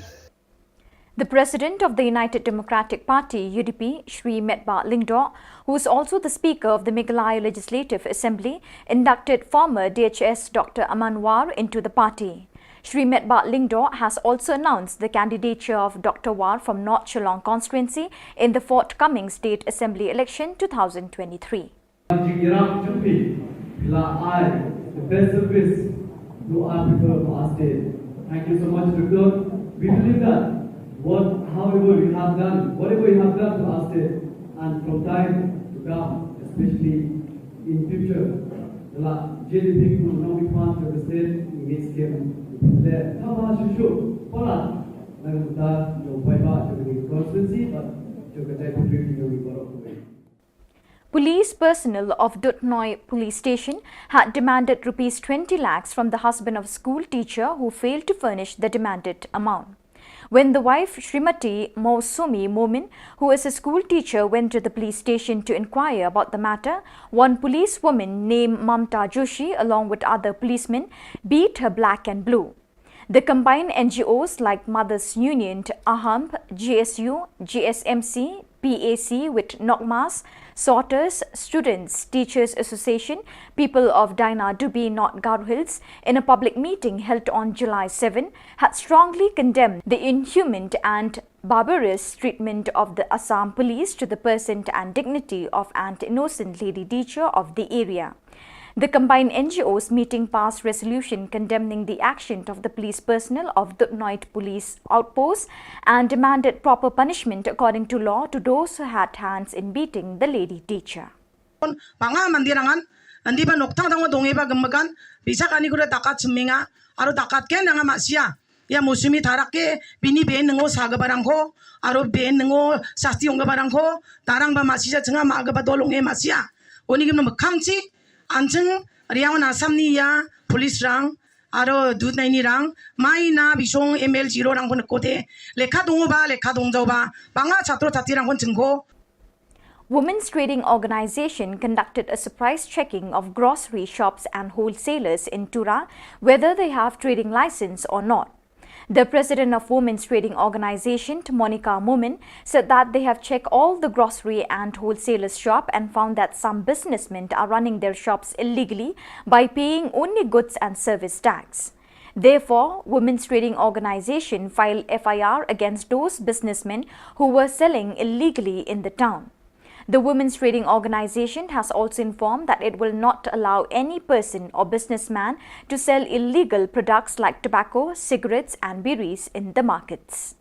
The president of the United Democratic Party, U D P, Shri Metbah Lyngdoh, who is also the speaker of the Meghalaya Legislative Assembly, inducted former D H S Doctor Aman War into the party. Shri Metbah Lyngdoh has also announced the candidature of Doctor War from North Shillong constituency in the forthcoming State Assembly election two thousand twenty-three. Jingïarap jong phi, phi la ai the best service to our people of our state. Thank you so much, Doctor. We believe that what, however you have done, whatever you have done for our state, and from time to come, especially in future, the la J D P group will not be part of the state in this game. Le, kaba shishu, para, nang ta, jong pai ba, jong the constituency, but jong the deputy, jong the Police personnel of Duthnoi Police Station had demanded rupees twenty lakhs from the husband of a school teacher who failed to furnish the demanded amount. When the wife, Shrimati Mousumi Momin, who is a school teacher, went to the police station to inquire about the matter, one policewoman named Mamta Joshi, along with other policemen, beat her black and blue. The combined N G Os like Mothers Union, AHAMP, G S U, G S M C, P A C with NOCMAS, Sorters, Students, Teachers Association, People of Dainadubi, North Garo Hills, in a public meeting held on July seven, had strongly condemned the inhuman and barbarous treatment of the Assam police to the person and dignity of an innocent lady teacher of the area. The combined N G Os meeting passed resolution condemning the action of the police personnel of Duthnoi Police Outpost and demanded proper punishment according to law to those who had hands in beating the lady teacher. Panga mandir angan, andi ba nokta dang dong eba gemegan, bisa kani kuda takat seminga, aro takat ken dang masia. Ya Mousumi tharak ke bini ben ngo sa ga barang ko, aro ben ngo sasti ong ga barang ko, tarang ba masia chenga ma ga ba dolong e masia. Oni gim no mekang chi, ancheng riang na Assam ni ya, police rang, aro Duthnoi ni rang, mai na bisong M L zero rang pun kote, lekha dong ba, lekha dong jao ba, panga chatro chati rang pun chengko. Women's Trading Organization conducted a surprise checking of grocery shops and wholesalers in Tura, whether they have trading license or not. The president of Women's Trading Organization, Monica Momin, said that they have checked all the grocery and wholesalers shop and found that some businessmen are running their shops illegally by paying only goods and service tax. Therefore, Women's Trading Organization filed F I R against those businessmen who were selling illegally in the town. The Women's Trading Organization has also informed that it will not allow any person or businessman to sell illegal products like tobacco, cigarettes and biris in the markets.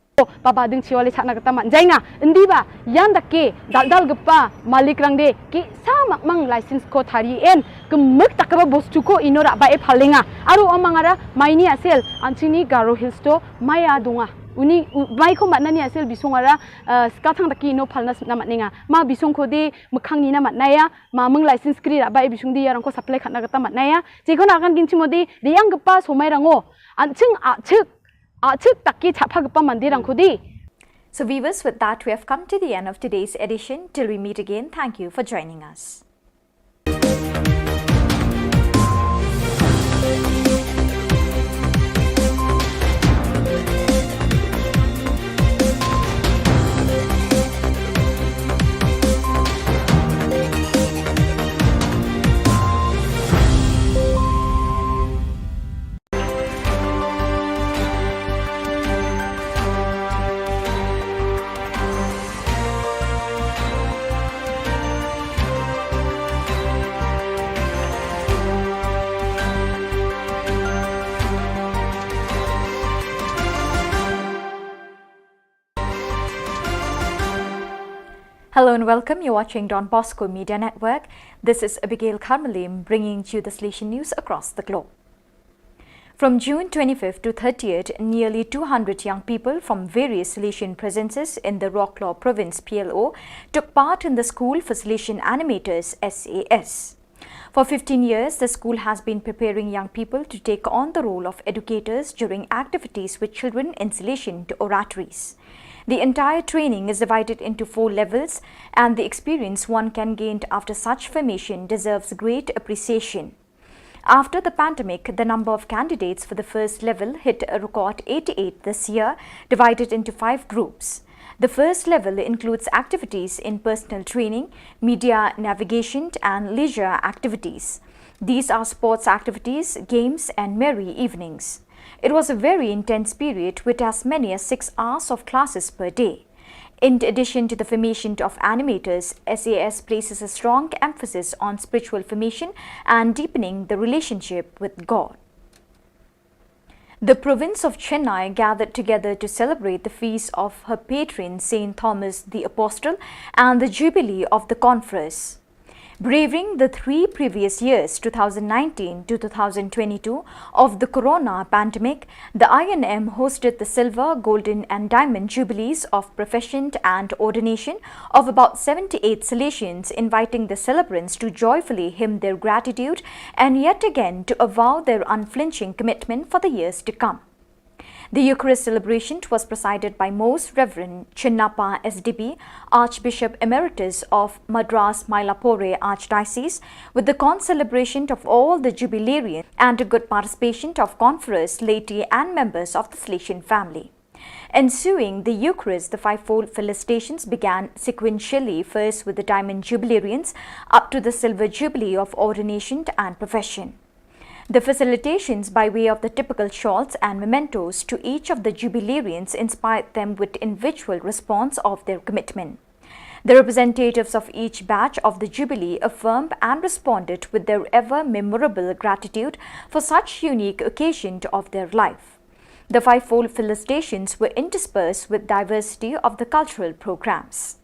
Baba ding chiwale chakna kata man jainga, indi ba yan dake dal dal gepa malik rang de ki sa mak mang license ko thari en, kemuk tak ba bostu ko ino rak ba e phalenga. Aro amang ara maini asel anchini Garo Hills to maya dunga. Uni u-, mai ko matna ni asel bisong ara, eh, skathang daki ino phalna sna matninga. Ma bisong ko de mekhang ni na matnaya, ma meng license kri rak ba e bisong de yarang ko supply khatna kata matnaya. Chiko na kan kin chimo de, de yang gepa somai rango. Anching achik, achik taki chapha gepa mandi rang ko de. So viewers, with that we have come to the end of today's edition. Till we meet again, thank you for joining us. Hello and welcome. You're watching Don Bosco Media Network. This is Abigail Karmalim bringing to you the Salesian news across the globe. From June twenty-fifth to thirtieth, nearly two hundred young people from various Salesian presences in the Roklor Province, P L O, took part in the School for Salesian Animators, S A S. For fifteen years, the school has been preparing young people to take on the role of educators during activities with children in Salesian oratories. The entire training is divided into four levels, and the experience one can gain after such formation deserves great appreciation. After the pandemic, the number of candidates for the first level hit a record eighty-eight this year, divided into five groups. The first level includes activities in personal training, media navigation, and leisure activities. These are sports activities, games, and merry evenings. It was a very intense period with as many as six hours of classes per day. In addition to the formation of animators, S A S places a strong emphasis on spiritual formation and deepening the relationship with God. The province of Chennai gathered together to celebrate the feast of her patron Saint Thomas the Apostle and the jubilee of the conference. Braving the three previous years, two thousand nineteen to two thousand twenty-two, of the corona pandemic, the I N M hosted the silver, golden, and diamond jubilees of profession and ordination of about seventy-eight Salesians, inviting the celebrants to joyfully hymn their gratitude and yet again to avow their unflinching commitment for the years to come. The Eucharist celebration was presided by Most Reverend Chinnappa S D B, Archbishop Emeritus of Madras Mylapore Archdiocese, with the concelebration of all the jubilarians and a good participation of conference, laity, and members of the Salesian family. Ensuing the Eucharist, the fivefold felicitations began sequentially, first with the Diamond Jubilarians, up to the Silver Jubilee of ordination and profession. The felicitations by way of the typical shawls and mementos to each of the jubilarians inspired them with individual response of their commitment. The representatives of each batch of the Jubilee affirmed and responded with their ever memorable gratitude for such unique occasion of their life. The fivefold felicitations were interspersed with diversity of the cultural programs.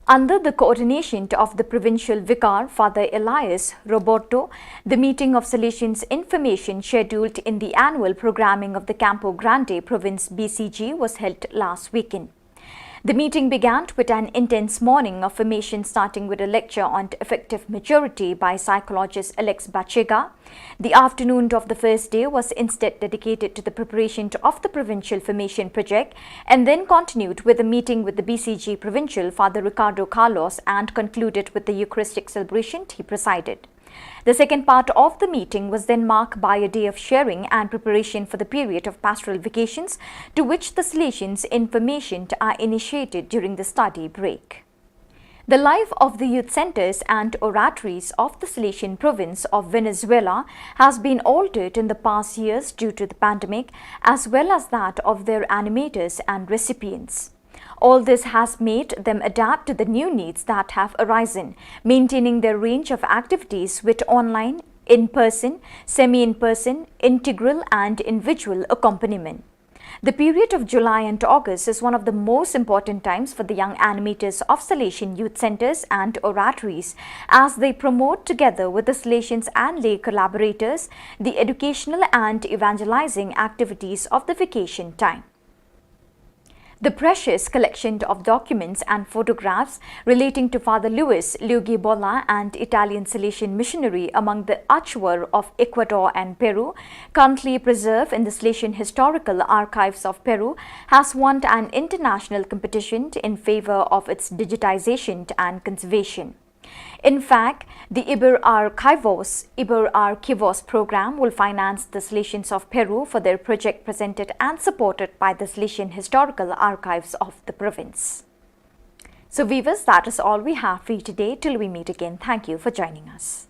Under the coordination of the provincial vicar, Father Elias Roberto, the meeting of Salesians information scheduled in the annual programming of the Campo Grande Province B C G was held last weekend. The meeting began with an intense morning of formation, starting with a lecture on effective maturity by psychologist Alex Bachega. The afternoon of the first day was instead dedicated to the preparation of the provincial formation project and then continued with a meeting with the B C G provincial Father Ricardo Carlos and concluded with the Eucharistic celebration he presided. The second part of the meeting was then marked by a day of sharing and preparation for the period of pastoral vacations, to which the Salesians information are initiated during the study break. The life of the youth centers and oratories of the Salesian province of Venezuela has been altered in the past years due to the pandemic, as well as that of their animators and recipients. All this has made them adapt to the new needs that have arisen, maintaining their range of activities with online, in-person, semi-in-person, integral and individual accompaniment. The period of July and August is one of the most important times for the young animators of Salesian youth centers and oratories, as they promote together with the Salesians and lay collaborators the educational and evangelizing activities of the vacation time. The precious collection of documents and photographs relating to Father Luis Luigi Bolla, an Italian Salesian missionary among the Achuar of Ecuador and Peru, currently preserved in the Salesian Historical Archives of Peru, has won an international competition in favor of its digitization and conservation. In fact, the Iber Archivos, Iber Archivos program will finance the Salesians of Peru for their project, presented and supported by the Salesian Historical Archives of the province. So viewers, that is all we have for you today. Till we meet again, thank you for joining us.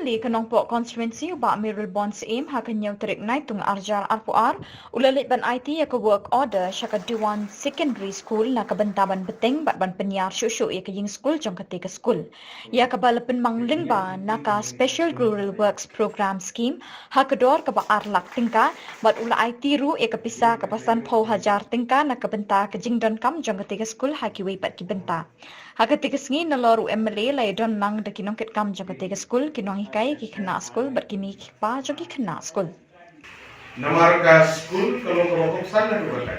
Ka Nongpoh Constituency u Bah Mayralborn Syiem ha ka hynñiew tarik Naitung arjar arphew ar u la leit ban aiti ïa ka work order sha ka Dewan Secondary School na ka bynta ban bteng bad ban pynïar shuh shuh ïa ka ïing skul jong kata ka skul, ïa kaba la pynmang lyngba na ka Special Rural Works Programme Scheme ha ka dor kaba ar lak tyngka, bad u la aiti ruh ïa ka pisa kaba sanphew hajar tyngka na ka bynta ka jingdonkam jong kata ka skul ha kiwei pat ki bynta. Ha kata ka sngi nalor u MLA la ïadon lang da ki nongkitkam jong kata ka skul, ki nonghikai ki khynnah skul bad kine ki kpa jong ki khynnah skul. Namar ka skul ka long kaba kongsan na ka bynta.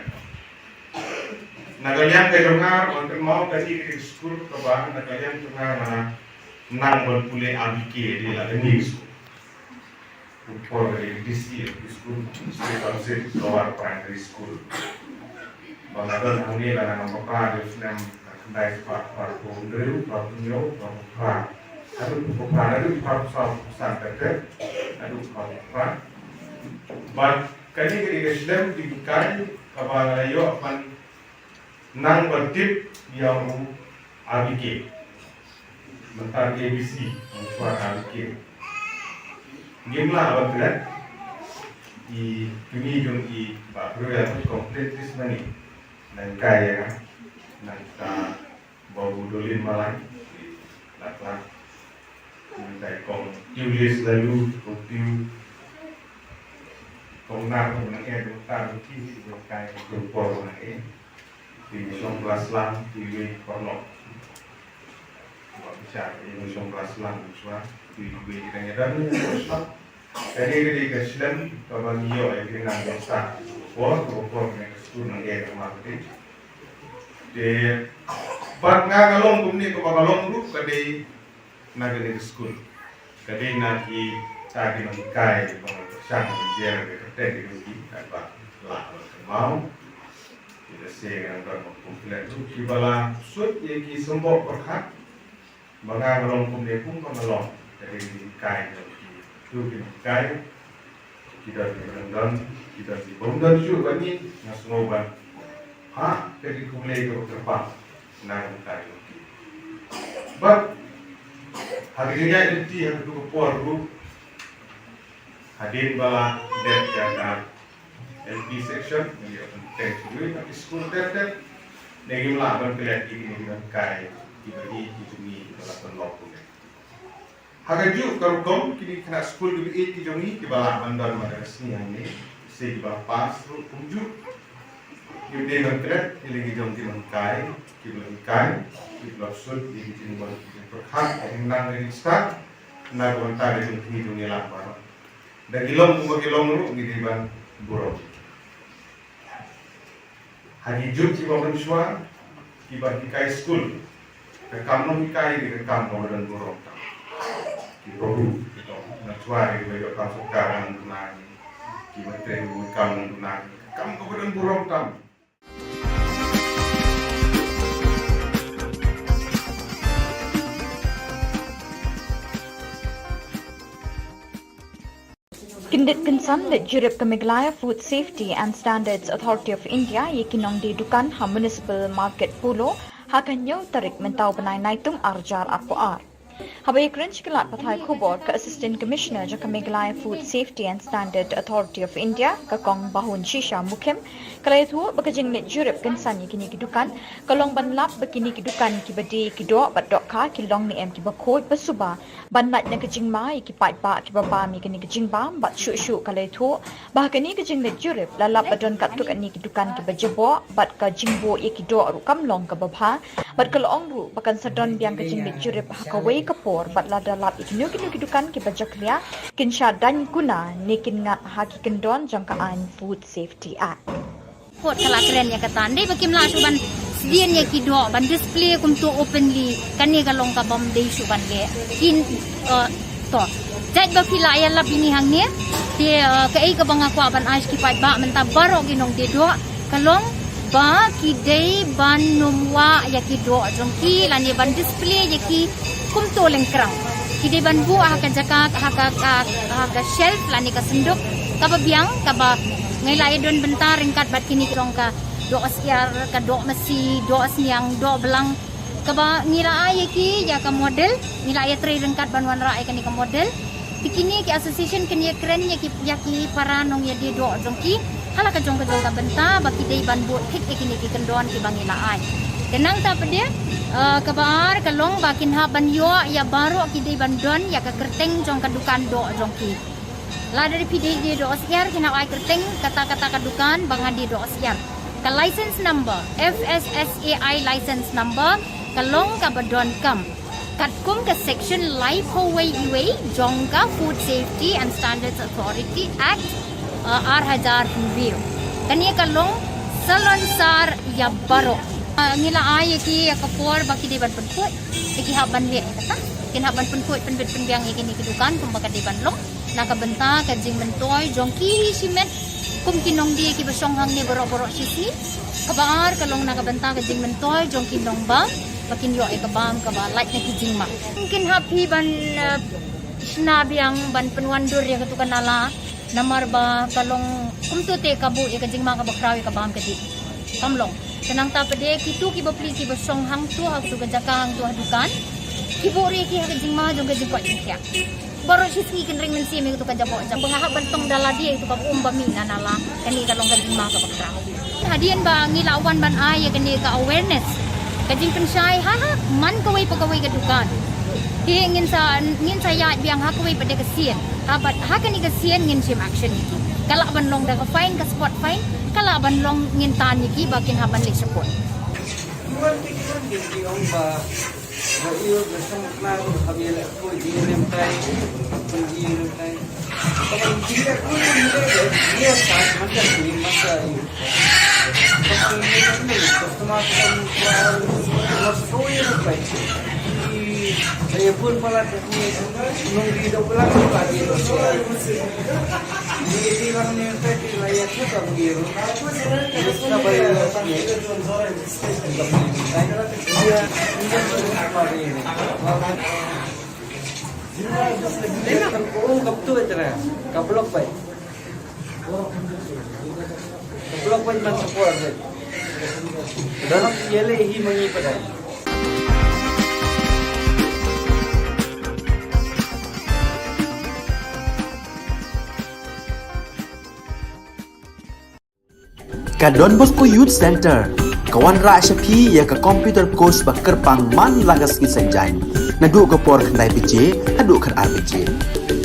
Na ka liang ka jong nga, wan kynmaw ka dei ka skul kaba na ka liang jong nga nga nang ban pule A B K, dei la ka new school. Por ka dei D C, school, District Council, Lower Primary School. Ba nga don hangne la nga nang ba pra dei snem khyndai spah phra phew hynriew, phra phew hynñiew, phra phew phra. Haduh phew phra, haduh phra phew saw, phew san ka dei, haduh phra phew phra. Bad kane ka dei ka shlem jinghikai kaba nga la ïoh ban nang ban tip ïa u A B K. Mynta A B C, mynshwa A B K. Ngim lah ban klet. I kmie jong i Bah Khrul ïa complain this money. Nang kai ïa nga. Nang ka Babu Dolin Malai. Lak lak. Nang kai kong Tiulis lalu, kong Tiu. Kong Nar, kong Nang Ed, kong Tar, kong Tiu, kong kai, kong Por, kong Nang Ed. Ti shong klas lang, ti wei paralok. Wa bichar, ti shong klas lang, bichwa, ti wei kita nya dan ni, klas lang. Kane ka dei ka shlem, kaba ngi ïoh, eh, kane ka start. Por, por, por, kane ka skul nang eh, ka ma ka dei. Te, bad nga ka long kumne, kaba ka long ruh, ka dei, na kane ka skul. Ka dei na kita ki nonghikai, ba nga pyrshang ban jer ka kyrteng ki nonghikai, ba la ba kynmaw. Kita se nga dang ban complain ruh kiba la sut ïa ki symboh pyrkhat. Ba nga nga long kumne kum ba nga long. Ka dei ki nonghikai, ki tu ki nonghikai. Ki don ki bym don, ki don ki bym don shuh ba ngi nga sngew ban. Ha, ka dei kumne ka ba kyrpang. Na ka bynta jong ki. Bad ha ka jingïaid lynti ha katu ka por ruh, hadien ba la dep ïa ka L P section, ngi ïa pynbteng shuh ha ki skul dep dep. Ne ngim lah ban klet ïa kine ki nonghikai kiba ïeit ki jong ngi kiba la pynlong kumne. Ha kajuh ka rukom kine ki khynnah skul kiba ïeit ki jong ngi kiba lah ban don man ka sngi hangne, se kiba pass ruh kumjuh. Ngi dei ban klet ïa la ki jong ki nonghikai kiba la hikai, kiba la sut ïa ki jingbon ki jingpyrkhat, ka jingnang ka jingstad na ka bynta ka jong ki jong ngi lah baroh. Da ki long kumba ki long ruh ngi dei ban burom. Ha ki juk kiba mynshuwa, kiba hikai skul, ka kam nonghikai dei ka kam kaba don burom tam. Kiba ruh, kiba mynshuwa dei kiba ïoh kam sorkar nang duna ngi, kiba trei ruh kam nang duna ngi, ka kam kaba don burom tam. Kyndit kynsan leit jurip ka Meghalaya Food Safety and Standards Authority of India ïa ki nongdie dukan ha Municipal Market Polo ha ka hynñiew tarik mynta u bnai Naitung arjar arphew ar. Haba ïakren sha ki lad pathai khubor ka Assistant Commissioner jong ka Meghalaya Food Safety and Standard Authority of India ka Kong Bahun Shisha Mukhim ka la ïathuh ba ka jingleit jurip kynsan ïa kine ki dukan ka long ban lap ba kine ki dukan kiba die ki doh bad dohkha ki long ne em kiba khuid ba suba, ban lait na ka jingma ïa ki paidbah kiba bam ïa kane ka jingbam. Bad shuh shuh ka la ïathuh ba ha kane ka jingleit jurip la lap ba don katto katne ki dukan kiba jaboh bad ka jingbuh ïa ki doh ruh kam long kaba bha. Bad ka la ong ruh ba kan sa don biang ka jingleit jurip ha kawei ka por bad lada lap ïa kino kino ki dukan kiba jakhlia kin shah daiñ kuna ne kin ngat ha ki kyndon jong ka aiñ Food Safety Act. Kot ka la kren ïa kata, dei ba kim lah shuh ban sdien ïa ki doh ban display kumto openly, kane ka long ka bym dei shuh ban leh. Kin, eh, to. Jait ba phi la ïalap ïa ngi hangne, te, eh, kaei kaba nga kwah ban ai sha ki paidbah mynta baroh ki nongdie doh ka long ba ki dei ban nym wah ïa ki doh jong ki lane ban display ïa ki kumto lyngkrang. Ki dei ban buh ha ka jaka, ha ka, ha, ha ka shelf lane ka synduk kaba biang, kaba ngi la ïa don bynta ryngkat bad kine ki long ka doh syiar, ka doh masi, doh sniang, doh blang. Kaba ngi la ai ïa ki ïa ka model, ngi la ïatrei ryngkat ban wanrah ïa kane ka model. Kine ki association kin ïakren ïa ki, ïa ki para nongïadie doh jong ki ha la ka jong ka jong ka bynta ba ki dei ban bud thik ïa kine ki kyndon kiba ngi la ai. Te nangta pat de, eh, kaba ar ka long ba kin hap ban ïoh ïa baroh ki dei ban don ïa ka kyrteng jong ka dukan doh jong ki. Lada phi dei die doh syiar kin hap ai kyrteng kata kata ka dukan ba nga die doh syiar. Ka license number, F S S A I license number, ka long kaba donkam katkum ka section laiphew wei iwei jong ka Food Safety and Standards Authority Act, uh, ar hajar hynriew. Kane ka long salonsar ïa baroh. Uh, ngi la ai ïa ki ïa ka por ba ki dei ban pynkhuid, te ki hap ban leh ïa kata. Kin hap ban pynkhuid pynbit pynbiang ïa kine ki dukan kumba ka dei ban long na ka bynta ka jingmyntoi jong ki shimet kum ki nongdie kiba shong hangne baroh baroh shi sngi. Kaba ar ka long na ka bynta ka jingmyntoi jong ki nongbam ba kin ïoh ïa ka bam kaba lait na ki jingma. Kin hap phi ban, eh, shna biang ban pynwandur ïa katu ka nala, namar ba ka long kumto te ka buh ïa ka jingma kaba khraw ïa ka bam ka dih. Kam long. Te nangta pat de kitu kiba pli kiba shong hangtu ha katu ka jaka hangtu ha dukan, ki buh ruh ïa ki ha ka jingma jong ka jingkoit jingkhiah. Baroh shi sngi kin ring mynsiem ïa katu ka jaboh jam ba nga hap ban tong da lade ïa katu ka um ba mih na nala. Kane ka long ka jingma kaba khraw. Hadien ba ngi la wan ban ai ïa kane ka awareness, ka jingpynshai ha, ha man kawei pa kawei ka dukan. Te ngin sa, ngin sa ïaid biang ha kawei pat de ka sien. Ha bad ha kane ka sien ngin shim action ïa ki. Ka lah ban long da ka fine, ka spot fine, ka lah ban long ngin tan ïa ki ba kin hap ban leit shaphrang. Ka block bai. Ka block bai man support bai. Dah nak yele hi mangi padai. Ka Don Bosco Youth Center ka wanrah sha phi ïa ka computer course ba kyrpang man la ka sngi Saitjaiñ, naduh ka por khyndai baje haduh khatar baje.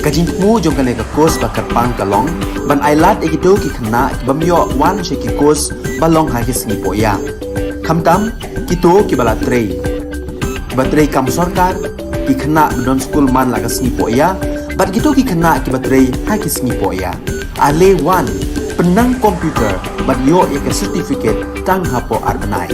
Ka jingthmu jong kane ka course ba kyrpang ka long ban ailad ïa kito ki khynnah ki bym ïoh wan sha ki course ba long ha ki sngi pohïa, khamtam kito kiba la trei, kiba trei kam sorkar, ki khynnah ba don skul man la ka sngi pohïa, bad kito ki khynnah kiba trei ha ki sngi pohïa. Ale wan, pynnang computer bad ïoh ïa ka certificate tang hapoh ar bnai.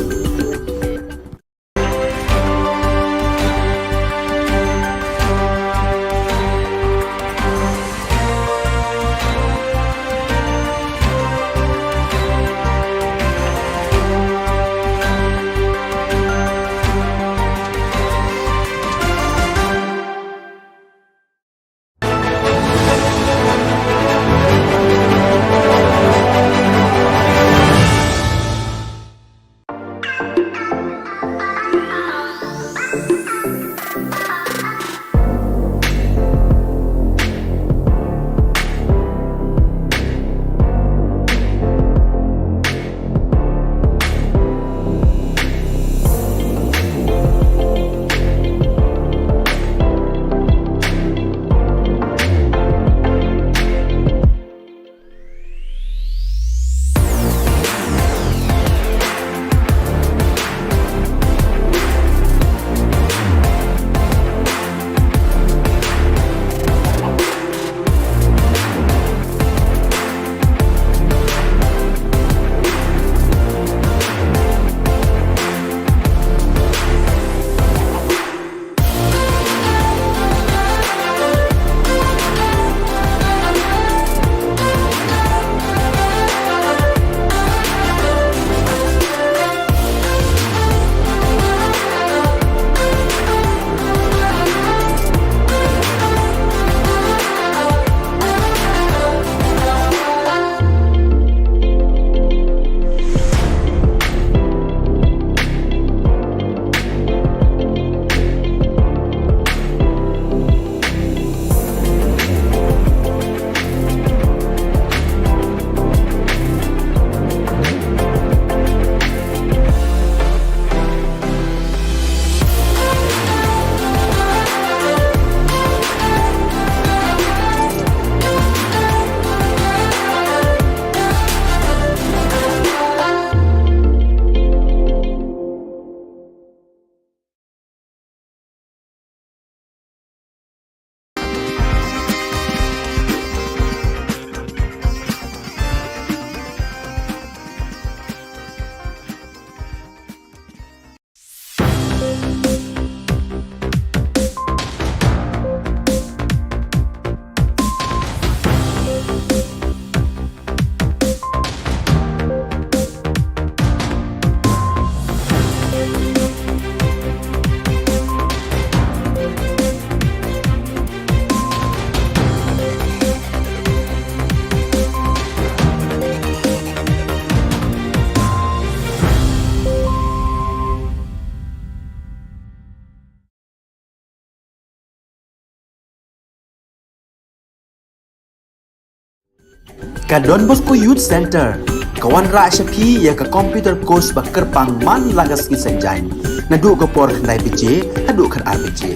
Ka Don Bosco Youth Centre ka wanrah sha phi ïa ka computer course ba kyrpang man la ka sngi Saitjaiñ, naduh ka por khyndai baje haduh khatar baje.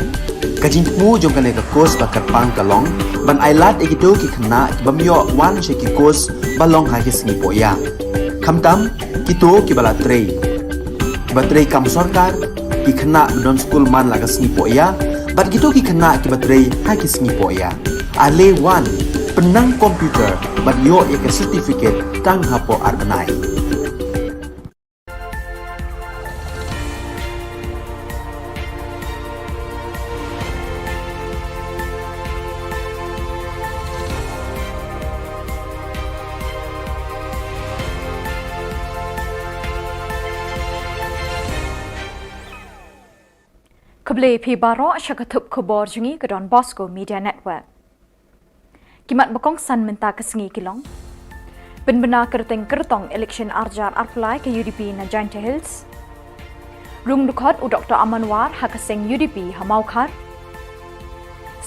Ka jingthmu jong kane ka course ba kyrpang ka long ban ailad ïa kito ki khynnah ki bym ïoh wan sha ki course ba long ha ki sngi pohïa, khamtam kito kiba la trei, kiba trei kam sorkar, ki khynnah ba don skul man la ka sngi pohïa, bad kito ki khynnah kiba trei ha ki sngi pohïa. Ale wan, pynnang computer bad ïoh ïa ka certificate tang hapoh ar bnai. Khublei phi baroh sha ka thup khubor jong ngi ka Don Bosco Media Network. Ki mat ba kongsan mynta ka sngi ki long: pynbna kyrteng kyrtong election arjar arphew lai ka U D P na Jaintia Hills. Rung dkhot u Doktor Aman War ha ka seng U D P ha Mawkhar.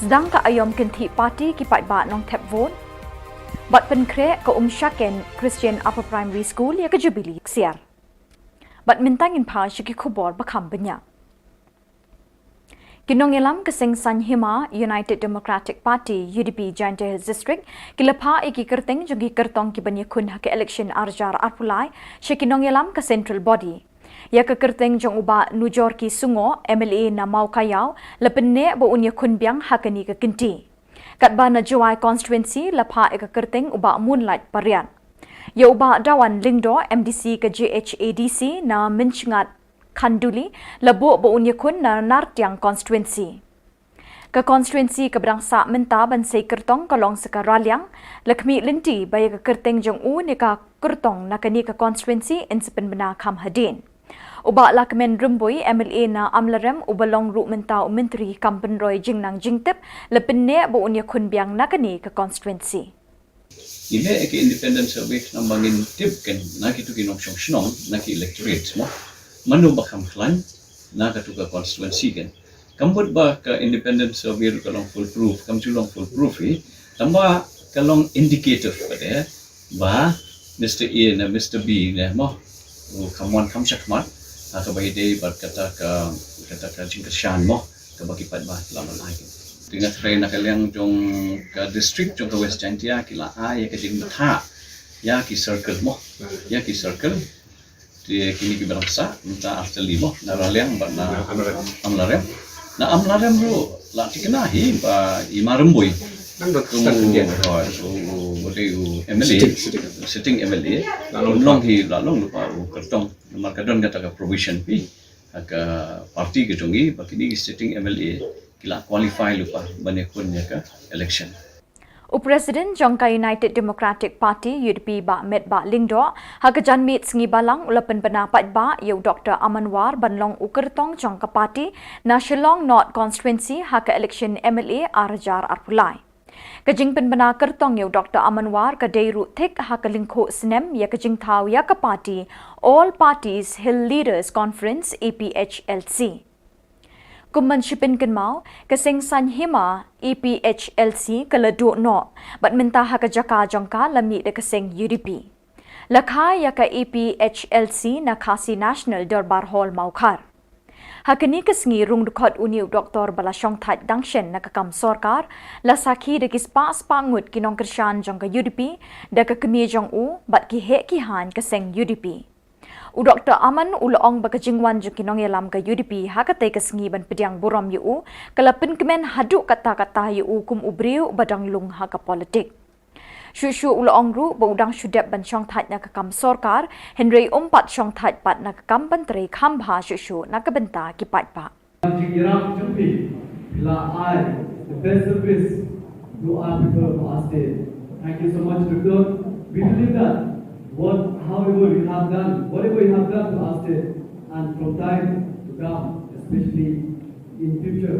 Sdang ka aïom kynthih party ki paidbah Nongthep vote. Bad pynkhreh ka Umshaken Christian Upper Primary School ïa ka Jubilee ksiar. Bad mynta ngin phai sha ki khubor ba kham bniah. Ki nongïalam ka seng saiñ hima United Democratic Party, U D P, Jaintia Hills District ki la phah ïa ki kyrteng jong ki kyrtong ki ban ïakhun ha ka election arjar arphew lai sha ki nongïalam ka Central Body. Ïa ka kyrteng jong u Bah Nujorki Sungoh, M L A na Mawkaiaw, la pynneh ba un ïakhun biang ha kane ka kynti. Katba na Jowai constituency la phah ïa ka kyrteng u Bah Moonlight Pariat. Ïa u Bah Dawan Lyngdoh, M D C ka J H A D C na Mynsngat Khanduli, la buh ba un ïakhun na Nartiang constituency. Ka constituency kaba dang sah mynta ban sei kyrtong ka long sa ka Raliang, la khmih lynti ba ïa ka kyrteng jong u ne ka kyrtong na kane ka constituency yn sa pynbna kham hadien. U Bah Lahkmen Rymbui, M L A na Amlarem, uba long ruh mynta u Myntri kam pynroi jingnang jingtip, la pynneh ba un ïakhun biang na kane ka constituency. Ngi leh ïa ka independent survey namar ba ngin tip kan na kitu ki nongshong shnong, na ki electorate mo, mano ba kham khlaiñ na katu ka constituency kan. Kam mut ba ka independent survey ruh ka long foolproof, kam ju long foolproof hi, tangba ka long indicative pat eh ba Mister A ne Mister B ne mo, u kham wan kham shakhmat ha kaba ïadei bad kata ka, kata ka jingkyrshan mo, kaba ki paidbah la ban ai. Te nga tharai na ka liang jong ka district jong ka West Jaintia ki la ai ïa ka jingbthah ïa ki circle mo, ïa ki circle. Te kine kiba dang sah mynta ar tylli mo, na Raliang bad na Amlarem. Na Amlarem ruh la thikna hi ba i Ma Rymbui, u, u, u, u M L A, sitting, sitting M L A, la long hi, la long lypa u kyrtong. Namar ka don kata ka provision hi ha ka party ka jong ngi ba kine ki sitting M L A ki la qualify lypa ban ïakhun ïa ka election. U President jong ka United Democratic Party, U D P, Bah Metbah Lyngdoh, ha ka janmiet sngi Balang u la pynbna paidbah ïa u Doktor Aman War ban long u kyrtong jong ka party na Shillong North constituency ha ka election M L A arhajar arphew lai. Ka jingpynbna kyrtong ïa u Doktor Aman War ka dei ruh thik ha ka lyngkhuh snem ïa ka jingthaw ïa ka party All Parties Hill Leaders Conference, A P H L C. Kum ban shi pynkynmaw, ka seng saiñ hima A P H L C ka la duh noh bad mynta ha ka jaka jong ka la mih da ka seng U D P. La kha ïa ka A P H L C na Khasi National Dorbar Hall, Mawkhar. Ha kane ka sngi rung dkhot une u doktor ba la shongthait dang shen na ka kam sorkar, la sakhi da ki spah spah ngut ki nongkyrshan jong ka U D P da ka kmie jong u bad ki heh ki haiñ ka seng U D P. U Doktor Aman u la ong ba ka jingwan jong ki nongïalam ka U D P ha katei ka sngi ban pdiang burom ïa u ka la pynkmen haduh katta katta ïa u kum u briew uba dang lung ha ka politik. Shuh shuh u la ong ruh ba u dang shu dep ban shongthait na ka kam sorkar, hynrei um pat shongthait pat na ka kam ban trei kham bha shuh shuh na ka bynta ki paidbah. Jingïarap jong phi, phi la ai the best service to our people of our state. Thank you so much, Doctor. We believe that what, however you have done, whatever you have done to our state, and from time to come, especially in future,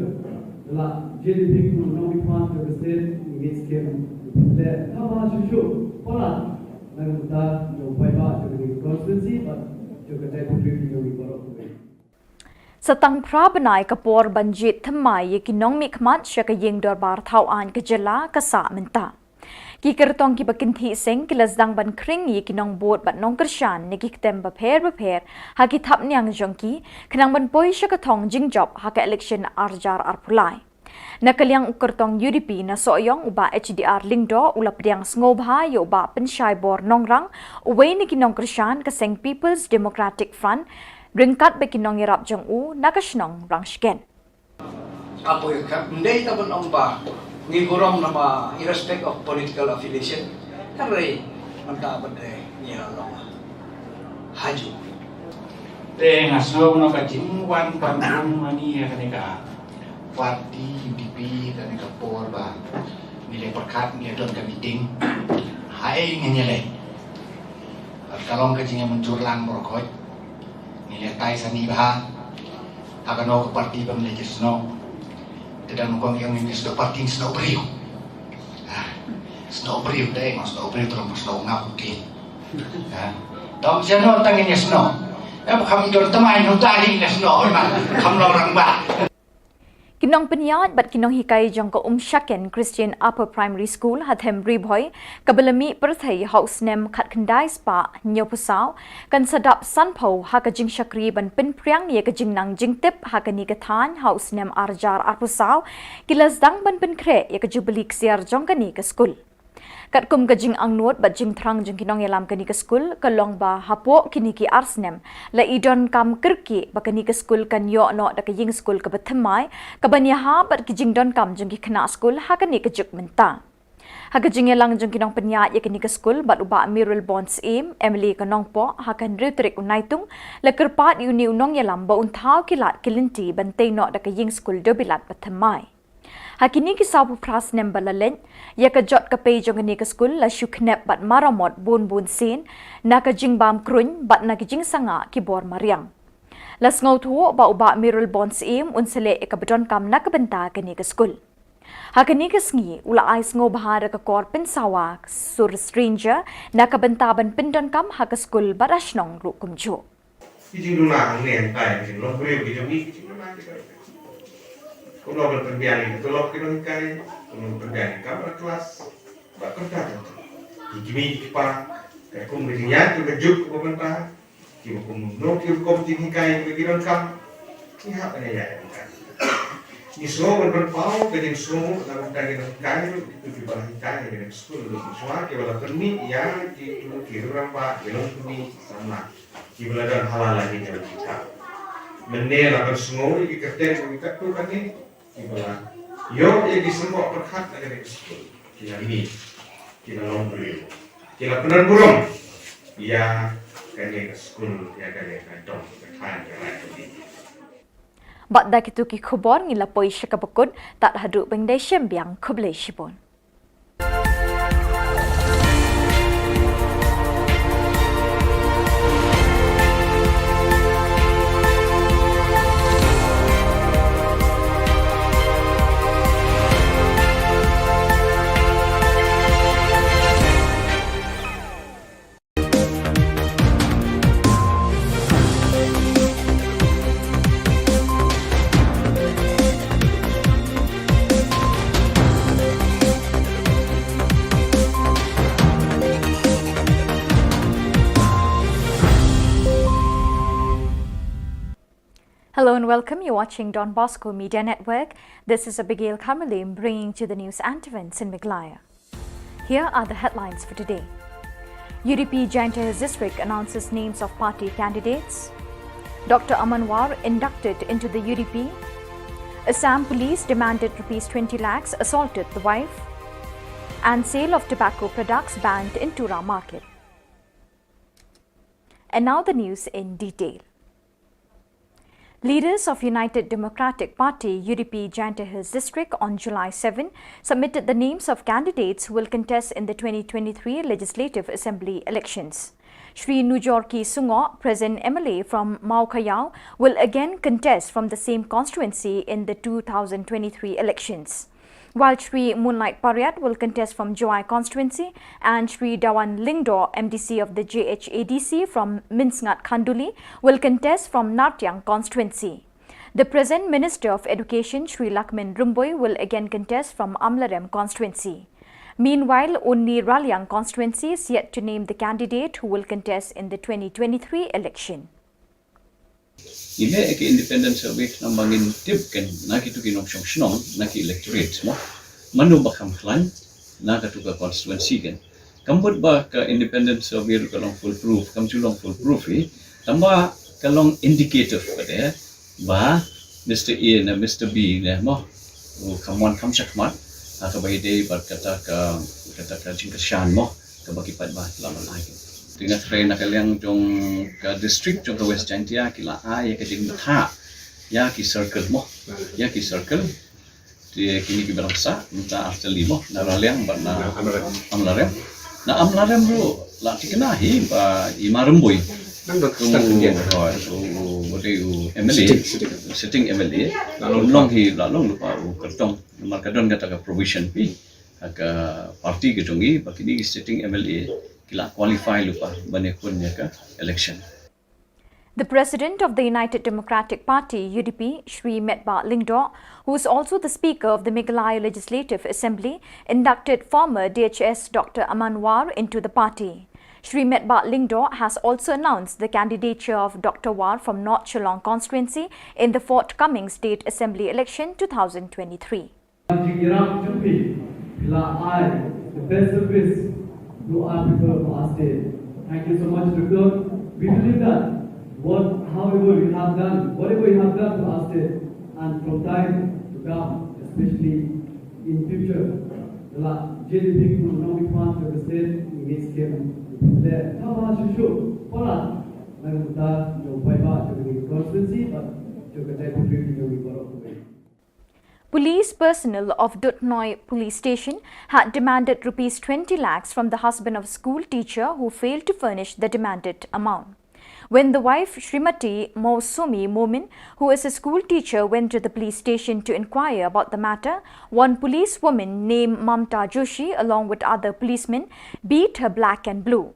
la jingpynlong jong ka state, ngin skem le kaba shuh shuh palat na ka bynta jong paidbah jong ka constituency bad jong ka jaitbynriew jong ngi baroh. Sa tang phra bnai ka por ban jied thymmai ïa ki nongmihkhmat sha ka ïing dorbar thawaiñ ka jylla ka sah mynta. Ki kyrtong kiba kynthih seng ki la sdang ban khring ïa ki nongbud bad nongkyrshan na ki ktem bapher bapher ha ki thapniang jong ki, khnang ban poi sha ka thong jingjop ha ka election ar hajar arphew lai. Na ka liang u kyrtong U D P na Sohiong, u Bah H D R Lyngdoh, u la pdiang sngewbha ïa u Bah Pynshai Bor Nongrang, uwei na ki nongkyrshan ka seng People's Democratic Front, ryngkat bad ki nongïarap jong u na ka shnong Rangshken. Hapoh ka, ym dei tang ban ong ba ngi burom namar irrespect of political affiliation, hynrei mynta pat ngi la long hajuh. Te nga sngew kumno ka jingwan pynrung ma ngi ïa kane ka party U D P, kane ka por ba ngi la pyrkhat, ngi la don ka meeting, haei ngin ïaleh. Ka long ka jingïamynjur lang baroh khoit. Ngi leh tai sani bha ha kano ka party ba ngi la snoh. Te dang nyngkong ïa ngi snoh party, snoh briew. Ah, snoh briew te, ma snoh briew te long snoh ngap uti. Ah, dang snoh tang ngi snoh. Eh, ba kham don tymmen uta hi ngi snoh, ma kham long rangbah. Ki nongpynïaid bad ki nonghikai jong ka Umshaken Christian Upper Primary School ha Them Ri Bhoi, kaba la mih pyrthei ha u snem khatkhyndai spah hynñiewphew saw, kan sa dap sanphew ha ka jingshakri ban pynphriang ïa ka jingnang jingtip ha kane ka thaiñ ha u snem ar hajar arphew saw, ki la sdang ban pynkhreh ïa ka jubili ksiar jong kane ka skul. Katkum ka jingangnud bad jingthrang jong ki nongïalam kane ka skul, ka long ba hapoh kine ki ar snem, la i donkam kyrkieh ba kane ka skul kan ïoh noh da ka ïing skul kaba thymmai, kaban ïahap bad ki jingdonkam jong ki khynnah skul ha kane ka juk mynta. Ha ka jingïalang jong ki nongpynïaid ïa kane ka skul bad u Bah Mayralborn Syiem, M L A ka Nongpoh, ha ka hynriew tarik u Naitung, la kyrpad ïa une u nongïalam ba un thaw ki lad ki lynti ban tei noh da ka ïing skul dewbilat ba thymmai. Ha kine ki sawphew phra snem ba la leit, ïa ka jot ka pei jong kane ka skul la shu khnep bad maramot bun bun sien, na ka jingbam kruiñ bad na ka jingsangeh ki bor mariang. La sngewthuh ba u Bah Mayralborn Syiem un sa leh ïa kaba donkam na ka bynta kane ka skul. Ha kane ka sngi, u la ai sngewbha da ka kor pynsawa sur stranger na ka bynta ban pyndonkam ha ka skul bad ha shnong ruh kumjuh. Ki jingduna hangne hangtai, ki jinglong briew ki jong ngi, ki jingduna ki jong ngi. Kumno ban pynbiang ïa ka tulop ki nonghikai, kumno ban pynbiang ïa ka kamra klas, bad kumta kumta. Ki kmie ki kpa, katkum ka jingïaid ka juk kaba mynta, kiba kumno ki rukom jinghikai kiba ki donkam, ngi hap ban ïaid ïa ka. Ngi sngew ban pynpaw ka jingsngew na ka bynta ki nonghikai ruh, kito kiba la hikai ha kane ka skul ruh, ngi sngew kiba la pynmih ïa kito ki riew rangbah, ki longkmie, ki samla. Kiba la don ha la la ki jong kita. Mynne la pynsngew ïa ki kyrteng kiba katto katne, kiba la ïoh ïa ki symbol pyrkhat na kane ka skul. Ki la mih, ki la long briew, ki la pynburom ïa kane ka skul, ïa kane ka dong ka thaiñ ka Raid. Bad da kito ki khubor ngi la poi sha kaba kut, tad haduh ban ïadei shim biang, khublei shibun. Hello and welcome. You're watching Don Bosco Media Network. This is Abigail Kharmalim bringing to the news and events in Meghalaya. Here are the headlines for today. U D P Jaiñtia Hills District announces names of party candidates. Doctor Aman War inducted into the U D P. Assam police demanded rupees twenty lakhs, assaulted the wife. And sale of tobacco products banned in Tura market. And now the news in detail. Leaders of United Democratic Party, U D P, Jaiñtia Hills District on July seven submitted the names of candidates who will contest in the twenty twenty-three Legislative Assembly elections. Shri Nujorki Sungoh, present M L A from Mawkhayaw, will again contest from the same constituency in the two thousand twenty-three elections. While Shri Moonlight Pariat will contest from Jowai constituency and Shri Dawan Lyngdoh, M D C of the J H A D C from Mynsngat Khanduli, will contest from Nartiang constituency. The present Minister of Education, Shri Lahkmen Rymbui, will again contest from Amlarem constituency. Meanwhile, only Raliang constituency is yet to name the candidate who will contest in the twenty twenty-three election. Ngi mih ïa ka independent survey namar ba ngin tip kan na kitu ki nongshong shnong, na ki electorate mo. Mano ba kham khlaiñ na katu ka constituency kan. Kam mut ba ka independent survey ruh ka long foolproof, kam ju long foolproof hi. Tangba ka long indicative pat de ba Mister A ne Mister B ne mo, u kham wan kham shakhmat ha kaba ïadei bad kata ka, kata ka jingkyrshan mo, kaba ki paidbah ki la ban ai. Te nga kren na ka liang jong ka district jong ka West Jaintia, ki la ai ïa ka jingbthah ïa ki circle mo, ïa ki circle. Te kine kiba dang sah mynta ar tylli mo, na Raliang bad na Amlarem. Na Amlarem ruh la thikna hi ba i Marymbui, u, u, u M L A, sitting, sitting M L A, la long hi, la long lypa u kyrtong. Namar ka don kata ka provision hi ha ka party ka jong ngi ba kine ki sitting M L A ki la qualify lypa ban ïakhun ïa ka election. The president of the United Democratic Party, U D P, Shri Metbah Lyngdoh, who is also the speaker of the Meghalaya Legislative Assembly, inducted former D H S Doctor Aman War into the party. Shri Metbah Lyngdoh has also announced the candidature of Doctor War from North Shillong constituency in the forthcoming state assembly election two thousand twenty-three. Jingïarap jong phi, phi la ai the best service to our people of our state. Thank you so much, Doctor. We believe that what, however you have done, whatever you have done to our state, and from time to come, especially in future, the la J D P will not be part of the state in this game. Le, kaba shishu, pala, na kata, jong paidbah, jong the constituency, but jong the deputy, jong the Police personnel of Duthnoi Police Station had demanded rupees twenty lakhs from the husband of a school teacher who failed to furnish the demanded amount. When the wife, Shrimati Mousumi Momin, who is a school teacher, went to the police station to inquire about the matter, one police woman named Mamta Joshi, along with other policemen, beat her black and blue.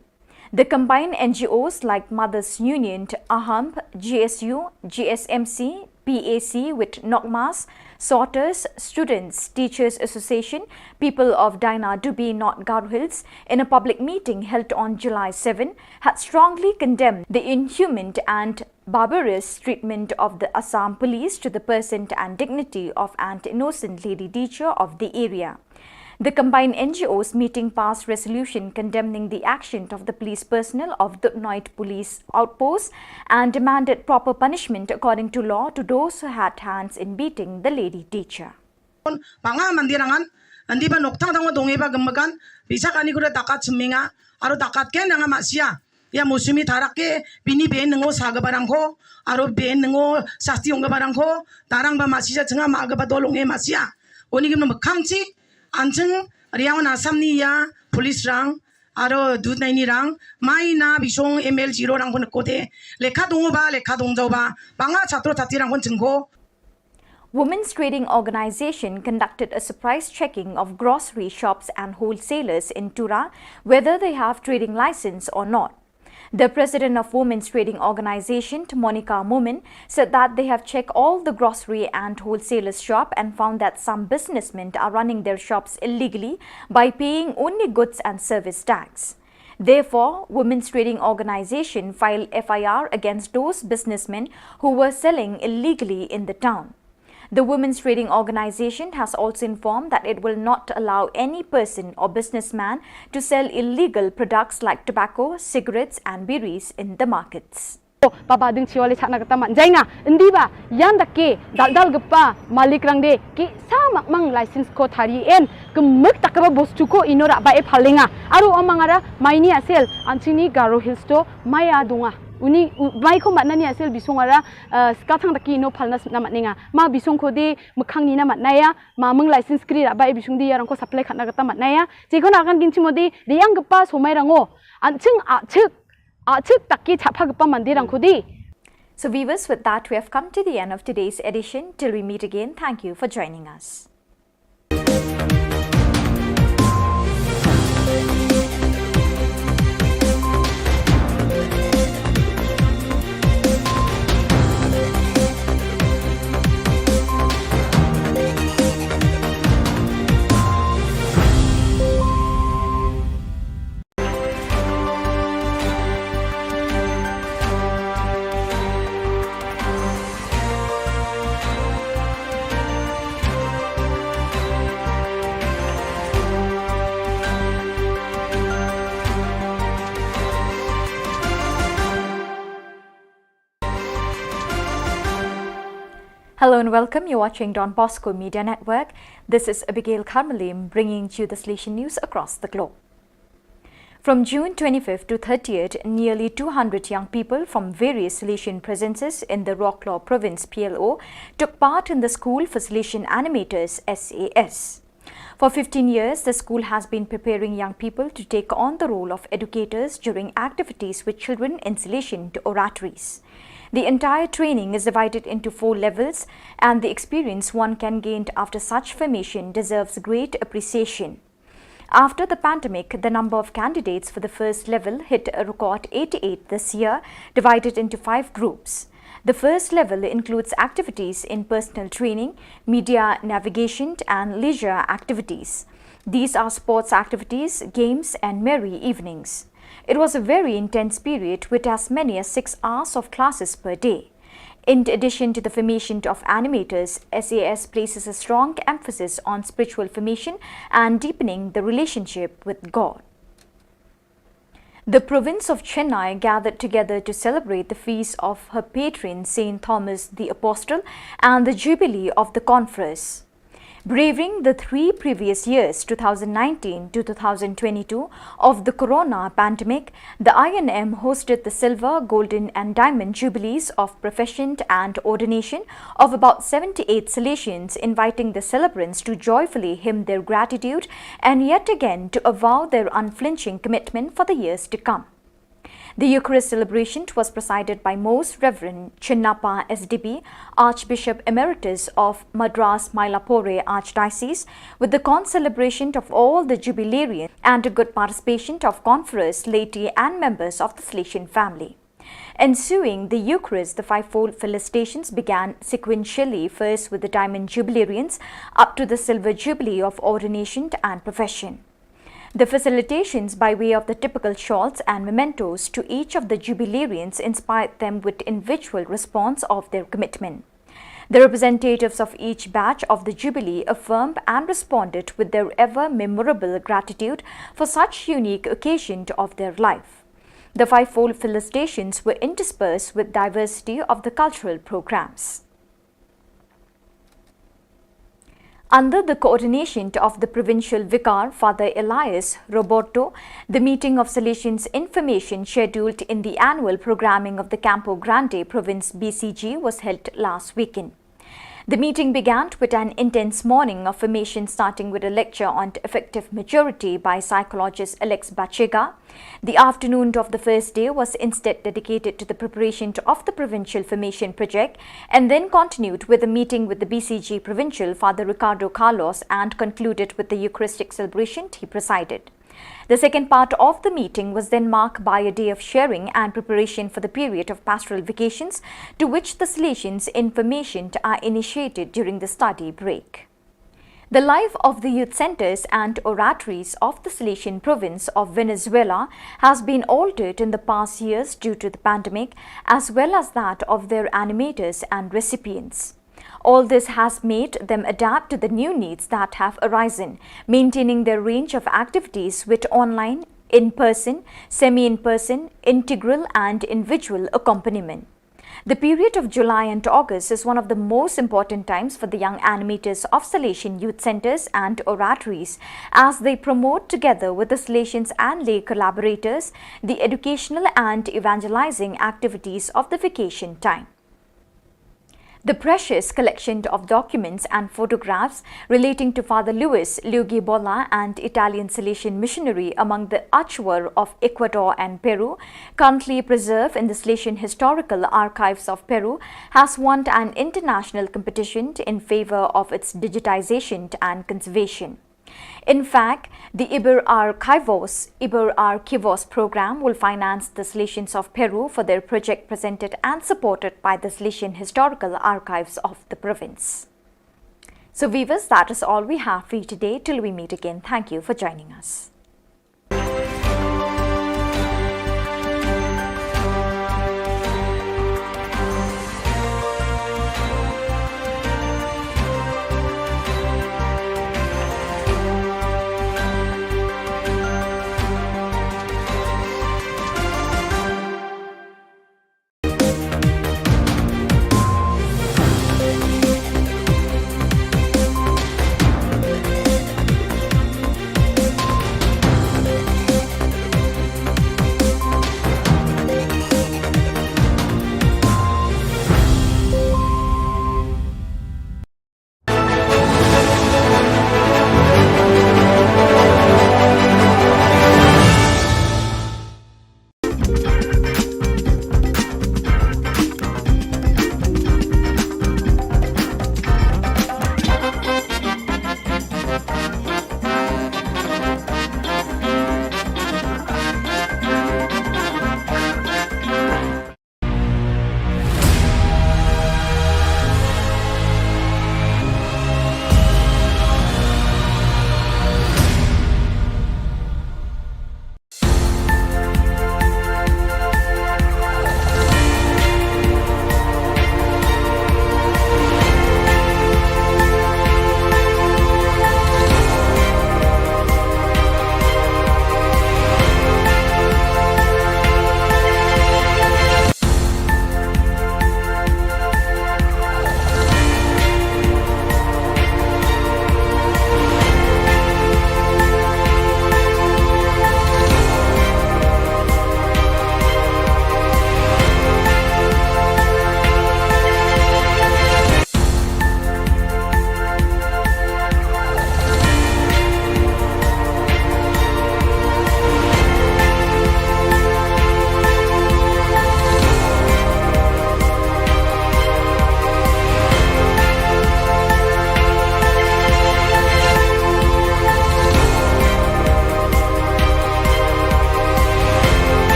The combined N G Os like Mothers Union, AHAMP, G S U, G S M C, P A C with Nokmas, Sorters, Students, Teachers Association, People of Dainadubi, North Garo Hills, in a public meeting held on July seven, had strongly condemned the inhuman and barbarous treatment of the Assam police to the person and dignity of an innocent lady teacher of the area. The combined N G Os meeting passed resolution condemning the action of the police personnel of Duthnoi Police Outpost and demanded proper punishment according to law to those who had hands in beating the lady teacher. Ba nga mandir angan, andi ba nokthang thang dong eba gemegan, bisa kani kuda takat seminga, aro takat ken nga masia. Ya Mousumi Tharak ke bini ben ngo sa ga barang ko, aro ben ngo sasti ong ga barang ko, tarang ba masia chenga ma ga ba dolong e masia. Oni gim no mekhang chi, ancheng riang na Assam ni ya, police rang, aro Duthnoi ni rang, mai na bisong M L zero rang pun kote, lekha dong ba, lekha dong jao ba, banga chatro chati rang pun chengko. Women's Trading Organization conducted a surprise checking of grocery shops and wholesalers in Tura, whether they have trading license or not. The president of Women's Trading Organization, Monica Momin, said that they have checked all the grocery and wholesalers shop and found that some businessmen are running their shops illegally by paying only goods and service tax. Therefore, Women's Trading Organization filed F I R against those businessmen who were selling illegally in the town. The Women's Trading Organization has also informed that it will not allow any person or businessman to sell illegal products like tobacco, cigarettes and biris in the markets. Baba ding chiwale chakna kata man jainga, indi ba, yan dake, dal dal gepa, malik rang de, ki sa mak mang license ko thari en, kemek tak ba bos chuko ino rak ba e phalenga, aru amang ara, maini asel, anchini Garo Hills to, maya dunga. Uni, u-, mai ko matna ni asel bisong ara, eh, skathang daki ino phalna sna matnenga. Ma bisong ko de, mekhang ni na matnaya, ma meng license kri rak ba e bisong de, yarang ko supply khatna kata matnaya. Chiko na kan ginchi mo de, de yang gepa somai rango. Anching, achik, Achik taki chapha gepa mandir ang kudi. So viewers, with that, we have come to the end of today's edition. Till we meet again, thank you for joining us. Hello and welcome. You're watching Don Bosco Media Network. This is Abigail Karmalim bringing to you the Salesian news across the globe. From June twenty-fifth to thirtieth, nearly two hundred young people from various Salesian presences in the Roklaw Province, P L O, took part in the School for Salesian Animators, S A S. For fifteen years, the school has been preparing young people to take on the role of educators during activities with children in Salesian oratories. The entire training is divided into four levels, and the experience one can gain after such formation deserves great appreciation. After the pandemic, the number of candidates for the first level hit a record eighty-eight this year, divided into five groups. The first level includes activities in personal training, media navigation, and leisure activities. These are sports activities, games, and merry evenings. It was a very intense period with as many as six hours of classes per day. In addition to the formation of animators, S A S places a strong emphasis on spiritual formation and deepening the relationship with God. The province of Chennai gathered together to celebrate the feast of her patron Saint Thomas the Apostle and the jubilee of the conference. Braving the three previous years, two thousand nineteen to two thousand twenty-two, of the corona pandemic, the I N M hosted the silver, golden, and diamond jubilees of profession and ordination of about seventy-eight Salesians, inviting the celebrants to joyfully hymn their gratitude and yet again to avow their unflinching commitment for the years to come. The Eucharist celebration was presided by Most Reverend Chinnappa S D B, Archbishop Emeritus of Madras Mylapore Archdiocese, with the concelebration of all the jubilarians and a good participation of conference, laity, and members of the Salesian family. Ensuing the Eucharist, the fivefold felicitations began sequentially, first with the Diamond Jubilarians, up to the Silver Jubilee of ordination and profession. The felicitations by way of the typical shawls and mementos to each of the jubilarians inspired them with individual response of their commitment. The representatives of each batch of the Jubilee affirmed and responded with their ever memorable gratitude for such unique occasion of their life. The fivefold felicitations were interspersed with diversity of the cultural programs. Under the coordination of the provincial vicar, Father Elias Roberto, the meeting of Salesians Information scheduled in the annual programming of the Campo Grande Province B C G was held last weekend. The meeting began with an intense morning of formation, starting with a lecture on effective maturity by psychologist Alex Bachega. The afternoon of the first day was instead dedicated to the preparation of the provincial formation project and then continued with a meeting with the B C G provincial Father Ricardo Carlos and concluded with the Eucharistic celebration he presided. The second part of the meeting was then marked by a day of sharing and preparation for the period of pastoral vacations, to which the Salesians Information are initiated during the study break. The life of the youth centers and oratories of the Salesian province of Venezuela has been altered in the past years due to the pandemic, as well as that of their animators and recipients. All this has made them adapt to the new needs that have arisen, maintaining their range of activities with online, in person, semi in person, integral, and individual accompaniment. The period of July and August is one of the most important times for the young animators of Salesian youth centers and oratories, as they promote, together with the Salesians and lay collaborators, the educational and evangelizing activities of the vacation time. The precious collection of documents and photographs relating to Father Luis Luigi Bolla, an Italian Salesian missionary among the Achuar of Ecuador and Peru, currently preserved in the Salesian Historical Archives of Peru, has won an international competition in favor of its digitization and conservation. In fact, the Iber Archivos, Iber Archivos program will finance the Salesians of Peru for their project, presented and supported by the Salesian Historical Archives of the province. So viewers, that is all we have for you today. Till we meet again, thank you for joining us.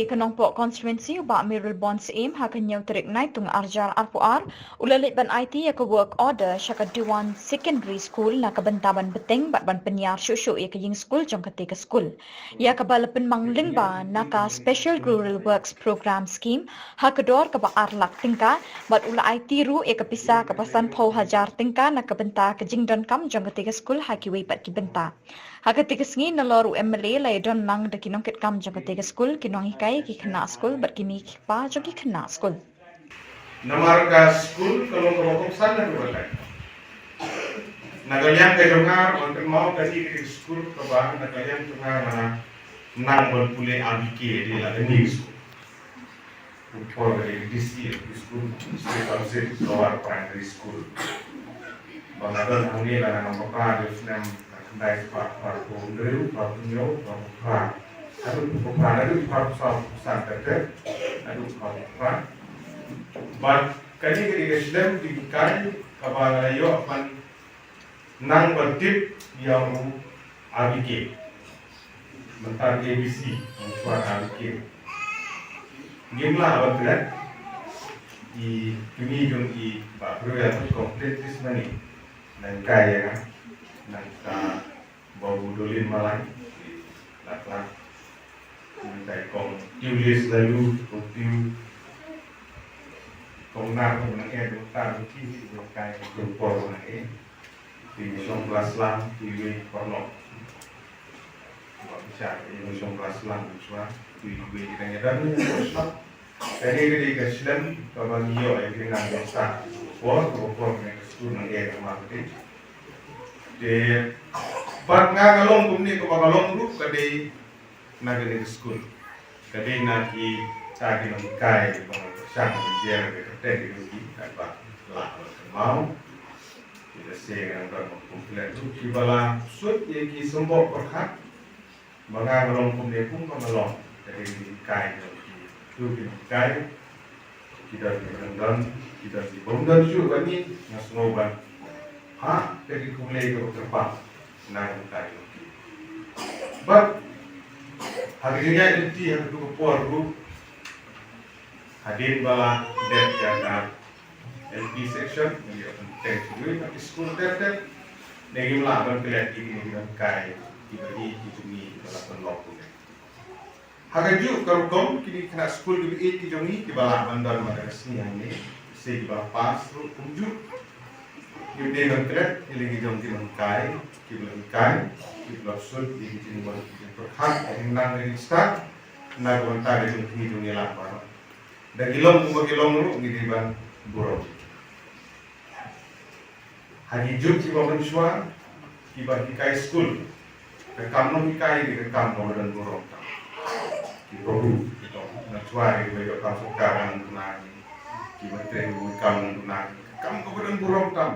Ka Nongpoh Constituency u Bah Mayralborn Syiem ha ka hynñiew tarik Naitung arhajar arphew ar u la leit ban aiti ïa ka work order sha ka Dewan Secondary School na ka bynta ban bteng bad ban pynïar shuh shuh ïa ka ïing skul jong katei ka skul, ïa kaba la pynmang lyngba na ka Special Rural Works Programme Scheme ha ka dor kaba ar lak tyngka, bad u la aiti ruh ïa ka pisa kaba sanphew hajar tyngka na ka bynta ka jingdonkam jong katei ka skul ha kiwei pat ki bynta. Ha katei ka sngi nalor u M L A la ïadon lang da ki nongkitkam jong katei ka skul, ki nonghikai, ki khynnah skul bad kine ki kpa jong ki khynnah skul. Namar ka skul ka long kaba kongsan na ka batai. Na ka liang ka jong nga, wan kynmaw ka dei ka skul kaba na ka liang jong nga nga nang ban pule A B K, dei la ka new school. Por ka dei D C L P school, Sri Council Lower Primary School. Ba nga don hangne la nga nang ba ka dei snem khyndai spah phra phew hynriew, phra phew hynñiew, phra phew phra. Naduh phra, naduh phra phew saw, phew san ka dei, naduh phra phew phra. Bad kane ka dei ka shlem jinghikai kaba nga la ïoh ban nang ban tip ïa u A B K. Mynta A B C, mynshwa A B K. Ngim lah ban klet. I kmie jong i Bah Briew ïa u complete list mane. Nang kai ïa nga. Nang ka Babu Dolin Malai. Lak lak. Nang kai kong Tiulis Lalu, kong Tiu. Kong Nar, kong Nang Ed, kong Tar, kong Tiu, kong Kai, kong Por, kong Nang Ed. Ki shong klas lang, ki wei paralok. Ba ki shah, ki shong klas lang, ki shwa, ki wei, ki tang ïa dan, ki shwa. Kane ka dei ka shlem kaba ngi ïoh ïa ki nang jong sa. Por, por, por, ne ka skul nang ïa ka ma ka dei. Te, bad nga ka long kumne kaba ka long ruh ka dei na kane ka skul. Ka dei na kita ki nonghikai ba nga pyrshang ban jer ka kyrteng ki nonghikai ba la ba kynmaw. Kita se nga nang don ba kumpilan ruh kiba la sut ïa ki symboh pyrkhat. Ba nga nga long kumne kum ba nga long. Ka dei ki nonghikai ki nonghikai. Ki don ki bym don, ki don ki bym don shuh bad ngi, nga sngew ban ha, te ki khublei kaba kyrpang na ka bynta jong ki. Bad ha ka jingïaid lynti ha kato ka por ruh, hadien ba la dep ïa ka L P section, ngi ïoh ban teng shuh ha ki skul ter ter. Ne ngim lah ban klet ïa kine ki nonghikai kiba ïeit ki jong ngi kiba la pynlong kumne. Ha kajuh ka rukom kine ki khynnah skul kiba ïeit ki jong ngi kiba lah ban don mynta ka sngi hangne, se kiba la pass ruh kumjuh. Ngi dei ban klet ïa la ki jong ki nonghikai kiba la hikai, kiba la sut ïa ki jingwan ki jingpyrkhat, ka jingnang ka jingstad na ka bynta ka jong ngi jong ngi lah baroh. Da ki long kumba ki long ruh ngi dei ban burom. Ha ki juk kiba mynshuwa, kiba hikai skul, ka kam nonghikai dei ka kam kaba don burom tam. Kiba buh, kiba mynshuwa dei kiba ïoh kam sorkar nang duna, kiba trei ruh kam nang duna, ka kam kaba don burom tam.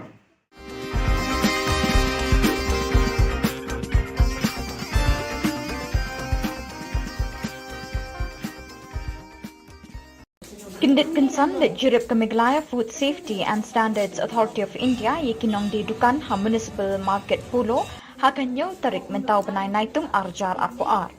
Kyndit kynsan leit jurip ka Meghalaya Food Safety and Standards Authority of India ïa ki nongdie dukan ha Municipal Market Polo ha ka hynñiew tarik mynta u bnai Naitung arhajar arphew ar.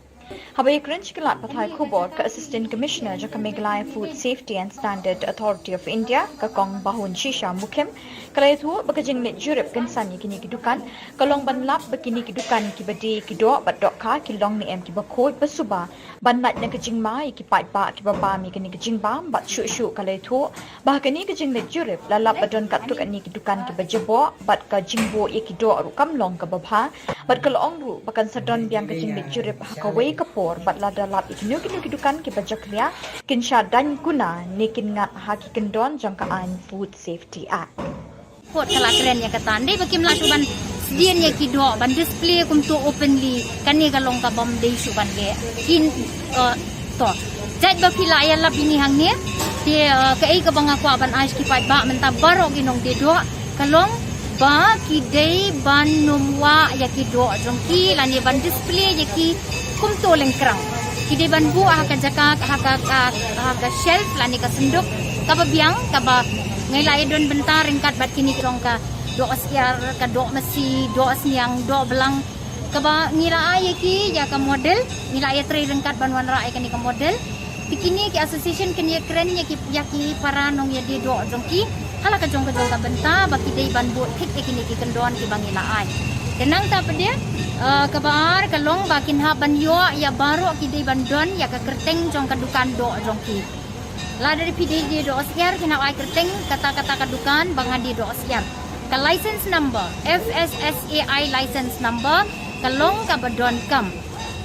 Haba ïakren sha ki lad pathai khubor ka Assistant Commissioner jong ka Meghalaya Food Safety and Standard Authority of India, ka Kong Bahun Shisha Mukhim, ka la ïathuh ba ka jingleit jurip kynsan ïa kine ki dukan ka long ban lap ba kine ki dukan kiba die ki doh bad dohkha ki long ne em kiba khuid ba suba, ban lait na ka jingma ïa ki paidbah kiba bam ïa kane ka jingbam. Bad shuh shuh ka la ïathuh ba ha kane ka jingleit jurip la lap ba don katto katne ki dukan kiba jaboh bad ka jingbuh ïa ki doh ruh kam long kaba bha. Bad ka la ong ruh ba kan sa don biang ka jingleit jurip ha kawei ka por bad lada lap ïa kino kino ki dukan kiba jakhlia, kin shah daiñ kuna ne kin ngat ha ki kyndon jong ka aiñ Food Safety Act. Kot ka la kren ïa kata, dei ba kim lah shuh ban sdien ïa ki doh ban display kumto openly, kane ka long ka bym dei shuh ban leh. Kin, eh, to. Jait ba phi la ïalap ïa ni hangne, te, eh, kaei kaba nga kwah ban ai sha ki paidbah mynta baroh ki nongdie doh, ka long ba ki dei ban nym wah ïa ki doh jong ki lane ban display ïa ki kumto lyngkrang. Ki dei ban buh ha ka jaka, ha ka, ka, ha ka shelf lane ka synduk kaba biang, kaba ngi la ïa don bynta ryngkat bad kine ki long ka doh syiar, ka doh masi, doh sniang, doh blang. Kaba ngi la ai ïa ki ïa ka model, ngi la ïa trei ryngkat ban wanrah ïa kane ka model. Te kine ki association kin ïakren ïa ki, ïa ki para nongïadie doh jong ki ha la ka jong ka jong ka bynta ba ki dei ban bud thik ïa kine ki kyndon kiba ngi la ai. Te nangta pat de, eh, kaba ar ka long ba kin hap ban ïoh ïa baroh ki dei ban don ïa ka kyrteng jong ka dukan doh jong ki. Lada phi dei die doh syiar kin hap ai kyrteng kata kata ka dukan ba nga die doh syiar. Ka license number, F S S A I license number, ka long kaba donkam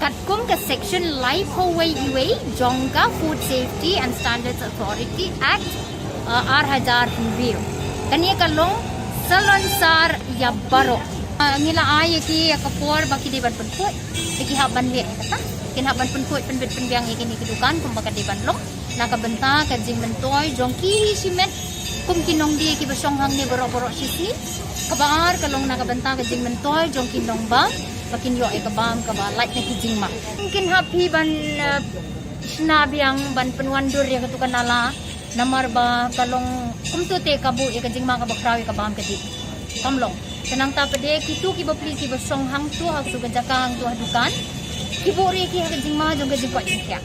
katkum ka section laiphew wei iwei jong ka Food Safety and Standards Authority Act, uh, ar hajar hynriew. Kane ka long salonsar ïa baroh. Uh, ngi la ai ïa ki ïa ka por ba ki dei ban pynkhuid, ba ki hap ban leh kata. Kin hap ban pynkhuid pynbit pynbiang ïa kine ki dukan kumba ka dei ban long. Na ka bynta ka jingmyntoi jong ki hi shimet kum ki nongdie kiba shong hangne baroh baroh shisngi. Kaba ar ka long na ka bynta ka jingmyntoi jong ki nongbam ba kin ïoh ïa ka bam kaba lait na ki jingma. Kin hap hi ban, eh, shna biang ban pynwandur ïa katu ka nala. Namar ba ka long kumtu te ka buh ïa ka jingma kaba khraw ïa ka bam ka dih. Kam long. Te nangta pat de kitu kiba pli kiba shong hangtu ha katu ka jaka hangtu ha dukan. Ki buh ïa ki ha ka jingma jong ka jingkoit jingkhiah.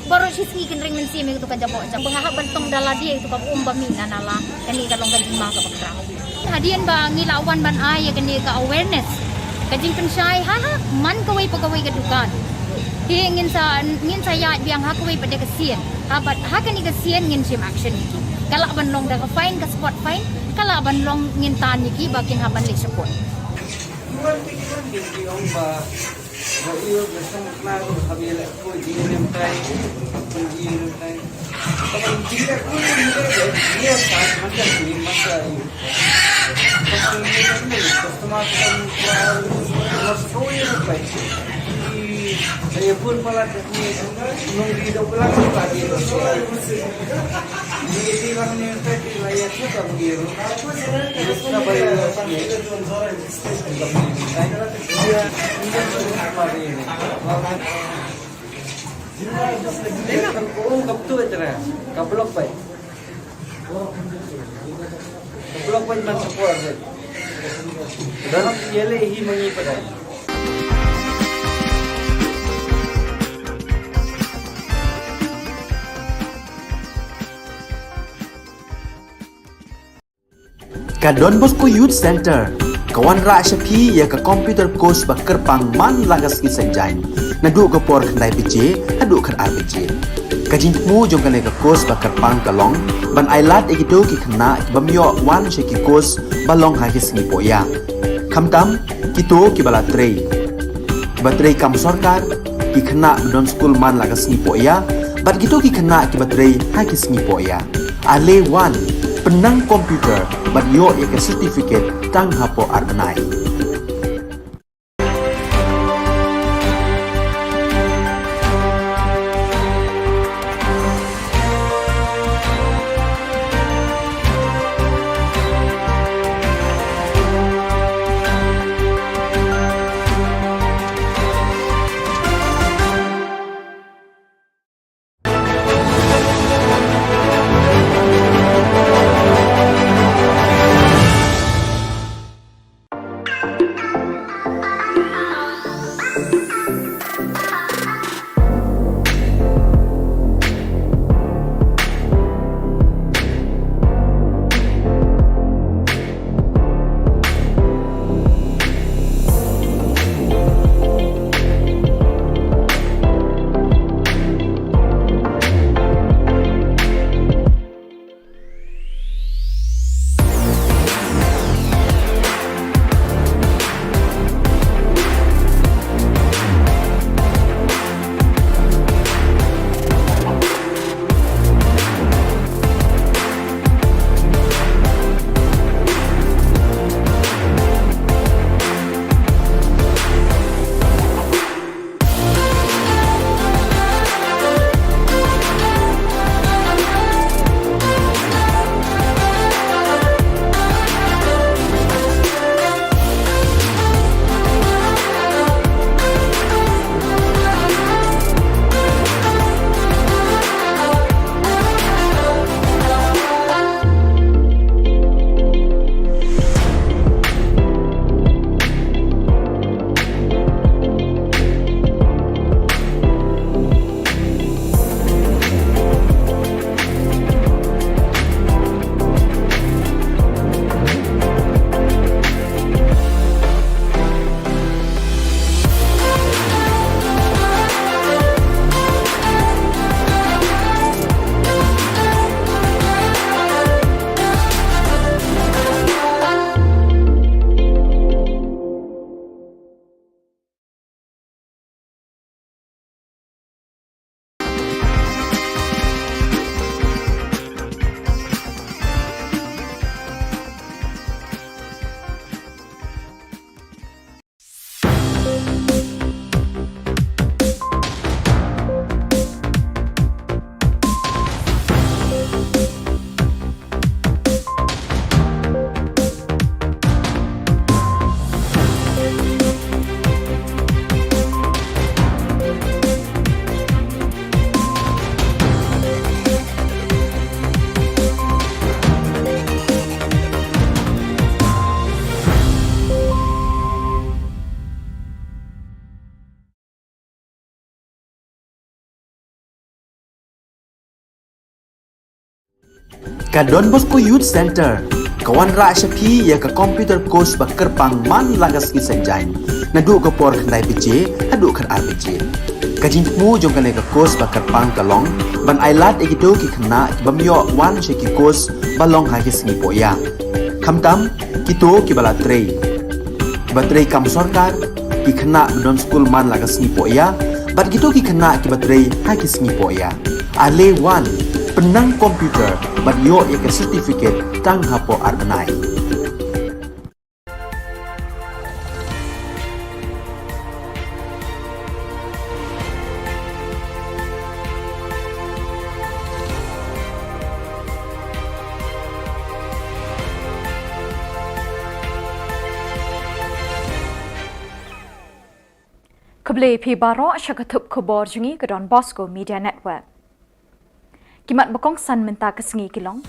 Baroh shisngi kin ring mynsiem ïa katu ka jaboh jaka. Ba nga hap ban tong da lade ïa katu ka um ba mih na nala. Kane ka long ka jingma kaba khraw. Hadien ba ngi la wan ban ai ïa kane ka awareness, ka jingpynshai ha, ha man kawei pa kawei ka dukan. Te ngin sa, ngin sa ïaid biang ha kawei pat de ka sien. Ha bad ha kane ka sien ngin shim action ïa ki. Ka lah ban long da ka fine, ka spot fine, ka lah ban long ngin tan ïa ki ba kin hap ban leit sha court. Ka block bike. Ka block bike man support. Dalam yele hi mangi padai. Ka Don Bosco Youth Center ka wanrah sha phi ïa ka computer course ba kyrpang man la ka sngi Saitjaiñ, naduh ka por khyndai baje haduh khatar baje. Ka jingthmu jong kane ka course ba kyrpang ka long ban ailad ïa kito ki khynnah ki bym ïoh wan sha ki course ba long ha ki sngi pohïa. Khamtam kito kiba la trei, kiba trei kam sorkar, ki khynnah ba don skul man la ka sngi pohïa, bad kito ki khynnah kiba trei ha ki sngi pohïa. Ale wan, pynnang computer bad ïoh ïa ka certificate tang hapoh ar bnai. Ka Don Bosco Youth Centre ka wanrah sha phi ïa ka computer course ba kyrpang man la ka sngi Saitjaiñ, naduh ka por khyndai baje haduh khatar baje. Ka jingthmu jong kane ka course ba kyrpang ka long ban ailad ïa kito ki khynnah ki bym ïoh wan sha ki course ba long ha ki sngi pohïa, khamtam kito kiba la trei, kiba trei kam sorkar, ki khynnah ba don skul man la ka sngi pohïa, bad kito ki khynnah kiba trei ha ki sngi pohïa. Ale wan, pynnang computer bad ïoh ïa ka certificate tang hapoh ar bnai. Khublei phi baroh sha ka thup khubor jong ngi ka Don Bosco Media Network. Ki mat ba kongsan mynta ka sngi ki long: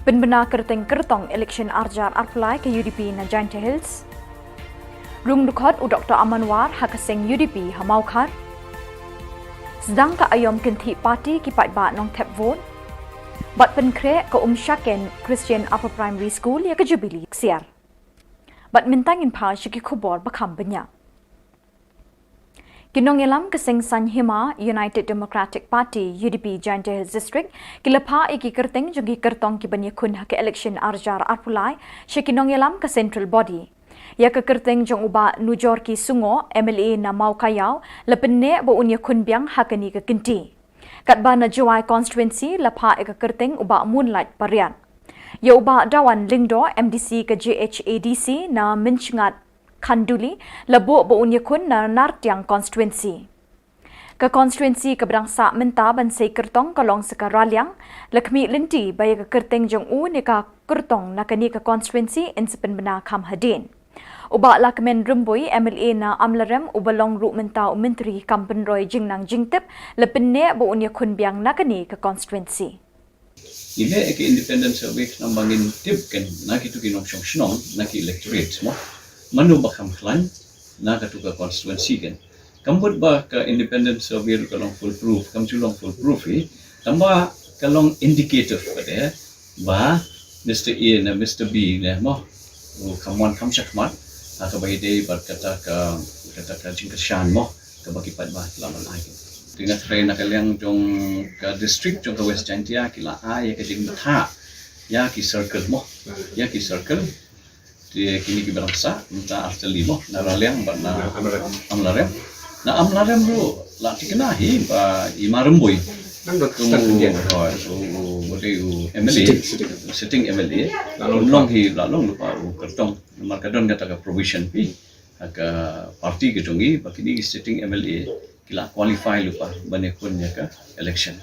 pynbna kyrteng kyrtong election arjar arphew lai ka U D P na Jaintia Hills. Rung dkhot u Doktor Aman War ha ka seng U D P ha Mawkhar. Sdang ka aïom kynthih party ki paidbah Nongthep vote. Bad pynkhreh ka Umshaken Christian Upper Primary School ïa ka Jubilee ksiar. Bad mynta ngin phai sha ki khubor ba kham bniah. Ki nongïalam ka seng saiñ hima United Democratic Party, U D P, Jaintia Hills District ki la phah ïa ki kyrteng jong ki kyrtong ki ban ïakhun ha ka election arjar arphew lai sha ki nongïalam ka Central Body. Ïa ka kyrteng jong u Bah Nujorki Sungoh, M L A na Mawkaiaw, la pynneh ba un ïakhun biang ha kane ka kynti. Katba na Jowai constituency la phah ïa ka kyrteng u Bah Moonlight Pariat. Ïa u Bah Dawan Lyngdoh, M D C ka J H A D C na Mynshngat Khanduli, la buh ba un ïakhun na Nartiang constituency. Ka constituency kaba dang sah mynta ban sei kyrtong ka long sa ka Raliang, la khmih lynti ba ïa ka kyrteng jong u ne ka kyrtong na kane ka constituency yn sa pynbna kham hadien. U Bah Lahkmen Rymbui, M L A na Amlarem, uba long ruh mynta u Myntri kam pynroi jingnang jingtip, la pynneh ba un ïakhun biang na kane ka constituency. Ngi leh ïa ka independent survey khnang ba ngin tip kan na kito ki nongshong shnong, na ki electorate mo, mano ba kham khlaiñ na kato ka constituency kan. Kam mut ba ka independent survey ruh ka long foolproof, kam ju long foolproof hi, tangba ka long indicative pat de ba Mister A ne Mister B ne mo, u kham wan kham shakhmat ha kaba ïadei bad kata ka, kata ka jingkyrshan mo, kaba ki paidbah ki la ban ai. Te nga khrei na ka liang jong ka district jong ka West Jaintia ki la ai ïa ka jingbthah ïa ki circle mo, ïa ki circle. Te kine kiba dang sah mynta ar tylli mo, na Raliang bad na Amlarem. Na Amlarem ruh la thikna hi ba i Ma Rymbui. Nang dot kum start u, again. Oh, u, u, u, u M L A, sitting, sitting. Sitting M L A. La long long hi, la long lypa u kyrtong. Namar ka don kata ka provision hi ha ka party ka jong ngi ba kine ki sitting M L A ki la qualify lypa ban ïakhun ïa ka election.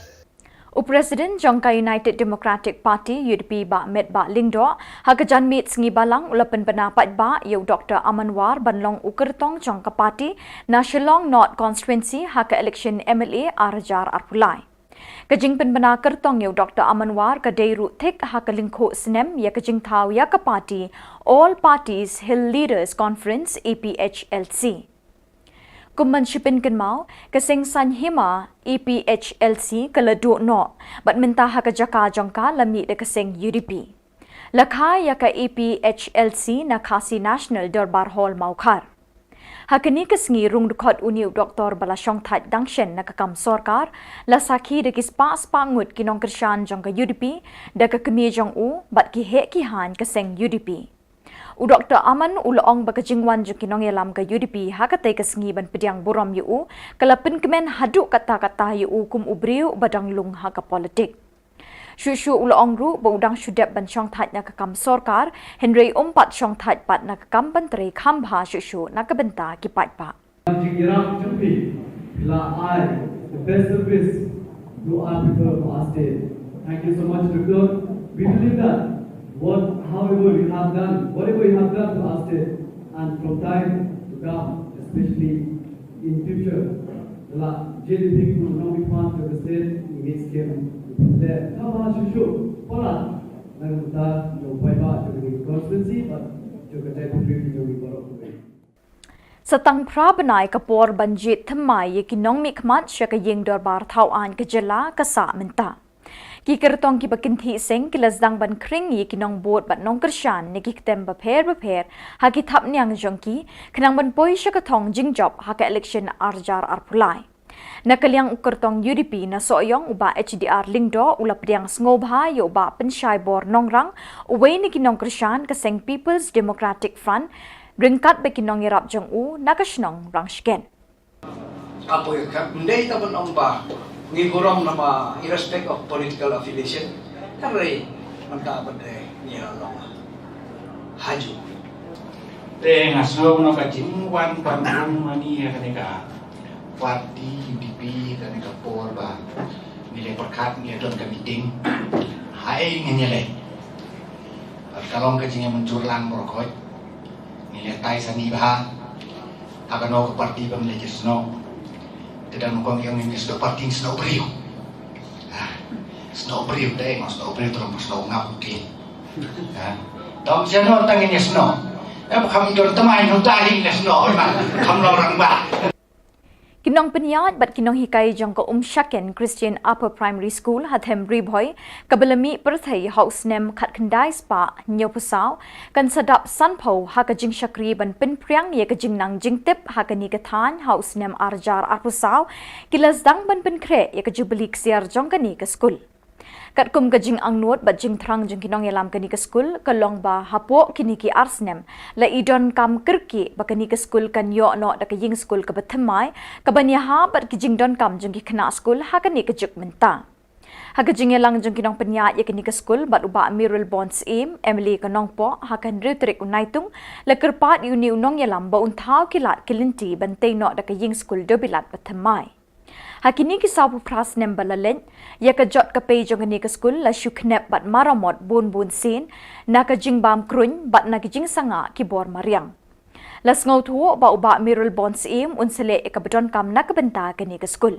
U President jong ka United Democratic Party, U D P, Bah Metbah Lyngdoh, ha ka janmiet sngi Balang u la pynbna paidbah ïa u Doktor Aman War ban long u kyrtong jong ka party na Shillong North Constituency ha ka election M L A arhajar arphew lai. Ka jingpynbna kyrtong ïa u Doktor Aman War ka dei ruh thik ha ka lyngkhuh snem ïa ka jingthaw ïa ka party All Parties Hill Leaders Conference, A P H L C. Kum ban shu pynkynmaw, ka seng saiñ hima A P H L C ka la duh noh, bad mynta ha ka jaka jong ka la mih da ka seng U D P. La kha ïa ka A P H L C na Khasi National Dorbar Hall Mawkhar. Ha kane ka sngi rung dkhot une u doktor ba la shongthait dang shen na ka kam sorkar, la sakhi da ki spah spah ngut ki nongkyrshan jong ka U D P, da ka kmie jong u, bad ki heh ki haiñ ka seng U D P. U Doktor Aman u la ong ba ka jingwan jong ki nongïalam ka U D P ha katei ka sngi ban pdiang burom ïa u, ka la pynkmen haduh katta katta ïa u kum u briew ba dang lung ha ka politik. Shuh shuh u la ong ruh ba u dang shu dep ban shongthait na ka kam sorkar, hynrei um pat shongthait pat na ka kam ban trei kham bha shuh shuh na ka bynta ki paidbah. Jingïarap jong phi, phi la ai the best service to our people of our state. Thank you so much, Doctor. We believe that what, however you have done, whatever you have done to our state, and from time to come, especially in future, la jingïarap jong phi, nongmihkhmat jong ka state, ngi ngeit skhem phi la ai kaba shuh shuh palat na ka bynta jong paidbah jong ka constituency bad jong ka jaitbynriew jong ngi baroh. Sa tang phra bnai ka por ban jied thymmai ïa ki nongmihkhmat sha ka ïing dorbar thawaiñ ka jylla ka sah mynta. Ki kyrtong kiba kynthih seng ki la sdang ban khring ïa ki nongbud bad nongkyrshan na ki ktem bapher bapher ha ki thapniang jong ki, khnang ban poi sha ka thong jingjop ha ka election ar hajar arphew lai. Na ka liang u kyrtong U D P na Sohiong, u Bah H D R Lyngdoh, u la pdiang sngewbha ïa u Bah Pynshai Bor Nongrang, uwei na ki nongkyrshan ka seng People's Democratic Front, ryngkat bad ki nongïarap jong u na ka shnong Rangshket. Hapoh ka, ym dei tang ban ong ba ngi burom namar irrespect of political affiliation, hynrei mynta pat de ngi la long ha ju. Te nga sngew noh ka jingwan ban rung mane ïa kane ka party U D P, kane ka por ba ngi la pyrkhat, ngi la don ka meeting, haei ngin ïaleh. Bad ka long ka jingïamynjur lang baroh khoit. Ngi leh tai sani bha ha kano ka party ba ngi la snoh. Te dang nyngkong ïa ngi snoh party, snoh briew. Ah, snoh briew te, ma snoh briew te long snoh ngap u kling. Ah, dang snoh tang ngi snoh. Eh, ba kham don tymmen, don tymmen ngi snoh, ma kham long rangbah. Ki nongpynïaid bad ki nonghikai jong ka Umshaken Christian Upper Primary School ha Them Ri Bhoi, kaba la mih pyrthei ha u snem khatkhyndai spah hynñiewphew saw, kan sa dap sanphew ha ka jingshakri ban pynphriang ïa ka jingnang jingtip ha kane ka thaiñ ha u snem ar hajar arphew saw, ki la sdang ban pynkhreh ïa ka jubili ksiar jong kane ka skul. Katkum ka jingangnud bad jingthrang jong ki nongïalam kane ka skul, ka long ba hapoh kine ki ar snem, la i donkam kyrkieh ba kane ka skul kan ïoh noh da ka ïing skul kaba thymmai, kaban ïahap bad ki jingdonkam jong ki khynnah skul ha kane ka juk mynta. Ha ka jingïalang jong ki nongpynïaid ïa kane ka skul bad u Bah Mayralborn Syiem, M L A ka Nongpoh, ha ka hynriew tarik u Naitung, la kyrpad ïa une u nongïalam ba un thaw ki lad ki lynti ban tei noh da ka ïing skul dewbilat ba thymmai. Ha kine ki sawphew phra snem ba la leit, ïa ka jot ka pei jong kane ka skul la shu khnep bad maramot bun bun sien, na ka jingbam kruiñ bad na ka jingsangeh ki bor mariang. La sngewthuh ba u Bah Mayralborn Syiem un sa leh ïa kaba donkam na ka bynta kane ka skul.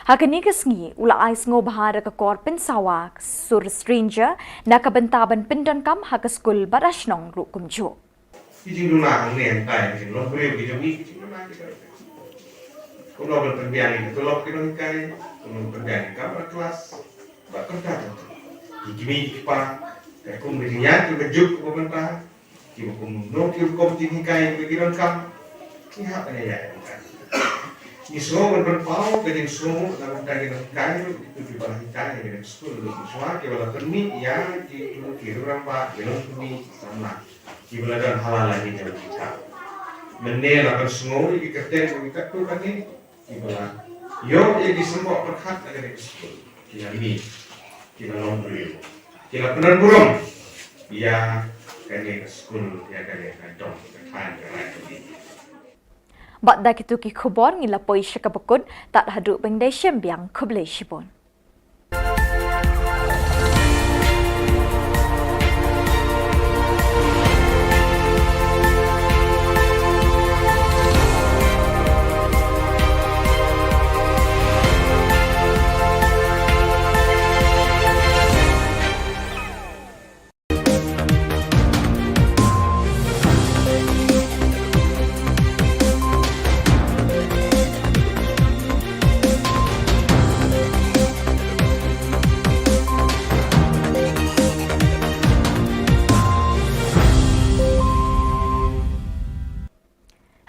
Ha kane ka sngi, u la ai sngewbha da ka kor pynsawa sur stranger na ka bynta ban pyndonkam ha ka skul bad ha shnong ruh kumjuh. Ki jingduna hangne hangtai, ki jinglong briew ki jong ngi, ki jingduna ki jong ngi. Kumno ban pynbiang ïa ka tulop ki nonghikai, kumno ban pynbiang ïa ka kamra klas, bad kumta kumta. Ki kmie ki kpa, katkum ka jingïaid ka juk kaba mynta, kiba kumno ki rukom jinghikai kiba ki donkam, ngi hap ban ïaid ïa ka. Ngi sngew ban pynpaw ka jingsngew na ka bynta ki nonghikai, kitu kiba la hikai ha kane ka skul, kiba la pynmih ïa kitu ki rangbah, ki longkmie, ki samla. Kiba la don ha la lai ki jong ki thaw. Mynne la pynsngew ïa ki kyrteng jong ki katto katne kiba la ïoh ïa ki symboh pyrkhat na kane ka skul. Ki la mih, ki la long briew, ki la pyndon burom ïa kane ka skul, ïa kane ka dong ka thaiñ ka rai ka ding. Bad da kitu ki khubor ngi la poi sha kaba kut, tad haduh ban ïadei shim biang, khublei shibun.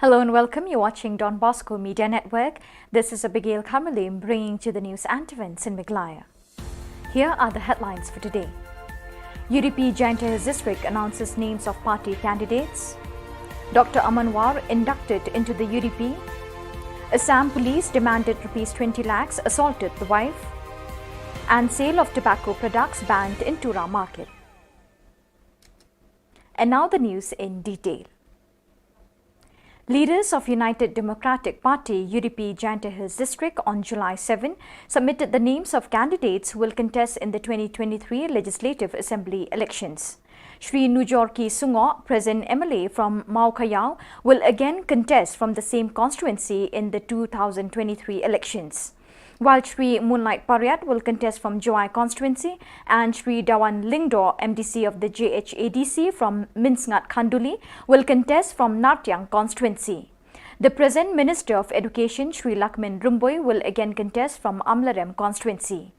Hello and welcome. You're watching Don Bosco Media Network. This is Abigail Kharmilliam bringing to the news and events in Meghalaya. Here are the headlines for today. U D P Jaiñtia Hills District announces names of party candidates. Doctor Aman War inducted into the U D P. Assam police demanded rupees twenty lakhs, assaulted the wife. And sale of tobacco products banned in Tura market. And now the news in detail. Leaders of United Democratic Party, U D P, Jaiñtia Hills District on July seven submitted the names of candidates who will contest in the twenty twenty-three Legislative Assembly elections. Shri Nujorki Sungoh, present M L A from Mawkhayaw, will again contest from the same constituency in the two thousand twenty-three elections. While Shri Moonlight Pariat will contest from Jowai constituency and Shri Dawan Lyngdoh, M D C of the J H A D C from Mynsngat Khanduli, will contest from Nartiang constituency. The present Minister of Education, Shri Lahkmen Rymbui, will again contest from Amlarem constituency.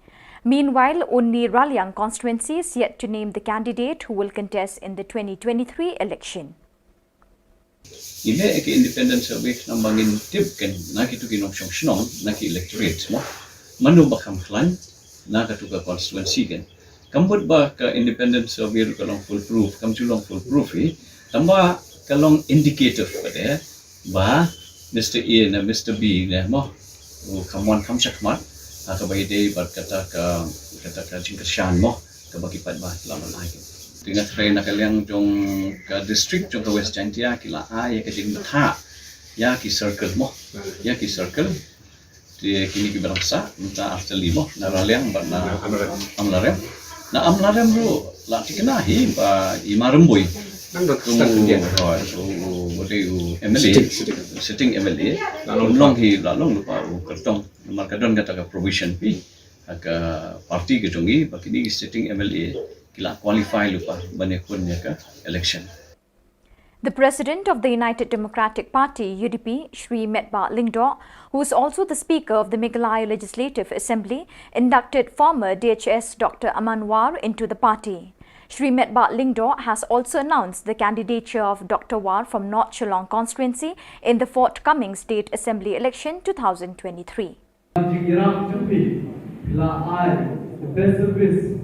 Meanwhile, only Raliang constituency is yet to name the candidate who will contest in the twenty twenty-three election. Ngi mih ïa ka independent survey namar ba ngin tip kan na kitu ki nongshong shnong, na ki electorate mo. Mano ba kham khlaiñ na katu ka constituency kan. Kam mut ba ka independent survey ruh ka long foolproof, kam ju long foolproof hi. Tangba ka long indicative pat de ba Mister A ne Mister B ne mo, u kham wan kham shakhmat ha kaba ïadei bad kata ka, kata ka jingkyrshan mo, kaba ki paidbah ki la ban ai. Te nga khrei na ka liang jong ka district jong ka West Jaintia ki la ai ïa ka jingbthah ïa ki circle mo, ïa ki circle. Te kine kiba dang sah mynta ar tylli mo, na Raliang bad na Amlarem. Na Amlarem ruh la thikna hi ba i Marymbui. Nang dot start u, dia. U, u, u, u M L A, sitting, sitting. Sitting M L A. La long long hi, la long lypa u kyrtong. Namar ka don kata ka provision hi ha ka party ka jong ngi ba kine ki sitting M L A ki la qualify lypa ban ïakhun ïa ka election. The president of the United Democratic Party, U D P, Shri Metbah Lyngdoh, who is also the speaker of the Meghalaya Legislative Assembly, inducted former D H S Doctor Aman War into the party. Shri Metbah Lyngdoh has also announced the candidature of Doctor War from North Shillong constituency in the forthcoming state assembly election two thousand twenty-three. Jingïarap jong phi, phi la ai the best service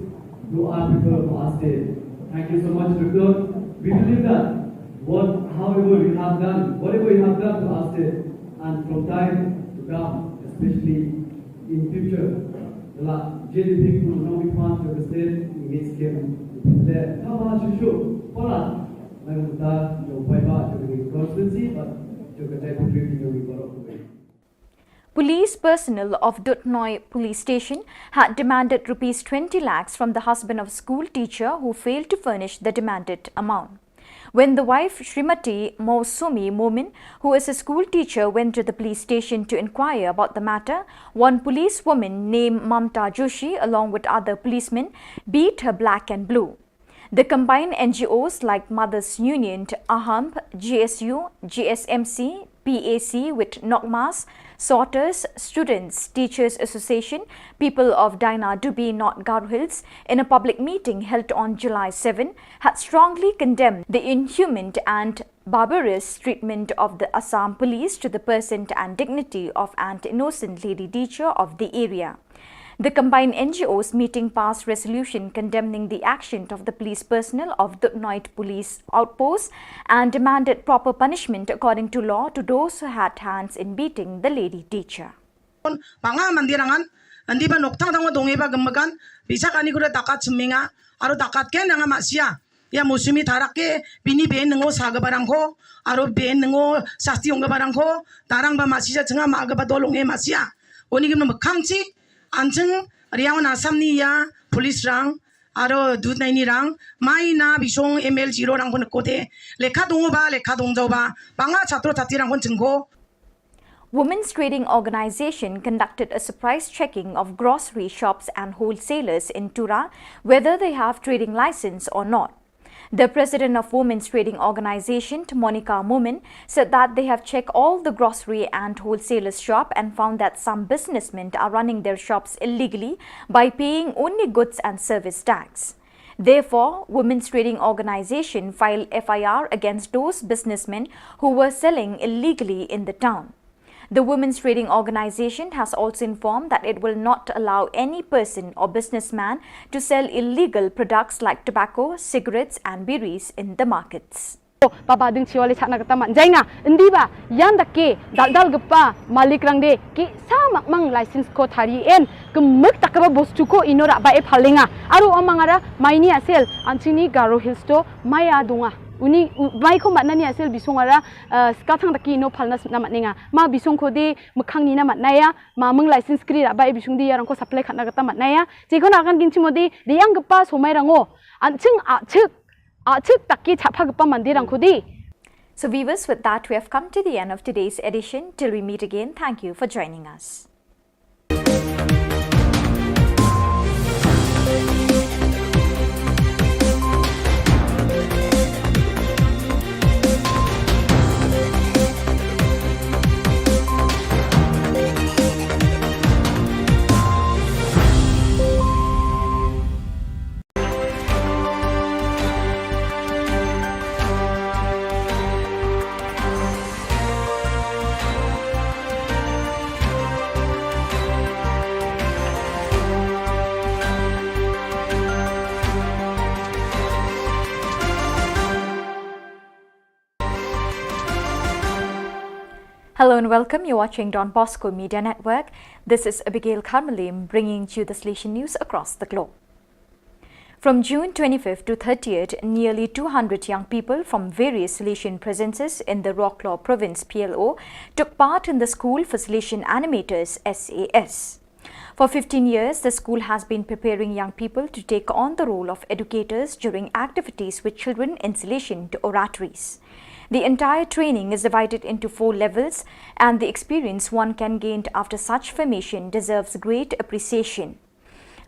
to our people of our state. Thank you so much, Doctor. We believe that what, however you have done, whatever you have done to our state, and from time to come, especially in future, la jingïarap jong phi kum u nongmihkhmat jong ka state, ngi ngeit skhem phi la, kaba shisha palat na ka bynta jong u paidbah jong ka constituency bad jong ka jaitbynriew jong ngi baroh kawei. Police personnel of Duthnoi Police Station had demanded rupees twenty lakhs from the husband of a school teacher who failed to furnish the demanded amount. When the wife, Shrimati Mousumi Momin, who is a school teacher, went to the police station to inquire about the matter, one police woman named Mamta Joshi, along with other policemen, beat her black and blue. The combined N G Os like Mothers Union, AHAMP, G S U, G S M C, P A C with Nokmas, Sorters, Students, Teachers Association, People of Daina Dubi, North Garo Hills, in a public meeting held on July seven, had strongly condemned the inhuman and barbarous treatment of the Assam police to the person and dignity of an innocent lady teacher of the area. The combined N G Os meeting passed resolution condemning the action of the police personnel of Duthnoi police outpost and demanded proper punishment according to law to those who had hands in beating the lady teacher. Ba nga mandir angan, andi ba nokthang thang dong eba gemegan, bisa kani kuda takat seminga, aro takat ken nga masia. Ïa Mousumi Tharak ke bini ben ngo sa ga barang ko, aro ben ngo sasti ong ga barang ko, tarang ba masia chenga ma ga ba dolong e masia. Oni gim no mekhang chi, ancheng riang na Assam ni ïa, police rang, aro Duthnoi ni rang, mai na bisong M L zero rang pun kote, lekha dong ba, lekha dong jao ba, ba nga chatro chati rang pun chengko. Women's Trading Organization conducted a surprise checking of grocery shops and wholesalers in Tura, whether they have trading license or not. The president of Women's Trading Organization, Monica Momin, said that they have checked all the grocery and wholesalers shop and found that some businessmen are running their shops illegally by paying only goods and service tax. Therefore, Women's Trading Organization filed F I R against those businessmen who were selling illegally in the town. The Women's Trading Organization has also informed that it will not allow any person or businessman to sell illegal products like tobacco, cigarettes and biris in the markets. Baba ding chiwali chakna kata man. Jainga, indi ba, yan dake, dal dal gepa, malik rang de, ki sa mak mang license ko thari en, kemek tak ba bos chuko ino rak ba e phalenga. Aru amang ara, maini asel, anchini Garo Hills to, maya dunga. Uni, u-, mai ko matna ni asel bisong ara, eh, skathang daki ino phalna sna matnenga. Ma bisong ko de, mekhang ni na matnaya, ma meng license kri rak ba e bisong de, yarang ko supply khatna kata matnaya. Chiko na kan ginchi mo de, de yang gepa somai rango. Anching, achik, Achik taki chapha gepa mandir ang kudi. So viewers, with that, we have come to the end of today's edition. Till we meet again, thank you for joining us. Hello and welcome. You're watching Don Bosco Media Network. This is Abigail Karmalim bringing to you the Salesian news across the globe. From June twenty-fifth to thirtieth, nearly two hundred young people from various Salesian presences in the Roklaw Province, P L O, took part in the School for Salesian Animators, S A S. For fifteen years, the school has been preparing young people to take on the role of educators during activities with children in Salesian oratories. The entire training is divided into four levels, and the experience one can gain after such formation deserves great appreciation.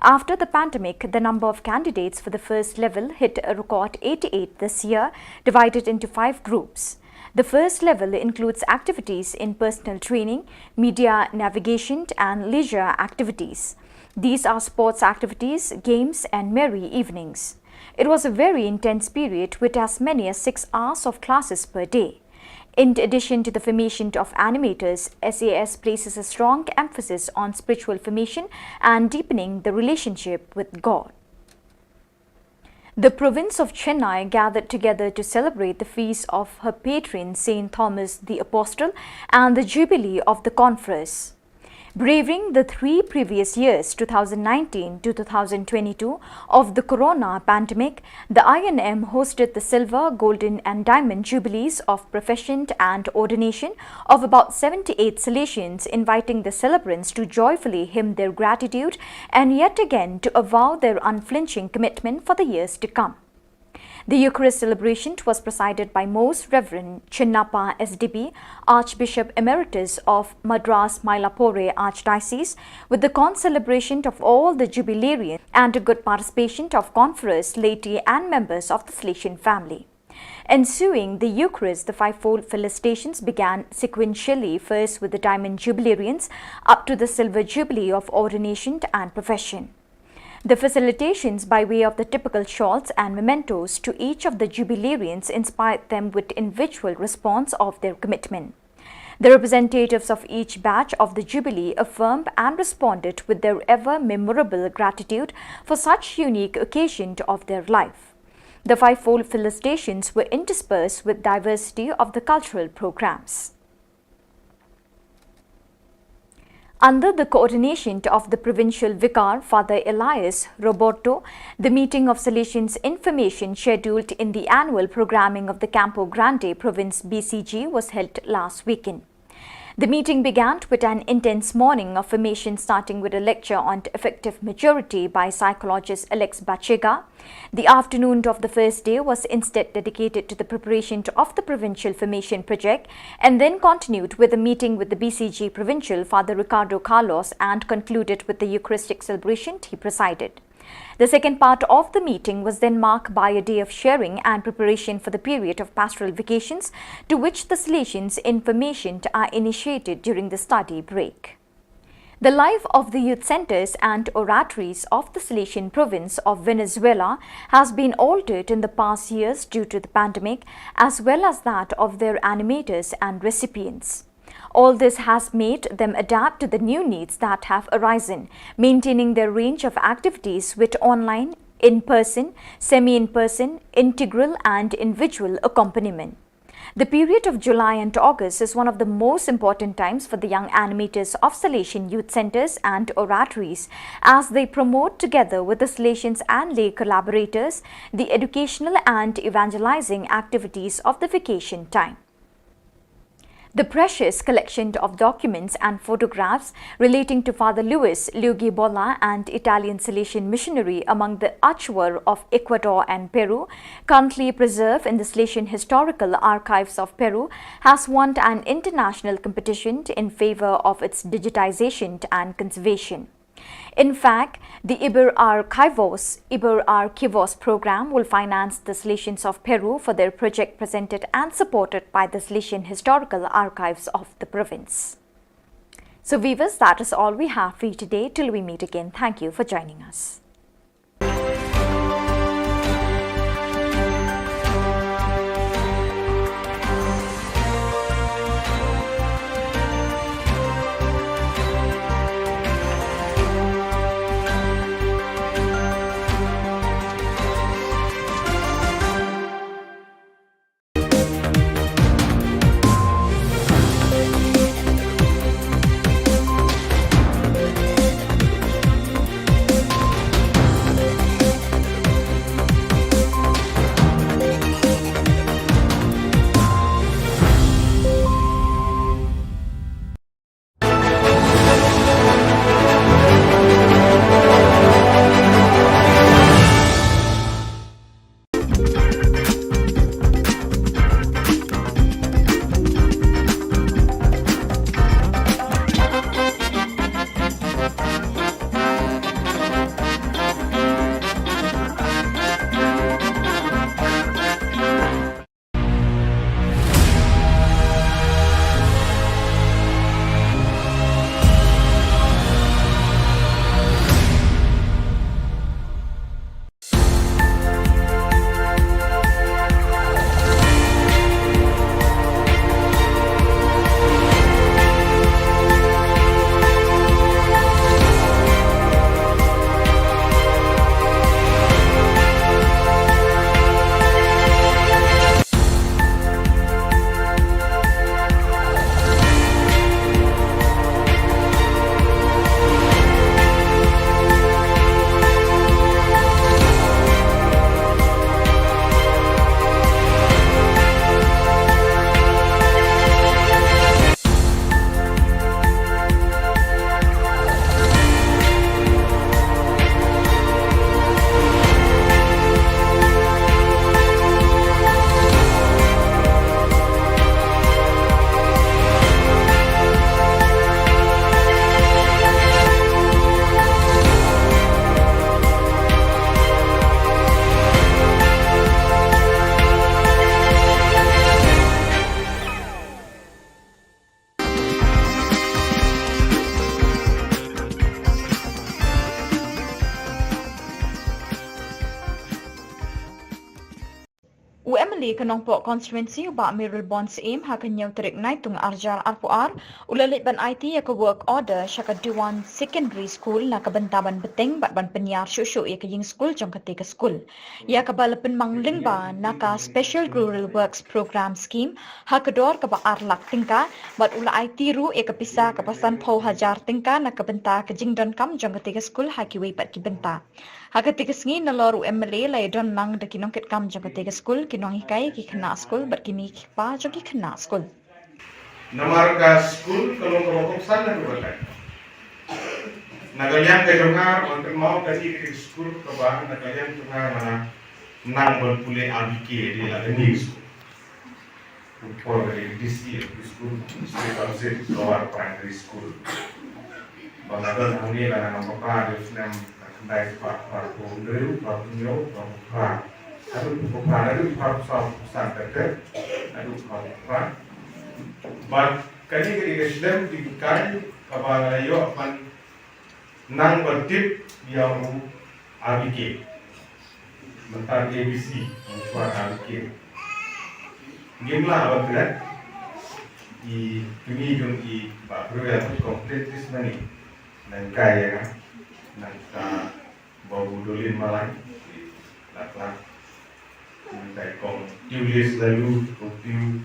After the pandemic, the number of candidates for the first level hit a record eighty-eight this year, divided into five groups. The first level includes activities in personal training, media navigation, and leisure activities. These are sports activities, games, and merry evenings. It was a very intense period with as many as six hours of classes per day. In addition to the formation of animators, S A S places a strong emphasis on spiritual formation and deepening the relationship with God. The province of Chennai gathered together to celebrate the feast of her patron Saint Thomas the Apostle and the jubilee of the conference. Braving the three previous years, two thousand nineteen to two thousand twenty-two, of the corona pandemic, the I N M hosted the silver, golden, and diamond jubilees of profession and ordination of about seventy-eight Salesians, inviting the celebrants to joyfully hymn their gratitude and yet again to avow their unflinching commitment for the years to come. The Eucharist celebration was presided by Most Reverend Chinnappa S D B, Archbishop Emeritus of Madras Mylapore Archdiocese, with the concelebration of all the jubilarians and a good participation of conference, laity, and members of the Salesian family. Ensuing the Eucharist, the fivefold felicitations began sequentially, first with the Diamond Jubilarians, up to the Silver Jubilee of ordination and profession. The felicitations by way of the typical shawls and mementos to each of the jubilarians inspired them with individual response of their commitment. The representatives of each batch of the Jubilee affirmed and responded with their ever memorable gratitude for such unique occasion of their life. The fivefold felicitations were interspersed with diversity of the cultural programs. Under the coordination of the provincial vicar, Father Elias Roberto, the meeting of Salesians Information scheduled in the annual programming of the Campo Grande Province B C G was held last weekend. The meeting began with an intense morning of formation, starting with a lecture on effective maturity by psychologist Alex Bachega. The afternoon of the first day was instead dedicated to the preparation of the provincial formation project and then continued with a meeting with the B C G provincial Father Ricardo Carlos and concluded with the Eucharistic celebration he presided. The second part of the meeting was then marked by a day of sharing and preparation for the period of pastoral vacations, to which the Salesians Information are initiated during the study break. The life of the youth centers and oratories of the Salesian province of Venezuela has been altered in the past years due to the pandemic, as well as that of their animators and recipients. All this has made them adapt to the new needs that have arisen, maintaining their range of activities with online, in person, semi in person, integral, and individual accompaniment. The period of July and August is one of the most important times for the young animators of Salesian youth centers and oratories, as they promote, together with the Salesians and lay collaborators, the educational and evangelizing activities of the vacation time. The precious collection of documents and photographs relating to Father Luis Luigi Bolla, an Italian Salesian missionary among the Achuar of Ecuador and Peru, currently preserved in the Salesian Historical Archives of Peru, has won an international competition in favor of its digitization and conservation. In fact, the Iber Archivos, Iber Archivos program will finance the Salesians of Peru for their project, presented and supported by the Salesian Historical Archives of the province. So viewers, that is all we have for you today. Till we meet again, thank you for joining us. U M L A ka Nongpoh Constituency, u Bah Mayralborn Syiem, ha ka hynñiew tarik Naitung arhajar arphew ar, u la leit ban aiti ïa ka work order sha ka Dewan Secondary School na ka bynta ban bteng bad ban pynïar shuh shuh ïa ka ïing skul jong katei ka skul, ïa kaba la pynmang lyngba na ka Special Rural Works Programme Scheme ha ka dor kaba ar lak tyngka, bad u la aiti ruh ïa ka pisa kaba sanphew hajar tyngka na ka bynta ka jingdonkam jong katei ka skul ha kiwei pat ki bynta. Ha katei ka sngi nalor u M L A la ïadon lang da ki nongkitkam jong katei ka skul, ki nonghikai, ki khynnah skul bad kine ki kpa jong ki khynnah skul. Namar ka skul ka long kaba kongsan na ka batai. Na ka liang ka jong nga, wan kynmaw ka dei ka skul kaba na ka liang jong nga, nga nang ban pule R B K, dei la ka new school. Por ka dei D C, L P School, District Council, Lower Primary School. Ba nga don hangne la nga nang ba dei snem khyndai spah phra phew hynriew, phra phew hynñiew, phra phew phra. Haduh phew phra, haduh phra phew saw, phew san, haduh phra phew phra. Bad kane ka dei ka skul jinghikai kaba nga la ïoh ban nang ban tip ïa u R B K. Mynta A B C, mynshwa R B K. Ngim lah ban klet. I kmie jong i Bah Briew ïa u complete list mane. Nang kai ïa nga. Nang ka Babu Dolin Malai. Lak lak. Nang kai kong Tiulis Lalu, kong Tiu.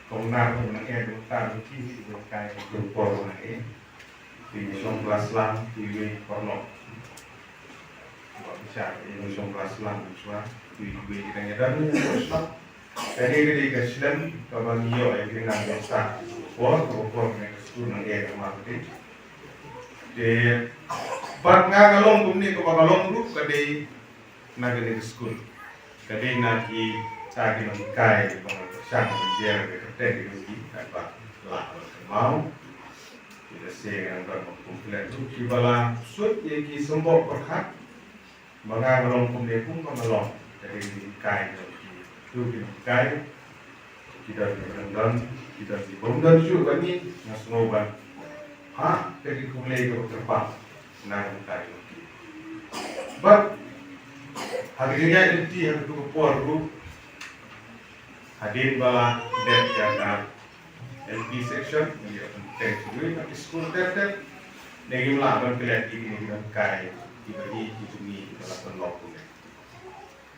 Kong Nar, kong Nang Ed, kong Tar, kong Kisi, kong Kai, kong Por, kong Nang Ed. Ki shong klas lang, ki wei paralok. Ba ki shah, ki shong klas lang, ki shwa, ki wei ki tang ïa dan, ki shong klas lang. Kane ka dei ka skul kaba ngi ïoh ïa ki nang ïa start. Por, por, por, kane ka skul nang ïa ka marketing. Te, bad nga ka long kumne kaba ka long ruh ka dei na kane ka skul. Ka dei na kita ki nonghikai ba nga pyrshang ban jer ka kyrteng ki nonghikai ba lah ban kynmaw. Kita se nga nang ban complain ruh kiba la sut ïa ki symboh pyrkhat. Ba nga nga long kumne kum ba nga long. Ka dei ki nonghikai jong ki. Tu ki nonghikai. Ki don kiba don don, ki don kiba ym don shuh bad ngi, nga sngew ban ha ka jingkhublei kaba kyrpang na ka bynta jong ki. Bad ha ka jingïaid lynti ha katu ka por ruh, hadien ba la dep ïa ka L P section, ngi ïa pynbteng shuh na ki skul ter ter. Ne ngim lah ban klet ïa kine ki nonghikai kiba ïeit ki jong ngi kiba la pynlong kumne.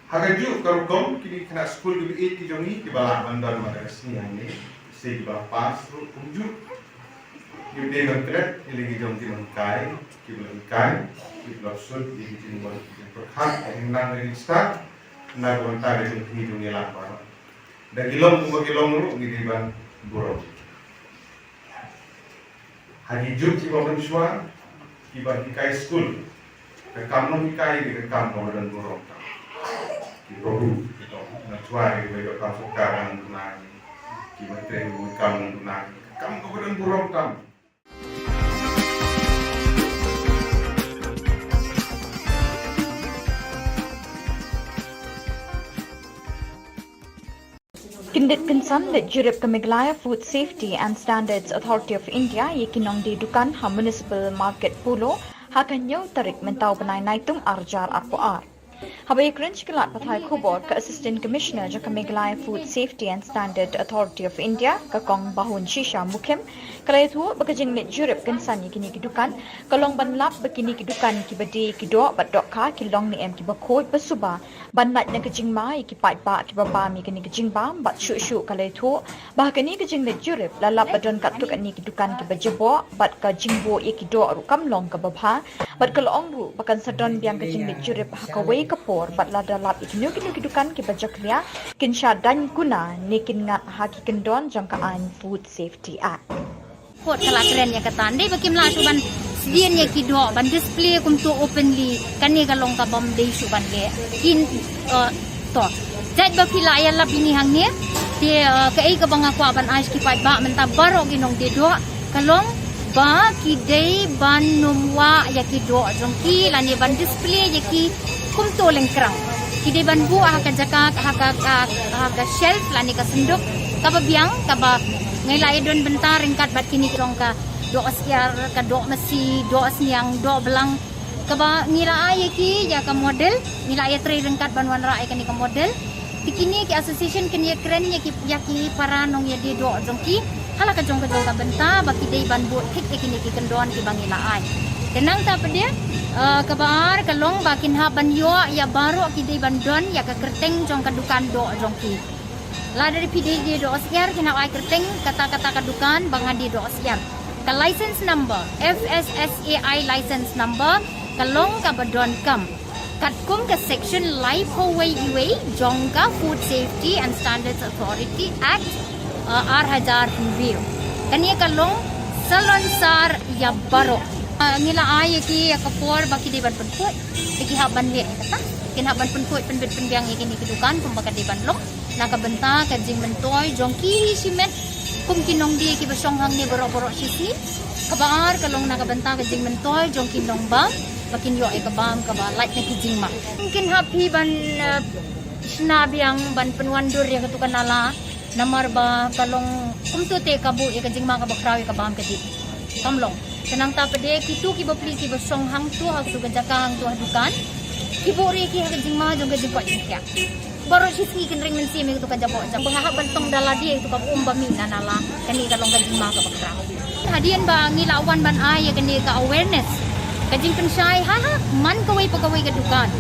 Ha kajuh ka rukom kine ki khynnah skul kiba ïeit ki jong ngi kiba lah ban don mynta ka sngi hangne, se kiba pass ruh kumjuh. Ngi dei ban klet ïa la ki jong ki nonghikai kiba la hikai, kiba la sut ïa ki jingwan ki jingpyrkhat, ka jingnang ka jingstad na ka bynta ka jong ki jong ngi lah baroh. Da ki long kumba ki long ruh ngi dei ban burom. Ha ki juk kiba mynshuwa, kiba hikai skul, ka kam nonghikai dei ka kam kaba don burom tam. Kiba ruh, kiba mynshuwa, kiba ïoh kam sorkar nang duna, kiba trei ruh kam nang duna, ka kam kaba don burom tam. Kyndit kynsan leit jurip ka Meghalaya Food Safety and Standards Authority of India ïa ki nongdie dukan ha Municipal Market Polo ha ka hynñiew tarik mynta u bnai Naitung arhajar arphew ar. Haba ïakren sha ki lad pathai khubor ka Assistant Commissioner jong ka Meghalaya Food Safety and Standard Authority of India, ka Kong Bahun Shisha Mukhim, ka la ïathuh ba ka jingleit jurip kynsan ïa kine ki dukan ka long ban lap ba kine ki dukan kiba die ki doh bad dohkha ki long ne em kiba khuid ba suba, ban lait na ka jingma ïa ki paidbah kiba bam ïa kane ka jingbam. Bad shuh shuh ka la ïathuh ba ha kane ka jingleit jurip la lap ba don katto katne ki dukan kiba jaboh bad ka jingbuh ïa ki doh ruh kam long kaba bha. Bad ka la ong ruh ba kan sa don biang ka jingleit jurip ha kawei ka por bad lada lap ïa kino kino ki dukan kiba jakhlia, kin shah daiñ kuna ne kin ngat ha ki kyndon jong ka aiñ Food Safety Act. Court ka la kren ïa kata, dei ba kim lah shuh ban sdien ïa ki doh ban display kumto openly, kane ka long ka bym dei shuh ban leh. Kin, eh, to. Jait ba phi la ïalap ïa ngi hangne, te, eh, kaei kaba nga kwah ban ai sha ki paidbah mynta baroh ki nongdie doh, ka long ba ki dei ban nym wah ïa ki doh jong ki lane ban display ïa ki kumto lyngkrang. Ki dei ban buh ha ka jaka, ha ka, ha, ha ka shelf lane ka synduk kaba biang, kaba ngi la ïadon bynta ryngkat bad kine ki long ka doh syiar, ka doh masi, doh sniang, doh blang. Kaba ngi la ai ïa ki ïa ka model, ngi la ïatrei ryngkat ban wanrah ïa kane ka model. Te kine ki association kin ïakren ïa ki, ïa ki para nongïadie doh jong ki ha la ka jong ka jong ka bynta ba ki dei ban bud thik ïa kine ki kyndon kiba ngi la ai. Te nangta pat de, eh, kaba ar ka long ba kin hap ban ïoh ïa baroh, ki dei ban don ïa ka kyrteng jong ka dukan doh jong ki. Lada phi dei die doh syiar, kin hap ai kyrteng kata kata ka dukan ba nga die doh syiar. Ka license number, F S S A I license number, ka long kaba donkam katkum ka section laiphew wei iwei jong ka Food Safety and Standards Authority Act, uh, ar hajar hynriew. Kane ka long salonsar ïa baroh. Uh, ngi la ai ïa ki ïa ka por ba ki dei ban pynkhuid, te ki hap ban leh ïa kata. Kin hap ban pynkhuid, pynbit pynbiang ïa kine ki dukan kumba ka dei ban long, na ka bynta ka jingmyntoi jong ki shimet kum ki nongdie kiba shong hangne baroh baroh shi sngi. Kaba ar ka long na ka bynta ka jingmyntoi jong ki nongbam ba kin ïoh ïa ka bam kaba lait na ki jingma. Kin hap phi ban, eh, shna biang ban pynwandur ïa katu ka nala, namar ba ka long kumto te ka buh ïa ka jingma kaba khraw ïa ka bam ka dih. Kam long. Te nangta pat de, kito ki bapli kiba shong hangto ha katu ka jaka, hangto ha dukan, ki buh ruh ïa ki ha ka jingma jong ka jingkoit jingkhiah. Baroh shi sngi kin ring mynsiem ïa katu ka jaboh jaka. Ba nga hap ban tong da lade ïa katu ka um ba mih na nala. Kane ka long ka jingma kaba khraw. Hadien ba ngi la wan ban ai ïa kane ka awareness, ka jingpynshai ha, ha man kawei pa kawei ka dukan.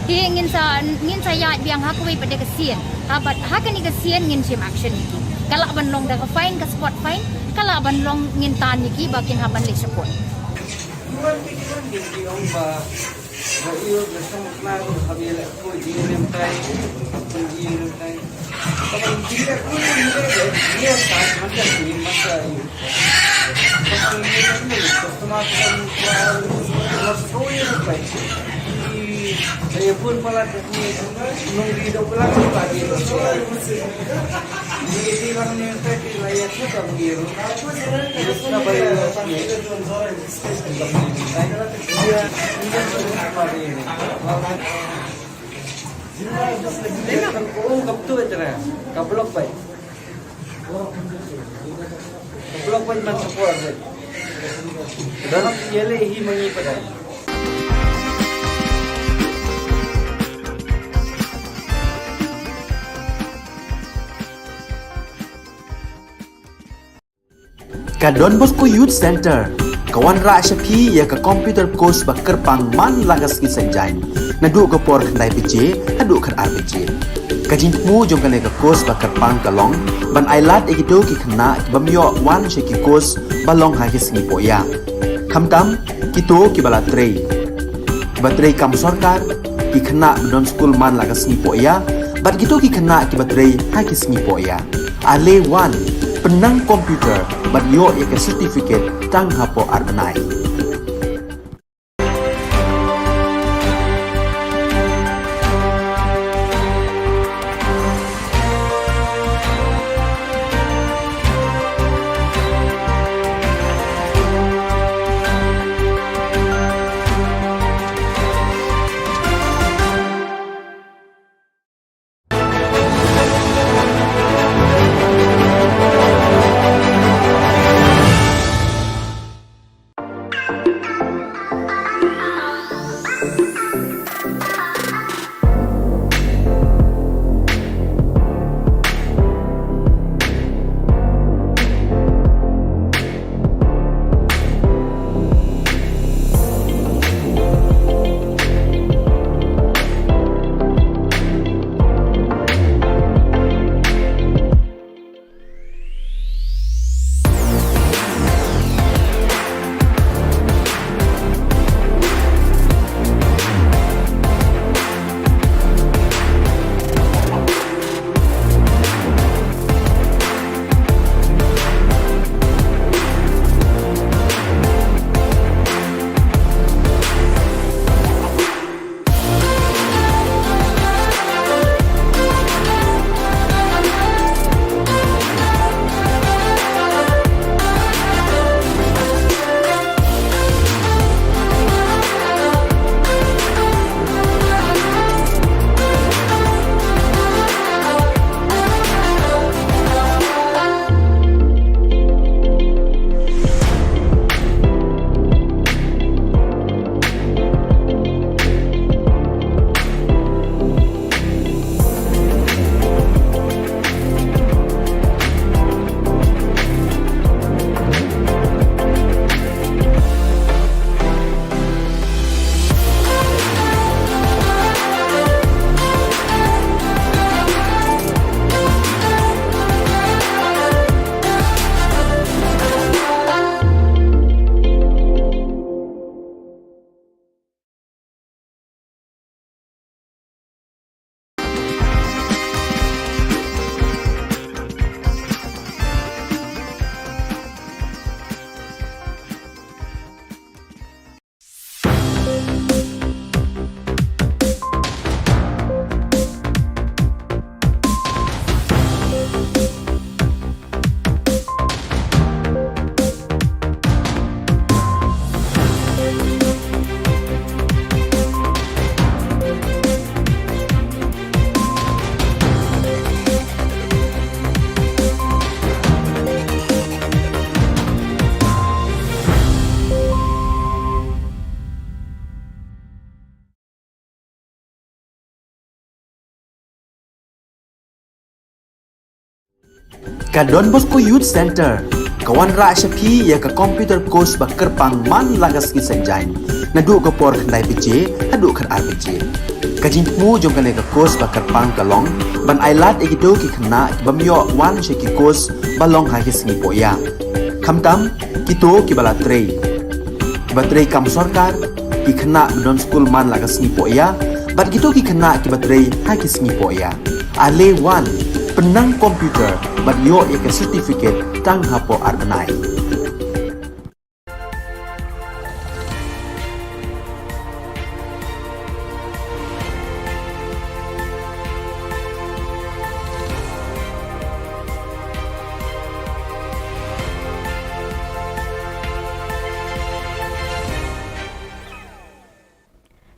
Te ngin sa, ngin sa ïaid biang ha kawei pat de ka sien. Ha, bad ha kane ka sien ngin shim action ïa ki. Ka lah ban long da ka fine, ka spot fine, ka lah ban long ngin tan ïa ki ba kin hap ban leit shapoh. Ka block bai. Ka block bai man support bai. Dah nak yele hi mangi pada. Ka Don Bosco Youth Center ka wanrah sha phi ïa ka computer course ba kyrpang man la ka sngi Saitjaiñ, naduh ka por khyndai baje haduh khatar baje. Ka jingthmu jong kane ka course ba kyrpang ka long ban ai lad ïa kito ki khynnah ki bym ïoh wan sha ki course ba long ha ki sngi pohïa. Khamtam kito kiba la trei, kiba trei kam sorkar, ki khynnah ba don skul man la ka sngi pohïa, bad kito ki khynnah kiba trei ha ki sngi pohïa. Ale wan, pynnang computer bad ïoh ïa ka certificate tang hapoh ar bnai. Ka Don Bosco Youth Centre ka wanrah sha phi ïa ka computer course ba kyrpang man la ka sngi Saitjaiñ, naduh ka por khyndai baje haduh khatar baje. Ka jingthmu jong kane ka course ba kyrpang ka long ban ailad ïa kito ki khynnah ki bym ïoh wan sha ki course ba long ha ki sngi pohïa, khamtam kito kiba la trei, kiba trei kam sorkar, ki khynnah ba don skul man la ka sngi pohïa, bad kito ki khynnah kiba trei ha ki sngi pohïa. Ale wan, pynnang computer bad ïoh ïa ka certificate tang hapoh ar bnai.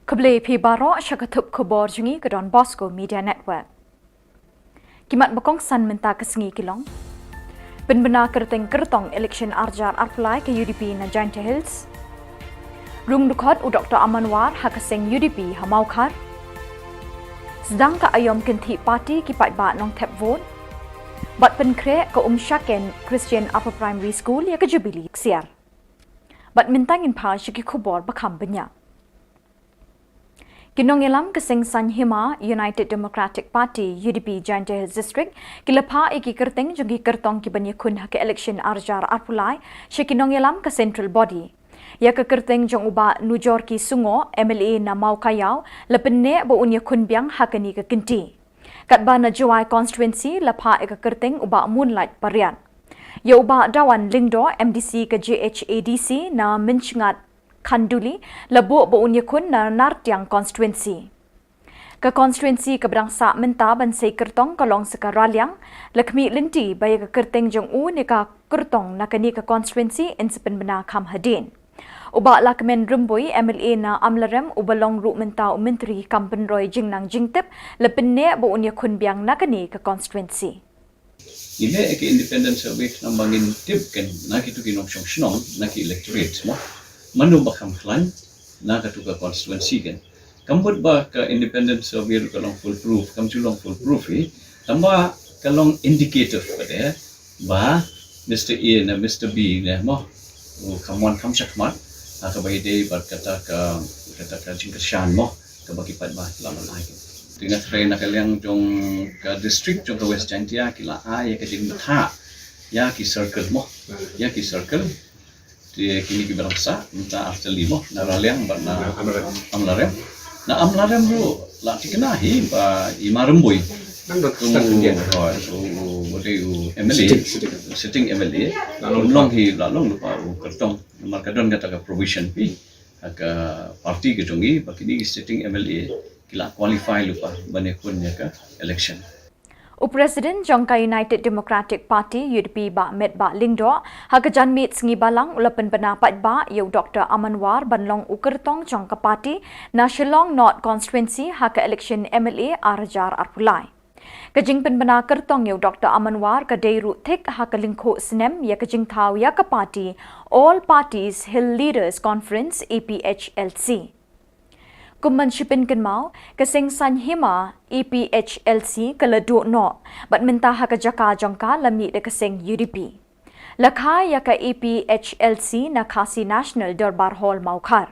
Khublei phi baroh sha ka thup khubor jong ngi ka Don Bosco Media Network. Ki mat ba kongsan mynta ka sngi ki long: Pynbna kyrteng kyrtong election arjar arphew lai ka U D P na Jaintia Hills. Rung dkhot u Doktor Aman War ha ka seng U D P ha Mawkhar. Sdang ka aïom kynthih party ki paidbah Nongthep vote. Bad pynkhreh ka Umshaken Christian Upper Primary School ïa ka Jubilee ksiar. Bad mynta ngin phai sha ki khubor ba kham bniah. Ki nongïalam ka seng Saiñ Hima United Democratic Party, U D P, Jaintia Hills District ki la phah ïa ki kyrteng jong ki kyrtong ki ban ïakhun ha ka election arjar arphew lai sha ki nongïalam ka Central Body. Ïa ka kyrteng jong u Bah Nujorki Sungoh, M L A na Mawkaiaw, la pynneh ba un ïakhun biang ha kane ka kynti. Katba na Jowai constituency la phah ïa ka kyrteng u Bah Moonlight Pariat. Ïa u Bah Dawan Lyngdoh, M D C ka J H A D C na Mynshngat Khanduli, la buh ba un ïakhun na Nartiang constituency. Ka constituency kaba dang sah mynta ban sei kyrtong ka long sa ka Raliang, la khmih lynti ba ïa ka kyrteng jong u ne ka kyrtong na kane ka constituency yn sa pynbna kham hadien. U Bah Lahkmen Rymbui, M L A na Amlarem, uba long ruh mynta u Myntri kam pynroi jingnang jingtip, la pynneh ba un ïakhun biang na kane ka constituency. Ngi leh ïa ka independent survey khnang ba ngin tip kan na kito ki nongshong shnong, na ki electorate mo, mano ba kham khlaiñ na kato ka constituency kan. Kam mut ba ka independent survey ruh ka long foolproof, kam ju long foolproof hi, tangba ka long indicative pat eh ba Mister A ne Mister B ne mo, u kham wan kham shakhmat ha kaba ïadei bad kata ka, kata ka jingkyrshan mo, kaba ki paidbah ki la ban ai. Te nga threi na ka liang jong ka district jong ka West Jaintia ki la ai ïa ka jingmyntha ïa ki circle mo, ïa ki circle. Te kine kiba dang sah mynta artylli mo, na Raliang bad na Amlarem. Na Amlarem ruh la thikna hi ba i Ma Rymbui, u, u, u, u dei u M L A, sitting, sitting. Sitting M L A. La long, long hi, la long lypa u kyrtong. Namar ka don kata ka provision hi ha ka party ka jong ngi ba kine ki sitting M L A ki la qualify lypa ban ïakhun ïa ka election. U President jong ka United Democratic Party, U D P, Bah Metbah Lyngdoh, ha ka janmiet sngi Balang u la pynbna paidbah ïa u Doktor Aman War ban long u kyrtong jong ka party na Shillong North constituency ha ka election M L A arhajar arphew lai. Ka jingpynbna kyrtong ïa u Doktor Aman War ka dei ruh thik ha ka lyngkhuh snem ïa ka jingthaw ïa ka party All Parties Hill Leaders Conference, A P H L C. Kum ban shu pynkynmaw, ka seng Saiñ Hima A P H L C ka la duh noh bad mynta ha ka jaka jong ka la mih da ka seng U D P. La kha ïa ka A P H L C na Khasi National Dorbar Hall, Mawkhar.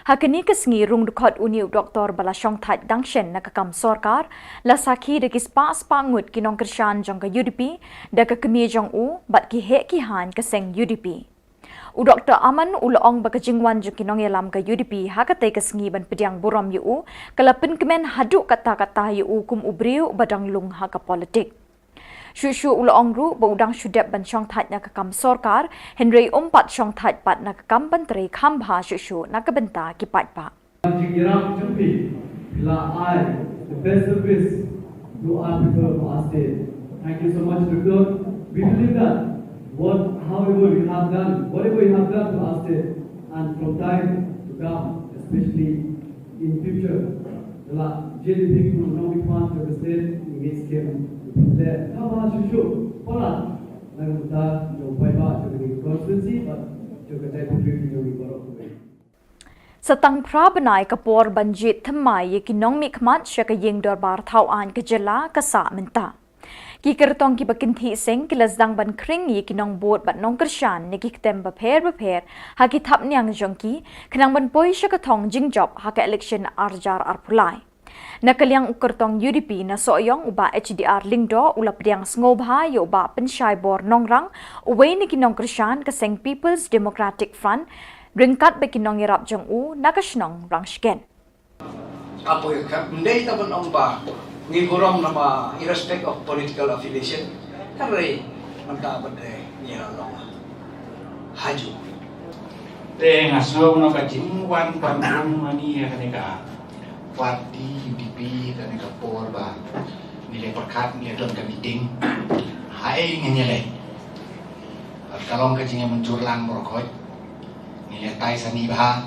Ha kane ka sngi rung dkhot une u doktor ba la shongthait dang shen na ka kam sorkar la sakhi da ki spah spah ngut ki nongkyrshan jong ka U D P da ka kmie jong u bad ki heh ki haiñ ka seng U D P. U Doktor Aman u la ong ba ka jingwan jong ki nongïalam ka U D P ha katei ka sngi ban pdiang burom ïa u ka la pynkmen haduh katta katta ïa u kum u briew ba dang lung ha ka politik. Shuh shuh u la ong ruh ba u dang shu dep ban shongthait na ka kam sorkar, hynrei um pat shongthait pat na ka kam ban trei kham bha shuh shuh na ka bynta ki paidbah. Jingïarap jong phi, phi la ai the best service to our people, to our state. Thank you so much, Doctor. We believe that what, however you have done, whatever you have done to our state, and from time to come, especially in future, la jong phi kum u nongmihkhmat jong ka state, ngi ngeit skhem phi la kaba shuh shuh palat na ka bynta jong u paidbah jong ka constituency bad jong ka territory jong ngi baroh. Sa tang phra bnai ka por ban jied thymmai ïa ki nongmihkhmat sha ka ïing dorbar thaw aiñ ka jylla ka sah mynta. Ki kyrtong kiba kynthih seng ki la sdang ban khring ïa ki nongbud bad nongkyrshan na ki ktem bapher bapher ha ki thapniang jong ki, khnang ban poi sha ka thong jingjop ha ka election ar hajar arphew lai. Na ka liang u kyrtong U D P na Sohiong, u Bah H D R Lyngdoh, u la pdiang sngewbha ïa u Bah Pynshaibor Nongrang, uwei na ki nongkyrshan ka seng People's Democratic Front, ryngkat bad ki nongïarap jong u na ka shnong Rangshken. Apoy ka mdei ta ban ong ba ngi burom namar irrespect of political affiliation, hynrei mynta ba dei ngi la long haju. Te nga sngew noh ka jingwan ban burom mani ïa kane ka party U D P, kane ka por ba ngi la pyrkhat ngi la don ka meeting. Haei ngin ïaleh. Ka long ka jingïamynjur lang baroh khoit. Ngi leh tai sani bha.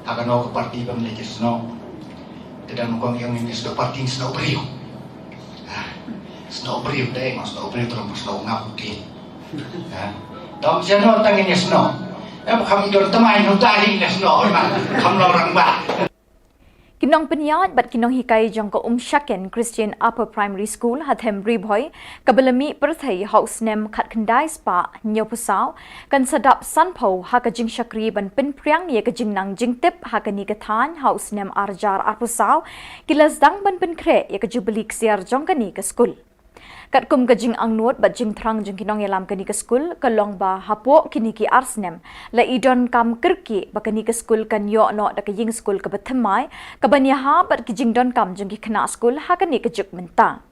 Ha kano ka party ba ngi leh jingïasnoh. Te dang nyngkong ïa ngi snoh party, snoh briew. Ah, snoh briew te, ma snoh briew te, ma snoh ngap uti. Ah, dang snoh tang ngi snoh. Em kham idon tamai no tari ngi snoh, ma kham long rangbah. Ki nongpynïaid bad ki nonghikai jong ka Umshaken Christian Upper Primary School ha Them Ri Bhoi, kaba la mih pyrthei ha u snem khatkhyndai spah hynñiewphew saw, kan sa dap sanphew ha ka jingshakri ban pynphriang ïa ka jingnang jingtip ha kane ka thaiñ ha u snem ar hajar arphew saw, ki la sdang ban pynkhreh ïa ka jubili ksiar jong kane ka skul. Katkum ka jingangnud bad jingthrang jong ki nongïalam kane ka skul, ka long ba hapoh kine ki ar snem, la i donkam kyrkieh ba kane ka skul kan ïoh noh da ka ïing skul kaba thymmai, kaban ïahap bad ki jingdonkam jong ki khynnah skul ha kane ka juk mynta.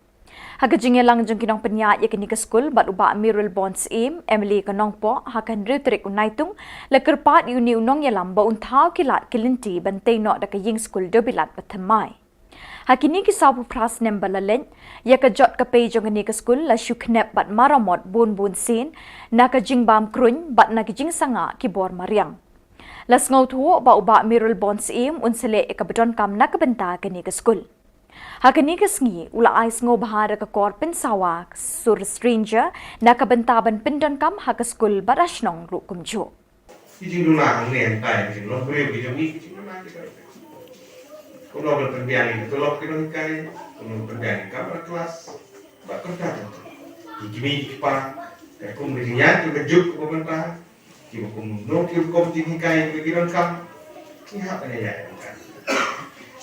Ha ka jingïalang jong ki nongpynïaid ïa kane ka skul bad u Bah Mayralborn Syiem, M L A ka Nongpoh, ha ka hynriew tarik u Naitung, la kyrpad ïa une u nongïalam ba un thaw ki lad ki lynti ban tei noh da ka ïing skul dewbilat ba thymmai. Ha kine ki sawphew phra snem ba la leit, ïa ka jot ka pei jong kane ka skul la shu khnep bad maramot bun bun sien, na ka jingbam kruiñ bad na ka jingsangah ki bor mariang. La sngewthuh ba u Bah Mayralborn Syiem un sa leh ïa kaba donkam na ka bynta kane ka skul. Ha kane ka sngi u la ai sngewbha da ka kor pynsawa sur stranger na ka bynta ban pyndonkam ha ka skul bad ha shnong ruh kumjuh. Ki jingduna hangne hangtai, ki jinglong briew, ki jingmih, ki jingduna ki dei. Kumno ban pynbiang ïa ka tulop ki nonghikai, kumno ban pynbiang ïa ka kamra klas, bad kumta kumta. Ki kmie ki kpa, katkum ka jingïaid ka juk kaba mynta, kiba kumno ki rukom jinghikai kiba ki donkam, ngi hap ban ïaid ïa ka.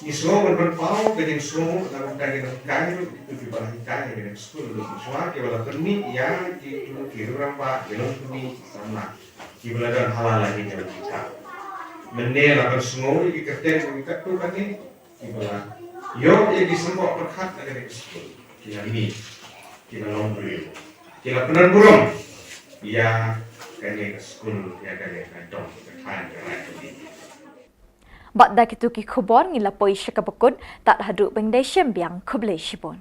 Ngi sngew ban pynpaw ka jingsngew na ka bynta ki nonghikai ruh, kito kiba la hikai ha kane ka skul ruh, shuwa kiba la pynmih ïa kito ki rangbah, ki longkmie samla. Kiba la don ha la la ki jong kita. Mynne la pynsngew ïa ki kyrteng jong ki katto katne kiba la ïoh ïa ki symbol pyrkhat na kane ka skul. Ki la mih, ki la long briew, ki la pynburom ïa kane ka skul, ïa kane ka dong ka thaiñ ka raid ka dih. Bad da kito ki khubor ngi la poi sha kaba kut, tad haduh ban ïadei shem biang, khublei shibun.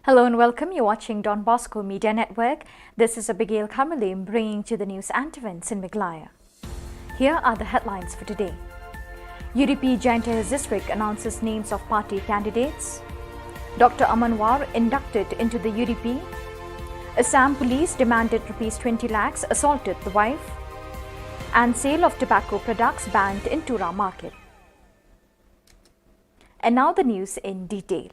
Hello and welcome. You're watching Don Bosco Media Network. This is Abigail Kharmilliam bringing to the news and events in Meghalaya. Here are the headlines for today. U D P Jaiñtia Hills District announces names of party candidates. Doctor Aman War inducted into the U D P. Assam police demanded rupees twenty lakhs, assaulted the wife. And sale of tobacco products banned in Tura market. And now the news in detail.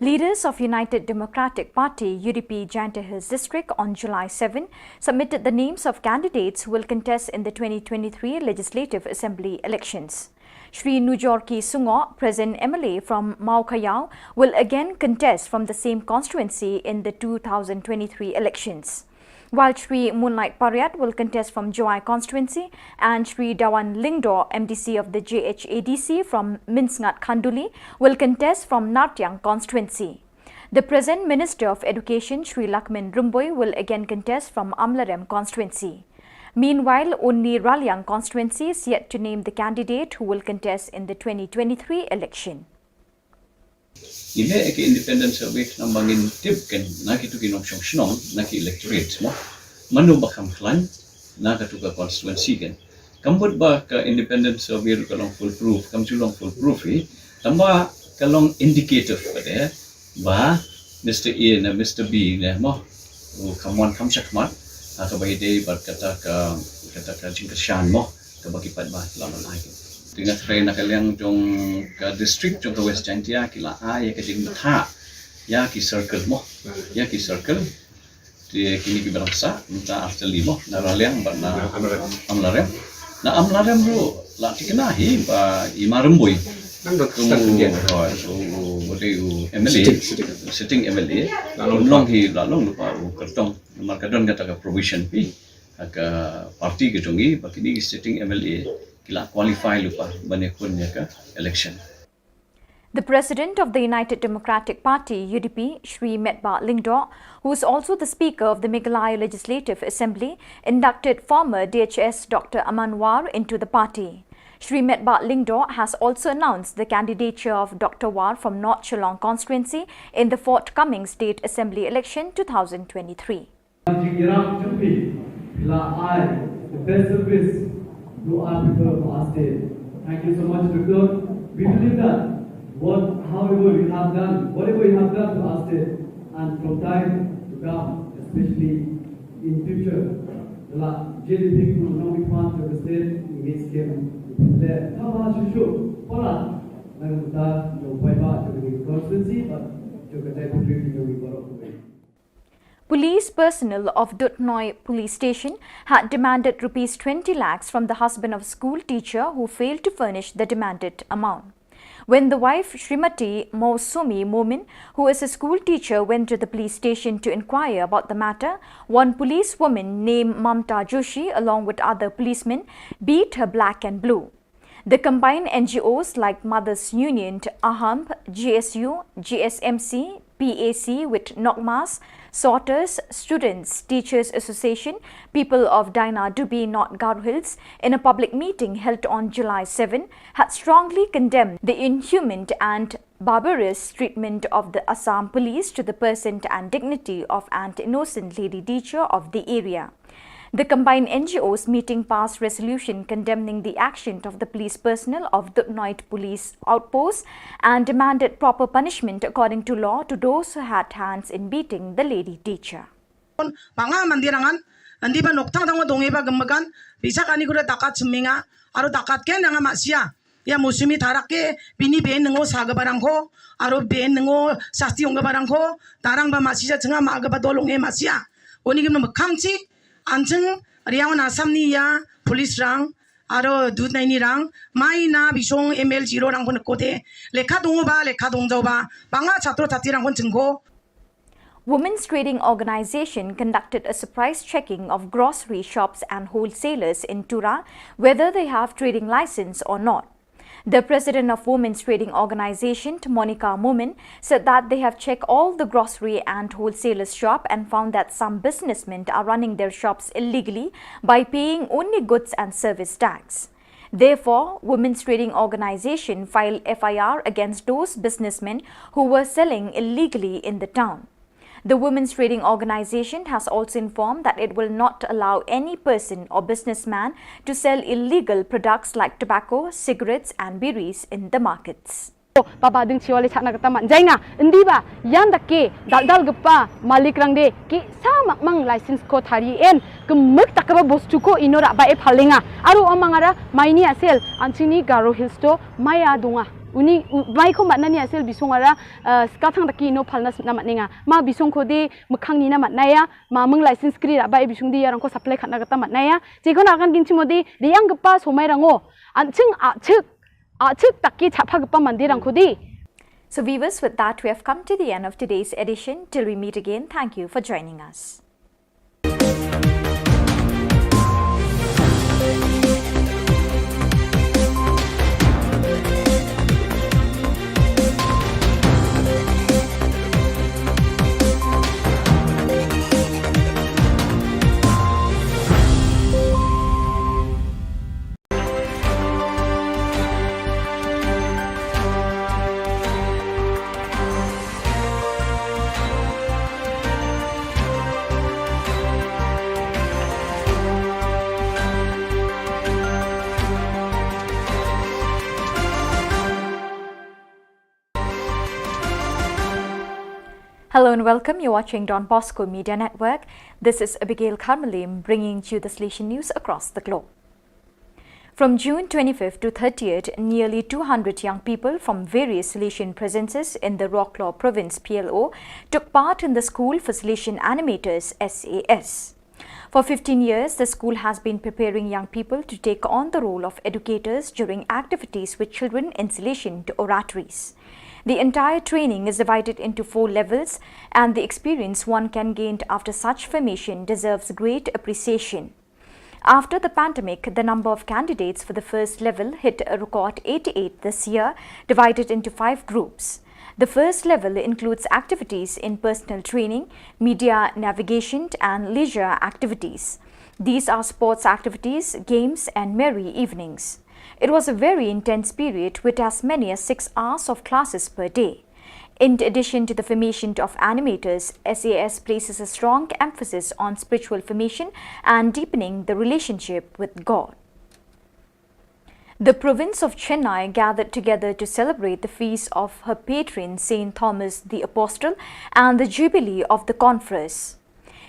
Leaders of United Democratic Party, U D P, Jaiñtia Hills District on July seven submitted the names of candidates who will contest in the twenty twenty-three Legislative Assembly elections. Shri Nujorki Sungoh, present M L A from Mawkhayaw, will again contest from the same constituency in the two thousand twenty-three elections. While Shri Moonlight Pariat will contest from Jowai constituency and Shri Dawan Lyngdoh, M D C of the J H A D C from Mynsngat Khanduli, will contest from Nartiang constituency. The present Minister of Education, Shri Lahkmen Rymbui, will again contest from Amlarem constituency. Meanwhile, only Raliang constituency is yet to name the candidate who will contest in the twenty twenty-three election. Ngi leh ïa ka independent survey namar ba ngin tip kan na kitu ki nongshong shnong, na ki electorate mo. Mano ba kham khlaiñ na katu ka constituency kan. Kam mut ba ka independent survey ruh ka long foolproof, kam ju long foolproof hi. Tangba ka long indicative pat de ba Mister A ne Mister B ne mo, u kham wan kham shakhmat ha kaba ïadei bad kata ka, kata ka jingkyrshan mo, kaba ki paidbah la ban ai. Te nga tharai na ka liang jong ka district jong ka West Jaintia ki la ai ïa ka jingbthah ïa ki circle mo, ïa ki circle. Te kine kiba dang sah mynta ar tylli mo, na Raliang bad na Amlarem. Na Amlarem ruh la thikna hi ba i Ma Rymbui, u, u, u M L A, sitting, sitting. Sitting M L A, la long, long hi, la long lypa u kyrtong. Namar ka don kata ka provision hi ha ka party ka jong ngi ba kine ki sitting M L A ki la qualify lypa ban ïakhun ïa ka election. The president of the United Democratic Party, U D P, Shri Metbah Lyngdoh, who is also the speaker of the Meghalaya Legislative Assembly, inducted former D H S Doctor Aman War into the party. Shri Metbah Lyngdoh has also announced the candidature of Doctor War from North Shillong constituency in the forthcoming State Assembly election two thousand twenty-three. Jingïarap jong phi, phi la ai the best service to our people of our state. Thank you so much, Doctor. We believe that what, however you have done, whatever you have done to our state, and from time to come, especially in future, the la J D P people will not be part of the state in this game. Kaba shishu, para, nang mutar, jong pai ba, jong the constituency, but jong the deputy, jong the Police personnel of Duthnoi Police Station had demanded rupees twenty lakhs from the husband of a school teacher who failed to furnish the demanded amount. When the wife, Shrimati Mousumi Momin, who is a school teacher, went to the police station to inquire about the matter, one policewoman named Mamta Joshi, along with other policemen, beat her black and blue. The combined N G Os like Mothers Union, AHAMP, G S U, G S M C, P A C with Nokmas, Sorters, Students, Teachers Association, People of Dainadubi, North Garo Hills, in a public meeting held on July seven, had strongly condemned the inhuman and barbarous treatment of the Assam police to the person and dignity of an innocent lady teacher of the area. The combined N G Os meeting passed resolution condemning the action of the police personnel of Duthnoi Police Outpost and demanded proper punishment according to law to those who had hands in beating the lady teacher. Ba nga mandi rangan, andi ba nokthang dang wa donge ba gemegan, bisa kani kuda takat seminga, aro takat ken dang ma sia. Ya Mousumi tharak ke, bini ben nengo sa ga barang ko, aro ben nengo sasti ong ga barang ko, tarang ba ma sia chenga ma ga ba dolong e ma sia. Oni gem mekhang chi, ancheng riang na Assam ni ya, police rang, aro Duthnoi ni rang, mai na bisong M L zero rang pun kote, lekha dongo ba, lekha dongjau ba, banga chatro chati rang pun chengko. Women's Trading Organization conducted a surprise checking of grocery shops and wholesalers in Tura, whether they have trading license or not. The president of Women's Trading Organization, Monica Momin, said that they have checked all the grocery and wholesalers shop and found that some businessmen are running their shops illegally by paying only goods and service tax. Therefore, Women's Trading Organization filed F I R against those businessmen who were selling illegally in the town. The Women's Trading Organization has also informed that it will not allow any person or businessman to sell illegal products like tobacco, cigarettes and biris in the markets. Baba ding chiwali chakna kata man. Jainga, indi ba, yan dake, dal dal gepa, malik rang de, ki sa mak mang license ko thari en, kemek tak ba bostu ko ino rak ba e phalenga. Aru amang ara, maini asel, anchini Garo Hills to, maya dunga. Uni, u-, mai ko matna ni asel bisong ara, eh, skathang daki ino phalna sna matninga. Ma bisong ko de, mekhang ni na matnaya, ma meng license kri rak ba e bisong de, yarang ko supply khatna kata matnaya. Jiko na kan kin chimo de, de yang gepa somai rango. Anching achik, achik taki chapha gepa mandi rang ko de. So viewers, with that, we have come to the end of today's edition. Till we meet again, thank you for joining us. Hello and welcome. You're watching Don Bosco Media Network. This is Abigail Karmalim bringing to you the Salesian news across the globe. From June twenty-fifth to thirtieth, nearly two hundred young people from various Salesian presences in the Roklaw Province, P L O, took part in the School for Salesian Animators, S A S. For fifteen years, the school has been preparing young people to take on the role of educators during activities with children in Salesian oratories. The entire training is divided into four levels, and the experience one can gain after such formation deserves great appreciation. After the pandemic, the number of candidates for the first level hit a record eighty-eight this year, divided into five groups. The first level includes activities in personal training, media navigation, and leisure activities. These are sports activities, games, and merry evenings. It was a very intense period with as many as six hours of classes per day. In addition to the formation of animators, S A S places a strong emphasis on spiritual formation and deepening the relationship with God. The province of Chennai gathered together to celebrate the feast of her patron Saint Thomas the Apostle and the jubilee of the conference.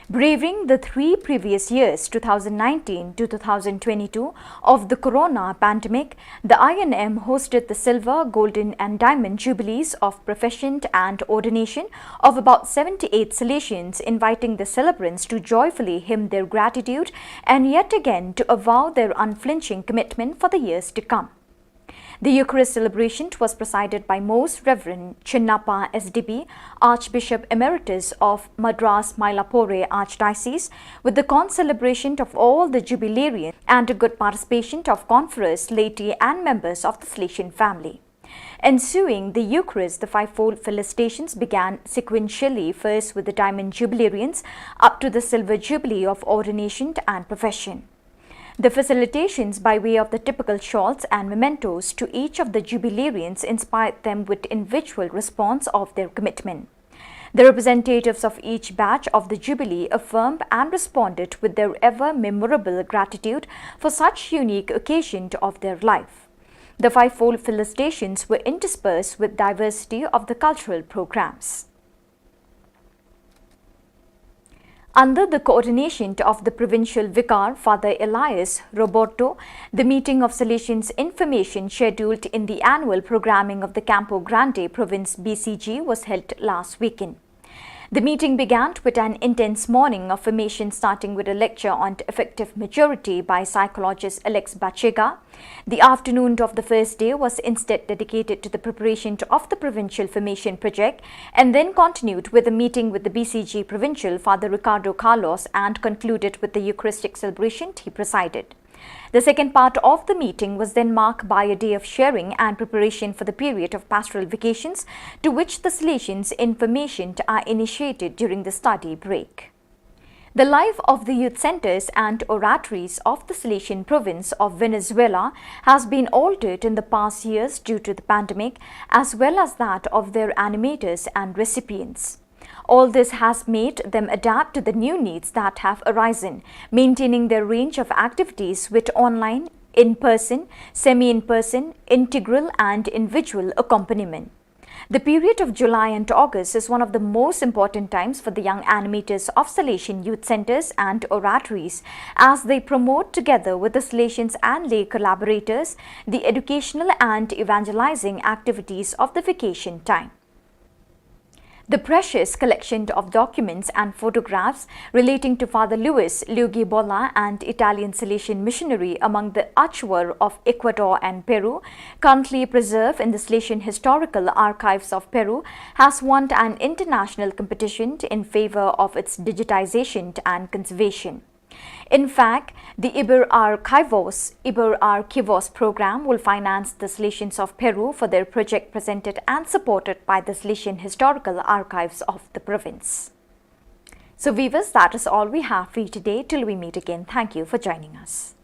Braving the three previous years, two thousand nineteen to two thousand twenty-two, of the corona pandemic, the I N M hosted the silver, golden, and diamond jubilees of profession and ordination of about seventy-eight Salesians, inviting the celebrants to joyfully hymn their gratitude and yet again to avow their unflinching commitment for the years to come. The Eucharist celebration was presided by Most Reverend Chinnappa S D B, Archbishop Emeritus of Madras Mylapore Archdiocese, with the concelebration of all the jubilarians and a good participation of conference, laity, and members of the Salesian family. Ensuing the Eucharist, the fivefold felicitations began sequentially, first with the Diamond Jubilarians, up to the Silver Jubilee of ordination and profession. The felicitations by way of the typical shawls and mementos to each of the jubilarians inspired them with individual response of their commitment. The representatives of each batch of the Jubilee affirmed and responded with their ever memorable gratitude for such unique occasion of their life. The fivefold felicitations were interspersed with diversity of the cultural programs. Under the coordination of the provincial vicar, Father Elias Roberto, the meeting of Salesians Information scheduled in the annual programming of the Campo Grande Province B C G was held last weekend. The meeting began with an intense morning of formation, starting with a lecture on effective maturity by psychologist Alex Bachega. The afternoon of the first day was instead dedicated to the preparation of the provincial formation project and then continued with a meeting with the B C G provincial Father Ricardo Carlos and concluded with the Eucharistic celebration he presided. The second part of the meeting was then marked by a day of sharing and preparation for the period of pastoral vacations, to which the Salesians Information are initiated during the study break. The life of the youth centers and oratories of the Salesian province of Venezuela has been altered in the past years due to the pandemic, as well as that of their animators and recipients. All this has made them adapt to the new needs that have arisen, maintaining their range of activities with online, in-person, semi-in-person, integral and individual accompaniment. The period of July and August is one of the most important times for the young animators of Salesian youth centers and oratories, as they promote together with the Salesians and lay collaborators the educational and evangelizing activities of the vacation time. The precious collection of documents and photographs relating to Father Luis Luigi Bolla, an Italian Salesian missionary among the Achuar of Ecuador and Peru, currently preserved in the Salesian Historical Archives of Peru, has won an international competition in favor of its digitization and conservation. In fact, the Iber Archivos, Iber Archivos program will finance the Salesians of Peru for their project, presented and supported by the Salesian Historical Archives of the province. So viewers, that is all we have for you today. Till we meet again, thank you for joining us.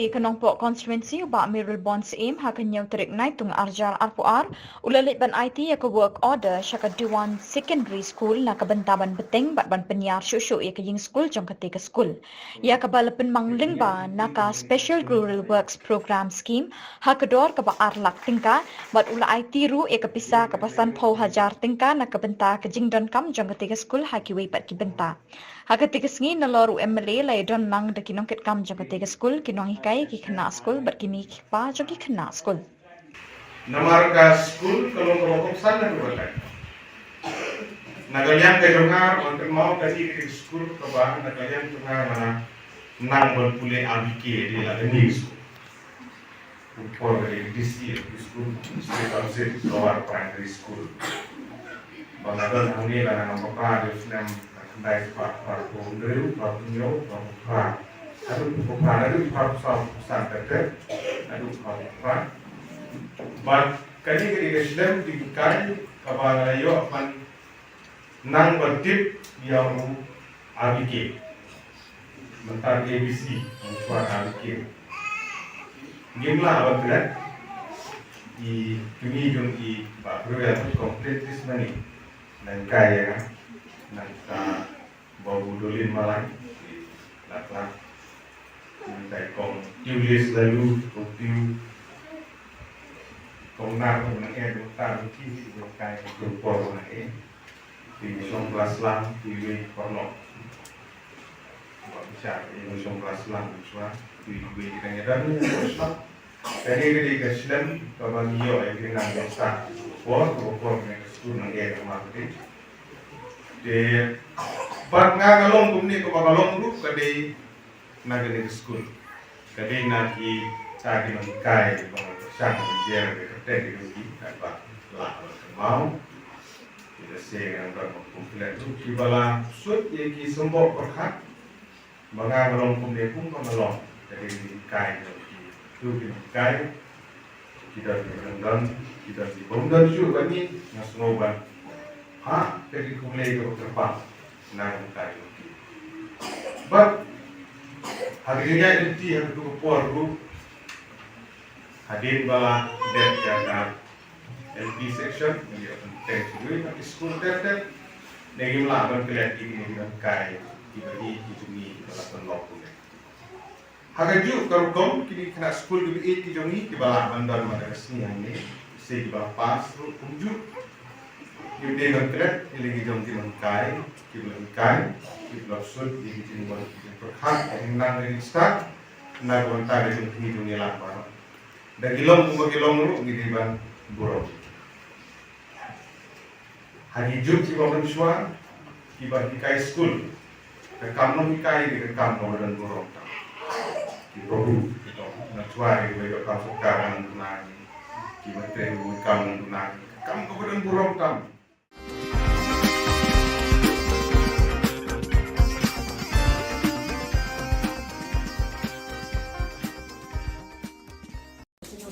Ka Nongpoh Constituency, u Bah Mayralborn Syiem, ha ka hynñiew tarik Naitung arhajar arphew ar, u la leit ban aiti ïa ka work order sha ka Dewan Secondary School na ka bynta ban bteng bad ban pynïar shuh shuh ïa ka ïing skul jong kata ka skul, ïa kaba la pynmang lyngba na ka Special Rural Works Programme Scheme ha ka dor kaba ar lak tyngka, bad u la aiti ruh ïa ka pisa kaba sanphew hajar tyngka na ka bynta ka jingdonkam jong kata ka skul ha kiwei pat ki bynta. Ha kata ka sngi, nalor u M L A, la ïadon lang da ki nongkitkam jong kata ka skul, ki nonghikai, ki khynnah skul bad ki kmie ki kpa jong ki khynnah skul. Namar ka skul ka long kaba kongsan na ka bynta, na ka liang ka jong nga, ban kynmaw, kane ka dei ka skul kaba na ka liang jong nga nga nang ban pule A B K, dei la kane ka skul. Por ka dei D C, School, State Council, Lower Primary School. Ba nga don hangne la na ka pra, dei snem khyndai spah phra phew hynriew, phra phew hynñiew, phra phew phra. Haduh phew phra, haduh phra phew saw, phew san, haduh phra phew phra. Bad kane ka dei ka skul jinghikai kaba la ïoh ban nang ban tip ïa u A B K. Mynta A B C, mynta A B K. Ngim lah ban klet. I kmie jong i Bah Brewell complete this money. Nang kai ïa nga. Nang ka Babu Dolin Malai. Lak lak. Nang kai kong Tiulis lalu, kong Tiu. Kong Nar, kong Nang Ed, kong Tar, kong Ki, kong Kai, kong Por, kong Nang Ed. Ki shong klas lang, ki wei paralok. Ba ki shah, ki shong klas lang, ki shwa, ki wei ki tang ïa dan, ki shwa. Kane ka dei ka skul kaba ngi ïoh ïa ki nang ka start. Por, por, por, kane ka skul nang ïa ka marketing. Te, bad nga ka long kumne kaba ka long ruh ka dei na kane ka skul. Ka dei na kita ki nonghikai ba nga pyrshang ban jer ka kyrteng ki nonghikai ba lah ban kynmaw. Kita se ngan ban kum klet ruh kiba la sut ïa ki symboh pyrkhat. Ba nga ka long kumne kum ba nga long. Ka dei ki nonghikai jong ki, tu ki nonghikai. Ki don ki ba don, ki don ki bym don shuh ba ngi, nga sngew ban ha ka dei kumne ka ba kyrpang na ka bynta jong ki. Bad ha ka dei ïa lynti ha ka tu ka por ruh, hadien ba la dep ïa ka L P section, ngi ïa pynbteng shuh ha ki skul ter ter. Ne ngim lah ban klet ïa kine ki nonghikai kiba ïeit ki jong ngi kiba la pynlong kumne. Ha kajuh ka rukom, kine ki khynnah skul kiba ïeit ki jong ngi kiba lah ban don man la ka sngi hangne, se kiba pass ruh kumjuh. Ngi dei ban klet ïa la ki jong ki nonghikai kiba la hikai, kiba la sut ïa ki jingwan ki jingpyrkhat, ïa ki nang ïa ki stad na ka bynta ka jong ki jong ngi lang baroh. Da ki long kumba ki long ruh ngi dei ban burom. Ha ki juk kiba mynshuwa, kiba hikai skul, ka kam nonghikai dei ka kam kaba don burom tam. Ki babu, ki babu mynshuwa, kiba ïoh kam sorkar nang duna, kiba trei ka kam nang duna, ka kam kaba don burom tam.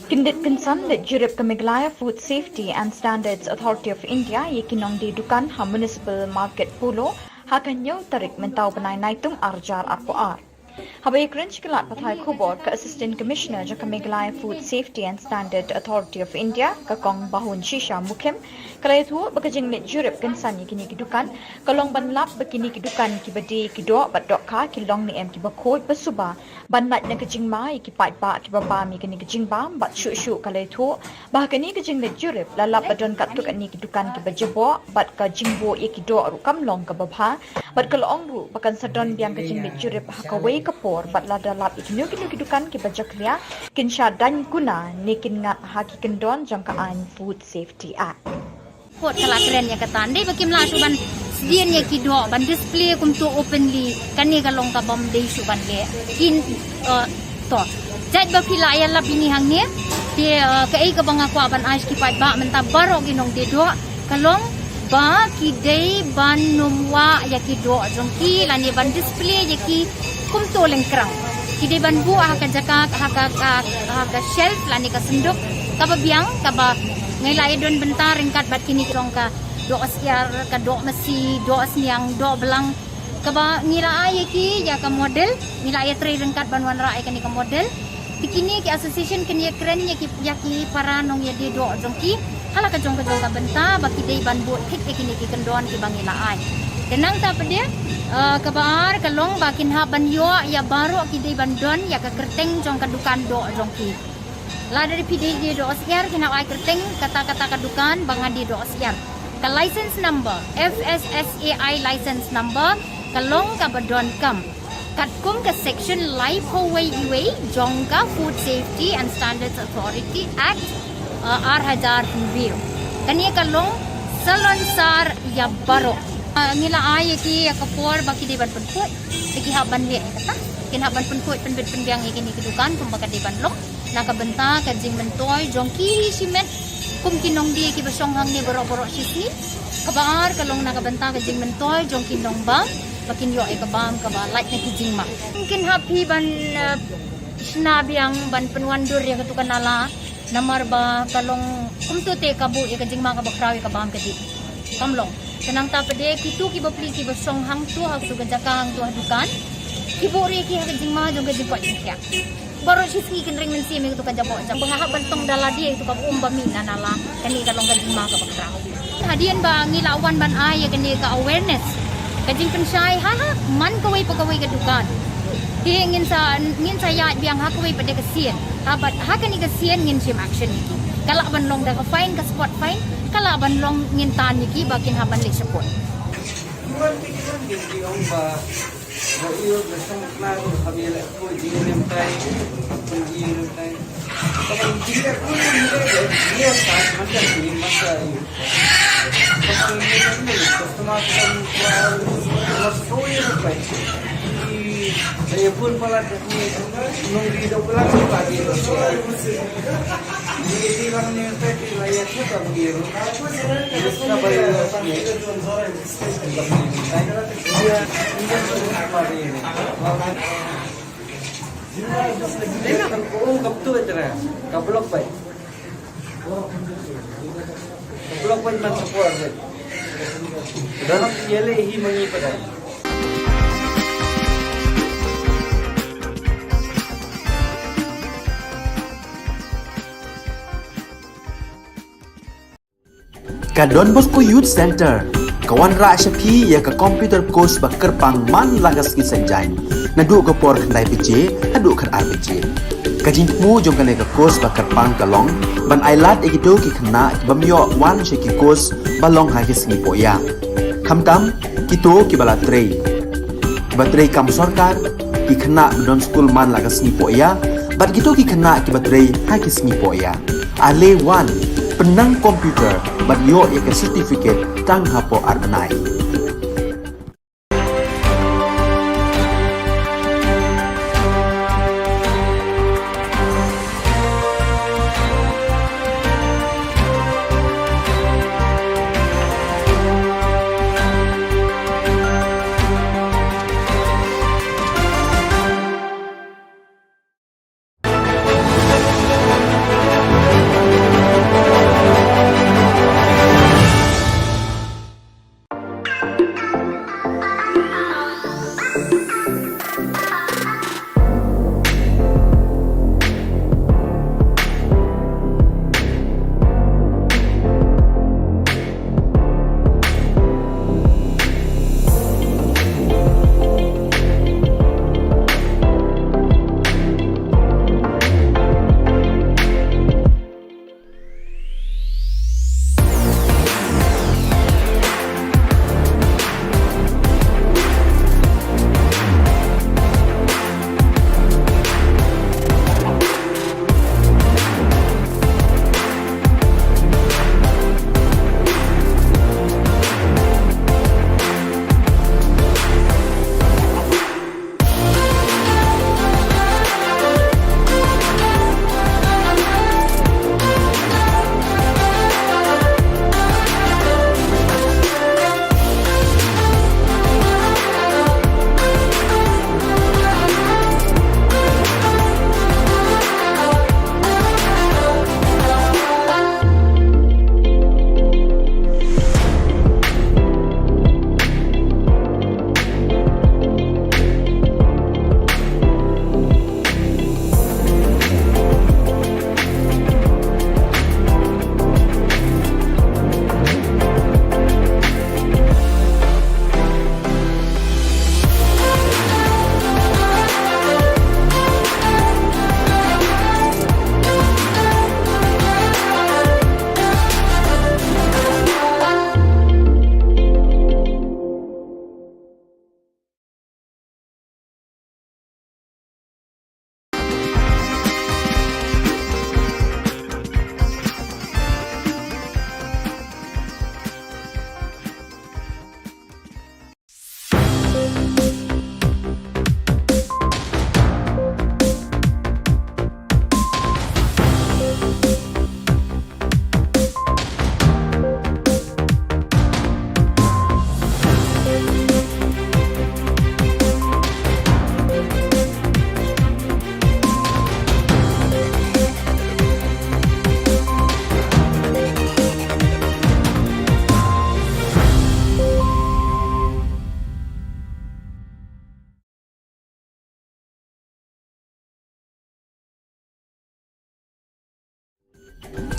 Kyndit kynsan leit jurip ka Meghalaya Food Safety and Standards Authority of India ïa ki nongdie dukan ha Municipal Market Polo ha ka hynñiew tarik mynta u bnai Naitung arhajar arphew ar. Haba ïakren sha ki lad pathai khubor, ka Assistant Commissioner jong ka Meghalaya Food Safety and Standard Authority of India, ka Kong Bahun Shisha Mukhim, ka la ïathuh ba ka jingleit jurip kynsan ïa kine ki dukan ka long ban lap ba kine ki dukan kiba die ki doh bad dohkha ki long ne em kiba khuid ba suba, ban lait na ka jingma ïa ki paidbah kiba bam ïa kane ka jingbam. Bad shuh shuh ka la ïathuh ba ha kane ka jingleit jurip la lap ba don katto katne ki dukan kiba jaboh bad ka jingbuh ïa ki doh ruh kam long kaba bha. Bad ka la ong ruh ba kan sa don biang ka jingleit jurip ha kawei ka por bad lada lap ïa kino kino ki dukan kiba jakhlia, kin shah daiñ kuna ne kin ngat ha ki kyndon jong ka aiñ Food Safety Act. Kot ka la kren ïa kata, dei ba kim lah shuh ban sdien ïa ki doh ban display kumto openly, kane ka long ka bym dei shuh ban leh. Kin, eh, to, jait ba phi la ïalap ïa ngi hangne, te, eh, kaei kaba nga kwah ban ai sha ki paidbah mynta baroh ki nongdie doh ka long ba ki dei ban nym wah ïa ki doh jong ki lane ban display ïa ki kumto lyngkrang. Ki dei ban buh ha ka jaka, ha ka, ka, ha ka shelf lane ka synduk kaba biang, kaba ngi la ïadon bynta ryngkat bad kine ki jong ka doh syiar, ka doh masi, doh sniang, doh blang, kaba ngi la ai ïa ki ïa ka model, ngi la ïatrei ryngkat ban wanrah ïa kane ka model. Te kine ki association kin ïakren ïa ki, ïa ki para nongïadie doh jong ki ha la ka jong ka jong ka bynta ba ki dei ban bud thik ïa kine ki kyndon kiba ngi la ai. Te nangta pat de, eh, kaba ar ka long ba kin hap ban ïoh ïa baroh ki dei ban don ïa ka kyrteng jong ka dukan doh jong ki. Lada phi dei die dohsyiar kin hap ai kyrteng kata kata ka dukan ba nga die dohsyiar. Ka license number, F S S A I license number, ka long kaba donkam katkum ka section laiphew wei iwei jong ka Food Safety and Standards Authority Act, uh, ar hajar hynriew. Kane ka long salonsar ïa baroh. Uh, ngi la ai ïa ki ïa ka por ba ki dei ban pynkhuid, te ki hap ban leh kata. Kin hap ban pynkhuid pynbit pynbiang ïa kine ki dukan kumba ka dei ban long na ka bynta ka jingmyntoi jong ki shimet kum ki nongdie kiba shong hangne baroh baroh shisngi. Kaba ar ka long na ka bynta ka jingmyntoi jong ki nongbam ba kin ïoh ïa ka bam kaba lait na ki jingma. Kin hap hi ban, eh, shna biang ban pynwandur ïa katu ka nala, namar ba ka long kumtu te ka buh ïa ka jingma kaba khraw ïa ka bam ka dih. Kam long. Te nangta pat de kitu ki bapli kiba shong hangtu ha katu ka jaka hangtu ha dukan, ki buh ruh ïa ki ha ka jingma jong ka jingkoit jingkhiah. Baroh shisngi kin ring mynsiem ïa katu ka jaboh jam ba nga hap ban tong da lade ïa katu ka um ba mih na nala. Kane ka long ka jingma kaba khraw. Hadien ba ngi la wan ban ai ïa kane ka awareness, ka jingpynshai ha, ha man kawei pa kawei ka dukan. Te ngin sa, ngin sa ïaid biang ha kawei pat de ka sien. Ha bad ha kane ka sien ngin shim action ïa ki. Ka lah ban long da ka fine, ka spot fine, ka lah ban long ngin tan ïa ki ba kin hap ban leit shapoh. Ka block bai. Ka block bai man ka por bai. Dalam yale hi mangi padai. Ka Don Bosco Youth Center ka wanrah sha phi ïa ka computer course ba kyrpang man la ka sngi Saitjaiñ, naduh ka por khyndai baje haduh khatar baje. Ka jingthmu jong kane ka course ba kyrpang ka long ban ailad ïa kito ki khynnah ki bym ïoh wan sha ki course ba long ha ki sngi pohïa. Khamtam kito kiba la trei, kiba trei kam sorkar, ki khynnah ba don skul man la ka sngi pohïa, bad kito ki khynnah kiba trei ha ki sngi pohïa. Ale wan, pynnang computer bad ïoh ïa ka certificate tang hapoh ar bnai.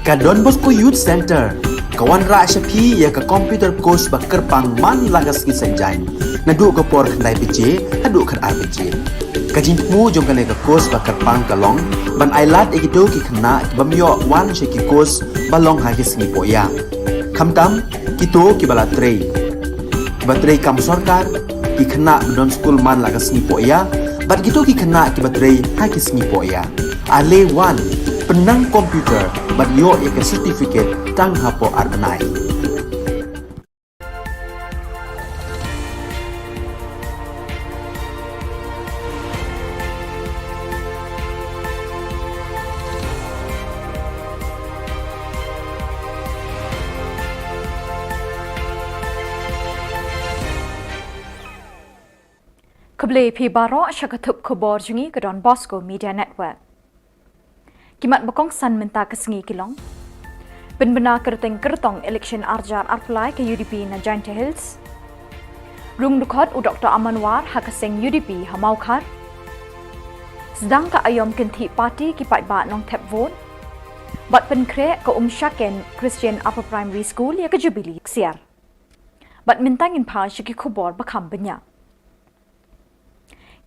Ka Don Bosco Youth Centre ka wanrah sha phi ïa ka computer course ba kyrpang man la ka sngi Saitjaiñ, naduh ka por khyndai baje haduh khatar baje. Ka jingthmu jong kane ka course ba kyrpang ka long ban ailad ïa kito ki khynnah ki bym ïoh wan sha ki course ba long ha ki sngi pohïa, khamtam kito kiba la trei, kiba trei kam sorkar, ki khynnah ba don skul man la ka sngi pohïa, bad kito ki khynnah kiba trei ha ki sngi pohïa. Ale wan, pynnang computer bad ïoh ïa ka certificate tang hapoh ar bnai. Khublei phi baroh sha ka thup khubor jong ngi ka Don Bosco Media Network. Ki mat ba kongsan mynta ka sngi ki long: Pynbna kyrteng kyrtong election arjar arphew lai ka U D P na Jaintia Hills. Rung dkhot u Doktor Aman War ha ka seng U D P ha Mawkhar. Sdang ka aïom kynthih party ki paidbah Nongthep vote. Bad pynkhreh ka Umshaken Christian Upper Primary School ïa ka Jubilee ksiar. Bad mynta ngin phai sha ki khubor ba kham bniah.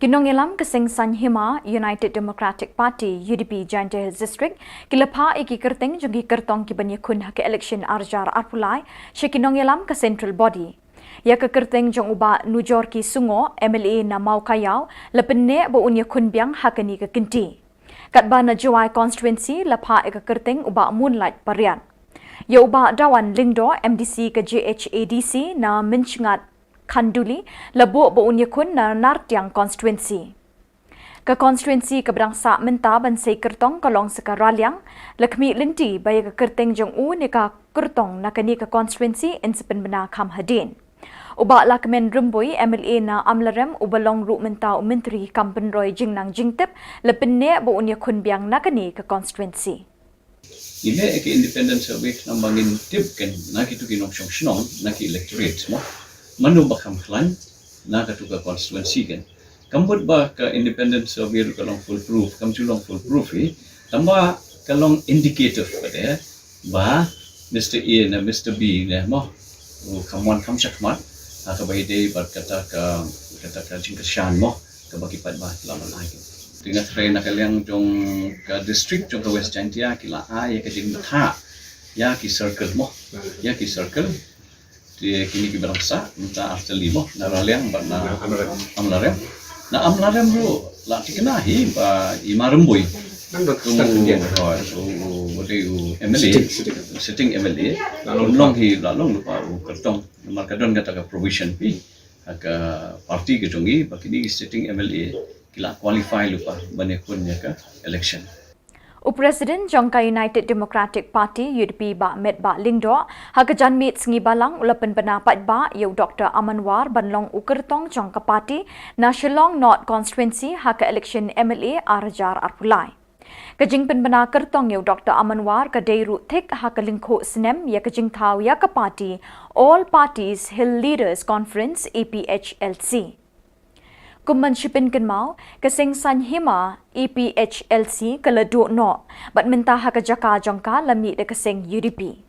Ki nongïalam ka seng Saiñ Hima United Democratic Party, U D P, Jaintia Hills District ki la phah ïa ki kyrteng jong ki kyrtong ki ban ïakhun ha ka election arjar arphew lai sha ki nongïalam ka Central Body. Ïa ka kyrteng jong u Bah Nujorki Sungoh, M L A na Mawkaiaw, la pynneh ba un ïakhun biang ha kane ka kynti. Katba na Jowai constituency la phah ïa ka kyrteng u Bah Moonlight Pariat. Ïa u Bah Dawan Lyngdoh, M D C ka J H A D C na Mynshngat Khanduli, la buh ba un ïakhun na Nartiang constituency. Ka constituency kaba dang sah mynta ban sei kyrtong ka long sa ka Raliang, la khmih lynti ba ïa ka kyrteng jong u ne ka kyrtong na kane ka constituency yn sa pynbna kham hadien. U Bah Lahkmen Rymbui, M L A na Amlarem, uba long ruh mynta u Myntri kam pynroi jingnang jingtip, la pynneh ba un ïakhun biang na kane ka constituency. Ngi leh ïa ka independent survey khnang ba ngin tip kan na kito ki nongshong shnong, na ki electorate mo, mano ba kham khlaiñ na kato ka constituency kan. Kam mut ba ka independent survey ruh ka long foolproof, kam ju long foolproof hi, tangba ka long indicative pat eh ba Mister A ne Mister B ne mo, u kham wan kham shakhmat ha kaba ïadei bad kata ka, kata ka jingkyrshan mo, kaba ki paidbah ki la ban ai. Te nga threi na ka liang jong ka district jong ka West Jaintia ki la ai ïa ka jingbthah ïa ki circle mo, ïa ki circle. Te kine kiba dang sah mynta ar tylli mo, na Raliang bad na Amlarem. Na Amlarem ruh la thikna hi ba i Ma Rymbui, u, u, u, u M L A, sitting, sitting M L A, la long hi, la long lypa u kyrtong. Namar ka don kata ka provision hi ha ka party ka jong ngi ba kine ki sitting M L A ki la qualify lypa ban ïakhun ïa ka election. U President jong ka United Democratic Party, U D P, Bah Metbah Lyngdoh, ha ka janmiet sngi Balang u la pynbna paidbah ïa u Doktor Aman War ban long u kyrtong jong ka party na Shillong North constituency ha ka election M L A ar hajar arphew lai. Ka jingpynbna kyrtong ïa u Doktor Aman War ka dei ruh thik ha ka lyngkhuh snem ïa ka jingthaw ïa ka party All Parties Hill Leaders Conference, A P H L C. Kum ban shu pynkynmaw, ka seng Saiñ Hima A P H L C ka la duh noh bad mynta ha ka jaka jong ka la mih da ka seng U D P.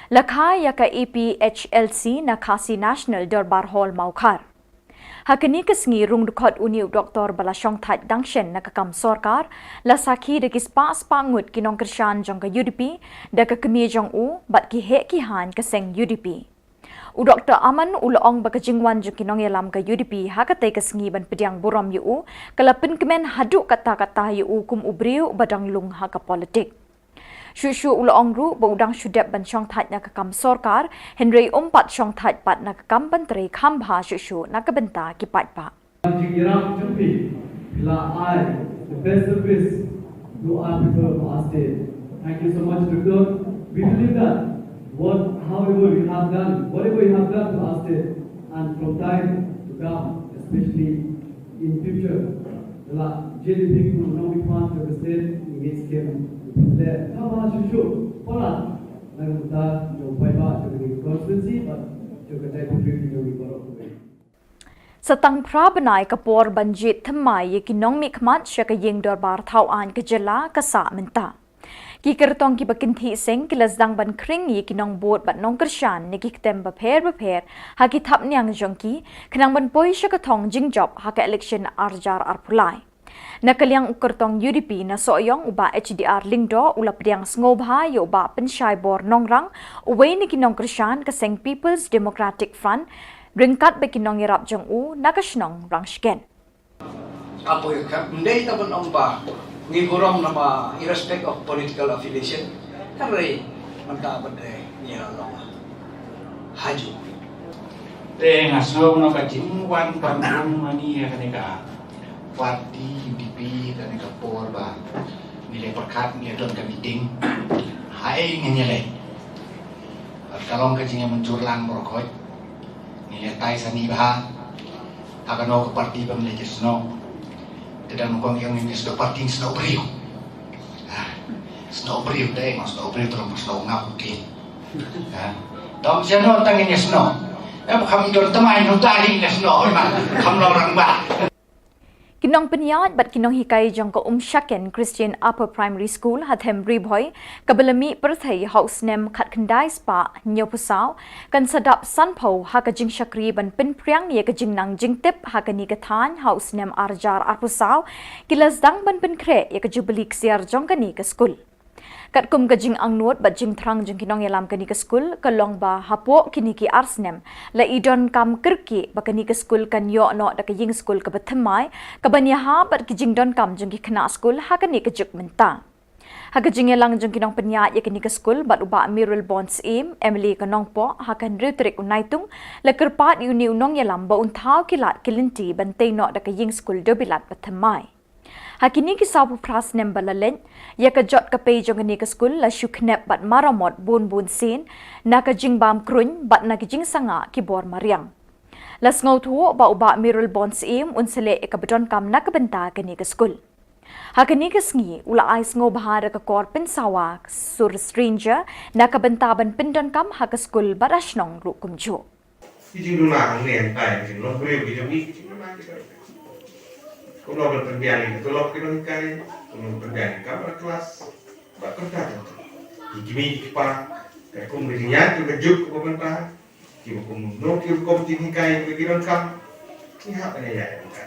La kha ïa ka A P H L C na Khasi National Dorbar Hall, Mawkhar. Ha kane ka sngi rung dkhot une u doktor ba la shongthait dang shen na ka kam sorkar la sakhi da ki spah spah ngut ki nongkyrshan jong ka U D P da ka kmie jong u bad ki heh ki haiñ ka seng U D P. U Doktor Aman u la ong ba ka jingwan jong ki nongïalam ka U D P ha katei ka sngi ban pdiang burom ïa u ka la pynkmen haduh katta katta ïa u kum u briew ba dang lung ha ka politik. Shuh shuh u la ong ruh ba u dang shu dep ban shongthait na ka kam sorkar, hynrei um pat shongthait pat na ka kam ban trei kham bha shuh shuh na ka bynta ki paidbah. Jingïarap jong phi, phi la ai the best service to our people of our state. Thank you so much, Doctor. We believe that what, however you have done, whatever you have done to our state, and from time to come, especially in future, la jylliew phi kum u nongmihkhmat jong ka state, ngi ngeit skhem phi la kaba shuh shuh palat na ka bynta jong u paidbah jong ka constituency bad jong ka jaitbynriew jong ngi baroh. Sa tang phra bnai ka por ban jied thymmai ïa ki nongmihkhmat sha ka ïing dorbar thaw aiñ ka jylla ka sah mynta. Ki kyrtong kiba kynthih seng ki la sdang ban khring ïa ki nongbud bad nongkyrshan na ki ktem bapher bapher ha ki thapniang jong ki, khnang ban poi sha ka thong jingjop ha ka election ar hajar arphew lai. Na ka liang u kyrtong U D P na Sohiong, u Bah H D R Lyngdoh, u la pdiang sngewbha ïa u Bah Pynshaibor Nongrang, uwei na ki nongkyrshan ka seng People's Democratic Front, ryngkat bad ki nongïarap jong u na ka shnong Rangshken. Apoy ka, ndei ta ban ong ba ngi burom namar irrespect of political affiliation, hynrei mynta ba dei ngi la long haju. Te nga sngew noh ka jingwan pynrung ma ngi ïa kane ka party U D P, kane ka por ba ngi la pyrkhat ngi don ka meeting. Haei ngin ïaleh. Ka long ka jingïamynjur lang baroh khoit. Ngi leh tai sani bha. Ha kano ka party ba ngi leh jingïasnoh. Te dang ngi ong ïa ngi snoh party, snoh briew. Ah, snoh briew te, nga snoh briew, terus snoh ngap mungkin. Ha. Dang snoh tang ngi snoh. Eh, bukan itu teman, itu tadi ngi snoh, memang. Kam lo orang bah. Ki nongpynïaid bad ki nonghikai jong ka Umshaken Christian Upper Primary School ha Them Ri Bhoi, kaba la mih pyrthei ha u snem khatkhyndai spah hynñiewphew saw, kan sa dap sanphew ha ka jingshakri ban pynphriang ïa ka jingnang jingtip ha kane ka thaiñ ha u snem ar hajar arphew saw, ki la sdang ban pynkhreh ïa ka jubili ksiar jong kane ka skul. Katkum ka jingangnud bad jingthrang jong ki nongïalam kane ka skul, ka long ba hapoh kine ki ar snem, la i donkam kyrkieh ba kane ka skul kan ïoh noh da ka ïing skul kaba thymmai, kaban ïahap bad ki jingdonkam jong ki khynnah skul ha kane ka juk mynta. Ha ka jingïalang jong ki nongpynïaid ïa kane ka skul bad u Bah Mayralborn Syiem, M L A ka Nongpoh, ha ka hynriew tarik u Naitung, la kyrpad ïa une u nongïalam ba un thaw ki lad ki lynti ban tei noh da ka ïing skul dewbilat ba thymmai. Ha kine ki sawphew phra snem ba la leit, ïa ka jot ka pei jong kane ka skul la shu khnep bad maramot bun bun sien, na ka jingbam kruiñ bad na ka jingsangeh ki bor mariang. La sngewthuh ba u Bah Mayralborn Syiem un sa leh ïa kaba donkam na ka bynta kane ka skul. Ha kane ka sngi u la ai sngewbha da ka kor pynsawa Sur Stranger na ka bynta ban pyndonkam ha ka skul bad ha shnong ruh kumjuh. Ki jingduna hangne hangtai, ki jinglong briew, ki jingmih, ki jingduna ki jong. Kumno ban pynbiang ïa ka tulop ki nonghikai, kumno ban pynbiang ïa ka kamra klas, bad kumta kumta. Ki kmie ki kpa, katkum ka jingïaid ka juk kaba mynta, kiba kumno ki rukom jinghikai kiba ki donkam, ngi hap ban ïaid ïa ka.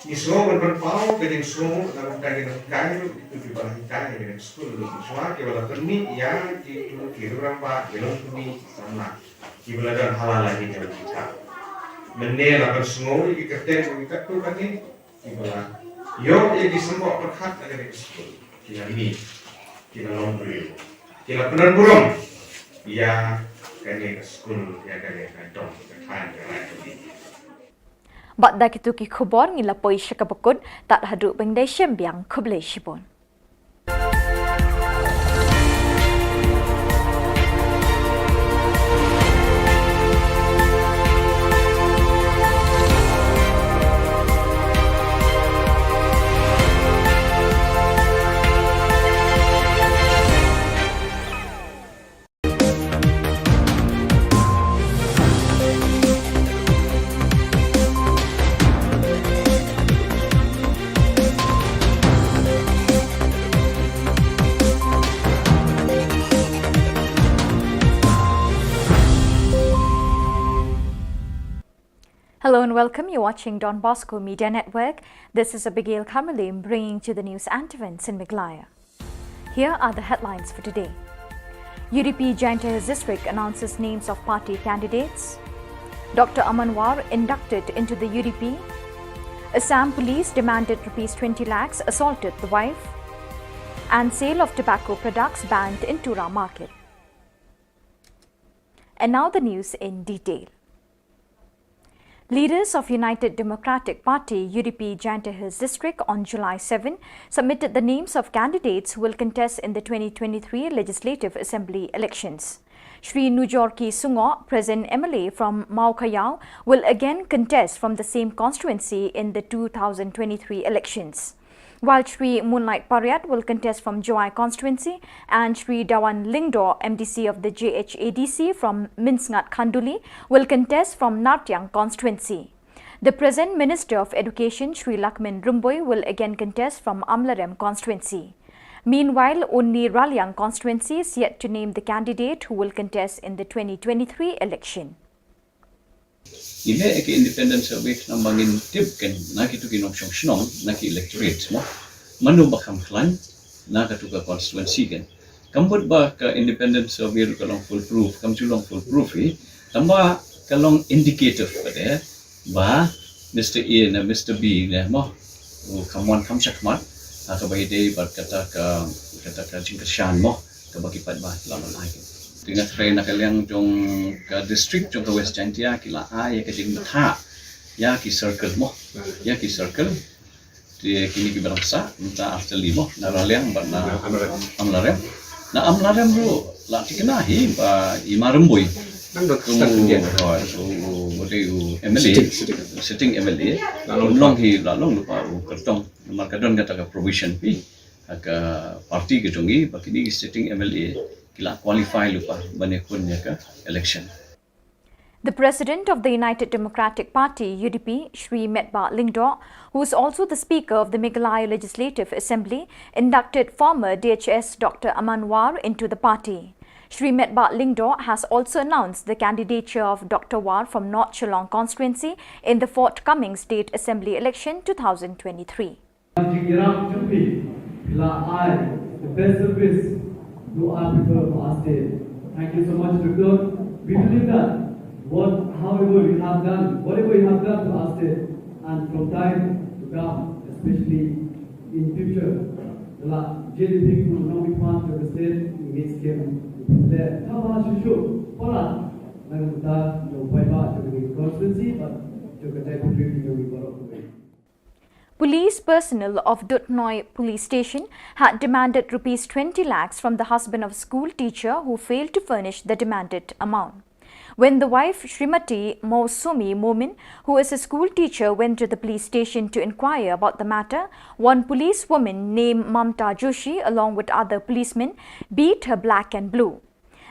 Ngi sngew ban pynpaw ka jingsngew na ka bynta ki nonghikai ruh, kito kiba la hikai ha kane ka skul, ruh ki shuwa kiba la pynmih ïa kito ki rangbah, ki longkmie, ki samla. Kiba la don ha la la ki jong kita. Mynne la pynsngew ïa ki kyrteng jong ki katto katne kiba la ïoh ïa ki symboh pyrkhat na kane ka skul. Ki la mih, ki la long briew, ki la pynburom ïa kane ka skul, ïa kane ka dong ka thaiñ ka Raijbari. Bad da kito ki khubor ngi la poi sha kaba kut, tad haduh ban ïadei shem biang, khublei shibun. Hello and welcome. You're watching Don Bosco Media Network. This is Abigail Kamalim bringing to the news and events in Meghalaya. Here are the headlines for today. U D P Jaiñtia Hills District announces names of party candidates. Doctor Aman War inducted into the U D P. Assam police demanded rupees twenty lakhs, assaulted the wife. And sale of tobacco products banned in Tura market. And now the news in detail. Leaders of United Democratic Party, U D P, Jaiñtia Hills District on July seven submitted the names of candidates who will contest in the twenty twenty-three Legislative Assembly elections. Shri Nujor K Sungoh, present M L A from Mawkhayaw, will again contest from the same constituency in the two thousand twenty-three elections. While Shri Moonlight Pariat will contest from Jowai constituency and Shri Dawan Lyngdoh, M D C of the J H A D C from Mynsngat Khanduli, will contest from Nartiang constituency. The present Minister of Education, Shri Lahkmen Rymbui, will again contest from Amlarem constituency. Meanwhile, only Raliang constituency is yet to name the candidate who will contest in the twenty twenty-three election. Ngi leh ïa ka independent survey namar ngin tip kan na kitu ki nongshong shnong, na ki electorate mo. Mano ba kham khlaiñ na katu ka constituency kan. Kam bud ba ka independent survey ruh ka long foolproof, kam ju long foolproof hi. Tangba ka long indicative pat de ba Mister A ne Mister B ne mo, u kham wan kham shakhmat ha kaba ïadei bad kata ka, kata ka jingkyrshan mo, kaba ki paidbah la ban ai. Te nga kyrpad na ka liang jong ka district jong ka West Jaintia ki la ai ïa ka jingbatai ïa ki circle mo, ïa ki circle. Te kine ki ba dang sah, mynta ar tylli mo, na Raliang bad na Amlarem. Na Amlarem ruh la thikna hi ba i Ma Rymbui. Nang dot start dia. U, u, u, u M L A, sitting, sitting. Sitting M L A. La long, long hi, la long lypa u kyrtong. Namar ka don kata ka provision hi ha ka party ka jong ngi ba kine ki sitting M L A ki la qualify lypa ban ïakhun ïa ka election. The president of the United Democratic Party, U D P, Shri Metbah Lyngdoh, who is also the speaker of the Meghalaya Legislative Assembly, inducted former D H S Doctor Aman War into the party. Shri Metbah Lyngdoh has also announced the candidature of Doctor War from North Shillong constituency in the forthcoming State Assembly election two thousand twenty-three. Jingïarap jong phi, phi la ai the best service to our people of our state. Thank you so much, Doctor. We believe that what, however you have done, whatever you have done to our state, and from time to come, especially in future, the la J D P who will not be part of the state in this game. Le, kaba shuh shuh, para, nang ta, jong pai ba, jong the constituency, but jong the deputy, jong the Police personnel of Duthnoi Police Station had demanded rupees twenty lakhs from the husband of a school teacher who failed to furnish the demanded amount. When the wife, Shrimati Mousumi Momin, who is a school teacher, went to the police station to inquire about the matter, one policewoman named Mamta Joshi, along with other policemen, beat her black and blue.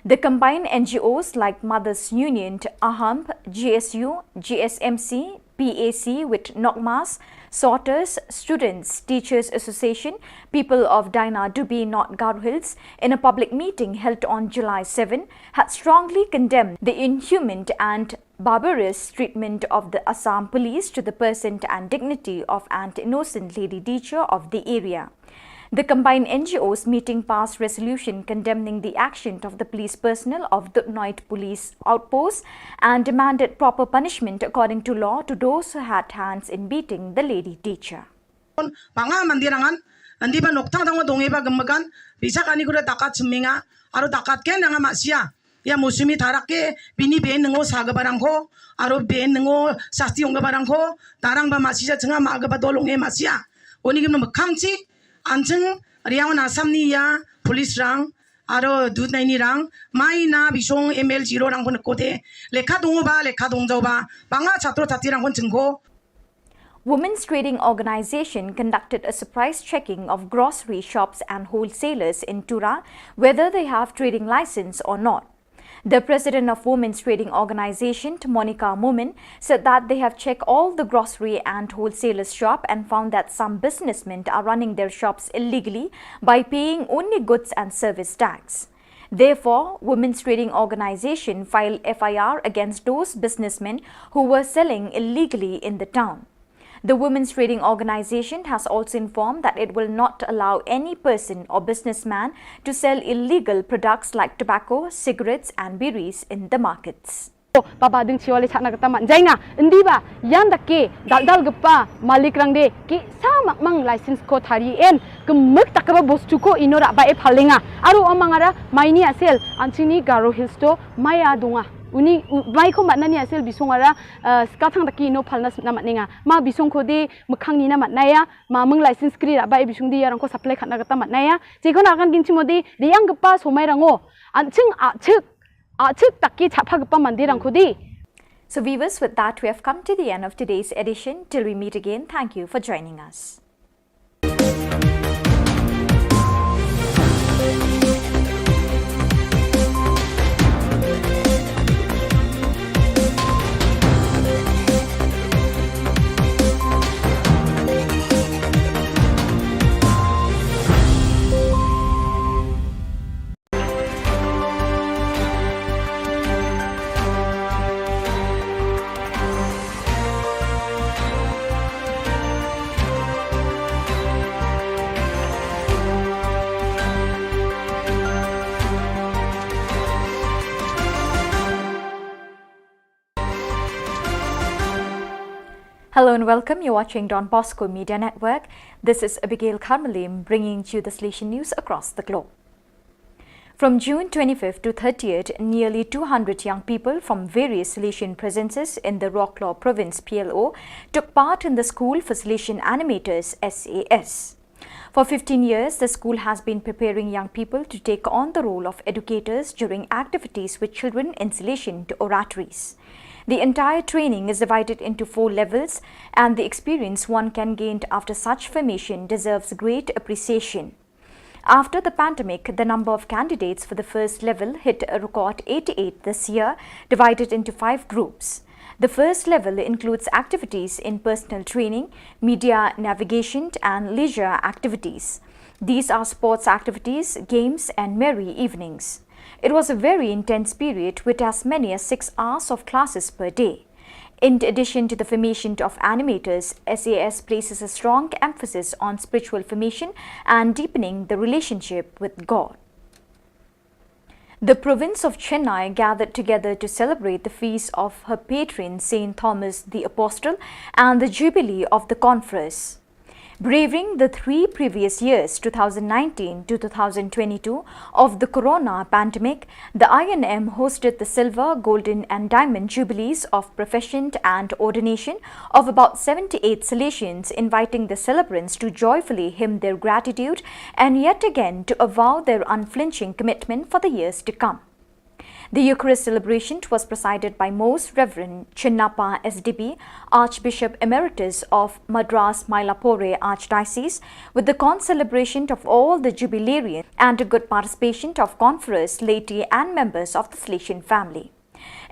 The combined N G Os like Mothers Union, AHAMP, G S U, G S M C, P A C with NOCMAS, Sorters, Students, Teachers Association, People of Dainadubi, North Garo Hills, in a public meeting held on July seven, had strongly condemned the inhuman and barbarous treatment of the Assam police to the person and dignity of an innocent lady teacher of the area. The combined N G Os meeting passed resolution condemning the action of the police personnel of Duthnoi Police Outpost and demanded proper punishment according to law to those who had hands in beating the lady teacher. Panga mandir angan, andi ba nokta dang dong eba gemegan, bisa kani kuda takat seminga, aro takat ken dang masia. Ya Mousumi tarak ke, bini ben nengo saga barang ko, aro ben nengo sasti ong barang ko, tarang ba masia chenga ma ga ba dolong e masia. Oni gim no mekang chi, ancheng riang na Assam ni ya, police rang, aro Duthnoi ni rang, mai na bisong M L zero rang pun kote, lekha dong ba, lekha dong jao ba, panga chatro chati rang pun chengko. Women's Trading Organization conducted a surprise checking of grocery shops and wholesalers in Tura, whether they have trading license or not. The president of Women's Trading Organization, Monica Momin, said that they have checked all the grocery and wholesalers shop and found that some businessmen are running their shops illegally by paying only goods and service tax. Therefore, Women's Trading Organization filed F I R against those businessmen who were selling illegally in the town. The Women's Trading Organization has also informed that it will not allow any person or businessman to sell illegal products like tobacco, cigarettes and biris in the markets. Baba ding chiwale chakna kata man jainga, indi ba, yan dake, dal dal gepa, malik rang de, ki sa mak mang license ko thari en, kemek tak ba bostu ko ino rak ba e phalenga, aru amang ara, maini asel, anchini Garo Hills to, maya dunga. Uni, u-, mai ko matna ni asel bisong ara, eh, skathang dake ino phalna s-, na matninga. Ma bisong ko de, mekhang ni na matnaya, ma meng license kri rak ba e bisong de yarang ko supply khatna kata matnaya. Chikon akan ding chimo de, de yang gepa somai rango. Anching achik, achik taki chapha gepa mandi rang kudi. So viewers, with that, we have come to the end of today's edition. Till we meet again, thank you for joining us. Hello and welcome. You're watching Don Bosco Media Network. This is Abigail Karmalim bringing to you the Salesian news across the globe. From June twenty-fifth to thirtieth, nearly two hundred young people from various Salesian presences in the Wroclaw Province, P L O, took part in the School for Salesian Animators, S A S. For fifteen years, the school has been preparing young people to take on the role of educators during activities with children in Salesian oratories. The entire training is divided into four levels, and the experience one can gain after such formation deserves great appreciation. After the pandemic, the number of candidates for the first level hit a record eighty-eight this year, divided into five groups. The first level includes activities in personal training, media navigation, and leisure activities. These are sports activities, games, and merry evenings. It was a very intense period with as many as six hours of classes per day. In addition to the formation of animators, S A S places a strong emphasis on spiritual formation and deepening the relationship with God. The province of Chennai gathered together to celebrate the feast of her patron Saint Thomas the Apostle and the jubilee of the conference. Braving the three previous years, two thousand nineteen to two thousand twenty-two, of the corona pandemic, the I N M hosted the silver, golden, and diamond jubilees of profession and ordination of about seventy-eight Salesians, inviting the celebrants to joyfully hymn their gratitude and yet again to avow their unflinching commitment for the years to come. The Eucharist celebration was presided by Most Reverend Chinnappa S D B, Archbishop Emeritus of Madras Mylapore Archdiocese, with the concelebration of all the jubilarians and a good participation of conference, laity, and members of the Salesian family.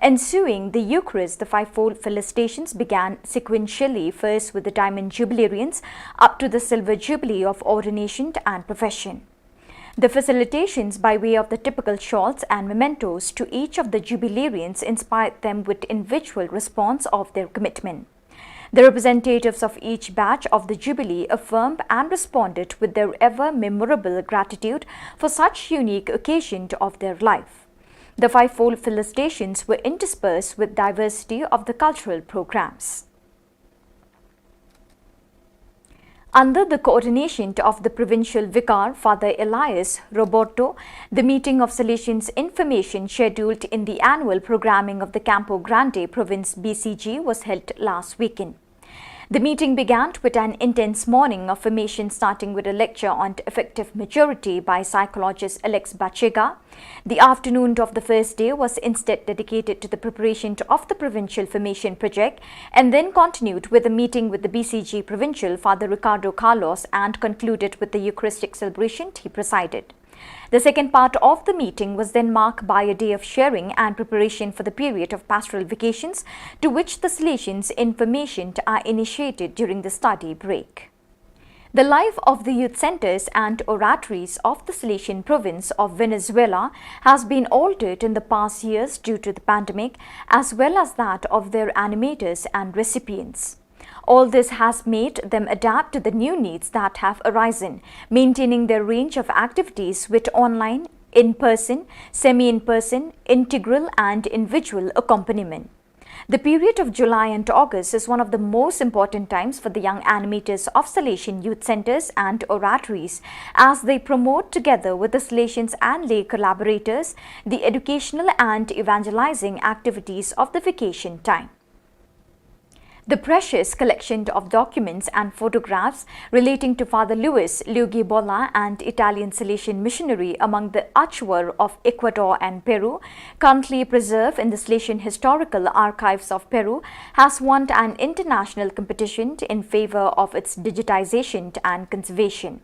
Ensuing the Eucharist, the fivefold felicitations began sequentially, first with the Diamond Jubilarians, up to the Silver Jubilee of ordination and profession. The felicitations by way of the typical shawls and mementos to each of the jubilarians inspired them with individual response of their commitment. The representatives of each batch of the Jubilee affirmed and responded with their ever memorable gratitude for such unique occasion of their life. The fivefold felicitations were interspersed with diversity of the cultural programs. Under the coordination of the provincial vicar, Father Elias Roberto, the meeting of Salesians Information scheduled in the annual programming of the Campo Grande Province B C G was held last weekend. The meeting began with an intense morning of formation, starting with a lecture on effective maturity by psychologist Alex Bachega. The afternoon of the first day was instead dedicated to the preparation of the provincial formation project and then continued with a meeting with the B C G provincial Father Ricardo Carlos and concluded with the Eucharistic celebration he presided. The second part of the meeting was then marked by a day of sharing and preparation for the period of pastoral vacations, to which the Salesians Information are initiated during the study break. The life of the youth centers and oratories of the Salesian province of Venezuela has been altered in the past years due to the pandemic, as well as that of their animators and recipients. All this has made them adapt to the new needs that have arisen, maintaining their range of activities with online, in person, semi in person, integral, and individual accompaniment. The period of July and August is one of the most important times for the young animators of Salesian youth centers and oratories, as they promote, together with the Salesians and lay collaborators, the educational and evangelizing activities of the vacation time. The precious collection of documents and photographs relating to Father Luis Luigi Bolla, an Italian Salesian missionary among the Achuar of Ecuador and Peru, currently preserved in the Salesian Historical Archives of Peru, has won an international competition in favor of its digitization and conservation.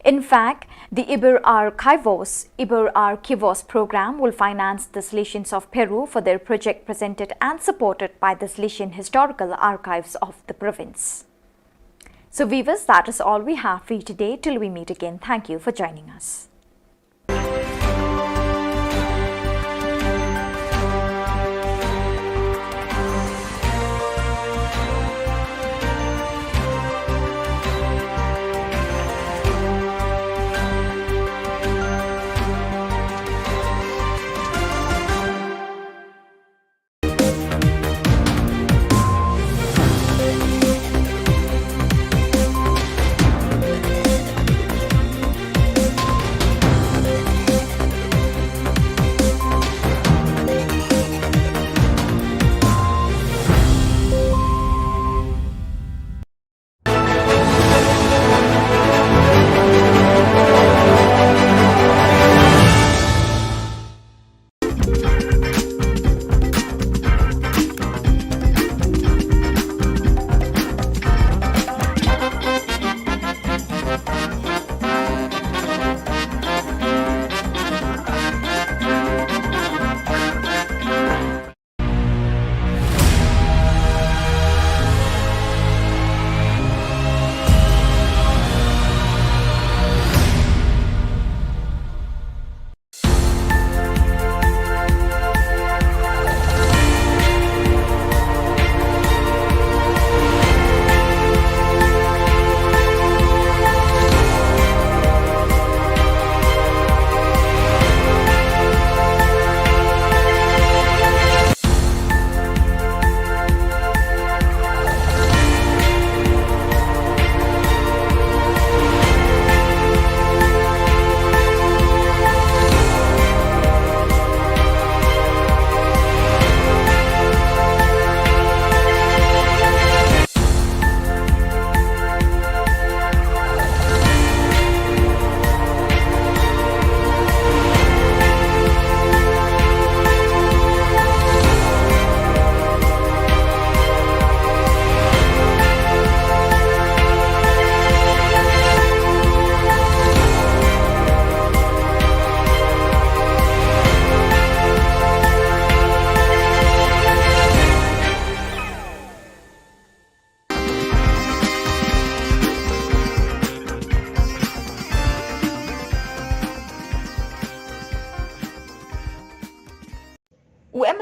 In fact, the Iber Archivos, Iber Archivos program will finance the Salesians of Peru for their project, presented and supported by the Salesian Historical Archives of the province. So viewers, that is all we have for you today. Till we meet again, thank you for joining us.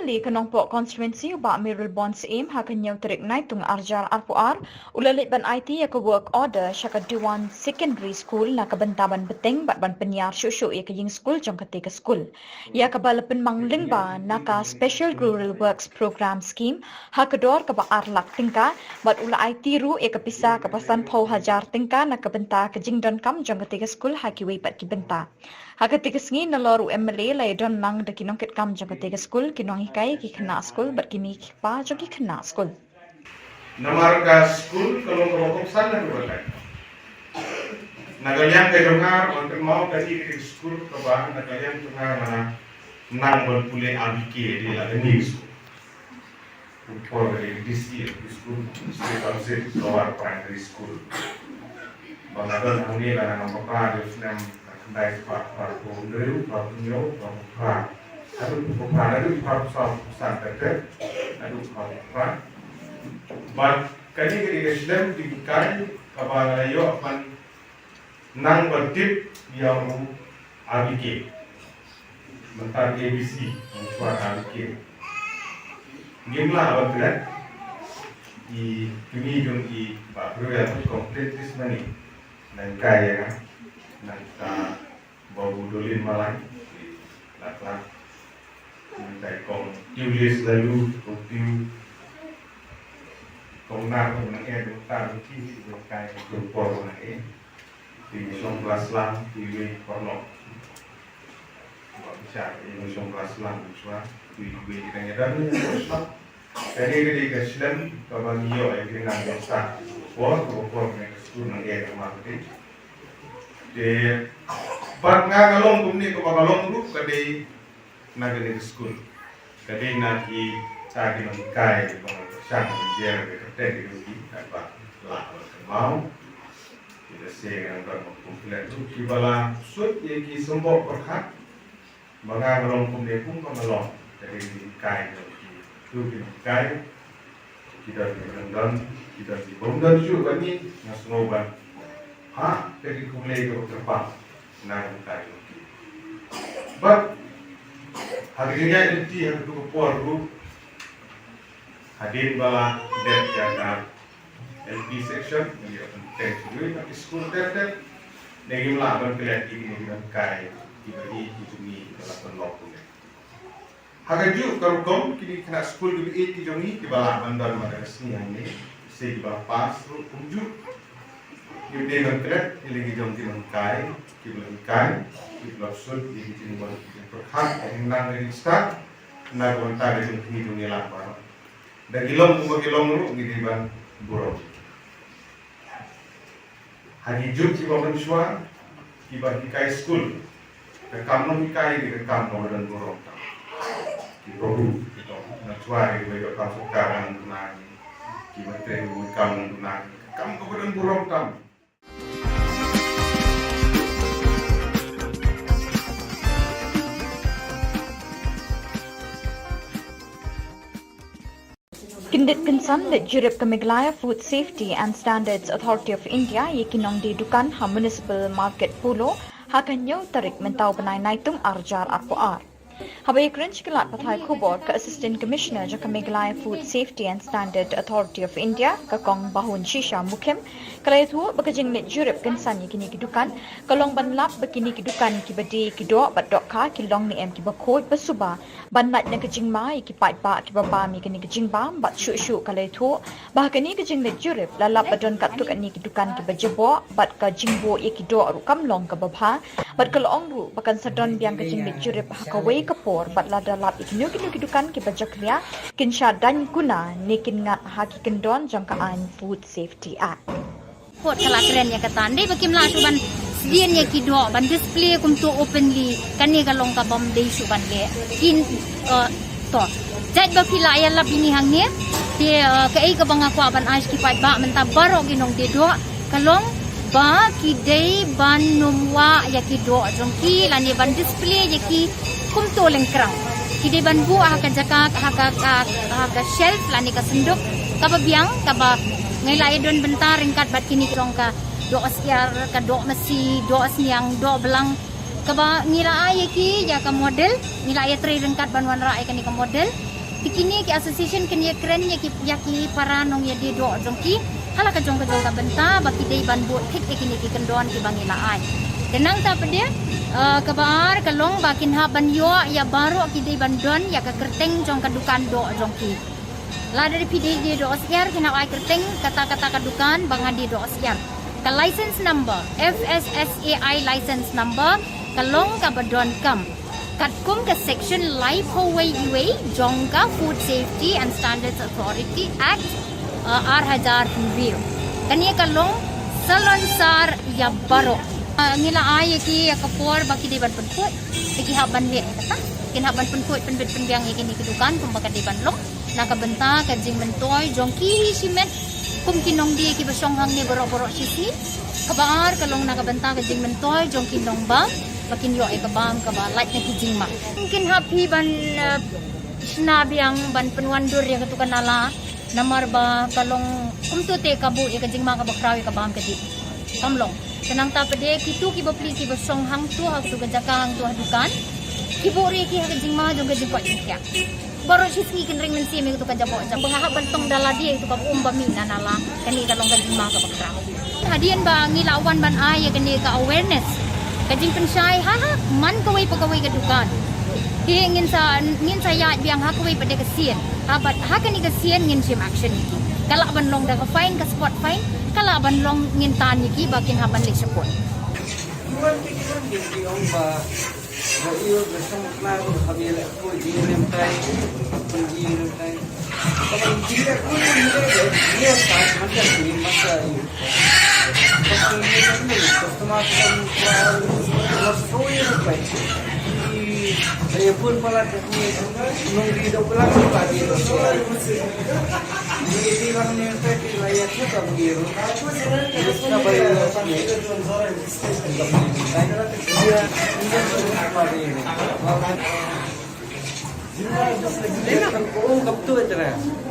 Te ka Nongpoh constituency u Bah Mayralborn Syiem ha ka hynñiew tarik Naitung arjar arphew ar u la leit ban aiti ïa ka work order sha ka Dewan Secondary School na ka bynta ban bteng bad ban pynïar shuh shuh ïa ka ïing skul jong kata ka skul, ïa kaba la pynmang lyngba na ka Special Rural Works Programme Scheme ha ka dor kaba ar lak tyngka, bad u la aiti ruh ïa ka pisa kaba sanphew hajar tyngka na ka bynta ka jingdonkam jong kata ka skul ha kiwei pat ki bynta. Ha kata ka sngi nalor u M L A la ïadon lang da ki nongkitkam jong kata ka skul, ki nonghikai, ki khynnah skul bad ki mei ki kpa jong ki khynnah skul. Namar ka skul ka long kaba kongsan na ka bynta. Na ka liang ka jong nga, ban kynmaw ka dei ka skul kaba na ka liang jong nga nga nang ban pule R B K, dei la ka new school. Por ka dei D C, District Council, District Council, Lower Primary School. Ba nga don hangne la nga nang papra, dei snem khyndai spah phra phew hynriew, phra phew hynñiew, phra phew phra. Haduh phra, haduh phra phew saw, phew san, haduh phra phew phra. Bad kane ka dei ka shlem jinghikai kaba nga la ïoh ban nang ban tip ïa u R B K. Mynta A B C, mynshwa R B K. Ngim lah ban klet. I kmie jong i Bah Brewel, complete this money. Nang kai ïa nga. Nang ka Babu Dolin Malai. Lah lah. Nang kai kong Tiulis lalu, kong Tiu. Kong Nar, kong Nang Ed, kong Tar, kong Ki, kong Kai, kong Por, kong Nang Ed. Te shong klas lang, te iwei paralok. Ba bichar, te shong klas lang, bichwa, te iwei kita ngi don, shong. Kane ka dei ka shlem, kaba ngi ïoh, ïa ki nang start. Por, por, por, ne ka skul nang ïa ka ma ka dei. Te, bad nga nga long kumne, kaba nga long ruh, ka dei, na kane ka skul. Ka dei na kita ki nonghikai ba nga pyrshang ban jer ka kyrteng jong ki, katba lah ban kynmaw. Kita se ngan ban kum klet ruh kiba la suit ïa ki symboh pyrkhat. Ba nga nga long kumne kum ba nga long. Ka dei ki nonghikai jong ki. Tu ki nonghikai. Ki don kiba don, ki don kiba ym don shuh bad ngi, nga sngew ban ha ka jingkhublei kaba kyrpang na ka bynta jong ki. Bad ha ka jingïaid lynti ha katu ka por ruh, hadien ba la dep ïa ka L P section, ngi ïa pynbteng shuh na ki skul ter ter, ne ngim lah ban klet ïa kine ki nonghikai kiba ïeit ki jong ngi kiba la pynlong kumne. Ha kajuh ka rukom kine ki khynnah skul kiba ïeit ki jong ngi kiba lah ban don mynta ka sngi hangne, se kiba pass ruh kumjuh. Ngi dei ban klet ïa la ki jong ki nonghikai kiba la hikai, kiba la sut ïa ki jingbon ki jingpyrkhat, ïa ki nang ïa ki stad na ka bynta ka jong kine jong ngi lang baroh. Da ki long kumba ki long ruh ngi dei ban burom. Ha ki juk kiba mynshuwa, kiba hikai skul, ka kam nonghikai dei ka kam kaba don burom tam. Ki Prabhu, ki tong, mynshuwa dei kiba ïoh kam sorkar nang duna ngi, kiba trei ruh kam nang duna ngi, ka kam kaba don burom tam. Kyndit kynsan leit jurip ka Meghalaya Food Safety and Standards Authority of India ïa ki nongdie dukan ha Municipal Market Polo ha ka hynñiew tarik mynta u bnai Naitung arjar arphew ar. Haba ïakren sha ki lad pathai khubor ka Assistant Commissioner jong ka Meghalaya Food Safety and Standard Authority of India, ka Kong Bahun Shisha Mukhim, ka la ïathuh ba ka jingleit jurip kynsan ïa kine ki dukan ka long ban lap ba kine ki dukan kiba die ki doh bad dohkha ki long ne em kiba khuid ba suba, ban lait na ka jingma ïa ki paidbah kiba bam ïa kane ka jingbam. Bad shuh shuh ka la ïathuh ba ha kane ka jingleit jurip la lap ba don katto katne ki dukan kiba jaboh bad ka jingbuh ïa ki doh ruh kam long kaba bha, bad ka la ong ruh ba kan sa don biang ka jingleit jurip ha kawei ka por bad lada lap ïa kino kino ki dukan kiba jakhlia kin shah daiñ kuna ne kin ngat ha ki kyndon jong ka aiñ Food Safety Act. Kot ka la kren ïa kata, dei ba kim lah shuh ban sdien ïa ki doh ban display kumto openly, kane ka long ka bym dei shuh ban leh. Kin, eh, to. Jait ba phi la ïalap ïa ngi hangne, te, eh, kaei kaba nga kwah ban ai sha ki paidbah mynta baroh ki nongdie doh, ka long ba ki dei ban nym wah ïa ki doh jong ki lane ban display ïa ki kumto lyngkrang. Ki dei ban buh ha ka jaka, ha ka, ha, ha ka shelf lane ka synduk kaba biang, kaba ngi la ïa don bynta ryngkat bad kine ki jong ka doh syiar, ka doh masi, doh sniang, doh blang. Kaba ngi la ai ïa ki ïa ka model, ngi la ïatrei ryngkat ban wanrah ïa kane ka model. Te kine ki association kin ïakren ïa ki, ïa ki para nongïadie doh jong ki ha la ka jong ka jong ka bynta ba ki dei ban bud thik ïa kine ki kyndon kiba ngi la ai. Te nangta pat de, eh, kaba ar ka long ba kin hap ban ïoh ïa baroh ki dei ban don ïa ka kyrteng jong ka dukan doh jong ki. Lada phi dei die doh syiar kin hap ai kyrteng kata kata ka dukan ba nga die doh syiar. Ka license number, F S S A I license number, ka long kaba donkam katkum ka section laiphew wei iwei jong ka Food Safety and Standards Authority Act, uh, ar hajar hynriew. Kane ka long salonsar ïa baroh. Uh, ngi la ai ïa ki ïa ka por ba ki dei ban pynkhuid, te ki hap ban leh kata. Kin hap ban pynkhuid pynbit pynbiang ïa kine ki dukan kumba ka dei ban long na ka bynta ka jingmyntoi jong ki hi shimet kum ki nongdie kiba shong hangne baroh baroh shi sngi. Kaba ar ka long na ka bynta ka jingmyntoi jong ki nongbam ba kin ïoh ïa ka bam kaba lait na ki jingma. Kin hap phi ban, eh, shna biang ban pynwandur ïa katu ka nala, namar ba ka long kumtu te ka buh ïa ka jingma kaba khraw ïa ka bam ka dih. Kam long. Te nangta pat de kitu kiba pli kiba shong hangtu ha katu ka jaka hangtu ha dukan, ki buh ruh ïa ki ha ka jingma jong ka jingkoit jingkhiah. Baroh shi sngi kin ring mynsiem ïa katu ka jaboh jam. Ba nga hap ban tong da lade ïa katu ka um ba mih na nala. Kane ka long ka jingma kaba khraw. Hadien ba ngi la wan ban ai ïa kane ka awareness, ka jingpynshai ha, ha man kawei pa kawei ka dukan. Te ngin sa, ngin sa ïaid biang ha kawei pat de ka sien. Ha bad ha kane ka sien ngin shim action ïa ki. Ka lah ban long da ka fine, ka spot fine, ka lah ban long ngin tan ïa ki ba kin hap ban leit sha court.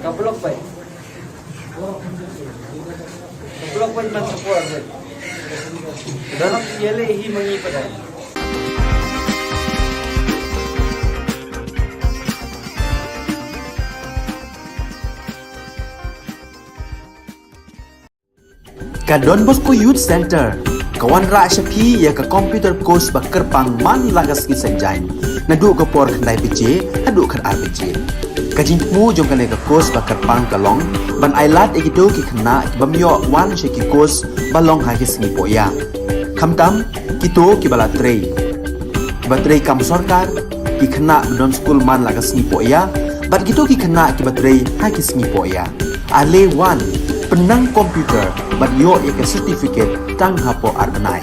Ka block bai. Ka block bai man ka por bai. Dalam yele hi mangi padai. Ka Don Bosco Youth Center ka wanrah sha phi ïa ka computer course ba kyrpang man la ka sngi Saitjaiñ, naduh ka por khyndai baje haduh khatar baje. Ka jingthmu jong kane ka course ba kyrpang ka long ban ailad ïa kito ki khynnah ki bym ïoh wan sha ki course ba long ha ki sngi pohïa. Khamtam kito kiba la trei, kiba trei kam sorkar, ki khynnah ba don skul man la ka sngi pohïa, bad kito ki khynnah kiba trei ha ki sngi pohïa. Ale wan, pynnang computer bad ïoh ïa ka certificate tang hapoh ar bnai.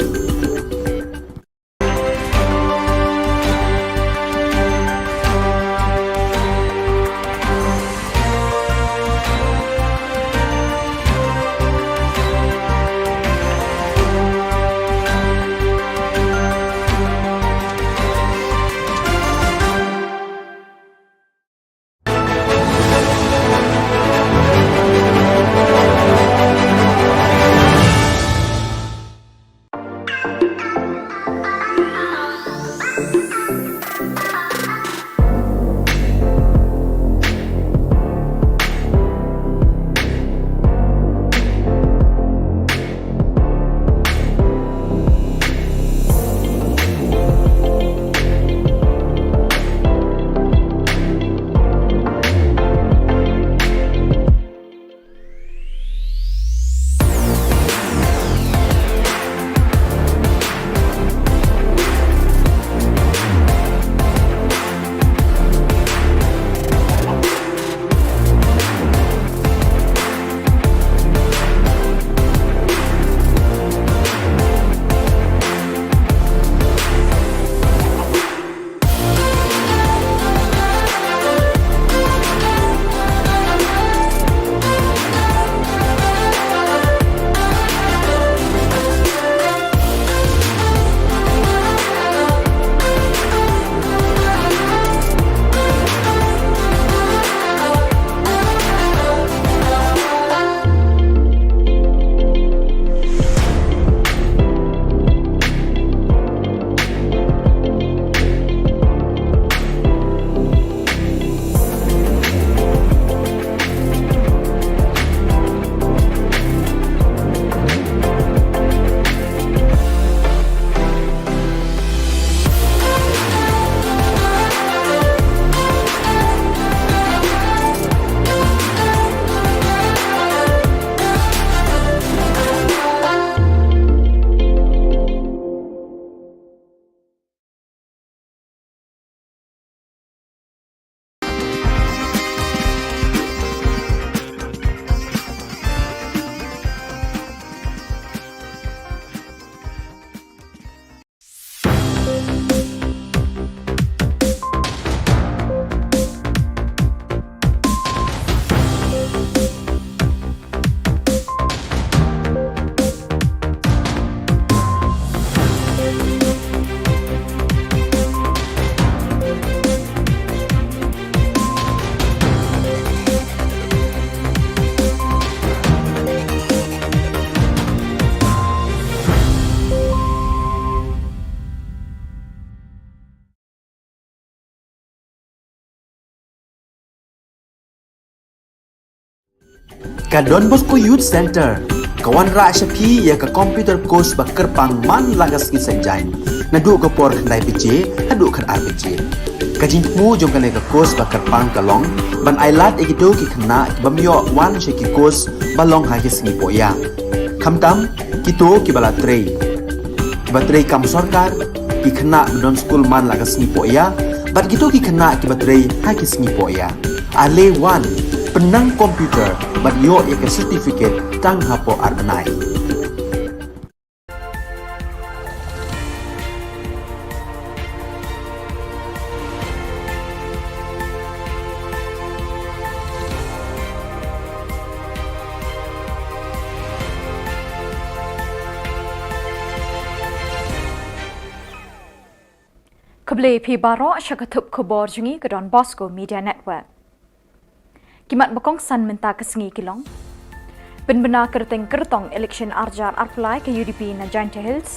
Ka Don Bosco Youth Centre ka wanrah sha phi ïa ka computer course ba kyrpang man la ka sngi Saitjaiñ, naduh ka por khyndai baje haduh khatar baje. Ka jingthmu jong kane ka course ba kyrpang ka long ban ailad ïa kito ki khynnah ki bym ïoh wan sha ki course ba long ha ki sngi pohïa, khamtam kito kiba la trei, kiba trei kam sorkar, ki khynnah ba don skul man la ka sngi pohïa, bad kito ki khynnah kiba trei ha ki sngi pohïa. Ale wan, pynnang computer bad ïoh ïa ka certificate tang hapoh ar bnai. Khublei phi baroh sha ka thup khubor jong ngi ka Don Bosco Media Network. Ki mat ba kongsan mynta ka sngi ki long: pynbna kyrteng kyrtong election ar hajar arphew lai ka U D P na Jaintia Hills.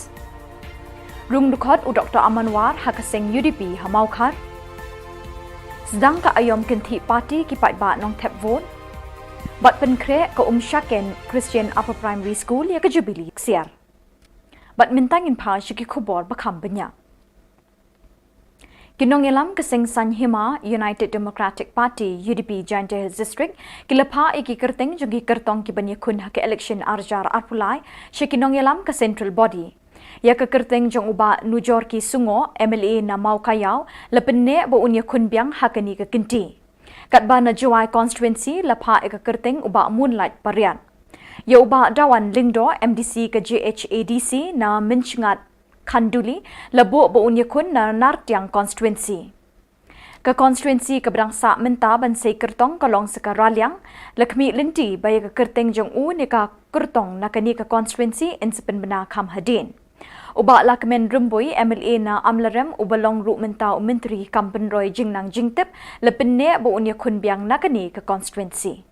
Rung dkhot u Doktor Aman War ha ka seng U D P ha Mawkhar. Sdang ka aïom kynthih party ki paidbah Nongthep vote. Bad pynkhreh ka Umshaken Christian Upper Primary School ïa ka Jubilee Ksiar. Bad mynta ngin phai sha ki khubor ba kham bniah. Ki nongïalam ka seng saiñ hima United Democratic Party, U D P, Jaintia Hills District ki la phah ïa ki kyrteng jong ki kyrtong ki ban ïakhun ha ka election ar hajar arphew lai sha ki nongïalam ka Central Body. Ïa ka kyrteng jong u Bah Nujorki Sungoh, M L A na Mawkaiaw, la pynneh ba un ïakhun biang ha kane ka kynti. Katba na Jowai constituency la phah ïa ka kyrteng u Bah Moonlight Pariat. Ïa u Bah Dawan Lyngdoh, M D C ka J H A D C na Mynsngat Khanduli, la buh ba un ïakhun na Nartiang constituency. Ka constituency kaba dang sah mynta ban sei kyrtong ka long sa ka Raliang, la khmih lynti ba ïa ka kyrteng jong u ne ka kyrtong na kane ka constituency yn sa pynbna kham hadien. U Bah Lahkmen Rymbui, M L A na Amlarem, uba long ruh mynta u Myntri kam pynroi jingnang jingtip, la pynneh ba un ïakhun biang na kane ka constituency.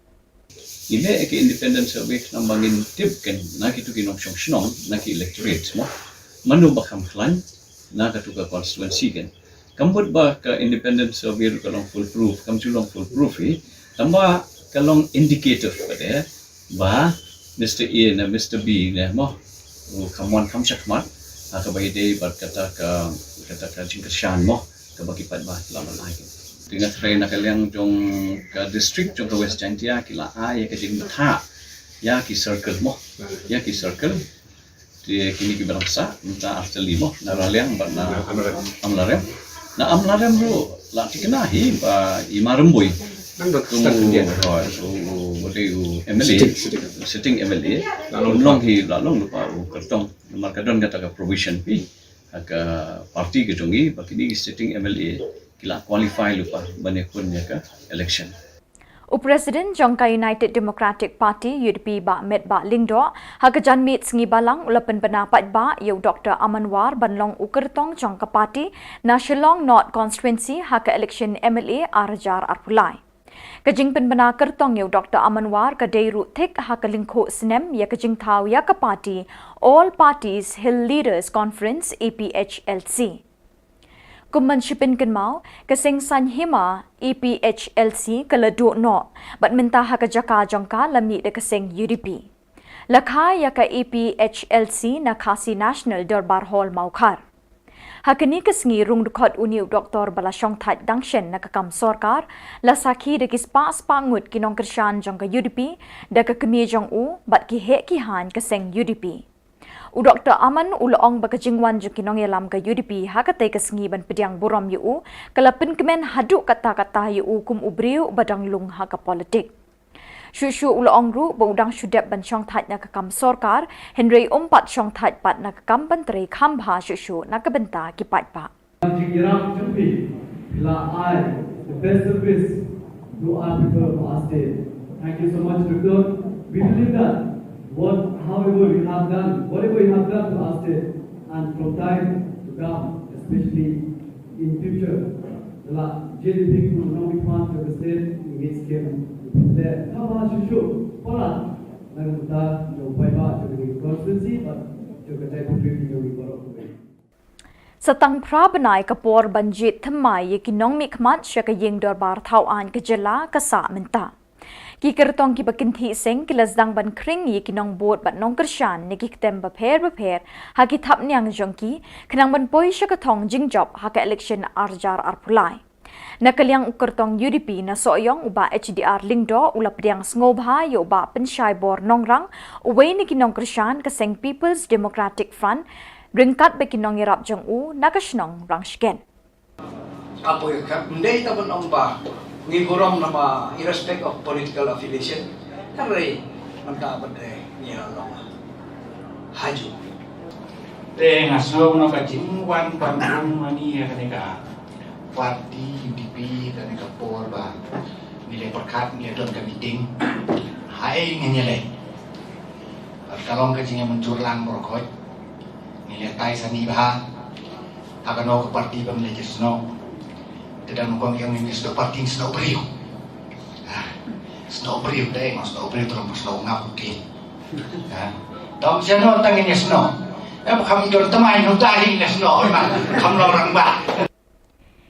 Ngi leh ïa ka independent survey khnang ba ngin tip keiñ na kito ki nongshong shnong, na ki electorate mo, mano ba kham khlaiñ na kato ka constituency keiñ. Kam mut ba ka independent survey ruh ka long foolproof, kam ju long foolproof hi, tangba ka long indicative pat eh ba Mister A ne Mister B ne mo, u kham wan kham shakhmat ha kaba ïadei bad kata ka, kata ka jingkyrshan mo, kaba ki paidbah ki la ban ai. Te nga tharai na ka liang jong ka district jong ka West Jaintia ki la ai ïa ka jingbthah ïa ki circle mo, ïa ki circle. Te kine kiba dang sah mynta ar tylli mo, na Raliang bad na Amlarem. Na Amlarem ruh la thikna hi ba i Ma Rymbui, u, u, u M L A, sitting, sitting M L A, la long hi, la long lypa u kyrtong. Namar ka don kata ka provision hi ha ka party ka jong ngi ba kine ki sitting M L A ki la qualify lypa ban ïakhun ïa ka election. U President jong ka United Democratic Party, U D P, Bah Metbah Lyngdoh, ha ka janmiet sngi Balang u la pynbna paidbah ïa u Doktor Aman War ban long u kyrtong jong ka party na Shillong North constituency ha ka election M L A ar hajar arphew lai. Ka jingpynbna kyrtong ïa u Doktor Aman War ka dei ruh thik ha ka lyngkhuh snem ïa ka jingthaw ïa ka party All Parties Hill Leaders Conference, A P H L C. Kum ban shi pynkynmaw, ka seng saiñ hima A P H L C ka la duh noh, bad mynta ha ka jaka jong ka la mih da ka seng U D P. La kha ïa ka A P H L C na Khasi National Dorbar Hall Mawkhar. Ha kane ka sngi rung dkhot une u doktor ba la shongthait dang shen na ka kam sorkar, la sakhi da ki spah spah ngut ki nongkyrshan jong ka U D P, da ka kmie jong u, bad ki heh ki haiñ ka seng U D P. U Doktor Aman u la ong ba ka jingwan jong ki nongïalam ka U D P ha katei ka sngi ban pdiang burom ïa u, ka la pynkmen haduh katta katta ïa u kum u briew ba dang lung ha ka politik. Shuh shuh u la ong ruh ba u dang shu dep ban shongthait na ka kam sorkar, hynrei um pat shongthait pat na ka kam ban trei kham bha shuh shuh na ka bynta ki paidbah. Jingïarap jong phi, phi la ai the best service to our people of our state. Thank you so much, Doctor. We believe that what, however you have done, whatever you have done to our state, and from time to come, especially in future, la J D P Economic Fund of the state, ngin skem le kaba shuh shuh palat na ka bynta jong paidbah jong ka constituency bad jong ka jaitbynriew jong ngi baroh. Sa tang phra bnai ka por ban jied thymmai ïa ki nongmihkhmat sha ka ïing dorbar thaw aiñ ka jylla ka sah mynta. Ki kyrtong kiba kynthih seng ki la sdang ban khring ïa ki nongbud bad nongkyrshan na ki ktem bapher bapher ha ki thapniang jong ki, khnang ban poi sha ka thong jingjop ha ka election ar hajar arphew lai. Na ka liang u kyrtong U D P na Sohiong, u Bah H D R Lyngdoh, u la pdiang sngewbha ïa u Bah Pynshaibor Nongrang, uwei na ki nongkyrshan ka seng People's Democratic Front, ryngkat bad ki nongïarap jong u na ka shnong Rangshken. Apoh ïa ka, ym dei tang ban ong ba ngi burom namar irrespect of political affiliation, hynrei mynta ba dei ngi la long hajuh. Te nga sngew noh ka jingwan ban rung mani ïa kane ka party U D P, kane ka por ba ngi la pyrkhat ngi la don ka meeting. Haei ngin ïaleh. Ka long ka jingïamynjur lang baroh khoit. Ngi leh tai sani bha ha kano ka party ba ngi la ïasnoh. Te dang kong ïa ngi snoh party, snoh briew. Ah, snoh briew te, ma snoh briew te long snoh ngap ki. Ah, dang snoh tang ngi snoh. Eh, ba kham don tymmen uta hi ngi snoh, ma kham long rangbah.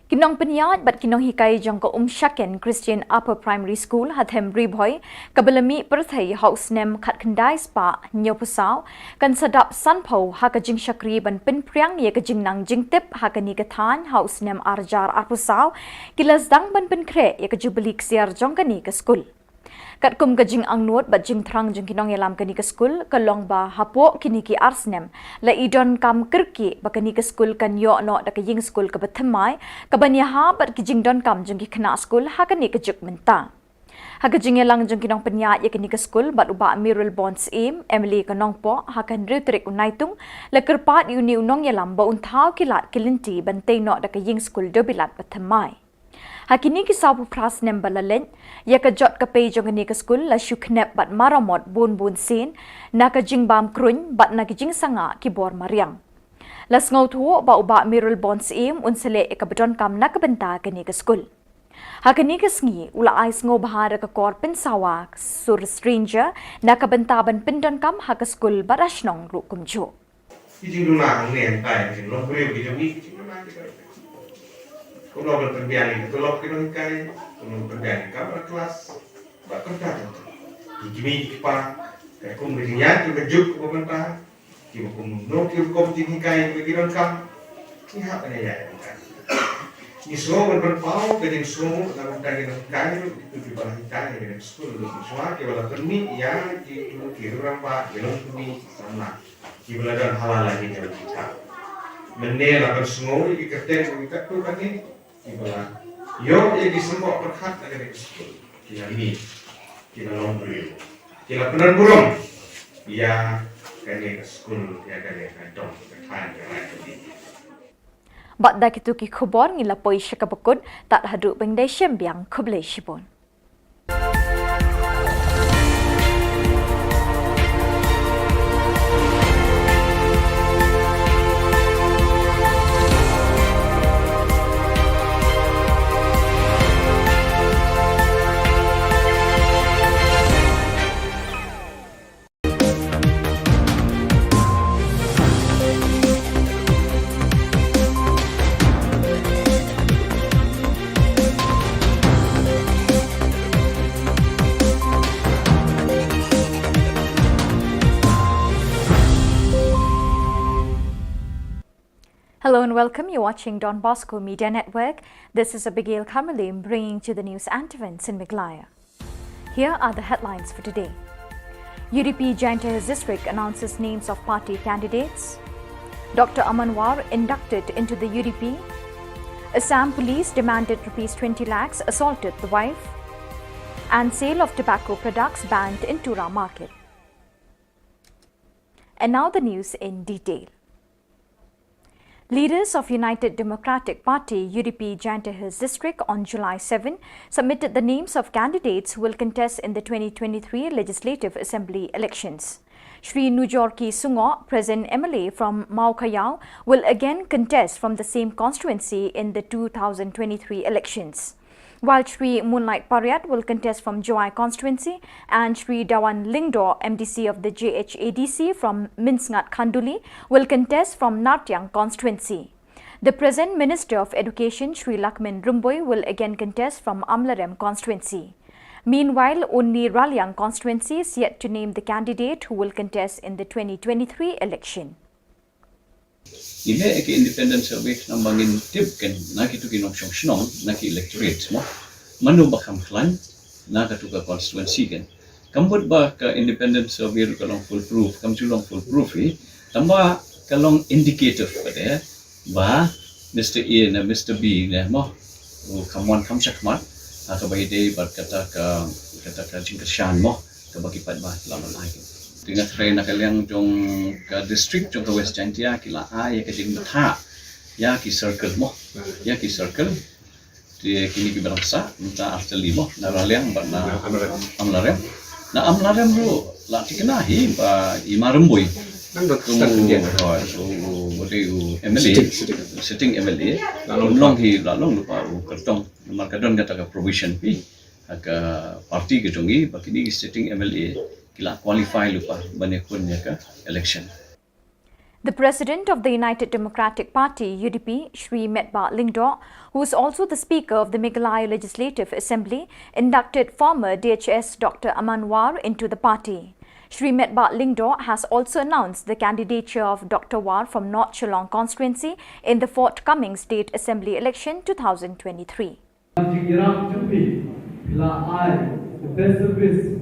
Ki nongpynïaid bad ki nonghikai jong ka Umshaken Christian Upper Primary School ha Them Ri Bhoi, kaba la mih pyrthei ha u snem khatkhyndai spah hynñiewphew saw, kan sa dap sanphew ha ka jingshakri ban pynphriang ïa ka jingnang jingtip ha kane ka thaiñ ha u snem ar hajar arphew saw, ki la sdang ban pynkhreh ïa ka jubili ksiar jong kane ka skul. Katkum ka jingangnud bad jingthrang jong ki nongïalam kane ka skul, ka long ba hapoh kine ki ar snem, la i donkam kyrkieh ba kane ka skul kan ïoh noh da ka ïing skul kaba thymmai, kaban ïahap bad ki jingdonkam jong ki khynnah skul ha kane ka juk mynta. Ha ka jingïalang jong ki nongpynïaid ïa kane ka skul bad u Bah Mayralborn Syiem, M L A ka Nongpoh, ha ka hynriew tarik u Naitung, la kyrpad ïa une u nongïalam ba un thaw ki lad ki lynti ban tei noh da ka ïing skul dewbilat ba thymmai. Ha kine ki sawphew phra snem ba la leit, ïa ka jot ka pei jong kane ka skul la shu khnep bad maramot bun bun sien, na ka jingbam kruiñ bad na ka jingsangah ki bor mariang. La sngewthuh ba u Bah Mayralborn Syiem un sa leh ïa kaba donkam na ka bynta kane ka skul. Ha kane ka sngi, u la ai sngewbha da ka kor pynsawa sur stranger, na ka bynta ban pyndonkam ha ka skul bad ha shnong ruh kumjuh. Ki jingduna hangne hangtai, ki jinglong briew ki jong ngi, ki jingduna ki jong ngi. Kumno ban pynbiang ïa ka tulop ki nonghikai, kumno ban pynbiang ïa ka kamra klas, bad kumta kumta. Ki kmie ki kpa, katkum ka jingïaid ka juk kaba mynta, kiba kumno ki rukom jinghikai kiba ki donkam, ngi hap ban ïaid ïa ka. Ngi sngew ban pynpaw ka jingsngewnguh na ka bynta ki nonghikai, kitu kiba la hikai ha kane ka skul, kiba la pynmih ïa kitu ki rangbah, ki longkmie, ki samla. Kiba la don ha la la ki jong ki. Mynne la pynsngew ïa ki kyrteng jong ki katto katne kiba la ïoh ïa ki symbol pyrkhat na kane ka skul. Ki la mih, ki la long briew, ki la pynburom ïa kane ka skul, ïa kane ka dong ka thaiñ ka rai ka ding. Bad da kitu ki khubor ngi la poi sha kaba kut, tad haduh ban ïadei shim biang, khublei shibun. Hello and welcome. You're watching Don Bosco Media Network. This is Abigail Kharmilliam bringing to the news and events in Meghalaya. Here are the headlines for today. U D P Jaiñtia Hills District announces names of party candidates. Doctor Aman War inducted into the U D P. Assam police demanded rupees twenty lakhs, assaulted the wife. And sale of tobacco products banned in Tura market. And now the news in detail. Leaders of United Democratic Party, U D P, Jaiñtia Hills District on July seven submitted the names of candidates who will contest in the twenty twenty-three Legislative Assembly elections. Shri Nujorki Sungoh, present M L A from Mawkhayaw, will again contest from the same constituency in the two thousand twenty-three elections. While Shri Moonlight Pariat will contest from Jowai constituency and Shri Dawan Lyngdoh, M D C of the J H A D C from Mynsngat Khanduli, will contest from Nartiang constituency. The present Minister of Education, Shri Lahkmen Rymbui, will again contest from Amlarem constituency. Meanwhile, only Raliang constituency is yet to name the candidate who will contest in the twenty twenty-three election. Ngi leh ïa ka independent survey namar ba ngin tip kan na kitu ki nongshong shnong, na ki electorate mo. Mano ba kham khlaiñ na katu ka constituency kan. Kam mut ba ka independent survey ruh ka long foolproof, kam ju long foolproof hi. Tangba ka long indicative pat de ba Mister A ne Mister B ne mo, u kham wan kham shakhmat ha kaba ïadei bad kata ka, kata ka jingkyrshan mo, kaba ki paidbah la ban ai. Te nga tharai na ka liang jong ka district jong ka West Jaintia ki la ai ïa ka jingbthah ïa ki circle mo, ïa ki circle. Te kine kiba dang sah mynta ar tylli mo, na Raliang bad na Amlarem. Na Amlarem ruh la thikna hi ba i Ma Rymbui. Nang dot start again. U, u, u, u M L A, sitting, sitting. Sitting M L A. La long hi, la long lypa u kyrtong. Namar ka don kata ka provision hi ha ka party ka jong i ba kine ki sitting M L A ki la qualify lypa ban ïakhun ïa ka election. The president of the United Democratic Party, U D P, Shri Metbah Lyngdoh, who is also the speaker of the Meghalaya Legislative Assembly, inducted former D H S Doctor Aman War into the party. Shri Metbah Lyngdoh has also announced the candidature of Doctor War from North Shillong constituency in the forthcoming state assembly election two thousand twenty-three. Jingïarap jong phi, phi la ai the best service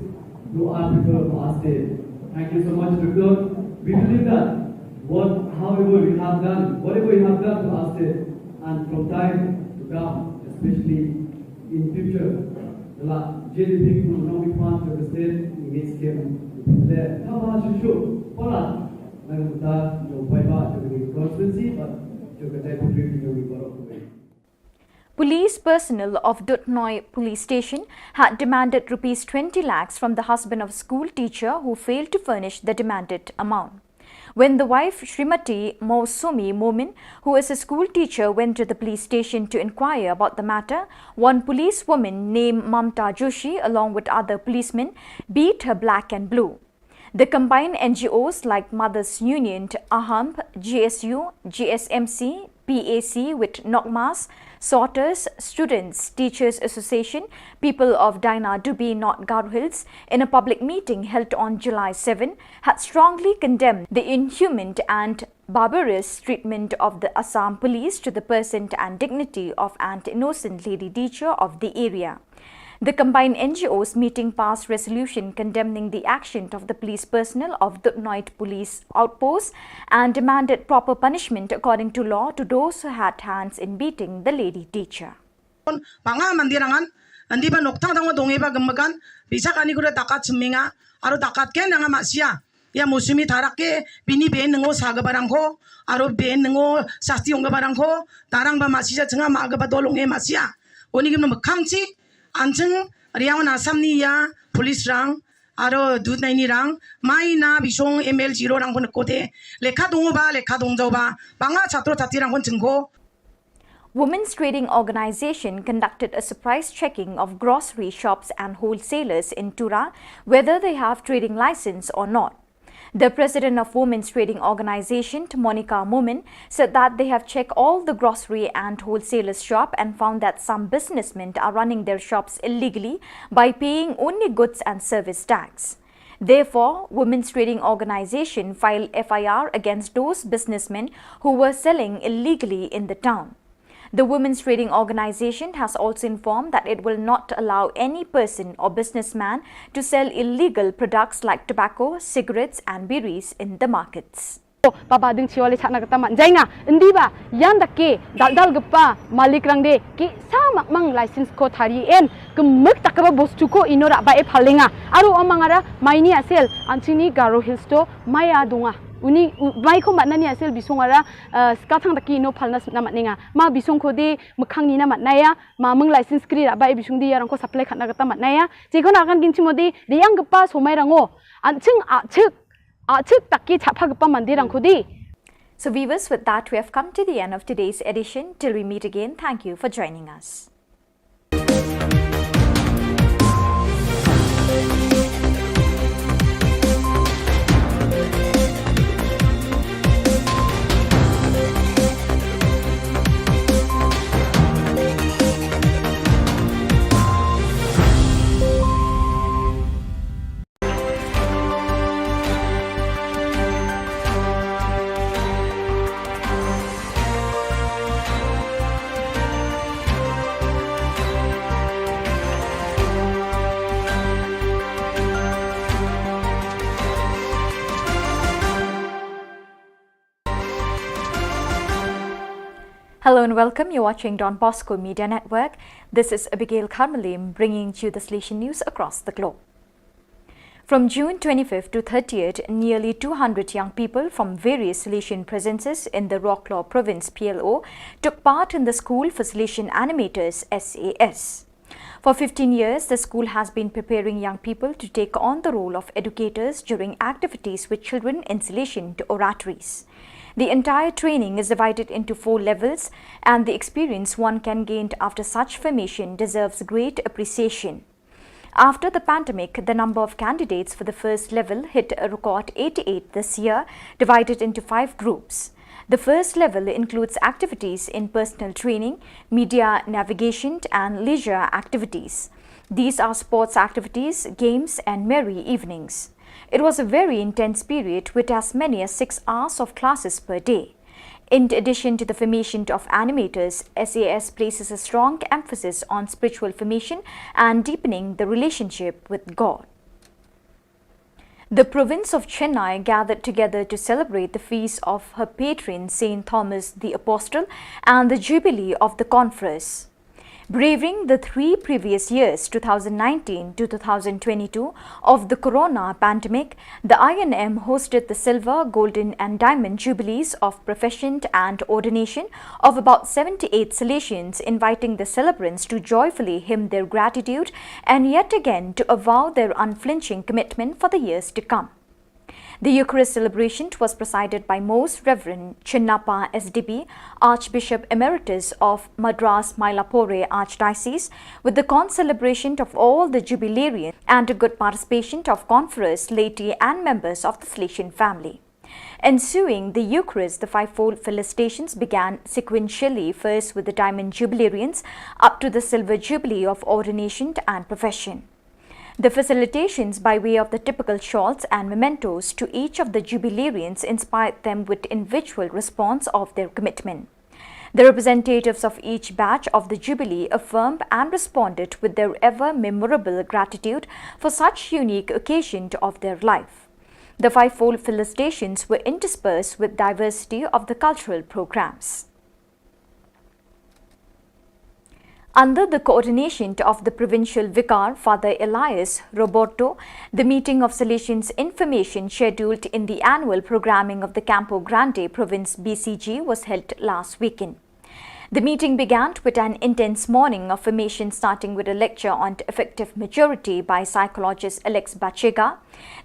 to our people, to our state. Thank you so much, Doctor. We believe that what, however you have done, whatever you have done to our state, and from time to come, especially in future, the la J D P people will not be part of the state in this game. Kaba shishu, para, nang mutar, jong pai ba, jong the constituency, but jong the deputy, jong the Police personnel of Duthnoi Police Station had demanded rupees twenty lakhs from the husband of a school teacher who failed to furnish the demanded amount. When the wife, Shrimati Mousumi Momin, who is a school teacher, went to the police station to inquire about the matter, one policewoman named Mamta Joshi, along with other policemen, beat her black and blue. The combined N G Os like Mothers Union, AHAMP, G S U, G S M C, P A C with Nokmas, Sorters, Students, Teachers Association, People of Dainadubi, North Garo Hills, in a public meeting held on July seven, had strongly condemned the inhuman and barbarous treatment of the Assam police to the person and dignity of an innocent lady teacher of the area. The combined N G Os meeting passed resolution condemning the action of the police personnel of Duthnoi Police Outpost and demanded proper punishment according to law to those who had hands in beating the lady teacher. Ba nga mandir angan, andi ba nokthang dang dong eba gemegan, bisa kani kuda takat seminga, aro takat ken dang masia. Ya Mousumi tharak ke, bini ben nengo saga barang ko, aro ben nengo sasti ong barang ko, tarang ba masia chenga ma ga ba dolong e masia. Oni gim mekhang chi, ancheng riang na Assam ni ya, police rang, aro Duthnoi ni rang, mai na bisong M L zero rang pun kote, lekha dungo ba, lekha dong jao ba, banga chatro chati rang pun chengko. Women's Trading Organization conducted a surprise checking of grocery shops and wholesalers in Tura, whether they have trading license or not. The president of Women's Trading Organization, Monica Momin, said that they have checked all the grocery and wholesalers shop and found that some businessmen are running their shops illegally by paying only goods and service tax. Therefore, Women's Trading Organization filed F I R against those businessmen who were selling illegally in the town. The Women's Trading Organization has also informed that it will not allow any person or businessman to sell illegal products like tobacco, cigarettes and biris in the markets. Baba ding chiwale chakna kata man. Jainga, indi ba, yan dake, dal dal gepa, malik rang de, ki sa mak mang license ko thari en, kemek tak ba bostu ko ino rak ba e phalenga. Aru amang ara, maini asel, anchini Garo Hills to, maya dunga. Uni, u-, mai ko matna ni asel bisong ara, eh, skathang daki ino phalna sutna matninga. Ma bisong ko de, mekhang ni na matnaya, ma meng license kri rak ba e bisong de, yarang ko supply khatna kata matnaya. Jiko na kan kin chimo de, de yang gepa somai rango. Anching achik, achik taki chapha gepa mandi rang khudi. So viewers, with that, we have come to the end of today's edition. Till we meet again, thank you for joining us. Hello and welcome. You're watching Don Bosco Media Network. This is Abigail Karmalim bringing to you the Salesian news across the globe. From June twenty-fifth to thirtieth, nearly two hundred young people from various Salesian presences in the Roklaw Province, P L O, took part in the School for Salesian Animators, S A S. For fifteen years, the school has been preparing young people to take on the role of educators during activities with children in Salesian oratories. The entire training is divided into four levels, and the experience one can gain after such formation deserves great appreciation. After the pandemic, the number of candidates for the first level hit a record eighty-eight this year, divided into five groups. The first level includes activities in personal training, media navigation, and leisure activities. These are sports activities, games, and merry evenings. It was a very intense period with as many as six hours of classes per day. In addition to the formation of animators, S A S places a strong emphasis on spiritual formation and deepening the relationship with God. The province of Chennai gathered together to celebrate the feast of her patron Saint Thomas the Apostle and the jubilee of the conference. Braving the three previous years, two thousand nineteen to two thousand twenty-two, of the corona pandemic, the I N M hosted the silver, golden, and diamond jubilees of profession and ordination of about seventy-eight Salesians, inviting the celebrants to joyfully hymn their gratitude and yet again to avow their unflinching commitment for the years to come. The Eucharist celebration was presided by Most Reverend Chinnappa S D B, Archbishop Emeritus of Madras Mylapore Archdiocese, with the concelebration of all the jubilarians and a good participation of conference, laity, and members of the Salesian family. Ensuing the Eucharist, the fivefold felicitations began sequentially, first with the Diamond Jubilarians, up to the Silver Jubilee of ordination and profession. The felicitations by way of the typical shawls and mementos to each of the jubilarians inspired them with individual response of their commitment. The representatives of each batch of the Jubilee affirmed and responded with their ever memorable gratitude for such unique occasion of their life. The fivefold felicitations were interspersed with diversity of the cultural programs. Under the coordination of the provincial vicar, Father Elias Roberto, the meeting of Salesians Information scheduled in the annual programming of the Campo Grande Province B C G was held last weekend. The meeting began with an intense morning of formation, starting with a lecture on effective maturity by psychologist Alex Bachega.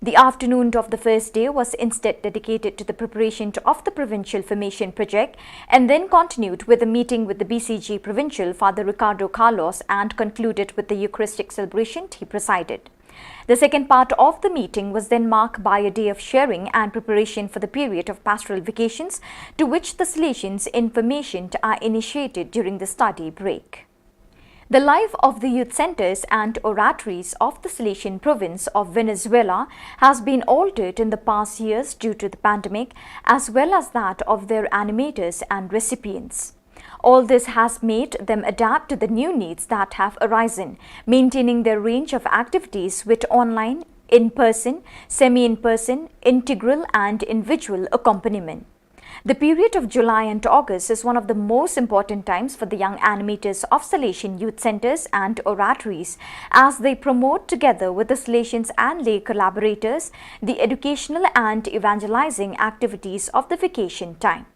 The afternoon of the first day was instead dedicated to the preparation of the provincial formation project and then continued with a meeting with the B C G provincial Father Ricardo Carlos and concluded with the Eucharistic celebration he presided. The second part of the meeting was then marked by a day of sharing and preparation for the period of pastoral vacations, to which the Salesians Information are initiated during the study break. The life of the youth centers and oratories of the Salesian province of Venezuela has been altered in the past years due to the pandemic, as well as that of their animators and recipients. All this has made them adapt to the new needs that have arisen, maintaining their range of activities with online, in person, semi in person, integral, and individual accompaniment. The period of July and August is one of the most important times for the young animators of Salesian youth centers and oratories, as they promote, together with the Salesians and lay collaborators, the educational and evangelizing activities of the vacation time.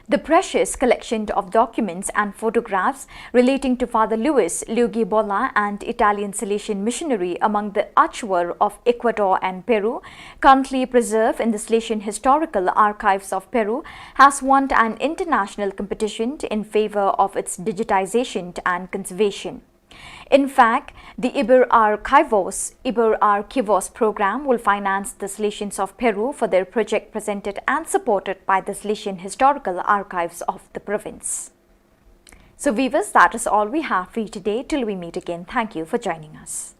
The precious collection of documents and photographs relating to Father Luis Luigi Bolla, an Italian Salesian missionary among the Achuar of Ecuador and Peru, currently preserved in the Salesian Historical Archives of Peru, has won an international competition in favor of its digitization and conservation. In fact, the Iber Archivos, Iber Archivos program will finance the Salesians of Peru for their project, presented and supported by the Salesian Historical Archives of the province. So viewers, that is all we have for you today. Till we meet again, thank you for joining us.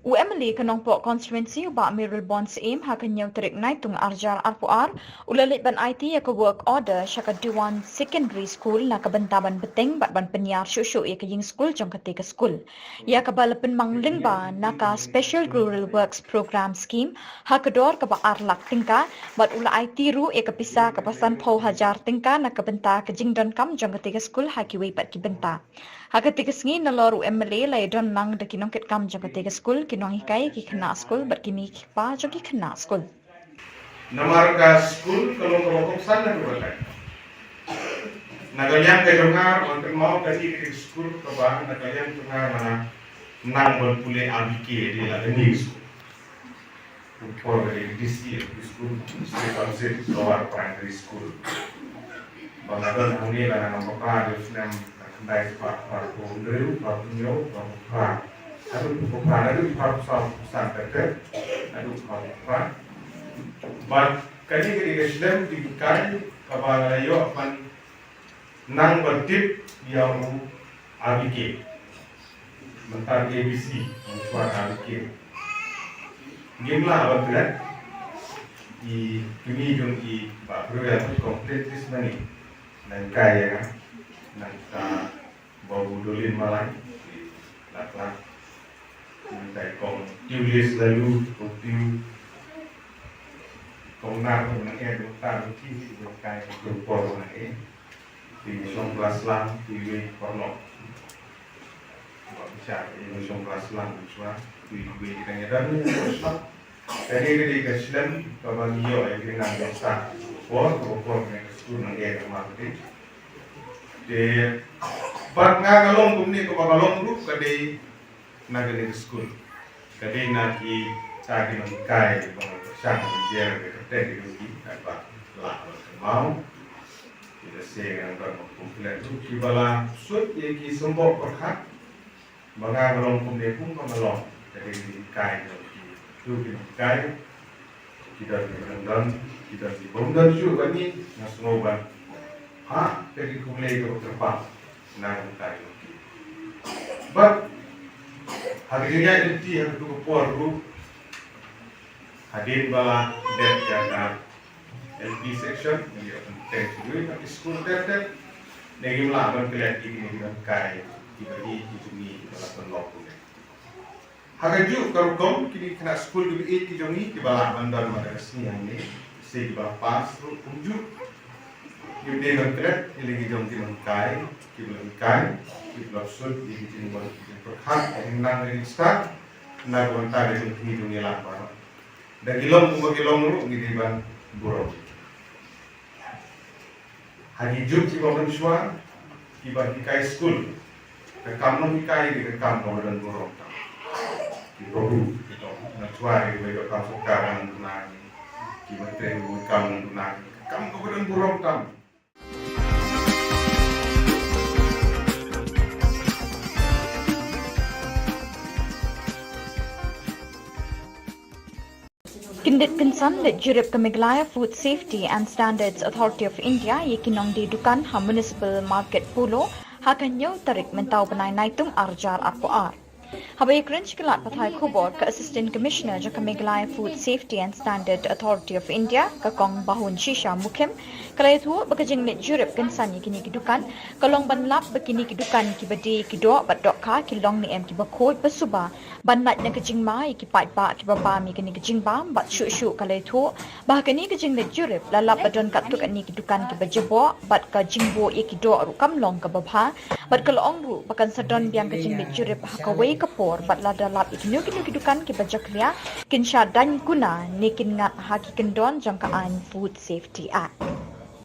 U MLA ka Nongpoh Constituency u Bah Mayralborn Syiem ha ka hynñiew tarik Naitung arjar arphew ar u la leit ban aiti ïa ka work order sha ka Dewan Secondary School na ka bynta ban bteng bad ban pynïar shuh shuh ïa ka ïing skul jong kata ka skul, ïa kaba la pynmang lyngba na ka Special Rural Works Programme Scheme ha ka dor kaba ar lak tyngka, bad u la aiti ruh ïa ka pisa kaba sanphew hajar tyngka na ka bynta ka jingdonkam jong kata ka skul ha kiwei pat ki bynta. Ha kata ka sngi nalor u MLA la ïadon lang da ki nongkitkam jong kata ka skul, ki nonghikai, ki khynnah skul bad ki mei ki kpa jong ki khynnah skul. Namar ka skul ka long kaba kongsan na ka bynta. Na ka liang ka jong nga, ban kynmaw kane ka dei ka skul kaba na ka liang jong nga nga nang ban pule A B K, dei la kane ka skul. Por ka dei ka D C, ka skul, District Council Lower Primary School. Ba nga don hangne la nga nang bapra dei u snem khyndai spah phra phew hynriew, phra phew hynñiew, phra phew phra. Haduh phew phra, haduh phra phew saw, phew san, haduh phra phew phra. Bad kane ka dei ka skul jinghikai kaba nga la ïoh ban nang ban tip ïa u A B K. Mynta A B C, mynta A B K. Ngim lah ban klet. I kmie jong i Bah Briew ïa u complete list mane. Nang kai ïa nga. Nang ka Babu Dolin Malai. Lak lak. Nang kai kong Tiulis lalu, kong Tiu. Kong Nar, kong Nang Ed, kong Tar, kong Ki, kong Kai, kong Por, kong Nang Ed. Ki shong klas lang, ki wei paralok. Ba ki shah, ki shong klas lang, ki shwa, ki wei ki tang ïa dan ni, ki shong. Kane ka dei ka skul kaba ngi ïoh ïa ki nang ïa stad. Por, por, por, kane ka skul nang ïa ka marketing. Te, bad nga ka long kumne kaba ka long ruh ka dei na kane ka skul. Ka dei na kita ki nonghikai ba nga pyrshang ban jer ka kyrteng ki jong ki, kaba lah ban kynmaw. Kita se ngan ban kum klet ruh kiba la sut ïa ki symboh pyrkhat. Ba nga nga long kumne kum ba nga long. Ka dei ki nonghikai jong ki. Tu ki nonghikai. Ki don kiba dang don, ki don kiba ym don shuh bad ngi, nga sngew ban ha kane ka khublei kaba kyrpang na ka bynta jong ki. Bad ha ka jingïaid lynti ha katu ka por ruh, hadien ba la dep ïa ka L P section, ngi ïoh ban teng shuh ïa ka skul ter ter, ne ngim lah ban klet ïa kine ki nonghikai kiba ïeit ki jong ngi kiba la pynlong kumne. Ha kajuh ka rukom kine ki khynnah skul kiba ïeit ki jong ngi kiba lah ban don mynta ka sngi hangne, se kiba pass ruh kumjuh. Ngi dei ban klet ïa la ki jong ki nonghikai kiba la hikai, kiba la sut ïa ki jingmut ki jingpyrkhat, ki jingnang ki jingstad na ka bynta ka jong ki jong ngi lang baroh. Da ki long kumba ki long ruh ngi dei ban burom. Ha ki juk kiba mynshuwa, kiba hikai skul, ka kam nonghikai dei ka kam kaba don burom tam. Ki babu, ki long mynshuwa, kiba ïoh kam sorkar nang duna ngi, kiba trei ka kam nang duna ngi, ka kam kaba don burom tam. Kyndit kynsan leit jurip ka Meghalaya Food Safety and Standards Authority of India ïa ki nongdie dukan ha Municipal Market Polo ha ka hynñiew tarik mynta u bnai Naitung arjar arphew ar. Haba ïakren sha ki lad pathai khubor ka Assistant Commissioner jong ka Meghalaya Food Safety and Standard Authority of India ka Kong Bahun Shisha Mukhim ka la ïathuh ba ka jingleit jurip kynsan ïa kine ki dukan ka long ban lap ba kine ki dukan kiba die ki doh bad dohkha ki long ne em kiba khuid ba suba ban lait na ka jingma ïa ki paidbah kiba bam ïa kane ka jingbam bad shuh shuh ka la ïathuh ba ha kane ka jingleit jurip la lap ba don katto katne ki dukan kiba jaboh bad ka jingbuh ïa ki doh ruh kam long kaba bha bad ka la ong ruh ba kan sa don biang ka jingleit jurip ha kawei ka por bad lada lap ïa kino kino ki dukan kiba jakhlia kin shah daiñ kuna ne kin ngat ha ki kyndon jong ka aiñ Food Safety Act.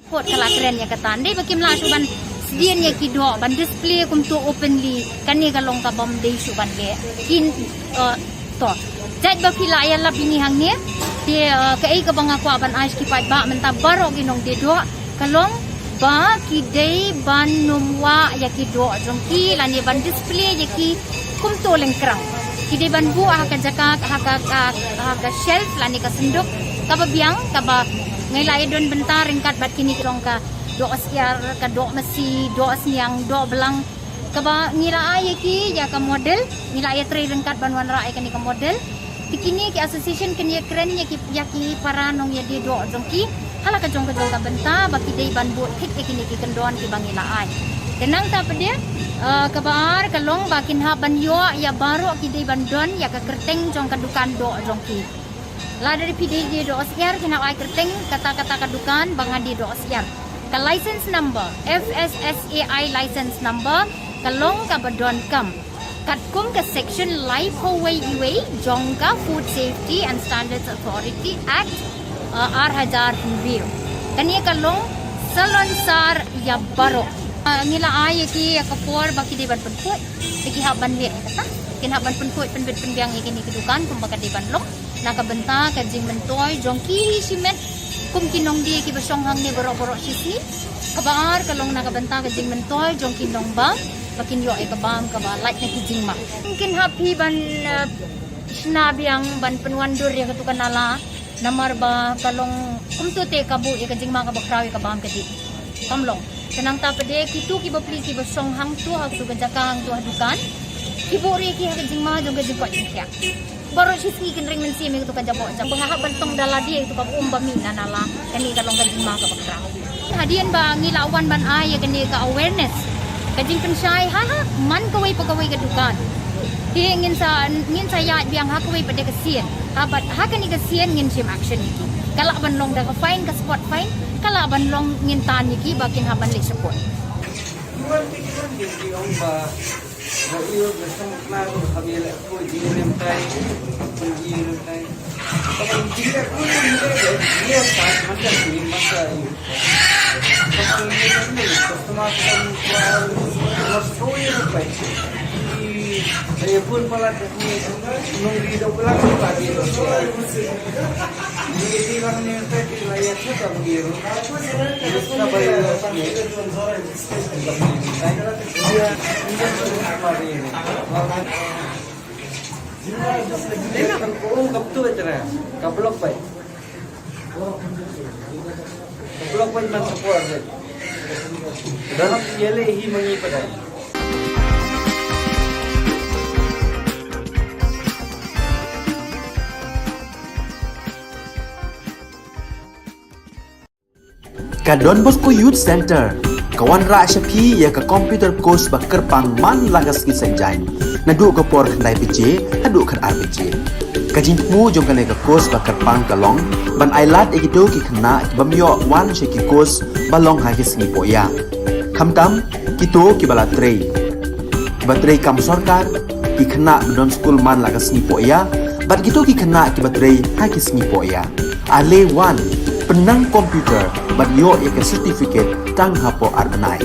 Court ka la kren ïa kata, dei ba kim lah shuh ban sdien ïa ki doh ban display kumto openly, kane ka long ka bym dei shuh ban leh. Kin, eh, to. Jait ba phi la ïalap ïa ngi hangne, te, eh, kaei kaba nga kwah ban ai sha ki paidbah mynta baroh ki nongdie doh, ka long ba ki dei ban ym wah ïa ki doh jong ki lane ban display ïa ki kumto lyngkrang. Ki dei ban buh ha ka jaka, ha ka, ka, ha ka shelf lane ka synduk kaba biang, kaba ngi la ïadon bynta ryngkat bad kine ki jong ka doh syiar, ka doh masi, doh sniang, doh blang, Kaba ngi la ai ïa ki ïa ka model, ngi la ïatrei ryngkat ban wanrah ïa kane ka model. Te kine ki association kin ïakren ïa ki, ïa ki para nongïadie doh jong ki ha la ka jong ka jong ka bynta ba ki dei ban bud thik ïa kine ki kyndon kiba ngi la ai. Te nangta pat de, eh, kaba ar ka long ba kin hap ban ïoh ïa baroh, ki dei ban don ïa ka kyrteng jong ka dukan doh jong ki. Lada phi dei die doh syiar, kin hap ai kyrteng kata kata ka dukan ba nga die doh syiar. Ka license number, F S S A I license number, ka long kaba donkam katkum ka section laiphew wei iwei jong ka Food Safety and Standards Authority Act, uh, ar hajar hynriew. Kane ka long salonsar ïa baroh. Uh, ngi la ai ïa ki ïa ka por ba ki dei ban pynkhuid, te ki hap ban leh kata. Kin hap ban pynkhuid, pynbit pynbiang ïa kine ki dukan kumba ka dei ban long na ka bynta ka jingmyntoi jong ki shimet kum ki nongdie kiba shong hangne baroh baroh shisngi. Kaba ar ka long na ka bynta ka jingmyntoi jong ki nongbam ba kin ïoh ïa ka bam kaba lait na ki jingma. Kin hap hi ban, eh, shna biang ban pynwandur ïa katu ka nala, namar ba ka long kumtu te ka buh ïa ka jingma kaba khraw ïa ka bam ka dih. Kam long. Te nangta pat de kitu ki bapli kiba shong hangtu ha katu ka jaka hangtu ha dukan, ki buh ruh ïa ki ha ka jingma jong ka jingkoit jingkhiah. Baroh shisngi kin ring mynsiem ïa katu ka jaboh jam. Ba nga hap ban tong da lade ïa katu ka um ba mih na nala. Kane ka long ka jingma kaba khraw. Hadien ba ngi la wan ban ai ïa kane ka awareness, ka jingpynshai ha, ha man kawei pa kawei ka dukan. Te ngin sa, ngin sa ïaid biang ha kawei pat de ka sien. Ha, bad ha kane ka sien ngin shim action ïa ki. Ka lah ban long da ka fine, ka spot fine, ka lah ban long ngin tan ïa ki ba kin hap ban leit shapoh. Ka block bai. Ka block bai man support bai. Dan yale hi mangi padai. Ka Don Bosco Youth Center ka wanrah sha phi ïa ka computer course ba kyrpang man la ka sngi Saitjaiñ, naduh ka por khyndai baje haduh khatar baje. Ka jingthmu jong kane ka course ba kyrpang ka long ban ai lad ïa kito ki khynnah ki bym ïoh wan sha ki course ba long ha ki sngi pohïa. Khamtam kito kiba la trei, kiba trei kam sorkar, ki khynnah ba don skul man la ka sngi pohïa, bad kito ki khynnah kiba trei ha ki sngi pohïa. Ale wan, pynnang computer bad ïoh ïa ka certificate tang hapoh ar bnai.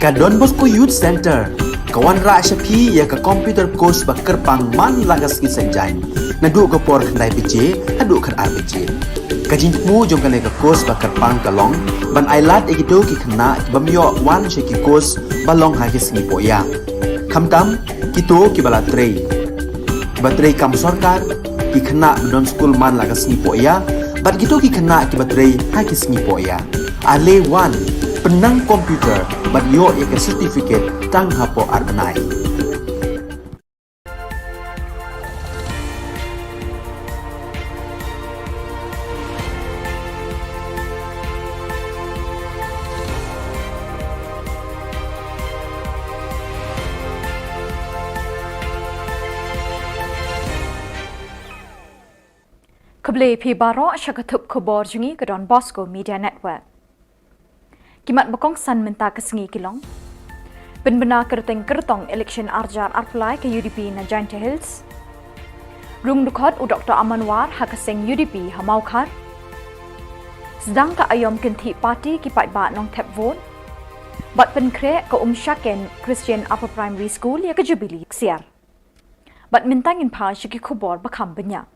Ka Don Bosco Youth Centre ka wanrah sha phi ïa ka computer course ba kyrpang man la ka sngi Saitjaiñ, naduh ka por khyndai baje haduh khatar baje. Ka jingthmu jong kane ka course ba kyrpang ka long ban ailad ïa kito ki khynnah ki bym ïoh wan sha ki course ba long ha ki sngi pohïa, khamtam kito kiba la trei, kiba trei kam sorkar, ki khynnah ba don skul man la ka sngi pohïa, bad kito ki khynnah kiba trei ha ki sngi pohïa. Ale wan, pynnang computer bad ïoh ïa ka certificate tang hapoh ar bnai. Khublei phi baroh sha ka thup khubor jong ngi ka Don Bosco Media Network. Ki mat ba kongsan mynta ka sngi ki long: pynbna kyrteng kyrtong election arjar arphew lai ka U D P na Jaintia Hills. Rung dkhot u Doktor Aman War ha ka seng U D P ha Mawkhar. Sdang ka aïom kynthih party ki paidbah Nongthep vote. Bad pynkhreh ka Umshaken Christian Upper Primary School ïa ka Jubilee ksiar. Bad mynta ngin phai sha ki khubor ba kham bniah.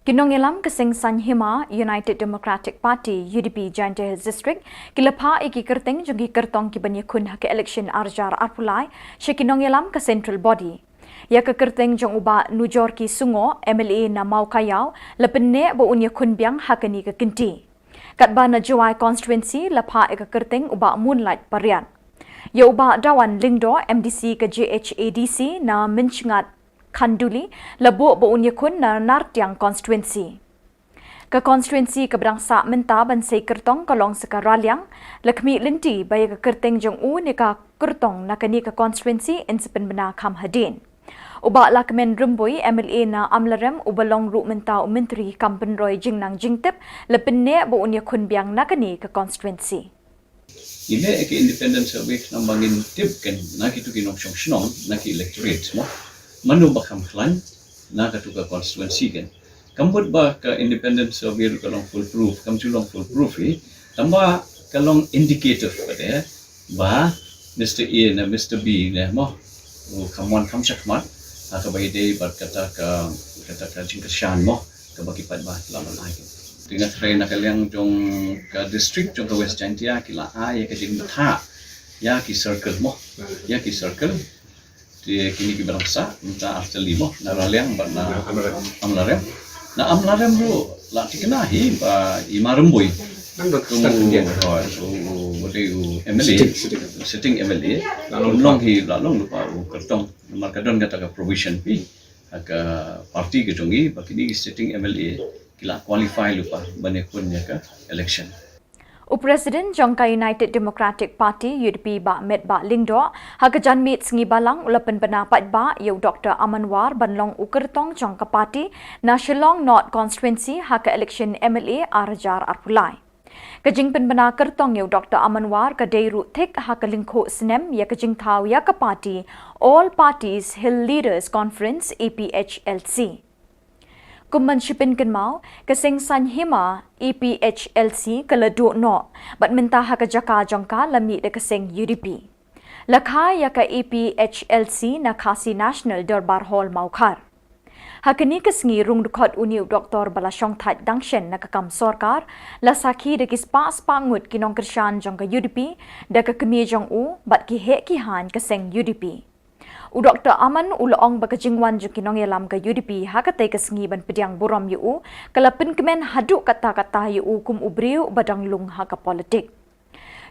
Ki nongïalam ka seng saiñ hima United Democratic Party, U D P, Jaintia Hills District ki la phah ïa ki kyrteng jong ki kyrtong ki ban ïakhun ha ka election arjar arphew lai sha ki nongïalam ka Central Body. Ïa ka kyrteng jong u Bah Nujorki Sungoh, M L A na Mawkaiaw, la pynneh ba un ïakhun biang ha kane ka kynti. Katba na Jowai constituency la phah ïa ka kyrteng u Bah Moonlight Pariat. Ïa u Bah Dawan Lyngdoh, M D C ka J H A D C na Mynshngat Khanduli, la buh ba un ïakhun na Nartiang constituency. Ka constituency kaba dang sah mynta ban sei kyrtong ka long sa ka Raliang, la khmih lynti ba ïa ka kyrteng jong u ne ka kyrtong na kane ka constituency yn sa pynbna kham hadien. U Bah Lahkmen Rymbui, M L A na Amlarem, uba long ruh mynta u Myntri kam pynroi jingnang jingtip, la pynneh ba un ïakhun biang na kane ka constituency. Ngi leh ïa ka independent survey khnang ba ngin tip kan na kitu ki nongshong shnong, na ki electorate mo, mano ba kham khlaiñ na katu ka constituency kan. Kam mut ba ka independent survey ruh ka long foolproof, kam ju long foolproof hi. Tangba ka long indicative pat eh ba Mister A ne Mister B ne mo, u kham wan kham shakhmat ha kaba ïadei bad kata ka, kata ka jingkyrshan mo, kaba ki paidbah ki la ban ai. Te nga tharai na ka liang jong ka district jong ka West Jaintia ki la ai ïa ka jingbthah ïa ki circle mo, ïa ki circle. Te kine kiba dang sah mynta ar tylli mo, na Raliang bad na Amlarem. Na Amlarem ruh la thikna hi ba i Ma Rymbui. Nang dot start again. Hooid, u, u, u, u M L A, sitting, sitting. Sitting M L A. La long hi, la long lypa u kyrtong. Namar ka don kata ka provision hi ha ka party ka jong i ba kine ki sitting M L A ki la qualify lypa ban ïakhun ïa ka election. U President jong ka United Democratic Party, U D P, Bah Metbah Lyngdoh, ha ka janmiet sngi Balang u la pynbna paidbah ïa u Doktor Aman War ban long u kyrtong jong ka party na Shillong North Constituency ha ka election M L A arhajar arphew lai. Ka jingpynbna kyrtong ïa u Doktor Aman War ka dei ruh thik ha ka lyngkhuh snem ïa ka jingthaw ïa ka party All Parties Hill Leaders Conference, A P H L C. Kum ban shu pynkynmaw, ka seng saiñ hima A P H L C ka la duh noh, bad mynta ha ka jaka jong ka la mih da ka seng U D P. La kha ïa ka A P H L C na Khasi National Dorbar Hall Mawkhar. Ha kane ka sngi rung dkhot une u doktor ba la shongthait dang shen na ka kam sorkar, la sakhi da ki spah spah ngut ki nongkyrshan jong ka U D P, da ka kmie jong u, bad ki heh ki haiñ ka seng U D P. U Doktor Aman u la ong ba ka jingwan jong ki nongïalam ka U D P ha katei ka sngi ban pdiang burom ïa u, ka la pynkmen haduh katta katta ïa u kum u briew ba dang lung ha ka politik.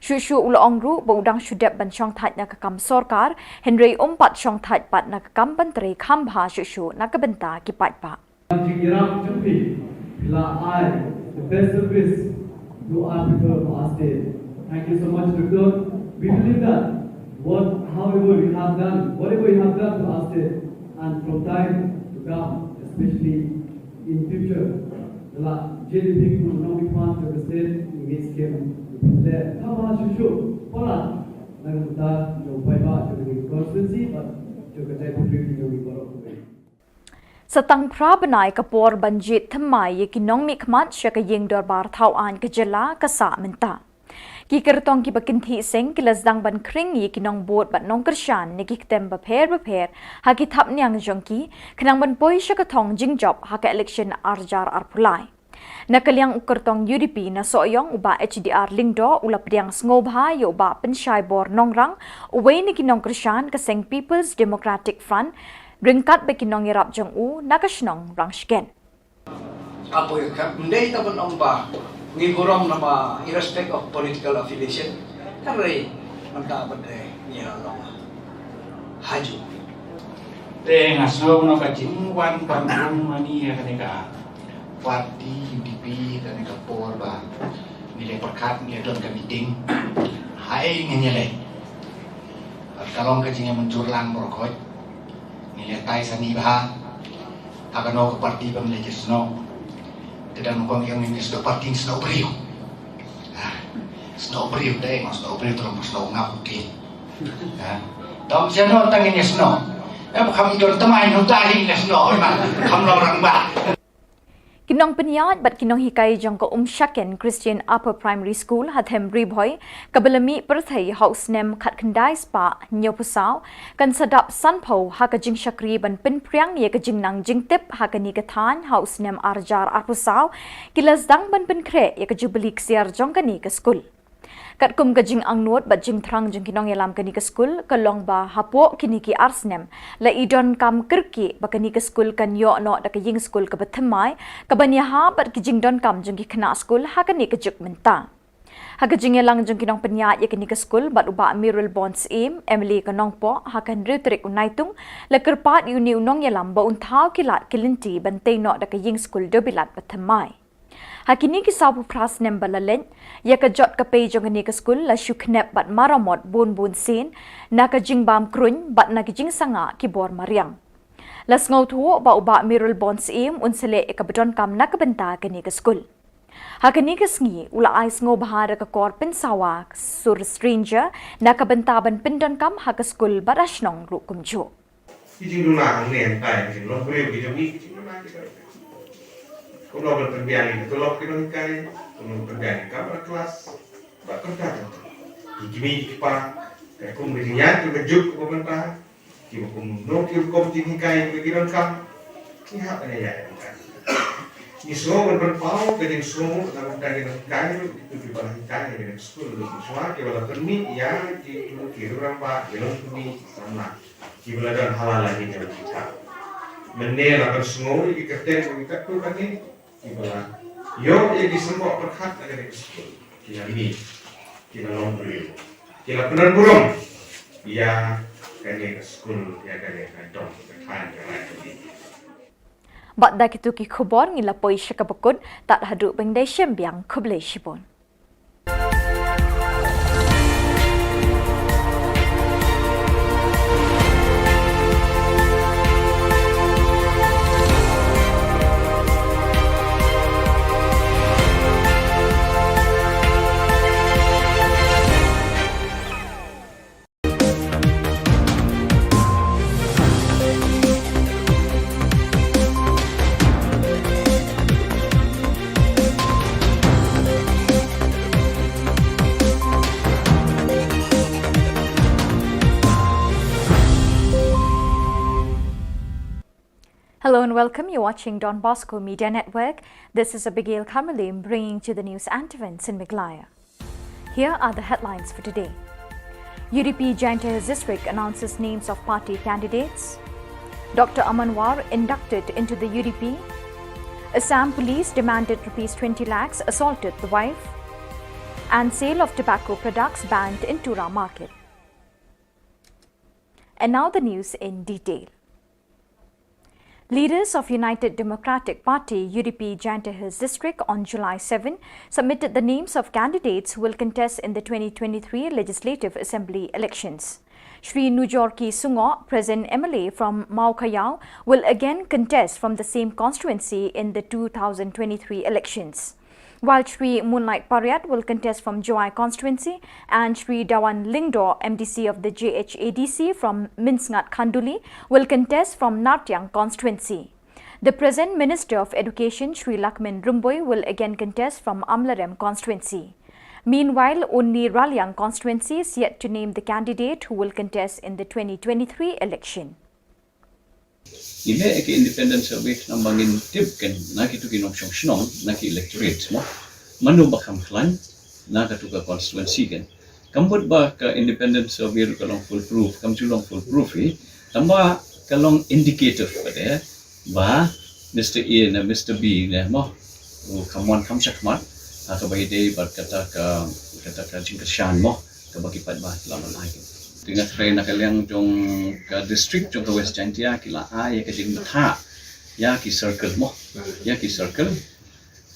Shuh shuh u la ong ruh ba u dang shu dep ban shongthait na ka kam sorkar, hynrei um pat shongthait pat na ka kam ban trei kham bha shuh shuh na ka bynta ki paidbah. Jingïarap jong phi, phi la ai the best service to our people of our state. Thank you so much, Doctor. We believe that what, however you have done, whatever you have done to our state, and from time to come, especially in future, la jingïarap jong phi kum u nongmihkhmat jong ka state, ngi ngeit skhem phi la kaba shuh shuh palat na ka bynta jong paidbah jong ka constituency bad jong ka jaitbynriew jong ngi baroh. Sa tang phra bnai ka por ban jied thymmai ïa ki nongmihkhmat sha ka ïing dorbar thaw aiñ ka jylla ka sah mynta. Ki kyrtong kiba kynthih seng ki la sdang ban khring ïa ki nongbud bad nongkyrshan na ki ktem bapher bapher ha ki thapniang jong ki, khnang ban poi sha ka thong jingjop ha ka election ar hajar arphew lai. Na ka liang u kyrtong U D P na Sohiong, u Bah H D R Lyngdoh, u la pdiang sngewbha ïa u Bah Pynshai Bor Nongrang, uwei na ki nongkyrshan ka seng People's Democratic Front, ryngkat bad ki nongïarap jong u na ka shnong Rangshken. Hapoh ka, ym dei tang ban ong ba ngi burom namar irrespect of political affiliation, hynrei mynta pat ngi la long hajuh. Te nga sngew kumno ka jingwan ban rung mane ïa kane ka party U D P, kane ka por ba ngi la pyrkhat, ngi la don ka meeting, haei ngin ïaleh. Bad ka long ka jingïamynjur lang baroh khoit. Ngi la tai sani bha ha kano ka party ba ngi la snoh. Te dang nyngkong ïa ngi snoh party, snoh briew. Ah, snoh briew te, ma snoh briew te long snoh ngap u ki. Ah, dang snoh tang ngi snoh. Eh, ba kham don tymmen, ngi la snoh, ma kham long rangbah. Ki nongpynïaid bad ki nonghikai jong ka Umshaken Christian Upper Primary School ha Them Ri Bhoi, kaba la mih pyrthei ha u snem khatkhyndai spah hynñiewphew saw, kan sa dap sanphew ha ka jingshakri ban pynphriang ïa ka jingnang jingtip ha kane ka thaiñ ha u snem ar hajar arphew saw, ki la sdang ban pynkhreh ïa ka jubili ksiar jong kane ka skul. Katkum ka jingangnud bad jingthrang jong ki nongïalam kane ka skul, ka long ba hapoh kine ki ar snem, la i donkam kyrkieh ba kane ka skul kan ïoh noh da ka ïing skul kaba thymmai, kaban ïahap bad ki jingdonkam jong ki khynnah skul ha kane ka juk mynta. Ha ka jingïalang jong ki nongpynïaid ïa kane ka skul bad u Bah Mayralborn Syiem, M L A ka Nongpoh, ha ka hynriew tarik u Naitung, la kyrpad ïa une u nongïalam ba un thaw ki lad ki lynti ban tei noh da ka ïing skul dewbilat ba thymmai. Ha kine ki sawphew phra snem ba la leit, ïa ka jot ka pei jong kane ka skul la shu khnep bad maramot bun bun sien, na ka jingbam kruiñ bad na ka jingsangeh ki bor mariang. La sngewthuh ba u Bah Mayralborn Syiem un sa leh ïa kaba donkam na ka bynta kane ka skul. Ha kane ka sngi, u la ai sngewbha da ka kor pynsawa sur stranger na ka bynta ban pyndonkam ha ka skul bad ha shnong ruh kumjuh. Ki jingduna hangne hangtai, ki jinglong briew ki jong ngi, ki jingduna ki jong ngi. Kumno ban pynbiang ïa ka tulop ki nonghikai, kumno ban pynbiang ïa ka kamra klas, bad kumta kumta. Ki kmie ki kpa, katkum ka jingïaid ka juk kaba mynta, kiba kumno ki rukom jinghikai kiba ki donkam, ngi hap ban ïaid ïa ka. Ngi sngew ban pynpaw ka jingsngew na ka bynta ki nonghikai, kitu kiba la hikai ha kane ka skul, kiba la pynmih ïa kitu ki rangbah, ki longkmie, ki samla. Kiba la don ha la la ki jong kita. Mynne la pynsngew ïa ki kyrteng jong kita katto katne, kiba la ïoh ïa ki symbol pyrkhat na kane ka skul. Ki la mih, ki la long briew, ki la pynburom ïa kane ka skul, ïa kane ka dong ka thaiñ ka Raid. Bad da kitu ki khubor ngi la poi sha kaba kut, tad haduh ban ïadei shim biang, khublei shibun. Hello and welcome. You're watching Don Bosco Media Network. This is Abigail Kharmalim bringing to the news and events in Meghalaya. Here are the headlines for today. U D P Jaiñtia Hills District announces names of party candidates. Doctor Aman War inducted into the U D P. Assam police demanded rupees twenty lakhs, assaulted the wife. And sale of tobacco products banned in Tura market. And now the news in detail. Leaders of United Democratic Party, U D P, Jaiñtia Hills District on July seven submitted the names of candidates who will contest in the twenty twenty-three Legislative Assembly elections. Shri Nujorki Sungoh, present M L A from Mawkhayaw, will again contest from the same constituency in the two thousand twenty-three elections. While Shri Moonlight Pariat will contest from Jowai constituency and Shri Dawan Lyngdoh, M D C of the J H A D C from Mynsngat Khanduli, will contest from Nartiang constituency. The present Minister of Education, Shri Lahkmen Rymbui, will again contest from Amlarem constituency. Meanwhile, only Raliang constituency is yet to name the candidate who will contest in the twenty twenty-three election. Ngi mih ïa ka independent survey namar ba ngin tip kan na kitu ki nongshong shnong, na ki electorate mo. Mano ba kham khlaiñ na katu ka constituency kan. Kam mut ba ka independent survey ruh ka long foolproof, kam ju long foolproof hi. Tangba ka long indicative pat de ba Mister A ne Mister B ne mo, u kham wan kham shakhmat ha kaba ïadei bad kata ka, kata ka jingkyrshan mo, kaba ki paidbah ki la ban ai. Te nga kyrpad na ka liang jong ka district jong ka West Jaintia ki la ai ïa ka jingbatai ïa ki circle mo, ïa ki circle.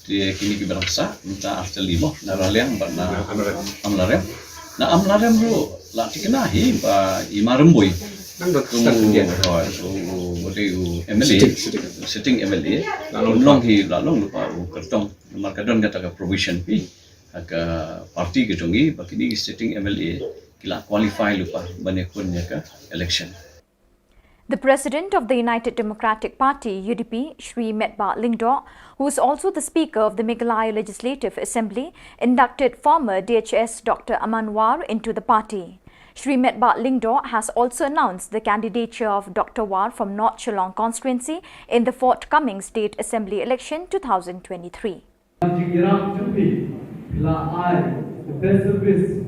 Te kine ki ba dang sah mynta artylli mo, na Raliang bad na Amlarem. Na Amlarem ruh la thikna hi ba i Marymbui. Nang dot start dia. U, u, u, u M L A, sitting, sitting. Sitting M L A. La long, long hi la long lypa u kyrtong. Namar ka don kata ka provision hi ha ka party ka jong i ba kine ki sitting M L A ki la qualify lypa ban ïakhun ïa ka election. The president of the United Democratic Party, U D P, Shri Metbah Lyngdoh, who is also the speaker of the Meghalaya Legislative Assembly, inducted former D H S Doctor Aman War into the party. Shri Metbah Lyngdoh has also announced the candidature of Doctor War from North Shillong constituency in the forthcoming State Assembly election two thousand twenty-three. Jingïarap jong phi, phi la ai the best service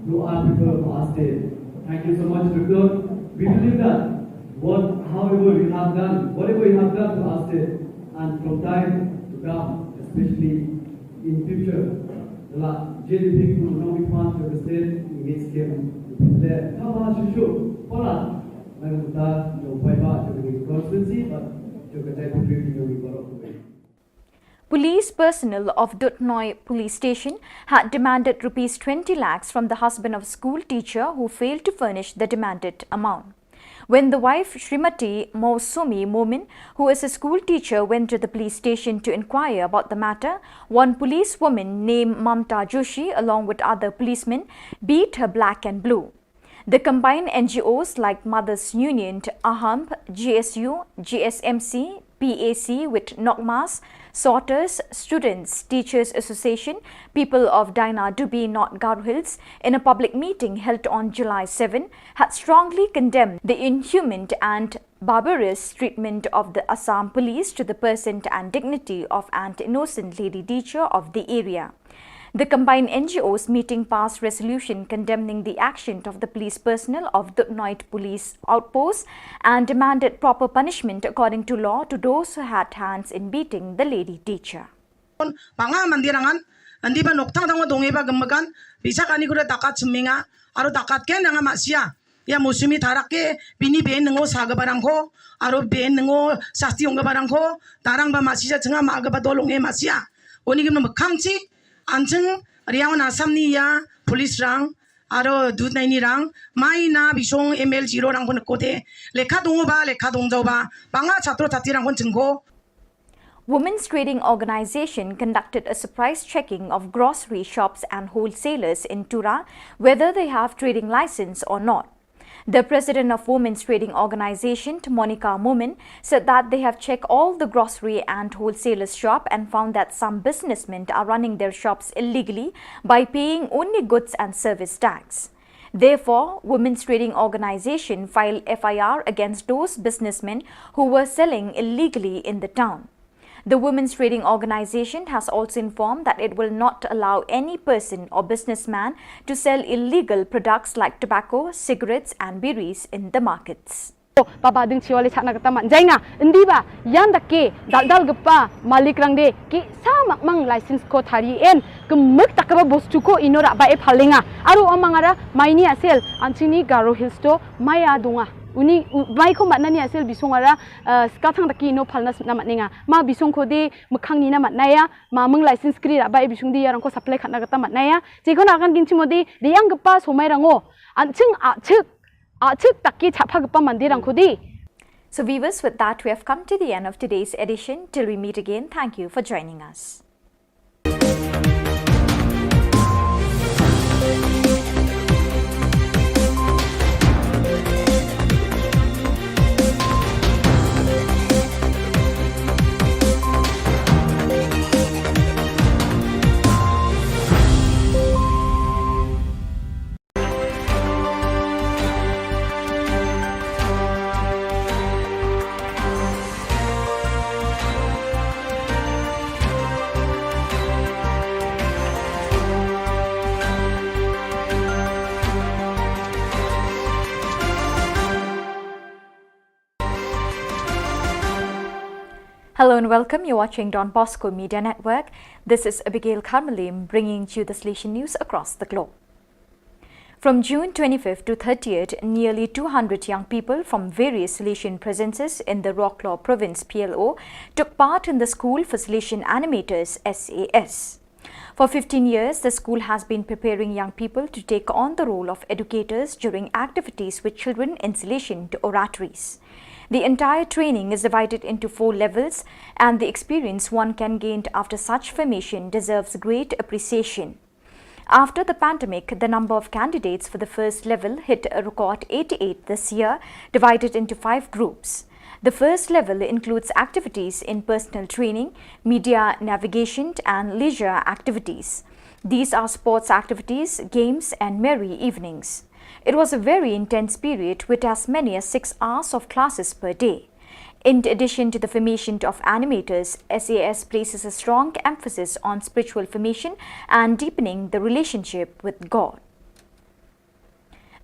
to our people, to our state. Thank you so much, Doctor. We believe that what, however you have done, whatever you have done to our state, and from time to come, especially in future, the la J D P will not be part of the state in this game. Le, kaba shishu, pala, mai muta, jong paidbah, jong the constituency, but jong the deputy, jong the Police personnel of Duthnoi Police Station had demanded rupees twenty lakhs from the husband of a school teacher who failed to furnish the demanded amount. When the wife, Shrimati Mousumi Momin, who is a school teacher, went to the police station to inquire about the matter, one policewoman named Mamta Joshi, along with other policemen, beat her black and blue. The combined N G Os like Mothers Union, AHAMP, G S U, G S M C, P A C with Nokmas, Sorters, Students, Teachers Association, People of Daina Dubi, North Garo Hills, in a public meeting held on July seven, had strongly condemned the inhuman and barbarous treatment of the Assam police to the person and dignity of an innocent lady teacher of the area. The combined N G Os meeting passed resolution condemning the action of the police personnel of Duthnoi Police Outpost and demanded proper punishment according to law to those who had hands in beating the lady teacher. Ba nga mandir angan, andi ba nokthang dang dong eba gemegan, bisa kani kuda takat seminga, aro takat ken dang masia. Ya Mousumi Tharak ke bini ben ngo sa ga barang ko, aro ben ngo sasti ong ga barang ko, tarang ba masia chenga ma ga ba dolong e masia. Oni gim no mekang chi, ancheng riang na Assam ni ya, police rang, aro Duthnoi ni rang, mai na bisong M L zero rang pun kote, lekha dong ba, lekha dong jao ba, banga chatro chati rang pun chengko. Women's Trading Organization conducted a surprise checking of grocery shops and wholesalers in Tura, whether they have trading license or not. The president of Women's Trading Organization, Monica Momin, said that they have checked all the grocery and wholesalers shop and found that some businessmen are running their shops illegally by paying only goods and service tax. Therefore, Women's Trading Organization filed F I R against those businessmen who were selling illegally in the town. The Women's Trading Organization has also informed that it will not allow any person or businessman to sell illegal products like tobacco, cigarettes and biris in the markets. Baba ding chiwale chakna kata man. Jainga, indi ba, yan dake, dal dal gepa, malik rang de, ki sa mak mang license ko thari en, kemek tak ba bostu ko ino rak ba e phalenga. Aro amang ara, maini asel, anchini Garo Hills to, maya dunga. Uni, u-, mai ko matna ni asel bisong ara, eh, skathang daki ino phalna sna matnenga. Ma bisong ko de, mekhang ni na matnaya, ma meng license kri rak ba e bisong de, yarang ko supply khatna kata matnaya. Chiko na kan kin chimo de, de yang gepa somai rango. Anching, achik, Achik taki chapha gepa mandir ang kudi. So viewers, with that, we have come to the end of today's edition. Till we meet again, thank you for joining us. Hello and welcome. You're watching Don Bosco Media Network. This is Abigail Karmalim bringing to you the Salesian news across the globe. From June twenty-fifth to thirtieth, nearly two hundred young people from various Salesian presences in the Roklaw Province, P L O, took part in the School for Salesian Animators, S A S. For fifteen years, the school has been preparing young people to take on the role of educators during activities with children in Salesian oratories. The entire training is divided into four levels, and the experience one can gain after such formation deserves great appreciation. After the pandemic, the number of candidates for the first level hit a record eighty-eight this year, divided into five groups. The first level includes activities in personal training, media navigation, and leisure activities. These are sports activities, games, and merry evenings. It was a very intense period with as many as six hours of classes per day. In addition to the formation of animators, S A S places a strong emphasis on spiritual formation and deepening the relationship with God.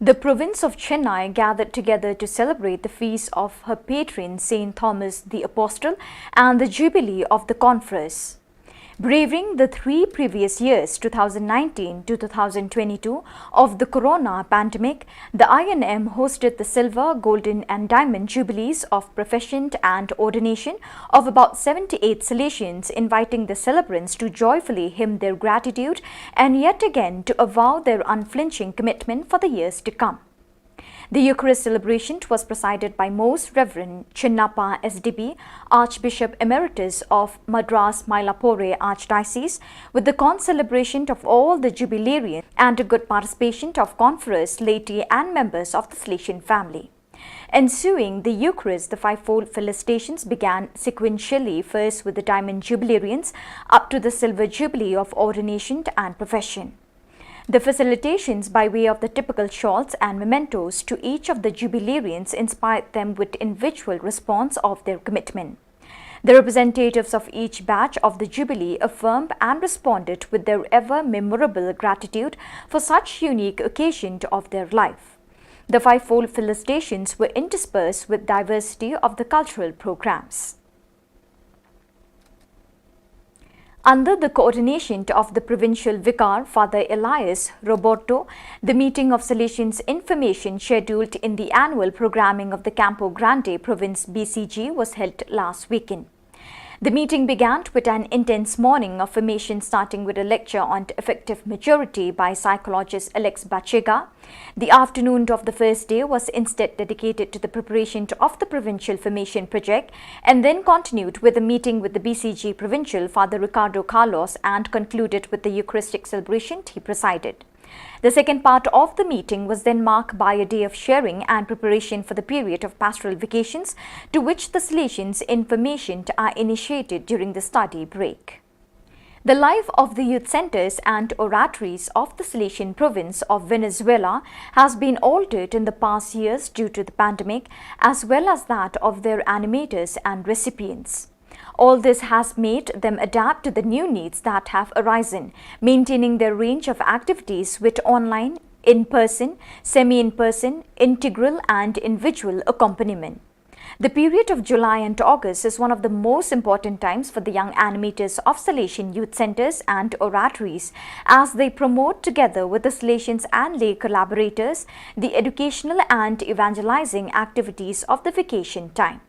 The province of Chennai gathered together to celebrate the feast of her patron Saint Thomas the Apostle and the jubilee of the conference. Braving the three previous years, two thousand nineteen to two thousand twenty-two, of the corona pandemic, the I N M hosted the silver, golden, and diamond jubilees of profession and ordination of about seventy-eight Salesians, inviting the celebrants to joyfully hymn their gratitude and yet again to avow their unflinching commitment for the years to come. The Eucharist celebration was presided by Most Reverend Chinnappa S D B, Archbishop Emeritus of Madras Mylapore Archdiocese, with the concelebration of all the jubilarians and a good participation of conference, laity, and members of the Salesian family. Ensuing the Eucharist, the fivefold felicitations began sequentially, first with the Diamond Jubilarians, up to the Silver Jubilee of ordination and profession. The felicitations by way of the typical shawls and mementos to each of the jubilarians inspired them with individual response of their commitment. The representatives of each batch of the Jubilee affirmed and responded with their ever memorable gratitude for such unique occasion of their life. The fivefold felicitations were interspersed with diversity of the cultural programs. Under the coordination of the provincial vicar, Father Elias Roberto, the meeting of Salesians information scheduled in the annual programming of the Campo Grande Province B C G was held last weekend. The meeting began with an intense morning of formation, starting with a lecture on effective maturity by psychologist Alex Bachega. The afternoon of the first day was instead dedicated to the preparation of the provincial formation project and then continued with a meeting with the B C G provincial Father Ricardo Carlos and concluded with the Eucharistic celebration he presided. The second part of the meeting was then marked by a day of sharing and preparation for the period of pastoral vacations, to which the Salesians information are initiated during the study break. The life of the youth centers and oratories of the Salesian province of Venezuela has been altered in the past years due to the pandemic, as well as that of their animators and recipients. All this has made them adapt to the new needs that have arisen, maintaining their range of activities with online, in-person, semi-in-person, integral and individual accompaniment. The period of July and August is one of the most important times for the young animators of Salesian youth centers and oratories, as they promote together with the Salesians and lay collaborators the educational and evangelizing activities of the vacation time.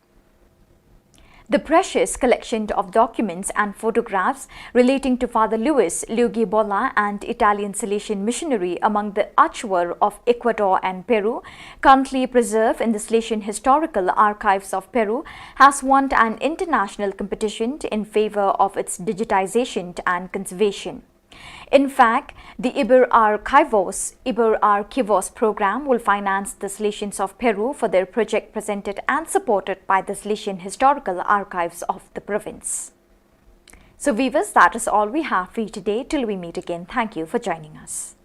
The precious collection of documents and photographs relating to Father Luis Luigi Bolla, an Italian Salesian missionary among the Achuar of Ecuador and Peru, currently preserved in the Salesian Historical Archives of Peru, has won an international competition in favor of its digitization and conservation. In fact, the Iber Archivos, Iber Archivos program will finance the Salesians of Peru for their project, presented and supported by the Salesian Historical Archives of the province. So viewers, that is all we have for you today. Till we meet again, thank you for joining us.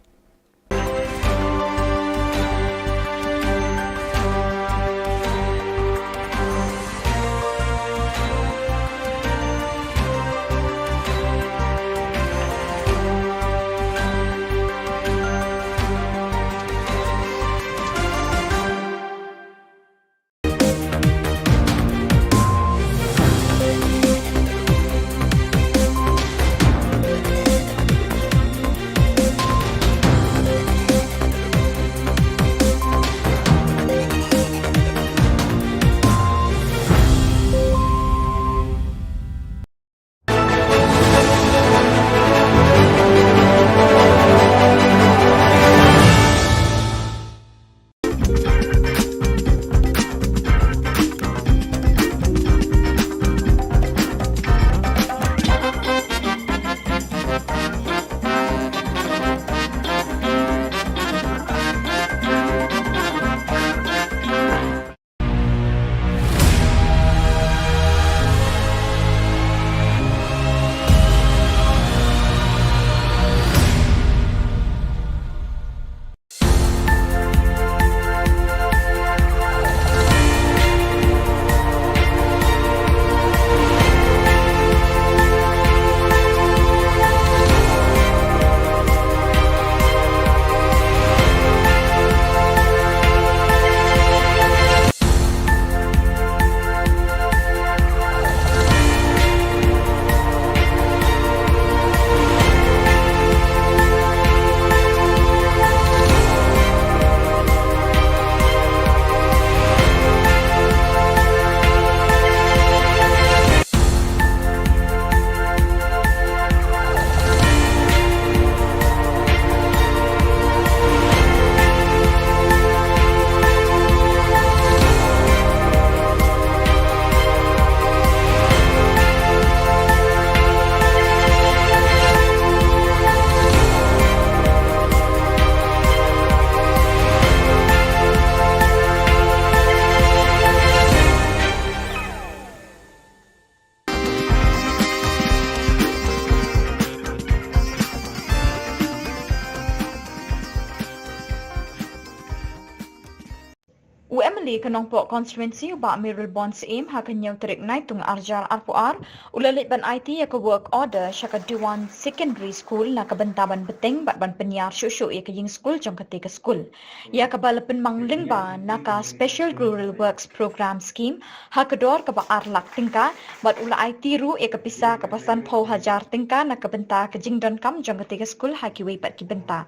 Ka Nongpoh Constituency u Bah Mayralborn Syiem ha ka hynñiew tarik Naitung arjar arphew ar u la leit ban aiti ïa ka work order sha ka Dewan Secondary School na ka bynta ban bteng bad ban pynïar shuh shuh ïa ka ïing skul jong kata ka skul, ïa kaba la pynmang lyngba na ka Special Rural Works Programme Scheme ha ka dor kaba ar lak tyngka, bad u la aiti ruh ïa ka pisa kaba sanphew hajar tyngka na ka bynta ka jingdonkam jong kata ka skul ha kiwei pat ki bynta.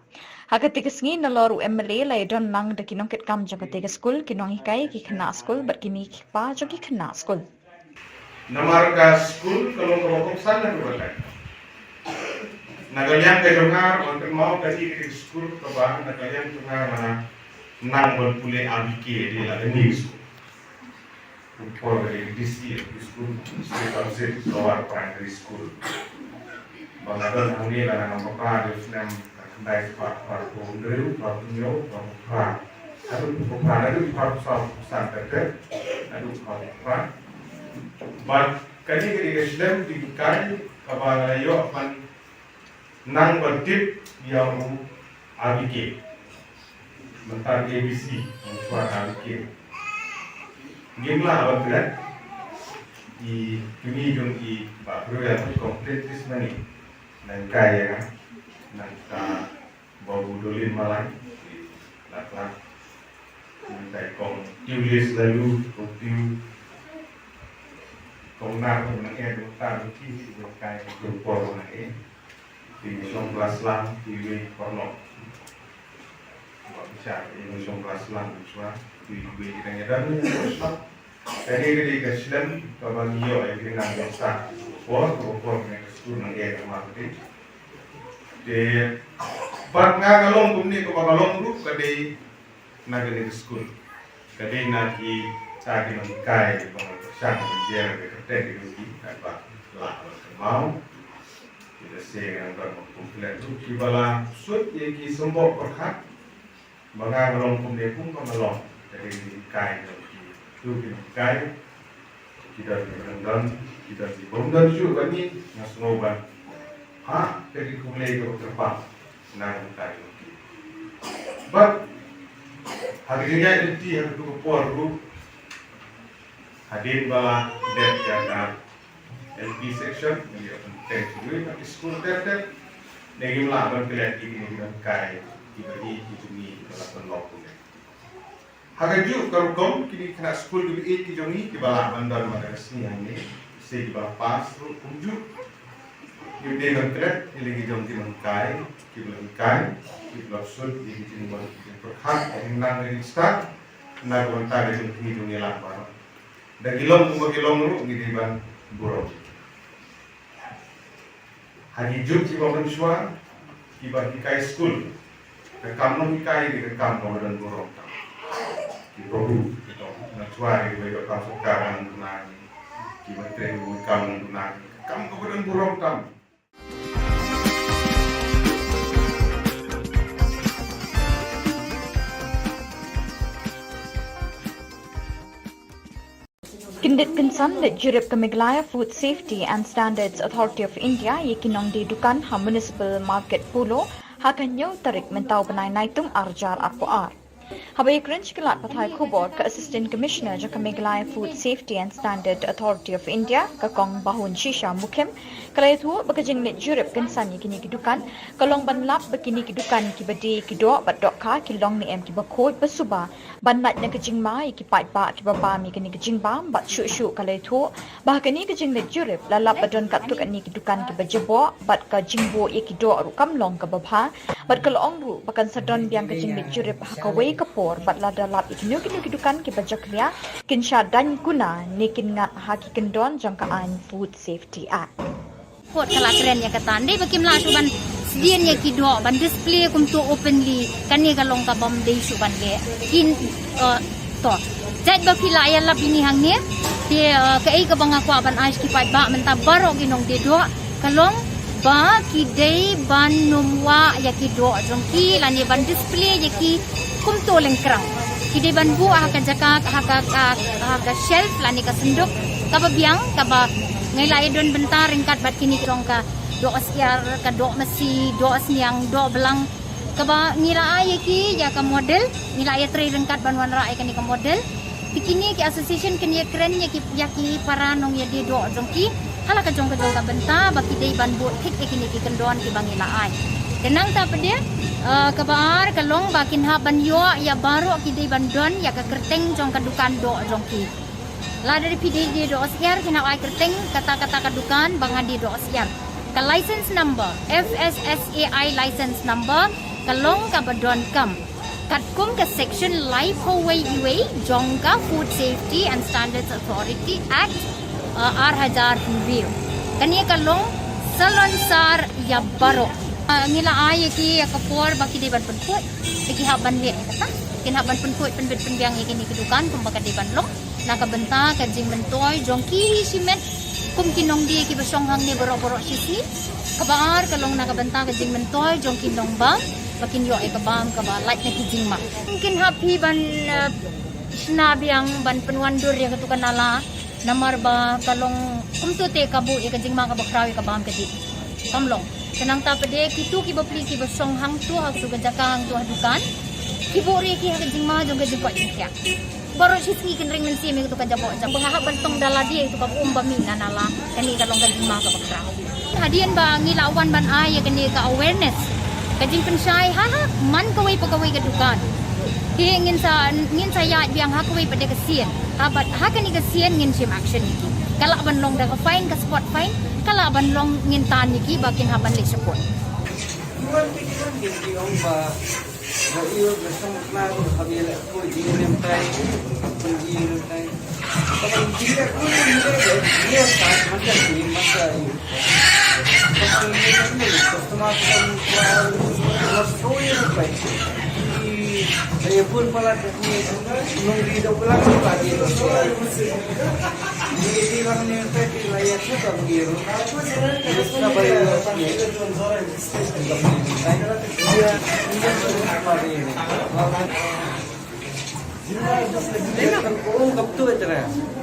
Ha kata ka sngi nalor u MLA la ïadon lang da ki nongkitkam jong kata ka skul, ki nonghikai ki khynnah skul bad kine ki kpa jong ki khynnah skul. Namar ka skul ka long kaba kongsan na ka batai. Na ka liang ka jong nga, wan kynmaw ka dei ka skul kaba na ka liang jong nga, nga nang ban pule A B K, dei la ka new school. Por ka dei D C, L P School, State Council, Lower Primary School. Ba nga don hangne la nga nang ba pra, dei snem khyndai spah phra phew hynriew, phra phew hynñiew, phra phew phra. Naduh phra, naduh phra phew saw, phew san, naduh phra phew phra. Bad kane ka dei ka shlem jinghikai kaba nga la ïoh ban nang ban tip ïa u A B K. Mynta A B C, mynshwa A B K. Ngim lah ban klet. I kmie jong i Bah Briew ïa u complete list mane. Nang kai ïa nga. Nang ka Babu Dolin Malai. Lak lak. Nang kai kong Tiulis lalu, kong Tiu. Kong Nar, kong Nang Ed, kong Tar, kong Tiu, kong Kai, kong Por, kong Nang Ed. Ti shong klas lang, ti wei porno. Ba bichar, ti shong klas lang, bichwa, ti wei kita ngi don ni, klas lang. Kane ka dei ka shlem, kaba ngi ïoh, ïa ki nang ïoh sa. Por, por, por, ne ka skul nang ïa ka ma ka dei. Te, bad nga ka long kumne, kaba ka long ruh, ka dei, na kane ka skul. Ka dei na kita ki nonghikai ba nga pyrshang ban jer ka kyrteng ki jong ki, katba lah ban kynmaw. Ki da seng nang ban kum klet ruh kiba la sut ïa ki symboh pyrkhat. Ba nga nga long kumne kum ba nga long. Ka dei ki nonghikai jong ki. Tu ki nonghikai. Ki don kiba don, ki don kiba ym don shuh bad ngi, nga sngew ban ha, te ki khublei kaba kyrpang na ka bynta jong ki. Bad ha ka jingïaid lynti ha katu ka por ruh, hadien ba la dep ïa ka L P section, ngi ïa pynbteng shuh ha ki skul ter ter, ne ngim lah ban klet ïa kine ki nonghikai kiba ïeit ki jong ngi kiba la pynlong kumne. Ha kajuh ka rukom kine ki khynnah skul kiba ïeit ki jong ngi kiba lah ban don mynta ka sngi hangne, se kiba la pass ruh kumjuh. Ngi dei ban klet ïa la ki jong ki nonghikai kiba la hikai, kiba la sut ïa ki jingwan ki jingpyrkhat, ïa ki nang ïa ki stad na ka bynta ka jong ngi jong ngi lah baroh. Da ki long kumba ki long ruh ngi dei ban burom. Ha ki juk kiba mynshuwa, kiba hikai skul, ka kam nonghikai dei ka kam kaba don burom tam. Kiba buh, kiba mynshuwa, kiba ïoh kam sorkar nang duna, kiba trei kam nang duna, ka kam kaba don burom tam. Kyndit kynsan leit jurip ka Meghalaya Food Safety and Standards Authority of India ïa ki nongdie dukan ha Municipal Market Polo ha ka hynñiew tarik mynta u bnai Naitung arjar arphew ar. Haba ïakren sha ki lad pathai khubor ka Assistant Commissioner jong ka Meghalaya Food Safety and Standard Authority of India, ka Kong Bahun Shisha Mukhim, ka la ïathuh ba ka jingleit jurip kynsan ïa kine ki dukan ka long ban lap ba kine ki dukan kiba die ki doh bad dohkha ki long ne em kiba khuid ba suba, ban lait na ka jingma ïa ki paidbah kiba bam ïa kane ka jingbam. Bad shuh shuh ka la ïathuh ba ha kane ka jingleit jurip la lap ba don katto katne ki dukan kiba jaboh bad ka jingbuh ïa ki doh ruh kam long kaba bha, bad ka la ong ruh ba kan sa don biang ka jingleit jurip ha kawei ka por bad lada lap ïa kino kino ki dukan kiba jakhlia kin shah daiñ kuna ne kin ngat ha ki kyndon jong ka aiñ Food Safety Act. Court ka la kren ïa kata, dei ba kim lah shuh ban sdien ïa ki doh ban display kumto openly, kane ka long ka bym dei shuh ban leh. Kin, eh, to. Jait ba phi la ïalap ïa ngi hangne, te, eh, kaei kaba nga kwah ban ai sha ki paidbah mynta baroh ki nongdie doh, ka long ba ki dei ban nym wah ïa ki doh jong ki lane ban display ïa ki kumto lyngkrang. Ki dei ban buh ha ka jaka, ha ka, ha, ha ka shelf lane ka synduk kaba biang, kaba ngi la ïa don bynta ryngkat bad kine ki jong ka doh syiar, ka doh masi, doh sniang, doh blang. Kaba ngi la ai ïa ki ïa ka model, ngi la ïatrei ryngkat ban wanrah ïa kane ka model. Kine ki association kin ïakren ïa ki, ïa ki para nongïadie doh jong ki ha la ka jong ka jong ka bynta ba ki dei ban bud thik ïa kine ki kyndon kiba ngi la ai. Te nangta pat de, eh, kaba ar ka long ba kin hap ban ïoh ïa baroh, ki dei ban don ïa ka kyrteng jong ka dukan doh jong ki. Lada phi dei die doh syiar, kin hap ai kyrteng kata kata ka dukan ba nga die doh syiar. Ka license number, F S S A I license number, ka long kaba donkam katkum ka section laiphew wei iwei jong ka Food Safety and Standards Authority Act, uh, ar hajar hynriew. Kane ka long salonsar ïa baroh. Uh, ngi la ai ïa ki ïa ka por ba ki dei ban pynkhuid, te ki hap ban leh ïa kata. Kin hap ban pynkhuid, pynbit pynbiang ïa kine ki dukan kumba ka dei ban long na ka bynta ka jingmyntoi jong ki shimet kum ki nongdie kiba shong hangne baroh baroh shi sngi. Kaba ar ka long na ka bynta ka jingmyntoi jong ki nongbam ba kin ïoh ïa ka bam kaba lait na ki jingma. Kin hap phi ban, eh, shna biang ban pynwandur ïa katu ka nala, namar ba ka long kumto te ka buh ïa ka jingma kaba khraw ïa ka bam ka dih. Kam long. Te nangta pat de, kito ki bapli kiba shong hangto ha kato ka jaka, hangto ha dukan, ki buh ruh ïa ki ha ka jingma jong ka jingkoit jingkhiah. Baroh shi sngi kin ring mynsiem ïa kato ka jaboh jam. Ba nga hap ban tong da lade ïa kato ka um ba mih na nala. Kane ka long ka jingma kaba khraw. Hadien ba ngi la wan ban ai ïa kane ka awareness, ka jingpynshai ha, ha man kawei pa kawei ka dukan. Te ngin sa, ngin sa ïaid biang ha kawei pat de ka sien. Ha bad ha kane ka sien ngin shim action ïa ki. Ka lah ban long da ka fine, ka spot fine, ka lah ban long ngin tan ïa ki ba kin hap ban leit sha court.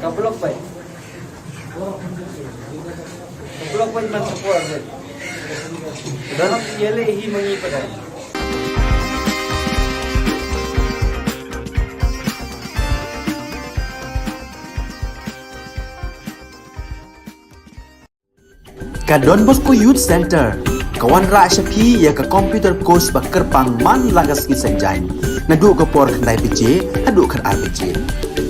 Ka block bai. Ka block bai man support bai. Dah nak yele hi mangi pada. Ka Don Bosco Youth Center ka wanrah sha phi ïa ka computer course ba kyrpang man la ka sngi Saitjaiñ, naduh ka por khyndai baje haduh khatar baje.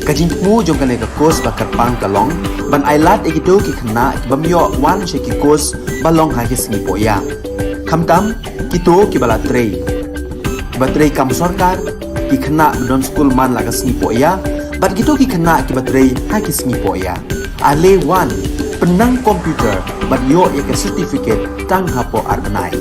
Ka jingthmu jong kane ka course ba kyrpang ka long ban ailad ïa kito ki khynnah ki bym ïoh wan sha ki course ba long ha ki sngi poh ïa. Khamtam kito kiba la trei, kiba trei kam sorkar, ki khynnah ba don skul man la ka sngi poh ïa, bad kito ki khynnah kiba trei ha ki sngi poh ïa. Ale wan, pynnang computer bad ïoh ïa ka certificate tang hapoh ar bnai.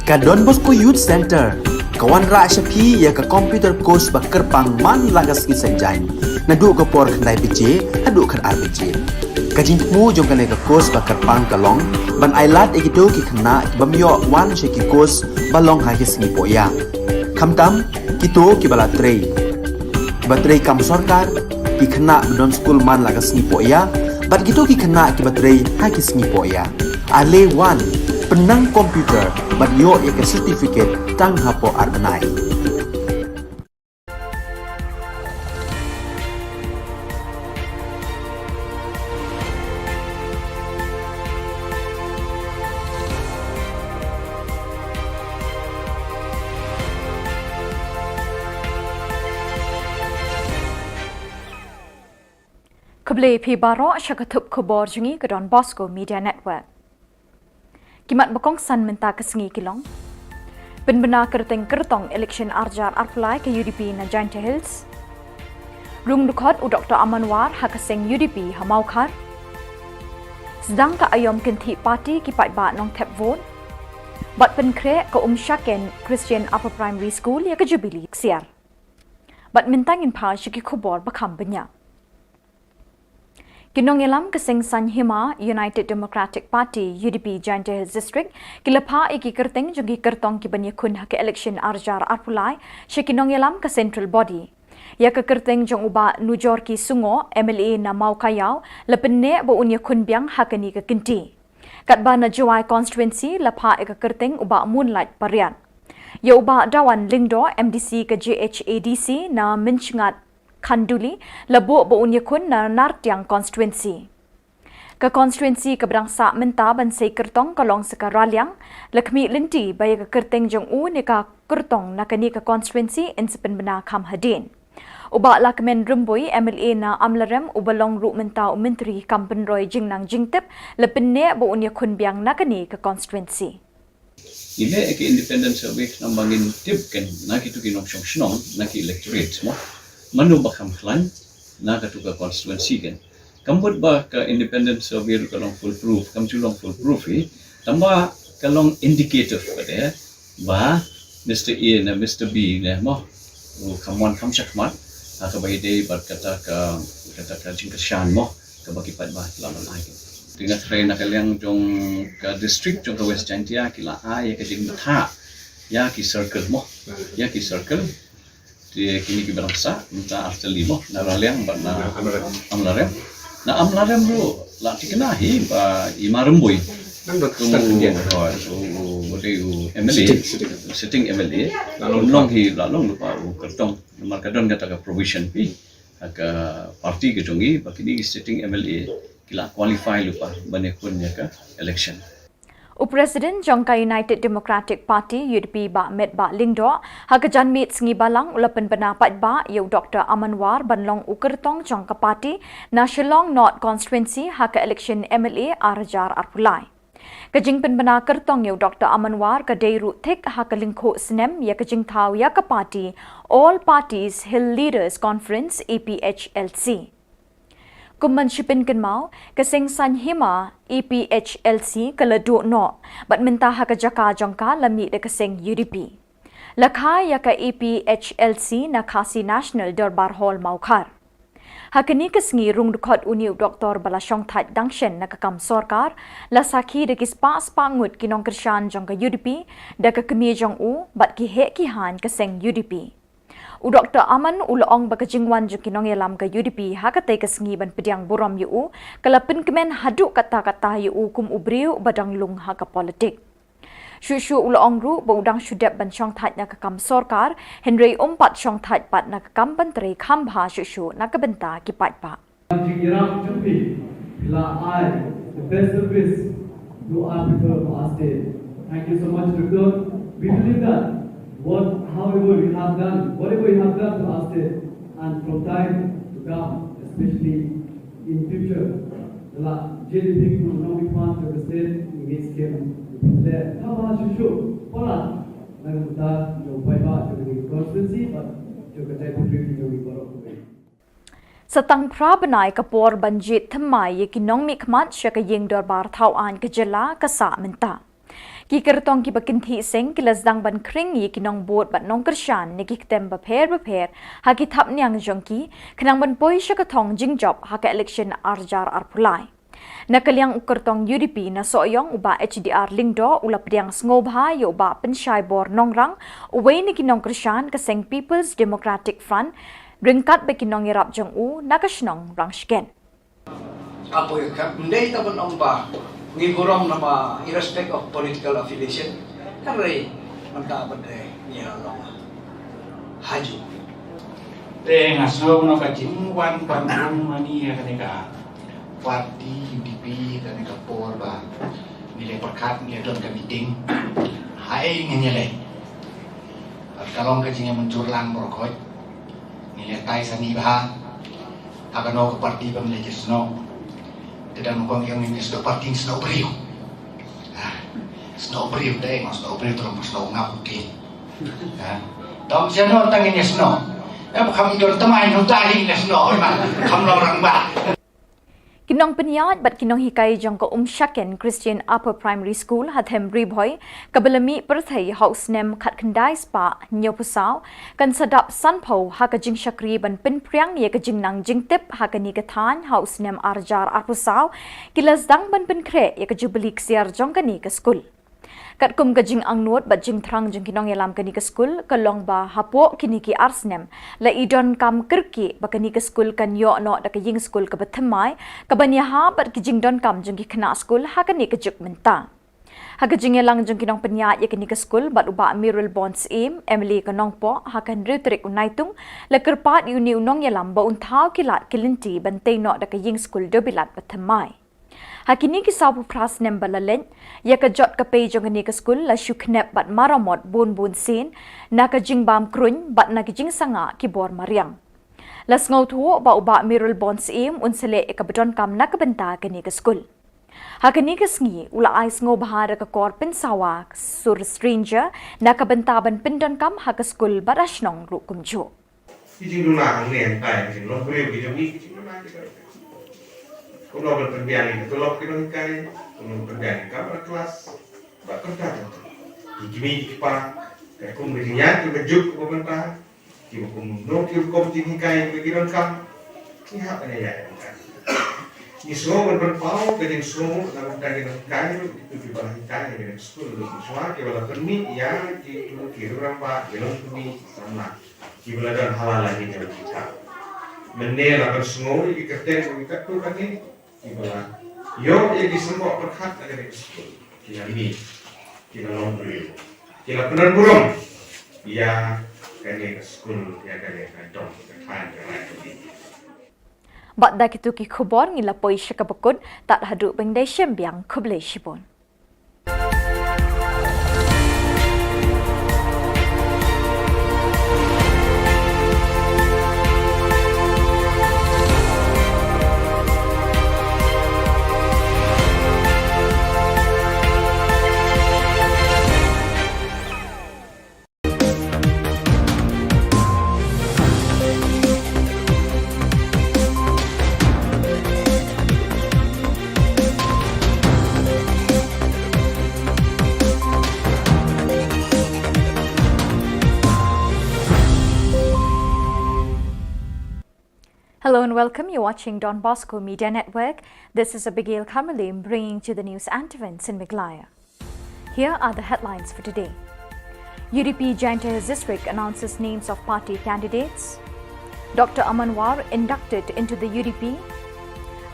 Ka Don Bosco Youth Centre ka wanrah sha phi ïa ka computer course ba kyrpang man la ka sngi Saitjaiñ, naduh ka por khyndai baje haduh khatar baje. Ka jingthmu jong kane ka course ba kyrpang ka long ban ailad ïa kito ki khynnah ki bym ïoh wan sha ki course ba long ha ki sngi pohïa, khamtam kito kiba la trei, kiba trei kam sorkar, ki khynnah ba don skul man la ka sngi pohïa, bad kito ki khynnah kiba trei ha ki sngi pohïa. Ale wan, pynnang computer bad ïoh ïa ka certificate tang hapoh ar bnai. Khublei phi baroh sha ka thup khubor jong ngi ka Don Bosco Media Network. Ki mat ba kongsan mynta ka sngi ki long: pynbna kyrteng kyrtong election arjar arphew lai ka U D P na Jaintia Hills. Rung dkhot u Doctor Aman War ha ka seng U D P ha Mawkhar. Sdang ka aïom kynthih party ki paidbah Nongthep vote. Bad pynkhreh ka Umshaken Christian Upper Primary School ïa ka Jubilee ksiar. Bad mynta ngin phai sha ki khubor ba kham bniah. Ki nongïalam ka seng saiñ hima United Democratic Party, U D P, Jaintia Hills District ki la phah ïa ki kyrteng jong ki kyrtong ki ban ïakhun ha ka election arjar arphew lai sha ki nongïalam ka Central Body. Ïa ka kyrteng jong u Bah Nujorki Sungoh, M L A na Mawkaiaw, la pynneh ba un ïakhun biang ha kane ka kynti. Katba na Jowai constituency la phah ïa ka kyrteng u Bah Moonlight Pariat. Ïa u Bah Dawan Lyngdoh, M D C ka J H A D C na Mynshngat Khanduli, la buh ba un ïakhun na Nartiang constituency. Ka constituency kaba dang sah mynta ban sei kyrtong ka long sa ka Raliang, la khmih lynti ba ïa ka kyrteng jong u ne ka kyrtong na kane ka constituency yn sa pynbna kham hadien. U Bah Lahkmen Rymbui, M L A na Amlarem, uba long ruh mynta u Myntri kam pynroi jingnang jingtip, la pynneh ba un ïakhun biang na kane ka constituency. Ngi leh ïa ka independent survey khnang ba ngin tip kan na kito ki nongshong shnong, na ki electorate mo, mano ba kham khlaiñ na kato ka constituency kan. Kam mut ba ka independent survey ruh ka long foolproof, kam ju long foolproof hi, tangba ka long indicative pat eh ba Mister A ne Mister B ne mo, u kham wan kham shakhmat ha kaba ïadei bad kata ka, kata ka jingkyrshan mo, kaba ki paidbah ki la ban ai. Te nga tharai na ka liang jong ka district jong ka West Jaintia ki la ai ïa ka jingbthah ïa ki circle mo, ïa ki circle. Te kine kiba dang sah mynta artylli mo, na Raliang bad na Amlarem. Na Amlarem ruh la thikna hi ba i Ma Rymbui, u, u, u dei u M L A, sitting, sitting. Sitting M L A, la long hi, la long lypa u kyrtong. Namar ka don kata ka provision hi ha ka party ka jong ngi ba kine ki sitting M L A ki la qualify lypa ban ïakhun ïa ka election. U President jong ka United Democratic Party, U D P, Bah Metbah Lyngdoh, ha ka janmiet sngi Balang u la pynbna paidbah ïa u Doctor Aman War ban long u kyrtong jong ka party na Shillong North constituency ha ka election M L A arjar arphew lai. Ka jingpynbna kyrtong ïa u Doctor Aman War ka dei ruh thik ha ka lyngkhuh snem ïa ka jingthaw ïa ka party All Parties Hill Leaders Conference, A P H L C. Kum ban shi pynkynmaw, ka seng saiñ hima A P H L C ka la duh noh, bad mynta ha ka jaka jong ka la mih da ka seng U D P. La kha ïa ka A P H L C na Khasi National Dorbar Hall, Mawkhar. Ha kane ka sngi rung dkhot une u doktor ba la shongthait dang shen na ka kam sorkar, la sakhi da ki spah spah ngut ki nongkyrshan jong ka U D P, da ka kmie jong u, bad ki heh ki haiñ ka seng U D P. U Doctor Aman u la ong ba ka jingwan jong ki nongïalam ka U D P ha katei ka sngi ban pdiang burom ïa u, ka la pynkmen haduh katta katta ïa u kum u briew ba dang lung ha ka politik. Shuh shuh u la ong ruh ba u dang shu dep ban shongthait na ka kam sorkar, hynrei um pat shongthait pat na ka kam ban trei kham bha shuh shuh na ka bynta ki paidbah. Jingïarap jong phi, phi la ai the best service to our people of our state. Thank you so much, Doctor. We believe that what, however you have done, whatever you have done to our state, and from time to come, especially in future, la jingïarap jong phi, nongmihkhmat jong ka state, ngi ngeit skhem phi la kaba shuh shuh palat na ka bynta jong paidbah jong ka constituency bad jong ka jaitbynriew jong ngi baroh. Sa tang phra bnai ka por ban jied thymmai ïa ki nongmihkhmat sha ka ïing dorbar thaw aiñ ka jylla ka sah mynta. Ki kyrtong kiba kynthih seng ki la sdang ban khring ïa ki nongbud bad nongkyrshan na ki ktem bapher bapher ha ki thapniang jong ki, khnang ban poi sha ka thong jingjop ha ka election ar hajar arphew lai. Na ka liang u kyrtong U D P na Sohiong, u Bah H D R Lyngdoh, u la pdiang sngewbha ïa u Bah Pynshaibor Nongrang, uwei na ki nongkyrshan ka seng People's Democratic Front, ryngkat bad ki nongïarap jong u na ka shnong Rangshken. Apoy ka ndei ta ban ong ba ngi burom namar irrespect of political affiliation, hynrei mynta ban dei ngi la long haju. Te nga sngew noh ka jingwan ban ong mani ïa kane ka party U D P, kane ka por ba ngi la pyrkhat ngi la don ka meeting. Haei ngi la leh. Ka long ka jingïamynjur lang baroh khoit. Ngi la tai sani bha. Ha kano ka party ba ngi la snoh. Te dang kong ïa ngi snoh party snoh briew. Ah, snoh briew te, snoh briew te long snoh ngap ki. Ah. Dang snoh tang ngi snoh. Ïa ba kham don tymmen uta ngi snoh, oi ma, kham long rangbah. Ki nongpynïaid bad ki nonghikai jong ka Umshaken Christian Upper Primary School ha Them Ri Bhoi, kaba la mih pyrthei ha u snem khatkhyndai spah hynñiewphew saw, kan sa dap sanphew ha ka jingshakri ban pynphriang ïa ka jingnang jingtip ha kane ka thaiñ ha u snem ar hajar arphew saw, ki la sdang ban pynkhreh ïa ka jubili ksiar jong kane ka skul. Katkum ka jingangnud bad jingthrang jong ki nongïalam kane ka skul, ka long ba hapoh kine ki ar snem, la i donkam kyrkieh ba kane ka skul kan ïoh noh da ka ïing skul kaba thymmai, kaban ïahap bad ki jingdonkam jong ki khynnah skul ha kane ka juk mynta. Ha ka jingïalang jong ki nongpynïaid ïa kane ka skul bad u Bah Mayralborn Syiem, M L A ka Nongpoh, ha ka hynriew tarik u Naitung, la kyrpad ïa une u nongïalam ba un thaw ki lad ki lynti ban tei noh da ka ïing skul dewbilat ba thymmai. Ha kine ki sawphew phra snem ba la leit, ïa ka jot ka pei jong kane ka skul la shu khnep bad maramot bun bun sien, na ka jingbam kruiñ bad na ka jingsangah ki bor mariang. La sngewthuh ba u Bah Mayralborn Syiem un sa leh ïa kaba donkam na ka bynta kane ka skul. Ha kane ka sngi u la ai sngewbha da ka kor pynsawa sur stranger na ka bynta ban pyndonkam ha ka skul bad ha shnong ruh kumjuh. Ki jingduna hangne hangtai, ki jinglong briew, ki jong ngi, ki jingduna ki jong ngi. Kumno ban pynbiang ïa ka tulop ki nonghikai, kumno ban pynbiang ïa ka kamra klas, bad kata kata. Ki kmie ki kpa, katkum ka jingïaid ka juk kaba mynta, kiba kumno ki rukom jinghikai ba ki donkam, ngi hap ban ïaid ïa ka. Ngi sngew ban pynpaw ka jingsngew na ka bynta ki nonghikai ruh, kito kiba la hikai ha kane ka skul ruh, ki shuwa kiba la pynmih ïa kito ki riew rangbah, ki longkmie, ki samla. Kiba la don ha la la ki jong ki. Mynne la ban sngew ïa ki kyrteng ki katto katne kiba la ïoh ïa ki symbok pyrkhat na kane ka skul. Ki la mih, ki la long briew, ki la pynburom ïa kane ka skul, ïa kane ka dong ka thaiñ ka Raid ka Khasi. Bad da kito ki khubor ngi la poi sha kaba kut, tad haduh ban ïadei shim biang, khublei shibun. Hello and welcome. You're watching Don Bosco Media Network. This is Abigail Kharmilliam bringing to the news and events in Meghalaya. Here are the headlines for today. U D P Jaiñtia Hills District announces names of party candidates. Doctor Aman War inducted into the U D P.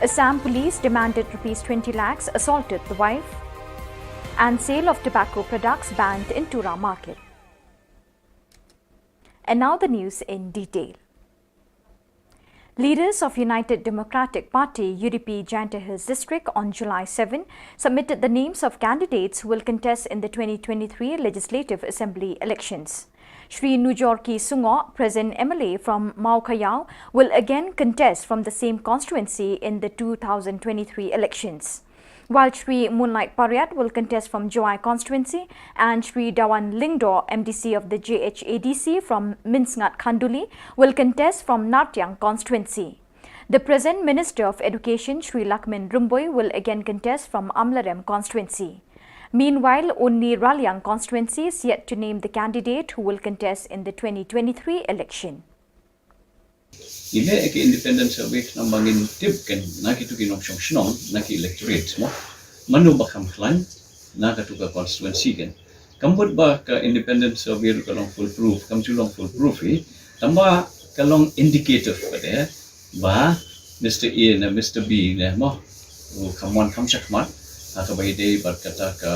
Assam police demanded rupees twenty lakhs, assaulted the wife. And sale of tobacco products banned in Tura market. And now the news in detail. Leaders of United Democratic Party, U D P, Jaiñtia Hills District on July seven submitted the names of candidates who will contest in the twenty twenty-three Legislative Assembly elections. Shri Nujorki Sungoh, present M L A from Mawkhayaw, will again contest from the same constituency in the two thousand twenty-three elections. While Shri Moonlight Pariat will contest from Jowai constituency and Shri Dawan Lyngdoh, M D C of the J H A D C from Mynsngat Khanduli, will contest from Nartiang constituency. The present Minister of Education, Shri Lahkmen Rymbui, will again contest from Amlarem constituency. Meanwhile, only Raliang constituency is yet to name the candidate who will contest in the twenty twenty-three election. Ngi leh ïa ki independent survey namar ba ngin tip kan na kitu ki nongshong shnong, na ki electorate mo. Mano ba kham khlaiñ na katu ka constituency kan. Kam mut ba ka independent survey ruh ka long foolproof, kam ju long foolproof hi. Tangba ka long indicative pat de ba Mister A ne Mister B ne mo, u kham wan kham shakhmat ha kaba ïadei bad kata ka,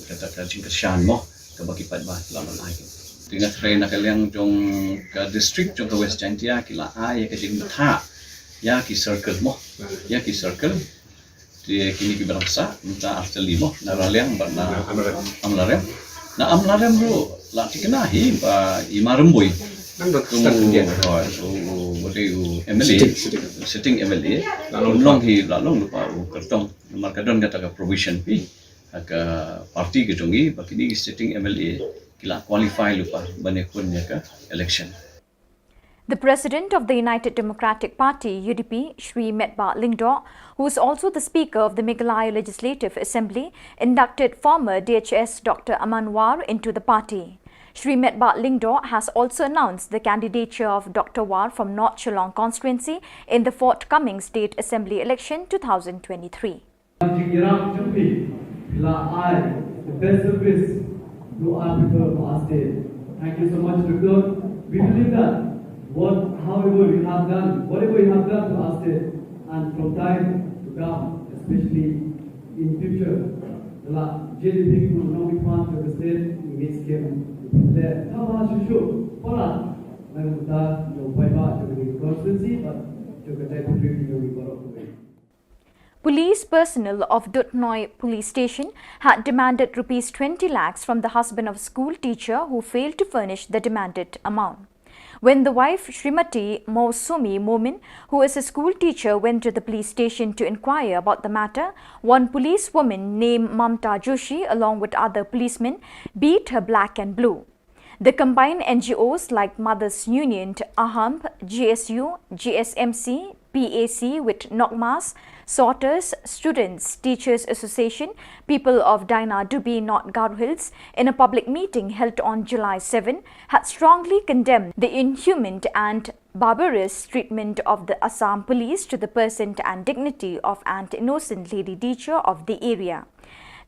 kata ka jingkyrshan mo, kaba ki paidbah ki la ban ai. Te nga tharai na ka liang jong ka district jong ka West Jaintia ki la ai ïa ka jingbthah ïa ki circle mo, ïa ki circle. Te kine kiba dang sah mynta ar tylli mo, na Raliang bad na Amlarem. Na Amlarem ruh la thikna hi ba i Ma Rymbui, u, u, u M L A, sitting, sitting. Sitting M L A, la long hi, la long lypa u kyrtong. Namar ka don kata ka provision hi ha ka party ka jong i ba kine ki sitting M L A ki la qualify lypa ban ïakhun ïa ka election. The president of the United Democratic Party, U D P, Shri Metbah Lyngdoh, who is also the speaker of the Meghalaya Legislative Assembly, inducted former D H S Doctor Aman War into the party. Shri Metbah Lyngdoh has also announced the candidature of Doctor War from North Shillong constituency in the forthcoming State Assembly election two thousand twenty-three. Jingïarap jong phi, phi la ai the best service to our people, to our state. Thank you so much, Doctor. We believe that what, however you have done, whatever you have done to our state, and from time to come, especially in future, the la J D P people will not be part of the state in this game. Kaba shuh shuh, para, nang muta, jong paidbah, jong the constituency, but jong ka Deputy, jong the Police personnel of Duthnoi Police Station had demanded rupees twenty lakhs from the husband of a school teacher who failed to furnish the demanded amount. When the wife, Shrimati Mousumi Momin, who is a school teacher, went to the police station to inquire about the matter, one policewoman named Mamta Joshi, along with other policemen, beat her black and blue. The combined N G Os like Mothers Union, AHAMP, G S U, G S M C, P A C with Nokmas, Sorters, Students, Teachers Association, People of Dainadubi, North Garo Hills, in a public meeting held on July seven, had strongly condemned the inhuman and barbarous treatment of the Assam police to the person and dignity of an innocent lady teacher of the area.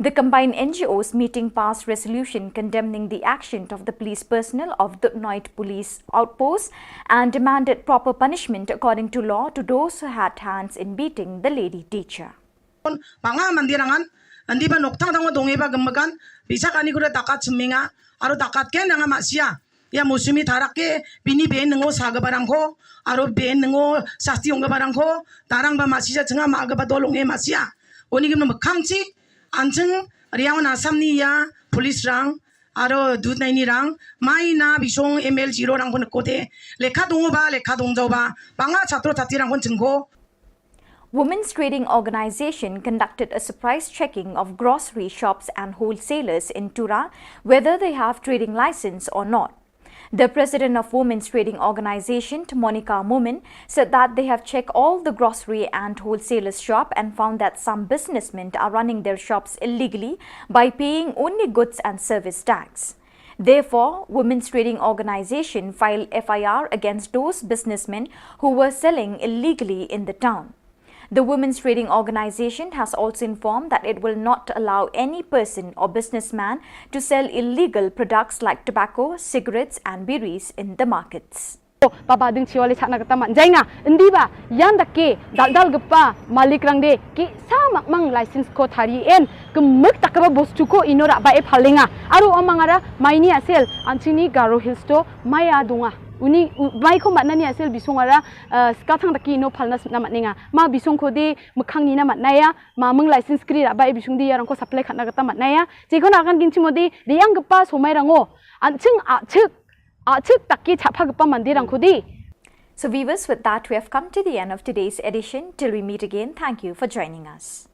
The combined N G Os meeting passed resolution condemning the action of the police personnel of Duthnoi Police Outpost and demanded proper punishment according to law to those who had hands in beating the lady teacher. Ba nga mandir angan, andi ba nokthang dang dong eba gemegan, bisa kani kuda takat seminga, aro takat ken dang masia. Ïa Mousumi Tharak ke bini ben ngo sa ga barang ko, aro ben ngo sasti ong ga barang ko, tarang ba masia chenga ma ga ba dolong e masia. Oni gim no mekhang chi, ancheng riang na Assam ni ïa, police rang, aro Duthnoi ni rang, mai na bisong M L zero rang ko nekote, lekha dong ba, lekha dong jao ba, ba nga chatro chati rang ko chengko. Women's Trading Organization conducted a surprise checking of grocery shops and wholesalers in Tura, whether they have trading license or not. The president of Women's Trading Organization, Monica Momin, said that they have checked all the grocery and wholesalers shop and found that some businessmen are running their shops illegally by paying only goods and service tax. Therefore, Women's Trading Organization filed F I R against those businessmen who were selling illegally in the town. The Women's Trading Organization has also informed that it will not allow any person or businessman to sell illegal products like tobacco, cigarettes and biris in the markets. Baba ding chiwale chakna kata man jainga, indi ba, yan dake, daldal gepa, malik rang de, ki sa makmang license ko thari en, kemek tak ba bostu ko ino rak ba e phalenga, aru amang ara, maini asel, anchini Garo Hills to, maya dunga. Uni, u-, mai ko matna ni asel bisong ara, eh, skathang daki ino phalna sipna matninga. Ma bisong ko de, mekhang ni na matnaya, ma meng license kri rak ba e bisong de, yarang ko supply khatna kata matnaya. Jiko na kan kin chimo de, de yang gepa somai rango. Anching achik, achik taki chapha gepa mandi rang ko de. So viewers, with that, we have come to the end of today's edition. Till we meet again, thank you for joining us.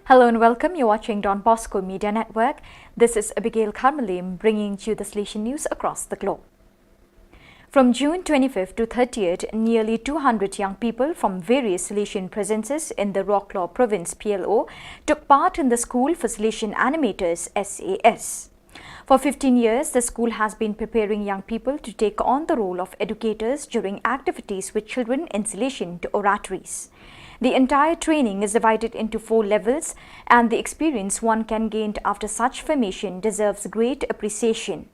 Hello and welcome. You're watching Don Bosco Media Network. This is Abigail Karmalim bringing to you the Salesian news across the globe. From June twenty-fifth to thirtieth, nearly two hundred young people from various Salesian presences in the Roklaw Province, P L O, took part in the School for Salesian Animators, S A S. For fifteen years, the school has been preparing young people to take on the role of educators during activities with children in Salesian oratories. The entire training is divided into four levels, and the experience one can gain after such formation deserves great appreciation.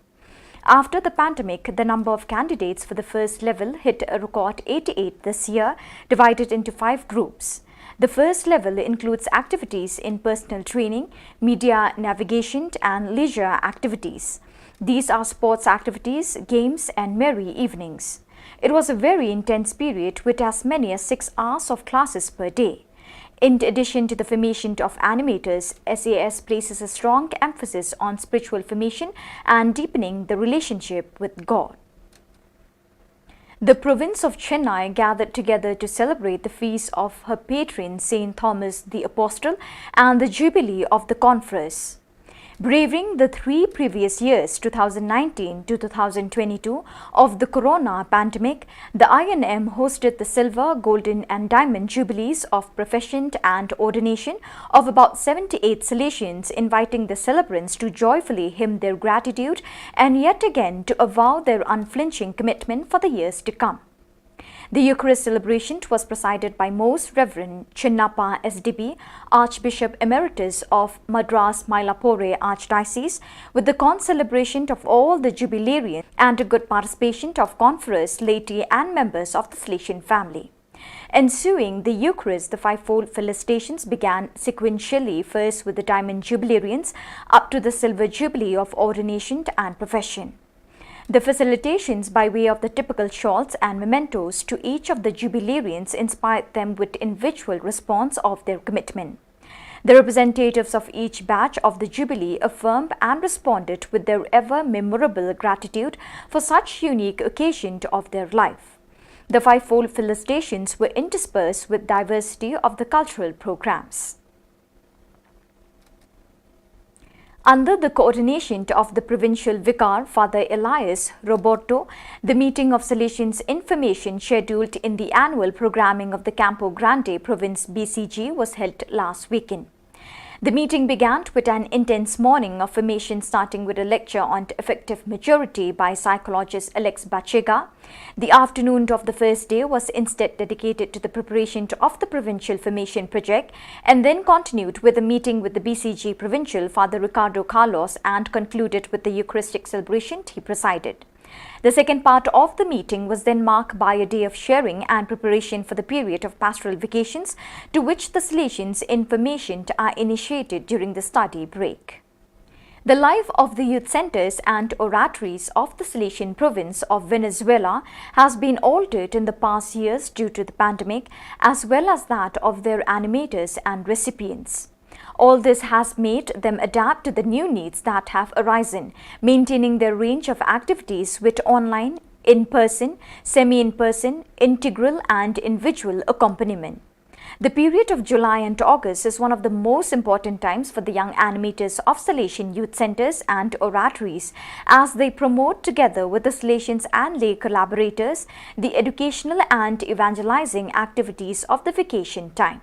After the pandemic, the number of candidates for the first level hit a record eighty-eight this year, divided into five groups. The first level includes activities in personal training, media navigation, and leisure activities. These are sports activities, games, and merry evenings. It was a very intense period with as many as six hours of classes per day. In addition to the formation of animators, S A S places a strong emphasis on spiritual formation and deepening the relationship with God. The province of Chennai gathered together to celebrate the feast of her patron Saint Thomas the Apostle and the jubilee of the conference. Braving the three previous years, two thousand nineteen to two thousand twenty-two, of the corona pandemic, the I N M hosted the silver, golden, and diamond jubilees of profession and ordination of about seventy-eight Salesians, inviting the celebrants to joyfully hymn their gratitude and yet again to avow their unflinching commitment for the years to come. The Eucharist celebration was presided by Most Reverend Chinnappa S D B, Archbishop Emeritus of Madras Mylapore Archdiocese, with the concelebration of all the jubilarians and a good participation of conference, laity, and members of the Salesian family. Ensuing the Eucharist, the fivefold felicitations began sequentially, first with the Diamond Jubilarians, up to the Silver Jubilee of ordination and profession. The felicitations by way of the typical shawls and mementos to each of the jubilarians inspired them with individual response of their commitment. The representatives of each batch of the Jubilee affirmed and responded with their ever memorable gratitude for such unique occasion of their life. The fivefold felicitations were interspersed with diversity of the cultural programs. Under the coordination of the provincial vicar, Father Elias Roberto, the meeting of Salesians Information scheduled in the annual programming of the Campo Grande Province B C G was held last weekend. The meeting began with an intense morning of formation, starting with a lecture on effective maturity by psychologist Alex Bachega. The afternoon of the first day was instead dedicated to the preparation of the provincial formation project, and then continued with a meeting with the B C G provincial Father Ricardo Carlos and concluded with the Eucharistic celebration he presided. The second part of the meeting was then marked by a day of sharing and preparation for the period of pastoral vacations, to which the Salesians Information are initiated during the study break. The life of the youth centers and oratories of the Salesian province of Venezuela has been altered in the past years due to the pandemic, as well as that of their animators and recipients. All this has made them adapt to the new needs that have arisen, maintaining their range of activities with online, in person, semi in person, integral, and individual accompaniment. The period of July and August is one of the most important times for the young animators of Salesian youth centers and oratories, as they promote, together with the Salesians and lay collaborators, the educational and evangelizing activities of the vacation time.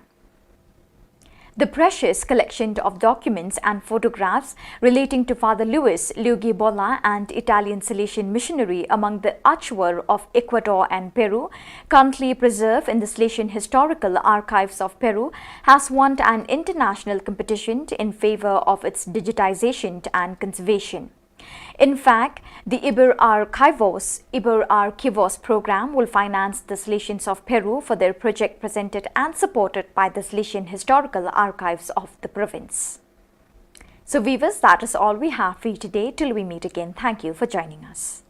The precious collection of documents and photographs relating to Father Luis Luigi Bolla, an Italian Salesian missionary among the Achuar of Ecuador and Peru, currently preserved in the Salesian Historical Archives of Peru, has won an international competition in favor of its digitization and conservation. In fact, the Iber Archivos, Iber Archivos program will finance the Salesians of Peru for their project, presented and supported by the Salesian Historical Archives of the province. So viewers, that is all we have for you today. Till we meet again, thank you for joining us.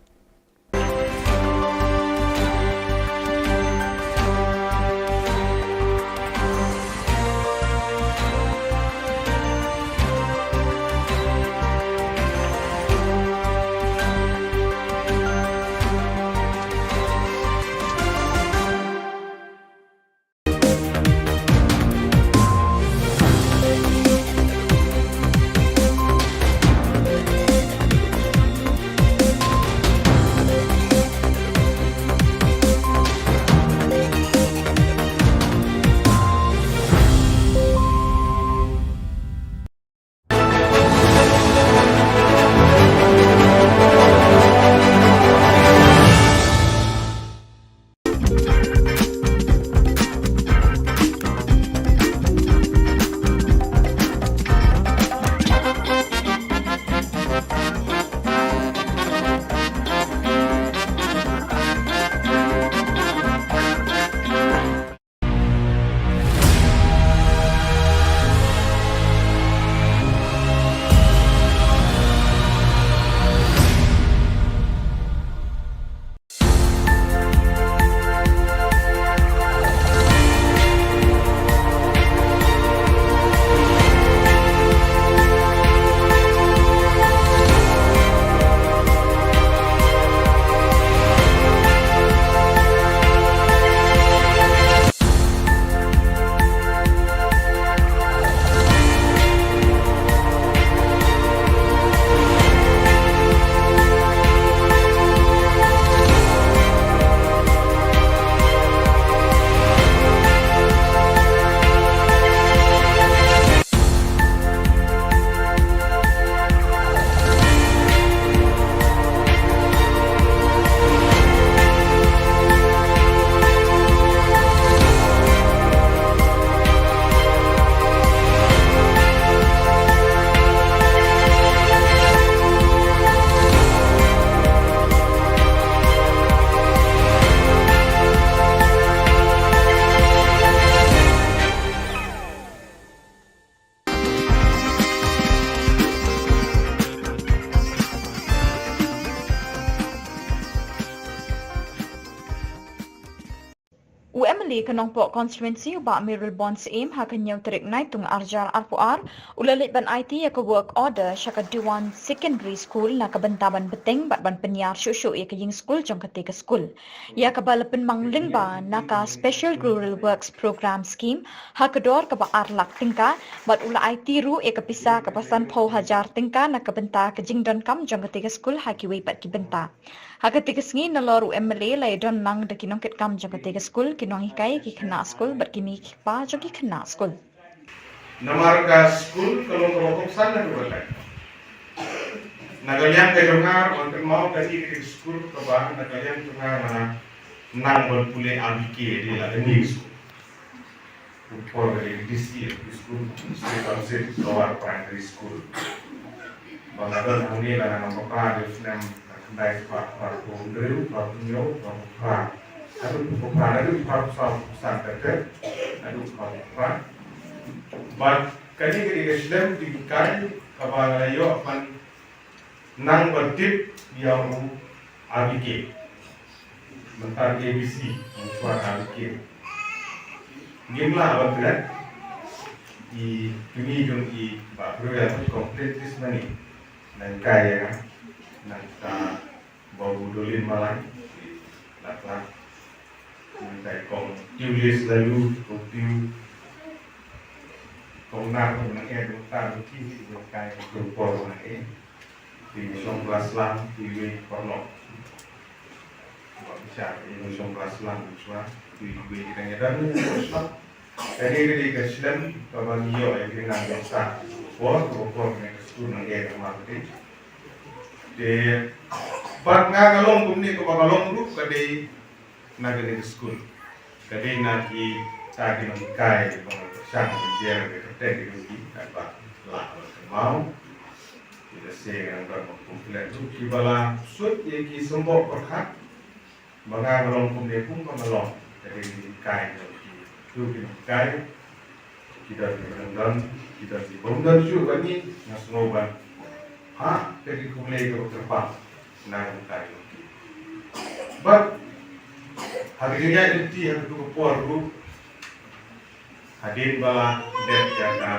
Te ka Nongpoh Constituency u Bah Mayralborn Syiem ha ka hynñiew tarik Naitung arjar arphew ar u la leit ban aiti ïa ka work order sha ka Dewan Secondary School na ka bynta ban bteng bad ban pynïar shuh shuh ïa ka ïing skul jong kata ka skul, ïa kaba la pynmang lyngba na ka Special Rural Works Programme Scheme ha ka dor kaba ar lak tyngka, bad u la aiti ruh ïa ka pisa kaba sanphew hajar tyngka na ka bynta ka jingdonkam jong kata ka skul ha kiwei pat ki bynta. Ha kata ka sngi nalor u M L A la ïadon lang da ki nongkitkam jong kata ka skul, ki nonghikai, ki khynnah skul bad ki mei ki kpa jong ki khynnah skul. Namar ka skul ka long kaba kongsan na ka bynta. Na ka liang ka jong nga, ban kynmaw ka dei ka skul kaba na ka liang jong nga nga nang ban pule R B K, dei la ka new school. Por ka dei D C, District Council, District Council, Lower Primary School. Ba nga don hangne la nga nang ba ka dei snem khyndai spah phra phew hynriew, phra phew hynñiew, phra phew phra. Haduh phra, haduh phra phew saw, phew san ka dei, haduh phra phew phra. Bad kane ka dei ka shlem jinghikai kaba nga la ïoh ban nang ban tip ïa u R B K. Mynta A B C, mynta R B K. Ngim lah ban klet. I, kine jong i Bah Briew ïa ka complete list mane. Nang kai ïa ka. Nang ka Bah Budolin Malai. Lah lah. Nang kai kong Tiulis Lalu, kong Tiu. Kong Nar, kong Nang Ed, kong Tar, kong Ki, kong Kai, kong Por, kong Nang Ed. Ki shong klas lang, ki wei paralok. Ba bichar, ki shong klas lang, bichar, ki wei ki tang ïa dan, ki shong. Kane ka dei ka shlem, kaba ngi ïoh, ïa ki nang ïa sa. Por, por, por, ne ka skul nang ïa ka ma ka dei. Te, bad nga nga long kumne, kaba nga long ruh, ka dei, na kane ka skul. Ka dei na kita ki nonghikai ba nga pyrshang ban jer ka kyrteng ki jong ki, katba lah ban kynmaw. Ki da seng nang ban kum klet ruh kiba la suit ïa ki symboh pyrkhat. Ba nga nga long kumne kum ba nga long. Ka dei ki nonghikai jong ki. Ki nonghikai. Ki don kiba don, ki don kiba ym don shuh bad ngi, nga sngew ban ha ka jingkhublei kaba kyrpang na ka bynta jong ki. Bad ha ka jingïaid lynti ha katu ka por ruh, hadien ba la dep ïa ka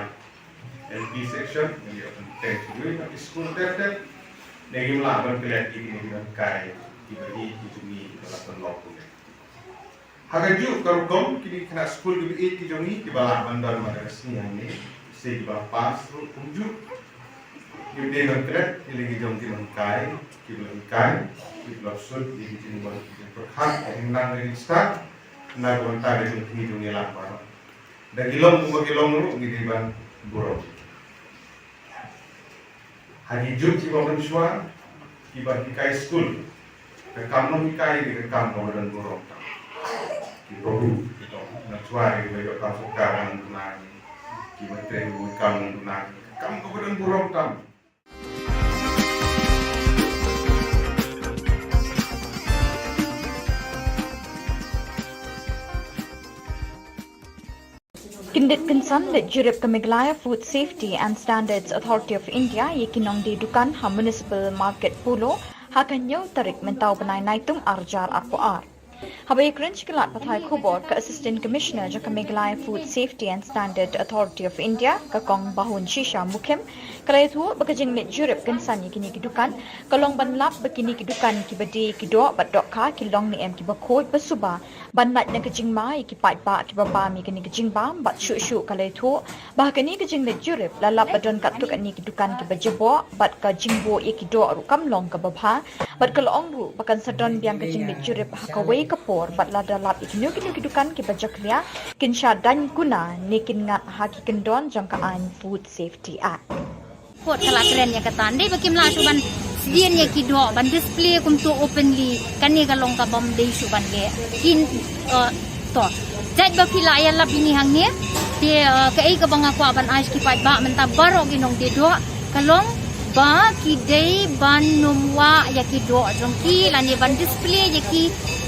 L P section, ngi ïa pynbteng shuh ha ki skul ter ter, ne ngim lah ban klet ïa kine ki nonghikai kiba ïeit ki jong ngi kiba la pynlong kumne. Ha kajuh ka rukom kine ki khynnah skul kiba ïeit ki jong ngi kiba lah ban don mynta ka sngi hangne, se kiba pass ruh kumjuh. Ngi dei ban klet ïa la ki jong ki nonghikai kiba la hikai, kiba la pynsuh ïa ki jingmut ki jingpyrkhat, ka jingnang ka jingstad na ka bynta ka jong ngi jong ngi lang baroh. Da ki long kumba ki long ruh ngi dei ban burom. Ha ki juk kiba mynshuwa, kiba hikai skul, ka kam nonghikai dei ka kam kaba don burom tam. Ki babu, ki tong, mynshuwa dei kiba ïoh kam sorkar nang duna ki, kiba trei ruh kam nang duna ki, ka kam kaba don burom tam. Kyndit kynsan leit jurip ka Meghalaya Food Safety and Standards Authority of India ïa ki nongdie dukan ha Municipal Market Polo ha ka hynñiew tarik mynta u bnai Naitung arjar arphew ar. Haba ïakren sha ki lad pathai khubor ka Assistant Commissioner jong ka Meghalaya Food Safety and Standard Authority of India, ka Kong Bahun Shisha Mukhim, ka la ïathuh ba ka jingleit jurip kynsan ïa kine ki dukan ka long ban lap ba kine ki dukan kiba die ki doh bad dohkha ki long ne em kiba khuid ba suba, ban lait na ka jingma ïa ki paidbah kiba bam ïa kane ka jingbam. Bad shuh shuh ka la ïathuh ba ha kane ka jingleit jurip la lap ba don katto katne ki dukan kiba jaboh bad ka jingbuh ïa ki doh ruh kam long kaba bha, bad ka la ong ruh ba kan sa don biang ka jingleit jurip ha kawei ka por bad lada lap ïa kino kino ki dukan kiba jakhlia kin shah daiñ kuna ne kin ngat ha ki kyndon jong ka aiñ Food Safety Act. Kot ka la kren ïa kata, dei ba kim lah shuh ban sdien ïa ki doh ban display kumto openly, kane ka long ka bym dei shuh ban leh. Kin, eh, to. Jait ba phi la ïalap ïa ngi hangne, te, eh, kaei kaba nga kwah ban ai sha ki paidbah mynta baroh ki nongdie doh, ka long ba ki dei ban nym wah ïa ki doh jong ki lane ban display ïa ki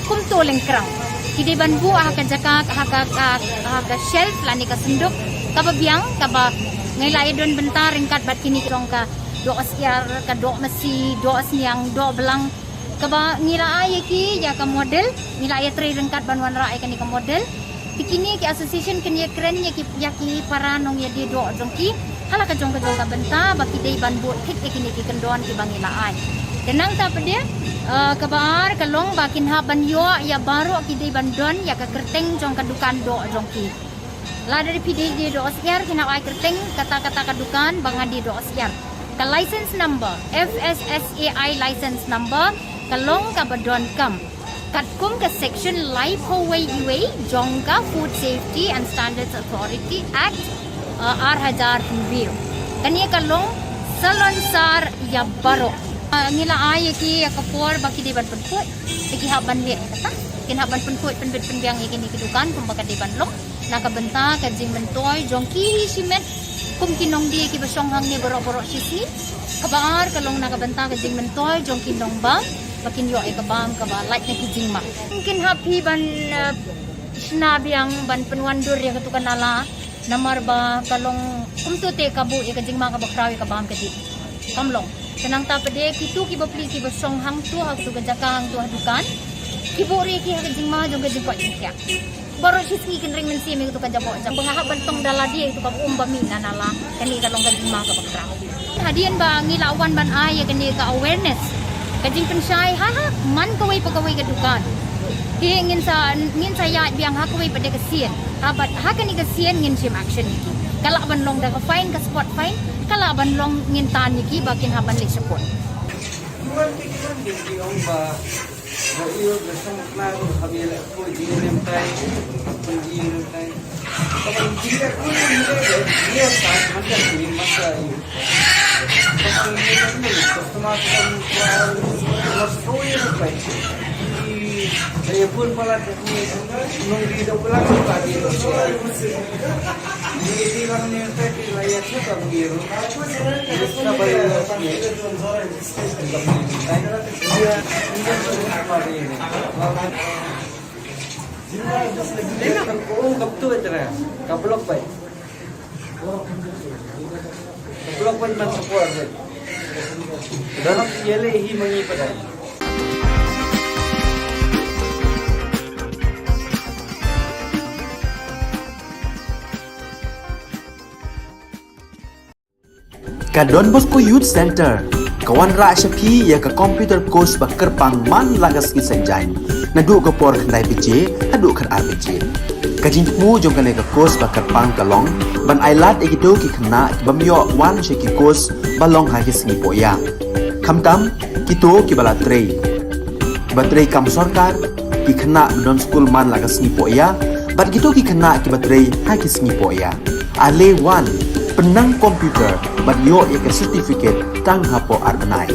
kumto lyngkrang. Ki dei ban buh ha ka jaka, ha ka, ha, ha ka shelf lane ka synduk kaba biang, kaba ngi la ïadon bynta ryngkat bad kine ki jong ka doh syiar, ka doh masi, doh sniang, doh blang. Kaba ngi la ai ïa ki ïa ka model, ngi la ïatrei ryngkat ban wanrah ïa kane ka model. Te kine ki association kin ïakren ïa ki, ïa ki para nongïadie doh jong ki ha la ka jong ka jong ka bynta ba ki dei ban bud thik ïa kine ki kyndon kiba ngi la ai. Te nangta pat de, eh, kaba ar ka long ba kin hap ban ïoh ïa baroh ki dei ban don ïa ka kyrteng jong ka dukan doh jong ki. Lada phi dei die dohsyiar kin hap ai kyrteng kata kata ka dukan ba nga die dohsyiar. Ka license number, F S S A I license number, ka long kaba donkam katkum ka section laiphew wei iwei jong ka Food Safety and Standards Authority Act, uh, ar hajar hynriew. Kane ka long salonsar ïa baroh. Uh, ngi la ai ïa ki ïa ka por ba ki dei ban pynkhuid, te ki hap ban leh kata. Kin hap ban pynkhuid pynbit pynbiang ïa kine ki dukan kumba ka dei ban long na ka bynta ka jingmyntoi jong ki hi shimet kum ki nongdie kiba shong hangne baroh baroh shisngi. Kaba ar ka long na ka bynta ka jingmyntoi jong ki nongbam ba kin ïoh ïa ka bam kaba lait na ki jingma. Kin hap hi ban, eh, shna biang ban pynwandur ïa katu ka nala, namar ba ka long kumtu te ka buh ïa ka jingma kaba khraw ïa ka bam ka dih. Kam long. Te nangta pat de kitu kiba pli kiba shong hangtu ha katu ka jaka hangtu ha dukan, ki buh ruh ïa ki ha ka jingma jong ka jingkoit jingkhiah. Baroh shisngi kin ring mynsiem ïa katu ka jaboh jaka. Ba nga hap ban tong da lade ïa katu ka um ba mih na nala. Kane ka long ka jingma kaba khraw. Hadien ba ngi la wan ban ai ïa kane ka awareness, ka jingpynshai ha, ha man kawei pa kawei ka dukan. Te ngin sa, ngin sa ïaid biang ha kawei pat de ka sien. Ha bad ha kane ka sien ngin shim action ïa ki. Ka lah ban long da ka fine, ka spot fine, ka lah ban long ngin tan ïa ki ba kin hap ban leit sha court. Ka block bai. Ka block bai man support bai. Dalam yele hi mangi padai. Ka Don Bosco Youth Center ka wanrah sha phi ïa ka computer course ba kyrpang man la ka sngi Saitjaiñ, naduh ka por khyndai baje haduh khatar baje. Ka jingthmu jong kane ka course ba kyrpang ka long ban ailad ïa kito ki khynnah ki bym ïoh wan sha ki course ba long ha ki sngi pohïa. Khamtam kito kiba la trei, kiba trei kam sorkar, ki khynnah ba don skul man la ka sngi pohïa, bad kito ki khynnah kiba trei ha ki sngi pohïa. Ale wan, pynnang computer bad ïoh ïa ka certificate tang hapoh ar bnai.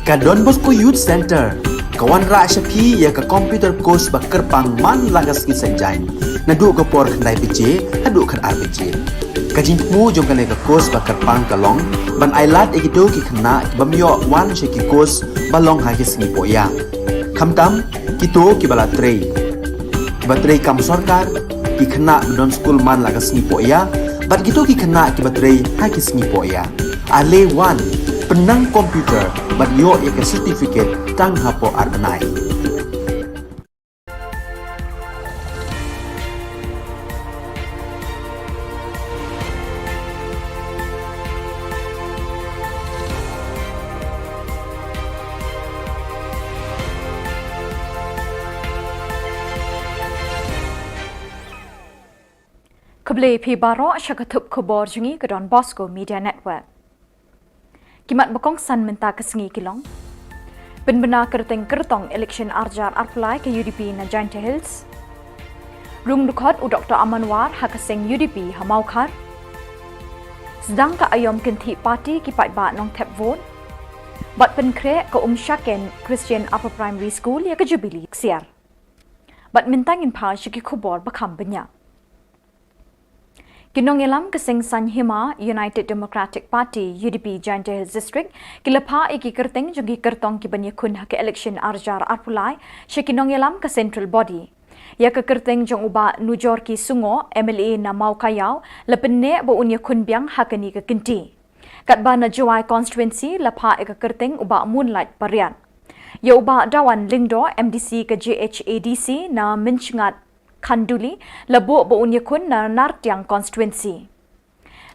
Ka Don Bosco Youth Centre ka wanrah sha phi ïa ka computer course ba kyrpang man la ka sngi Saitjaiñ, naduh ka por khyndai baje haduh khatar baje. Ka jingthmu jong kane ka course ba kyrpang ka long ban ailad ïa kito ki khynnah ki bym ïoh wan sha ki course ba long ha ki sngi pohïa, khamtam kito kiba la trei, kiba trei kam sorkar, ki khynnah ba don skul man la ka sngi pohïa, bad kito ki khynnah kiba trei ha ki sngi pohïa. Ale wan, pynnang computer bad ïoh ïa ka certificate tang hapoh ar bnai. Khublei phi baroh sha ka thup khubor jong ngi ka Don Bosco Media Network. Ki mat ba kongsan mynta ka sngi ki long: Pynbna kyrteng kyrtong election arjar arphew lai ka U D P na Jaintia Hills. Rung dkhot u Doktor Aman War ha ka seng U D P ha Mawkhar. Sdang ka aïom kynthih party ki paidbah Nongthep vote. Bad pynkhreh ka Umshaken Christian Upper Primary School ïa ka Jubilee ksiar. Bad mynta ngin phai sha ki khubor ba kham bniah. Ki nongïalam ka seng Saiñ Hima United Democratic Party, U D P, Jaintia Hills District ki la phah ïa ki kyrteng jong ki kyrtong ki ban ïakhun ha ka election arjar arphew lai sha ki nongïalam ka Central Body. Ïa ka kyrteng jong u Bah Nujorki Sungoh, M L A na Mawkaiaw, la pynneh ba un ïakhun biang ha kane ka kynti. Katba na Jowai constituency la phah ïa ka kyrteng u Bah Moonlight Pariat. Ïa u Bah Dawan Lyngdoh, M D C ka J H A D C na Mynshngat Khanduli, la buh ba un ïakhun na Nartiang constituency.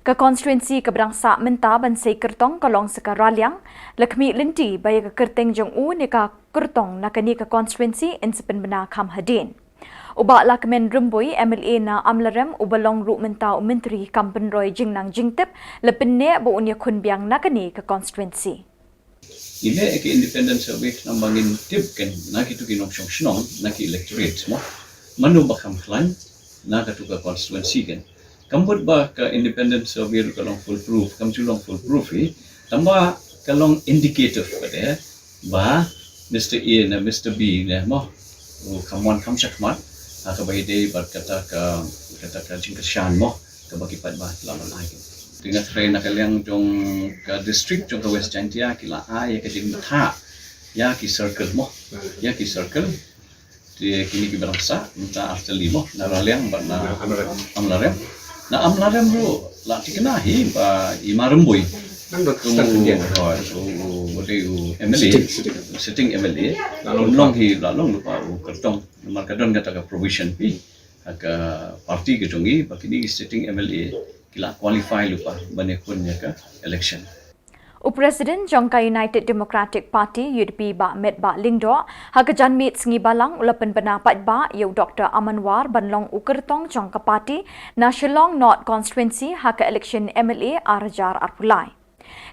Ka constituency kaba dang sah mynta ban sei kyrtong ka long sa ka Raliang, la khmih lynti ba ïa ka kyrteng jong u ne ka kyrtong na kane ka constituency yn sa pynbna kham hadien. U Bah Lahkmen Rymbui, M L A na Amlarem, uba long ruh mynta u Myntri kam pynroi jingnang jingtip, la pynneh ba un ïakhun biang na kane ka constituency. Ngi leh ïa ka independent survey khnang ba ngin tip kan na kito ki nongshong shnong, na ki electorate mo, mano ba kham khlaiñ na kato ka constituency kan. Kam mut ba ka independent survey ruh ka long foolproof, kam ju long foolproof hi, tangba ka long indicative pat eh ba Mister A ne Mister B ne mo, u kham wan kham shakhmat ha kaba ïadei bad kata ka, kata ka jingkyrshan mo, kaba ki paidbah la ban ai. Te nga threi na ka liang jong ka district jong ka West Jaintia ki la ai ïa ka jingbthah ïa ki circle mo, ïa ki circle. Te kine kiba dang sah mynta artylli mo, na Raliang bad na Amlarem. Na Amlarem ruh la thikna hi ba i Ma Rymbui. Nang dot kum u, hoi, u, u, u dei u M L A, sitting, sitting. Sitting M L A. La long, long hi, la long lypa u kyrtong. Namar ka don kata ka provision hi ha ka party ka jong ngi ba kine ki sitting M L A ki la qualify lypa ban ïakhun ïa ka election. U President jong ka United Democratic Party, U D P, Bah Metbah Lyngdoh, ha ka janmiet sngi Balang u la pynbna paidbah ïa u Doktor Aman War ban long u kyrtong jong ka party na Shillong North Constituency ha ka election M L A arhajar arphew lai.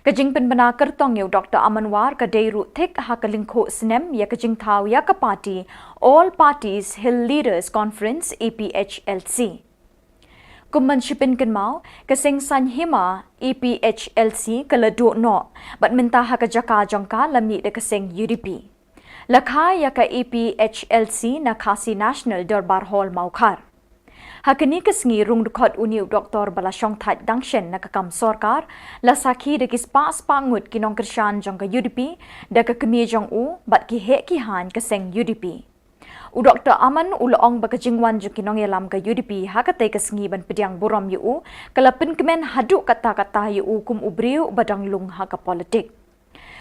Ka jingpynbna kyrtong ïa u Doktor Aman War ka dei ruh thik ha ka lyngkhuh snem ïa ka jingthaw ïa ka party All Parties Hill Leaders Conference, A P H L C. Kum ban shu pynkynmaw, ka seng Saiñ Hima A P H L C ka la duh noh bad mynta ha ka jaka jong ka la mih da ka seng U D P. La kha ïa ka A P H L C na Khasi National Dorbar Hall, Mawkhar. Ha kane ka sngi rung dkhot une u doktor ba la shongthait dang shen na ka kam sorkar la sakhi da ki spah spah ngut ki nongkyrshan jong ka U D P da ka kmie jong u bad ki heh ki haiñ ka seng U D P. U Doktor Aman u la ong ba ka jingwan jong ki nongïalam ka U D P ha katei ka sngi ban pdiang burom ïa u ka la pynkmen haduh katta katta ïa u kum u briew ba dang lung ha ka politik.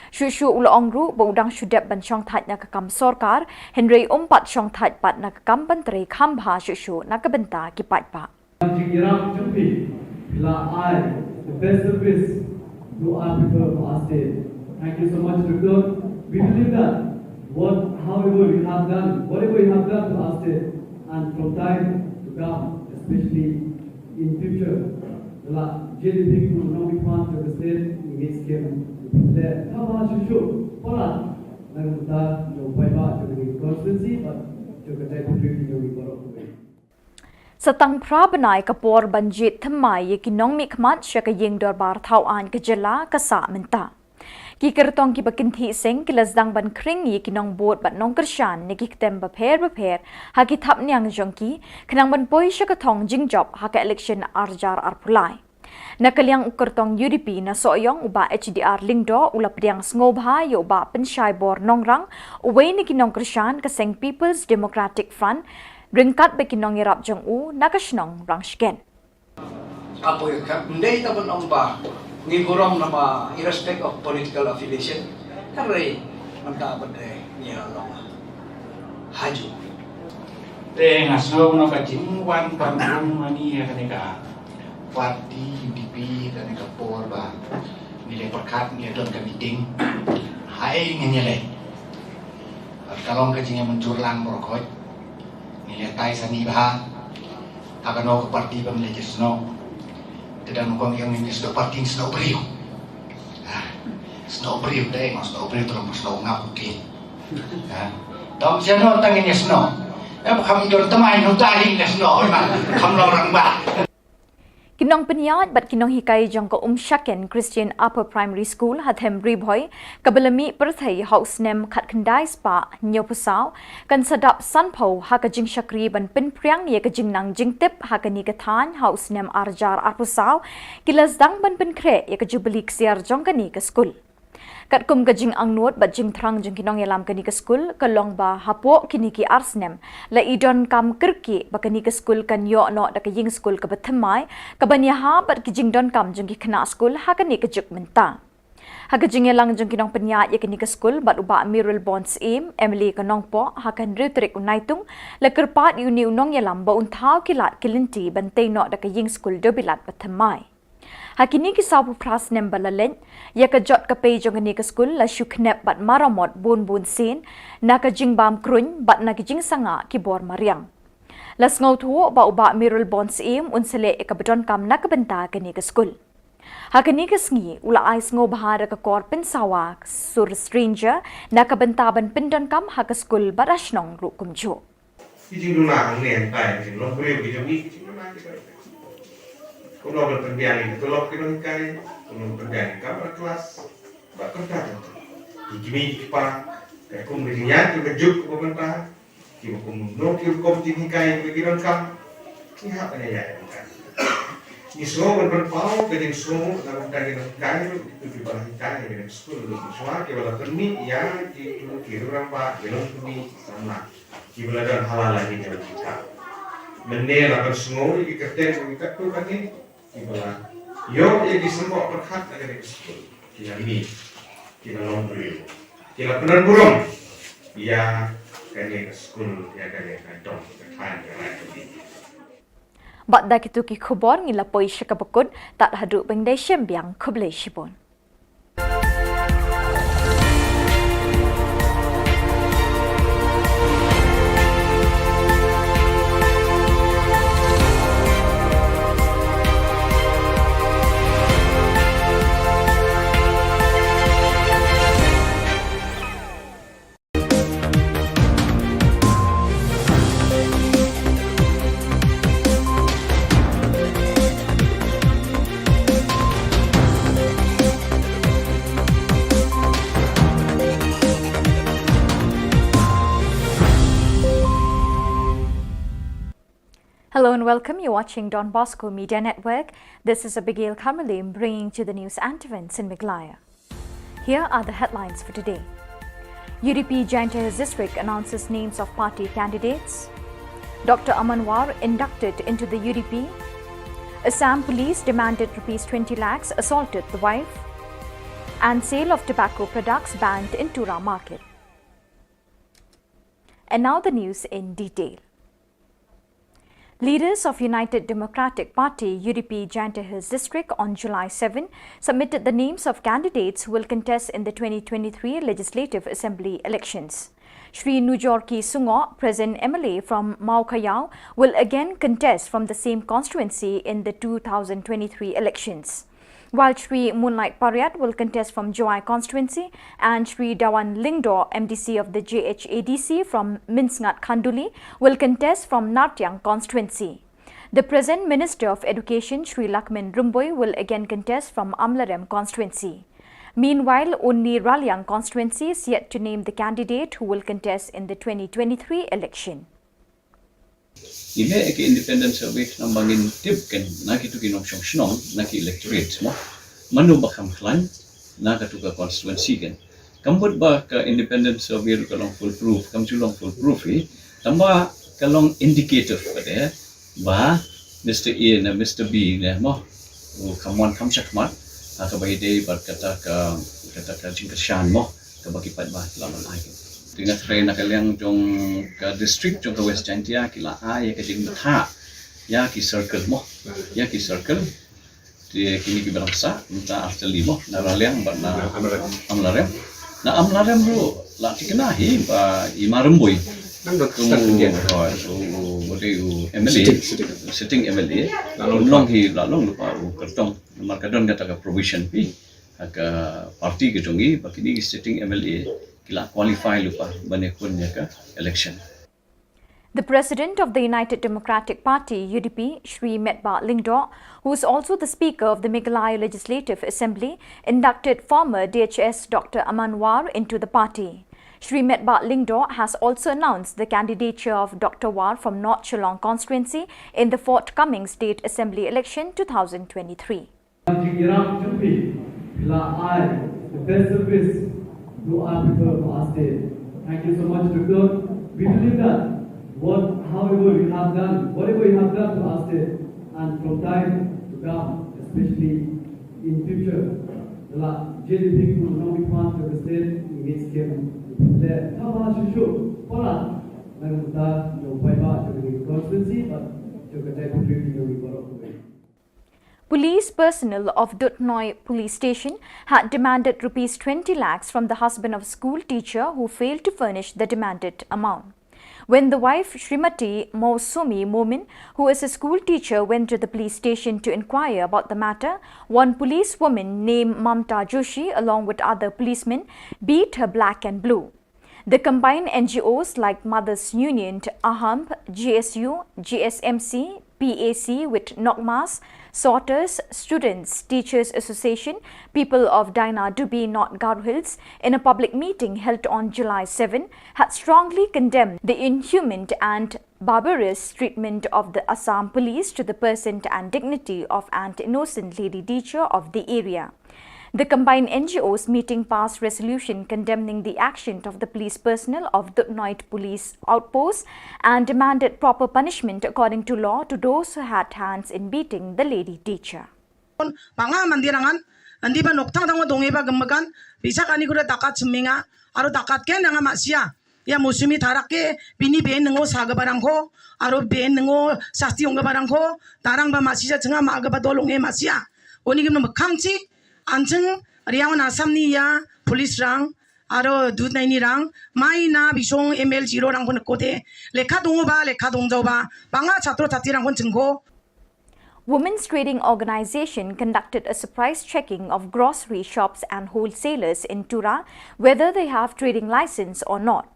Shuh shuh u la ong ruh ba u dang shu dep ban shongthait na ka kam sorkar, hynrei um pat shongthait pat na ka kam ban trei kham bha shuh shuh na ka bynta ki paidbah. Jingïarap jong phi, phi la ai the best service to our people, to our state. Thank you so much, Doctor. We believe that what, however you have done, whatever you have done to our state, and from time to come, especially in future, la jingïarap jong phi, nongmihkhmat jong ka state, ngi ngeit skhem phi la kaba shuh shuh palat na ka bynta jong paidbah jong ka constituency bad jong ka jaitbynriew jong ngi baroh. Sa tang phra bnai ka por ban jied thymmai ïa ki nongmihkhmat sha ka ïing dorbar thaw aiñ ka jylla ka sah mynta. Ki kyrtong kiba kynthih seng ki la sdang ban khring ïa ki nongbud bad nongkyrshan na ki ktem bapher bapher ha ki thapniang jong ki, khnang ban poi sha ka thong jingjop ha ka election ar hajar arphew lai. Na ka liang u kyrtong U D P na Sohiong, u Bah H D R Lyngdoh, u la pdiang sngewbha ïa u Bah Pynshaibor Nongrang, uwei na ki nongkyrshan ka seng People's Democratic Front, ryngkat bad ki nongïarap jong u na ka shnong Rangshken. Apoy ka ndei ta ban ong ba ngi burom namar irrespect of political affiliation, hynrei mynta ba dei ngi la long haju. Te nga sngew noh ka jingwan ban burom ma ngi ïa kane ka party U D P, kane ka por ba ngi la pyrkhat ngi don ka meeting. Haei ngin ïaleh. Ka long ka jingïamynjur lang baroh khoit. Ngi la tai sani bha. Ha kano ka party ba ngi la snoh. Te dang kong ïa ngi snoh party, snoh briew. Ah, snoh briew te, snoh briew te, snoh ngap te. Ah. Dang snoh tang ngi snoh. Eh, ba kham i don thymmai noh ta ngi snoh, kham long rangbah. Ki nongpynïaid bad ki nonghikai jong ka Umshaken Christian Upper Primary School ha Them Ri Bhoi, kaba la mih pyrthei ha u snem khatkhyndai spah hynñiewphew saw, kan sa dap sanphew ha ka jingshakri ban pynphriang ïa ka jingnang jingtip ha kane ka thaiñ ha u snem ar hajar arphew saw, ki la sdang ban pynkhreh ïa ka jubili ksiar jong kane ka skul. Katkum ka jingangnud bad jingthrang jong ki nongïalam kane ka skul, ka long ba hapoh kine ki ar snem, la i donkam kyrkieh ba kane ka skul kan ïoh noh da ka ïing skul kaba thymmai, kaban ïahap bad ki jingdonkam jong ki khynnah skul ha kane ka juk mynta. Ha ka jingïalang jong ki nongpynïaid ïa kane ka skul bad u Bah Mayralborn Syiem, M L A ka Nongpoh, ha ka hynriew tarik u Naitung, la kyrpad ïa une u nongïalam ba un thaw ki lad ki lynti ban tei noh da ka ïing skul dewbilat ba thymmai. Ha kine ki sawphew phra snem ba la leit, ïa ka jot ka pei jong kane ka skul la shu khnep bad maramot bun bun sien, na ka jingbam kruiñ bad na ka jingsangah ki bor mariang. La sngewthuh ba u Bah Mayralborn Syiem un sa leh ïa kaba donkam na ka bynta kane ka skul. Ha kane ka sngi, u la ai sngewbha da ka kor pynsawa sur stranger, na ka bynta ban pyndonkam ha ka skul bad ha shnong ruh kumjuh. Ki jingduna hangne hangtai, ki jinglong briew, ki jong ngi, ki jingduna ki jong ngi. Kumno ban pynbiang ïa ka tulop ki nonghikai, kumno ban pynbiang ïa ka kamra klas, bad kumta kumta. Ki kmie ki kpa, katkum ka jingïaid ka juk kaba mynta, kiba kumno ki rukom jinghikai kiba ki donkam, ngi hap ban ïaid ïa ka. Ngi sngew ban pynpaw ka jingsngew na ka bynta ki nonghikai ruh, kito kiba la hikai ha kane ka skul, ruh shuwa kiba la pynmih ïa kito ki riew rangbah, ki longkmie, ki samla. Kiba la don ha la la ki jong ki. Mynne la pynsngew ïa ki kyrteng jong ki katto katne kiba la ïoh ïa ki symboh pyrkhat na kane ka skul. Ki la mih, ki la long briew, ki la pyndon burom ïa kane ka skul, ïa kane ka dong ka thaiñ ka Raijbari. Bad da kito ki khubor ngi la poi sha kaba kut, tad haduh ban ïadei shim biang, khublei shibun. Hello and welcome. You're watching Don Bosco Media Network. This is Abigail Kamalim bringing to the news and events in Meghalaya. Here are the headlines for today. U D P Jaiñtia Hills District announces names of party candidates. Doctor Aman War inducted into the U D P. Assam police demanded rupees twenty lakhs, assaulted the wife. And sale of tobacco products banned in Tura market. And now the news in detail. Leaders of United Democratic Party, U D P, Jaiñtia Hills District on July seven submitted the names of candidates who will contest in the twenty twenty-three Legislative Assembly elections. Shri Nujor K Sungoh, present M L A from Mawkhayaw, will again contest from the same constituency in the two thousand twenty-three elections. While Shri Moonlight Pariat will contest from Jowai constituency and Shri Dawan Lyngdoh, M D C of the J H A D C from Mynsngat Khanduli, will contest from Nartiang constituency. The present Minister of Education, Shri Lahkmen Rymbui, will again contest from Amlarem constituency. Meanwhile, only Raliang constituency is yet to name the candidate who will contest in the twenty twenty-three election. Ngi mih ïa ka independent survey namar ba ngin tip kan na kitu ki nongshong shnong, na ki electorate mo. Mano ba kham khlaiñ na katu ka constituency kan. Kam mut ba ka independent survey ruh ka long foolproof, kam ju long foolproof hi. Tangba ka long indicative pat de ba Mister A ne Mister B ne mo, u kham wan kham shakhmat ha kaba ïadei bad kata ka, kata ka jingkyrshan mo, kaba ki paidbah la ban ai. Te nga tharai na ka liang jong ka district jong ka West Jaintia ki la ai ïa ka jingbthah ïa ki circle mo, ïa ki circle. Te kine kiba dang sah mynta ar tylli mo, na Raliang bad na Amlarem. Na Amlarem ruh la thikna hi ba i Ma Rymbui. Nang dot start again. Hooid, u, u, u, u M L A, sitting, sitting. Sitting M L A. La long hi, la long lypa u kyrtong. Namar ka don kata ka provision hi ha ka party ka jong i ba kine ki sitting M L A ki la qualify lypa ban ïakhun ïa ka election. The president of the United Democratic Party, U D P, Shri Metbah Lyngdoh, who is also the speaker of the Meghalaya Legislative Assembly, inducted former D H S Doctor Aman War into the party. Shri Metbah Lyngdoh has also announced the candidature of Doctor War from North Shillong constituency in the forthcoming State Assembly election two thousand twenty-three. Jingïarap jong phi, phi la ai the best service to our people of our state. Thank you so much, Doctor. We believe that what, however you have done, whatever you have done to our state, and from time to come, especially in future, the la J D P people will not be part of the state in this game. Le, kaba shishu, para, nang ta, jong pai ba, jong ni constituency, but jong ka jai putri, jong ni korok. Police personnel of Duthnoi Police Station had demanded rupees twenty lakhs from the husband of a school teacher who failed to furnish the demanded amount. When the wife, Shrimati Mousumi Momin, who is a school teacher, went to the police station to inquire about the matter, one policewoman named Mamta Joshi, along with other policemen, beat her black and blue. The combined N G Os like Mothers Union, AHAMP, G S U, G S M C, P A C with NOCMAS, Sorters, Students, Teachers Association, People of Dainadubi, North Garo Hills, in a public meeting held on July seven, had strongly condemned the inhuman and barbarous treatment of the Assam police to the person and dignity of an innocent lady teacher of the area. The combined N G Os meeting passed resolution condemning the action of the police personnel of Duthnoi Police Outpost and demanded proper punishment according to law to those who had hands in beating the lady teacher. Panga mandir angan, andi ba nokta dang dong eba gemegan, bisa kani kuda dakat seminga, aro dakat ken dang masia. Ia Mousumi tharak ke bini ben ngo sa ga barang ko, aro ben ngo sasti ong ga barang ko, tarang ba masia chenga ma ga ba dolong e masia. Oni gim no mekang chi, ancheng riang na Assam ni ia, police rang, aro Duthnoi ni rang, mai na bisong M L zero rang pun kote, lekha dong ba, lekha dong jauh ba, panga chatro chati rang pun chengko. Women's Trading Organization conducted a surprise checking of grocery shops and wholesalers in Tura, whether they have trading license or not.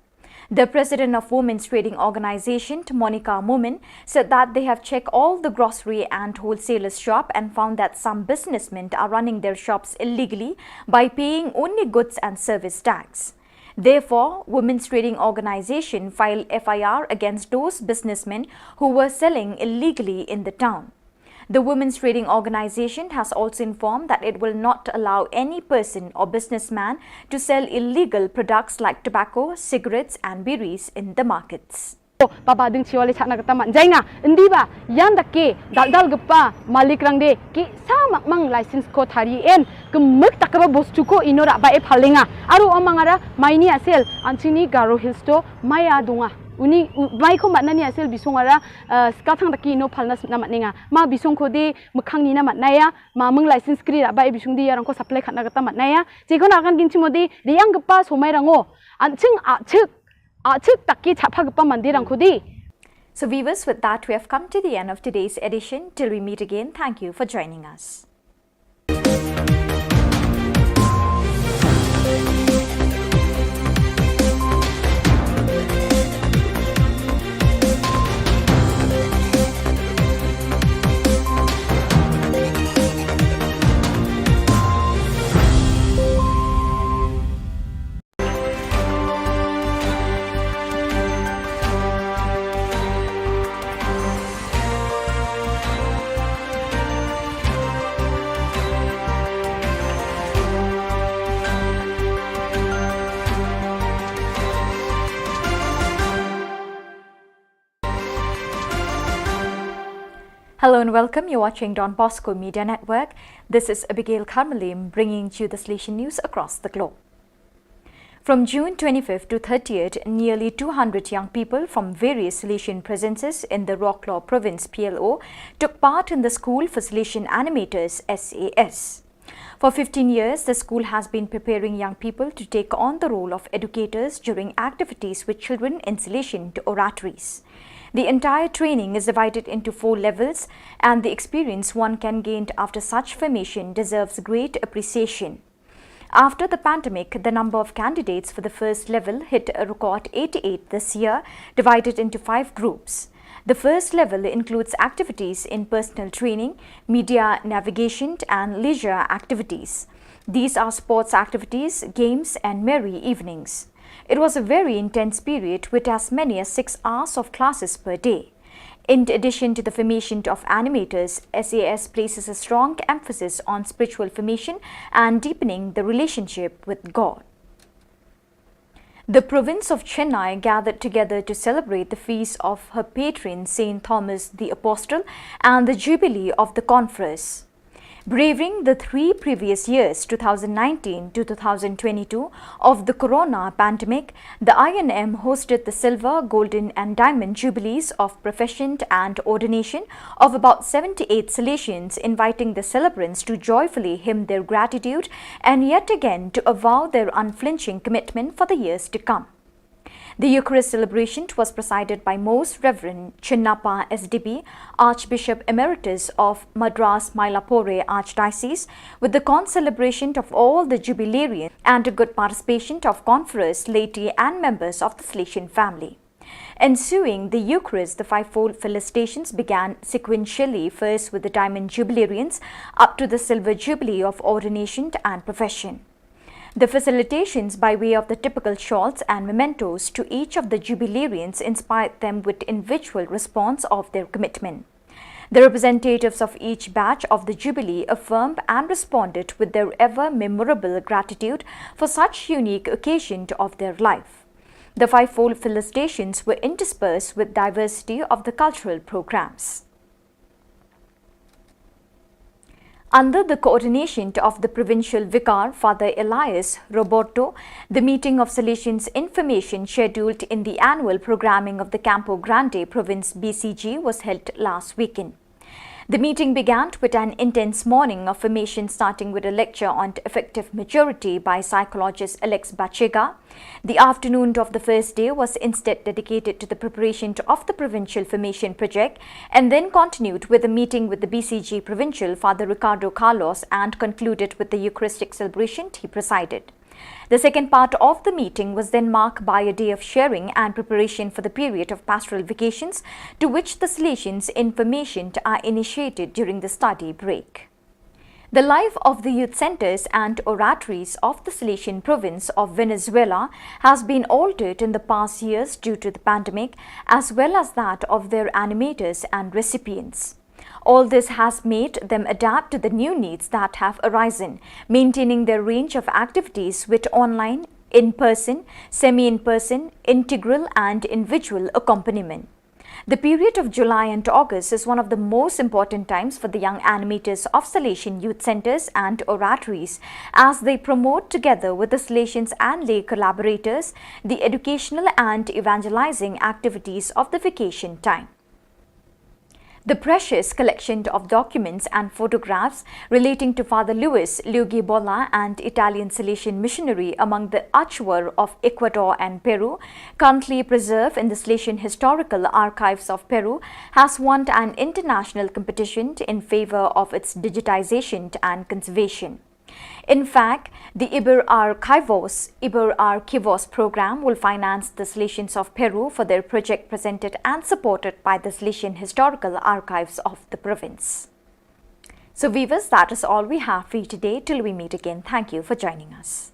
The president of Women's Trading Organization, Monica Momin, said that they have checked all the grocery and wholesalers shop and found that some businessmen are running their shops illegally by paying only goods and service tax. Therefore, Women's Trading Organization filed F I R against those businessmen who were selling illegally in the town. The Women's Trading Organization has also informed that it will not allow any person or businessman to sell illegal products like tobacco, cigarettes and biris in the markets. Baba ding chiwale chakna kata man jainga, indi ba, yan dake, dal dal gepa, malik rang de, ki sa mak mang license ko thari en, kemek tak ba bos chuko ino rak ba e phalenga, aru amang ara, maini asel, anchini Garo Hills to, maya dunga. Uni, u-, mai ko matna ni asel bisong ara, eh, skathang dake ino phalna na matninga. Ma bisong ko de, mekhang ni na matnaya, ma meng license kri rak ba e bisong de, yarang ko supply khatna kata matnaya. Chikon akan gin chimo de, de yang gepa somai rango. Anching, achik, Achik taki chapha gepa mandir ang kudi. So viewers, with that, we have come to the end of today's edition. Till we meet again, thank you for joining us. Hello and welcome. You're watching Don Bosco Media Network. This is Abigail Karmalim bringing to you the Salesian news across the globe. From June twenty-fifth to thirtieth, nearly two hundred young people from various Salesian presences in the Roklaw Province, P L O, took part in the School for Salesian Animators, S A S. For fifteen years, the school has been preparing young people to take on the role of educators during activities with children in Salesian to oratories. The entire training is divided into four levels, and the experience one can gain after such formation deserves great appreciation. After the pandemic, the number of candidates for the first level hit a record eighty-eight this year, divided into five groups. The first level includes activities in personal training, media navigation, and leisure activities. These are sports activities, games, and merry evenings. It was a very intense period with as many as six hours of classes per day. In addition to the formation of animators, S A S places a strong emphasis on spiritual formation and deepening the relationship with God. The province of Chennai gathered together to celebrate the feast of her patron Saint Thomas the Apostle and the jubilee of the conference. Braving the three previous years, two thousand nineteen to two thousand twenty-two, of the corona pandemic, the I N M hosted the silver, golden, and diamond jubilees of profession and ordination of about seventy-eight Salesians, inviting the celebrants to joyfully hymn their gratitude and yet again to avow their unflinching commitment for the years to come. The Eucharist celebration was presided by Most Reverend Chinnappa S D B, Archbishop Emeritus of Madras Mylapore Archdiocese, with the concelebration of all the jubilarians and a good participation of conference, laity, and members of the Salesian family. Ensuing the Eucharist, the fivefold felicitations began sequentially, first with the Diamond Jubilarians, up to the Silver Jubilee of ordination and profession. The felicitations by way of the typical shawls and mementos to each of the jubilarians inspired them with individual response of their commitment. The representatives of each batch of the Jubilee affirmed and responded with their ever memorable gratitude for such unique occasion of their life. The fivefold felicitations were interspersed with diversity of the cultural programs. Under the coordination of the provincial vicar, Father Elias Roberto, the meeting of Salesians Information scheduled in the annual programming of the Campo Grande Province B C G was held last weekend. The meeting began with an intense morning of formation, starting with a lecture on effective maturity by psychologist Alex Bachega. The afternoon of the first day was instead dedicated to the preparation of the provincial formation project and then continued with a meeting with the B C G provincial Father Ricardo Carlos and concluded with the Eucharistic celebration he presided. The second part of the meeting was then marked by a day of sharing and preparation for the period of pastoral vacations, to which the Salesians Information are initiated during the study break. The life of the youth centers and oratories of the Salesian province of Venezuela has been altered in the past years due to the pandemic, as well as that of their animators and recipients. All this has made them adapt to the new needs that have arisen, maintaining their range of activities with online, in-person, semi-in-person, integral and individual accompaniment. The period of July and August is one of the most important times for the young animators of Salesian youth centers and oratories, as they promote together with the Salesians and lay collaborators the educational and evangelizing activities of the vacation time. The precious collection of documents and photographs relating to Father Luis Luigi Bolla, an Italian Salesian missionary among the Achuar of Ecuador and Peru, currently preserved in the Salesian Historical Archives of Peru, has won an international competition in favor of its digitization and conservation. In fact, the Iber Archivos, Iber Archivos program will finance the Salesians of Peru for their project, presented and supported by the Salesian Historical Archives of the province. So viewers, that is all we have for you today. Till we meet again, thank you for joining us.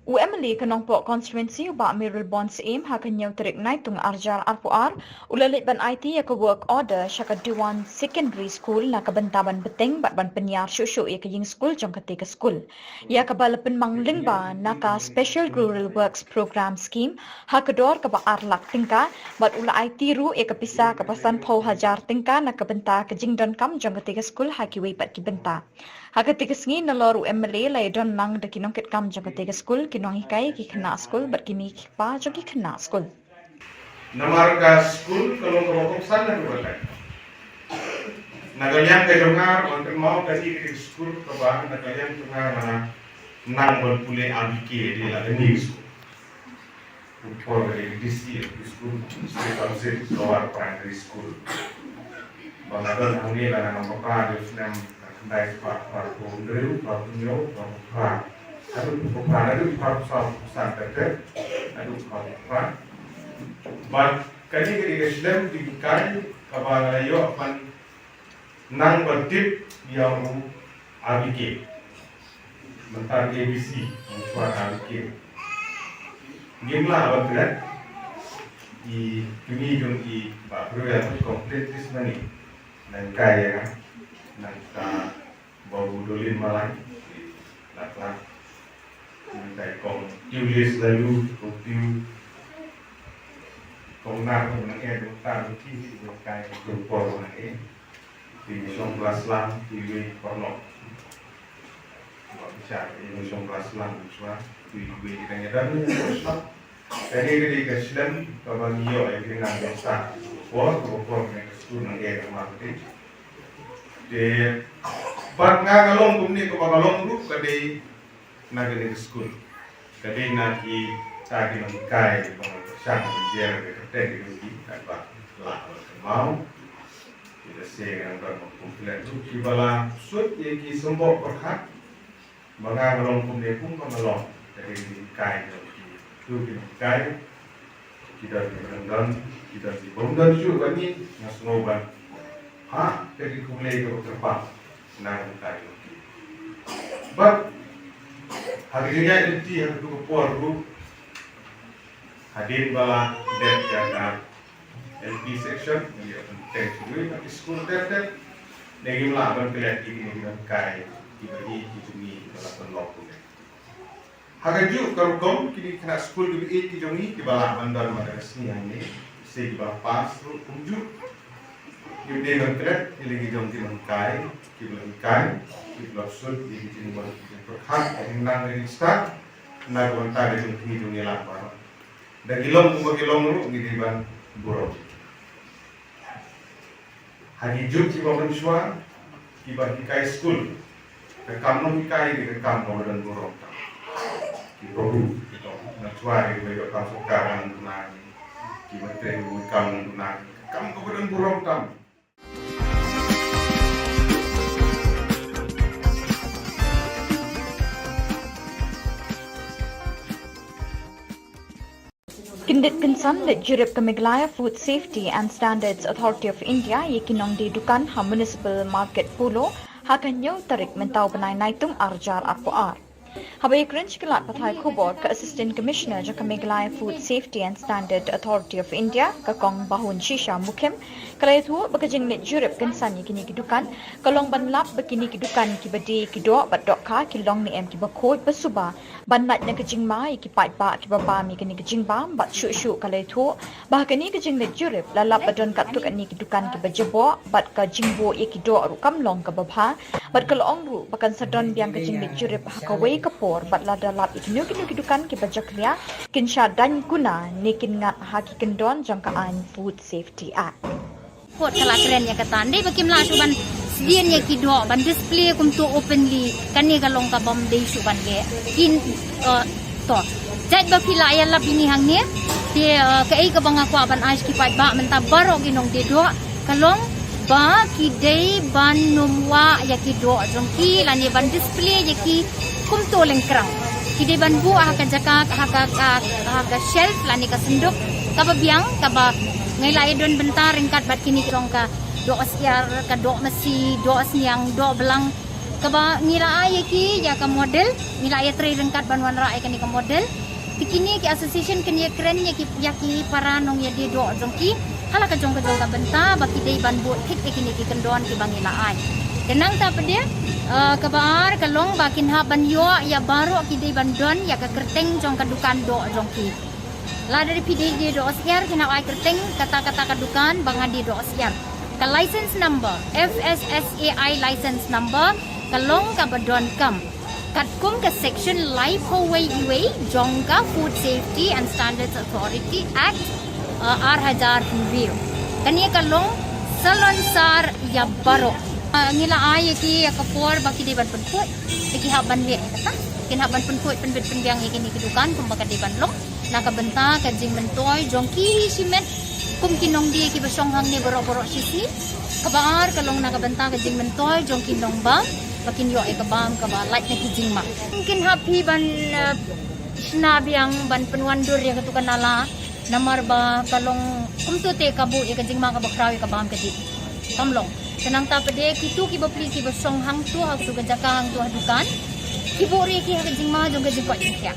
U MLA ka Nongpoh Constituency, u Bah Mayralborn Syiem, ha ka hynñiew tarik Naitung arhajar arphew ar, u la leit ban aiti ïa ka work order sha ka Dewan Secondary School na ka bynta ban bteng bad ban pynïar shuh shuh ïa ka ïing skul jong katei ka skul, ïa kaba la pynmang lyngba na ka Special Rural Works Programme Scheme ha ka dor kaba ar lak tyngka, bad u la aiti ruh ïa ka pisa kaba sanphew hajar tyngka na ka bynta ka jingdonkam jong katei ka skul ha kiwei pat ki bynta. Ha katei ka sngi nalor u MLA la ïadon lang da ki nongkitkam jong katei ka skul, ki nonghikai, ki khynnah skul bad ki mei ki kpa jong ki khynnah skul. Namar ka skul ka long kaba kongsan na ka bynta. Na ka liang ka jong nga, ban kynmaw ka dei ka skul kaba na ka liang jong nga, nga nang ban pule R B K, dei la ka new school. Por ka dei ka D C, ka skul, Sri Council Lower Primary School. Ba nga don hangne la nga nang ba pra, dei snem khyndai spah phra phew hynriew, phra phew hynñiew, phra phew phra. Haduh phew phra, haduh phra phew saw, phew san, haduh phra phew phra. Bad kane ka dei ka skul jinghikai kaba nga la ïoh ban nang ban tip ïa u R B K. Mynta A B C, mynshwa R B K. Ngim lah ban klet. I kmie jong i Bah Briew ïa u complete list na ngi. Nang kai ïa nga. Nang ka Bah Budolin Malai. Lak lak. Nang kai kong Tiw List Lalu, kong Tiw. Kong Nar, kong Nang Ed, kong Tar, kong Tiw, kong kai, kong Por, kong Nang Ed. Ki shong klas lang, ki wei paralok. Ba bichar, ki shong klas lang, bichar, ki wei ki tang ïa dan, ki shong klas lang. Kane ka dei ka skul kaba ngi ïoh ïa ki nang ïa start. Por, por, por, kane ka skul nang ïa ka marketing. Te, bad nga ka long kumne kaba ka long ruh ka dei na kane ka skul. Ka dei na kita ki nonghikai ba nga pyrshang ban jer ka kyrteng ki nonghikai ba lah ban kynmaw. Kita se ka nang ban complain ruh kiba la sut ïa ki symboh pyrkhat. Ba nga nga long kumne kum ba nga long. Ka dei ki nonghikai jong ki. Tu ki nonghikai. Ki don kiba dang don, ki don kiba ym don shuh ba ngi, nga sngew ban. Ha, ka dei kumne kaba kyrpang. Na ka bynta jong ki. Bad ha ka jingïaid lynti ha katu ka por ruh, hadien ba la dep ïa ka L P section, ngi ïa pynbteng shuh ïa ki skul ter ter. Ngi ngim lah ban klet ïa kine ki nonghikai kiba ïeit ki jong ngi ba la pynlong kumne. Ha kajuh ka rukom kine ki khynnah skul kiba ïeit ki jong ngi kiba lah ban don mynta ka sngi hangne, se kiba pass ruh kumjuh. Ngi dei ban klet ïa la ki jong ki nonghikai kiba la hikai, kiba la sut ïa ki jingwan ki jingpyrkhat, ka jingnang ka jingstad na ka bynta ka jong ki jong ngi lang baroh. Da ki long kumba ki long ruh ngi dei ban burom. Ha ki juk kiba mynshuwa, kiba hikai skul, ka kam nonghikai dei ka kam kaba don burom tam. Kiba buh, kiba mynshuwa dei kiba ïoh kam sorkar na duna, kiba trei kam na duna, ka kam kaba don burom tam. Kyndit kynsan leit jurip ka Meghalaya Food Safety and Standards Authority of India ïa ki nongdie dukan ha Municipal Market Polo ha ka hynñiew tarik mynta u bnai Naitung arhajar arphew ar. Haba ïakren sha ki lad pathai khubor ka Assistant Commissioner jong ka Meghalaya Food Safety and Standard Authority of India, ka Kong Bahun Shisha Mukhim, ka la ïathuh ba ka jingleit jurip kynsan ïa kine ki dukan ka long ban lap ba kine ki dukan kiba die ki doh bad dohkha ki long ne em kiba khuid ba suba, ban lait na ka jingma ïa ki paidbah kiba bam ïa kane ka jingbam. Bad shuh shuh ka la ïathuh ba ha kane ka jingleit jurip la lap ba don katto katne ki dukan kiba jaboh bad ka jingbuh ïa ki doh ruh kam long kaba bha. Bad ka la ong ruh ba kan sa don biang ka jingleit jurip ha kawei ka por bad lada lap ïa kino kino ki dukan kiba jakhlia, kin shah daiñ kuna ne kin ngat ha ki kyndon jong ka aiñ Food Safety Act. Kot ka la kren ïa kata, dei ba kim lah shuh ban sdien ïa ki doh ban display kumto openly, kane ka long ka bym dei shuh ban leh. Kin, eh, to. Jait ba phi la ïalap ïa ngi hangne, te, eh, kaei kaba nga kwah ban ai sha ki paidbah mynta baroh ki nongdie doh, ka long ba ki dei ban ym wah ïa ki doh jong ki lane ban display ïa ki kumto lyngkrang. Ki dei ban buh ha ka jaka, ha ka, ha, ha ka shelf lane ka synduk kaba biang, kaba ngi la ïadon bynta ryngkat bad kine ki long ka doh syiar, ka doh masi, doh sniang, doh blang. Kaba ngi la ai ïa ki ïa ka model, ngi la ïatrei ryngkat ban wanrah ïa kane ka model. Te kine ki association kin ïakren ïa ki, ïa ki para nongïadie doh jong ki ha la ka jong ka jong ka bynta ba ki dei ban bud thik ïa kine ki kyndon kiba ngi la ai. Te nangta pat de, eh, kaba ar ka long ba kin hap ban ïoh ïa baroh ki dei ban don ïa ka kyrteng jong ka dukan doh jong ki. Lada phi dei die doh syiar, kin hap ai kyrteng kata kata ka dukan ba nga die doh syiar. Ka license number, F S S A I license number, ka long kaba donkam katkum ka section laiphew wei wei jong ka Food Safety and Standards Authority Act, uh, ar hajar hynriew. Kane ka long salonsar ïa baroh. Uh, ngi la ai ïa ki ïa ka por ba ki dei ban pynkhuid, te ki hap ban leh kata. Kin hap ban pynkhuid, pynbit pynbiang ïa kine ki dukan kumba ka dei ban long na ka bynta ka jingmyntoi jong ki hi shimet kum ki nongdie kiba shong hangne baroh baroh shisngi. Kaba ar ka long na ka bynta ka jingmyntoi jong ki nongbam ba kin ïoh ïa ka bam kaba lait na ki jingma. Kin hap hi ban, eh, shna biang ban pynwandur ïa katu ka nala, namar ba ka long kumtu te ka buh ïa ka jingma kaba khraw ïa ka bam ka dih. Kam long. Te nangta pat de kitu kiba pli kiba shong hangtu ha katu ka jaka hangtu ha dukan, ki buh ruh ïa ki ha ka jingma jong ka jingkoit jingkhiah.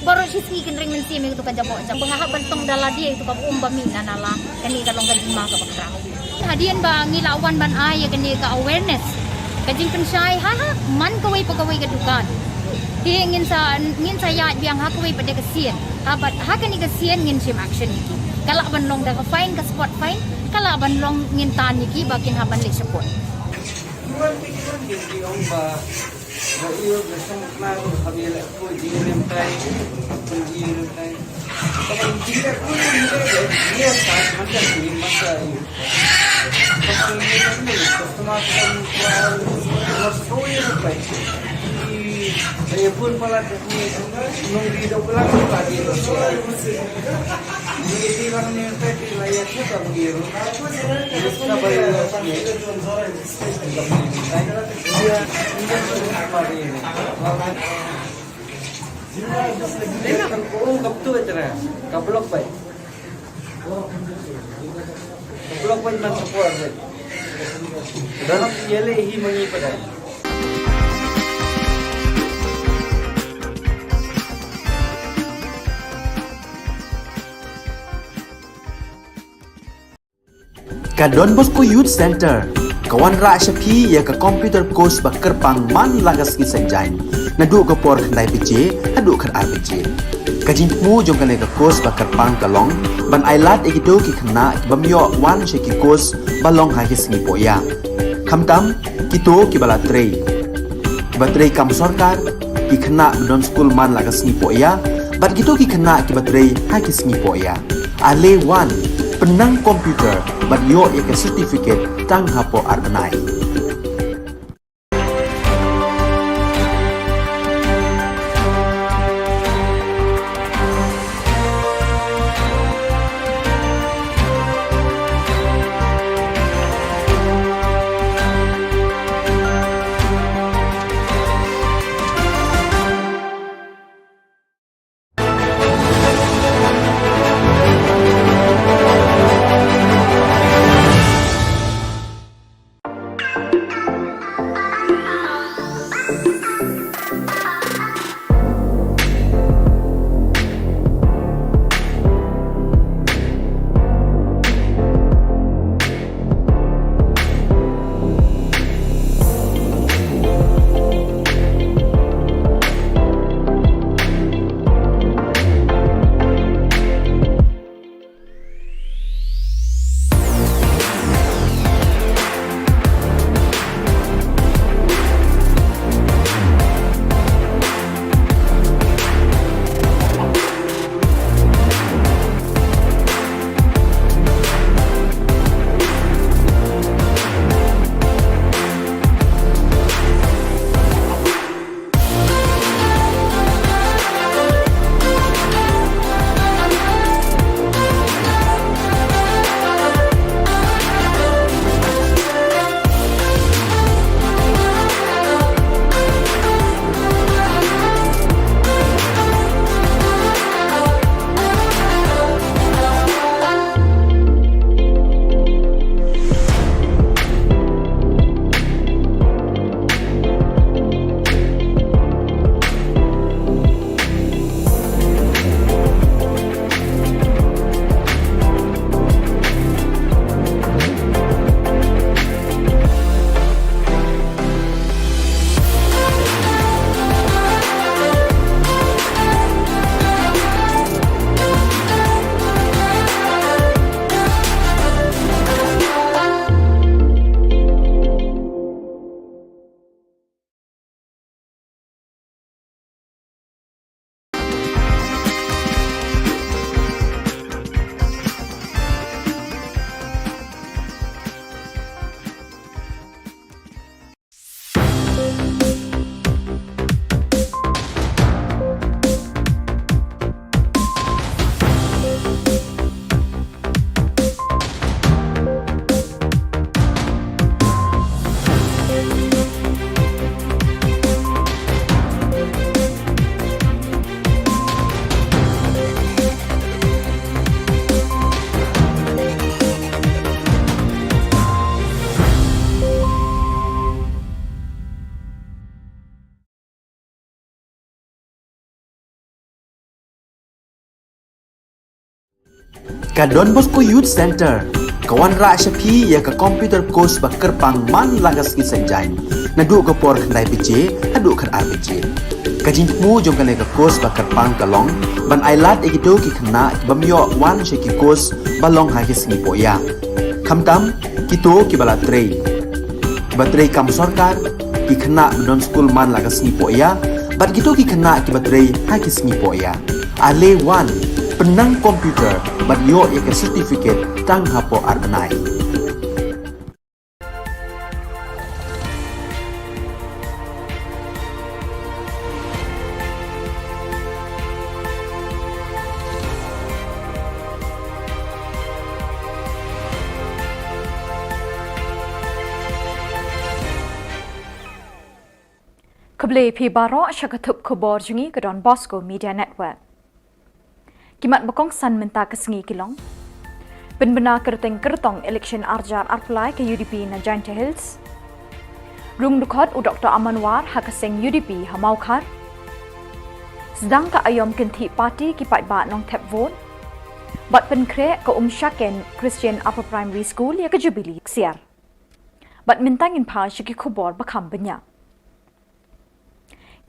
Baroh shisngi kin ring mynsiem ïa katu ka jaboh jam. Ba nga hap ban tong da lade ïa katu kaba um ba mih na nala. Kane ka long ka jingma kaba khraw. Hadien ba ngi la wan ban ai ïa kane ka awareness, ka jingpynshai ha, ha man kawei pa kawei ka dukan. Te ngin sa, ngin sa ïaid biang ha kawei pat de ka sien. Ha, bad ha kane ka sien ngin shim action ïa ki. Ka lah ban long da ka fine, ka spot fine, ka lah ban long ngin tan ïa ki ba kin hap ban leh shaphrang. Ka block bai. Ka block bai man ka por bai. Dah nak yale hi mangi pada. Ka Don Bosco Youth Center ka wanrah sha phi ïa ka computer course ba kyrpang man la ka sngi Saitjaiñ, naduh ka por khyndai baje haduh khatar baje. Ka jingthmu jong kane ka course ba kyrpang ka long ban ai lad ïa kito ki khynnah ki bym ïoh wan sha ki course ba long ha ki sngi pohïa. Khamtam kito kiba la trei, kiba trei kam sorkar, ki khynnah ba don skul man la ka sngi pohïa, bad kito ki khynnah kiba trei ha ki sngi pohïa. Ale wan, pynnang computer bad ïoh ïa ka certificate tang hapoh ar bnai. Ka Don Bosco Youth Centre ka wanrah sha phi ïa ka computer course ba kyrpang man la ka sngi Saitjaiñ, naduh ka por khyndai baje haduh khatar baje. Ka jingthmu jong kane ka course ba kyrpang ka long ban ailad ïa kito ki khynnah ki bym ïoh wan sha ki course ba long ha ki sngi pohïa, khamtam kito kiba la trei, kiba trei kam sorkar, ki khynnah ba don skul man la ka sngi pohïa bad kito ki khynnah kiba trei ha ki sngi pohïa. Ale wan, pynnang computer bad ïoh ïa ka certificate tang hapoh ar bnai. Khublei phi baroh sha ka thup khubor jong ngi ka Don Bosco Media Network. Ki mat ba kongsan mynta ka sngi ki long: pynbna kyrteng kyrtong election arjar arphew lai ka U D P na Jaintia Hills. Rung dkhot u Doktor Aman War ha ka seng U D P ha Mawkhar. Sdang ka aïom kynthih party ki paidbah Nongthep vote. Bad pynkhreh ka Umshaken Christian Upper Primary School ïa ka Jubilee ksiar. Bad mynta ngin phai sha ki khubor ba kham bniah.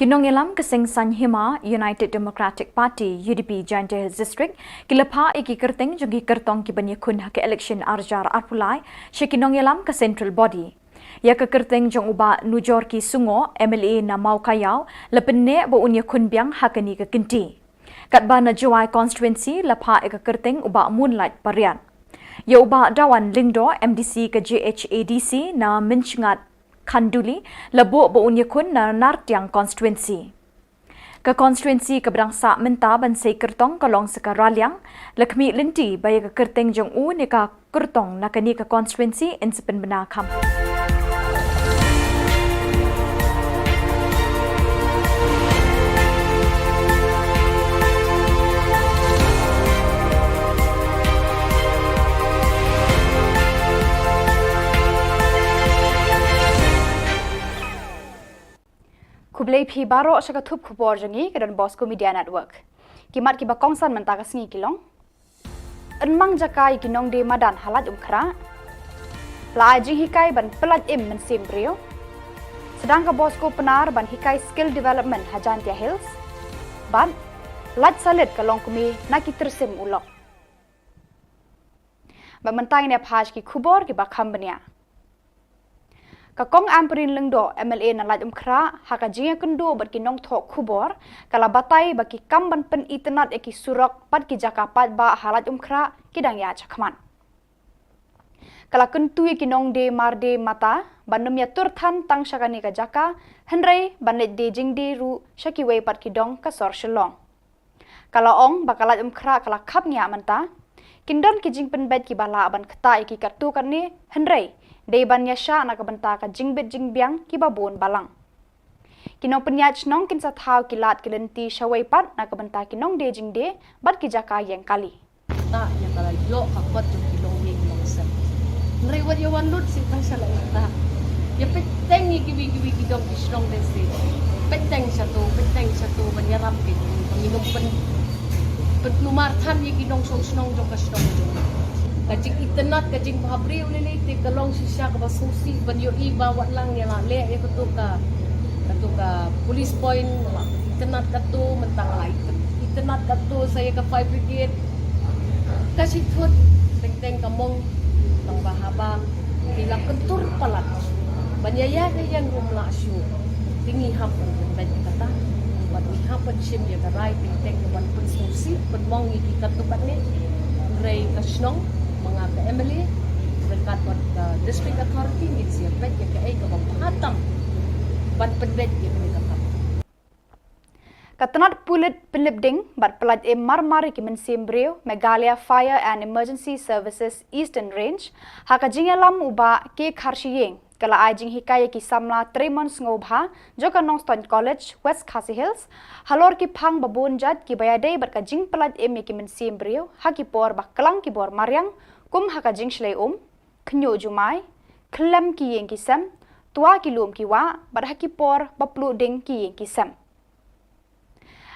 Ki nongïalam ka seng Saiñ Hima United Democratic Party, U D P, Jaintia Hills District ki la phah ïa ki kyrteng jong ki kyrtong ki ban ïakhun ha ka election arjar arphew lai sha ki nongïalam ka Central Body. Ïa ka kyrteng jong u Bah Nujorki Sungoh, M L A na Mawkaiaw, la pynneh ba un ïakhun biang ha kane ka kynti. Katba na Jowai constituency la phah ïa ka kyrteng u Bah Moonlight Pariat. Ïa u Bah Dawan Lyngdoh, M D C ka J H A D C na Mynsngat Khanduli, la buh ba un ïakhun na Nartiang constituency. Ka constituency kaba dang sah mynta ban sei kyrtong ka long sa ka Raliang, la khmih lynti ba ïa ka kyrteng jong u ne ka kyrtong na kane ka constituency yn sa pynbna kham. Khublei phi baroh sha ka thup khubor jong ngi ka Don Bosco Media Network. Ki mat kiba kongsan mynta ka sngi ki long: Yn mang jaka ïa ki nongdie madan ha Laitumkhrah. La ai jinghikai ban pyllait im mynsiem briew. Sdang ka Bosco Pnar ban hikai skill development ha Jaintia Hills. Bad lait salit ka longkmie na ki tyrsim u lok. Bad mynta ngin ïa phai sha ki khubor kiba kham bniah. Ka Kong Ampareen Lyngdoh, M L A na Laitumkhrah, ha ka jingïakynduh bad ki nongthoh khubor, ka la batai ba ki kam ban pynitynnad ïa ki surok bad ki jaka paidbah ha Laitumkhrah ki dang ïaid shakhmat. Ka la kyntu ïa ki nongdie mardie mata ban ym ïatur than tang sha kane ka jaka, hynrei ban leit die jingdie ruh sha kiwei pat ki dong ka sor Shillong. Ka la ong ba ka Laitumkhrah ka la khapngiah mynta. Kin don ki jingpynbeit kiba lah ban ktah ïa ki katto katne, hynrei dei ban ïashah na ka bynta ka jingbit jingbiang kiba bun balang. Ki nongpynïaid shnong kin sa thaw ki lad ki lynti shawei pat na ka bynta ki nongdie jingdie bad ki jaka ïeng kali. Ktah ïa ka la ïoh ka kot jong ki longïing longsem. Hynrei wat ïa wan lut shisha sha la ktah. Ïa peit teng ïa kiwei kiwei ki dong ki shnong de se. Peit teng shato, peit teng shato ban ïarap ïa ki. Ban ïa pyn, pynkulmar than ïa ki nongshong shnong jong ka shnong jong. Ka jingitynnad, ka jingbhabriew lei lei te ka long shisha kaba sngewsih ban ïohi ba wat lang ïa la leh ïa kato ka, kato ka police point, la itynnad kato, mynta la itynnad kato sa ïa ka fire brigade. Ka shi thut teng teng ka mong tang ba haba ki la kyntur palat ban ïa ïa ka ïeng ruh ym lah shuh. Te ngi hap ban pynbeit kata bad ngi hap ban shim ïa ka rai teng teng ban pynsngewsih pynmong ïa ki katto katne. Hynrei ka shnong, ma nga ka M L A ryngkat bad ka district authority ngin sa ïa peit ïa kaei kaba bha tam ban pynbeit ïa kane ka kam. Ka tnat pulit pynlip ding bad pyllait im mar mar ïa ki mynsiem briew, Meghalaya Fire and Emergency Services Eastern Range, ha ka jingïalam u Bah K Kharshiing, ka la ai jinghikai ïa ki samla trei mon sngewbha jong ka Nongstoiñ College, West Khasi Hills, halor ki phang ba bun jait kiba ïadei bad ka jingpyllait im ïa ki mynsiem briew ha ki por ba klang ki bor mariang, kum ha ka jingshlei um, khñiuh jumai, khlem ki ïing ki sem, twa ki lum ki wah, bad ha ki por ba pluh ding ki ïing ki sem.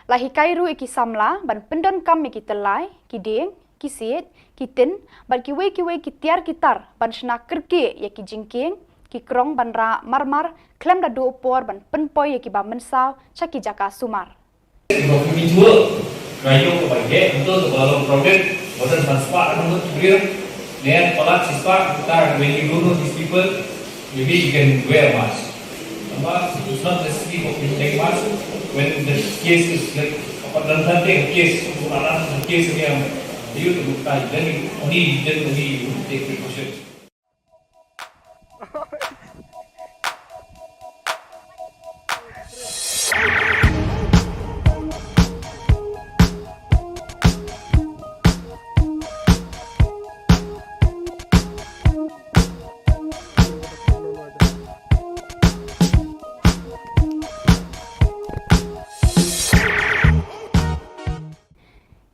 La hikai ruh ïa ki samla ban pyndonkam ïa ki tyllai, ki dieng, ki siej, ki tin, bad kiwei kiwei ki tiar ki tar ban shna kyrkieh ïa ki jingkieng, ki krong ban rah marmar khlem da duh por ban pynpoi ïa kiba mynsaw sha ki jaka sumar. Ba phi mih thur, ka ïoh kaba ïeh, betul kaba long crowded, ba don ban spah ka ngut ki briew, ne palat shi spah, kata when you don't know these people, maybe you can wear a mask. A mask is not necessary for people to take mask when the case is like, apa, dan dan take a case, untuk anak the case ni yang, you to look tight, then you only, then only you take precaution.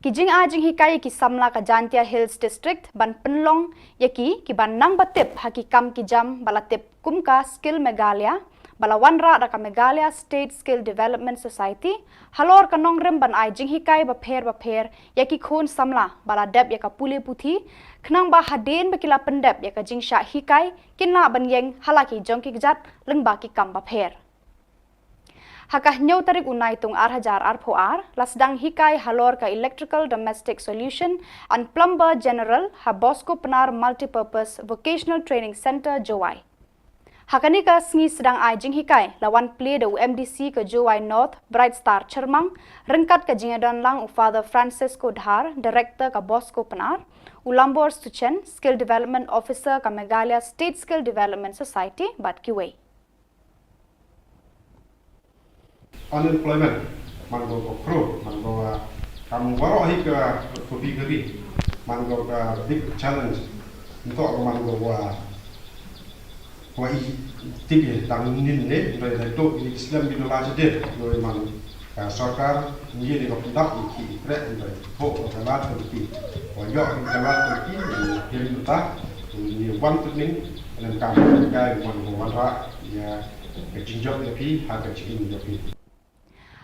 Ki jingai jinghikai ïa ki samla ka Jaintia Hills District ban pynlong ïa ki, kiba nang ba tip ha ki kam ki jam ba la tip kum ka Skill Meghalaya, ba la wanrah da ka Meghalaya State Skill Development Society, halor ka nongrim ban ai jinghikai bapher bapher ïa ki khun samla ba la dep ïa ka pule puthi, khnang ba hadien ba ki la pyndep ïa ka jingshah hikai, kin lah ban ïeng ha la ki jong ki kjat lyngba ki kam bapher. Ha ka hynñiew tarik u Naitung ar hajar arphew ar, la sdang hikai halor ka Electrical Domestic Solution and Plumber General ha Bosco Pnar Multipurpose Vocational Training Centre, Jowai. Ha kane ka sngi sdang ai jinghikai, la wan plie da u M D C ka Jowai North, Bright Star Chyrmang, ryngkat ka jingïadon lang u Father Francisco Dhar, Director ka Bosco Pnar, u Lambor Suchen, Skill Development Officer ka Meghalaya State Skill Development Society, bad kiwei. Unemployment, man ko ko khro, man ko, ah, kam waroh hi ka, ka phi ka ri, man ko ka big challenge. Nto ko man ko wa, wa i tip ye tang nin ne, rai rai to i slem bi dola jide, ko man ka sorkar ngi ni ko pyndak i ki trek rai ho ko ka lat ko ki, ko yo ko ka lat ko ki, ni pin ta, ni wan tu ning, nen kam ka man ko wanrah ïa ka jingjop ïa phi, ha ka jingim ïa phi.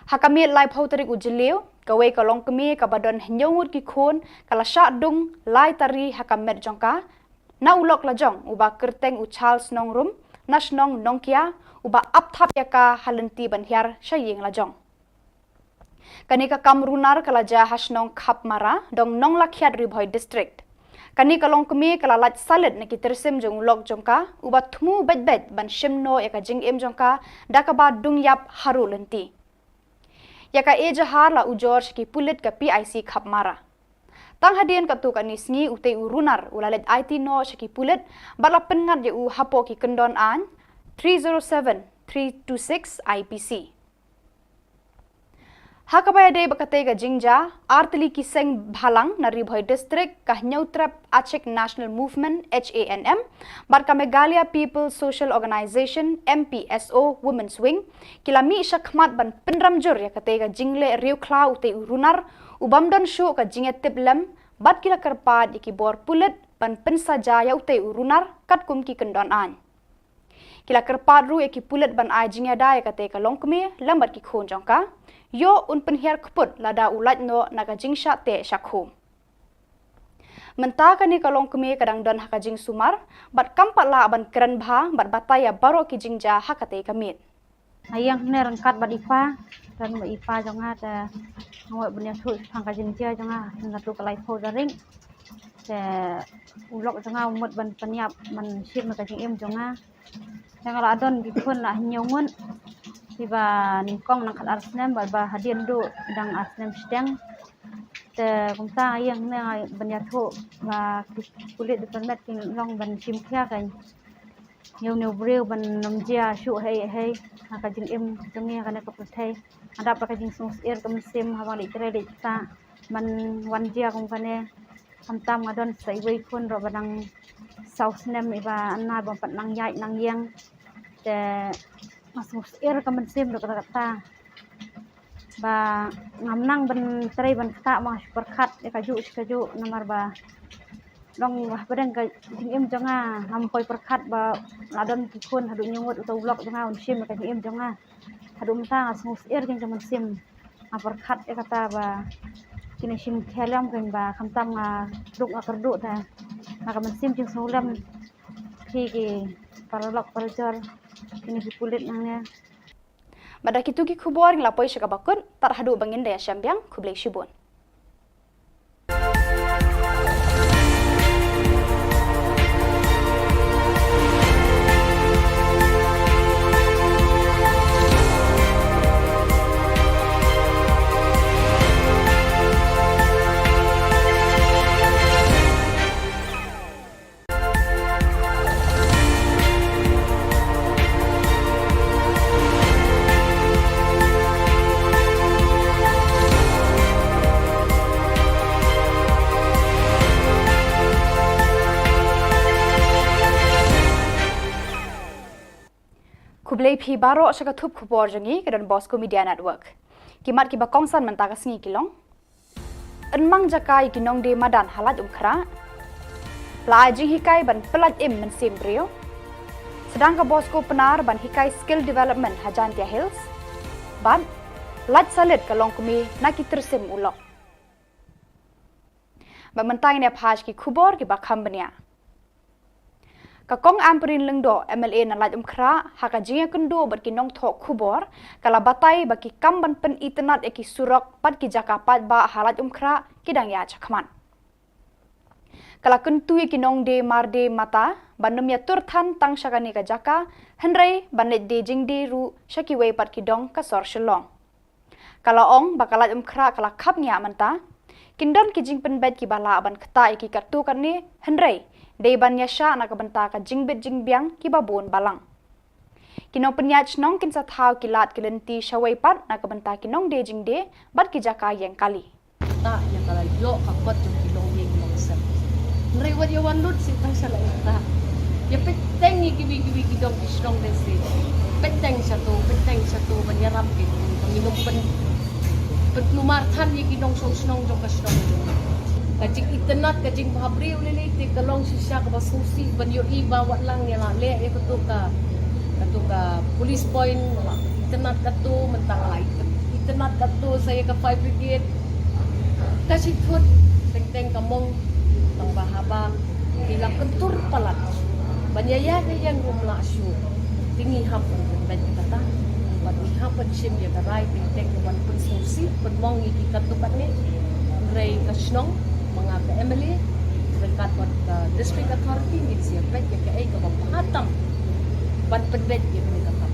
Ha ka miet laiphew tarik u Jylliew, kawei ka longkmie kaba don hynñiew ngut ki khun, ka la shah dung lai tari ha ka met jong ka, na u lok lajong, uba kyrteng u Charles Nongrum, na shnong Nongkia, uba ap thap ïa ka ha lynti ban hiar sha ïing lajong. Kane ka kam runar ka la jia ha shnong Khapmara, dong Nonglakhiat, Ri Bhoi District. Kane ka longkmie ka la lait salit na ki tyrsim jong u lok jong ka, uba thmu beit beit ban shim noh ïa ka jingim jong ka, da kaba dung ïap haru lynti. Ïa ka ejahar la ujor sha ki pulit ka P I C Khapmara. Tang hadien katto katne sngi utei u runar u la leit aiti noh sha ki pulit, bad la pynngat ïa u hapoh ki kyndon aiñ three zero seven, three two six I P C. Ha kaba ïadei bad katei ka jingjia, artylli ki seng bhalang na Ri Bhoi District, ka Hynñiewtrep Achik National Movement, H A N M, bad ka Meghalaya People Social Organization, M P S O, Women's Wing, ki la mih shakhmat ban pynrem jur ïa katei ka jingleh riewkhlaw utei u runar, u bym don shuh ka jingïatiplem, bad ki la kyrpad ïa ki bor pulit ban pynsaja ïa utei u runar katkum ki kyndon aiñ. Ki la kyrpad ruh ïa ki pulit ban ai jingïada ïa katei ka longkmie lem bad ki khun jong ka, ïoh un pynhiar kput lada u lait noh na ka jingshah teh shah khum. Mynta kane ka longkmie ka dang don ha ka jingsumar, bad kam pat lah ban kren bha bad batai ïa baroh ki jingjia ha katei ka miet. Nga ïeng hangne ryngkat bad i pa, don bad i pa jong nga, te nga mut ban ïathuh shaphang ka jingjia jong nga, katto ka laiphew tarik. Te u lok jong nga u mut ban pynïap ban shim ïa ka jingim jong nga. Te nga la don ki khun la hynñiew ngut, kiba nyngkong nang khatar snem, bad ba hadien duh dang ar snem shiteng. Te kumta nga ïeng hangne ban ïathuh ba ki pulit department kin long ban shim khia ka ïa une u briew ban ym jia shuh hei hei ha ka jingim jong ngi ha kane ka pyrthei. Nga dap da ka jingsngewsyier ka mynsiem haba nga leit trei leit ktah ban wan jia kum kane. Khamtam nga don sa iwei i khun ruh ba dang saw snem, iba nang bym pat nang ïaid nang ïeng. Te nga sngewsyier ka mynsiem ruh kata kata. Ba ngam nang ban trei ban ktah, ba nga shu pyrkhat ïa kajuh shi kajuh, namar ba long ba hapdeng ka jingim jong nga ngam poi pyrkhat ba la don ki khun haduh hynñiew ngut, uta u lok jong nga un shim ïa ka jingim jong nga. Haduh mynta nga sngewsyier jing ka mynsiem. Nga pyrkhat ïa kata ba Kine shim khia lem ken ba khamtam nga duk nga kyrduh ta. Nga ka mynsiem jingsngewlem phi ki paralok parajor, kine ki pulit nangne. Bad da kitu ki khubor ngi la poi sha kaba kut, tad haduh ba ngin da ïashem biang, khublei shibun. Khublei phi baroh sha ka thup khubor jong ngi ka Don Bosco Media Network. Ki mat kiba kongsan mynta ka sngi ki long: Yn mang jaka ïa ki nongdie madan ha Laitumkhrah. La ai jinghikai ban pyllait im mynsiem briew. Sdang ka Bosco Pnar ban hikai skill development ha Jaintia Hills. Bad lait salit ka longkmie na ki tyrsim u lok. Bad mynta ngin ïa phai sha ki khubor kiba kham bniah. Ka Kong Ampareen Lyngdoh, M L A na Laitumkhrah, ha ka jingïakynduh bad ki nongthoh khubor, ka la batai ba ki kam ban pynitynnad ïa ki surok bad ki jaka paidbah ha Laitumkhrah ki dang ïaid shakhmat. Ka la kyntu ïa ki nongdie mardie mata ban ym ïatur than tang sha kane ka jaka, hynrei ban leit die jingdie ruh sha kiwei pat ki dong ka sor Shillong. Ka la ong ba ka Laitumkhrah ka la khapngiah mynta. Kin don ki jingpynbeit kiba lah ban ktah ïa ki katto katne, hynrei dei ban ïashah na ka bynta ka jingbit jingbiang kiba bun balang. Ki nongpynïaid shnong kin sa thaw ki lad ki lynti shawei pat na ka bynta ki nongdie jingdie bad ki jaka ïeng kali. Ktah ïa ka la ïoh ka kot jong ki longïing longsem. Hynrei wat ïa wan lut sha tang sha la ktah. Ïa peit teng ïa kiwei kiwei ki dong ki shnong de se. Peit teng sha to, peit teng sha to ban ïarap ki. Ba ngin ym pyn, pynkulmar than ïa ki nongshong shnong jong ka shnong jong ngi. Ka jingitynnad ka jingbhabriew lei lei te ka long shisha kaba sngewsih ban ïohi ba wat lang ïa la leh ïa kato ka, kato ka police point, la itynnad kato, mynta la itynnad kato sa ïa ka fire brigade. Ka shithut teng teng ka mong, tang ba haba ki la kyntur palat ban ïa ïaid ïa ïeng ruh ym lah shuh. Te ngi hap ban pynbeit ïa kata, bad ngi hap ban shim ïa ka rai teng teng ban pynsngewsih pynmong ïa ki katto katne. Hynrei ka shnong, ma nga ka M L A, ryngkat bad ka district authority, ngin sa ïa peit ïa kaei kaba bha tam ban pynbeit ïa kane ka kam.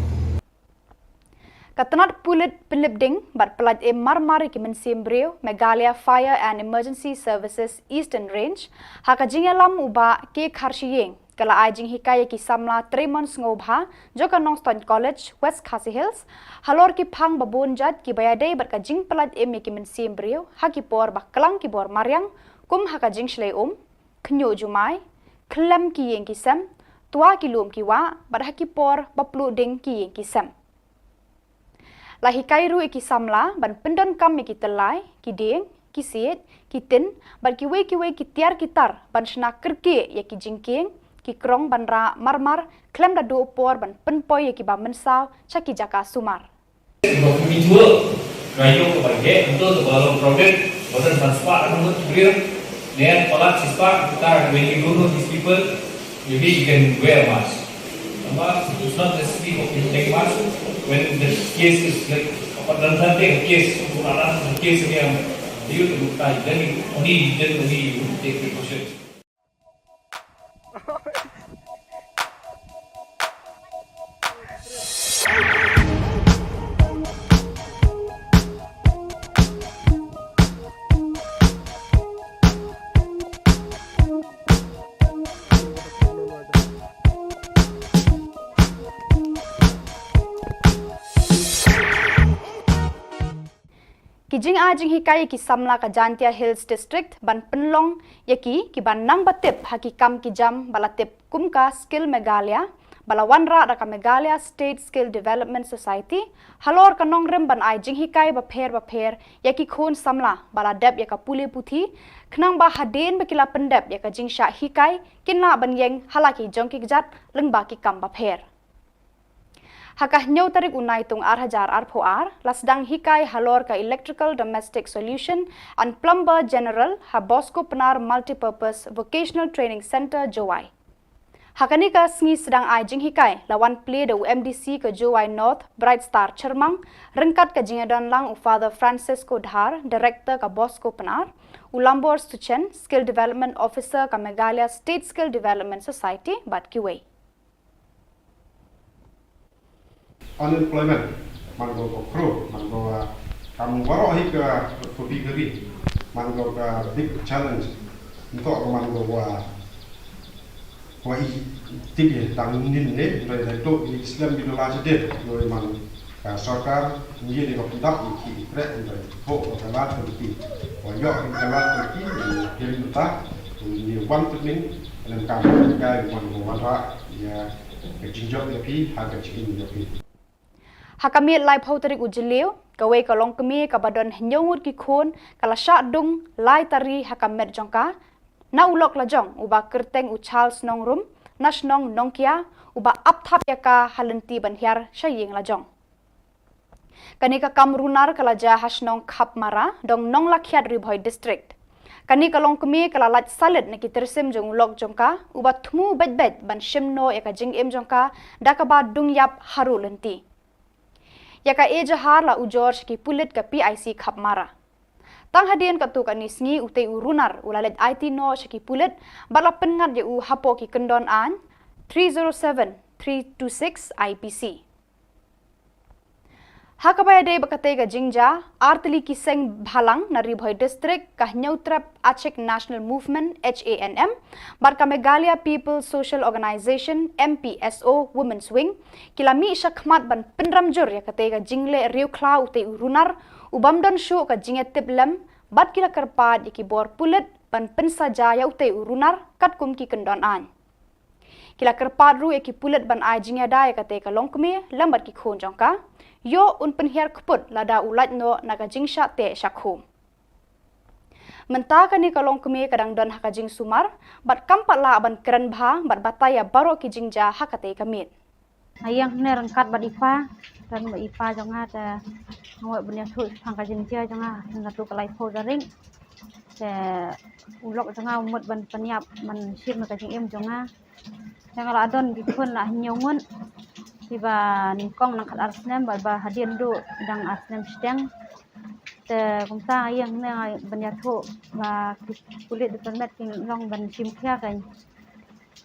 Ka tnat pulit pynlip ding bad pyllait im mar mar ïa ki mynsiem briew, Meghalaya Fire and Emergency Services Eastern Range, ha ka jingïalam u Bah K Kharshiing, ka la ai jinghikai ïa ki samla trei mon sngewbha jong ka Nongstoiñ College, West Khasi Hills, halor ki phang ba bun jait kiba ïadei bad ka jingpyllait im ïa ki mynsiem briew ha ki por ba klang ki bor mariang, kum ha ka jingshlei um, khñiuh jumai, khlem ki ïing ki sem, twa ki lum ki wah, bad ha ki por ba pluh ding ki ïing ki sem. La hikai ruh ïa ki samla ban pyndonkam ïa ki tyllai, ki dieng, ki siej, ki tin, bad kiwei kiwei ki tiar ki tar ban shna kyrkieh ïa ki jingkieng, ki krong ban rah mar mar, khlem da duh por ban pynpoi ïa kiba mynsaw sha ki jaka sumar. Ba phi mynjur, ka ïoh kaba heh, hangto kaba long crowded, ba don san spah ka nongmut ki briew, ne palat shi spah, kita, when you don't know these people, maybe you can wear a mask. A mask is not necessary for people to take mask when the case is like, apa, dan sante case, untuk anak case yang you to buka, then you only, then only you take precaution. Ki jingai jinghikai ïa ki samla ka Jaintia Hills District ban pynlong ïa ki, kiba nang ba tip ha ki kam ki jam ba la tip kum ka Skill Meghalaya, ba la wanrah da ka Meghalaya State Skill Development Society, halor ka nongrim ban ai jinghikai bapher bapher ïa ki khun samla ba la dep ïa ka pule puthi, khnang ba hadien ba ki la pyndep ïa ka jingshah hikai, kin lah ban ïeng ha la ki jong ki kjat lyngba ki kam bapher. Ha ka hynñiew tarik u Naitung ar hajar arphew ar, la sdang hikai halor ka Electrical Domestic Solution and Plumber General ha Bosco Pnar Multipurpose Vocational Training Centre, Jowai. Ha kane ka sngi sdang ai jinghikai, la wan plie da u M D C ka Jowai North, Bright Star Chyrmang, ryngkat ka jingïadon lang u Father Francisco Dhar, Director ka Bosco Pnar, u Lambor Suchen, Skill Development Officer ka Meghalaya State Skill Development Society, bad kiwei. Unemployment, man ko ko kro, man ko, ah, kam waroh hi ka pyrthei ka ri, man ko ka big challenge. Ntok ko man ko wa, wa i tip ye, dang nin ne, dai dai tok i slem bi dola jadid, doi man ka sorkar, ngi ni ko pyndap i ki i trek, dai tok ko ka lad ko ki, wa yok ko ka lad ko ki, i kiri mynta, ngi wan pyning, lem kam kai man ko wan ra, ya, ka jingjop ya phi, ha ka jingim ya phi. Ha ka miet laiphew tarik u Jylliew, kawei ka longkmie kaba don hynñiew ngut ki khun, ka la shah dung, lai tari ha ka met jong ka, na u lok la jong, uba kyrteng u Charles Nongrum, na shnong Nongkia, uba ap thap ïa ka ha lynti ban hiar sha ïing la jong. Kane ka kam runar ka la jia ha shnong Khapmara, dong Nonglakhiat Ri Bhoi District. Kane ka longkmie ka la lait salit na ki tyrsim jong u lok jong ka, uba thmu beit beit ban shim noh ïa ka jingim jong ka, da kaba dung ïap haruh lynti. Ïa ka ejahar la ujor sha ki pulit ka P I C Khapmara. Tang hadien katto katne sngi utei u runar u la leit aiti noh sha ki pulit, bad la pynngat ïa u hapoh ki kyndon aiñ three zero seven, three two six I P C. Ha kaba ïadei bad katei ka jingjia, artylli ki seng bhalang na Ri Bhoi District, ka Hynñiewtrep Achik National Movement, H A N M, bad ka Meghalaya People's Social Organization, M P S O, Women's Wing, ki la mih shakhmat ban pynrem jur ïa katei ka jingleh riewkhlaw utei u runar, u bym don shuh ka jingïatiplem, bad ki la kyrpad ïa ki bor pulit ban pynsaja ïa utei u runar katkum ki kyndon aiñ. Ki la kyrpad ruh ïa ki pulit ban ai jingïada ïa katei ka longkmie lem bad ki khun jong ka. Ïoh un pynhiar kput lada u lait noh na ka jingshah teh shah khum. Mynta kane ka longkmie ka dang don ha ka jingsumar, bad kam pat lah ban kren bha, bad batai ïa baroh ki jingjia ha katei ka miet. Nga ïeng hangne ryngkat bad i pa, don bad i pa jong nga te nga wad ban ïathuh shaphang ka jingjia jong nga, hynda tu ka laiphew tarik. Te u lok jong nga u mut ban pynïap ban shim ka jingim jong nga. Te nga la don ki khun la hynñiew ngut. Kiba nyngkong nang khat ar snem, bad ba hadien duh dang ar snem shiteng. Te kumta nga ïeng hangne ban ïathuh ba ki pulit da pynmet ki long ban shim khia ka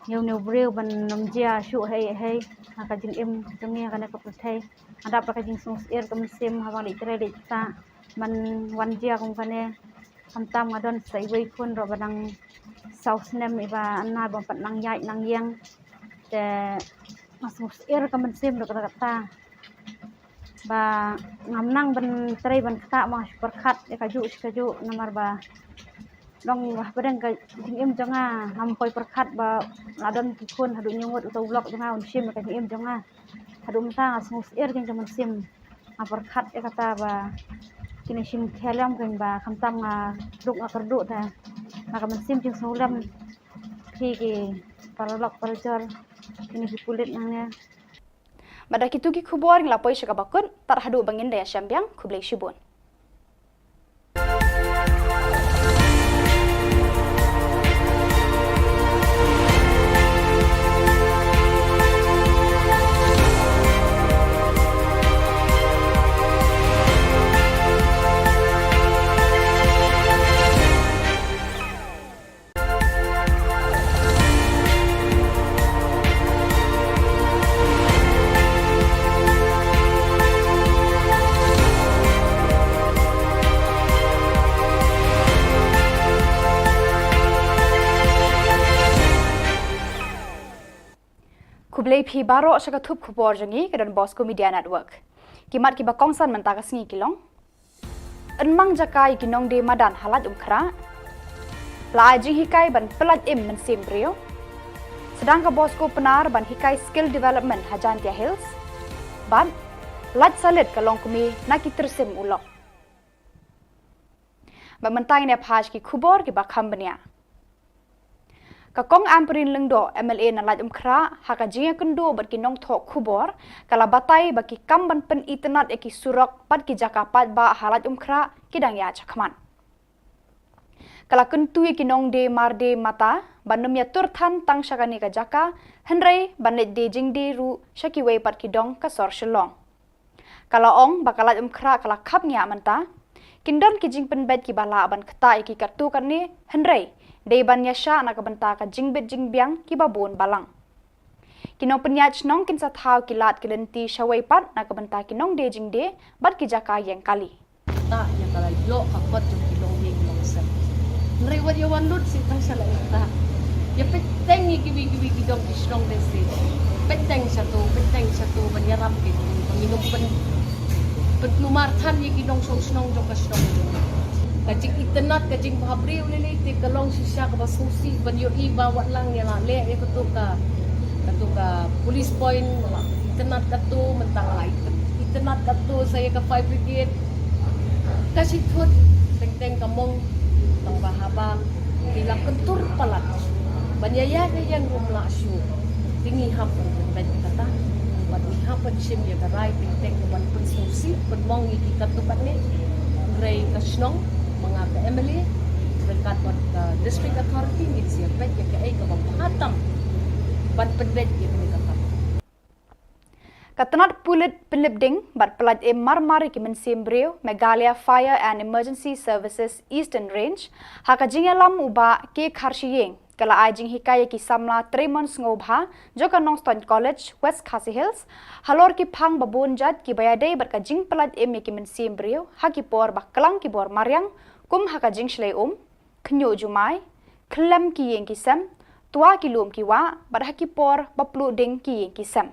ïa une u briew ban ym jia shuh hei hei ha ka jingim jong ngi ha kane ka pyrthei. Nga dap da ka jingsngewsyier ka mynsiem haba nga leit trei leit ktah ban wan jia kum kane. Khamtam nga don sa iwei i khun ruh ba dang saw snem, iba ana ba pat nang ïaid nang ïeng. Te nga sngewsyier ka mynsiem ruh kata kata. Ba ngam nang ban trei ban ktah, ma nga shu pyrkhat ïa kajuh shi kajuh namar ba long ba hapdeng ka jingim jong nga ngam poi pyrkhat ba la don ki khun haduh hynñiew ngut, uta u lok jong nga un shim ïa ka jingim jong nga. Haduh mynta nga sngewsyier jong ka mynsiem. Nga pyrkhat ïa kata ba kin ïa shim khia lem, kynba khamtam nga duk nga kyrduh te. Nga ka mynsiem jingsngewlem phi ki paralok parajor, kine ki pulit nangne. Bad da kitu ki khubor ngi la poi sha kaba kut, tad haduh ba ngin da ïashem biang, khublei shibun. Khublei phi baroh sha ka thup khubor jong ngi ka Don Bosco Media Network. Ki mat kiba kongsan mynta ka sngi ki long: Yn mang jaka ïa ki nongdie madan ha Laitumkhrah. La ai jinghikai ban pyllait im mynsiem briew. Sdang ka Bosco Pnar ban hikai skill development ha Jaintia Hills. Bad lait salit ka longkmie na ki tyrsim u lok. Bad mynta ngin ïa phai sha ki khubor kiba kham bniah. Ka Kong Ampareen Lyngdoh, M L A na Laitumkhrah, ha ka jingïakynduh bad ki nongthoh khubor, ka la batai ba ki kam ban pynitynnad ïa ki surok bad ki jaka paidbah ha Laitumkhrah ki dang ïaid shakhmat. Ka la kyntu ïa ki nongdie mardie mata ban ym ïatur than tang sha kane ka jaka, hynrei ban leit die jingdie ruh sha kiwei pat ki dong ka sor Shillong. Ka la ong ba ka Laitumkhrah ka la khapngiah mynta. Kin don ki jingpynbeit kiba lah ban ktah ïa ki katto katne, hynrei dei ban ïashah na ka bynta ka jingbit jingbiang kiba bun balang. Ki nongpynïaid shnong kin sa thaw ki lad ki lynti shawei pat na ka bynta ki nongdie jingdie bad ki jaka ïeng kali. Ktah ïa ka la ïoh ka kot jong ki longïing longsem. Hynrei wat ïa wan lut sha tang sha la ktah. Ïa peit teng ïa kiwei kiwei ki dong ki shnong de sha. Peit teng sha to, peit teng sha to ban ïarap ïa ki, ban ïa pyn, pynkulmar than ïa ki nongshong shnong jong ka shnong. Ka jingitynnad, ka jingbhabriew lei lei te ka long shisha kaba sngewsih ban ïohi ba wat lang ïa la leh ïa kato ka, kato ka police point, la itynnad kato, mynta la itynnad kato sa ïa ka fire brigade. Ka shithut teng teng ka mong tang ba haba ki la kyntur palat ban ïa ïa ïa ïa ruh la shu. Te ngi hap ban pynbeit kata. Bad ngi hap ban shim ïa ka rai teng teng ban pynsngewsih, pynmong ïa ki katto katne. Hynrei ka shnong, ma nga ka M L A, ryngkat bad ka district authority, ngin sa ïa peit ïa kaei kaba bha tam ban pynbeit ïa kane ka kam. Ka tnat pulit pynlip ding bad pyllait im marmar ïa ki mynsiem briew, Meghalaya Fire and Emergency Services Eastern Range, ha ka jingïalam u Bah K Kharshiing, ka la ai jinghikai ïa ki samla trei mon sngewbha jong ka Nongstoiñ College, West Khasi Hills, halor ki phang ba bun jait kiba ïadei bad ka jingpyllait im ïa ki mynsiem briew ha ki por ba klang ki bor mariang, kum ha ka jingshlei um, khñiuh jumai, khlem ki ïing ki sem, twa ki lum ki wah, bad ha ki por ba pluh ding ki ïing ki sem.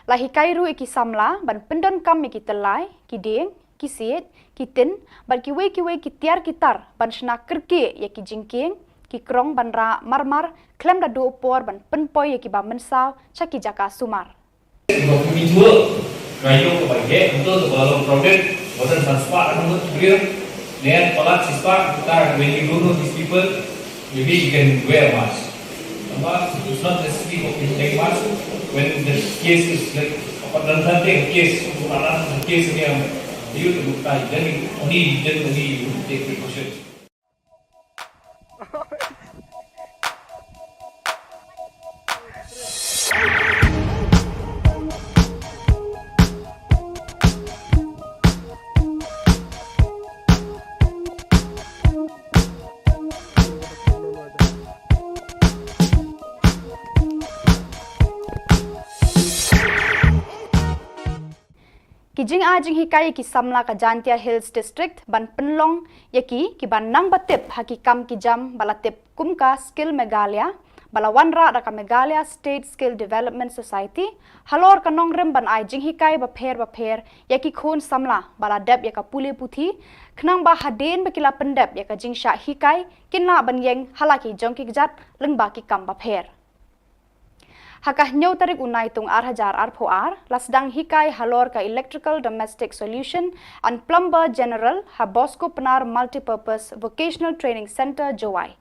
La hikai ruh ïa ki samla ban pyndonkam ïa ki tyllai, ki dieng, ki siej, ki tin, bad kiwei kiwei ki tiar ki tar ban shna kyrkieh ïa ki jingkieng, ki krong ban rah marmar, khlem da duh por ban pynpoi ïa kiba mynsaw sha ki jaka sumar. Ba phi mi jua, ka ïoh ka ba heh, betul ka ba long crowded, ba don san spah ka number tu dia. Lian palat si spah, kata, when you don't know these people, maybe you can wear a mask. Nampak, it's not necessary for people to wear mask when the case is like, apa, dan sate case, untuk anak case ni yang, you to buka, then only, then only you take precautions. Ki jingai jinghikai ïa ki samla ka Jaintia Hills District ban pynlong ïa ki, kiba nang ba tip ha ki kam ki jam ba la tip kum ka Skill Meghalaya, ba la wanrah da ka Meghalaya State Skill Development Society, halor ka nongrim ban ai jinghikai bapher bapher ïa ki khun samla ba la dep ïa ka pule puthi, khnang ba hadien ba ki la pyndep ïa ka jingshah hikai, kin lah ban ïeng ha la ki jong ki kjat lyngba ki kam bapher. Ha ka hynñiew tarik u Naitung ar hajar arphew ar, la sdang hikai halor ka Electrical Domestic Solution and Plumber General ha Bosco Pnar Multipurpose Vocational Training Centre, Jowai.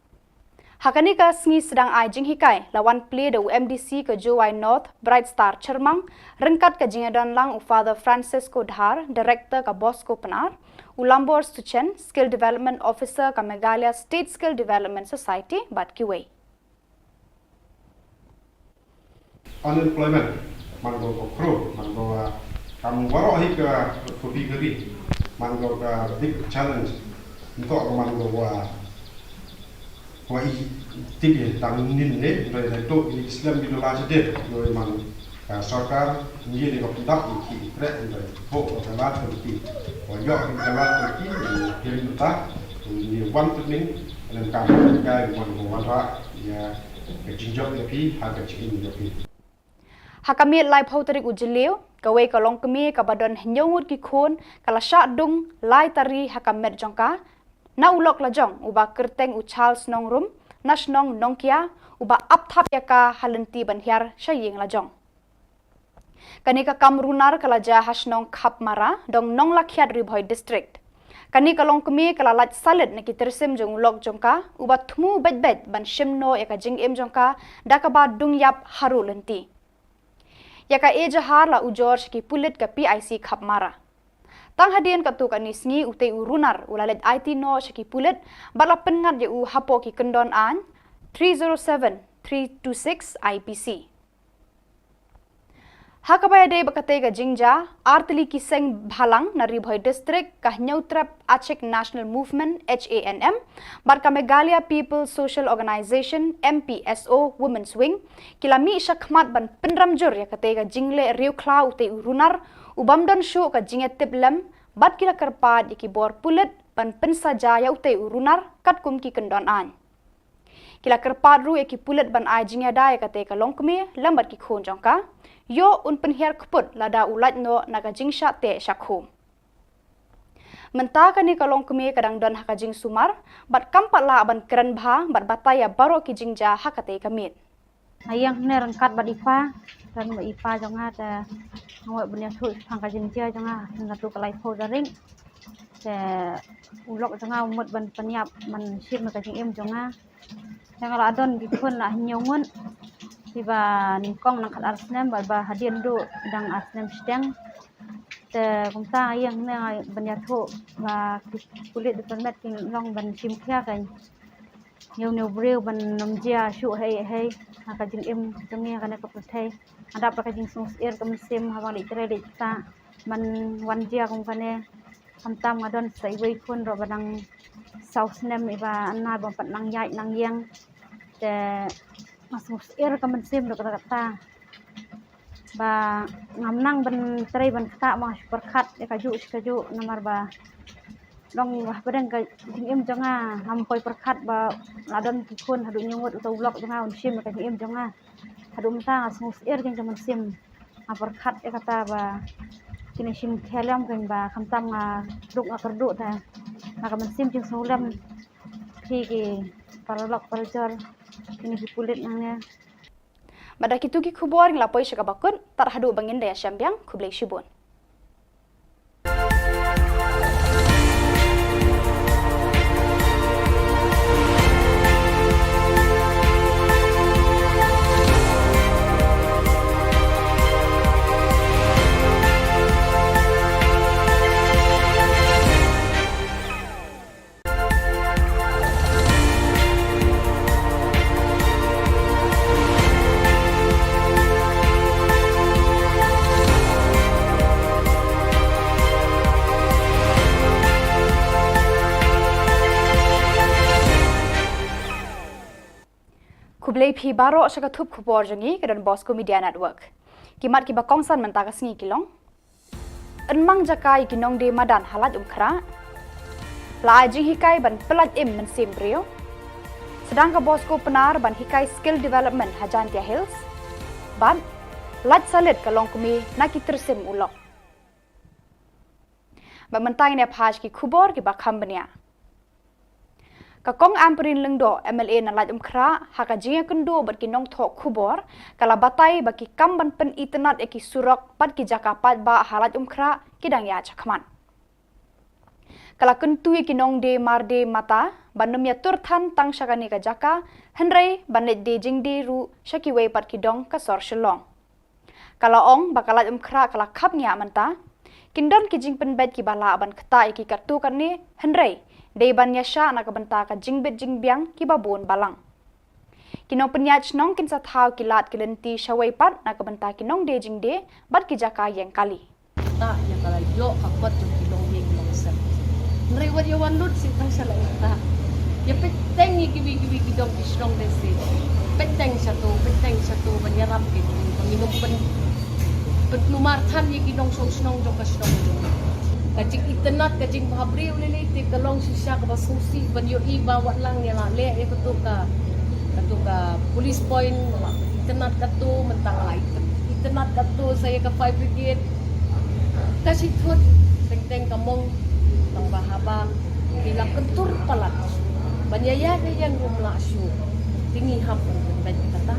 Ha kane ka sngi sdang ai jinghikai, la wan plie da u M D C ka Jowai North, Bright Star Chyrmang, ryngkat ka jingïadon lang u Father Francisco Dhar, Director ka Bosco Pnar, u Lambor Suchen, Skill Development Officer ka Meghalaya State Skill Development Society, bad kiwei. Unemployment, man ko ko khro, man ko, ah, kam waroh hi ka, ko pi ka ri, man ko ka big challenge, nto ko man ko wa, wa i tip ye tang nin ne, doi doi to, i slem bi dola jide, doi man, ah, sorkar, ngi ne ko pindap i ki i trek, doi, ho ko ka lat ko ki, wa yo ko ka lat ko ki, ni kirim ta, ni wan tu ning, nen kam ka wan ko wan ra, ya, ka jingjop ïa phi, ha ka jingim ïa phi. Ha ka miet laiphew tarik u Jylliew, kawei ka longkmie kaba don hynñiew ngut ki khun, ka la shah dung lai tari ha ka met jong ka, na u lok lajong, uba kyrteng u Charles Nongrum, na shnong Nongkia, uba ap thap ïa ka ha lynti ban hiar sha ïing lajong. Kane ka kam runar ka la jia ha shnong Khapmara, dong Nonglakhiat, Ri Bhoi District. Kane ka longkmie ka la lait salit na ki tyrsim jong u lok jong ka, uba thmu beit beit ban shim noh ïa ka jingim jong ka, da kaba dung ïap haduh lynti. Ïa ka ejahar la ujor sha ki pulit ka P I C Khapmara. Tang hadien katto katne sngi utei u runar u la leit aiti noh sha ki pulit, bad la pynngat ïa u hapoh ki kyndon aiñ three zero seven, three two six I P C. Ha kaba ïadei bad katei ka jingjia, artylli ki seng bhalang na Ri Bhoi District, ka Hynñiewtrep Achik National Movement, H A N M, bad ka Meghalaya People's Social Organization, M P S O, Women's Wing, ki la mih shakhmat ban pynrem jur ïa katei ka jingleh riewkhlaw utei u runar, u bym don shuh ka jingïatiplem, bad ki la kyrpad ïa ki bor pulit ban pynsaja ïa utei u runar katkum ki kyndon aiñ. Ki la kyrpad ruh ïa ki pulit ban ai jingïada ïa katei ka longkmie lem bad ki khun jong ka, ïoh un pynhiar kput lada u lait noh na ka jingshah teh shah khum. Mynta kane ka longkmie ka dang don ha ka jingsumar, bad kam pat lah ban kren bha bad batai ïa baroh ki jingjia ha katei ka miet. Nga ïeng hangne ryngkat bad i pa, don bad i pa jong nga, te nga mut ban ïathuh shaphang ka jingjia jong nga, katto ka laiphew tarik. Te u lok jong nga u mut ban pynïap ban shim ka jingim jong nga. Te nga la don ki khun la hynñiew ngut, kiba nyngkong nang khatar snem, bad ba hadien duh dang ar snem shiteng. Te kumta nga ïeng hangne ban ïathuh ba ki pulit department ki long ban shim khia ka ïa une u briew ban ym jia shuh hei hei ha ka jingim jong ngi ha kane ka pyrthei. Nga dap da ka jingsngewsyier ka mynsiem haba nga leit trei leit ktah ban wan jia kum kane. Khamtam nga don sa iwei khun ruh ba dang saw snem, iba anna ba pat nang ïaid nang ïeng. Te nga sngewsyier ka mynsiem ruh kata kata. Ba ngam nang ban trei ban ktah, ba nga shu pyrkhat ïa kajuh shi kajuh, namar ba long ba hapdeng ka jingim jong nga ngam poi pyrkhat ba la don ki khun haduh hynñiew ngut, uta u lok jong nga un shim ïa ka jingim jong nga. Haduh mynta nga sngewsyier jong ka mynsiem. Nga pyrkhat ïa kata ba kin ïa shim khia lem, kynba khamtam nga duk nga kyrduh, te na ka mynsiem jingsngewlem phi ki paralok parajor, kine ki pulit nangne. Bad da kitu ki khubor ngi la poi sha kaba kut, tad haduh ba ngin da ïashem biang, khublei shibun. Khublei phi baroh sha ka thup khubor jong ngi ka Don Bosco Media Network. Ki mat kiba kongsan mynta ka sngi ki long: Yn mang jaka ïa ki nongdie madan ha Laitumkhrah. La ai jinghikai ban pyllait im mynsiem briew. Sdang ka Bosco Pnar ban hikai skill development ha Jaintia Hills. Bad lait salit ka longkmie na ki tyrsim u lok. Bad mynta ngin ïa phai sha ki khubor kiba kham bniah. Ka Kong Ampareen Lyngdoh, M L A na Laitumkhrah, ha ka jingïakynduh bad ki nongthoh khubor, ka la batai ba ki kam ban pynitynnad ïa ki surok bad ki jaka paidbah ha Laitumkhrah ki dang ïaid shakhmat. Ka la kyntu ïa ki nongdie mardie mata ban ym ïatur than tang sha kane ka jaka, hynrei ban leit die jingdie ruh sha kiwei pat ki dong ka sor Shillong. Ka la ong ba ka Laitumkhrah ka la khapngiah mynta. Kin don ki jingpynbeit kiba lah ban ktah ïa ki katto katne, hynrei dei ban ïashah na ka bynta ka jingbit jingbiang kiba bun balang. Ki nongpynïaid shnong kin sa thaw ki lad ki lynti shawei pat na ka bynta ki nongdie jingdie bad ki jaka ïeng kali. Ktah ïa ka la ïoh ka kot jong ki nongïing nongsem. Hynrei wat ïa wan lut sha tang sha la ktah. Ïa peit teng ïa kiwei kiwei ki dong ki shnong de se. Peit teng shato, peit teng shato ban ïarap ïa ki, ban ïa nong pyn, pynkulmar than ïa ki nongshong shnong jong ka shnong jong. Ka jingitynnad, ka jingbha briew lei lei te ka long shisha kaba sngewsih ban ïohi ba wat lang ïa la leh ïa kato ka, kato ka police point, la itynnad kato, mynta la itynnad kato sa ïa ka fire brigade. Ka shi thut teng teng ka mong tang ba haba ki la kyntur palat ban ïa ïaid ïa ïeng ruh ym lah shuh. Te ngi hap ban pynbeit kata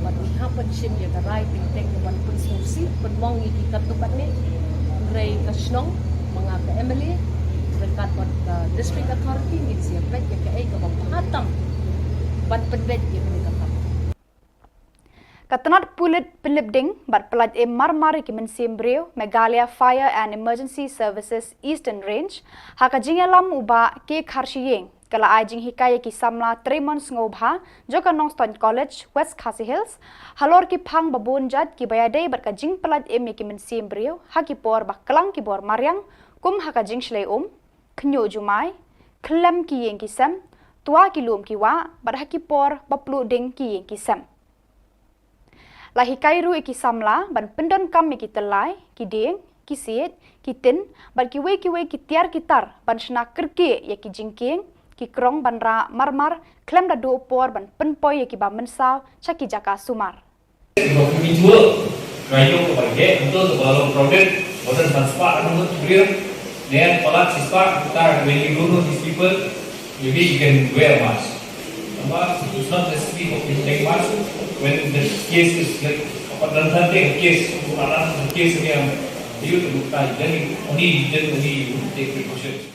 bad ngi hap ban shim ïa ka rai teng teng ban pynsngewsih pynmong ïa ki katto katne. Hynrei ka shnong, ma nga ka M L A, Ryngkat bad ka District Authority ngin sa ïa peit ïa kaei kaba bha tam ban pynbeit ïa kane ka kam. Ka tnat pulit pynlip ding bad pyllait im mar mar ïa ki mynsiem briew, Meghalaya Fire and Emergency Services Eastern Range, ha ka jingïalam u Bah K Kharshiing, ka la ai jinghikai ïa ki samla trei mon sngewbha jong ka Nongstoiñ College, West Khasi Hills, halor ki phang ba bun jait kiba ïadei bad ka jingpyllait im ïa ki mynsiem briew ha ki por ba klang ki bor mariang, kum ha ka jingshlei um, khñiuh jumai, khlem ki ïing ki sem, twa ki lum ki wah, bad ha ki por ba pluh ding ki ïing ki sem. La hikai ruh ïa ki samla ban pyndonkam ïa ki tyllai, ki dieng, ki siej, ki tin, bad kiwei kiwei ki tiar ki tar ban shna kyrkieh ïa ki jingkieng, ki krong ban rah mar mar, khlem da duh por ban pynpoi ïa kiba mynsaw sha ki jaka sumar. Ba phi mynjur, ka ïoh kaba heh, mynta kaba long crowded, ba don san spah ka ngut briew, ne palat shi spah, ka when you don't know these people, maybe you can wear a mask. A mask is not necessary for people wearing mask when the case is like, apa, dan sante case, untuk anak case yang you to look at, then only, then only you take precautions.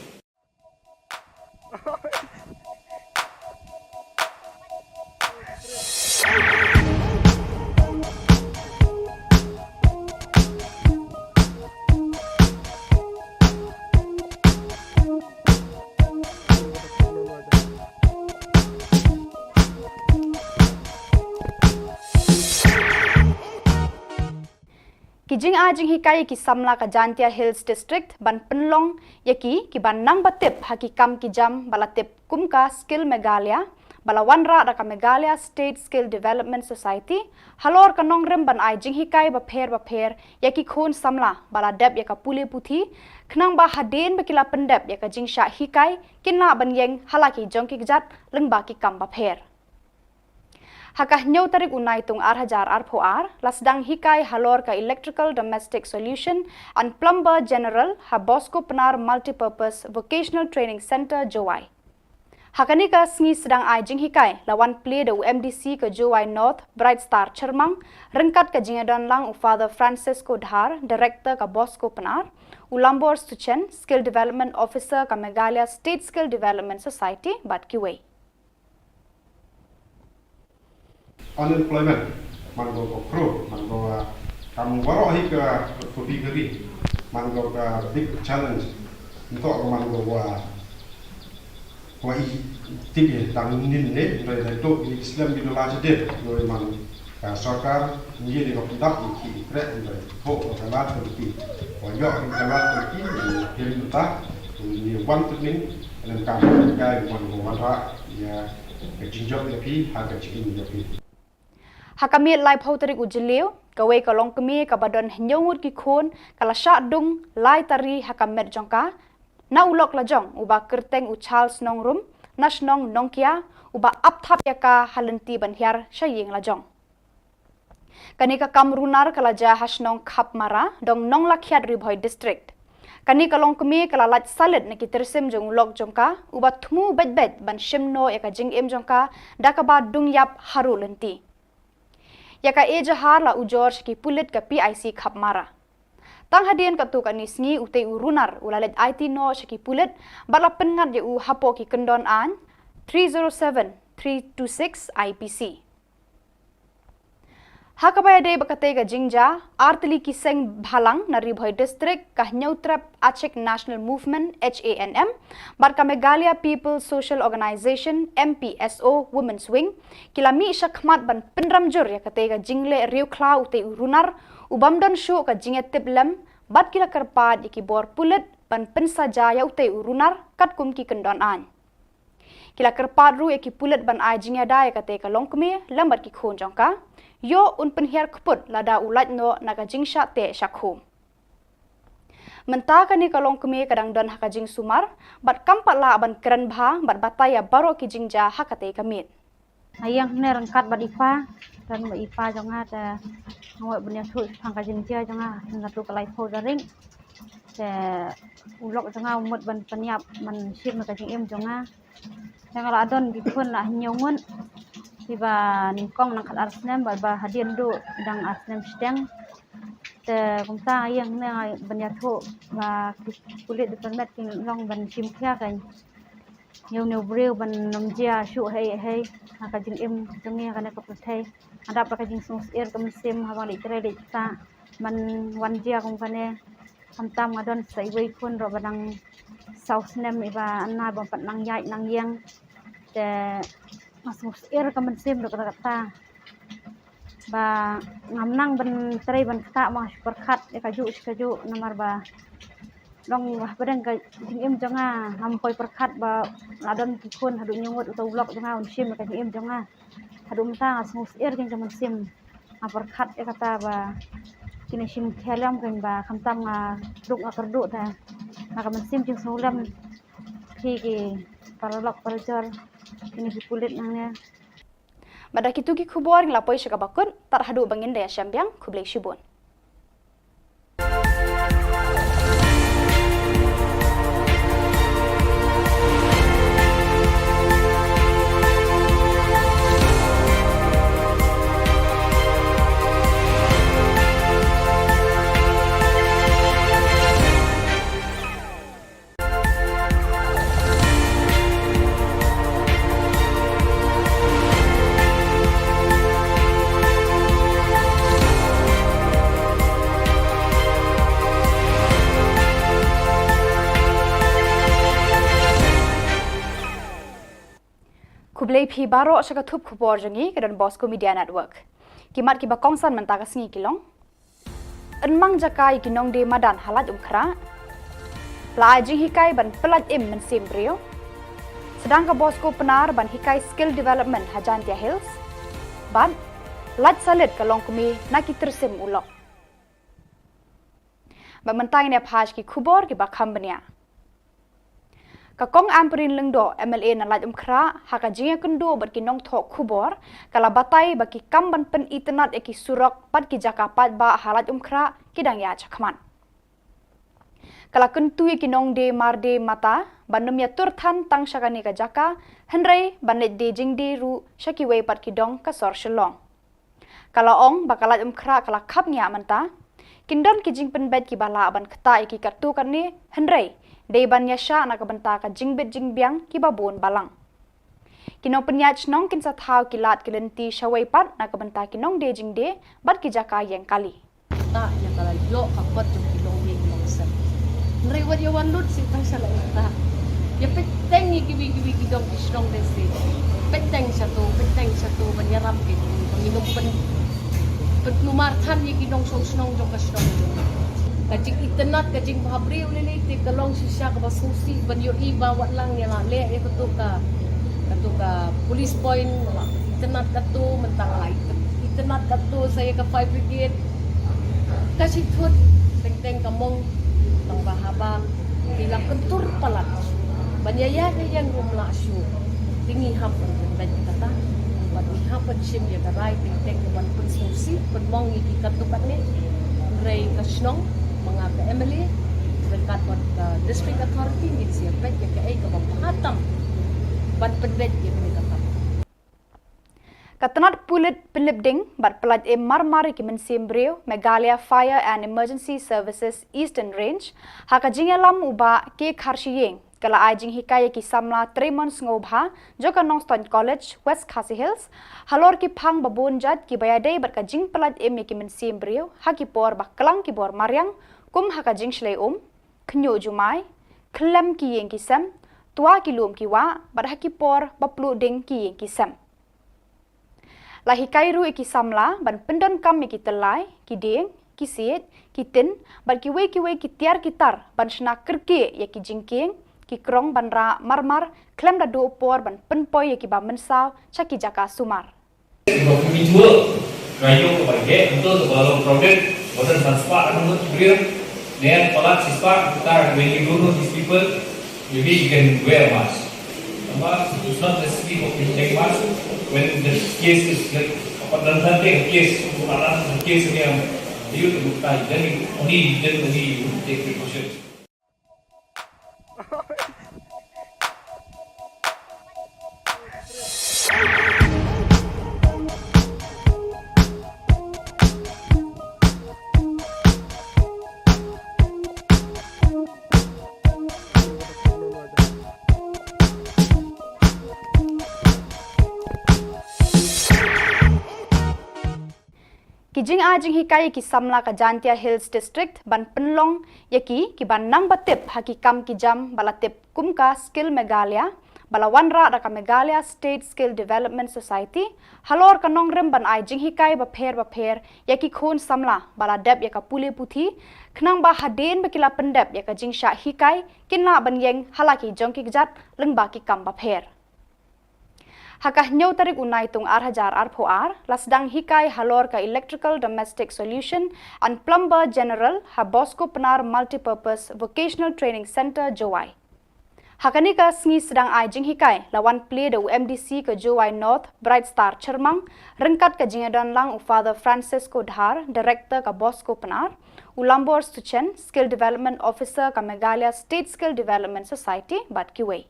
Ki jingai jinghikai ïa ki samla ka Jaintia Hills District ban pynlong ïa ki, kiba nang ba tip ha ki kam ki jam ba la tip kum ka Skill Meghalaya, ba la wanrah da ka Meghalaya State Skill Development Society, halor ka nongrim ban ai jinghikai bapher bapher ïa ki khun samla ba la dep ïa ka pule puthi, khnang ba hadien ba ki la pyndep ïa ka jingshah hikai, kin lah ban ïeng ha la ki jong ki kjat lyngba ki kam bapher. Ha ka hynñiew tarik u Naitung ar hajar arphew ar, la sdang hikai halor ka Electrical Domestic Solution and Plumber General ha Bosco Pnar Multipurpose Vocational Training Centre, Jowai. Ha kane ka sngi sdang ai jinghikai, la wan plie da u M D C ka Jowai North, Bright Star Chyrmang, ryngkat ka jingïadon lang u Father Francisco Dhar, Director ka Bosco Pnar, u Lambor Suchen, Skill Development Officer ka Meghalaya State Skill Development Society, bad kiwei. Unemployment, man ko ko kro, man ko, ah, kam waroh hi ka, ko big ri, man ko ka big challenge. Nto ko man ko wa, wa i tip ye tang nin ne, ndai dai to, i slem bi dola jadid, ndai man ka sorkar, ngi ni ko pyndap, i ki krek, ndai. Ko ka lad ka ki. Wa ïoh ka lad ka ki, ni pin ta, ni wan tu ning, nen ka ka wan ko wan ra, ya, ka jingjop ya phi, ha ka jingim ya phi. Ha ka miet laiphew tarik u Jylliew, kawei ka longkmie kaba don hynñiew ngut ki khun, ka la shah dung, lai tari ha ka met jong ka, na u lok lajong, uba kyrteng u Charles Nongrum, na shnong Nongkia, uba ap thap ïa ka ha lynti ban hiar sha ïing lajong. Kane ka kam runar ka la jia ha shnong Khapmara, dong Nonglakhiat, Ri Bhoi District. Kane ka longkmie ka la lait salit na ki tyrsim jong u lok jong ka, uba thmu beit beit ban shim noh ïa ka jingim jong ka, da kaba dung ïap haru lynti. Ïa ka ejahar la ujor sha ki pulit ka P I C Khapmara. Tang hadien katto katne sngi utei u runar u la leit aiti noh sha ki pulit, bad la pynngat ïa u hapoh ki kyndon aiñ three zero seven, three two six I P C. Ha kaba ïadei bad katei ka jingjia, artylli ki seng bhalang na Ri Bhoi District, ka Hynñiewtrep Achik National Movement, H A N M, bad ka Meghalaya People's Social Organisation, M P S O, Women's Wing, ki la mih shakhmat ban pynrem jur ïa katei ka jingleh riewkhlaw utei u runar, u bym don shuh ka jingïatiplem, bad ki la kyrpad ïa ki bor pulit ban pynsajia ïa utei u runar katkum ki kyndon aiñ. Ki la kyrpad ruh ïa ki pulit ban ai jingïada ïa katei ka longkmie lem bad ki khun jong ka, ïoh un pynhiar kput lada u lait noh na ka jingshah teh shah khum. Mynta kane ka longkmie ka dang don ha ka jingsumar, bad kam pat lah ban kren bha, bad batai ïa baroh ki jingjia ha katei ka miet. Nga ïeng hangne ryngkat bad i pa, kren bad i pa jong nga te nga wad ban ïathuh shaphang ka jingjia jong nga, nga tu ka laiphew tarik. Te u lok jong nga u mut ban pynïap ban shim ka jingim jong nga. Te nga la don ki khun la hynñiew ngut. Kiba nyngkong nang khat ar snem, bad ba hadien duh dang ar snem shiteng. Te kumta ïa nga ban ïathuh ba ki pulit department ki long ban shim khia ka ïa une u briew ban ym jia shuh hei hei ha ka jingim jong ngi ha kane ka pyrthei. Nga dap da ka jingsngewsyier ka mynsiem haba nga leit trei leit ktah ban wan jia kum kane. Khamtam nga don sa iwei khun ruh ba dang saw snem iba ana ba pat nang ïaid nang ïeng. Te nga sngewsyier ka mynsiem ruh kata kata. Ba ngam nang ban trei ban ktah ma nga shu pyrkhat ïa kajuh shu kajuh namar ba long ba pdeng ka jingim jong nga ngam poi pyrkhat ba la don ki khun haduh ñiewngud uta u lok jong nga un shim ïa ka jingim jong nga. Haduh mynta nga sngewsyier kein ka mynsiem. Nga pyrkhat ïa kata ba kine shim khia lem kein ba khamtam nga duk nga kyrduh te nga ka mynsiem jingsngewlem. Phi ki paralok parajor kine ki pulit nangne. Bad da kitu ki khubor ngi la poi sha kaba kut, tad haduh ba ngin da ïashem biang, khublei shibun. Khublei phi baroh sha ka thup khubor jong ngi ka Don Bosco Media Network. Ki mat kiba kongsan mynta ka sngi ki long: Yn mang jaka ïa ki nongdie madan ha Laitumkhrah. La ai jinghikai ban pyllait im mynsiem briew. Sdang ka Bosco Pnar ban hikai skill development ha Jaintia Hills. Bad lait salit ka longkmie na ki tyrsim u lok. Bad mynta ngin ïa phai sha ki khubor kiba kham bniah. Ka Kong Ampareen Lyngdoh, M L A na Laitumkhrah, ha ka jingïakynduh bad ki nongthoh khubor, ka la batai ba ki kam ban pynitynnad ïa ki surok bad ki jaka paidbah ha Laitumkhrah ki dang ïaid shakhmat. Ka la kyntu ïa ki nongdie mardie mata ban ym ïatur than tang sha kane ka jaka, hynrei ban leit die jingdie ruh sha kiwei pat ki dong ka sor Shillong. Ka la ong ba ka Laitumkhrah ka la khapngiah mynta. Kin don ki jingpynbeit kiba lah ban ktah ïa ki katto katne, hynrei dei ban ïashah na ka bynta ka jingbit jingbiang kiba bun balang. Ki nongpynïaid shnong kin sa thaw ki lad ki lynti shawei pat na ka bynta ki nongdie jingdie bad ki jaka ïeng kali. Ktah ïa ka la ïoh ka kot jong ki nongïing nongsem. Hynrei wat ïa wan lut shisha sha la ktah. Ïa peit teng ïa kiwei kiwei ki dong ki shnong de se. Peit teng shato, peit teng shato ban ïarap ïa ki, ban ïa nong pyn, pynkulmar than ïa ki nongshong shnong jong ka shnong. Ka jingitynnad, ka jingbhabriew lei lei te ka long shisha kaba sngewsih ban ïohi ba wat lang ïa la leh ïa kato ka, kato ka police point, la itynnad kato, mynta la itynnad kato sa ïa ka fire brigade. Ka shi thut teng teng ka mong tang ba haba ki la kyntur palat ban ïa ïa ïa ïa ngum la shu. Te ngi hap ban pynbeit kata, bad ngi hap ban shim ïa ka rai teng teng ban pynsngewsih pynmong ïa ki katto katne. Hynrei ka shnong, ma nga ka M L A, ryngkat bad ka district authority ngin sa ïa peit ïa kaei kaba bha tam ban pynbeit ïa kane ka kam. Ka tnat pulit pynlip ding bad pyllait im mar mar ïa ki mynsiem briew, Meghalaya Fire and Emergency Services Eastern Range, ha ka jingïalam u Bah K Kharshiing, ka la ai jinghikai ïa ki samla trei mon sngewbha jong ka Nongstoiñ College, West Khasi Hills, halor ki phang ba bun jait kiba ïadei bad ka jingpyllait im ïa ki mynsiem briew ha ki por ba klang ki bor mariang, kum ha ka jingshlei um, khñiuh jumai, khlem ki ïing ki sem, twa ki lum ki wah, bad ha ki por ba pluh ding ki ïing ki sem. La hikai ruh ïa ki samla ban pyndonkam ïa ki tyllai, ki dieng, ki siej, ki tin, bad kiwei kiwei ki tiar ki tar ban shna kyrkieh ïa ki jingkieng, ki krong ban rah mar mar, khlem da duh por ban pynpoi ïa kiba mynsaw sha ki jaka sumar. Ba phi mih jngoh, nga ïoh kaba ïeh, mynta kaba long crowded, ba don san spah ka nongmut ki briew, ne palat shi spah, kata, when you don't know these people, maybe you can wear a mask. A mask, it's not necessary for phi wear mask. When the case is, like, apa, dan dan the case, apa, dan the case ni yang, you to look tight, then you only, then only you take precautions. Jingai jinghikai ïa ki samla ka Jaintia Hills District ban pynlong ïa ki, ki ban nang ba tip ha ki kam ki jam ba la tip kum ka Skill Meghalaya, ba la wanrah da ka Meghalaya State Skill Development Society, halor ka nongrim ban ai jinghikai bapher bapher ïa ki khun samla ba la dep ïa ka pule puthi, khnang ba hadien ba ki la pyndep ïa ka jingshah hikai, kin lah ban ïeng ha la ki jong ki kjat lyngba ki kam bapher. Ha ka hynñiew tarik u Naitung ar hajar arphew ar, la sdang hikai halor ka Electrical Domestic Solution and Plumber General ha Bosco Pnar Multipurpose Vocational Training Centre, Jowai. Ha kane ka sngi sdang ai jinghikai, la wan plie da u M D C ka Jowai North, Bright Star Chyrmang, ryngkat ka jingïadon lang u Father Francisco Dhar, Director ka Bosco Pnar, u Lambor Suchen, Skill Development Officer ka Meghalaya State Skill Development Society, bad kiwei.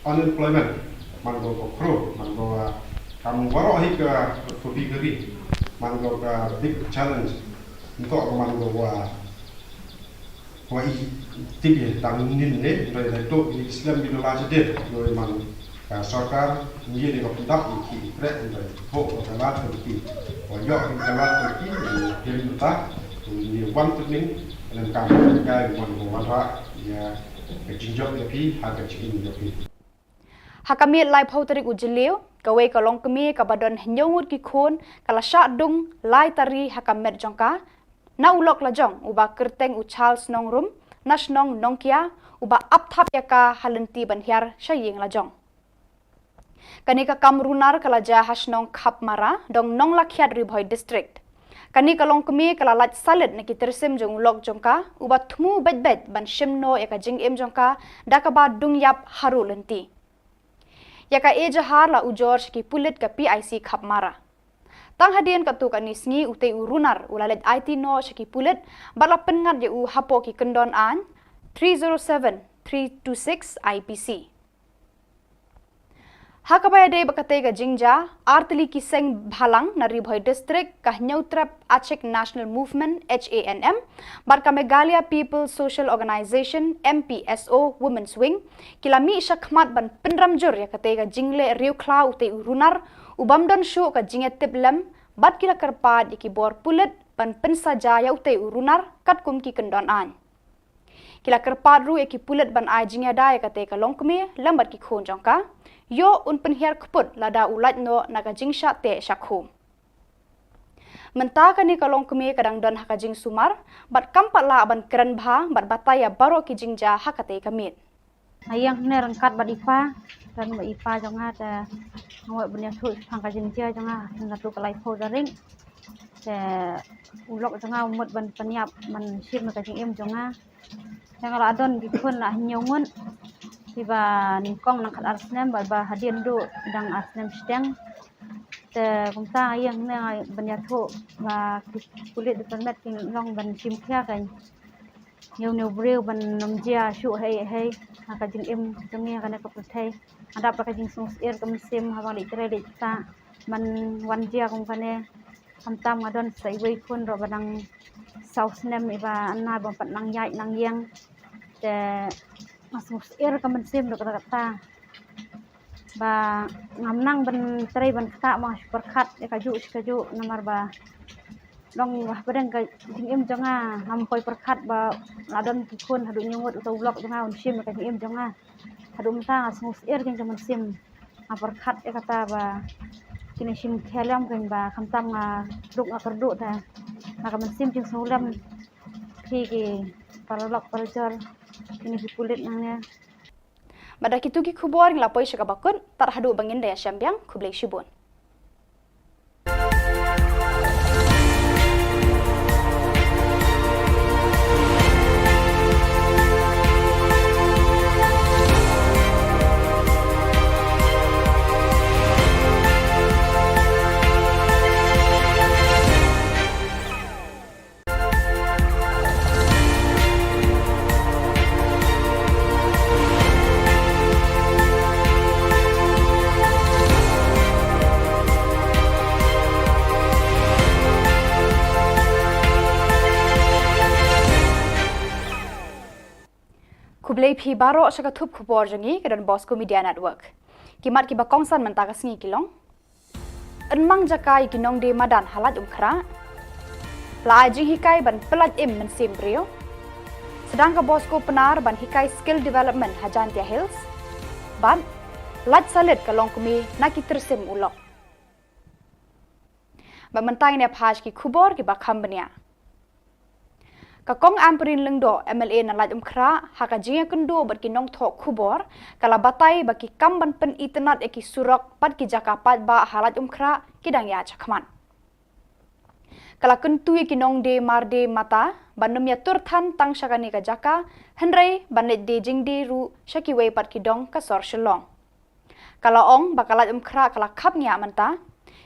Unemployment, man ko ko khro, man ko, ah, kam waroh hi ka pyrthei ka ri, man ko ka big challenge. Nto ko man ko wa, wa i tip ïa tang nin ne, doi doi to i slem bi dola jadid, doi man ka sorkar, ngi ne ko pyndak i ki i trek, doi. Ho ka lad ka ki. Wa ïoh ka lad ka ki, ïa, ïa mynta, ïa wan training, lem kam ka wan ko wanrah, ïa ka jingjop ïa phi, ha ka jingim ïa phi. Ha ka miet laiphew tarik u Jylliew, kawei ka longkmie kaba don hynñiew ngut ki khun, ka la shah dung lai tari ha ka met jong ka, na u lok la jong, uba kyrteng u Charles Nongrum, na shnong Nongkia, uba ap thap ïa ka ha lynti ban hiar sha ïing la jong. Kane ka kam runar ka la jia ha shnong Khapmara, dong Nonglakhiat, Ri Bhoi District. Kane ka longkmie ka la lait salit na ki tyrsim jong u lok jong ka, uba thmu beit beit ban shim noh ïa ka jingim jong ka, da kaba dung ïap haduh lynti. Ïa ka ejahar la ujor sha ki pulit ka P I C Khapmara. Tang hadien katto katne sngi utei u runar u la leit aiti noh sha ki pulit, bad la pynngat ïa u hapoh ki kyndon aiñ three zero seven, three two six I P C. Ha kaba ïadei bad katei ka jingjia, artylli ki seng bhalang na Ri Bhoi District, ka Hynñiewtrep Achik National Movement, H A N M, bad ka Meghalaya People's Social Organisation, M P S O, Women's Wing, ki la mih shakhmat ban pynrem jur ïa katei ka jingleh riewkhlaw utei u runar, u bym don shuh ka jingïatiplem, bad ki la kyrpad ïa ki bor pulit ban pynsaja ïa utei u runar, katkum ki kyndon aiñ. Ki la kyrpad ruh ïa ki pulit ban ai jingïada ïa katei ka longkmie, lem bad ki khun jong ka. Ïoh un pynhiar kput lada u lait noh na ka jingshah teh shah khum. Mynta kane ka longkmie ka dang don ha ka jingsumar, bad kam pat lah ban kren bha, bad batai ïa baroh ki jingjia ha katei ka miet. Nga ïeng hangne ryngkat bad i pa, don bad i pa jong nga te nga mut ban ïathuh shaphang ka jingjia jong nga, ha katto ka laiphew tarik. Te u lok jong nga u mut ban pynïap ban shim ka jingim jong nga. Te nga la don ki khun la hynñiew ngut. Kiba nyngkong nang khatar snem bad ba hadien duh dang ar snem shiteng. Te kumta nga ïeng hangne ban ïathuh ba ki pulit department ki long ban shim khia ka ïa une u briew ban ym jia shuh hei hei ha ka jingim jong ngi ha kane ka pyrthei. Nga dap da ka jingsngewsyier ka mynsiem haba nga leit trei leit ktah ban wan jia kum kane. Khamtam nga don sa iwei khun ruh ba dang saw snem iba nang bym pat nang ïaid nang ïeng. Te nga sngewsyier ka mynsiem ruh kata kata. Ba ngam nang ban trei ban ktah, ma nga shu pyrkhat ïa kajuh shi kajuh namar ba long hapdeng ka jingim jong nga ngam poi pyrkhat ba la don ki khun haduh hynñiew ngut, uta u lok jong nga un shim ïa ka jingim jong nga. Haduh mynta nga sngewsyier jong ka mynsiem. Nga pyrkhat ïa kata ba kin ïa shim khia lem, kynba khamtam nga duk nga kyrduh te nga ka mynsiem jingsngewlem. Phi ki paralok parajor, kine ki pulit nangne. Bad da kitu ki khubor ngi la poi sha kaba kut, tad haduh ba ngin da ïashem biang, khublei shibun. Khublei phi baroh sha ka thup khubor jong ngi ka Don Bosco Media Network. Ki mat kiba kongsan mynta ka sngi ki long: pynmang jaka ïa ki nongdie madan ha Laitumkhrah. La ai jinghikai ban pyllait im mynsiem briew. Sdang ka Bosco Pnar ban hikai skill development ha Jaintia Hills. Bad lait salit ka longkmie na ki tyrsim u lok. Bad mynta ngin ïa peit ki khubor kiba kham bniah. Ka Kong Ampareen Lyngdoh, M L A na Laitumkhrah, ha ka jingïakynduh bad ki nongthoh khubor, ka la batai ba ki kam ban pynitynnad ïa ki surok bad ki jaka paidbah ha Laitumkhrah ki dang ïaid shakhmat. Ka la kyntu ïa ki nongdie mardie mata ban ym ïatur than tang sha kane ka jaka, hynrei ban leit die jingdie ruh sha kiwei pat ki dong ka sor Shillong. Ka la ong ba ka Laitumkhrah ka la khapngiah mynta.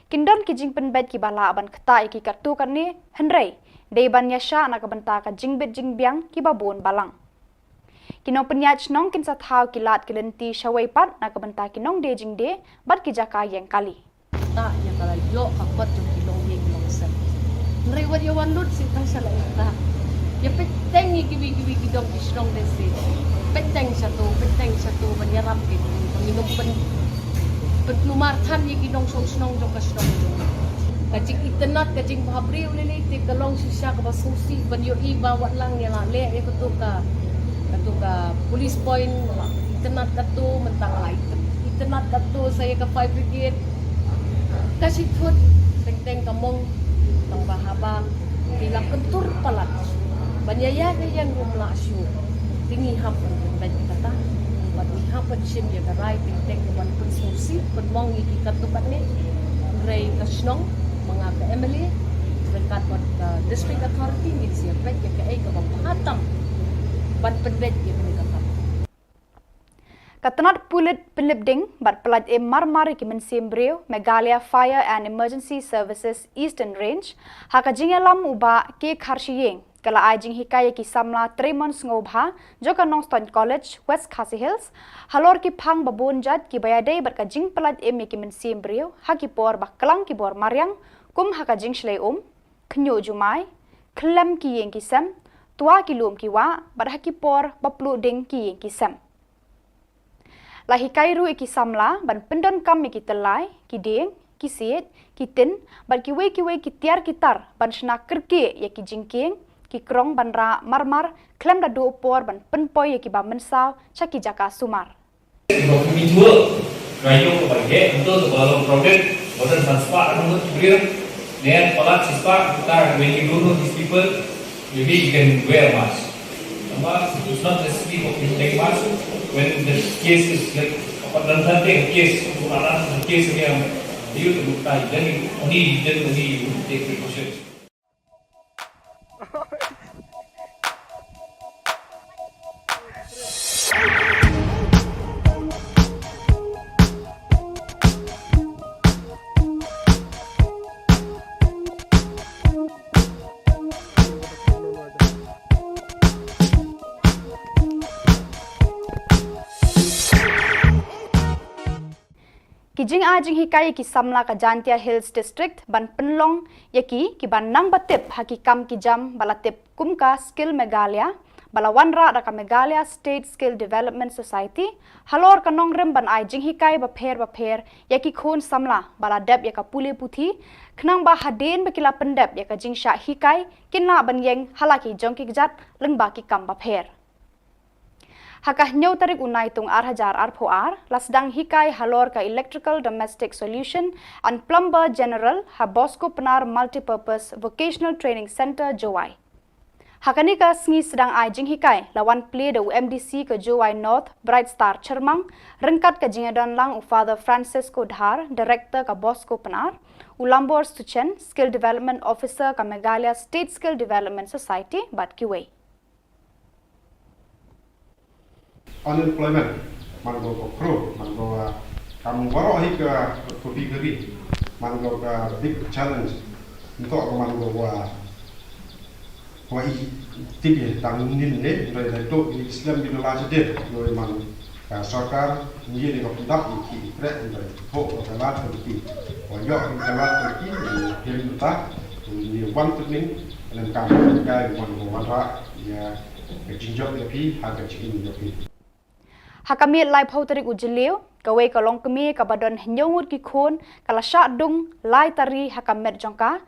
Kin don ki jingpynbeit kiba lah ban ktah ïa ki katto katne, hynrei dei ban ïashah na ka bynta ka jingbit jingbiang kiba bun balang. Ki nongpynïaid shnong kin sa thaw ki lad ki lynti shawei pat na ka bynta ki nongdie jingdie bad ki jaka ïeng kali. Ktah ïa ka la ïoh ka kot jong ki longïing longsem. Hynrei wat ïa wan lut sha tang sha la ktah. Ïa peit teng ïa kiwei kiwei ki dong ki shnong dei seh. Peit teng sha to, peit teng sha to ban ïarap ïa ki. Ba ngin ym pyn, pynkulmar than ïa ki nongshong shnong jong ka shnong jong ngi. Ka jingitynnad, ka jingbhabriew lei lei te ka long shisha kaba sngewsih ban ïohi ba wat lang ïa la leh ïa kato ka, kato ka police point, la itynnad kato, mynta la itynnad kato sa ïa ka fire brigade. Ka shi thut teng teng ka mong tang ba haba ki la kyntur palat ban ïa ïa ïa ïa ngum la shu. Te ngi hap ban pynbeit kata. Bad ngi hap ban shim ïa ka rai teng teng ban pynsngewsih pynmong ïa ki katto katne. Hynrei ka shnong ma nga ka M L A ryngkat bad ka district authority ngin sa ïa peit ïa kaei kaba bha tam ban pynbeit ïa kane ka kam. Ka tnat pulit pynlip ding bad pyllait im marmar ïa ki mynsiem briew Meghalaya Fire and Emergency Services Eastern Range ha ka jingïalam u Bah K Kharshiing ka la ai jinghikai ïa ki samla trei mon sngewbha jong ka Nongstoiñ College, West Khasi Hills, halor ki phang ba bun jait kiba ïadei bad ka jingpyllait im ïa ki mynsiem briew ha ki por ba klang ki bor mariang, kum ha ka jingshlei um, khñiuh jumai, khlem ki ïing ki sem, twa ki lum ki wah, bad ha ki por ba pluh ding ki ïing ki sem. La hikai ruh ïa ki samla ban pyndonkam ïa ki tyllai, ki dieng, ki siej, ki tin, bad kiwei kiwei ki tiar ki tar ban shna kyrkieh ïa ki jingkieng, ki krong ban rah marmar, khlem da duh por ban pynpoi ïa kiba mynsaw sha ki jaka sumar. Maybe you don't know these people. Maybe you can wear a mask. A mask is not necessary for people to take mask. When the case is like, upon the third day, case, upon another case again, you to look like, then you only, then only you take precautions. Ki jingai jinghikai ïa ki samla ka Jaintia Hills District ban pynlong ïa ki, kiba nang ba tip ha ki kam ki jam ba la tip kum ka Skill Meghalaya, ba la wanrah da ka Meghalaya State Skill Development Society, halor ka nongrim ban ai jinghikai bapher bapher ïa ki khun samla ba la dep ïa ka pule puthi, khnang ba hadien ba ki la pyndep ïa ka jingshah hikai, kin lah ban ïeng ha la ki jong ki kjat lyngba ki kam bapher. Ha ka hynñiew tarik u Naitung ar hajar arphew ar, la sdang hikai halor ka Electrical Domestic Solution and Plumber General ha Bosco Pnar Multipurpose Vocational Training Centre, Jowai. Ha kane ka sngi sdang ai jinghikai, la wan plie da u M D C ka Jowai North, Bright Star Chyrmang, ryngkat ka jingïadon lang u Father Francisco Dhar, Director ka Bosco Pnar, u Lambor Suchen, Skill Development Officer ka Meghalaya State Skill Development Society, bad kiwei. Unemployment, man ko ko kro, man ko, ah, kam waroh hi ka, ko pi ka ri, man ko ka big challenge, nto ko man ko wa, wa i, tip ye, tang nin ne, rai rai to, i slem bi dola jadid, yo man, ah, sorkar, ngi ni ko pyndap, i ki, i krek, rai, ho, ko ka lad, ko ki, wa yo, ko ka lad, ko ki, i, pim ta, i, wan tu nin, nen kam, ka, man ko, wan ra, ya, ka jingjop ïa phi, ha ka jingim ïa phi. Ha ka miet laiphew tarik u Jylliew, Kawei ka longkmie kaba don hynñiew ngut ki khun ka la shah dung lai tari ha ka met jong ka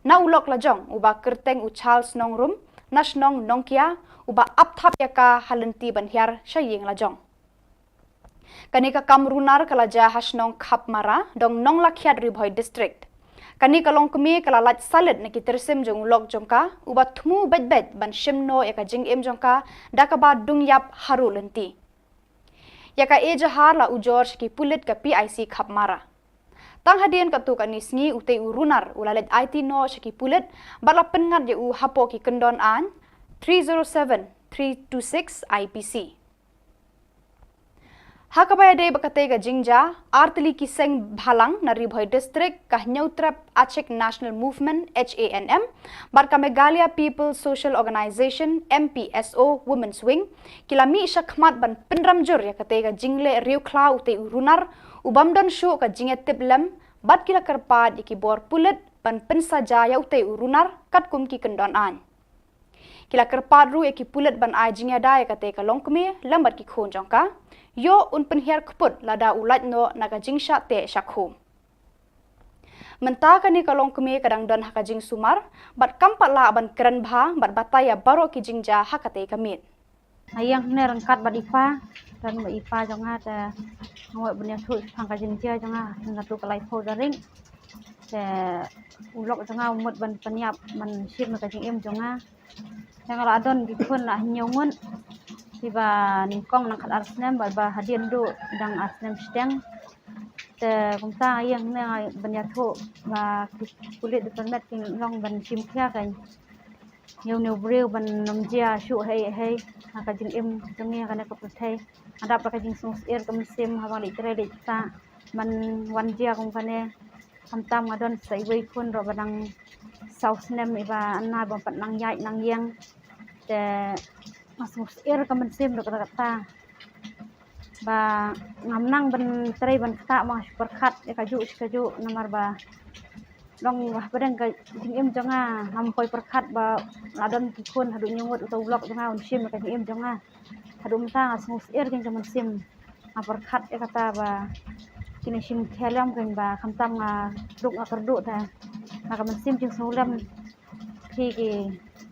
na u lok lajong uba kyrteng u Charles Nongrum na shnong Nongkia, uba ap thap ïa ka ha lynti ban hiar sha ïing lajong. Kane ka kam runar ka la jia ha shnong Khapmara, dong Nonglakhiat, Ri Bhoi District. Kane ka longkmie ka la lait salit na ki tyrsim jong u lok jong ka, uba thmu beit beit ban shim noh ïa ka jingim jong ka da kaba dung ïap haru lynti. Ïa ka ejahar la ujor sha ki pulit ka P I C Khapmara. Tang hadien katto katne sngi, utei u runar u la leit aiti noh sha ki pulit bad la pynngat ïa u hapoh ki kyndon aiñ three zero seven, three two six I P C. Ha kaba ïadei bad katei ka jingjia, artylli ki seng bhalang na Ri Bhoi District, ka Hynñiewtrep Achik National Movement, H A N M, bad ka Meghalaya People's Social Organization, M P S O, Women's Wing, ki la mih shakhmat ban pynrem jur ïa katei ka jingleh riewkhlaw utei u runar ubym don shuh ka jingïatiplem, bad ki la kyrpad ïa ki bor pulit ban pynsaja ïa utei u runar katkum ki kyndon aiñ. Ki la kyrpad ruh ïa ki pulit ban ai jingïada ïa katei ka longkmie lem bad ki khun jong ka, ïoh un pynhiar kput lada u lait noh na ka jingshah teh shah khum. Mynta kane ka longkmie ka dang don ha ka jingsumar bad kam pat lah ban kren bha bad batai ïa baroh ki jingjia ha katei ka miet. Nga ïeng hangne ryngkat bad i pa, don bad i pa jong nga, te nga mut ban ïathuh shaphang ka jingjia jong nga, ha katto ka laiphew tarik. Te u lok jong nga u mut ban pynïap ban shim ïa ka jingim jong nga. Te nga la don ki khun la hynñiew ngut, kiba nyngkong nang khatar snem bad ba hadien duh dang ar snem shiteng. Te kumta nga ïeng hangne ban ïathuh ba ki pulit department kin long ban shim khia ka ïa une u briew ban ym jia shuh hei hei ha ka jingim jong ngi ha kane ka pyrthei. Nga dap da ka jingsngewsyier ka mynsiem haba nga leit trei leit ktah ban wan jia kum kane. Khamtam nga don sa iwei khun ruh ba dang saw snem, iba anna ba pat nang ïaid nang ïeng. Te nga sngewsyier ka mynsiem ruh kata kata. Ba ngam nang ban trei ban ktah, ma nga shu pyrkhat ïa kajuh shi kajuh, namar ba long ba hapdeng ka jingim jong nga ngam poi pyrkhat ba la don ki khun haduh hynñiew ngut, uta u lok jong nga un shim ïa ka jingim jong nga. Haduh mynta nga sngewsyier kein ka mynsiem. Nga pyrkhat ïa kata ba kin ïa shim khia lem kein, ba khamtam nga duk nga kyrduh, te nga ka mynsiem jingsngewlem. Phi ki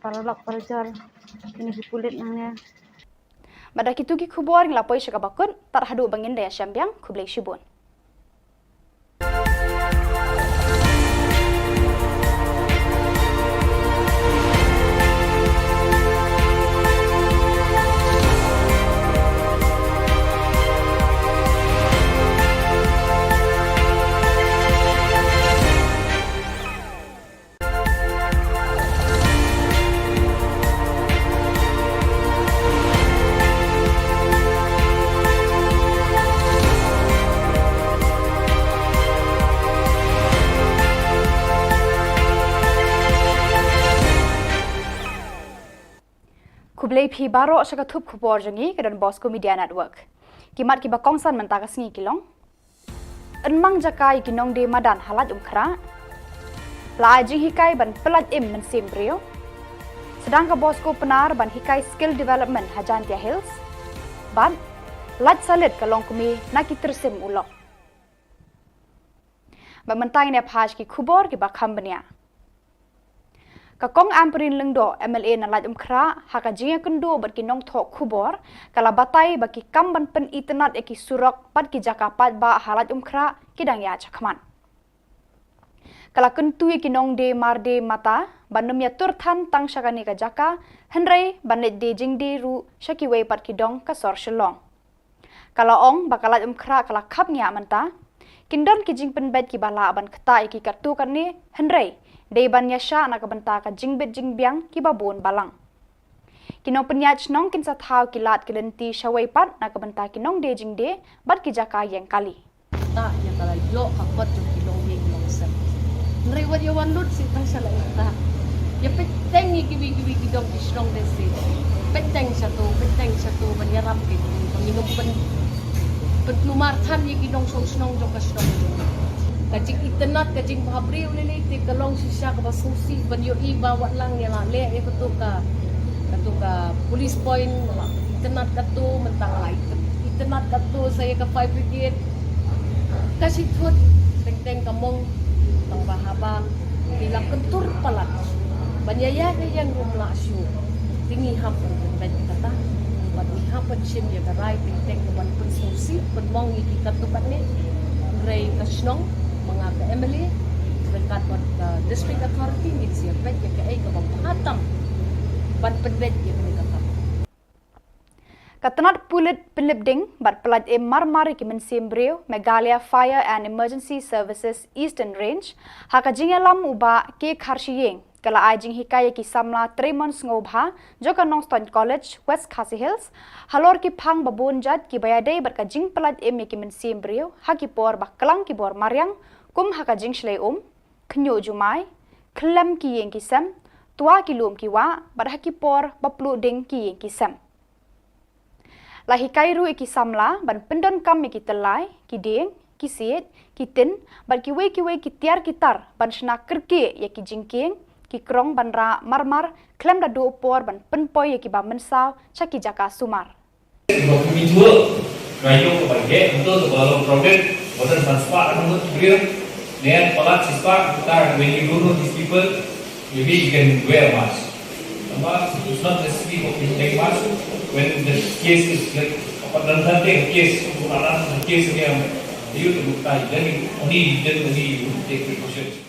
paralok parajor, kine ki pulit nangne. Bad da kitu ki khubor ngi la poi sha kaba kut, tad haduh ba ngin da ïashem biang, khublei shibun. Khublei phi baroh sha ka thup khubor jong ngi ka Don Bosco Media Network. Ki mat kiba kongsan mynta ka sngi ki long: Yn mang jaka ïa ki nongdie madan ha Laitumkhrah. La ai jinghikai ban pyllait im mynsiem briew. Sdang ka Bosco Pnar ban hikai skill development ha Jaintia Hills. Bad lait salit ka longkmie na ki tyrsim u lok. Bad mynta ngin ïa phai sha ki khubor kiba kham bniah. Ka Kong Ampareen Lyngdoh, M L A na Laitumkhrah, ha ka jingïakynduh bad ki nongthoh khubor, ka la batai ba ki kam ban pynitynnad ïa ki surok bad ki jaka paidbah ha Laitumkhrah ki dang ïaid shakhmat. Ka la kyntu ïa ki nongdie mardie mata ban ym ïatur than tang sha kane ka jaka, hynrei ban leit die jingdie ruh sha kiwei pat ki dong ka sor Shillong. Ka la ong ba ka Laitumkhrah ka la khapngiah mynta. Kin don ki jingpynbeit kiba lah ban ktah ïa ki katto katne, hynrei dei ban ïashah na ka bynta ka jingbit jingbiang kiba bun balang. Ki nongpynïaid shnong kin sa thaw ki lad ki lynti shawei pat na ka bynta ki nongdie jingdie bad ki jaka ïeng kali. Ktah ïa ka la ïoh ka kot jong ki nongdie ki nongsep. Hynrei wat ïa wan lut sha tang sha la ktah. Ïa peit teng ïa kiwei kiwei ki dong ki shnong de se. Peit teng shato, peit teng shato ban ïarap ki, ban ïa nong pyn, pynkulmar than ïa ki nongshong shnong jong ka shnong jong. Ka jingitynnad, ka jingbhabriew lei lei te ka long shisha kaba sngewsih ban ïohi ba wat lang ïa la leh ïa kato ka, kato ka police point, la itynnad kato, mynta la itynnad Te mat katto sa ïa ka fire brigade ka shu thut teng teng ka mong tang ba haba ki la kyntur palat ban ïa ïa ka ïeng ruh ym lah shuh. Te ngi hap ban pynbeit kata bad ngi hap ban shim ïa ka rai teng teng ban pynsngewsih pynmong ïa ki katto katne. Hynrei ka shnong ma nga ka M L A ryngkat bad ka district authority ngin sa ïa peit ïa kaei kaba bha tam ban pynbeit ïa kane ka kam. Ka tnat pulit pynlip ding bad pyllait im mar mar ïa ki mynsiem briew, Meghalaya Fire and Emergency Services Eastern Range, ha ka jingïalam u Bah K Kharshiing, ka la ai jinghikai ïa ki samla trei mon sngewbha jong ka Nongstoiñ College, West Khasi Hills, halor ki phang ba bun jait kiba ïadei bad ka jingpyllait im ïa ki mynsiem briew ha ki por ba klang ki bor mariang, kum ha ka jingshlei um, khñiuh jumai, khlem ki ïing ki sem, twa ki lum ki wah, bad ha ki por ba pluh ding ki ïing ki sem. La hikai ruh ïa ki samla ban pyndonkam ïa ki tyllai, ki dieng, ki siej, ki tin, bad kiwei kiwei ki tiar ki tar ban shna kyrkieh ïa ki jingkieng, ki krong ban rah mar mar, khlem da duh por ban pynpoi ïa kiba mynsaw sha ki jaka sumar. Ba pynmih jhuh, nga ïoh kaba ïeh, mynta kaba long crowded, ba don ban spah, ka ngut briew, ne palat shispah, kata, when you don't know these people, maybe you can wear a mask. A mask is not necessary for putting mask when the case is like, apa, dan sante case, untuk anak case ni yang you to buka, then only, then only you take precautions.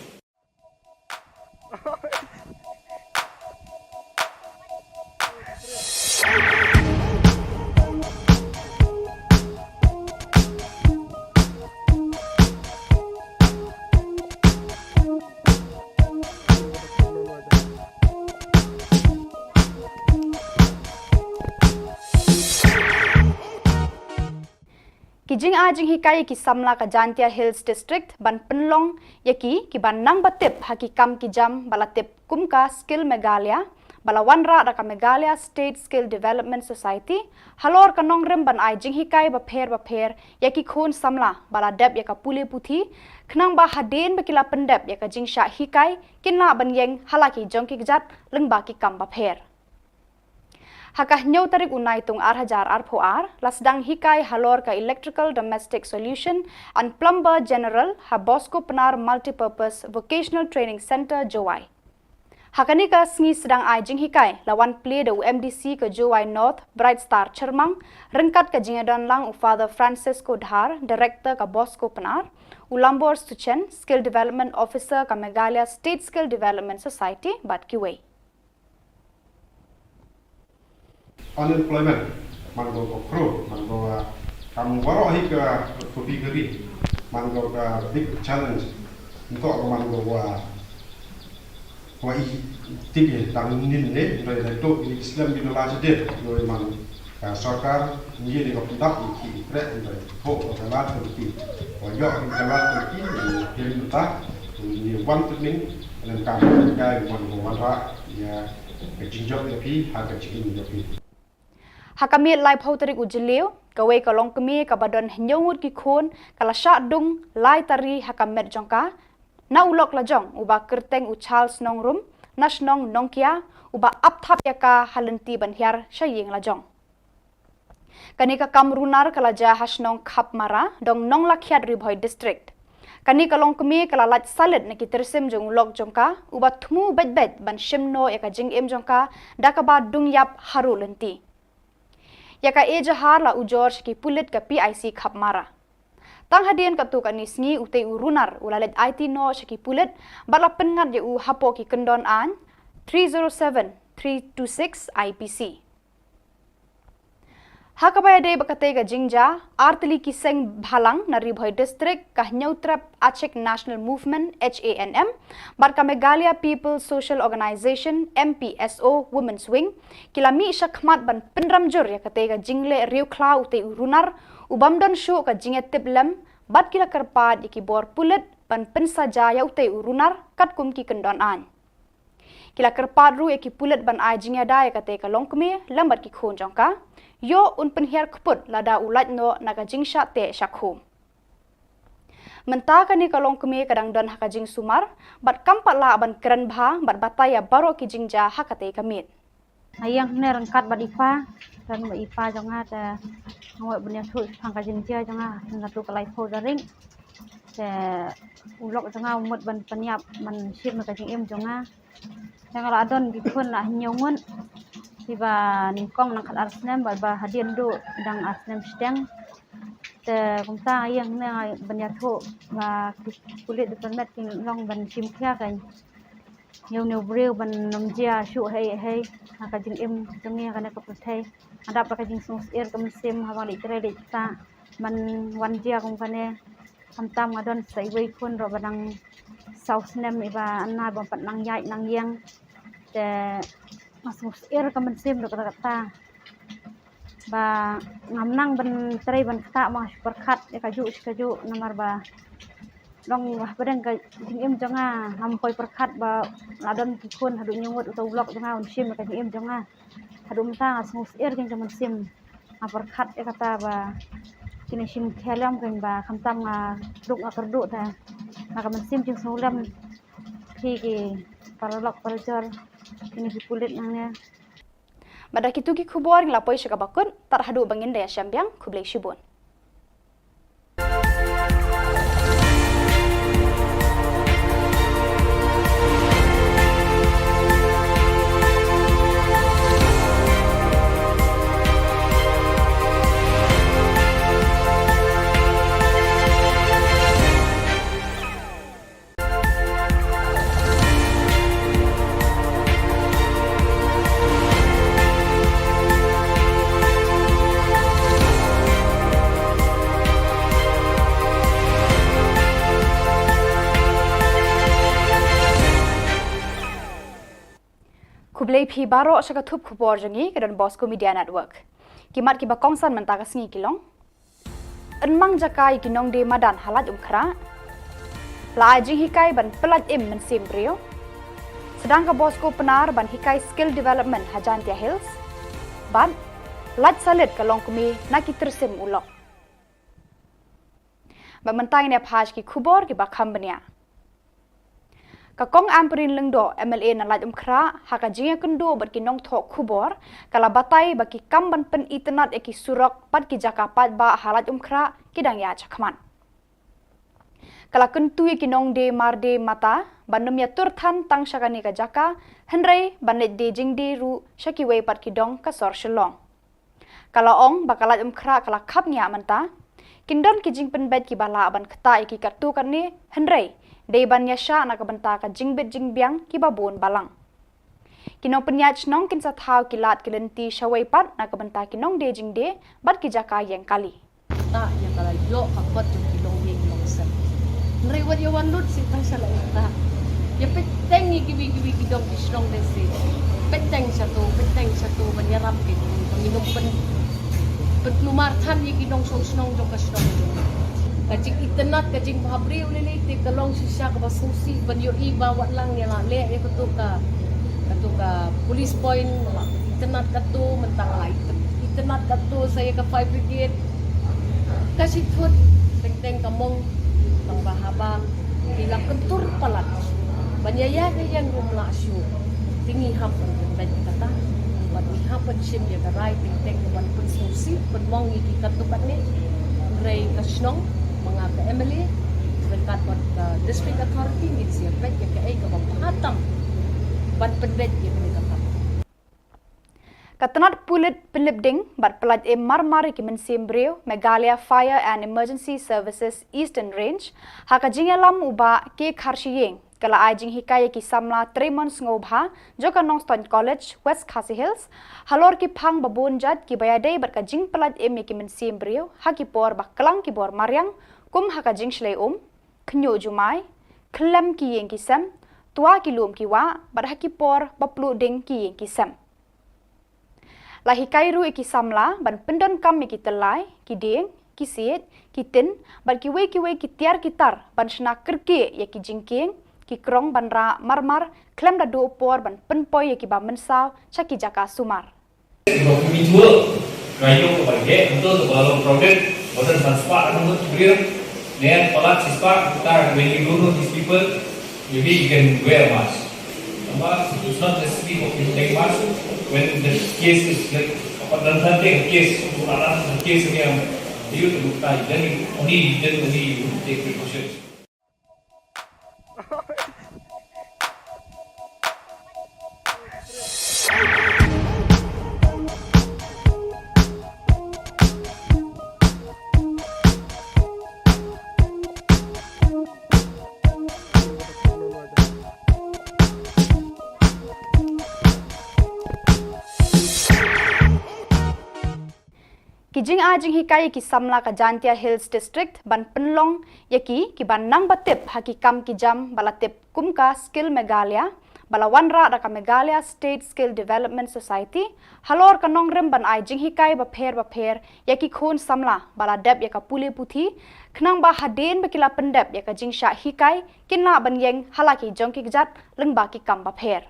Ki jingai jinghikai ïa ki samla ka Jaintia Hills District ban pynlong ïa ki, kiba nang ba tip ha ki kam ki jam ba la tip kum ka Skill Meghalaya, ba la wanrah da ka Meghalaya State Skill Development Society, halor ka nongrim ban ai jinghikai bapher bapher ïa ki khun samla ba la dep ïa ka pule puthi, khnang ba hadien ba ki la pyndep ïa ka jingshah hikai, kin lah ban ïeng ha la ki jong ki kjat lyngba ki kam bapher. Ha ka hynñiew tarik u Naitung ar hajar arphew ar, la sdang hikai halor ka Electrical Domestic Solution and Plumber General ha Bosco Pnar Multipurpose Vocational Training Centre, Jowai. Ha kane ka sngi sdang ai jinghikai, la wan plie da u M D C ka Jowai North, Bright Star Chyrmang, ryngkat ka jingïadon lang u Father Francisco Dhar, Director ka Bosco Pnar, u Lambor Suchen, Skill Development Officer ka Meghalaya State Skill Development Society, bad kiwei. Unemployment, man ko ko khro, man ko, ah, kam waroh hi ka pyrthei ka ri, man ko ka big challenge, nto ko man ko wa, wa i tik ye, tang nin ne, doi doi to, i Islam bi no la jede, doi man, ah, sorkar, ni ne ko pyndap, i ki, i pre, doi, ho, ko ka la, ko ki, wa yo, ko ka la, ko ki, i, pyndap, ni wan tu ning, len kam, kai, man ko wa ra, ya, ka jingjop ïa phi, ha ka jingim ïa phi. Ha ka miet laiphew tarik u Jylliew, kawei ka longkmie kaba don hynñiew ngut ki khun, ka la shah dung lai tari ha ka met jong ka, na u lok la jong, uba kyrteng u Charles Nongrum, na shnong Nongkia, uba ap thap ïa ka ha lynti ban hiar sha ïing la jong. Kane ka kam runar ka la jia ha shnong Khapmara, dong Nonglakhiat, Ri Bhoi District. Kane ka longkmie ka la lait salit na ki tyrsim jong u lok jong ka, uba thmu beit beit ban shim noh ïa ka jingim jong ka, da kaba dung ïap haru lynti. Ïa ka ejahar la ujor sha ki pulit ka P I C Khapmara. Tang hadien katto katne sngi utei u runar u la leit aiti noh sha ki pulit, bad la pynngat ïa u hapoh ki kyndon aiñ three zero seven, three two six I P C. Ha kaba ïadei bad katei ka jingjia, artylli ki seng bhalang na Ri Bhoi District, ka Hynñiewtrep Achik National Movement, H A N M, bad ka Meghalaya People's Social Organization, M P S O, Women's Wing, ki la mih shakhmat ban pynrem jur ïa katei ka jingleh riewkhlaw utei u runar, u bym don shuh ka jingïatiplem, bad ki la kyrpad ïa ki bor pulit ban pynsaja ïa utei u runar katkum ki kyndon aiñ. Ki la kyrpad ruh ïa ki pulit ban ai jingïada ïa katei ka longkmie lem bad ki khun jong ka, ïoh un pynhiar kput lada u lait noh na ka jingshah teh shah khum. Mynta kane ka longkmie ka dang don ha ka jingsumar, bad kam pat lah ban kren bha bad batai ïa baroh ki jingjia ha katei ka miet. Nga ïeng hangne ryngkat bad i pa, don bad i pa jong nga te nga mut ban ïathuh shaphang ka jingjia jong nga, nga tu ka laiphew tarik. Te u lok jong nga u mut ban pynïap ban shim ka jingim jong nga. Te nga la don ki khun la hynñiew ngut. Kiba nyngkong nang khat ar snem bad ba hadien duh dang ar snem shiteng. Te kumta nga ïeng hangne ban ïathuh ba ki pulit da pynmet ki long ban shim khia ka ïa une u briew ban ym jia shuh hei hei ha ka jingim jong ngi ha kane ka pyrthei. Nga dap da ka jingsngewsyier ka mynsiem haba nga leit trei leit ktah ban wan jia kum kane. Khamtam nga don sa iwei khun ruh ba dang saw snem iba ana ba pat nang ïaid nang ïeng. Te nga sngewsyier ka mynsiem ruh kata kata. Ba ngam nang ban trei ban ktah ma nga shu pyrkhat ïa kajuh shi kajuh namar ba long ba dang ka jingim jong nga ngam poi pyrkhat ba la don ki khun haduh hynñiew ngut uta u lok jong nga un shim ïa ka jingim jong nga. Haduh mynta nga sngewsyier jong ka mynsiem. Nga pyrkhat ïa kata ba kine shim khia lem kein ba khamtam nga duk nga kyrduh te. Nga ka mynsiem jingsngewlem. Phi ki paralok parajor kine ki pulit nangne. Bad da kitu ki khubor ngi la poi sha kaba kut, tad haduh ba ngin da ïashem biang, khublei shibun. Khublei phi baroh sha ka thup khubor jong ngi ka Don Bosco Media Network. Ki mat kiba kongsan mynta ka sngi ki long: Yn mang jaka ïa ki nongdie madan ha Laitumkhrah. La ai jinghikai ban pyllait im mynsiem briew. Sdang ka Bosco Pnar ban hikai skill development ha Jaintia Hills. Bad lait salit ka longkmie na ki tyrsim u lok. Bad mynta ngin ïa phai sha ki khubor kiba kham bniah. Ka Kong Ampareen Lyngdoh, M L A na Laitumkhrah, ha ka jingïakynduh bad ki nongthoh khubor, ka la batai ba ki kam ban pynitynnad ïa ki surok bad ki jaka paidbah ha Laitumkhrah ki dang ïaid shakhmat. Ka la kyntu ïa ki nongdie mardie mata ban ym ïatur than tang sha kane ka jaka, hynrei ban leit die jingdie ruh sha kiwei pat ki dong ka sor Shillong. Ka la ong ba ka Laitumkhrah ka la khapngiah mynta. Kin don ki jingpynbeit kiba lah ban ktah ïa ki katto katne, hynrei dei ban ïashah na ka bynta ka jingbit jingbiang kiba bun balang. Ki nongpynïaid shnong kin sa thaw ki lad ki lynti shawei pat na ka bynta ki nongdie jingdie bad ki jaka ïeng kali. Ktah ïa ka la ïoh ka kot jong ki longïing longsem. Hynrei wat ïa wan lut sha tang sha la ktah. Ïa peit teng ïa kiwei kiwei ki dong ki shnong dei se. Peit teng sha to, peit teng sha to ban ïarap ïa ki, ban ïa nong pyn, pynkulmar than ïa ki nongshong shnong jong ka shnong jong ngi. Ka jingitynnad ka jingbhabriew lei lei te ka long shisha kaba sngewsih ban ïohi ba wat lang ïa la leh ïa kato ka, kato ka police point, la itynnad kato, mynta la itynnad kato sa ïa ka fire brigade. Ka shi thut teng teng ka mong tang ba haba ki la kyntur palat ban ïa ïa ka ïeng ruh la shu. Te ngi hap ban pynbeit kata bad ngi hap ban shim ïa ka rai teng teng ban pynsngewsih pynmong ïa ki katto katne. Hynrei ka shnong ma nga ka M L A ryngkat bad ka district authority ngin sa ïa peit ïa kaei kaba bha tam ban pynbeit ïa kane ka kam. Ka tnat pulit pynlip ding bad pyllait im marmar ïa ki mynsiem briew, Meghalaya Fire and Emergency Services Eastern Range, ha ka jingïalam u Bah K Kharshiing, ka la ai jinghikai ïa ki samla trei mon sngewbha jong ka Nongstoiñ College, West Khasi Hills, halor ki phang ba bun jait kiba ïadei bad ka jingpyllait im ïa ki mynsiem briew ha ki por ba klang ki bor mariang, kum ha ka jingshlei um, khñiuh jumai, khlem ki ïing ki sem, twa ki lum ki wah, bad ha ki por ba pluh ding ki ïing ki sem. La hikai ruh ïa ki samla ban pyndonkam ïa ki tyllai, ki dieng, ki siej, ki tin, bad kiwei kiwei ki tiar ki tar ban shna kyrkieh ïa ki jingkieng, ki krong ban rah marmar, khlem da duh por ban pynpoi ïa kiba mynsaw sha ki jaka sumar. Ba kum i tuh, ka ïoh ka ba heh, betul tu ba long crowded, ba don san spah ka ngut ki briew, ne palat shi spah, kita, when you don't know these people, maybe you can wear a mask. But it's not necessary for him to take much when the case is like, but then the case, the case again, you to look like, then only, then only you take precautions. Ki jingai jinghikai ïa ki samla ka Jaintia Hills District ban pynlong ïa ki, ki ban nang ba tip ha ki kam ki jam ba la tip kum ka Skill Meghalaya, ba la wanrah da ka Meghalaya State Skill Development Society, halor ka nongrim ban ai jinghikai bapher bapher ïa ki khun samla ba la dep ïa ka pule puthi, khnang ba hadien ba ki la pyndep ïa ka jingshah hikai, kin lah ban ïeng ha la ki jong ki kjat lyngba ki kam bapher.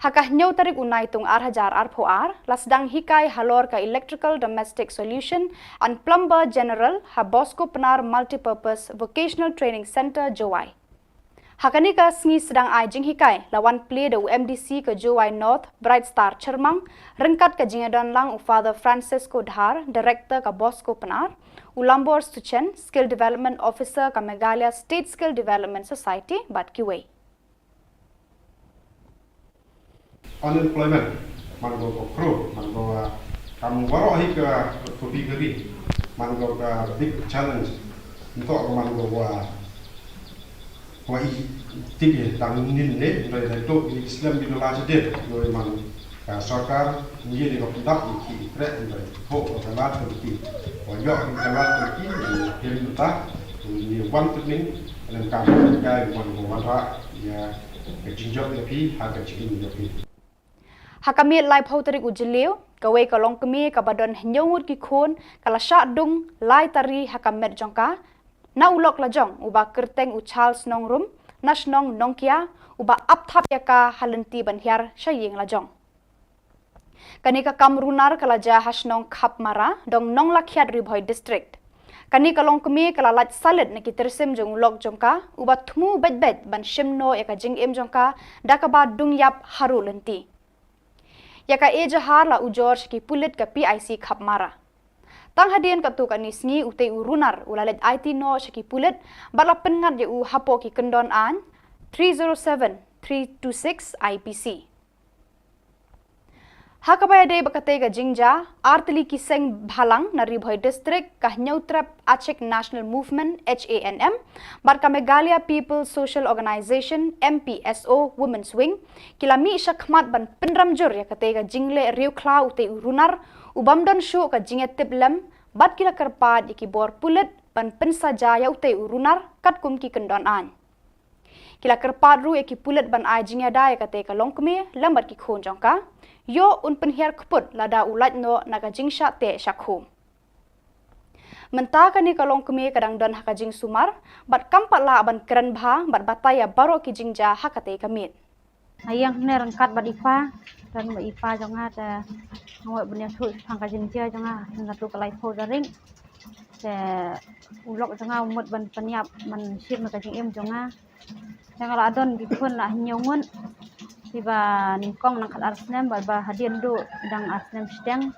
Ha ka hynñiew tarik u Naitung ar hajar arphew ar, la sdang hikai halor ka Electrical Domestic Solution and Plumber General ha Bosco Pnar Multipurpose Vocational Training Centre, Jowai. Ha kane ka sngi sdang ai jinghikai, la wan plie da u M D C ka Jowai North, Bright Star Chyrmang, ryngkat ka jingïadon lang u Father Francisco Dhar, Director ka Bosco Pnar, u Lambor Suchen, Skill Development Officer ka Meghalaya State Skill Development Society, bad kiwei. Unemployment, man ko ko kro, man ko, ah, kam baroh hi ka, ka phi ka ri, man ko ka big challenge. Ntok ko man ko wa, wa i tip ïa tang nin ne, doi doi to, i slem bi la jadid, doi man ka sorkar, ngi ni ko pyndap i ki i trek, doi. Ho ka lad ka ki. Wa ïoh ka lad ka ki, ni pim ta, ni wan tu ning, len kam ka kai wan ko wan ra, ïa ka jingjop ïa phi, ha ka jingim ïa phi. Ha ka miet laiphew tarik u Jylliew, kawei ka longkmie kaba don hynñiew ngut ki khun, ka la shah dung, lai tari ha ka met jong ka, na u lok lajong, uba kyrteng u Charles Nongrum, na shnong Nongkia, uba ap thap ïa ka ha lynti ban hiar sha ïing lajong. Kane ka kam runar ka la jia ha shnong Khapmara, dong Nonglakhiat Ri Bhoi District. Kane ka longkmie ka la lait salit na ki tyrsim jong u lok jong ka, uba thmu beit beit ban shim noh ïa ka jingim jong ka, da kaba dung ïap haduh lynti. Ïa ka ejahar la ujor sha ki pulit ka P I C Khapmara. Tang hadien katto katne sngi utei u runar u la leit aiti noh sha ki pulit, bad la pynngat ïa u hapoh ki kyndon aiñ three zero seven, three two six I P C. Ha kaba ïadei bad katei ka jingjia, artylli ki seng bhalang na Ri Bhoi District, ka Hynñiewtrep Achik National Movement, H A N M, bad ka Meghalaya People's Social Organization, M P S O, Women's Wing, ki la mih shakhmat ban pynrem jur ïa katei ka jingleh riewkhlaw utei u runar, u bym don shuh ka jingïatiplem, bad ki la kyrpad ïa ki bor pulit ban pynsaja ïa utei u runar, katkum ki kyndon aiñ. Ki la kyrpad ruh ïa ki pulit ban ai jingïada ïa katei ka longkmie, lem bad ki khun jong ka. Ïoh un pynhiar kput lada u lait noh na ka jingshah teh shah khum. Mynta kane ka longkmie ka dang don ha ka jingsumar, bad kam pat lah ban kren bha, bad batai ïa baroh ki jingjia ha katei ka miet. Nga ïeng hangne ryngkat bad i pa, don bad i pa jong nga te nga mut ban ïathuh shaphang ka jingjia jong nga, katto ka laiphew tarik. Te u lok jong nga u mut ban pynïap ban shim ïa ka jingim jong nga. Te nga la don ki khun la hynñiew ngut. Kiba nyngkong nang khat ar snem, bad ba hadien duh dang ar snem shiteng.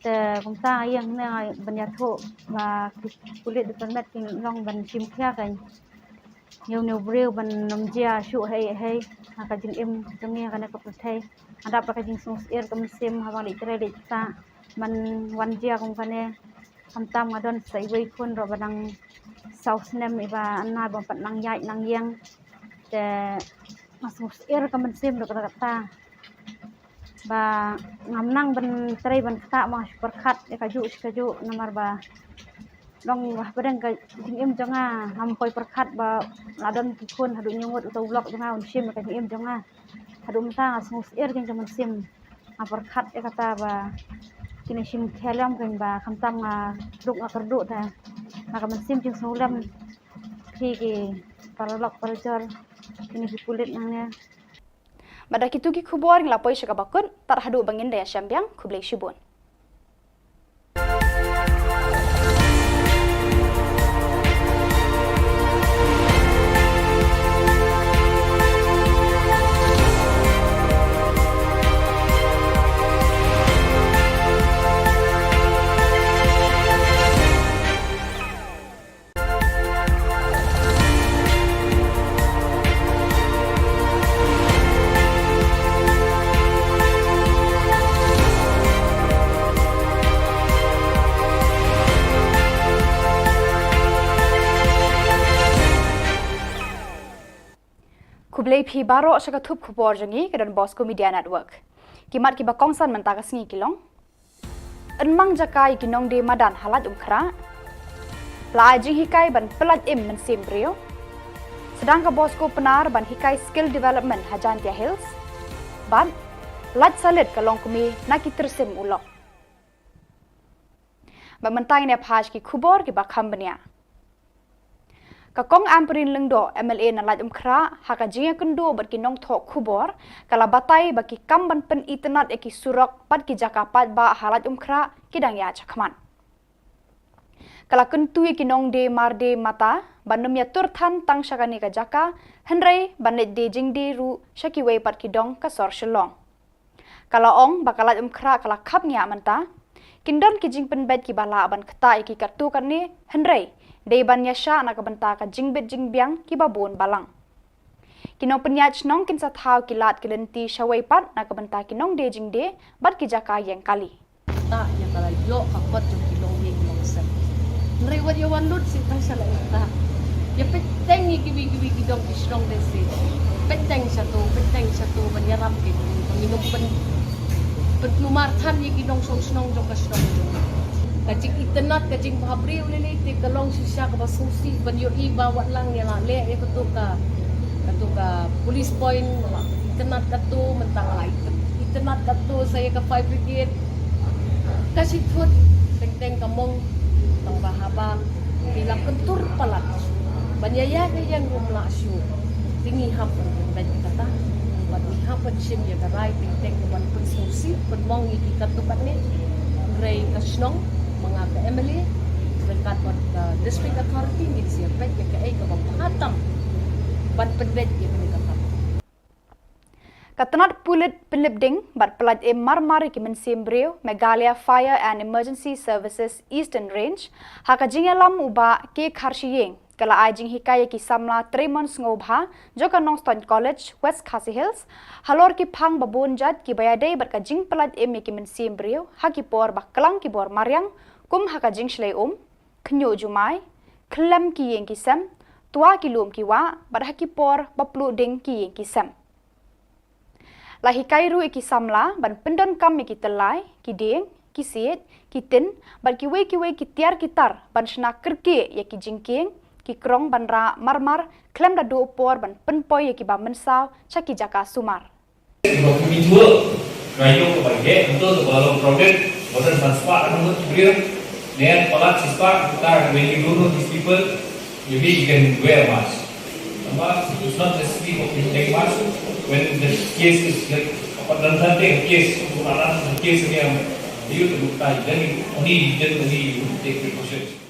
Te kumta nga ïeng hangne ban ïathuh ba ki pulit department kin long ban shim khia ka ïa une u briew ban ym jia shuh hei hei ha ka jingim jong ngi ha kane ka pyrthei. Nga dap da ka jingsngewsyier ka mynsiem haba nga leit trei leit ktah ban wan jia kum kane. Khamtam nga don sa iwei khun ruh ba dang saw snem iba nang bym pat nang ïaid nang ïeng. Te nga sngewsyier ka mynsiem ruh kata kata. Ba ngam nang ban trei ban ktah, ma nga shu pyrkhat ïa kajuh shi kajuh namar ba long ba hapdeng ka jingim jong nga ngam poi pyrkhat ba la don ki khun haduh hynñiew ngut, uta u lok jong nga un shim ïa ka jingim jong nga. Haduh mynta nga sngewsyier jing ka mynsiem. Nga pyrkhat ïa kata ba kin ïa shim khia lem, kynba khamtam nga duk nga kyrduh te nga ka mynsiem jingsngewlem. Phi ki paralok parajor, kine ki pulit nangne. Bad da kitu ki khubor ngi la poi sha kaba kut, tad haduh ba ngin da ïashem biang, khublei shibun. Khublei phi baroh sha ka thup khubor jong ngi ka Don Bosco Media Network. Ki mat kiba kongsan mynta ka sngi ki long: Yn mang jaka ïa ki nongdie madan ha Laitumkhrah. La ai jinghikai ban pyllait im mynsiem briew. Sdang ka Bosco Pnar ban hikai skill development ha Jaintia Hills. Bad lait salit ka longkmie na ki tyrsim u lok. Bad mynta ngin ïa phai sha ki khubor kiba kham bniah. Ka Kong Ampareen Lyngdoh, M L A na Laitumkhrah, ha ka jingïakynduh bad ki nongthoh khubor, ka la batai ba ki kam ban pynitynnad ïa ki surok bad ki jaka paidbah ha Laitumkhrah ki dang ïaid shakhmat. Ka la kyntu ïa ki nongdie mardie mata ban ym ïatur than tang sha kane ka jaka, hynrei ban leit die jingdie ruh sha kiwei pat ki dong ka sor Shillong. Ka la ong ba ka Laitumkhrah ka la khapngiah mynta. Kin don ki jingpynbeit kiba lah ban ktah ïa ki katto katne, hynrei dei ban ïashah na ka bynta ka jingbit jingbiang kiba bun balang. Ki nongpynïaid shnong kin sa thaw ki lad ki lynti shawei pat na ka bynta ki nongdie jingdie bad ki jaka ïeng kali. Ktah ïa ka la ïoh ka kot jong ki longïing longsem. Hynrei wat ïa wan lut sha tang sha la ktah. Ïa peit teng ïa kiwei kiwei ki dong ki shnong de se. Peit teng sha to, peit teng sha to ban ïarap ki, ban ïa nongpyn, pynkulmar than ïa ki nongshong shnong jong ka shnong jong. Ka jingitynnad, ka jingbhabriew lei lei te ka long shisha kaba sngewsih ban ïohi ba wat lang ïa la leh ïa kato ka, kato ka police point, la itynnad kato, mynta la itynnad kato sa ïa ka fire brigade. Ka shi thut teng teng ka mong tang ba haba ki la kyntur palat ban ïa ïa ka ïeng ruh ym lah shuh. Te ngi hap ban pynbeit kata bad ngi hap ban shim ïa ka rai teng teng ban pynsngewsih pynmong ïa ki katto katne. Hynrei ka shnong, ma nga ka M L A ryngkat bad ka district authority ngin sa ïa peit ïa kaei kaba bha tam ban pynbeit ïa kane ka kam. Ka tnat pulit pynlip ding bad pyllait im marmar ïa ki mynsiem briew, Meghalaya Fire and Emergency Services Eastern Range, ha ka jingïalam u Bah K Kharshiing, ka la ai jinghikai ïa ki samla trei mon sngewbha jong ka Nongstoiñ College, West Khasi Hills, halor ki phang ba bun jait kiba ïadei bad ka jingpyllait im ïa ki mynsiem briew ha ki por ba klang ki bor mariang, kum ha ka jingshlei um, khñiuh jumai, khlem ki ïing ki sem, twa ki lum ki wah, bad ha ki por ba pluh ding ki ïing ki sem. La hikai ruh ïa ki samla ban pyndonkam ïa ki tyllai, ki dieng, ki siej, ki tin, bad kiwei kiwei ki tiar ki tar ban shna kyrkieh ïa ki jingkieng, ki krong ban rah marmar, khlem da duh por ban pynpoi ïa kiba mynsaw sha ki jaka sumar. Ba pynmih jhuh, nga ïoh kaba ïeh, hangto kaba long crowded, ba don san spah ka nongmut ki briew, ne palat shi spah, kata, when you don't know these people, maybe you can wear a mask. A mask is not necessary for wearing mask when the case is like, apa, dan something case, untuk anak case ni yang you to buka, then you only, then only you take precautions.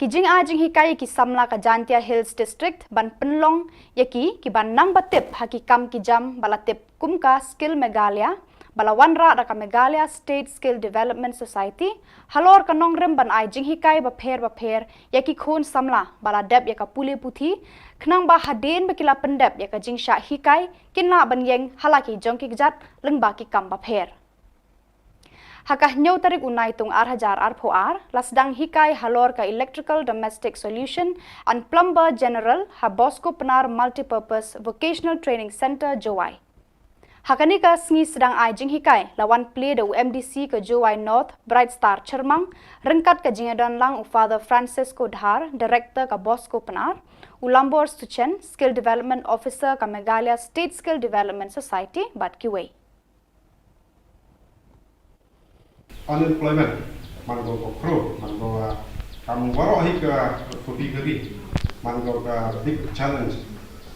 Ki jingai jinghikai ïa ki samla ka Jaintia Hills District ban pynlong ïa ki, kiba nang ba tip ha ki kam ki jam ba la tip kum ka Skill Meghalaya, ba la wanrah da ka Meghalaya State Skill Development Society, halor ka nongrim ban ai jinghikai bapher bapher ïa ki khun samla ba la dep ïa ka pule puthi, khnang ba hadien ba ki la pyndep ïa ka jingshah hikai, kin lah ban ïeng ha la ki jong ki kjat lyngba ki kam bapher. Ha ka hynñiew tarik u Naitung ar hajar arphew ar, la sdang hikai halor ka Electrical Domestic Solution and Plumber General ha Bosco Pnar Multipurpose Vocational Training Centre, Jowai. Ha kane ka sngi sdang ai jinghikai, la wan plie da u M D C ka Jowai North, Bright Star Chyrmang, ryngkat ka jingïadon lang u Father Francisco Dhar, Director ka Bosco Pnar, u Lambor Suchen, Skill Development Officer ka Meghalaya State Skill Development Society, bad kiwei. Unemployment, man ko ko kro, man ko, ah, kam waroh hi ka pyrthei ka ri, man ko ka big challenge.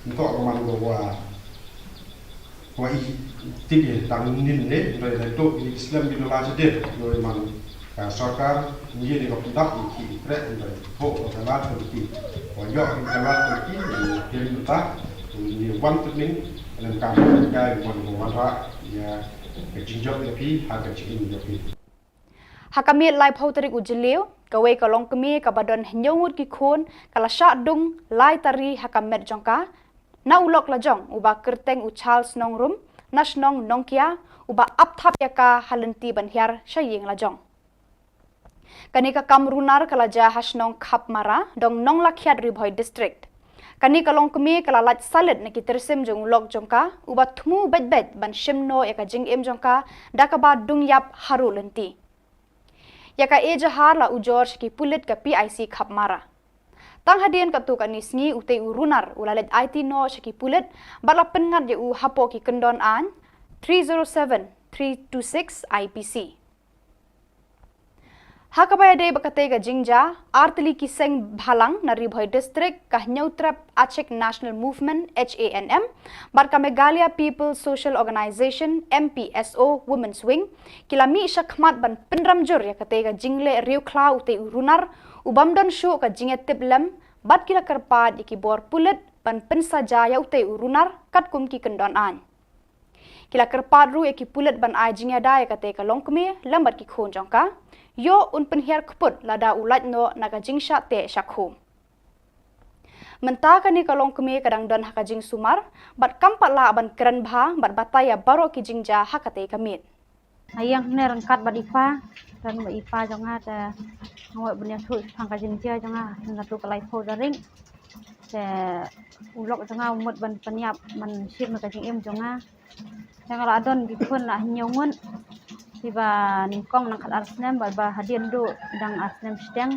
Ntok ko man ko wa, wa i tip ye tang nin ne, ndai ndai tok i slem bi dola jadid, ndai man ka sorkar, ni ye ni ko pyndak i ki trek ndai. Ho ko ka lat ko ki, wa yo ko ka lat ko ki, ni pin ta, ni wan tu ning, len kam ka man ko wan ra, ya, Ka jingjop ïa phi ha ka jingim ïa phi. Ha ka miet laiphew tarik u Jylliew, kawei ka longkmie kaba don hynñiew ngut ki khun ka la shah dung lai tari ha ka met jong ka na u lok la jong uba kyrteng u Charles Nongrum na shnong Nongkia, uba ap thap ïa ka ha lynti ban hiar sha ïing la jong. Kane ka kam runar ka la jia ha shnong Khapmara, dong Nonglakhiat, Ri Bhoi District. Kane ka longkmie ka la lait salit na ki tyrsim jong u lok jong ka, uba thmu beit beit ban shim noh ïa ka jingim jong ka da kaba dung ïap haduh lynti. Ïa ka ejahar la ujor sha ki pulit ka P I C Khapmara. Tang hadien katto katne sngi, utei u runar u la leit aiti noh sha ki pulit bad la pynngat ïa u hapoh ki kyndon aiñ three zero seven, three two six I P C. Ha kaba ïadei bad katei ka jingjia, artylli ki seng bhalang na Ri Bhoi District, ka Hynñiewtrep Achik National Movement, H A N M, bad ka Meghalaya People's Social Organization, M P S O, Women's Wing, ki la mih shakhmat ban pynrem jur ïa katei ka jingleh riewkhlaw utei u runar u bym don shuh ka jingïatiplem, bad ki la kyrpad ïa ki bor pulit ban pynsaja ïa utei u runar katkum ki kyndon aiñ. Ki la kyrpad ruh ïa ki pulit ban ai jingïada ïa katei ka longkmie lem bad ki khun jong ka, ïoh un pynhiar kput lada u lait noh na ka jingshah teh shah khum. Mynta kane ka longkmie ka dang don ha ka jingsumar bad kam pat lah ban kren bha bad batai ïa baroh ki jingjia ha katei ka miet. Nga ïeng hangne ryngkat bad i pa, ryngkat bad i pa jong nga, te nga wan ban ïathuh shaphang ka jingjia jong nga, ha katto ka laiphew tarik. Te u lok jong nga u mut ban pynïap ban shim ïa ka jingim jong nga. Te nga la don ki khun la hynñiew ngut, kiba nyngkong nang khatar snem bad ba hadien duh dang ar snem shiteng.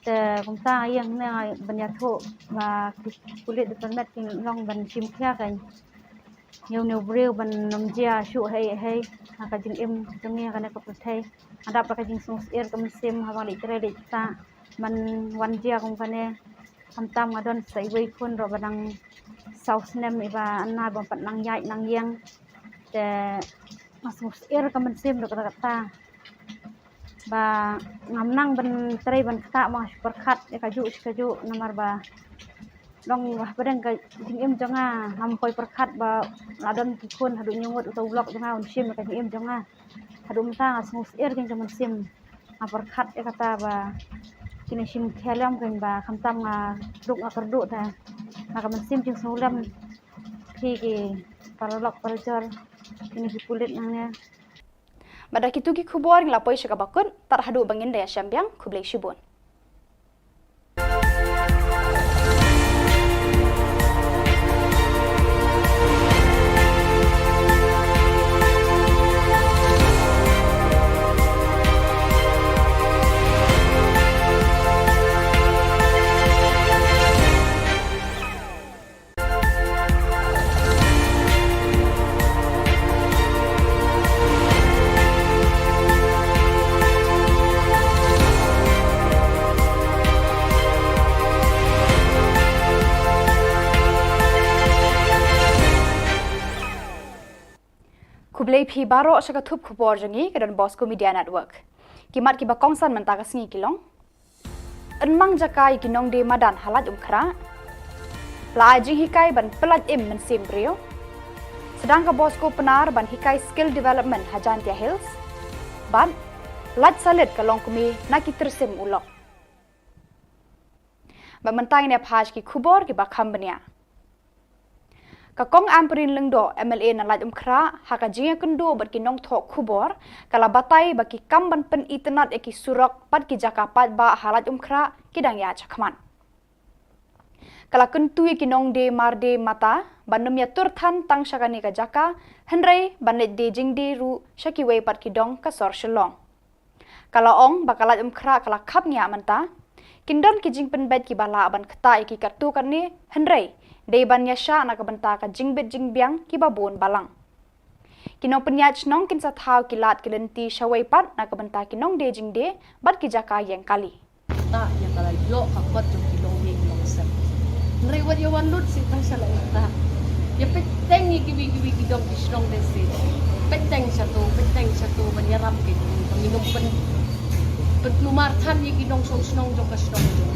Te kumta nga ïeng hangne ban ïathuh ba ki pulit da pynmet ki long ban shim khia ka hynñiew hynñiew briew ban ym jia shuh hei hei ha ka jingim jong ngi ha kane ka pyrthei. Nga dap da ka jingsngewsyier ka mynsiem haba nga leit trei leit ktah ban wan jia kum kane. Khamtam nga don sa iwei i khun ruh ba dang saw snem, iba anna bym pat nang ïaid nang ïeng. Te nga sngewsyier ka mynsiem ruh kata kata. Ba ngam nang ban trei ban ktah, ma nga shu pyrkhat ïa kajuh shi kajuh namar ba long ba hapdeng ka jingim jong nga ngam poi pyrkhat ba la don ki khun haduh hynñiew ngut, uta u lok jong nga un shim ïa ka jingim jong nga. Haduh mynta nga sngewsyier kein ka mynsiem. Nga pyrkhat ïa kata ba kin ïa shim khia lem kein, ba khamtam nga duk nga kyrduh, te na ka mynsiem jingsngewlem phi ki paralok parajor, kine ki pulit nangne. Bad da kitu ki khubor ngi la poi sha kaba kut, tad haduh ba ngin da ïashem biang, khublei shibun. Khublei phi baroh sha ka thup khubor jong ngi ka Don Bosco Media Network. Ki mat kiba kongsan mynta ka sngi ki long: Yn mang jaka ïa ki nongdie madan ha Laitumkhrah. La ai jinghikai ban pyllait im mynsiem briew. Sdang ka Bosco Pnar ban hikai skill development ha Jaintia Hills. Bad lait salit ka longkmie na ki tyrsim u lok. Bad mynta ngin ïa phai sha ki khubor kiba kham bniah. Ka Kong Ampareen Lyngdoh, M L A na Laitumkhrah, ha ka jingïakynduh bad ki nongthoh khubor, ka la batai ba ki kam ban pynitynnad ïa ki surok bad ki jaka paidbah ha Laitumkhrah ki dang ïaid shakhmat. Ka la kyntu ïa ki nongdie mardie mata ban ym ïatur than tang sha kane ka jaka, hynrei ban leit die jingdie ruh sha kiwei pat ki dong ka sor Shillong. Ka la ong ba ka Laitumkhrah ka la khapngiah mynta. Kin don ki jingpynbeit kiba lah ban ktah ïa ki katto katne, hynrei dei ban ïashah na ka bynta ka jingbit jingbiang kiba bun balang. Ki nongpynïaid shnong kin sa thaw ki lad ki lynti shawei pat na ka bynta ki nongdie jingdie bad ki jaka ïeng kali. Ktah ïa ka la ïoh ka kot jong ki longdie ki longsem. Hynrei wat ïa wan lut seh tang sha la ïa ktah. Ïa peit teng ïa kiwei kiwei ki dong ki shnong de seh. Peit teng shato, peit teng shato ban ïarap ïa ki, ban ïa nongpyn, pynkulmar than ïa ki nongshong shnong jong ka shnong jong.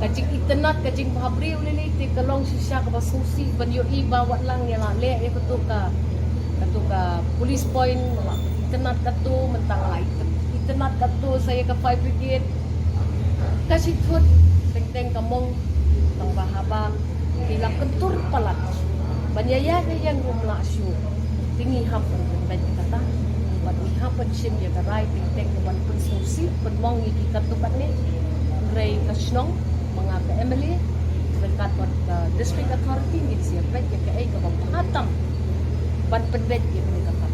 Ka jingitynnad, ka jingbhabriew lei lei te ka long shisha kaba sngewsih ban ïohi ba wat lang ïa la leh ïa kato ka Kato ka police point, nga la itynnad kato, mynta nga la itynnad kato sa ïa ka fire brigade. Ka shi thut teng teng ka mong tang ba haba ki la kyntur palat ban ïa ïa ka ïeng ruh la shu. Te ngi hap ban pynbeit kata, bad ngi hap ban shim ïa ka rai teng teng ban pynsngewsih pynmong ïa ki katto katne. Hynrei ka shnong, ma nga ka M L A ryngkat bad ka district authority ngin sa ïa peit ïa kaei kaba bha tam ban pynbeit ïa kane ka kam.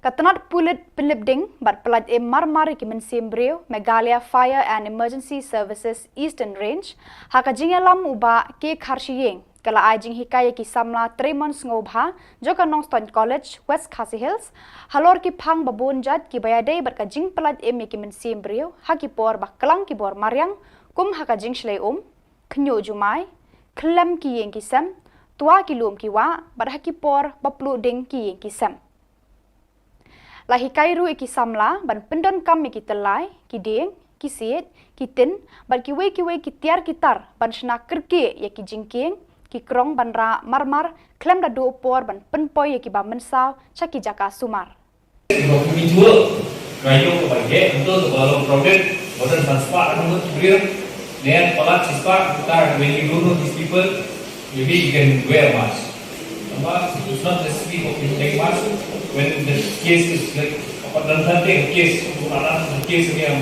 Ka tnat pulit pynlip ding bad pyllait im marmar ïa ki mynsiem briew, Meghalaya Fire and Emergency Services Eastern Range, ha ka jingïalam u Bah K Kharshiing, ka la ai jinghikai ïa ki samla trei mon sngewbha jong ka Nongstoiñ College, West Khasi Hills, halor ki phang ba bun jait kiba ïadei bad ka jingpyllait im ïa ki mynsiem briew ha ki por ba klang ki bor mariang, kum ha ka jingshlei um, khñiuh jumai, khlem ki ïing ki sem, twa ki lum ki wah, bad ha ki por ba pluh ding ki ïing ki sem. La hikai ruh ïa ki samla ban pyndonkam ïa ki tyllai, ki dieng, ki siej, ki tin, bad kiwei kiwei ki tiar ki tar ban shna kyrkieh ïa ki jingkieng, ki krong ban rah marmar, khlem da duh por ban pynpoi ïa kiba mynsaw sha ki jaka sumar. Ba pynmih jhuh, ka ïoh kaba heh, betul kaba long crowded, ba don san spah ka ngut ki briew, ne palat shi spah, ta, when you don't know these people, maybe you can wear a mask. A mask is not necessary for wearing mask when the case is like, apa, dan sante case, untuk anak case ni yang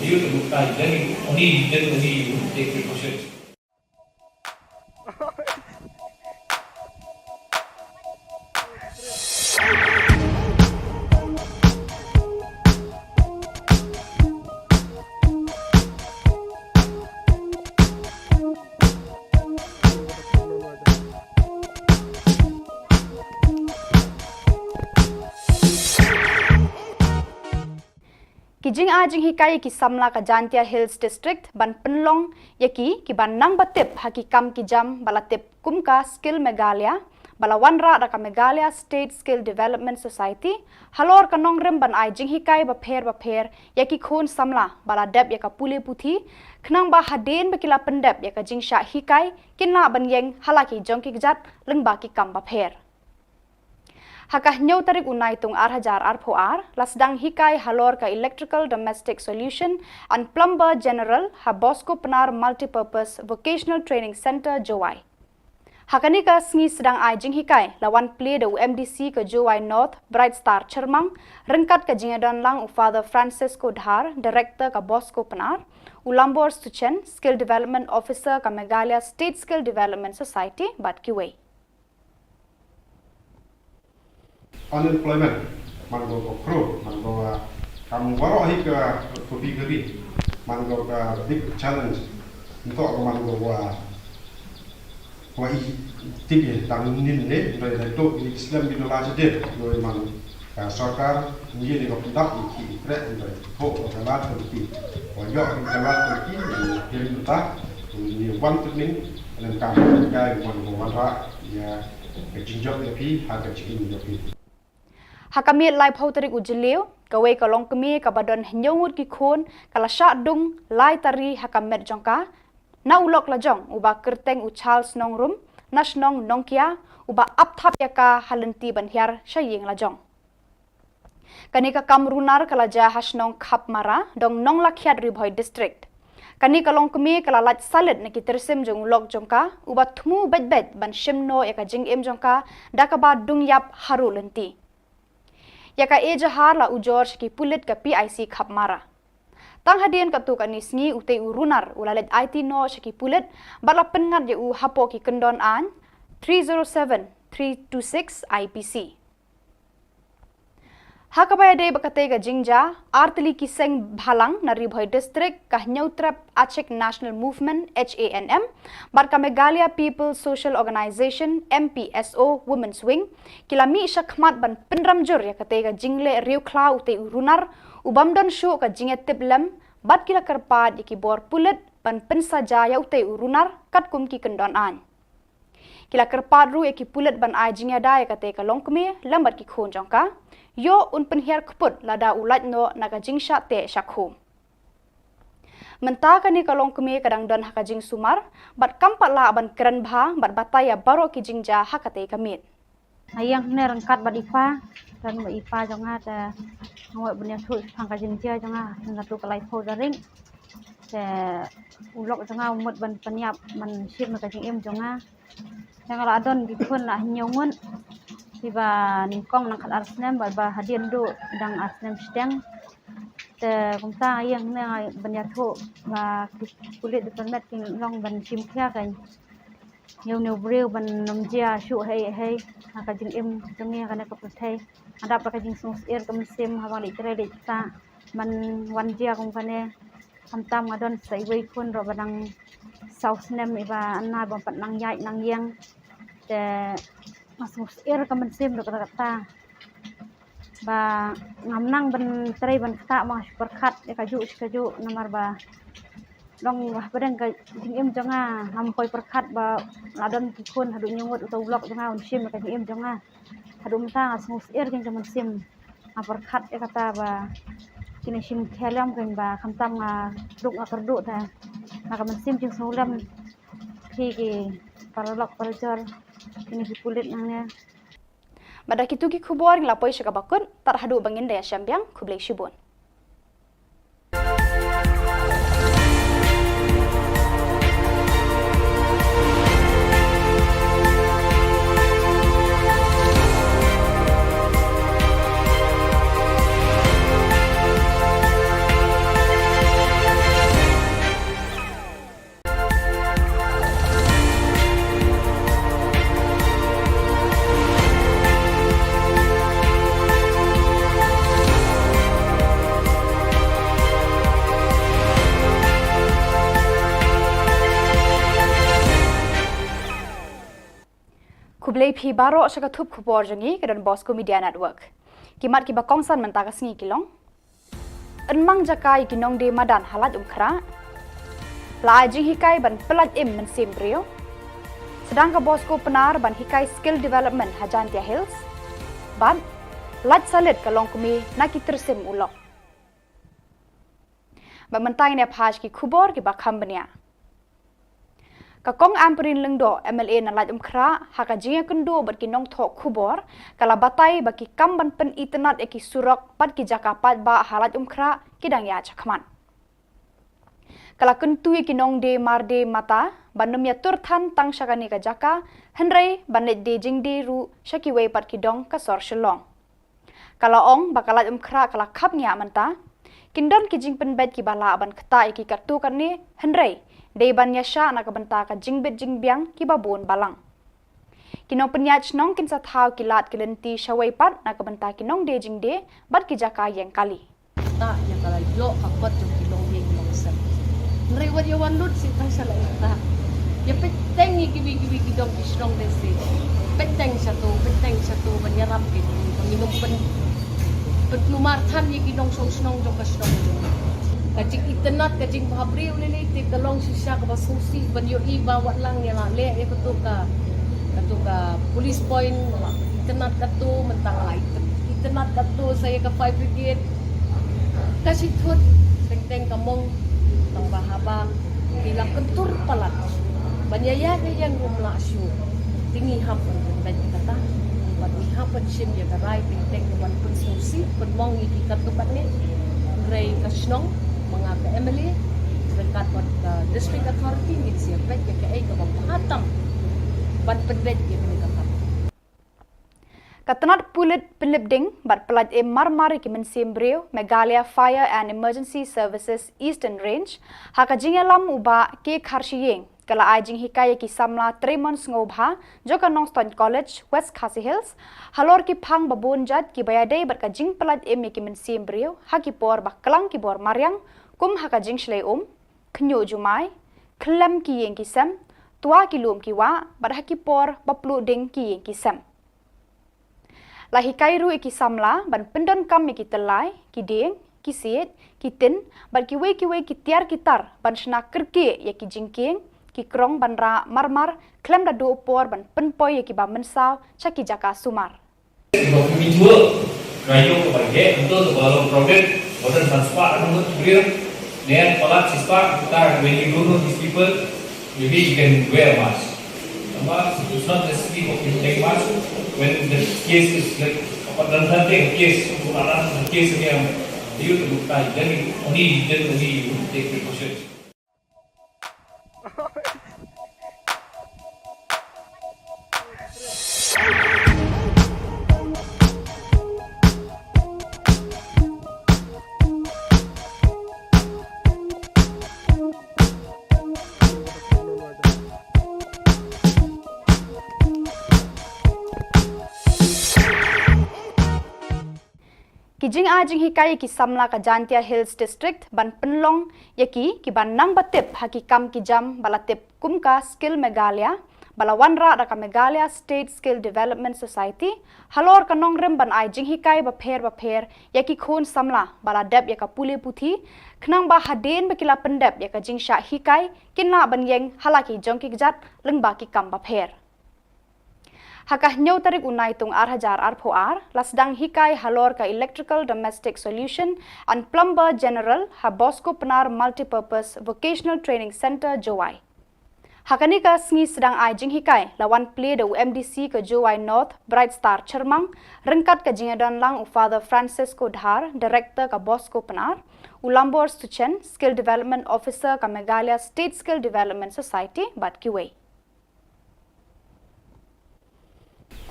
you to buka, then only, then only you take precautions. Ki jingai jinghikai ïa ki samla ka Jaintia Hills District ban pynlong ïa ki, kiba nang ba tip ha ki kam ki jam ba la tip kum ka Skill Meghalaya, ba la wanrah da ka Meghalaya State Skill Development Society, halor ka nongrim ban ai jinghikai bapher bapher ïa ki khun samla ba la dep ïa ka pule puthi, khnang ba hadien ba ki la pyndep ïa ka jingshah hikai, kin lah ban ïeng ha la ki jong ki kjat lyngba ki kam bapher. Ha ka hynñiew tarik u Naitung ar hajar arphew ar, la sdang hikai halor ka Electrical Domestic Solution and Plumber General ha Bosco Pnar Multipurpose Vocational Training Centre, Jowai. Ha kane ka sngi sdang ai jinghikai, la wan plie da u M D C ka Jowai North, Bright Star Chyrmang, ryngkat ka jingïadon lang u Father Francisco Dhar, Director ka Bosco Pnar, u Lambor Suchen, Skill Development Officer ka Meghalaya State Skill Development Society, bad kiwei. Unemployment, man ko ko khro, man ko, ah, kam waroh hi ka, ko pi ka ri, man ko ka big challenge. Ntok ko man ko wa, wa i tip ye tang nin ne, doi doi to, i slem bi dola jadid, doi man ka sorkar, ngi ni ko pindap i ki i krek, doi ho ko ka lat ko ki, wa yo ko ka lat ko ki, ni hirim ta, ni wan tu ning, nen kam ka wan ko wan ra, ya, ka jingjop ya phi, ha ka jingim ya phi. Ha ka miet laiphew tarik u Jylliew, kawei ka longkmie kaba don hynñiew ngut ki khun, ka la shah dung lai tari ha ka met jong ka, na u lok lajong, uba kyrteng u Charles Nongrum, na shnong Nongkia, uba ap thap ïa ka ha lynti ban hiar sha ïing lajong. Kane ka kam runar ka la jia ha shnong Khapmara, dong Nonglakhiat, Ri Bhoi District. Kane ka longkmie ka la lait salit na ki tyrsim jong u lok jong ka, uba thmu beit beit ban shim noh ïa ka jingim jong ka, da kaba dung ïap haduh lynti. Ïa ka ejahar la ujor sha ki pulit ka P I C Khapmara. Tang hadien katto katne sngi utei u runar u la leit aiti noh sha ki pulit, bad la pynngat ïa u hapoh ki kyndon aiñ three zero seven, three two six I P C. Ha kaba ïadei bad katei ka jingjia, artylli ki seng bhalang na Ri Bhoi District, ka Hynñiewtrep Achik National Movement, H A N M, bad ka Meghalaya People's Social Organization, M P S O, Women's Wing, ki la mih shakhmat ban pynrem jur ïa katei ka jingleh riewkhlaw utei u runar, u bym don shuh ka jingïatiplem, bad ki la kyrpad ïa ki bor pulit ban pynsaja ïa utei u runar, katkum ki kyndon aiñ. Ki la kyrpad ruh ïa ki pulit ban ai jingïada ïa katei ka longkmie, lem bad ki khun jong ka. Ïoh un pynhiar kput lada u lait noh na ka jingshah teh shah khum. Mynta kane ka longkmie ka dang don ha ka jingsumar, bad kam pat lah ban kren bha, bad batai ïa baroh ki jingjia ha katei ka miet. Nga ïeng hangne ryngkat bad i pa, don bad i pa jong nga, te nga mut ban ïathuh shaphang ka jingjia jong nga, nga tu ka lai phew tarik. Te u lok jong nga u mut ban pynïap ban shim ka jingim jong nga. Te nga la don ki khun la hynñiew ngut, kiba nyngkong nang khat ar snem, bad ba hadien duh dang ar snem shiteng. Te kumta nga ïeng hangne ban ïathuh ba ki pulit department ki long ban shim khia ka ïa une u briew ban ym jia shuh hei hei ha ka jingim jong ngi ha kane ka pyrthei. Nga dap da ka jingsngewsyier ka mynsiem haba nga leit trei leit ktah ban wan jia kum kane. Khamtam nga don sa iwei khun ruh ba dang saw snem, iba anna ba pat nang ïaid nang ïeng. Te nga sngewsyier ka mynsiem ruh kata kata. Ba ngam nang ban trei ban ktah, ma nga shu pyrkhat ïa kajuh shi kajuh namar ba long ba hapdeng ka jingim jong nga ngam poi pyrkhat ba la don ki khun haduh hynñiew ngut, uta u lok jong nga un shim ïa ka jingim jong nga. Haduh mynta nga sngewsyier jong ka mynsiem. Nga pyrkhat ïa kata ba kin ïa shim khia lem, kynba khamtam nga duk nga kyrduh, te na ka mynsiem jingsngewlem. Phi ki paralok parajor, kine ki pulit nangne. Bad da kitu ki khubor ngi la poi sha kaba kut, tad haduh ba ngin da ïashem biang, khublei shibun. Khublei phi baroh sha ka thup khubor jong ngi ka Don Bosco Media Network. Ki mat kiba kongsan mynta ka sngi ki long: Yn mang jaka ïa ki nongdie madan ha Laitumkhrah. La ai jinghikai ban pyllait im mynsiem briew. Sdang ka Bosco Pnar ban hikai skill development ha Jaintia Hills. Bad lait salit ka longkmie na ki tyrsim u lok. Bad mynta ngin ïa phai sha ki khubor kiba kham bniah. Ka Kong Ampareen Lyngdoh, M L A na Laitumkhrah, ha ka jingïakynduh bad ki nongthoh khubor, ka la batai ba ki kam ban pynitynnad ïa ki surok bad ki jaka paidbah ha Laitumkhrah ki dang ïaid shakhmat. Ka la kyntu ïa ki nongdie mardie mata ban ym ïatur than tang sha kane ka jaka, hynrei ban leit die jingdie ruh sha kiwei pat ki dong ka sor Shillong. Ka la ong ba ka Laitumkhrah ka la khapngiah mynta. Kin don ki jingpynbeit kiba lah ban ktah ïa ki katto katne, hynrei dei ban ïashah na ka bynta ka jingbit jingbiang kiba bun balang. Ki nongpynïaid shnong kin sa thaw ki lad ki lynti shawei pat na ka bynta ki nongdie jingdie bad ki jaka ïeng kali. Ktah ïa ka la ïoh ka kot jong ki nongïing nongsep. Hynrei wat ïa wan lut sha tang sha la ktah. Ïa peit teng ïa kiwei kiwei ki dong ki shnong dei se. Peit teng sha to, peit teng sha to ban ïarap ïa ki, ban ïa nong pyn, pynkulmar than ïa ki nongshong shnong jong ka shnong. Ka jingitynnad, ka jingbhabriew lei lei te ka long shisha kaba sngewsih ban ïohi ba wat lang ïa la leh ïa kato ka, kato ka police point, la itynnad kato, mynta la itynnad kato sa ïa ka fire brigade. Ka shi thut teng teng ka mong, tang ba haba ki la kyntur palat ban ïa ïa ïa ïa ngum lah shuh. Te ngi hap ban pynbeit kata, bad ngi hap ban shim ïa ka rai teng teng ban pynsngewsih pynmong ïa ki katto katne. Hynrei ka shnong, ma nga ka M L A ryngkat bad ka district authority ngin sa ïa peit ïa kaei kaba bha tam ban pynbeit ïa kane ka kam. Ka tnat pulit pynlip ding bad pyllait im marmar ïa ki mynsiem briew, Meghalaya Fire and Emergency Services Eastern Range, ha ka jingïalam u Bah K Kharshiing, ka la ai jinghikai ïa ki samla trei mon sngewbha jong ka Nongstoiñ College, West Khasi Hills, halor ki phang ba bun jait kiba ïadei bad ka jingpyllait im ïa ki mynsiem briew ha ki por ba klang ki bor mariang, kum ha ka jingshlei um, khñiuh jumai, khlem ki ïing ki sem, twa ki lum ki wah, bad ha ki por ba pluh ding ki ïing ki sem. La hikai ruh ïa ki samla ban pyndonkam ïa ki tyllai, ki dieng, ki siej, ki tin, bad kiwei kiwei ki tiar ki tar ban shna kyrkieh ïa ki jingkieng, ki krong ban rah marmar, khlem da duh por ban pynpoi ïa kiba mynsaw sha ki jaka sumar. Kiba pynmih jhuh, ka ïoh kaba ïeh, hangto kaba long crowded, ba don san spah, ka ngut briew, ne palat shispah, kita, when you don't know these people, maybe you can wear a mask. March, it's not necessarily for February, March, when the case is like, but then that day, case, so around the case again, you to look like, then only, then only you take precautions. Ki jingai jinghikai ïa ki samla ka Jaintia Hills District ban pynlong ïa ki, ki ban nang ba tip ha ki kam ki jam ba la tip kum ka Skill Meghalaya, ba la wanrah da ka Meghalaya State Skill Development Society, halor ka nongrim ban ai jinghikai bapher bapher ïa ki khun samla ba la dep ïa ka pule puthi, khnang ba hadien ba ki la pyndep ïa ka jingshah hikai, kin lah ban ïeng ha la ki jong ki kjat lyngba ki kam bapher. Ha ka hynñiew tarik u Naitung ar hajar arphew ar, la sdang hikai halor ka Electrical Domestic Solution and Plumber General ha Bosco Pnar Multipurpose Vocational Training Centre, Jowai. Ha kane ka sngi sdang ai jinghikai, la wan plie da u M D C ka Jowai North, Bright Star Chyrmang, ryngkat ka jingïadon lang u Father Francisco Dhar, Director ka Bosco Pnar, u Lambor Suchen, Skill Development Officer ka Meghalaya State Skill Development Society, bad kiwei.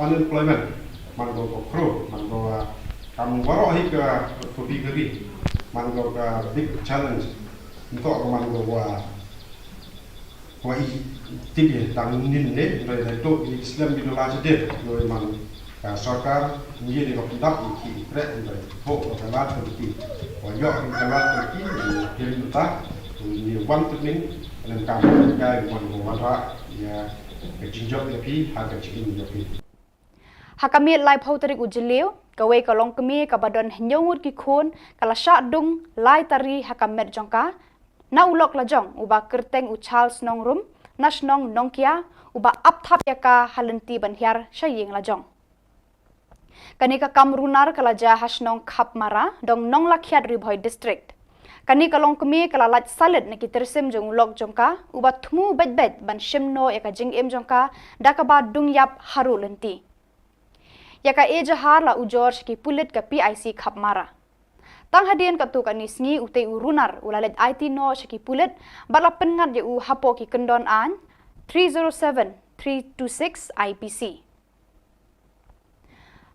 Unemployment, man ko ko kro, man ko, ah, kam waroh hi ka, ko phi ka ri, man ko ka big challenge. Nto ko man ko wa, wa i tip ïa tang nin ne, rai rai to i slem bi dola jadid, yo man ka sorkar, ngi ni ko pyndap i ki i trek, rai ho ko ka lat ko ki, wa yo ko ka lat ko ki, ni kiri nta, ni wan tu ning, nang kam ka wan ko wan ra, ïa ka jingjop ïa phi, ha ka jingim ïa phi. Ha ka miet laiphew tarik u Jylliew, kawei ka longkmie kaba don hynñiew ngut ki khun, ka la shah dung lai tari ha ka met jong ka, na u lok lajong, uba kyrteng u Charles Nongrum, na shnong Nongkia, uba ap thap ïa ka ha lynti ban hiar sha ïing lajong. Kane ka kam runar ka la jia ha shnong Khapmara, dong Nonglakhiat, Ri Bhoi District. Kane ka longkmie ka la lait salit na ki tyrsim jong u lok jong ka, uba thmu beit beit ban shim noh ïa ka jingim jong ka, da kaba dung ïap haduh lynti. Ïa ka ejahar la ujor sha ki pulit ka P I C Khapmara. Tang hadien katto katne sngi utei u runar u la leit aiti noh sha ki pulit, bad la pynngat ïa u hapoh ki kyndon aiñ three zero seven, three two six I P C.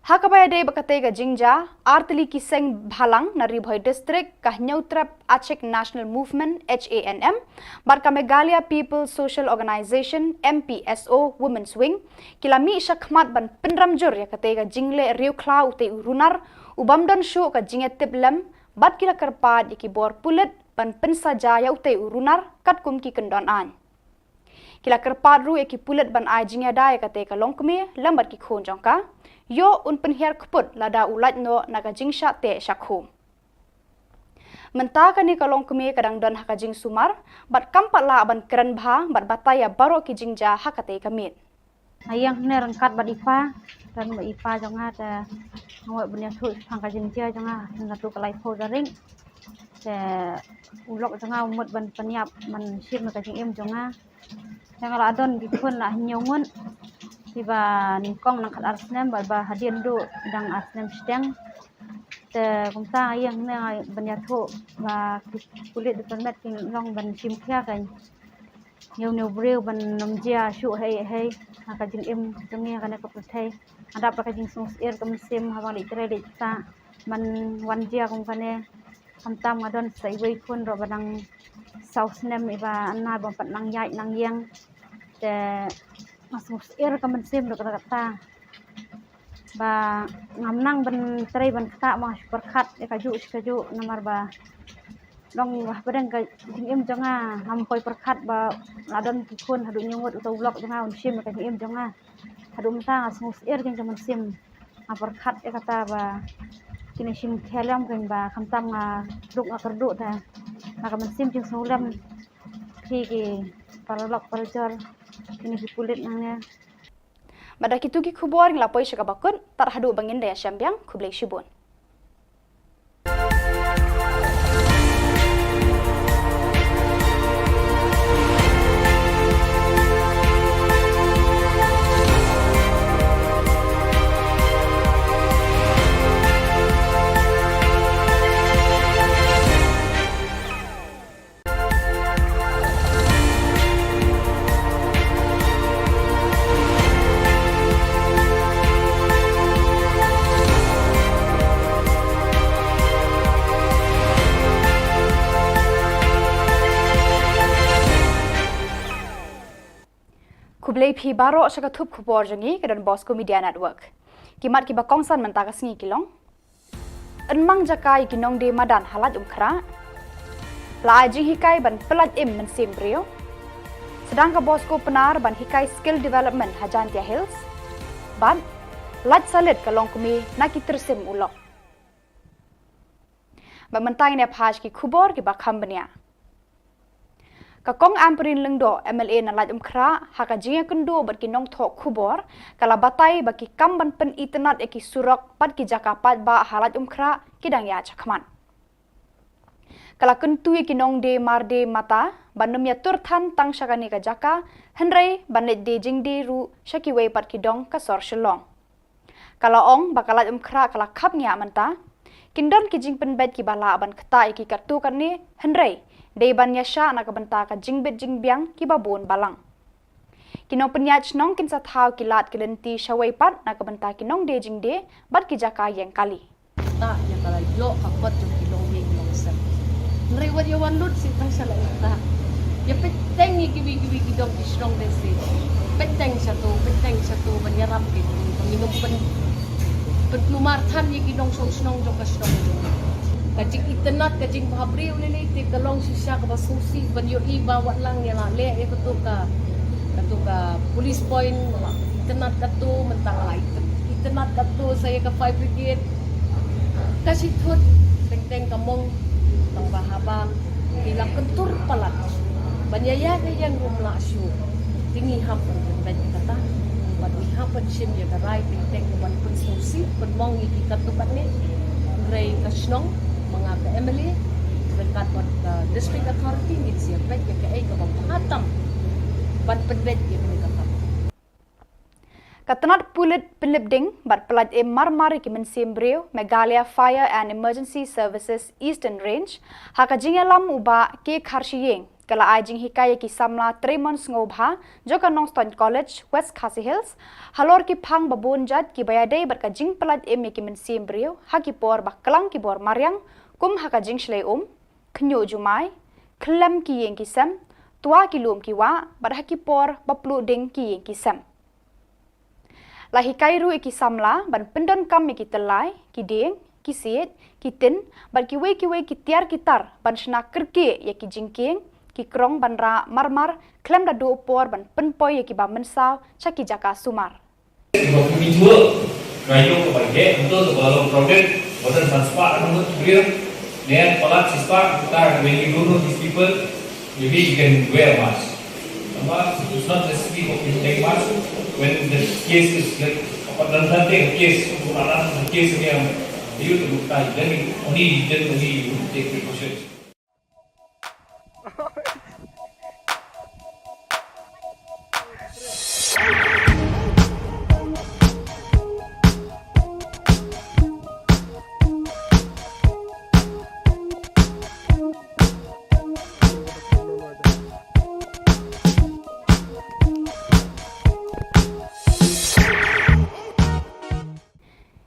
Ha kaba ïadei bad katei ka jingjia, artylli ki seng bhalang na Ri Bhoi District, ka Hynñiewtrep Achik National Movement, H A N M, bad ka Meghalaya People's Social Organization, M P S O, Women's Wing, ki la mih shakhmat ban pynrem jur ïa katei ka jingleh riewkhlaw utei u runar, u bym don shuh ka jingïatiplem, bad ki la kyrpad ïa ki bor pulit ban pynsaja ïa utei u runar katkum ki kyndon aiñ. Ki la kyrpad ruh ïa ki pulit ban ai jingïada ïa katei ka longkmie lem bad ki khun jong ka. Ïoh un pynhiar kput lada u lait noh na ka jingshah teh shah khum. Mynta kane ka longkmie ka dang don ha ka jingsumar, bad kam pat lah ban kren bha bad batai ïa baroh ki jingjia ha katei ka miet. Nga ïeng hangne ryngkat bad i pa, don bad i pa jong nga, te nga mut ban ïathuh shaphang ka jingjia jong nga, ha katto ka laiphew tarik. Te u lok jong nga u mut ban pynïap ban shim ïa ka jingim jong nga. Te nga la don ki khun la hynñiew ngut, kiba nyngkong nang khatar snem, bad ba hadien duh dang ar snem shiteng. Te kumta nga ïeng hangne ban ïathuh ba ki pulit department ki long ban shim khia ka ïa une u briew ban ym jia shuh hei hei ha ka jingim jong ngi ha kane ka pyrthei. Nga dap da ka jingsngewsyier ka mynsiem haba nga leit trei leit ktah, ban wan jia kum kane. Khamtam nga don sa iwei i khun ruh ba dang saw snem, iba ana ba pat nang ïaid nang ïeng. Te nga sngewsyier ka mynsiem ruh kata kata. Ba ngam nang ban trei ban ktah, ma nga shu pyrkhat ïa kajuh shi kajuh, namar ba long ba hapdeng ka jingim jong nga ngam poi pyrkhat ba la don ki khun haduh hynñiew ngut, uta u lok jong nga un shim ïa ka jingim jong nga. Haduh mynta nga sngewsyier kein ka mynsiem. Nga pyrkhat ïa kata ba kin ïa shim khia lem kein, ba khamtam nga duk nga kyrduh, te na ka mynsiem jingsngewlem. Phi ki paralok parajor, kine ki pulit nangne. Bad da kitu ki khubor ngi la poi sha kaba kut, tad haduh ba ngin da ïashem biang, khublei shibun. Khublei phi baroh sha ka thup khubor jong ngi ka Don Bosco Media Network. Ki mat kiba kongsan mynta ka sngi ki long: Yn mang jaka ïa ki nongdie madan ha Laitumkhrah. La ai jinghikai ban pyllait im mynsiem briew. Sdang ka Bosco Pnar ban hikai skill development ha Jaintia Hills. Bad lait salit ka longkmie na ki tyrsim u lok. Bad mynta ngin ïa phai sha ki khubor kiba kham bniah. Ka Kong Ampareen Lyngdoh, M L A na Laitumkhrah, ha ka jingïakynduh bad ki nongthoh khubor, ka la batai ba ki kam ban pynitynnad ïa ki surok bad ki jaka paidbah ha Laitumkhrah ki dang ïaid shakhmat. Ka la kyntu ïa ki nongdie mardie mata ban ym ïatur than tang sha kane ka jaka, hynrei ban leit die jingdie ruh sha kiwei pat ki dong ka sor Shillong. Ka la ong ba ka Laitumkhrah ka la khapngiah mynta. Kin don ki jingpynbeit kiba lah ban ktah ïa ki katto katne, hynrei dei ban ïashah na ka bynta ka jingbit jingbiang kiba bun balang. Ki nongpynïaid shnong kin sa thaw ki lad ki lynti shawei pat na ka bynta ki nongdie jingdie bad ki jaka ïeng kali. Ktah ïa ka la ïoh ka kot jong ki longïing longsem. Hynrei wat ïa wan lut sha tang sha la ktah. Ïa peit teng ïa kiwei kiwei ki dong ki shnong de se. Peit teng sha to, peit teng sha to ban ïarap ki, ban ïa nongpyn, pynkulmar than ïa ki nongshong shnong jong ka shnong jong. Ka jingitynnad, ka jingbhabriew lei lei te ka long shisha kaba sngewsih ban ïohi ba wat lang ïa la leh ïa kato ka, kato ka police point, la itynnad kato, mynta la itynnad kato sa ïa ka fire brigade. Ka shi thut teng teng ka mong, tang ba haba ki la kyntur palat ban ïa ïaid ïa ïeng ruh ym lah shuh. Te ngi hap ban pynbeit kata, bad ngi hap ban shim ïa ka rai teng teng ban pynsngewsih pynmong ïa ki katto katne. Hynrei ka shnong, ma nga ka M L A ryngkat bad ka district authority ngin sa ïa peit ïa kaei kaba bha tam ban pynbeit ïa kane ka kam. Ka tnat pulit pynlip ding bad pyllait im mar mar ïa ki mynsiem briew, Meghalaya Fire and Emergency Services Eastern Range, ha ka jingïalam u Bah K Kharshiing, ka la ai jinghikai ïa ki samla trei mon sngewbha jong ka Nongstoiñ College, West Khasi Hills, halor ki phang ba bun jait kiba ïadei bad ka jingpyllait im ïa ki mynsiem briew ha ki por ba klang ki bor mariang, kum ha ka jingshlei um, khñiuh jumai, khlem ki ïing ki sem, twa ki lum ki wah, bad ha ki por ba pluh ding ki ïing ki sem. La hikai ruh ïa ki samla ban pyndonkam ïa ki tyllai, ki dieng, ki siej, ki tin, bad kiwei kiwei ki tiar ki tar ban shna kyrkieh ïa ki jingkieng, ki krong ban rah mar mar, khlem da duh por ban pynpoi ïa kiba mynsaw sha ki jaka sumar. Ba pynmih jhuh, ka ïoh kaba ïeh, ynda kaba long crowded, ba don san spah, ka nongmut briew, ne palat shi spah, ka, when you don't know these people, maybe you can wear a mask. A mask is not necessary for people to take mask when the case is like, apa, dan sante case, untuk anak case ni yang you to buka, then only, then only you take precautions.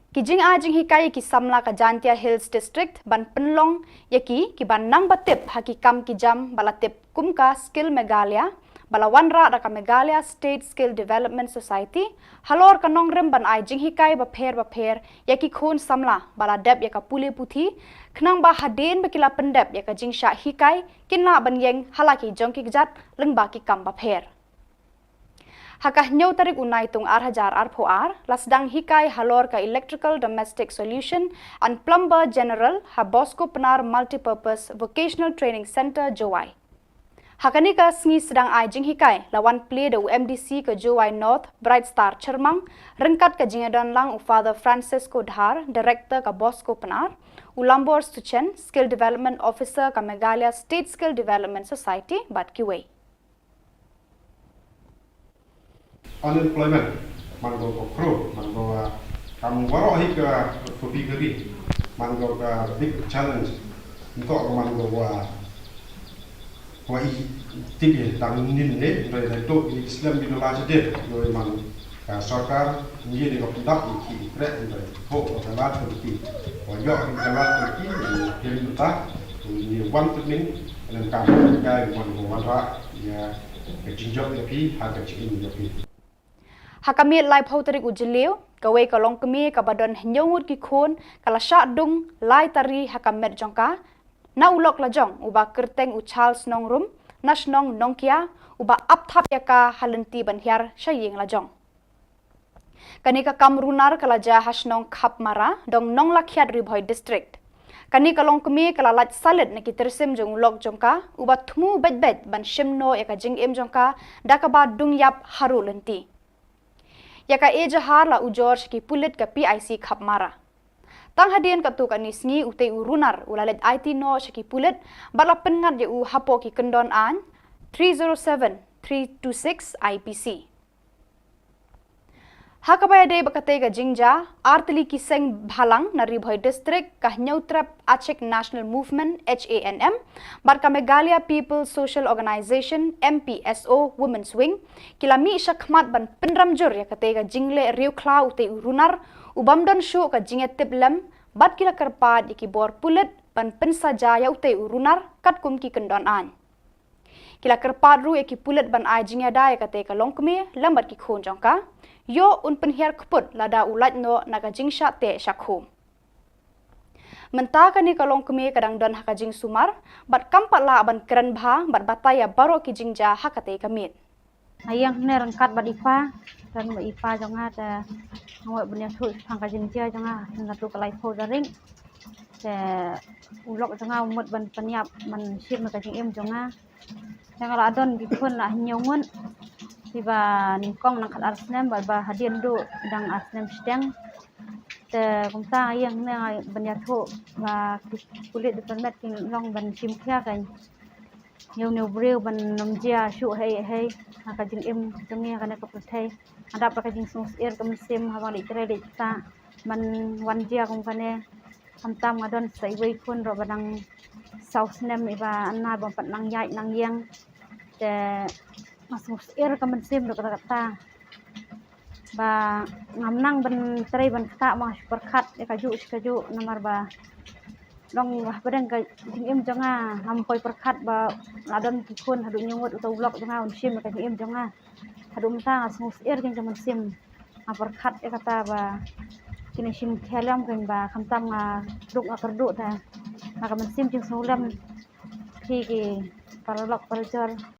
Ki jingai jinghikai ïa ki samla ka Jaintia Hills District ban pynlong ïa ki, kiba nang ba tip ha ki kam ki jam ba la tip kum ka Skill Meghalaya, ba la wanrah da ka Meghalaya State Skill Development Society, halor ka nongrim ban ai jinghikai bapher bapher ïa ki khun samla ba la dep ïa ka pule puthi, khnang ba hadien ba ki la pyndep ïa ka jingshah hikai, kin lah ban ïeng ha la ki jong ki kjat lyngba ki kam bapher. Ha ka hynñiew tarik u Naitung ar hajar arphew ar, la sdang hikai halor ka Electrical Domestic Solution and Plumber General ha Bosco Pnar Multipurpose Vocational Training Centre, Jowai. Ha kane ka sngi sdang ai jinghikai, la wan plie da u M D C ka Jowai North, Bright Star Chyrmang, ryngkat ka jingïadon lang u Father Francisco Dhar, Director ka Bosco Pnar, u Lambor Suchen, Skill Development Officer ka Meghalaya State Skill Development Society, bad kiwei. Unemployment, man ko ko kro, man ko, ah, kam waroh hi ka, ko big ri, man ko ka big challenge, ko ko man ko wa, wa i tip ye tang nin ne, doi doi to, i slem bi no la jade, doi man, ah, sorkar, ni ne ko pyndak i ki i krek, doi, ko ko ka la ko ki, wa yo ko ka la ko ki, ni pin ta, ni wan tu ning, len kam ka man ko wa ra, ya, Ka jingjop ïa phi ha ka jingim ïa phi. Ha ka miet laiphew tarik u Jylliew, kawei ka longkmie kaba don hynñiew ngut ki khun ka la shah dung lai tari ha ka met jong ka na u lok la jong uba kyrteng u Charles Nongrum na shnong Nongkia, uba ap thap ïa ka ha lynti ban hiar sha ïing la jong. Kane ka kam runar ka la jia ha shnong Khapmara, dong Nonglakhiat, Ri Bhoi District. Kane ka longkmie ka la lait salit na ki tyrsim jong u lok jong ka uba thmu beit beit ban shim noh ïa ka jingim jong ka da kaba dung ïap haruh lynti. Ïa ka ejahar la ujor sha ki pulit ka P I C Khapmara. Tang hadien katto katne sngi utei u runar u la leit aiti noh sha ki pulit bad la pynngat ïa u hapoh ki kyndon aiñ three zero seven, three two six I P C. Ha kaba ïadei bad katei ka jingjia, artylli ki seng bhalang na Ri Bhoi District, ka Hynñiewtrep Achik National Movement, H A N M, bad ka Meghalaya People's Social Organization, M P S O, Women's Wing, ki la mih shakhmat ban pynrem jur ïa katei ka jingleh riewkhlaw utei u runar u bym don shuh ka jingïatiplem, bad ki la kyrpad ïa ki bor pulit ban pynsaja ïa utei u runar katkum ki kyndon aiñ. Ki la kyrpad ruh ïa ki pulit ban ai jingïada ïa katei ka longkmie lem bad ki khun jong ka, ïoh un pynhiar kput lada u lait noh na ka jingshah teh shah khum. Mynta kane ka longkmie ka dang don ha ka jingsumar bad kam pat lah ban kren bha bad batai ïa baroh ki jingjia ha katei ka miet. Nga ïeng hangne ryngkat bad i pa, ryngkat bad i pa jong nga, te nga mut ban ïathuh shaphang ka jingjia jong nga, nga tu ka laiphew tarik. Te u lok jong nga u mut ban pynïap ban shim ka jingim jong nga. Te nga la don ki khun la hynñiew ngut. Kiba nyngkong nang khat ar snem, bad ba hadien duh dang ar snem shiteng. Te kumta nga ïeng hangne ban ïathuh ba ki pulit da pynmet ki long ban shim khia ka hynñiew hynñiew briew ban ym jia shuh hei hei ha ka jingim jong ngi ha kane ka pyrthei. Nga dap da ka jingsngewsyier ka mynsiem haba nga leit trei leit ktah ban wan jia kum kane. Khamtam nga don sa iwei khun ruh ba dang saw snem, iba anna ba pat nang ïaid nang ïeng. Te nga sngewsyier ka mynsiem ruh kata kata. Ba ngam nang ban trei ban ktah, ma nga shu pyrkhat ïa kajuh shi kajuh namar ba long ba dang ka jingim jong nga, ngam poi pyrkhat ba la don ki khun haduh hynñiew ngut, uta u lok jong nga un shim ïa ka jingim jong nga. Haduh mynta nga sngewsyier jong ka mynsiem. Nga pyrkhat ïa kata ba kin ïa shim khia lem, kynba khamtam nga duk nga kyrduh, te na ka mynsiem jingsngewlem phi ki paralok parajor.